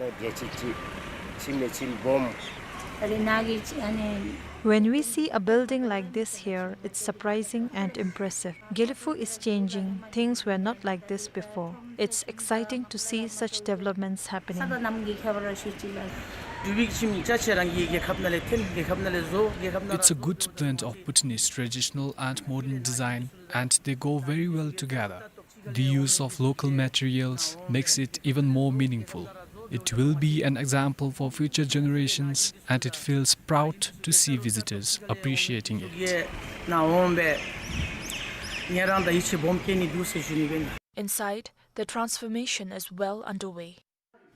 When we see a building like this here, it's surprising and impressive. Gelephu is changing. Things were not like this before. It's exciting to see such developments happening. It's a good blend of Bhutanese traditional and modern design, and they go very well together. The use of local materials makes it even more meaningful. It will be an example for future generations, and it feels proud to see visitors appreciating it. Inside, the transformation is well underway.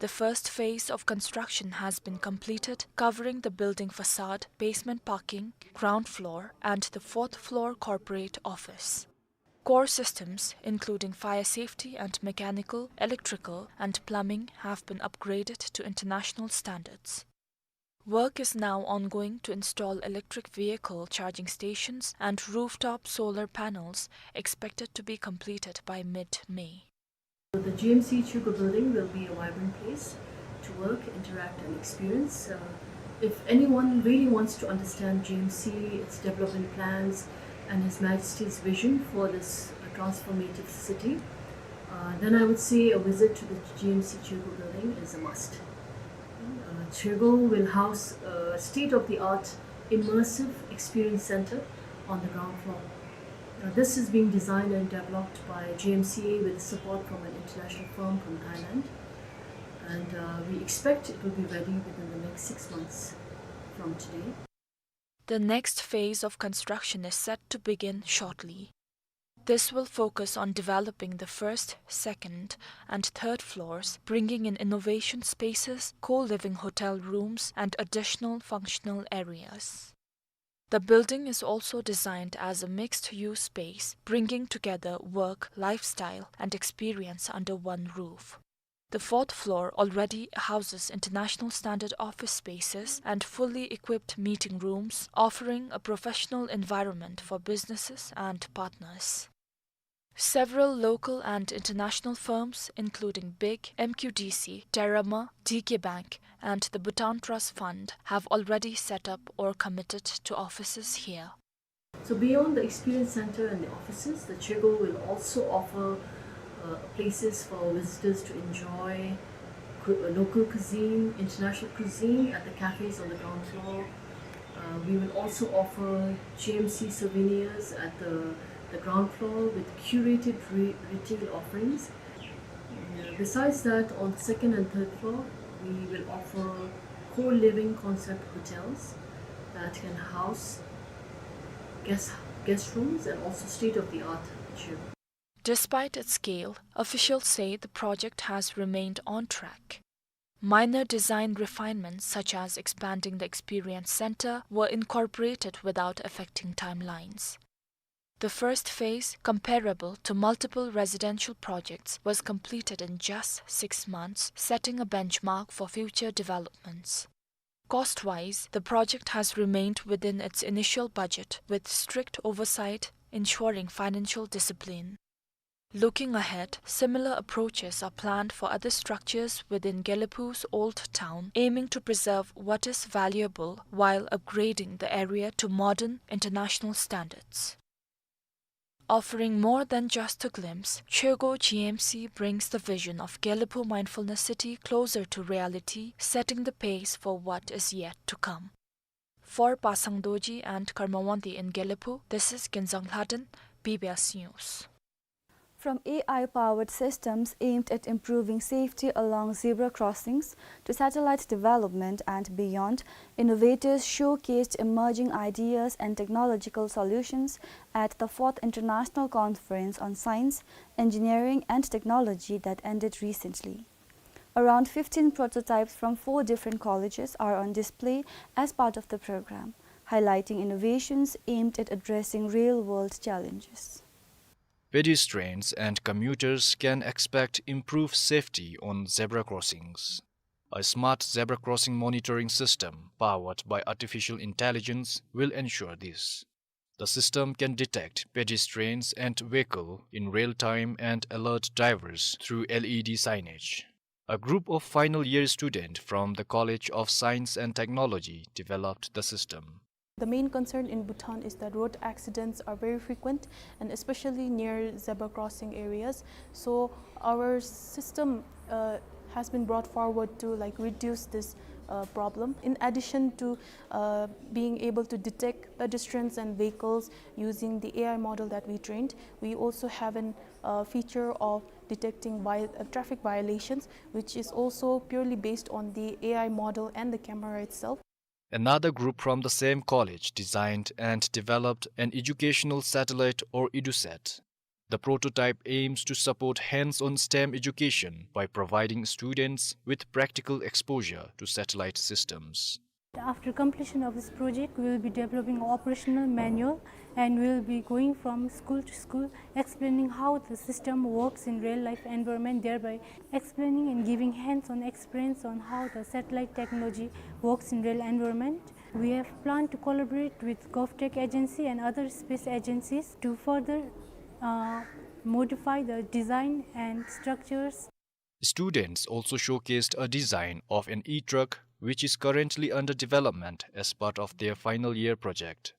The first phase of construction has been completed, covering the building facade, basement parking, ground floor, and the fourth floor corporate office. Core systems, including fire safety and mechanical, electrical, and plumbing, have been upgraded to international standards. Work is now ongoing to install electric vehicle charging stations and rooftop solar panels, expected to be completed by mid-May. The G M C Churgo building will be a vibrant place to work, interact, and experience. Uh, if anyone really wants to understand G M C, its development plans, and His Majesty's vision for this, uh, transformative city, uh, then I would say a visit to the G M C Churgo building is a must. Uh, Churgo will house a state-of-the-art immersive experience center on the ground floor. Uh, this is being designed and developed by G M C A with support from an international firm from Thailand. And, uh, we expect it will be ready within the next six months from today. The next phase of construction is set to begin shortly. This will focus on developing the first, second, and third floors, bringing in innovation spaces, co-living hotel rooms, and additional functional areas. The building is also designed as a mixed-use space, bringing together work, lifestyle, and experience under one roof. The fourth floor already houses international standard office spaces and fully equipped meeting rooms, offering a professional environment for businesses and partners. Several local and international firms, including big M Q D C, Terama, D K Bank, and the Bhutan Trust Fund, have already set up or committed to offices here. So beyond the experience center and the offices, the Churgo will also offer, uh, places for visitors to enjoy cu-, uh, local cuisine, international cuisine at the cafes on the ground floor. Uh, we will also offer G M C souvenirs at the, the ground floor with curated re-, retail offerings. Uh, besides that, on the second and third floor, we will offer co-living concept hotels that can house guest, guest rooms and also state-of-the-art gym. Despite its scale, officials say the project has remained on track. Minor design refinements, such as expanding the experience center, were incorporated without affecting timelines. The first phase, comparable to multiple residential projects, was completed in just six months, setting a benchmark for future developments. Cost-wise, the project has remained within its initial budget, with strict oversight ensuring financial discipline. Looking ahead, similar approaches are planned for other structures within Gelephu's old town, aiming to preserve what is valuable while upgrading the area to modern international standards. Offering more than just a glimpse, Churgo G M C brings the vision of Gelephu Mindfulness City closer to reality, setting the pace for what is yet to come. For Pasang Dorji and Karma Wangdi in Gelephu, this is Kinzang Lhaden, B B S News. From A I-powered systems aimed at improving safety along zebra crossings to satellite development and beyond, innovators showcased emerging ideas and technological solutions at the fourth International Conference on Science, Engineering and Technology that ended recently. Around fifteen prototypes from four different colleges are on display as part of the program, highlighting innovations aimed at addressing real-world challenges. Pedestrians and commuters can expect improved safety on zebra crossings. A smart zebra crossing monitoring system powered by artificial intelligence will ensure this. The system can detect pedestrians and vehicle in real time and alert drivers through L E D signage. A group of final year students from the College of Science and Technology developed the system. The main concern in Bhutan is that road accidents are very frequent, and especially near zebra crossing areas. So our system, uh, has been brought forward to, like, reduce this uh, problem. In addition to, uh, being able to detect pedestrians and vehicles using the A I model that we trained, we also have an, uh, feature of detecting vi-, uh, traffic violations, which is also purely based on the A I model and the camera itself. Another group from the same college designed and developed an educational satellite or EduSat. The prototype aims to support hands-on STEM education by providing students with practical exposure to satellite systems. After completion of this project, we will be developing an operational manual and we will be going from school to school, explaining how the system works in real life environment, thereby explaining and giving hands-on experience on how the satellite technology works in real environment. We have planned to collaborate with GovTech agency and other space agencies to further, uh, modify the design and structures. Students also showcased a design of an e-truck, which is currently under development as part of their final year project.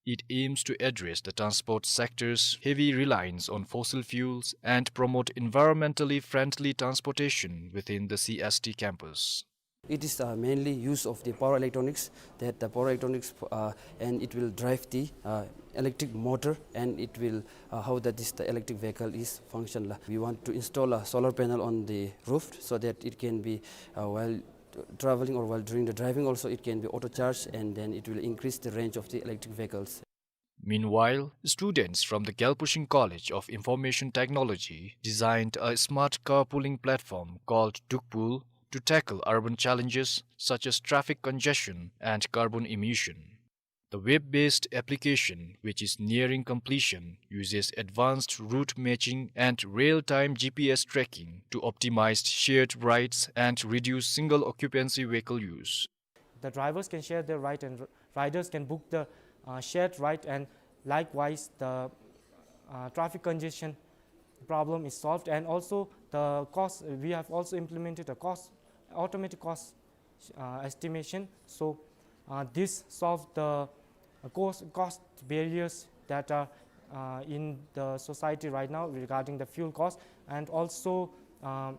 It aims to address the transport sector's heavy reliance on fossil fuels and promote environmentally friendly transportation within the C S T campus. It is, uh, mainly use of the power electronics, that the power electronics, uh, and it will drive the, uh, electric motor, and it will, uh, how that is the electric vehicle is function la. We want to install a solar panel on the roof so that it can be, uh, while traveling or while during the driving also, it can be auto charged, and then it will increase the range of the electric vehicles. Meanwhile, students from the Gyalpo Shing College of Information Technology designed a smart carpooling platform called Dukpool to tackle urban challenges such as traffic congestion and carbon emission. The web-based application, which is nearing completion, uses advanced route matching and real-time G P S tracking to optimize shared rides and reduce single occupancy vehicle use. The drivers can share their ride and r-, riders can book the, uh, shared ride, and likewise the, uh, traffic congestion problem is solved, and also the cost, we have also implemented a cost, automatic cost, uh, estimation. So, uh, this solved the, uh, cost, cost barriers that are, uh, in the society right now regarding the fuel cost, and also, um,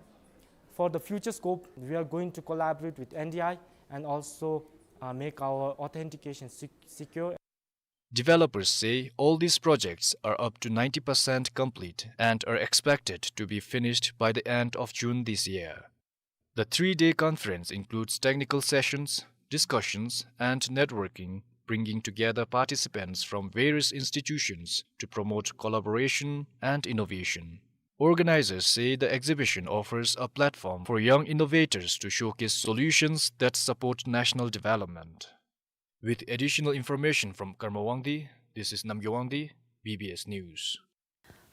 for the future scope, we are going to collaborate with N D I and also, uh, make our authentication sec-, secure. Developers say all these projects are up to ninety percent complete and are expected to be finished by the end of June this year. The three-day conference includes technical sessions, discussions, and networking, bringing together participants from various institutions to promote collaboration and innovation. Organizers say the exhibition offers a platform for young innovators to showcase solutions that support national development. With additional information from Karma Wangdi, this is Namgay Wangdi, B B S News.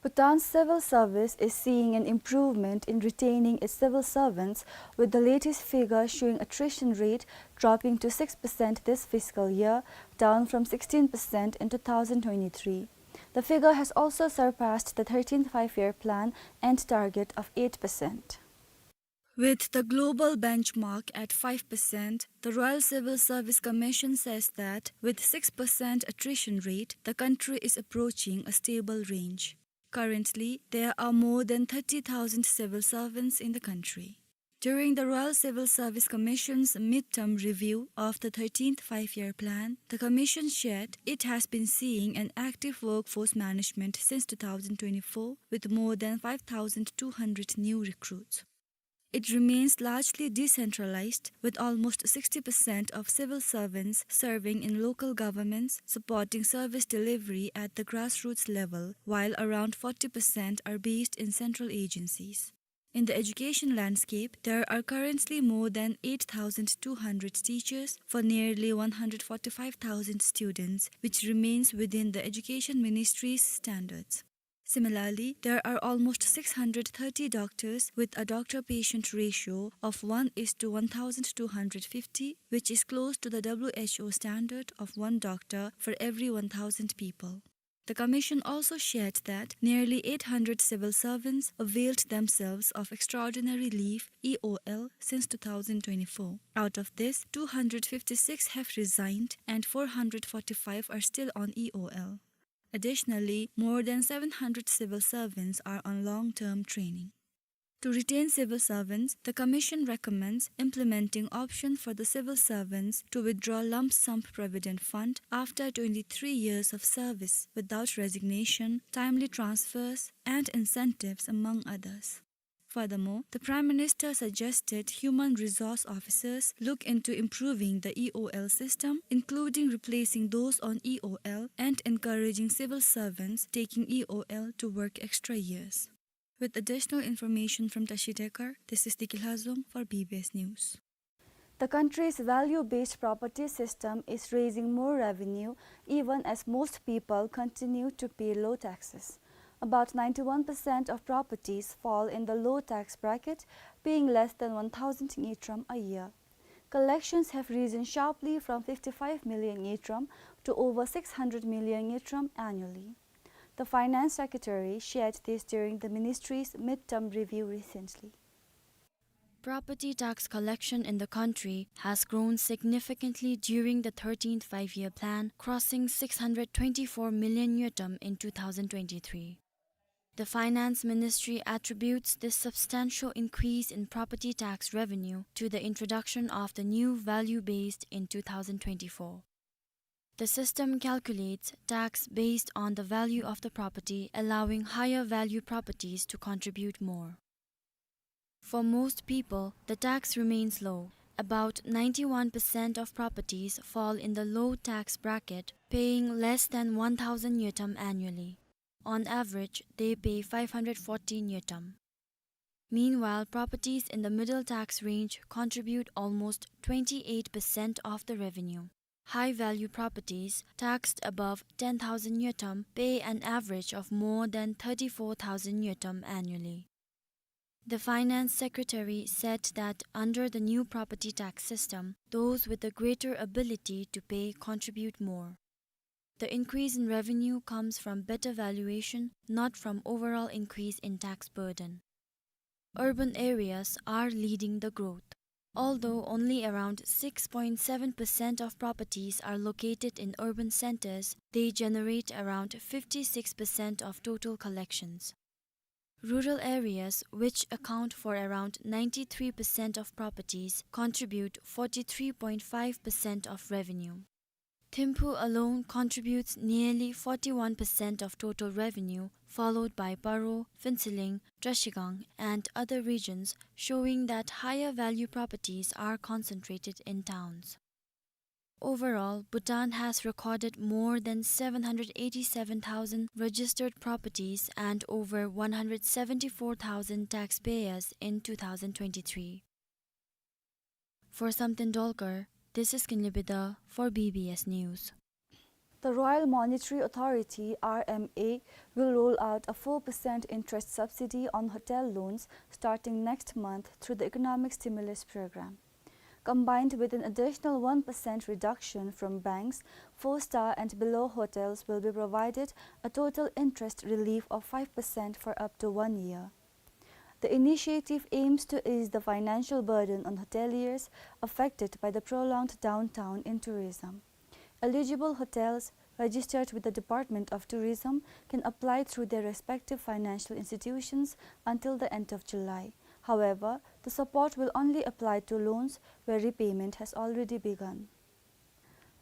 Bhutan's civil service is seeing an improvement in retaining its civil servants, with the latest figure showing attrition rate dropping to six percent this fiscal year, down from sixteen percent in two thousand twenty-three. The figure has also surpassed the thirteenth Five-Year Plan end target of eight percent. With the global benchmark at five percent, the Royal Civil Service Commission says that with six percent attrition rate, the country is approaching a stable range. Currently, there are more than thirty thousand civil servants in the country. During the Royal Civil Service Commission's midterm review of the thirteenth Five-Year Plan, the Commission shared it has been seeing an active workforce management since two thousand twenty-four, with more than five thousand two hundred new recruits. It remains largely decentralized, with almost sixty percent of civil servants serving in local governments, supporting service delivery at the grassroots level, while around forty percent are based in central agencies. In the education landscape, there are currently more than eight thousand two hundred teachers for nearly one hundred forty-five thousand students, which remains within the Education Ministry's standards. Similarly, there are almost six hundred thirty doctors, with a doctor-patient ratio of one is to one thousand two hundred fifty, which is close to the W H O standard of one doctor for every one thousand people. The Commission also shared that nearly eight hundred civil servants availed themselves of extraordinary leave, E O L, since two thousand twenty-four. Out of this, two hundred fifty-six have resigned and four hundred forty-five are still on E O L. Additionally, more than seven hundred civil servants are on long-term training. To retain civil servants, the Commission recommends implementing option for the civil servants to withdraw lump sum provident fund after twenty-three years of service without resignation, timely transfers, and incentives, among others. Furthermore, the Prime Minister suggested human resource officers look into improving the E O L system, including replacing those on E O L and encouraging civil servants taking E O L to work extra years. With additional information from Tashi Dekar, this is Diki Lhazom for B B S News. The country's value-based property system is raising more revenue even as most people continue to pay low taxes. About ninety-one percent of properties fall in the low tax bracket, paying less than one thousand ngultrum a year. Collections have risen sharply from fifty-five million ngultrum to over six hundred million ngultrum annually. The Finance Secretary shared this during the ministry's midterm review recently. Property tax collection in the country has grown significantly during the thirteenth Five-Year Plan, crossing six hundred twenty-four million ngultrum in two thousand twenty-three. The Finance Ministry attributes this substantial increase in property tax revenue to the introduction of the new value-based in two thousand twenty-four. The system calculates tax based on the value of the property, allowing higher value properties to contribute more. For most people, the tax remains low. About ninety-one percent of properties fall in the low tax bracket, paying less than one thousand ngultrum annually. On average, they pay five hundred forty ngultrum. Meanwhile, properties in the middle tax range contribute almost twenty-eight percent of the revenue. High-value properties taxed above ten thousand ngultrum pay an average of more than thirty-four thousand ngultrum annually. The Finance Secretary said that under the new property tax system, those with the greater ability to pay contribute more. The increase in revenue comes from better valuation, not from overall increase in tax burden. Urban areas are leading the growth. Although only around six point seven percent of properties are located in urban centers, they generate around fifty-six percent of total collections. Rural areas, which account for around ninety-three percent of properties, contribute forty-three point five percent of revenue. Thimphu alone contributes nearly forty-one percent of total revenue, followed by Paro, Phuentsholing, Trashigang, and other regions, showing that higher value properties are concentrated in towns. Overall, Bhutan has recorded more than seven hundred eighty-seven thousand registered properties and over one hundred seventy-four thousand taxpayers in two thousand twenty-three. For Samten Dolkar, this is Kinley Bida for B B S News. The Royal Monetary Authority, R M A, will roll out a four percent interest subsidy on hotel loans starting next month through the Economic Stimulus Program. Combined with an additional one percent reduction from banks, four-star and below hotels will be provided a total interest relief of five percent for up to one year. The initiative aims to ease the financial burden on hoteliers affected by the prolonged downturn in tourism. Eligible hotels registered with the Department of Tourism can apply through their respective financial institutions until the end of July. However, the support will only apply to loans where repayment has already begun.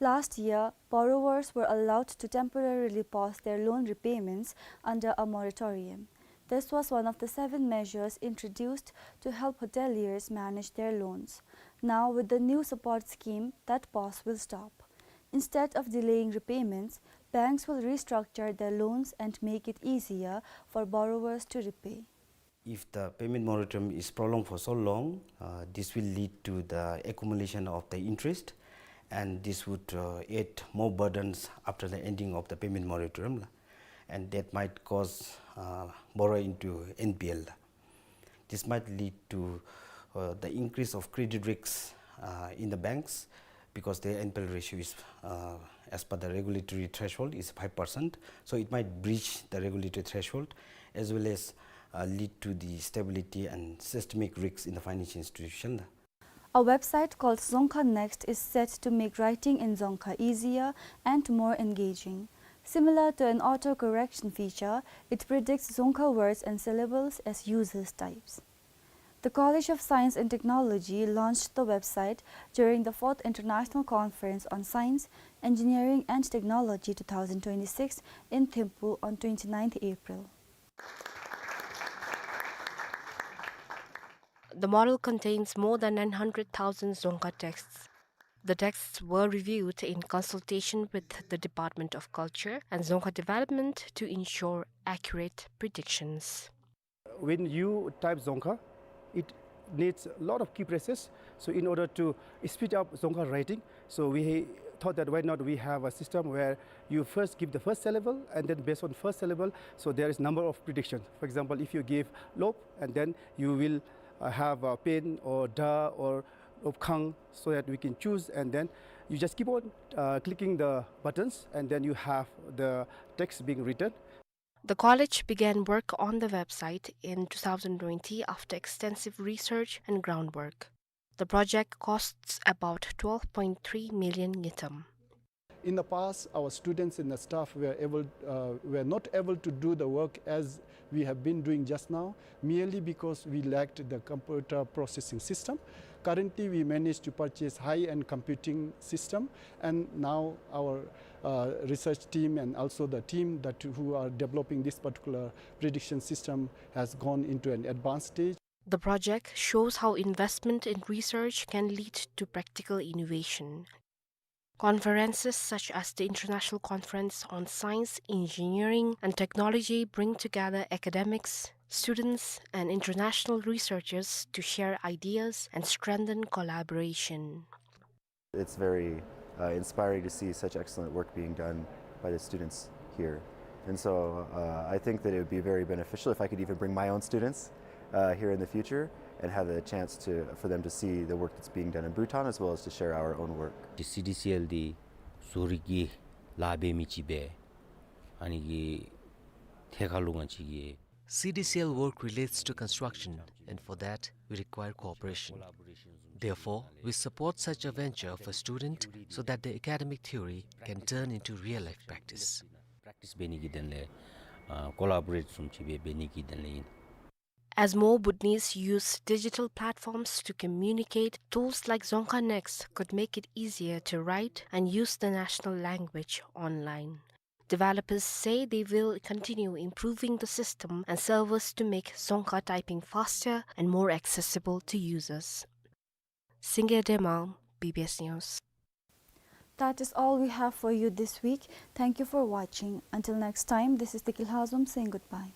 Last year, borrowers were allowed to temporarily pause their loan repayments under a moratorium. This was one of the seven measures introduced to help hoteliers manage their loans. Now, with the new support scheme, that pause will stop. Instead of delaying repayments, banks will restructure their loans and make it easier for borrowers to repay. If the payment moratorium is prolonged for so long, uh, this will lead to the accumulation of the interest, and this would, uh, add more burdens after the ending of the payment moratorium, la. And that might cause, uh, borrower into N P L, la. This might lead to, uh, the increase of credit risks, uh, in the banks, because their N P L ratio is, uh, as per the regulatory threshold, is five percent. So it might breach the regulatory threshold, as well as, uh, lead to the stability and systemic risks in the financial institution. A website called Dzongkha Next is set to make writing in Dzongkha easier and more engaging. Similar to an auto-correction feature, it predicts Dzongkha words and syllables as users types. The College of Science and Technology launched the website during the fourth International Conference on Science, Engineering and Technology two thousand twenty-six in Thimphu on twenty-ninth April. The model contains more than nine hundred thousand Dzongkha texts. The texts were reviewed in consultation with the Department of Culture and Dzongkha Development to ensure accurate predictions. When you type Dzongkha, it needs a lot of key phrases. So in order to speed up Dzongkha writing, so we thought that why not we have a system where you first give the first syllable, and then based on first syllable, so there is number of predictions. For example, if you give lop, and then you will, uh, have a pen or da or lop khang, so that we can choose, and then you just keep on, uh, clicking the buttons, and then you have the text being written. The college began work on the website in two thousand twenty after extensive research and groundwork. The project costs about twelve point three million ngultrum. In the past, our students and the staff were able, uh, were not able to do the work as we have been doing just now, merely because we lacked the computer processing system. Currently, we managed to purchase high-end computing system, and now our, uh, research team and also the team that who are developing this particular prediction system has gone into an advanced stage. The project shows how investment in research can lead to practical innovation. Conferences such as the International Conference on Science, Engineering and Technology bring together academics, students, and international researchers to share ideas and strengthen collaboration. It's very, uh, inspiring to see such excellent work being done by the students here. And so, uh, I think that it would be very beneficial if I could even bring my own students, uh, here in the future and have the chance to, for them to see the work that's being done in Bhutan as well as to share our own work. ཏེ་སི་ཌི་སི་ཨེལ་འདི་བཟོ་རིག་གི་ལཱ་འབད་མི་ཅིག་སྦེ་ཨ་ནི་གི་ཐད་ཁར་ལུ་ང་བཅས་ཀྱིས C D C L work relates to construction, and for that, we require cooperation. Therefore, we support such a venture of a student so that the academic theory can turn into real-life practice. པྲེག་ཊིས་འབད་ནི་གི་དོན་ལས་ཨ་ཀོ་ལ་བོ་རེཊ་བཟུམ་ཅིག་སྦེ་འབད་ནི་གི་དོན་ལས་ཨིན། As more Bhutanese use digital platforms to communicate, tools like Dzongkha Next could make it easier to write and use the national language online. Developers say they will continue improving the system and servers to make Dzongkha typing faster and more accessible to users. Singye Demang, B B S News. That is all we have for you this week. Thank you for watching. Until next time, this is Tiki Lhazom saying goodbye.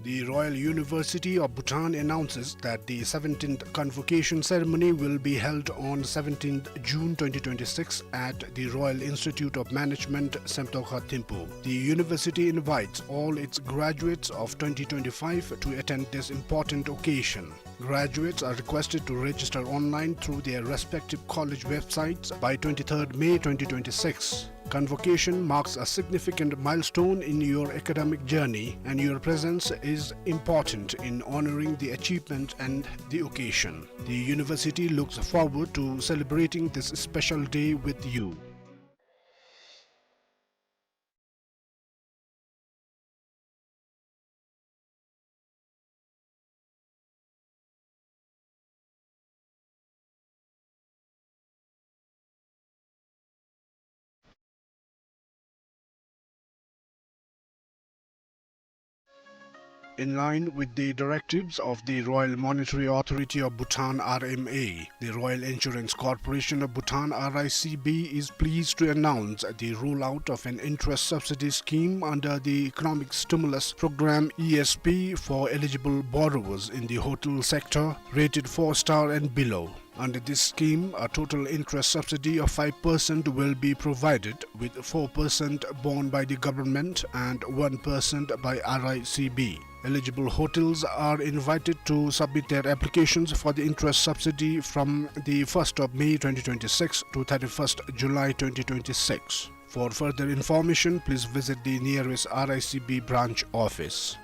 The Royal University of Bhutan announces that the seventeenth convocation ceremony will be held on seventeenth June twenty twenty-six at the Royal Institute of Management, Semtokha, Thimphu. The university invites all its graduates of twenty twenty-five to attend this important occasion. Graduates are requested to register online through their respective college websites by twenty-third May twenty twenty-six. Convocation marks a significant milestone in your academic journey, and your presence is important in honoring the achievement and the occasion. The university looks forward to celebrating this special day with you. In line with the directives of the Royal Monetary Authority of Bhutan, R M A, the Royal Insurance Corporation of Bhutan, R I C B, is pleased to announce the rollout of an interest subsidy scheme under the Economic Stimulus Program, E S P, for eligible borrowers in the hotel sector rated four star and below. Under this scheme, a total interest subsidy of five percent will be provided, with four percent borne by the government and one percent by R I C B. Eligible hotels are invited to submit their applications for the interest subsidy from the first of May twenty twenty-six to thirty-first July twenty twenty-six. For further information, please visit the nearest R I C B branch office.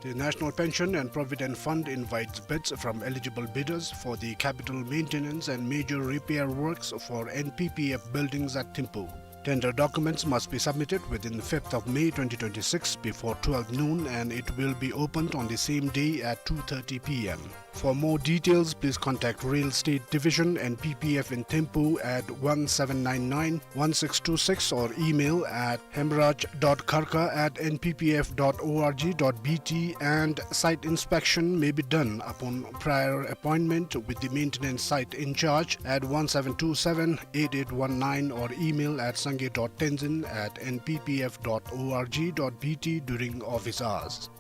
The National Pension and Provident Fund invites bids from eligible bidders for the capital maintenance and major repair works for N P P F buildings at Thimphu. Tender documents must be submitted within fifth of May twenty twenty-six before twelve noon, and it will be opened on the same day at two thirty P M. For more details, please contact Real Estate Division, N P P F in Thimphu at one seven nine nine one six two six or email at hemraj dot kharka at N P P F dot org dot B T, and site inspection may be done upon prior appointment with the maintenance site in charge at one seven two seven eight eight one nine or email at sangay dot tenzin at N P P F dot org dot B T during office hours.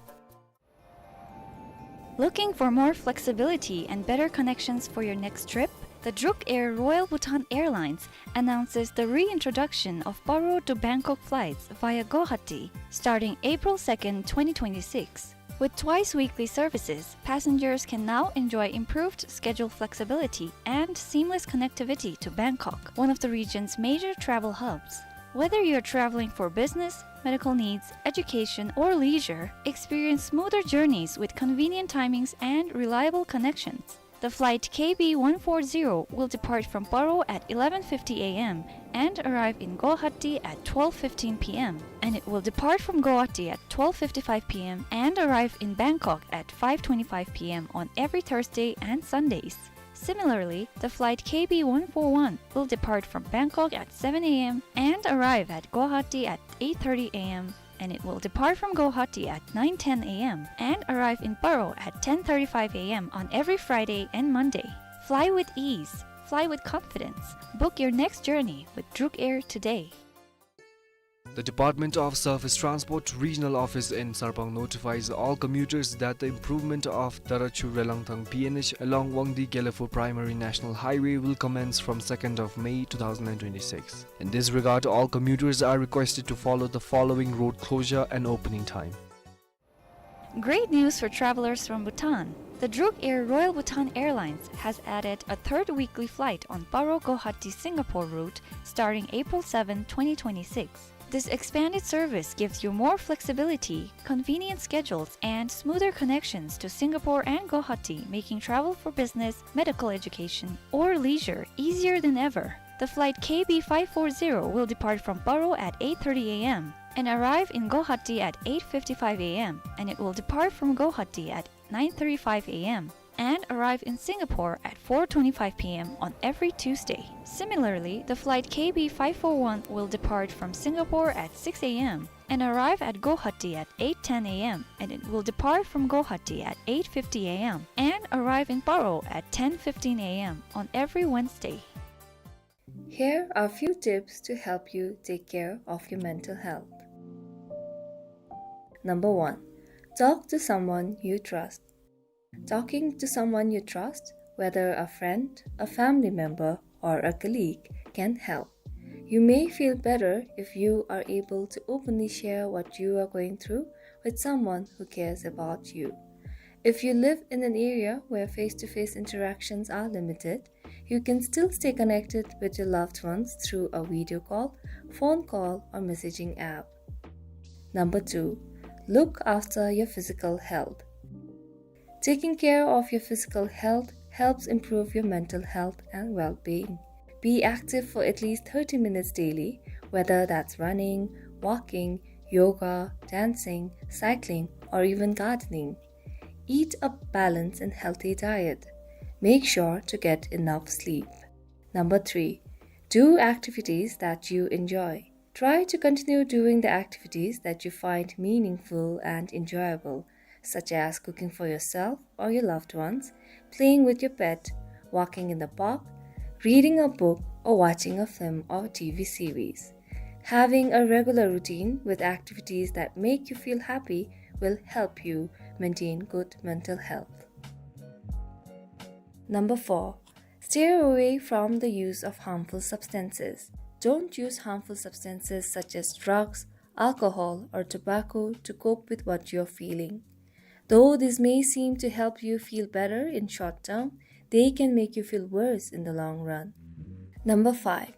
Looking for more flexibility and better connections for your next trip? The Druk Air Royal Bhutan Airlines announces the reintroduction of Paro to Bangkok flights via Guwahati starting April second, twenty twenty-six. With twice weekly services, passengers can now enjoy improved schedule flexibility and seamless connectivity to Bangkok, one of the region's major travel hubs. Whether you're traveling for business, medical needs, education, or leisure, experience smoother journeys with convenient timings and reliable connections. The flight K B one four zero will depart from Paro at eleven fifty A M and arrive in Guwahati at twelve fifteen P M, and it will depart from Guwahati at twelve fifty-five P M and arrive in Bangkok at five twenty-five P M on every Thursday and Sundays. Similarly, the flight K B one four one will depart from Bangkok at seven A M and arrive at Guwahati at eight thirty A M, and it will depart from Guwahati at nine ten A M and arrive in Paro at ten thirty-five A M on every Friday and Monday. Fly with ease. Fly with confidence. Book your next journey with Druk Air today. The Department of Surface Transport Regional Office in Sarpang notifies all commuters that the improvement of Darachu Relangthang P N H along Wangdi Gelephu Primary National Highway will commence from second of May two thousand and twenty-six. In this regard, all commuters are requested to follow the following road closure and opening time. Great news for travelers from Bhutan. The Druk Air Royal Bhutan Airlines has added a third weekly flight on Paro Guwahati Singapore route starting April seventh, twenty twenty-six. This expanded service gives you more flexibility, convenient schedules, and smoother connections to Singapore and Guwahati, making travel for business, medical education, or leisure easier than ever. The flight K B five four zero will depart from Paro at eight thirty A M and arrive in Guwahati at eight fifty-five A M, and it will depart from Guwahati at nine thirty-five A M and arrive in Singapore at four twenty-five P M on every Tuesday. Similarly, the flight K B five four one will depart from Singapore at six A M and arrive at Guwahati at eight ten A M, and it will depart from Guwahati at eight fifty A M and arrive in Paro at ten fifteen A M on every Wednesday. Here are a few tips to help you take care of your mental health. Number one, talk to someone you trust. Talking to someone you trust, whether a friend, a family member, or a colleague, can help. You may feel better if you are able to openly share what you are going through with someone who cares about you. If you live in an area where face-to-face interactions are limited, you can still stay connected with your loved ones through a video call, phone call, or messaging app. Number two, look after your physical health. Taking care of your physical health helps improve your mental health and well-being. Be active for at least thirty minutes daily, whether that's running, walking, yoga, dancing, cycling, or even gardening. Eat a balanced and healthy diet. Make sure to get enough sleep. Number three, do activities that you enjoy. Try to continue doing the activities that you find meaningful and enjoyable, such as cooking for yourself or your loved ones, playing with your pet, walking in the park, reading a book, or watching a film or T V series. Having a regular routine with activities that make you feel happy will help you maintain good mental health. Number four, stay away from the use of harmful substances. Don't use harmful substances such as drugs, alcohol, or tobacco to cope with what you're feeling. Though this may seem to help you feel better in short term, they can make you feel worse in the long run. Number five,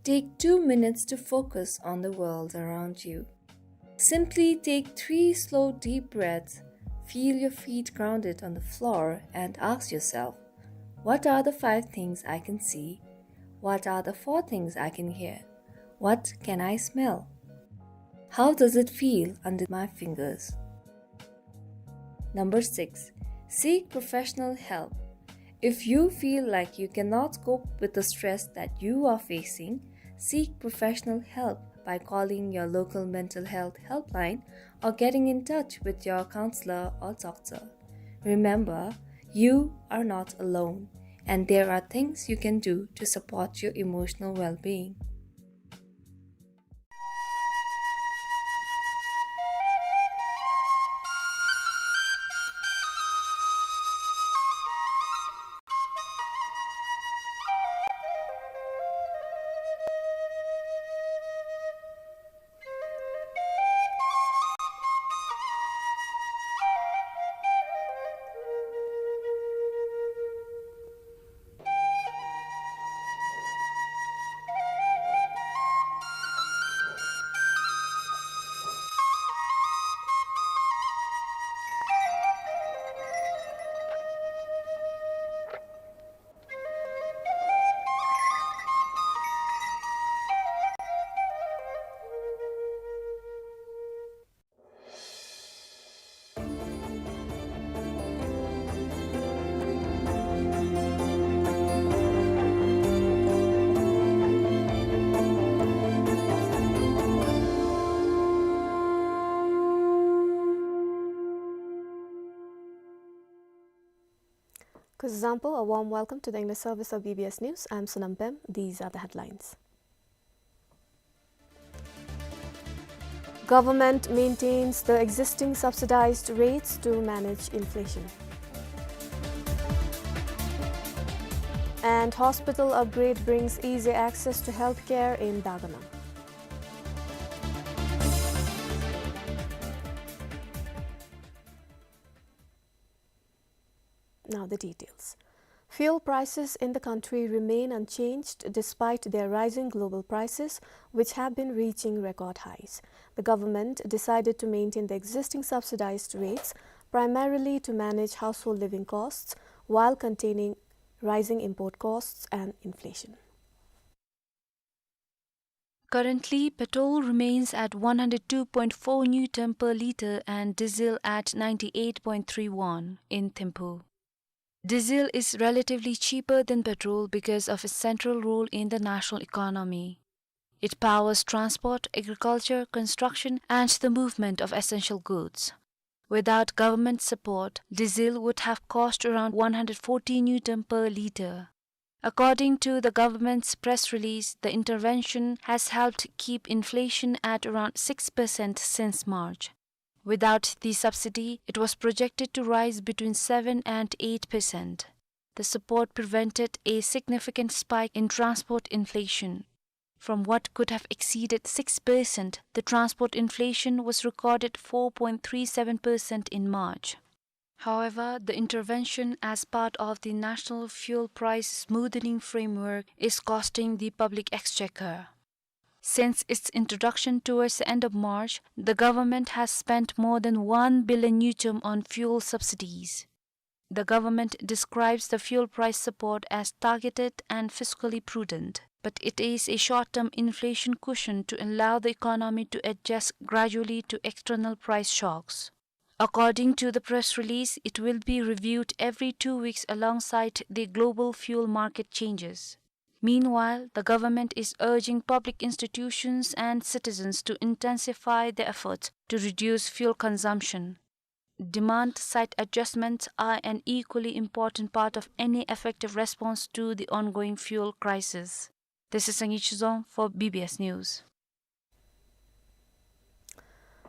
take two minutes to focus on the world around you. Simply take three slow, deep breaths, feel your feet grounded on the floor, and ask yourself, "What are the five things I can see? What are the four things I can hear? What can I smell? How does it feel under my fingers?" Number six, seek professional help. If you feel like you cannot cope with the stress that you are facing, seek professional help by calling your local mental health helpline or getting in touch with your counselor or doctor. Remember, you are not alone, and there are things you can do to support your emotional well-being. Kuzuzangpo, a warm welcome to the English service of B B S News. I'm Sonam Pem. These are the headlines. Government maintains the existing subsidized rates to manage inflation. And hospital upgrade brings easy access to healthcare in Dagonang. Now the details. Fuel prices in the country remain unchanged despite their rising global prices, which have been reaching record highs. The government decided to maintain the existing subsidized rates primarily to manage household living costs while containing rising import costs and inflation. Currently, petrol remains at one hundred two point four ngultrum per litre and diesel at ninety-eight point three won in Thimphu. Diesel is relatively cheaper than petrol because of its central role in the national economy. It powers transport, agriculture, construction, and the movement of essential goods. Without government support, diesel would have cost around one hundred forty ngultrum per litre. According to the government's press release, the intervention has helped keep inflation at around six percent since March. Without the subsidy, it was projected to rise between seven and eight percent. The support prevented a significant spike in transport inflation. From what could have exceeded six percent, the transport inflation was recorded four point three seven percent in March. However, the intervention as part of the National Fuel Price Smoothening Framework is costing the public exchequer. Since its introduction towards the end of March, the government has spent more than one billion ngultrum on fuel subsidies. The government describes the fuel price support as targeted and fiscally prudent, but it is a short-term inflation cushion to allow the economy to adjust gradually to external price shocks. According to the press release, it will be reviewed every two weeks alongside the global fuel market changes. Meanwhile, the government is urging public institutions and citizens to intensify their efforts to reduce fuel consumption. Demand side adjustments are an equally important part of any effective response to the ongoing fuel crisis. This is Sangay Chizom for B B S News.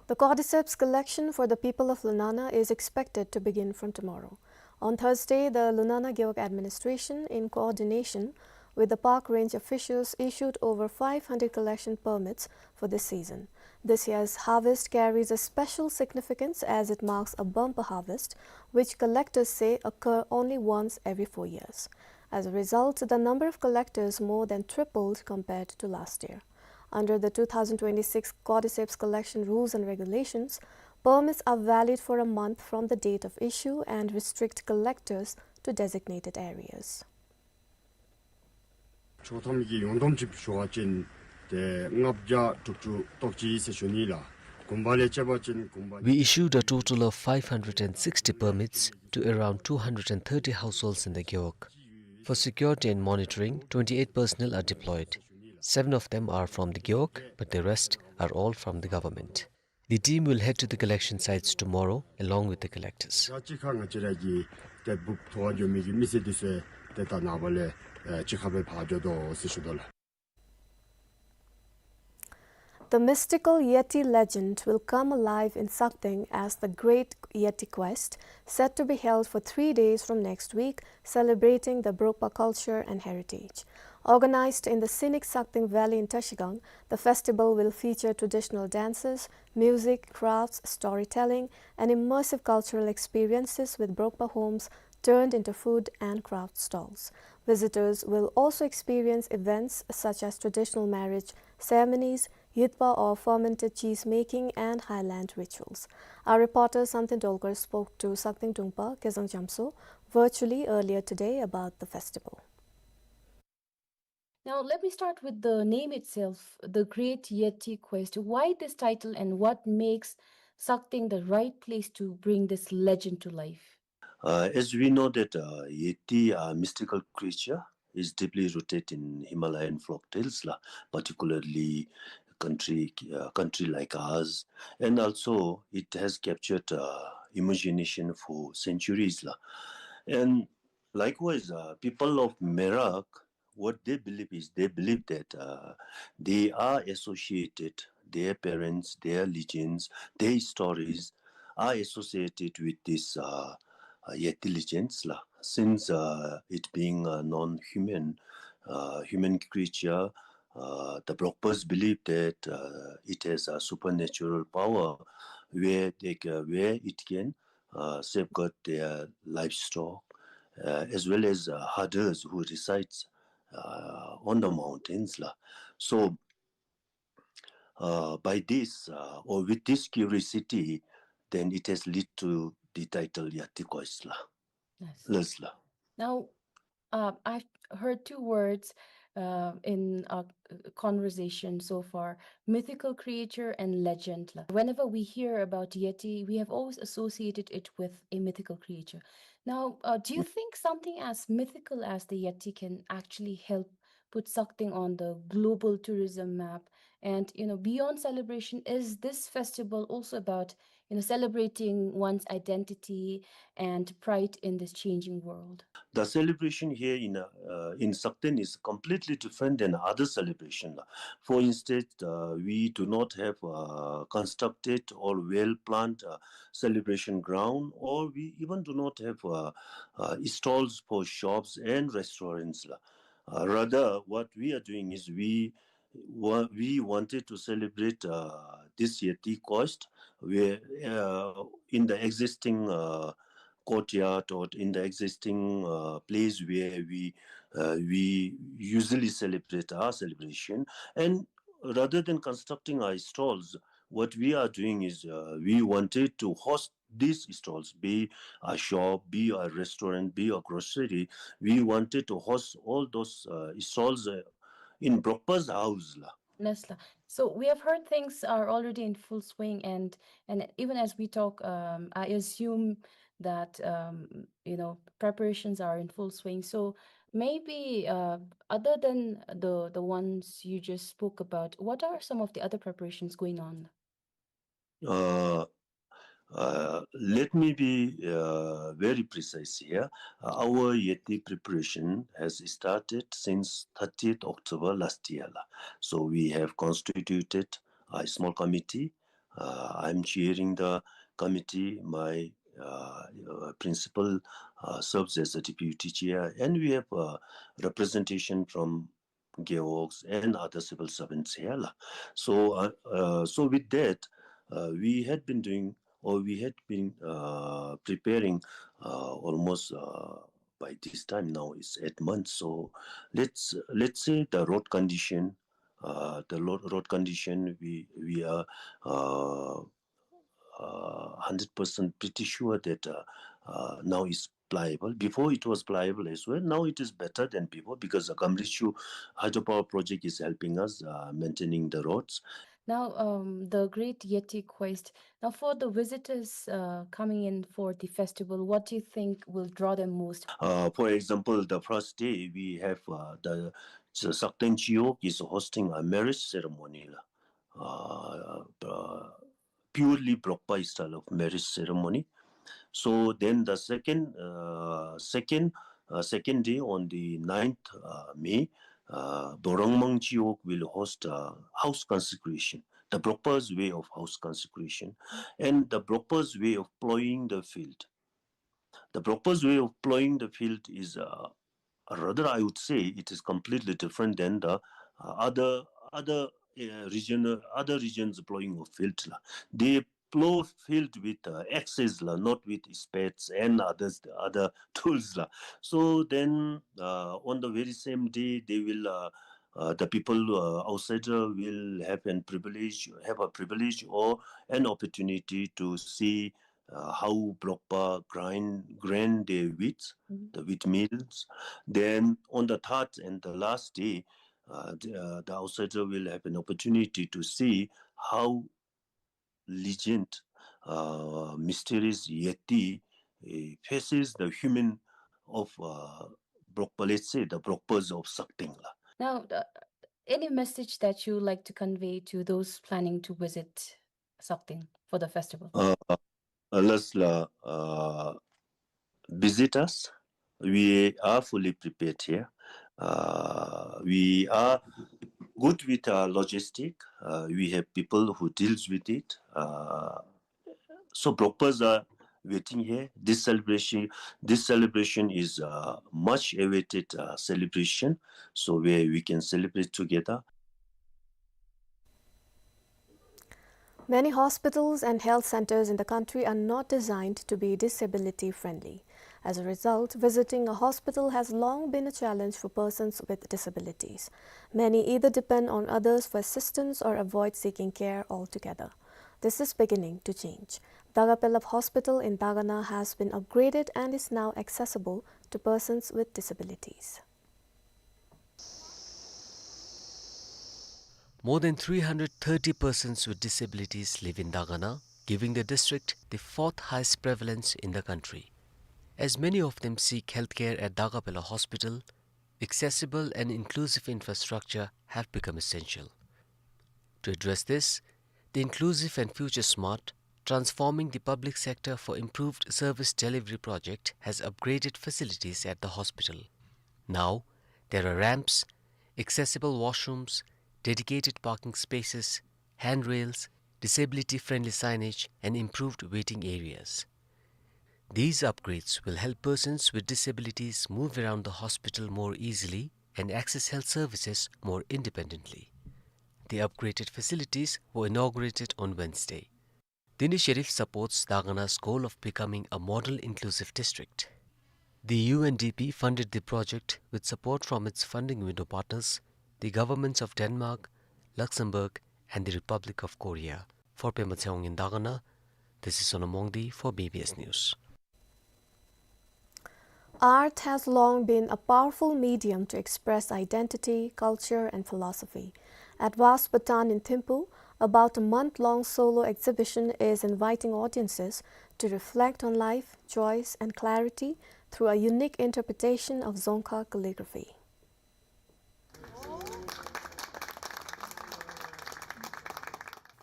The cordyceps collection for the people of Lunana is expected to begin from tomorrow. On Thursday, the Lunana Gewog administration, in coordination with the park range officials, issued over five hundred collection permits for this season. This year's harvest carries a special significance as it marks a bumper harvest, which collectors say occur only once every four years. As a result, the number of collectors more than tripled compared to last year. Under the two thousand twenty-six Cordyceps Collection Rules and Regulations, permits are valid for a month from the date of issue and restrict collectors to designated areas. ཆོག་ཐམ་གྱི་ཡོངས་བསྡོམས་ཅིག་ཞུ་བ་ཅིན་ཏེ་ལྔ་བརྒྱ་དྲུག་ཅུ་རེ་གཅིག་ཟེར་ཞུ་ནི་ལགས། གུང་པ་ལས་བཅད་པ་ཅིན་གུང་པ། We issued a total of five hundred and sixty permits to around two hundred and thirty households in the Gewog. For security and monitoring, twenty-eight personnel are deployed. Seven of them are from the Gewog, but the rest are all from the government. The team will head to the collection sites tomorrow along with the collectors. ཡ་གཅིག་ཁར་ང་བཅས་ར་གི་ཏེ་འབུཔ་འཐུ་བར་འགྱོ་མི་གི་མི་སེར་འདི་ཚུ་ཏེ་ད་ནངས་པ་ལས་ཨེ་གཅིག་ཁར་སྦེ་ཕར་འགྱོ་དོ་ཟེར་ཞུ་དོ་ལགས། The mystical Yeti legend will come alive in Sakteng as the Great Yeti Quest, set to be held for three days from next week, celebrating the Brokpa culture and heritage. Organized in the scenic Sakteng Valley in Trashigang, the festival will feature traditional dances, music, crafts, storytelling, and immersive cultural experiences with Brokpa homes turned into food and craft stalls. Visitors will also experience events such as traditional marriage ceremonies, yitpa or fermented cheese making, and highland rituals. Our reporter Samten Dolkar spoke to Sakteng Dungpa Kezang Jamso virtually earlier today about the festival. Now, let me start with the name itself, the Great Yeti Quest. Why this title and what makes Sakteng the right place to bring this legend to life? Uh, as we know that, uh, Yeti are mystical creature, is deeply rooted in Himalayan folktales, la, particularly country, uh, country like ours, and also it has captured, uh, imagination for centuries, la. And likewise, uh, people of Merak, what they believe is they believe that, uh, they are associated, their parents, their legends, their stories are associated with this, uh, uh, Yeti legends, la. Since, uh, it being a non-human, uh, human creature, uh, the Brokpas believe that, uh, it has a supernatural power where they ca-, where it can, uh, safeguard their livestock, uh, as well as, uh, herders who resides, uh, on the mountains, la. So, uh, by this, uh, or with this curiosity, then it has led to the title Yeti Quest, la. Yes. Yes, la. Now, uh, I've heard two words, uh, in our, uh, conversation so far, mythical creature and legend, la. Whenever we hear about Yeti, we have always associated it with a mythical creature. Now, uh, do you think something as mythical as the Yeti can actually help put Sakteng on the global tourism map? And, you know, beyond celebration, is this festival also about, you know, celebrating one's identity and pride in this changing world? The celebration here in, uh, uh, in Sakteng is completely different than other celebration. For instance, uh, we do not have, uh, constructed or well-planned, uh, celebration ground, or we even do not have, uh, uh, stalls for shops and restaurants, la. Uh, rather, what we are doing is we wa-, we wanted to celebrate, uh, this Yeti Quest where, uh, in the existing, uh, courtyard or in the existing, uh, place where we, uh, we usually celebrate our celebration. And rather than constructing our stalls, what we are doing is, uh, we wanted to host these stalls, be a shop, be a restaurant, be a grocery. We wanted to host all those, uh, stalls, uh, in Brokpa's house, la. Yes, la. So we have heard things are already in full swing, and, and even as we talk, um, I assume that, um, you know, preparations are in full swing. So Maybe, uh, other than the, the ones you just spoke about, what are some of the other preparations going on? Uh, uh, let me be, uh, very precise here. Uh, our Yeti preparation has started since thirtieth October last year la. So we have constituted a small committee. Uh, I'm chairing the committee. My, uh, uh, principal, uh, serves as a deputy chair, and we have, uh, representation from gewogs and other civil servants here la. So, uh, uh, so with that, uh, we had been doing, or we had been, uh, preparing, uh, almost, uh, by this time now it's eight months. So let's, let's say the road condition, uh, the road, road condition, we, we are, uh, uh, hundred percent pretty sure that, uh, uh, now it's pliable. Before it was pliable as well. Now it is better than before because the Gamrichu hydropower project is helping us, uh, maintaining the roads. Now, um, the Great Yeti Quest. Now, for the visitors, uh, coming in for the festival, what do you think will draw them most? Uh, for example, the first day we have, uh, the, the Sakten Chiok is hosting a marriage ceremony la. Uh, uh, purely Brokpa style of marriage ceremony. So then the second, uh, second, uh, second day on the ninth, uh, May, uh, Borangmang Chiok will host a house consecration, the Brokpa's way of house consecration, and the Brokpa's way of plowing the field. The Brokpa's way of plowing the field is, uh, rather, I would say it is completely different than the, uh, other, other, uh, region, uh, other regions plowing of field la. They plow field with, uh, axes la, not with spades and others, other tools la. So then, uh, on the very same day, they will, uh, uh, the people, uh, outside, uh, will have an privilege, have a privilege or an opportunity to see, uh, how Brokpa grind, grind their wheat, the wheat mills. Then on the third and the last day, uh, the, uh, the outsider will have an opportunity to see how legend, uh, mysterious Yeti, uh, faces the human of, uh, Brokpa, let's say the Brokpas of Sakteng la. Now, uh, any message that you would like to convey to those planning to visit Sakteng for the festival? Uh, uh, last la, uh, visit us. We are fully prepared here. Uh, we are good with our logistic. Uh, we have people who deals with it. Uh, so Brokpas are waiting here. This celebration, this celebration is a much awaited, uh, celebration. So where we can celebrate together. Many hospitals and health centers in the country are not designed to be disability friendly. As a result, visiting a hospital has long been a challenge for persons with disabilities. Many either depend on others for assistance or avoid seeking care altogether. This is beginning to change. Dagapellap Hospital in Dagana has been upgraded and is now accessible to persons with disabilities. More than three hundred thirty persons with disabilities live in Dagana, giving the district the fourth highest prevalence in the country. As many of them seek healthcare at Dagapellap Hospital, accessible and inclusive infrastructure have become essential. To address this, the Inclusive and Future Smart, Transforming the Public Sector for Improved Service Delivery project has upgraded facilities at the hospital. Now, there are ramps, accessible washrooms, dedicated parking spaces, handrails, disability-friendly signage, and improved waiting areas. These upgrades will help persons with disabilities move around the hospital more easily and access health services more independently. The upgraded facilities were inaugurated on Wednesday. The initiative supports Dagana's goal of becoming a model inclusive district. The U N D P funded the project with support from its funding window partners, the governments of Denmark, Luxembourg, and the Republic of Korea. For Pema Tshewang in Dagana, this is Sonam Wangdi for B B S News. Art has long been a powerful medium to express identity, culture, and philosophy. At Vast Bhutan in Thimphu, about a month-long solo exhibition is inviting audiences to reflect on life, choice, and clarity through a unique interpretation of Dzongkha calligraphy.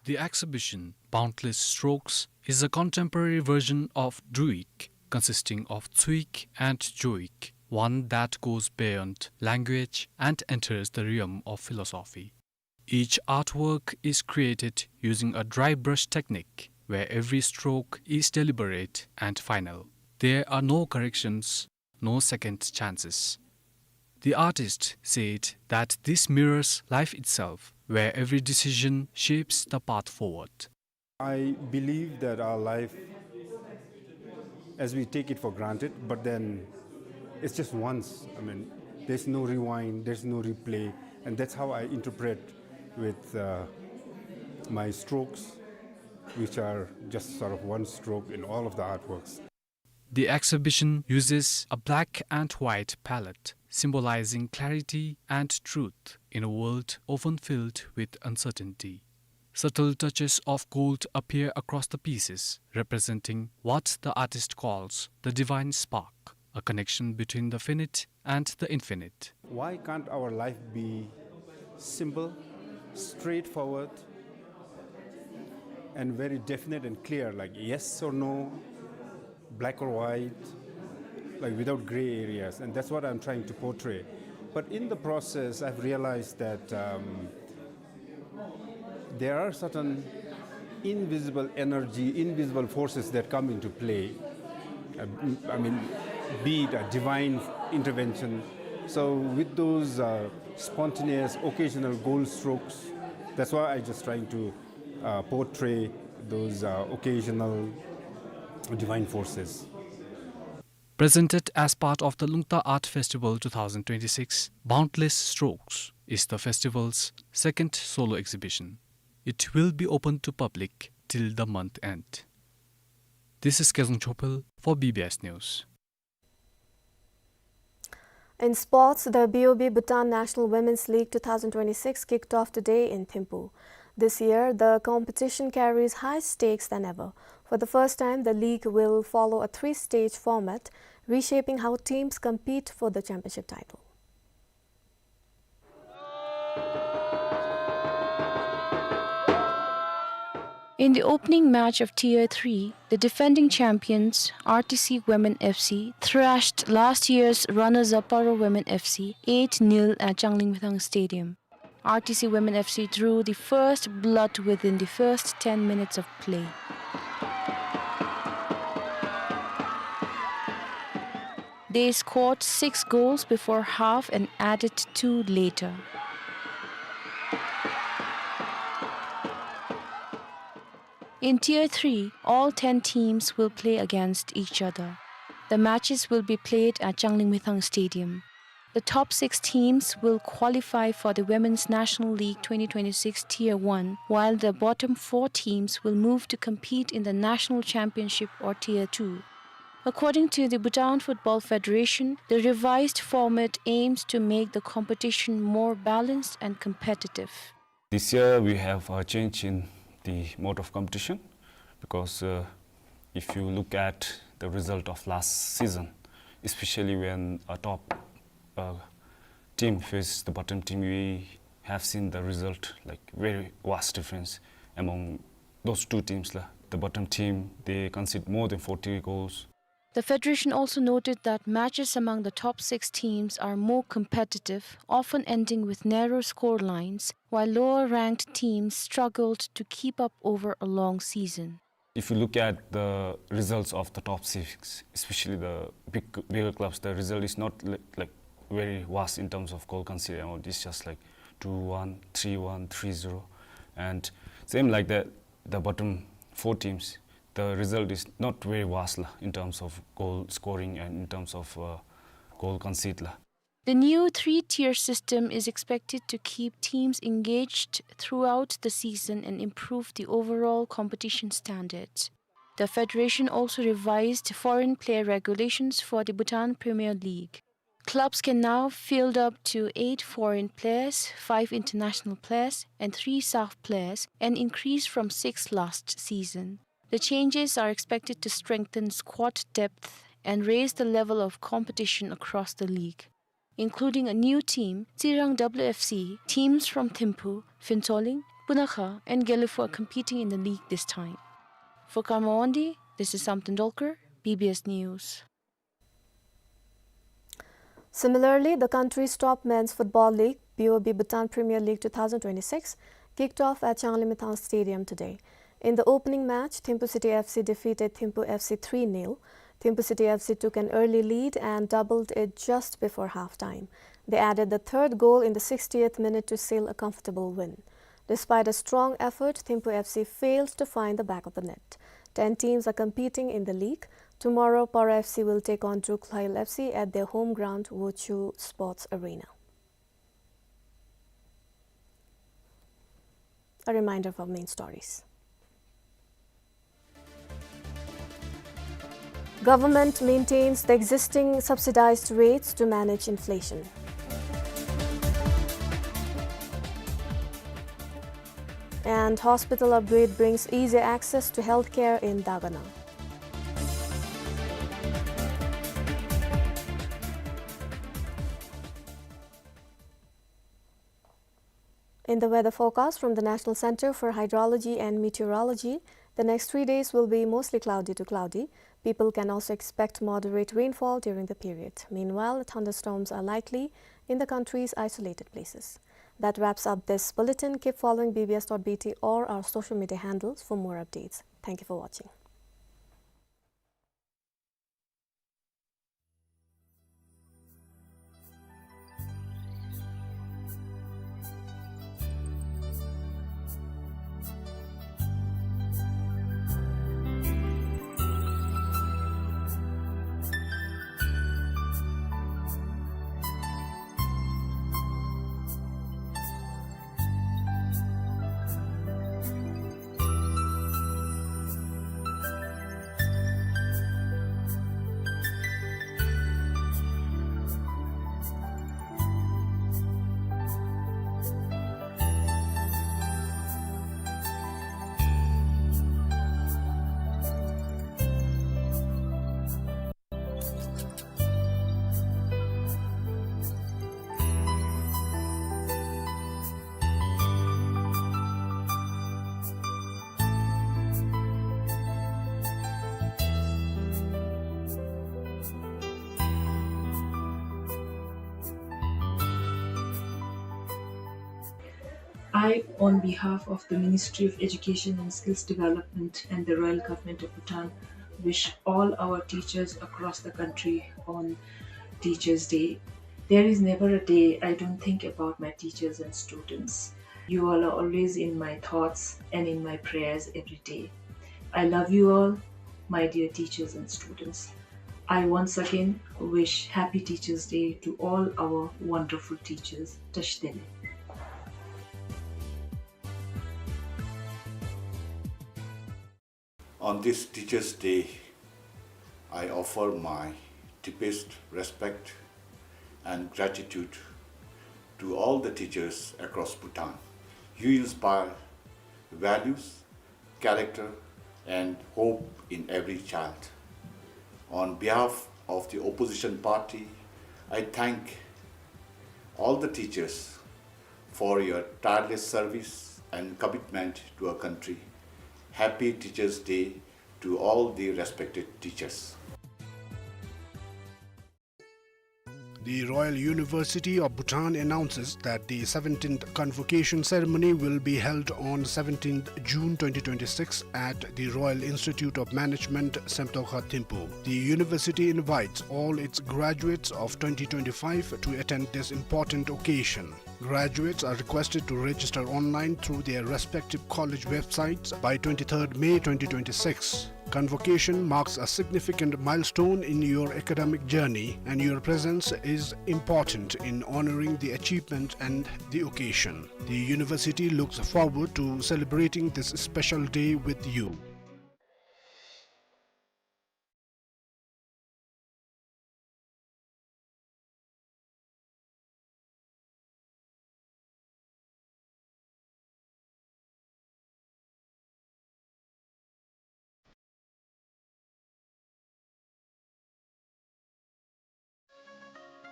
The exhibition, Boundless Strokes, is a contemporary version of Druik, consisting of Tsuik and Joik, one that goes beyond language and enters the realm of philosophy. Each artwork is created using a dry brush technique where every stroke is deliberate and final. There are no corrections, no second chances. The artist said that this mirrors life itself, where every decision shapes the path forward. I believe that our life, as we take it for granted, but then it's just once. I mean, there's no rewind, there's no replay, and that's how I interpret with, uh, my strokes, which are just sort of one stroke in all of the artworks. The exhibition uses a black and white palette, symbolizing clarity and truth in a world often filled with uncertainty. Subtle touches of gold appear across the pieces, representing what the artist calls the divine spark, a connection between the finite and the infinite. Why can't our life be simple, straightforward, and very definite and clear, like yes or no, black or white, like without gray areas? And that's what I'm trying to portray. But in the process, I've realized that, um, there are certain invisible energy, invisible forces that come into play. Uh, I mean, be it a divine intervention. So with those, uh, spontaneous, occasional gold strokes, that's why I just trying to, uh, portray those, uh, occasional divine forces. Presented as part of the Lungta Art Festival two thousand twenty-six, Boundless Strokes is the festival's second solo exhibition. It will be open to public till the month end. This is Kezang Chopel for B B S News. In sports, the B O B Bhutan National Women's League two thousand twenty-six kicked off today in Thimphu. This year, the competition carries higher stakes than ever. For the first time, the league will follow a three-stage format, reshaping how teams compete for the championship title. In the opening match of Tier three, the defending champions R T C Women F C thrashed last year's runners-up Paro Women F C eight nil at Changlimithang Stadium. R T C Women F C drew the first blood within the first ten minutes of play. They scored six goals before half and added two later. In Tier three, all ten teams will play against each other. The matches will be played at Changlimithang Stadium. The top six teams will qualify for the Women's National League twenty twenty-six Tier one, while the bottom four teams will move to compete in the National Championship or Tier two. According to the Bhutan Football Federation, the revised format aims to make the competition more balanced and competitive. This year we have a change in the mode of competition because, uh, if you look at the result of last season, especially when a top, uh, team faces the bottom team, we have seen the result, like, very vast difference among those two teams la. The bottom team, they concede more than forty goals. The federation also noted that matches among the top six teams are more competitive, often ending with narrow score lines, while lower-ranked teams struggled to keep up over a long season. If you look at the results of the top six, especially the big, bigger clubs, the result is not li-, like, very vast in terms of goal conceded amount. It's just like two one, three one, three zero, and same like that, the bottom four teams, the result is not very vast la, in terms of goal scoring and in terms of, uh, goal concede la. The new three-tier system is expected to keep teams engaged throughout the season and improve the overall competition standards. The federation also revised foreign player regulations for the Bhutan Premier League. Clubs can now field up to eight foreign players, five international players, and three SAFF players, an increase from six last season. The changes are expected to strengthen squad depth and raise the level of competition across the league, including a new team, Tsirang W F C. Teams from Thimphu, Phuentsholing, Punakha, and Gelephu are competing in the league this time. For Karma Wangdi, this is Samten Dolkar, B B S News. Similarly, the country's top men's football league, B O B Bhutan Premier League two thousand twenty-six, kicked off at Changlimithang Stadium today. In the opening match, Thimphu City F C defeated Thimphu F C three nil. Thimphu City F C took an early lead and doubled it just before halftime. They added the third goal in the sixtieth minute to seal a comfortable win. Despite a strong effort, Thimphu F C failed to find the back of the net. Ten teams are competing in the league. Tomorrow, Paro F C will take on Drukkhlayil F C at their home ground, Wochhu Sports Arena. A reminder of our main stories. Government maintains the existing subsidized rates to manage inflation. And hospital upgrade brings easier access to healthcare in Dagana. In the weather forecast from the National Center for Hydrology and Meteorology, the next three days will be mostly cloudy to cloudy. People can also expect moderate rainfall during the period. Meanwhile, thunderstorms are likely in the country's isolated places. That wraps up this bulletin. Keep following B B S dot B T or our social media handles for more updates. Thank you for watching. I, on behalf of the Ministry of Education and Skills Development and the Royal Government of Bhutan, wish all our teachers across the country on Teachers' Day. There is never a day I don't think about my teachers and students. You all are always in my thoughts and in my prayers every day. I love you all, my dear teachers and students. I once again wish Happy Teachers' Day to all our wonderful teachers. Tashi delek. On this Teachers' Day, I offer my deepest respect and gratitude to all the teachers across Bhutan. You inspire values, character, and hope in every child. On behalf of the opposition party, I thank all the teachers for your tireless service and commitment to our country. Happy Teachers' Day to all the respected teachers. The Royal University of Bhutan announces that the seventeenth convocation ceremony will be held on seventeenth June twenty twenty-six at the Royal Institute of Management, Semtokha, Thimphu. The university invites all its graduates of twenty twenty-five to attend this important occasion. Graduates are requested to register online through their respective college websites by twenty-third May twenty twenty-six. Convocation marks a significant milestone in your academic journey, and your presence is important in honoring the achievement and the occasion. The university looks forward to celebrating this special day with you.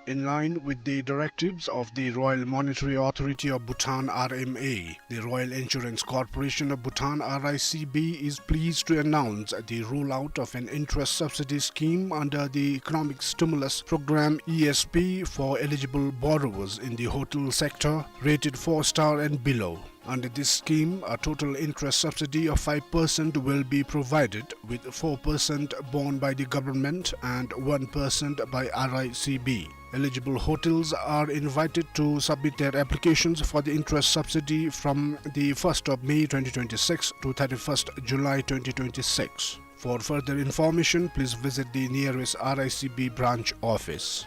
In line with the directives of the Royal Monetary Authority of Bhutan, R M A, the Royal Insurance Corporation of Bhutan, R I C B, is pleased to announce the rollout of an interest subsidy scheme under the Economic Stimulus Program, E S P, for eligible borrowers in the hotel sector rated four star and below. Under this scheme, a total interest subsidy of five percent will be provided, with four percent borne by the government and one percent by R I C B. Eligible hotels are invited to submit their applications for the interest subsidy from the first of May twenty twenty-six to thirty-first July twenty twenty-six. For further information, please visit the nearest R I C B branch office.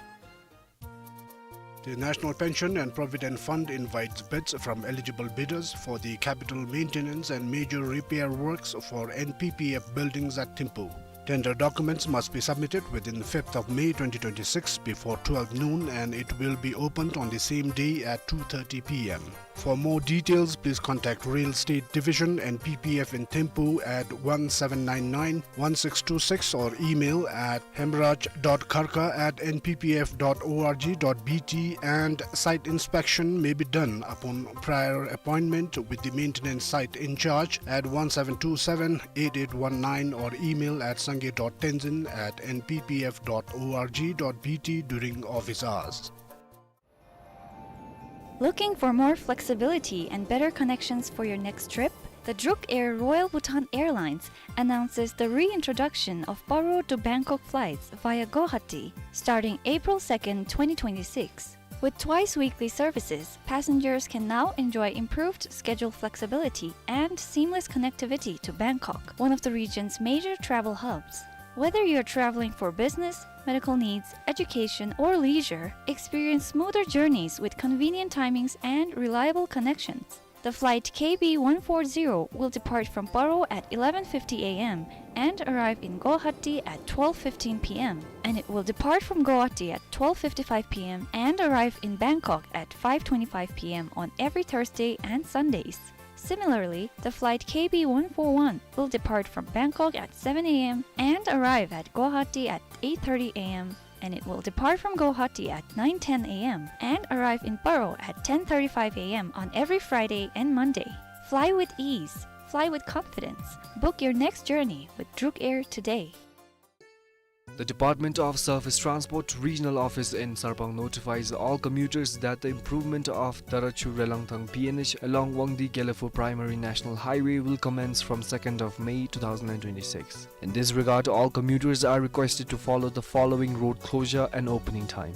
The National Pension and Provident Fund invites bids from eligible bidders for the capital maintenance and major repair works for N P P F buildings at Thimphu. Tender documents must be submitted within fifth of May twenty twenty-six before twelve noon, and it will be opened on the same day at two thirty P M. For more details, please contact Real Estate Division, N P P F in Thimphu at one seven nine nine one six two six or email at hemraj dot kharka at N P P F dot org dot B T, and site inspection may be done upon prior appointment with the maintenance site in charge at one seven two seven eight eight one nine or email at sangay dot tenzin at N P P F dot org dot B T during office hours. Looking for more flexibility and better connections for your next trip? The Druk Air Royal Bhutan Airlines announces the reintroduction of Paro to Bangkok flights via Guwahati starting April second, twenty twenty-six. With twice weekly services, passengers can now enjoy improved schedule flexibility and seamless connectivity to Bangkok, one of the region's major travel hubs. Whether you're traveling for business, medical needs, education, or leisure, experience smoother journeys with convenient timings and reliable connections. The flight K B one four zero will depart from Paro at eleven fifty A M and arrive in Guwahati at twelve fifteen P M, and it will depart from Guwahati at twelve fifty-five P M and arrive in Bangkok at five twenty-five P M on every Thursday and Sundays. Similarly, the flight K B one four one will depart from Bangkok at seven A M and arrive at Guwahati at eight thirty A M, and it will depart from Guwahati at nine ten A M and arrive in Paro at ten thirty-five A M on every Friday and Monday. Fly with ease. Fly with confidence. Book your next journey with Druk Air today. The Department of Surface Transport Regional Office in Sarpang notifies all commuters that the improvement of Darachu Relangthang P N H along Wangdi Gelephu Primary National Highway will commence from second of May two thousand and twenty-six. In this regard, all commuters are requested to follow the following road closure and opening time.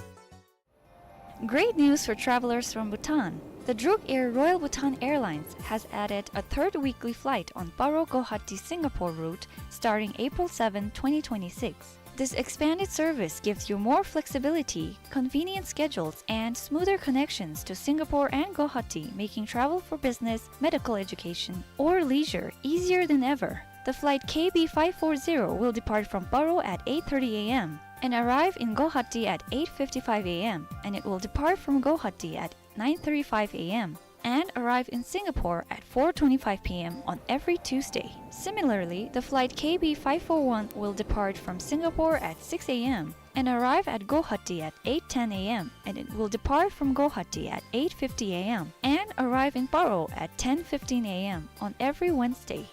Great news for travelers from Bhutan. The Druk Air Royal Bhutan Airlines has added a third weekly flight on Paro Guwahati Singapore route starting April seventh, twenty twenty-six. This expanded service gives you more flexibility, convenient schedules, and smoother connections to Singapore and Guwahati, making travel for business, medical education, or leisure easier than ever. The flight K B five four zero will depart from Paro at eight thirty A M and arrive in Guwahati at eight fifty-five A M, and it will depart from Guwahati at nine thirty-five A M and arrive in Singapore at four twenty-five P M on every Tuesday. Similarly, the flight K B five four one will depart from Singapore at six A M and arrive at Guwahati at eight ten A M, and it will depart from Guwahati at eight fifty A M and arrive in Paro at ten fifteen A M on every Wednesday.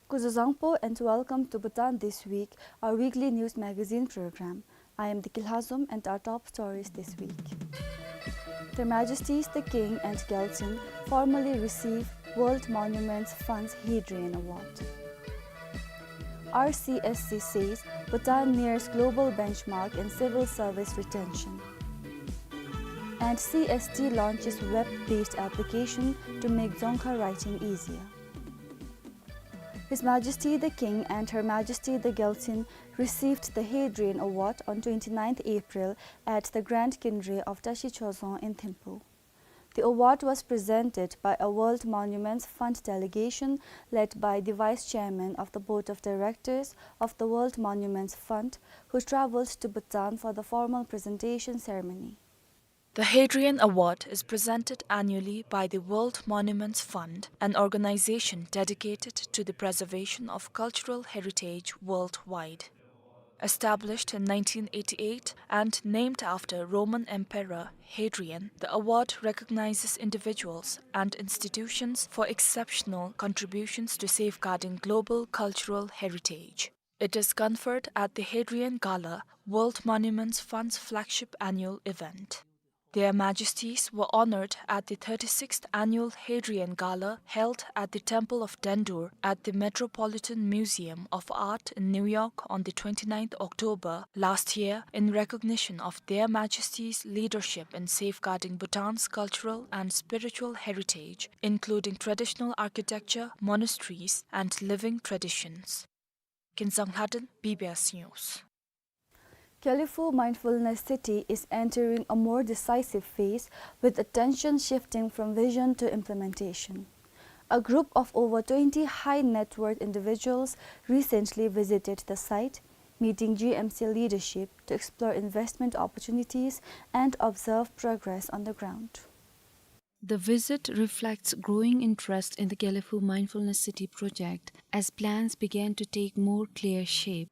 Kuzuzangpo and welcome to Bhutan This Week, our weekly news magazine program. I am Diki Lhazom and our top stories this week. Their Majesties the King and Gyaltsuen formally receive World Monuments Fund's Hadrian Award. R C S C says Bhutan nears global benchmark in civil service retention. And C S T launches web-based application to make Dzongkha writing easier. His Majesty the King and Her Majesty the Gyaltsuen received the Hadrian Award on twenty-ninth April at the Grand Kinre of Tashi Chorzong in Thimphu. The award was presented by a World Monuments Fund delegation led by the Vice Chairman of the Board of Directors of the World Monuments Fund, who travelled to Bhutan for the formal presentation ceremony. The Hadrian Award is presented annually by the World Monuments Fund, an organization dedicated to the preservation of cultural heritage worldwide. Established in nineteen eighty-eight and named after Roman Emperor Hadrian, the award recognizes individuals and institutions for exceptional contributions to safeguarding global cultural heritage. It is conferred at the Hadrian Gala, World Monuments Fund's flagship annual event. Their Majesties were honored at the thirty-sixth Annual Hadrian Gala held at the Temple of Dendur at the Metropolitan Museum of Art in New York on the twenty-ninth October last year in recognition of Their Majesties' leadership in safeguarding Bhutan's cultural and spiritual heritage, including traditional architecture, monasteries, and living traditions. Kinzang Lhaden, B B S News. Gelephu Mindfulness City is entering a more decisive phase, with attention shifting from vision to implementation. A group of over twenty high net worth individuals recently visited the site, meeting G M C leadership to explore investment opportunities and observe progress on the ground. The visit reflects growing interest in the Gelephu Mindfulness City project as plans began to take more clear shape.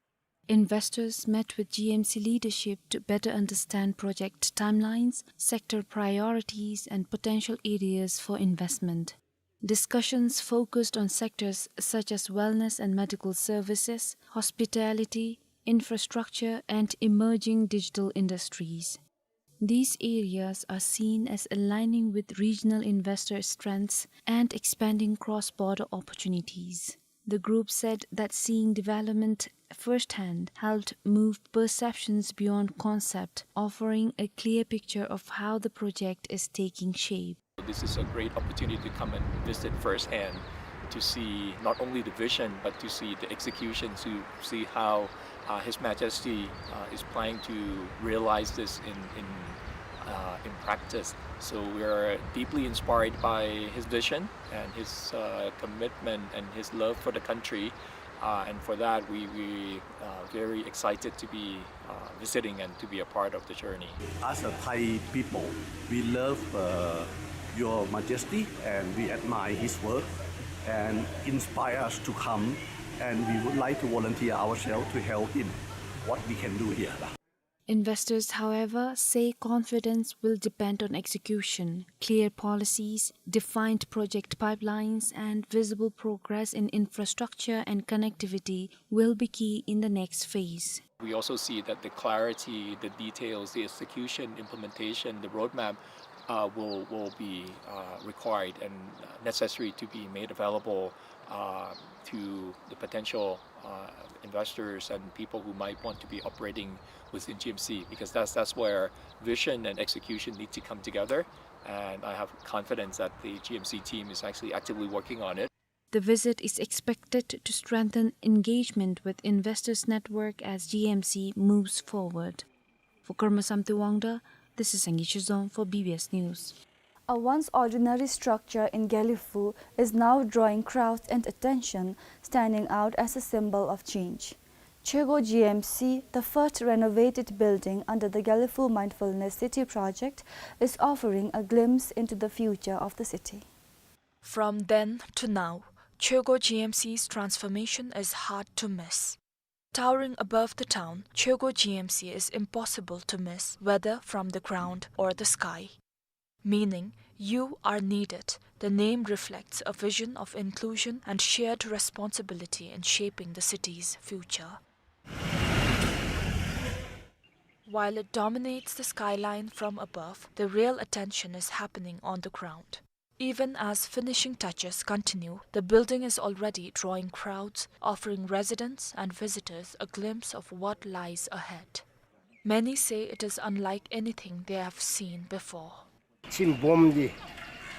Investors met with G M C leadership to better understand project timelines, sector priorities, and potential areas for investment. Discussions focused on sectors such as wellness and medical services, hospitality, infrastructure, and emerging digital industries. These areas are seen as aligning with regional investor strengths and expanding cross-border opportunities. The group said that seeing development firsthand helped move perceptions beyond concept, offering a clear picture of how the project is taking shape. This is a great opportunity to come and visit firsthand, to see not only the vision, but to see the execution, to see how, uh, His Majesty, uh, is planning to realize this in, in, uh, in practice. So we're deeply inspired by his vision and his, uh, commitment and his love for the country. Uh, and for that, we, we, uh, very excited to be, uh, visiting and to be a part of the journey. As a Thai people, we love, uh, Your Majesty, and we admire his work and inspire us to come, and we would like to volunteer ourselves to help him what we can do here. Investors, however, say confidence will depend on execution. Clear policies, defined project pipelines, and visible progress in infrastructure and connectivity will be key in the next phase. We also see that the clarity, the details, the execution, implementation, the roadmap, uh, will, will be, uh, required and necessary to be made available, uh, to the potential, uh, investors and people who might want to be operating within G M C, because that's, that's where vision and execution need to come together. And I have confidence that the G M C team is actually actively working on it. The visit is expected to strengthen engagement with investors network as G M C moves forward. For Karma Samte Wangda, this is Sangay Chizom for B B S News. A once ordinary structure in Gelephu is now drawing crowds and attention, standing out as a symbol of change. Choegho G M C, the first renovated building under the Gelephu Mindfulness City project, is offering a glimpse into the future of the city. From then to now, Choegho G M C's transformation is hard to miss. Towering above the town, Choegho G M C is impossible to miss, whether from the ground or the sky. Meaning, you are needed. The name reflects a vision of inclusion and shared responsibility in shaping the city's future. While it dominates the skyline from above, the real attention is happening on the ground. Even as finishing touches continue, the building is already drawing crowds, offering residents and visitors a glimpse of what lies ahead. Many say it is unlike anything they have seen before. ཁྱིམ་སྦོམ་འདི་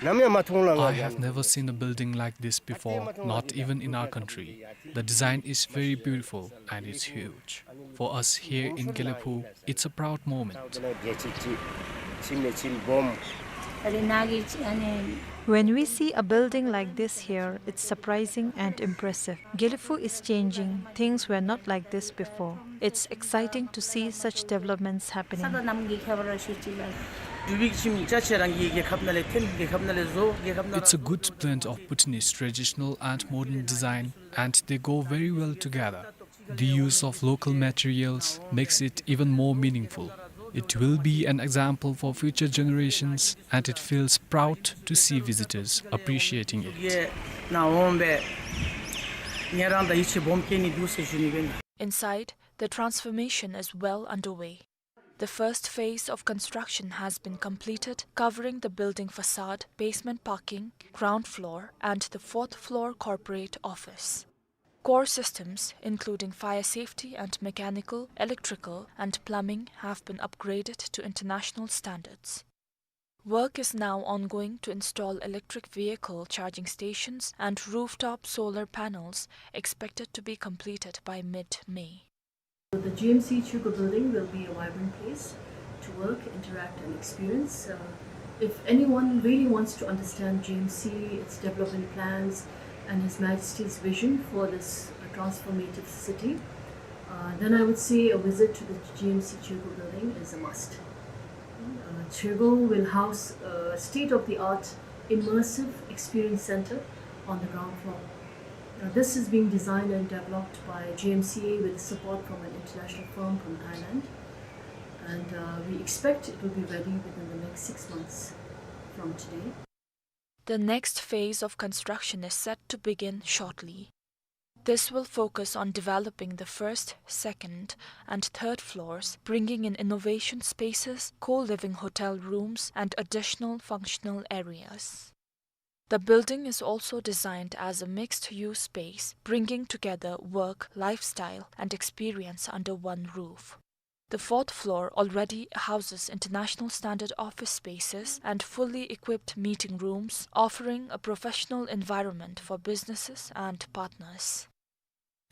ནམ་ཡང་མ་མཐོང་ལགས། I have never seen a building like this before, not even in our country. The design is very beautiful and it's huge. For us here in Gelephu, it's a proud moment. རྒྱལ་སྤྱི་གཅིག་ཁྱིམ་ནས་ཁྱིམ་སྦོམ། When we see a building like this here, it's surprising and impressive. Gelephu is changing. Things were not like this before. It's exciting to see such developments happening. འབྲུག་པའི་ཁྱིམ་ཅ་ཆས་རང་གི་རྒྱལ་ཁབ་ནང་ལས་འཐེན། རྒྱལ་ཁབ་ནང་ལས་བཟོ། རྒྱལ་ཁབ་ནང་It's a good blend of Bhutanese traditional and modern design, and they go very well together. The use of local materials makes it even more meaningful. It will be an example for future generations, and it feels proud to see visitors appreciating it. Inside, the transformation is well underway. The first phase of construction has been completed, covering the building facade, basement parking, ground floor, and the fourth floor corporate office. Core systems, including fire safety and mechanical, electrical, and plumbing, have been upgraded to international standards. Work is now ongoing to install electric vehicle charging stations and rooftop solar panels, expected to be completed by mid-May. The G M C Chögo building will be a vibrant place to work, interact, and experience. Uh, if anyone really wants to understand G M C, its development plans, and His Majesty's vision for this, uh, transformative city, uh, then I would say a visit to the G M C Chögo building is a must. Uh, Chögo will house a state-of-the-art immersive experience center on the ground floor. Uh, this is being designed and developed by G M C A with support from an international firm from Thailand. And, uh, we expect it will be ready within the next six months from today. The next phase of construction is set to begin shortly. This will focus on developing the first, second, and third floors, bringing in innovation spaces, co-living hotel rooms, and additional functional areas. The building is also designed as a mixed-use space, bringing together work, lifestyle, and experience under one roof. The fourth floor already houses international standard office spaces and fully equipped meeting rooms, offering a professional environment for businesses and partners.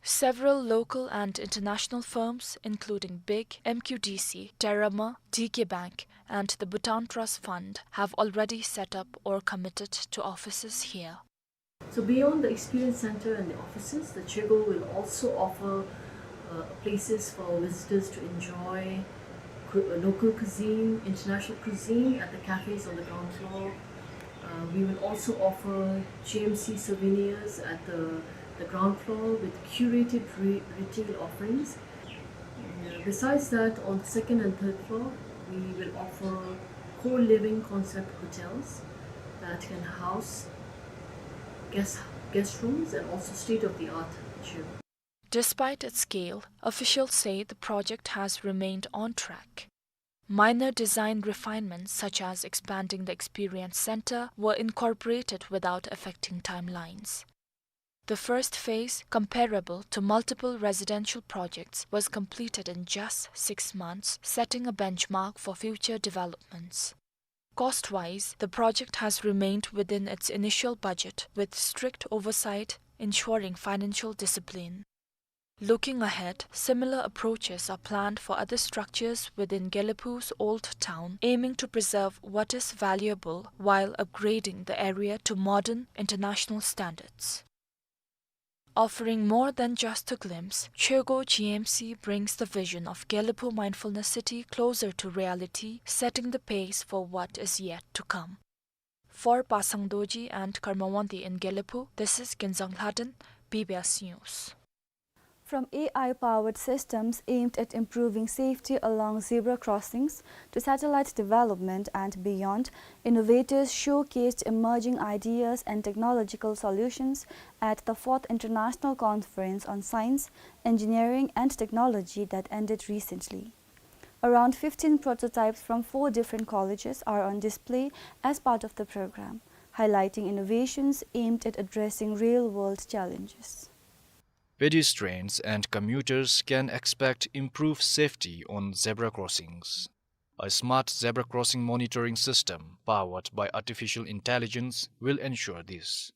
Several local and international firms, including big, M Q D C, Terrama, D K Bank, and the Bhutan Trust Fund, have already set up or committed to offices here. So beyond the experience center and the offices, the Chögo will also offer, uh, places for visitors to enjoy cu-, uh, local cuisine, international cuisine at the cafes on the ground floor. Uh, we will also offer G M C souvenirs at the, the ground floor with curated re-, retail offerings. Uh, besides that, on the second and third floor, we will offer co-living concept hotels that can house guest, guest rooms and also state-of-the-art gym. Despite its scale, officials say the project has remained on track. Minor design refinements, such as expanding the experience center, were incorporated without affecting timelines. The first phase, comparable to multiple residential projects, was completed in just six months, setting a benchmark for future developments. Cost-wise, the project has remained within its initial budget, with strict oversight ensuring financial discipline. Looking ahead, similar approaches are planned for other structures within Gelephu's old town, aiming to preserve what is valuable while upgrading the area to modern international standards. Offering more than just a glimpse, Chögo G M C brings the vision of Gelephu Mindfulness City closer to reality, setting the pace for what is yet to come. For Pasang Dorji and Karma Wangdi in Gelephu, this is Genzang Lhaden, B B S News. From A I-powered systems aimed at improving safety along zebra crossings to satellite development and beyond, innovators showcased emerging ideas and technological solutions at the fourth International Conference on Science, Engineering and Technology that ended recently. Around fifteen prototypes from four different colleges are on display as part of the program, highlighting innovations aimed at addressing real-world challenges. Pedestrians and commuters can expect improved safety on zebra crossings. A smart zebra crossing monitoring system powered by artificial intelligence will ensure this.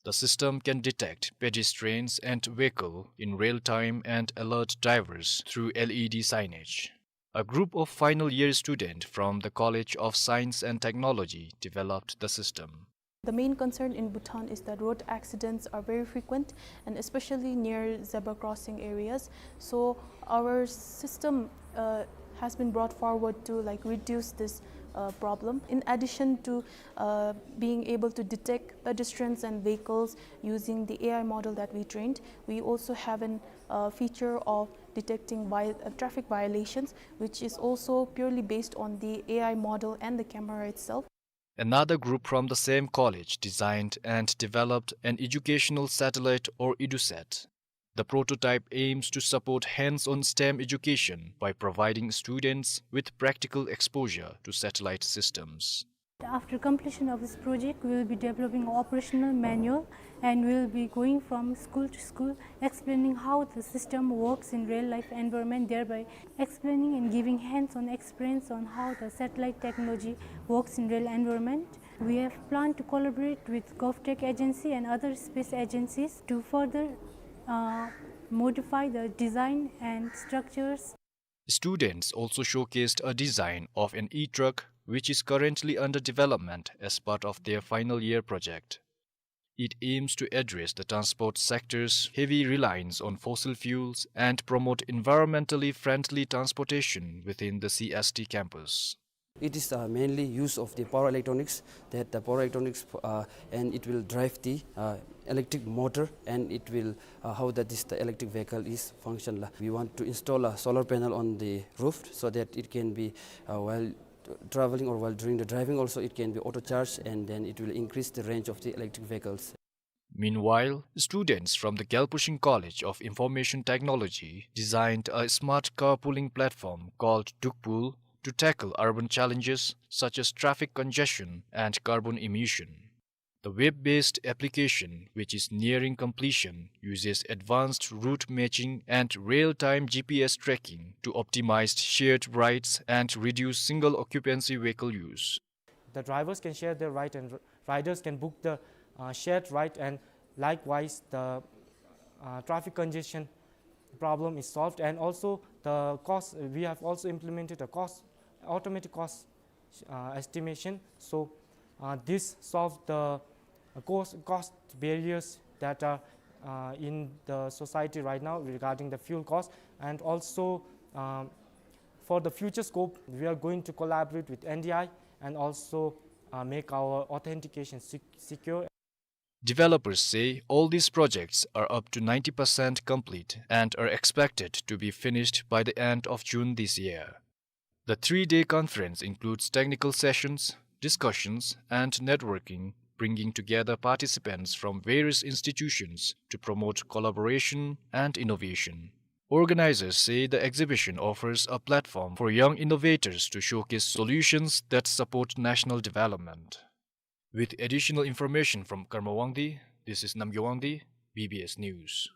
The system can detect pedestrians and vehicle in real time and alert drivers through L E D signage. A group of final year students from the College of Science and Technology developed the system. The main concern in Bhutan is that road accidents are very frequent, and especially near zebra crossing areas. So our system, uh, has been brought forward to, like, reduce this, uh, problem. In addition to, uh, being able to detect pedestrians and vehicles using the A I model that we trained, we also have an, uh, feature of detecting vi-, uh, traffic violations, which is also purely based on the A I model and the camera itself. Another group from the same college designed and developed an educational satellite, or EduSat. The prototype aims to support hands-on STEM education by providing students with practical exposure to satellite systems. After completion of this project, we will be developing an operational manual and we will be going from school to school, explaining how the system works in real life environment, thereby explaining and giving hands-on experience on how the satellite technology works in real environment. We have planned to collaborate with GovTech agency and other space agencies to further, uh, modify the design and structures. Students also showcased a design of an e-truck, which is currently under development as part of their final year project. It aims to address the transport sector's heavy reliance on fossil fuels and promote environmentally friendly transportation within the C S T campus. It is, uh, mainly use of the power electronics, that the power electronics, uh, and it will drive the, uh, electric motor, and it will, uh, how that is the electric vehicle is function la. We want to install a solar panel on the roof so that it can be, uh, while traveling or while during the driving also, it can be auto charged, and then it will increase the range of the electric vehicles. Meanwhile, students from the Gyalpo Shing College of Information Technology designed a smart carpooling platform called Dukpool to tackle urban challenges such as traffic congestion and carbon emission. The web-based application, which is nearing completion, uses advanced route matching and real-time G P S tracking to optimize shared rides and reduce single-occupancy vehicle use. The drivers can share their ride and r-, riders can book the, uh, shared ride, and likewise the, uh, traffic congestion problem is solved, and also the cost, we have also implemented a cost, automatic cost, uh, estimation. So, uh, this solved the, uh, cost, cost barriers that are, uh, in the society right now regarding the fuel cost, and also, um, for the future scope, we are going to collaborate with N D I and also, uh, make our authentication sec-, secure. Developers say all these projects are up to ninety percent complete and are expected to be finished by the end of June this year. The three-day conference includes technical sessions, discussions, and networking, bringing together participants from various institutions to promote collaboration and innovation. Organizers say the exhibition offers a platform for young innovators to showcase solutions that support national development. With additional information from Karma Wangdi, this is Namgay Wangdi, B B S News.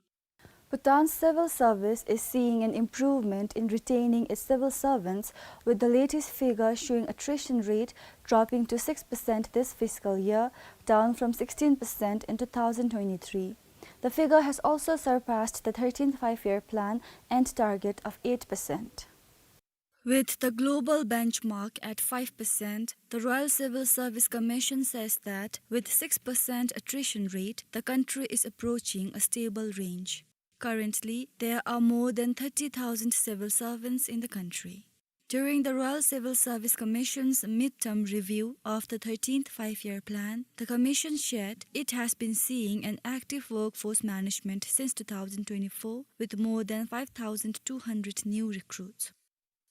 Bhutan's civil service is seeing an improvement in retaining its civil servants, with the latest figure showing attrition rate dropping to six percent this fiscal year, down from sixteen percent in two thousand twenty-three. The figure has also surpassed the thirteenth Five-Year Plan end target of eight percent. With the global benchmark at five percent, the Royal Civil Service Commission says that with six percent attrition rate, the country is approaching a stable range. Currently, there are more than thirty thousand civil servants in the country. During the Royal Civil Service Commission's midterm review of the thirteenth Five-Year Plan, the Commission shared it has been seeing an active workforce management since two thousand twenty-four, with more than five thousand two hundred new recruits.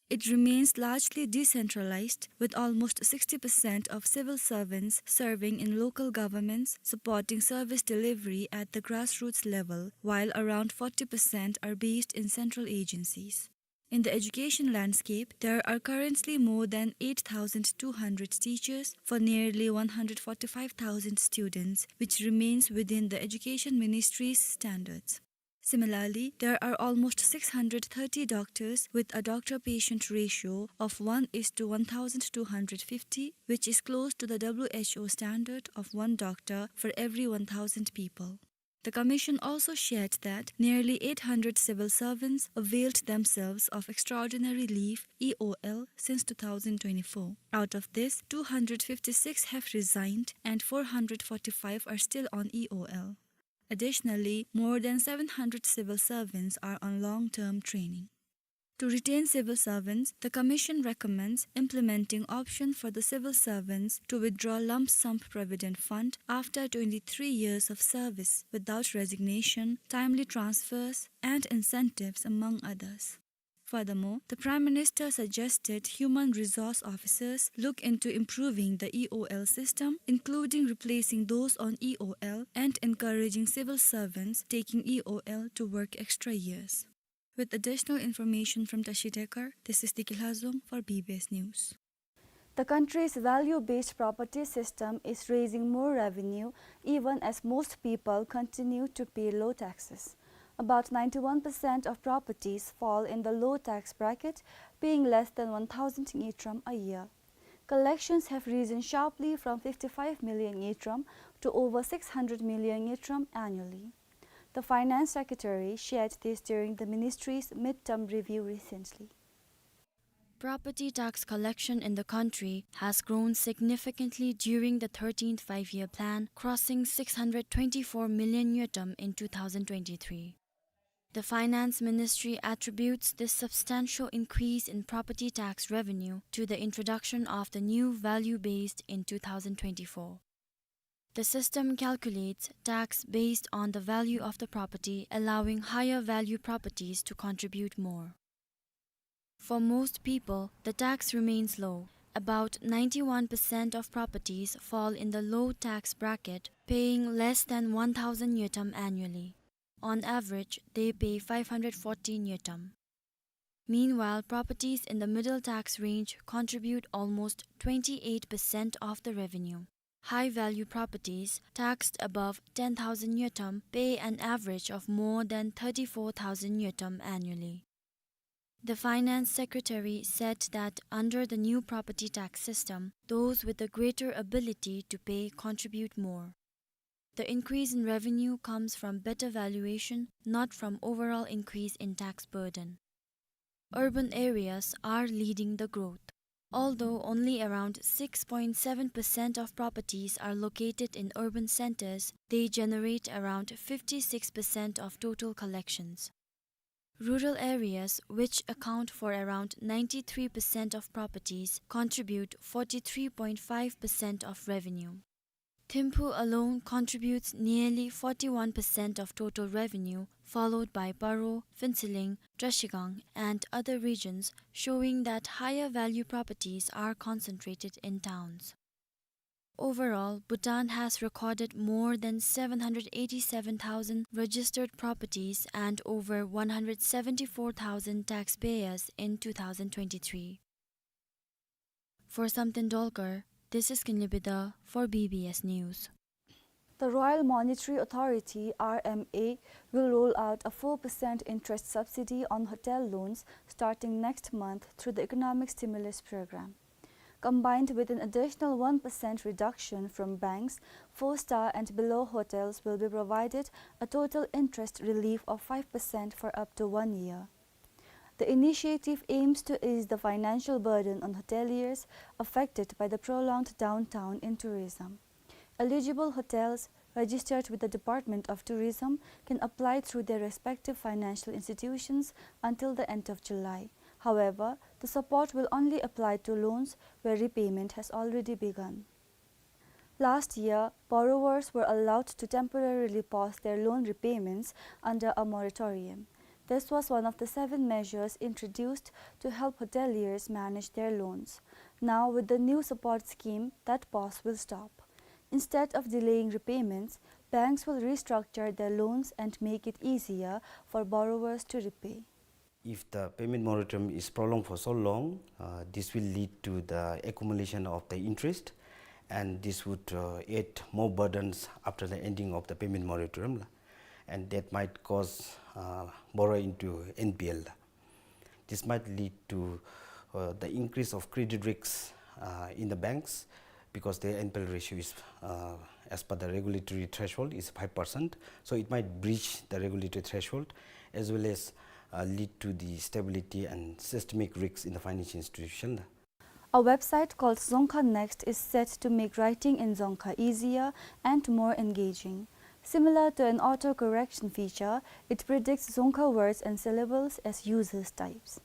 It remains largely decentralized, with almost sixty percent of civil servants serving in local governments, supporting service delivery at the grassroots level, while around forty percent are based in central agencies. In the education landscape, there are currently more than eight thousand two hundred teachers for nearly one hundred forty-five thousand students, which remains within the Education Ministry's standards. Similarly, there are almost six hundred thirty doctors with a doctor-patient ratio of one is to one thousand two hundred fifty, which is close to the W H O standard of one doctor for every one thousand people. The commission also shared that nearly eight hundred civil servants availed themselves of extraordinary leave, E O L, since two thousand twenty-four. Out of this, two hundred fifty-six have resigned and four hundred forty-five are still on E O L. Additionally, more than seven hundred civil servants are on long-term training. To retain civil servants, the commission recommends implementing option for the civil servants to withdraw lump sum provident fund after twenty-three years of service without resignation, timely transfers, and incentives, among others. Furthermore, the Prime Minister suggested human resource officers look into improving the E O L system, including replacing those on E O L and encouraging civil servants taking E O L to work extra years. With additional information from Tashi Tekar, this is Diki Lhazom for B B S News. The country's value-based property system is raising more revenue, even as most people continue to pay low taxes. About ninety-one percent of properties fall in the low tax bracket, paying less than one thousand ngultrum a year. Collections have risen sharply from fifty-five million ngultrum to over six hundred million ngultrum annually. The Finance Secretary shared this during the ministry's midterm review recently. Property tax collection in the country has grown significantly during the thirteenth Five-Year Plan, crossing six hundred twenty-four million ngultrum in two thousand twenty-three. The Finance Ministry attributes this substantial increase in property tax revenue to the introduction of the new value-based in two thousand twenty-four. The system calculates tax based on the value of the property, allowing higher value properties to contribute more. For most people, the tax remains low. About ninety-one percent of properties fall in the low tax bracket, paying less than one thousand ngultrum annually. On average, they pay five hundred forty ngultrum. Meanwhile, properties in the middle tax range contribute almost twenty-eight percent of the revenue. High-value properties taxed above ten thousand ngultrum pay an average of more than thirty-four thousand ngultrum annually. The Finance Secretary said that under the new property tax system, those with a greater ability to pay contribute more. The increase in revenue comes from better valuation, not from overall increase in tax burden. Urban areas are leading the growth. Although only around six point seven percent of properties are located in urban centers, they generate around fifty-six percent of total collections. Rural areas, which account for around ninety-three percent of properties, contribute forty-three point five percent of revenue. Thimphu alone contributes nearly forty-one percent of total revenue, followed by Paro, Phuentsholing, Trashigang, and other regions, showing that higher value properties are concentrated in towns. Overall, Bhutan has recorded more than seven hundred eighty-seven thousand registered properties and over one hundred seventy-four thousand taxpayers in two thousand twenty-three. For Samten Dolkar, this is Kinley Bidha for B B S News. The Royal Monetary Authority, R M A, will roll out a four percent interest subsidy on hotel loans starting next month through the Economic Stimulus Program. Combined with an additional one percent reduction from banks, four-star and below hotels will be provided a total interest relief of five percent for up to one year. The initiative aims to ease the financial burden on hoteliers affected by the prolonged downturn in tourism. Eligible hotels registered with the Department of Tourism can apply through their respective financial institutions until the end of July. However, the support will only apply to loans where repayment has already begun. Last year, borrowers were allowed to temporarily pause their loan repayments under a moratorium. This was one of the seven measures introduced to help hoteliers manage their loans. Now, with the new support scheme, that pause will stop. Instead of delaying repayments, banks will restructure their loans and make it easier for borrowers to repay. If the payment moratorium is prolonged for so long, uh, this will lead to the accumulation of the interest, and this would, uh, add more burdens after the ending of the payment moratorium, la. And that might cause, uh, borrow into N P L. This might lead to, uh, the increase of credit risks, uh, in the banks, because the N P L ratio is, uh, as per the regulatory threshold, is five percent. So it might breach the regulatory threshold, as well as, uh, lead to the stability and systemic risks in the financial institution. A website called Dzongkha Next is set to make writing in Dzongkha easier and more engaging. Similar to an auto-correction feature, it predicts Dzongkha words and syllables as users types.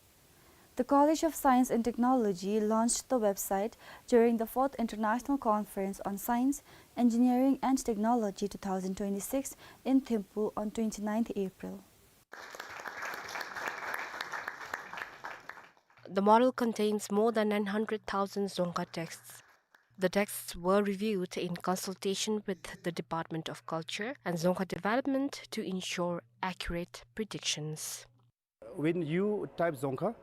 The College of Science and Technology launched the website during the fourth International Conference on Science, Engineering and Technology two thousand twenty-six in Thimphu on twenty-ninth April. The model contains more than nine hundred thousand Dzongkha texts. The texts were reviewed in consultation with the Department of Culture and Dzongkha Development to ensure accurate predictions. When you type Dzongkha,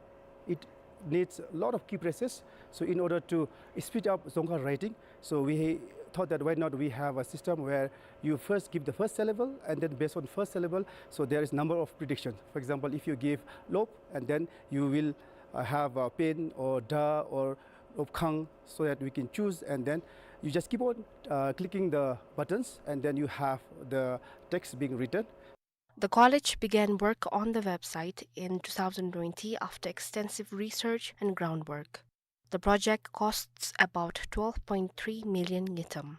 it needs a lot of key presses. So in order to speed up Dzongkha writing, so we thought that why not we have a system where you first give the first syllable, and then based on first syllable, so there is number of predictions. For example, if you give lop, and then you will, uh, have a pen or da or lopkhang, so that we can choose, and then you just keep on, uh, clicking the buttons, and then you have the text being written. The college began work on the website in two thousand twenty after extensive research and groundwork. The project costs about twelve point three million ngultrum.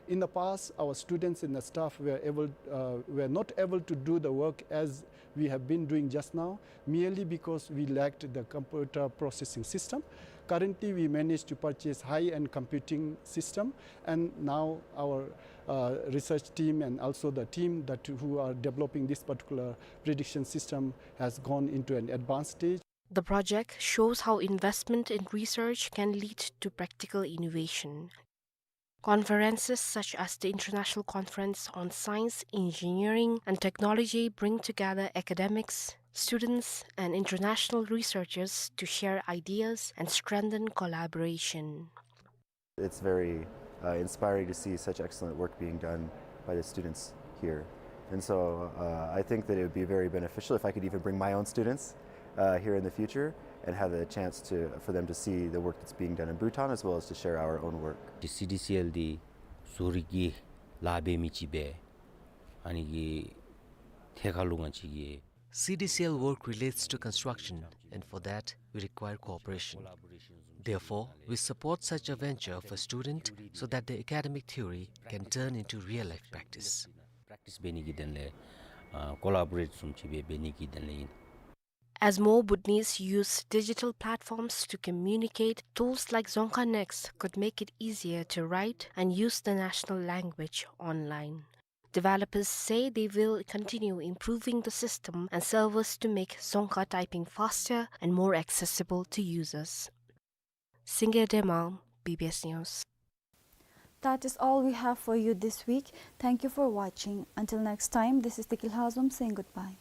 In the past, our students and the staff were able, uh, were not able to do the work as we have been doing just now, merely because we lacked the computer processing system. Currently, we managed to purchase high-end computing system, and now our, uh, research team and also the team that who are developing this particular prediction system has gone into an advanced stage. The project shows how investment in research can lead to practical innovation. Conferences such as the International Conference on Science, Engineering and Technology bring together academics, students and international researchers to share ideas and strengthen collaboration. It's very, uh, inspiring to see such excellent work being done by the students here. And so, uh, I think that it would be very beneficial if I could even bring my own students, uh, here in the future and have the chance to, for them to see the work that's being done in Bhutan as well as to share our own work. ཏེ་སི་ཌི་སི་ཨེལ་འདི་བཟོ་རིག་གི་ལཱ་འབད་མི་ཅིག་སྦེ་ཨ་ནི་གི་ཐད་ཁར་ལུ་ང་བཅས་ཀྱིས། C D C L work relates to construction, and for that, we require cooperation. Therefore, we support such a venture of a student so that the academic theory can turn into real-life practice. པེརེག་ཊིསི་འབད་ནི་གི་དོན་ལས་ཨ་ཀོ་ལ་བོ་རེཊ་བཟུམ་ཅིག་སྦེ་འབད་ནི་གི་དོན་ལས་ཨིན། As more Bhutanese use digital platforms to communicate, tools like Dzongkha Next could make it easier to write and use the national language online. Developers say they will continue improving the system and servers to make Dzongkha typing faster and more accessible to users. Singye Demang, B B S News. That is all we have for you this week. Thank you for watching. Until next time, this is Tiki Lhazom saying goodbye.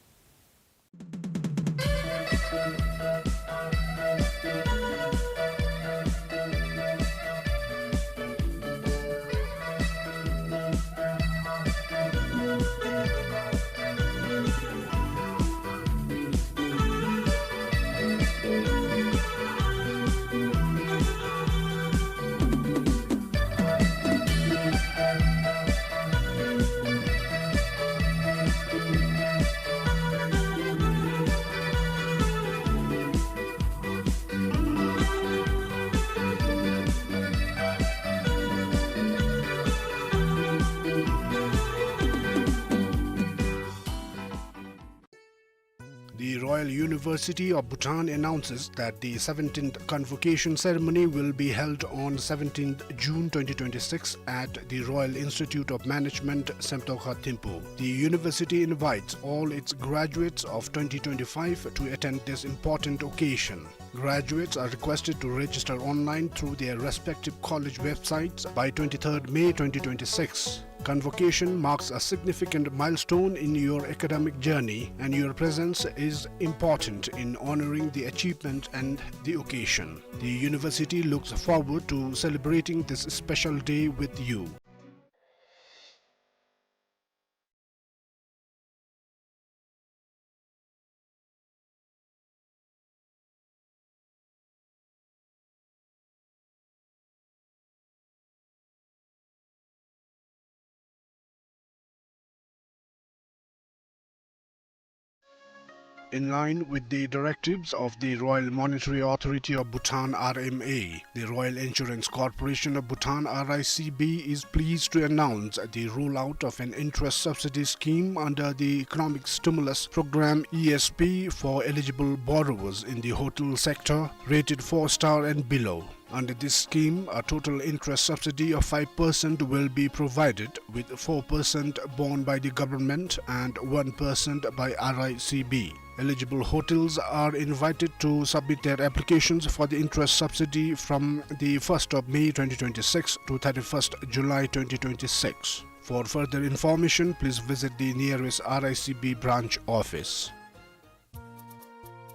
The Royal University of Bhutan announces that the seventeenth convocation ceremony will be held on seventeenth June twenty twenty-six at the Royal Institute of Management, Semtokha, Thimphu. The university invites all its graduates of twenty twenty-five to attend this important occasion. Graduates are requested to register online through their respective college websites by twenty-third May twenty twenty-six. Convocation marks a significant milestone in your academic journey, and your presence is important in honoring the achievement and the occasion. The university looks forward to celebrating this special day with you. In line with the directives of the Royal Monetary Authority of Bhutan, R M A, the Royal Insurance Corporation of Bhutan, R I C B, is pleased to announce the rollout of an interest subsidy scheme under the Economic Stimulus Program, E S P, for eligible borrowers in the hotel sector rated four star and below. Under this scheme, a total interest subsidy of five percent will be provided, with four percent borne by the government and one percent by R I C B. Eligible hotels are invited to submit their applications for the interest subsidy from the first of May twenty twenty-six to thirty-first July twenty twenty-six. For further information, please visit the nearest R I C B branch office.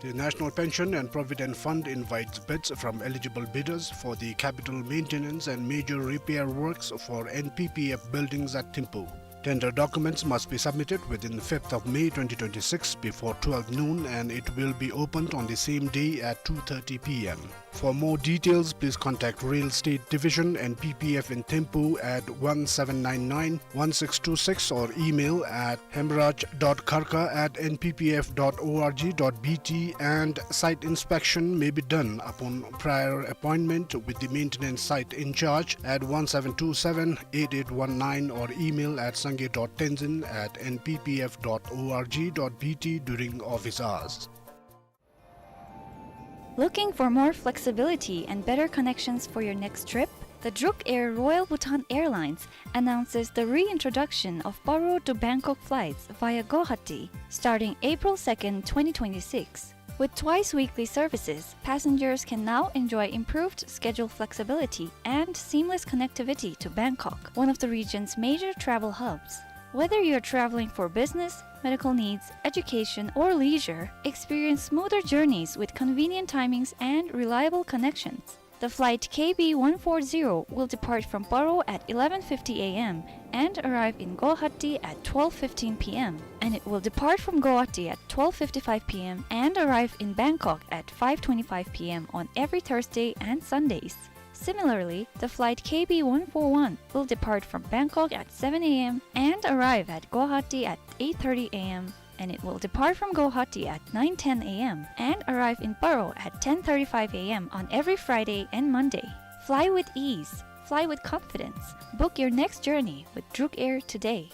The National Pension and Provident Fund invites bids from eligible bidders for the capital maintenance and major repair works for N P P F buildings at Thimphu. Tender documents must be submitted within fifth of May twenty twenty-six before twelve noon, and it will be opened on the same day at two thirty P M. For more details, please contact Real Estate Division, N P P F in Thimphu at one seven nine nine, one six two six or email at hemraj dot kharka at N P P F dot org dot B T, and site inspection may be done upon prior appointment with the maintenance site in charge at one seven two seven, eight eight one nine or email at sangay dot tenzin at N P P F dot org dot B T during office hours. Looking for more flexibility and better connections for your next trip? The Druk Air Royal Bhutan Airlines announces the reintroduction of Paro to Bangkok flights via Guwahati starting April second, twenty twenty-six. With twice weekly services, passengers can now enjoy improved schedule flexibility and seamless connectivity to Bangkok, one of the region's major travel hubs. Whether you're traveling for business, medical needs, education, or leisure, experience smoother journeys with convenient timings and reliable connections. The flight K B one four zero will depart from Paro at eleven fifty A M and arrive in Guwahati at twelve fifteen P M, and it will depart from Guwahati at twelve fifty-five P M and arrive in Bangkok at five twenty-five P M on every Thursday and Sundays. Similarly, the flight K B one four one will depart from Bangkok at seven A M and arrive at Guwahati at eight thirty A M, and it will depart from Guwahati at nine ten A M and arrive in Paro at ten thirty-five A M on every Friday and Monday. Fly with ease. Fly with confidence. Book your next journey with Druk Air today.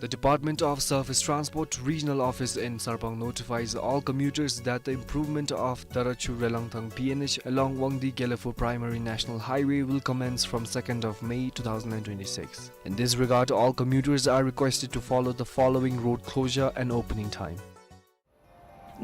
The Department of Surface Transport Regional Office in Sarpang notifies all commuters that the improvement of Tarachu Relangthang P N H along Wangdi Gelephu Primary National Highway will commence from second of May two thousand and twenty-six. In this regard, all commuters are requested to follow the following road closure and opening time.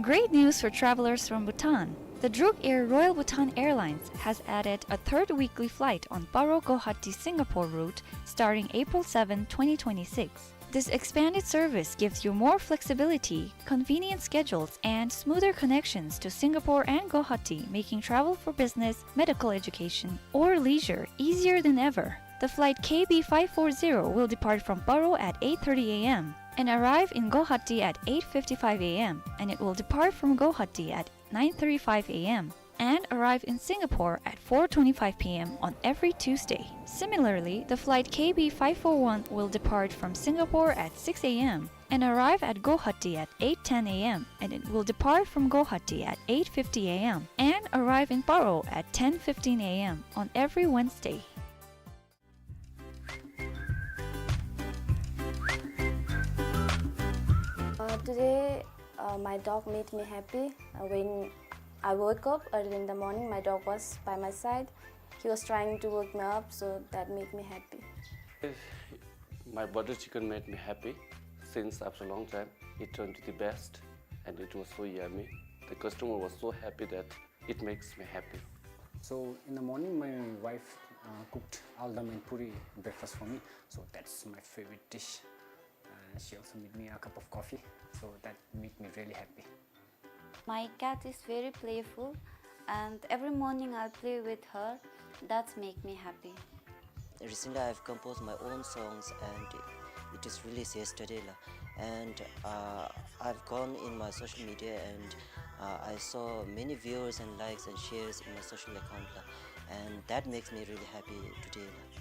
Great news for travelers from Bhutan. The Druk Air Royal Bhutan Airlines has added a third weekly flight on Paro Guwahati Singapore route starting April seventh, twenty twenty-six. This expanded service gives you more flexibility, convenient schedules, and smoother connections to Singapore and Guwahati, making travel for business, medical education, or leisure easier than ever. The flight K B five four zero will depart from Paro at eight thirty A M and arrive in Guwahati at eight fifty-five A M, and it will depart from Guwahati at nine thirty-five A M and arrive in Singapore at four twenty-five P M on every Tuesday. Similarly, the flight K B five four one will depart from Singapore at six A M and arrive at Guwahati at eight ten A M, and it will depart from Guwahati at eight fifty A M and arrive in Paro at ten fifteen A M on every Wednesday. Uh, today, uh, my dog made me happy. Uh, when I woke up early in the morning, my dog was by my side. He was trying to wake me up, so that made me happy. My butter chicken made me happy since after a long time. It turned to the best, and it was so yummy. The customer was so happy that it makes me happy. So in the morning, my wife, uh, cooked aldam and puri breakfast for me. So that's my favorite dish. Uh, she also made me a cup of coffee. So that made me really happy. My cat is very playful, and every morning I play with her. That's make me happy. Recently, I've composed my own songs and it is released yesterday, la. And, uh, I've gone in my social media and, uh, I saw many viewers and likes and shares in my social account, la. And that makes me really happy today, la.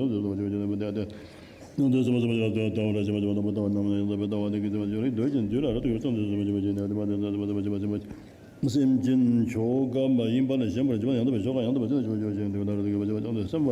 སེམས་ཅན་ཆོས་འགའ་མ་ཡིན་པ་ལ་ཞེན་པར་བྱེད་པ་ཡང་དག་པའི་ཕྱོགས་ཁ་ཡང་དག་པའི་ཕྱོགས་ཁ་ཡང་དག་པའི་ཕྱོགས་ཁ་ཡང་དག་པའི་སེམས་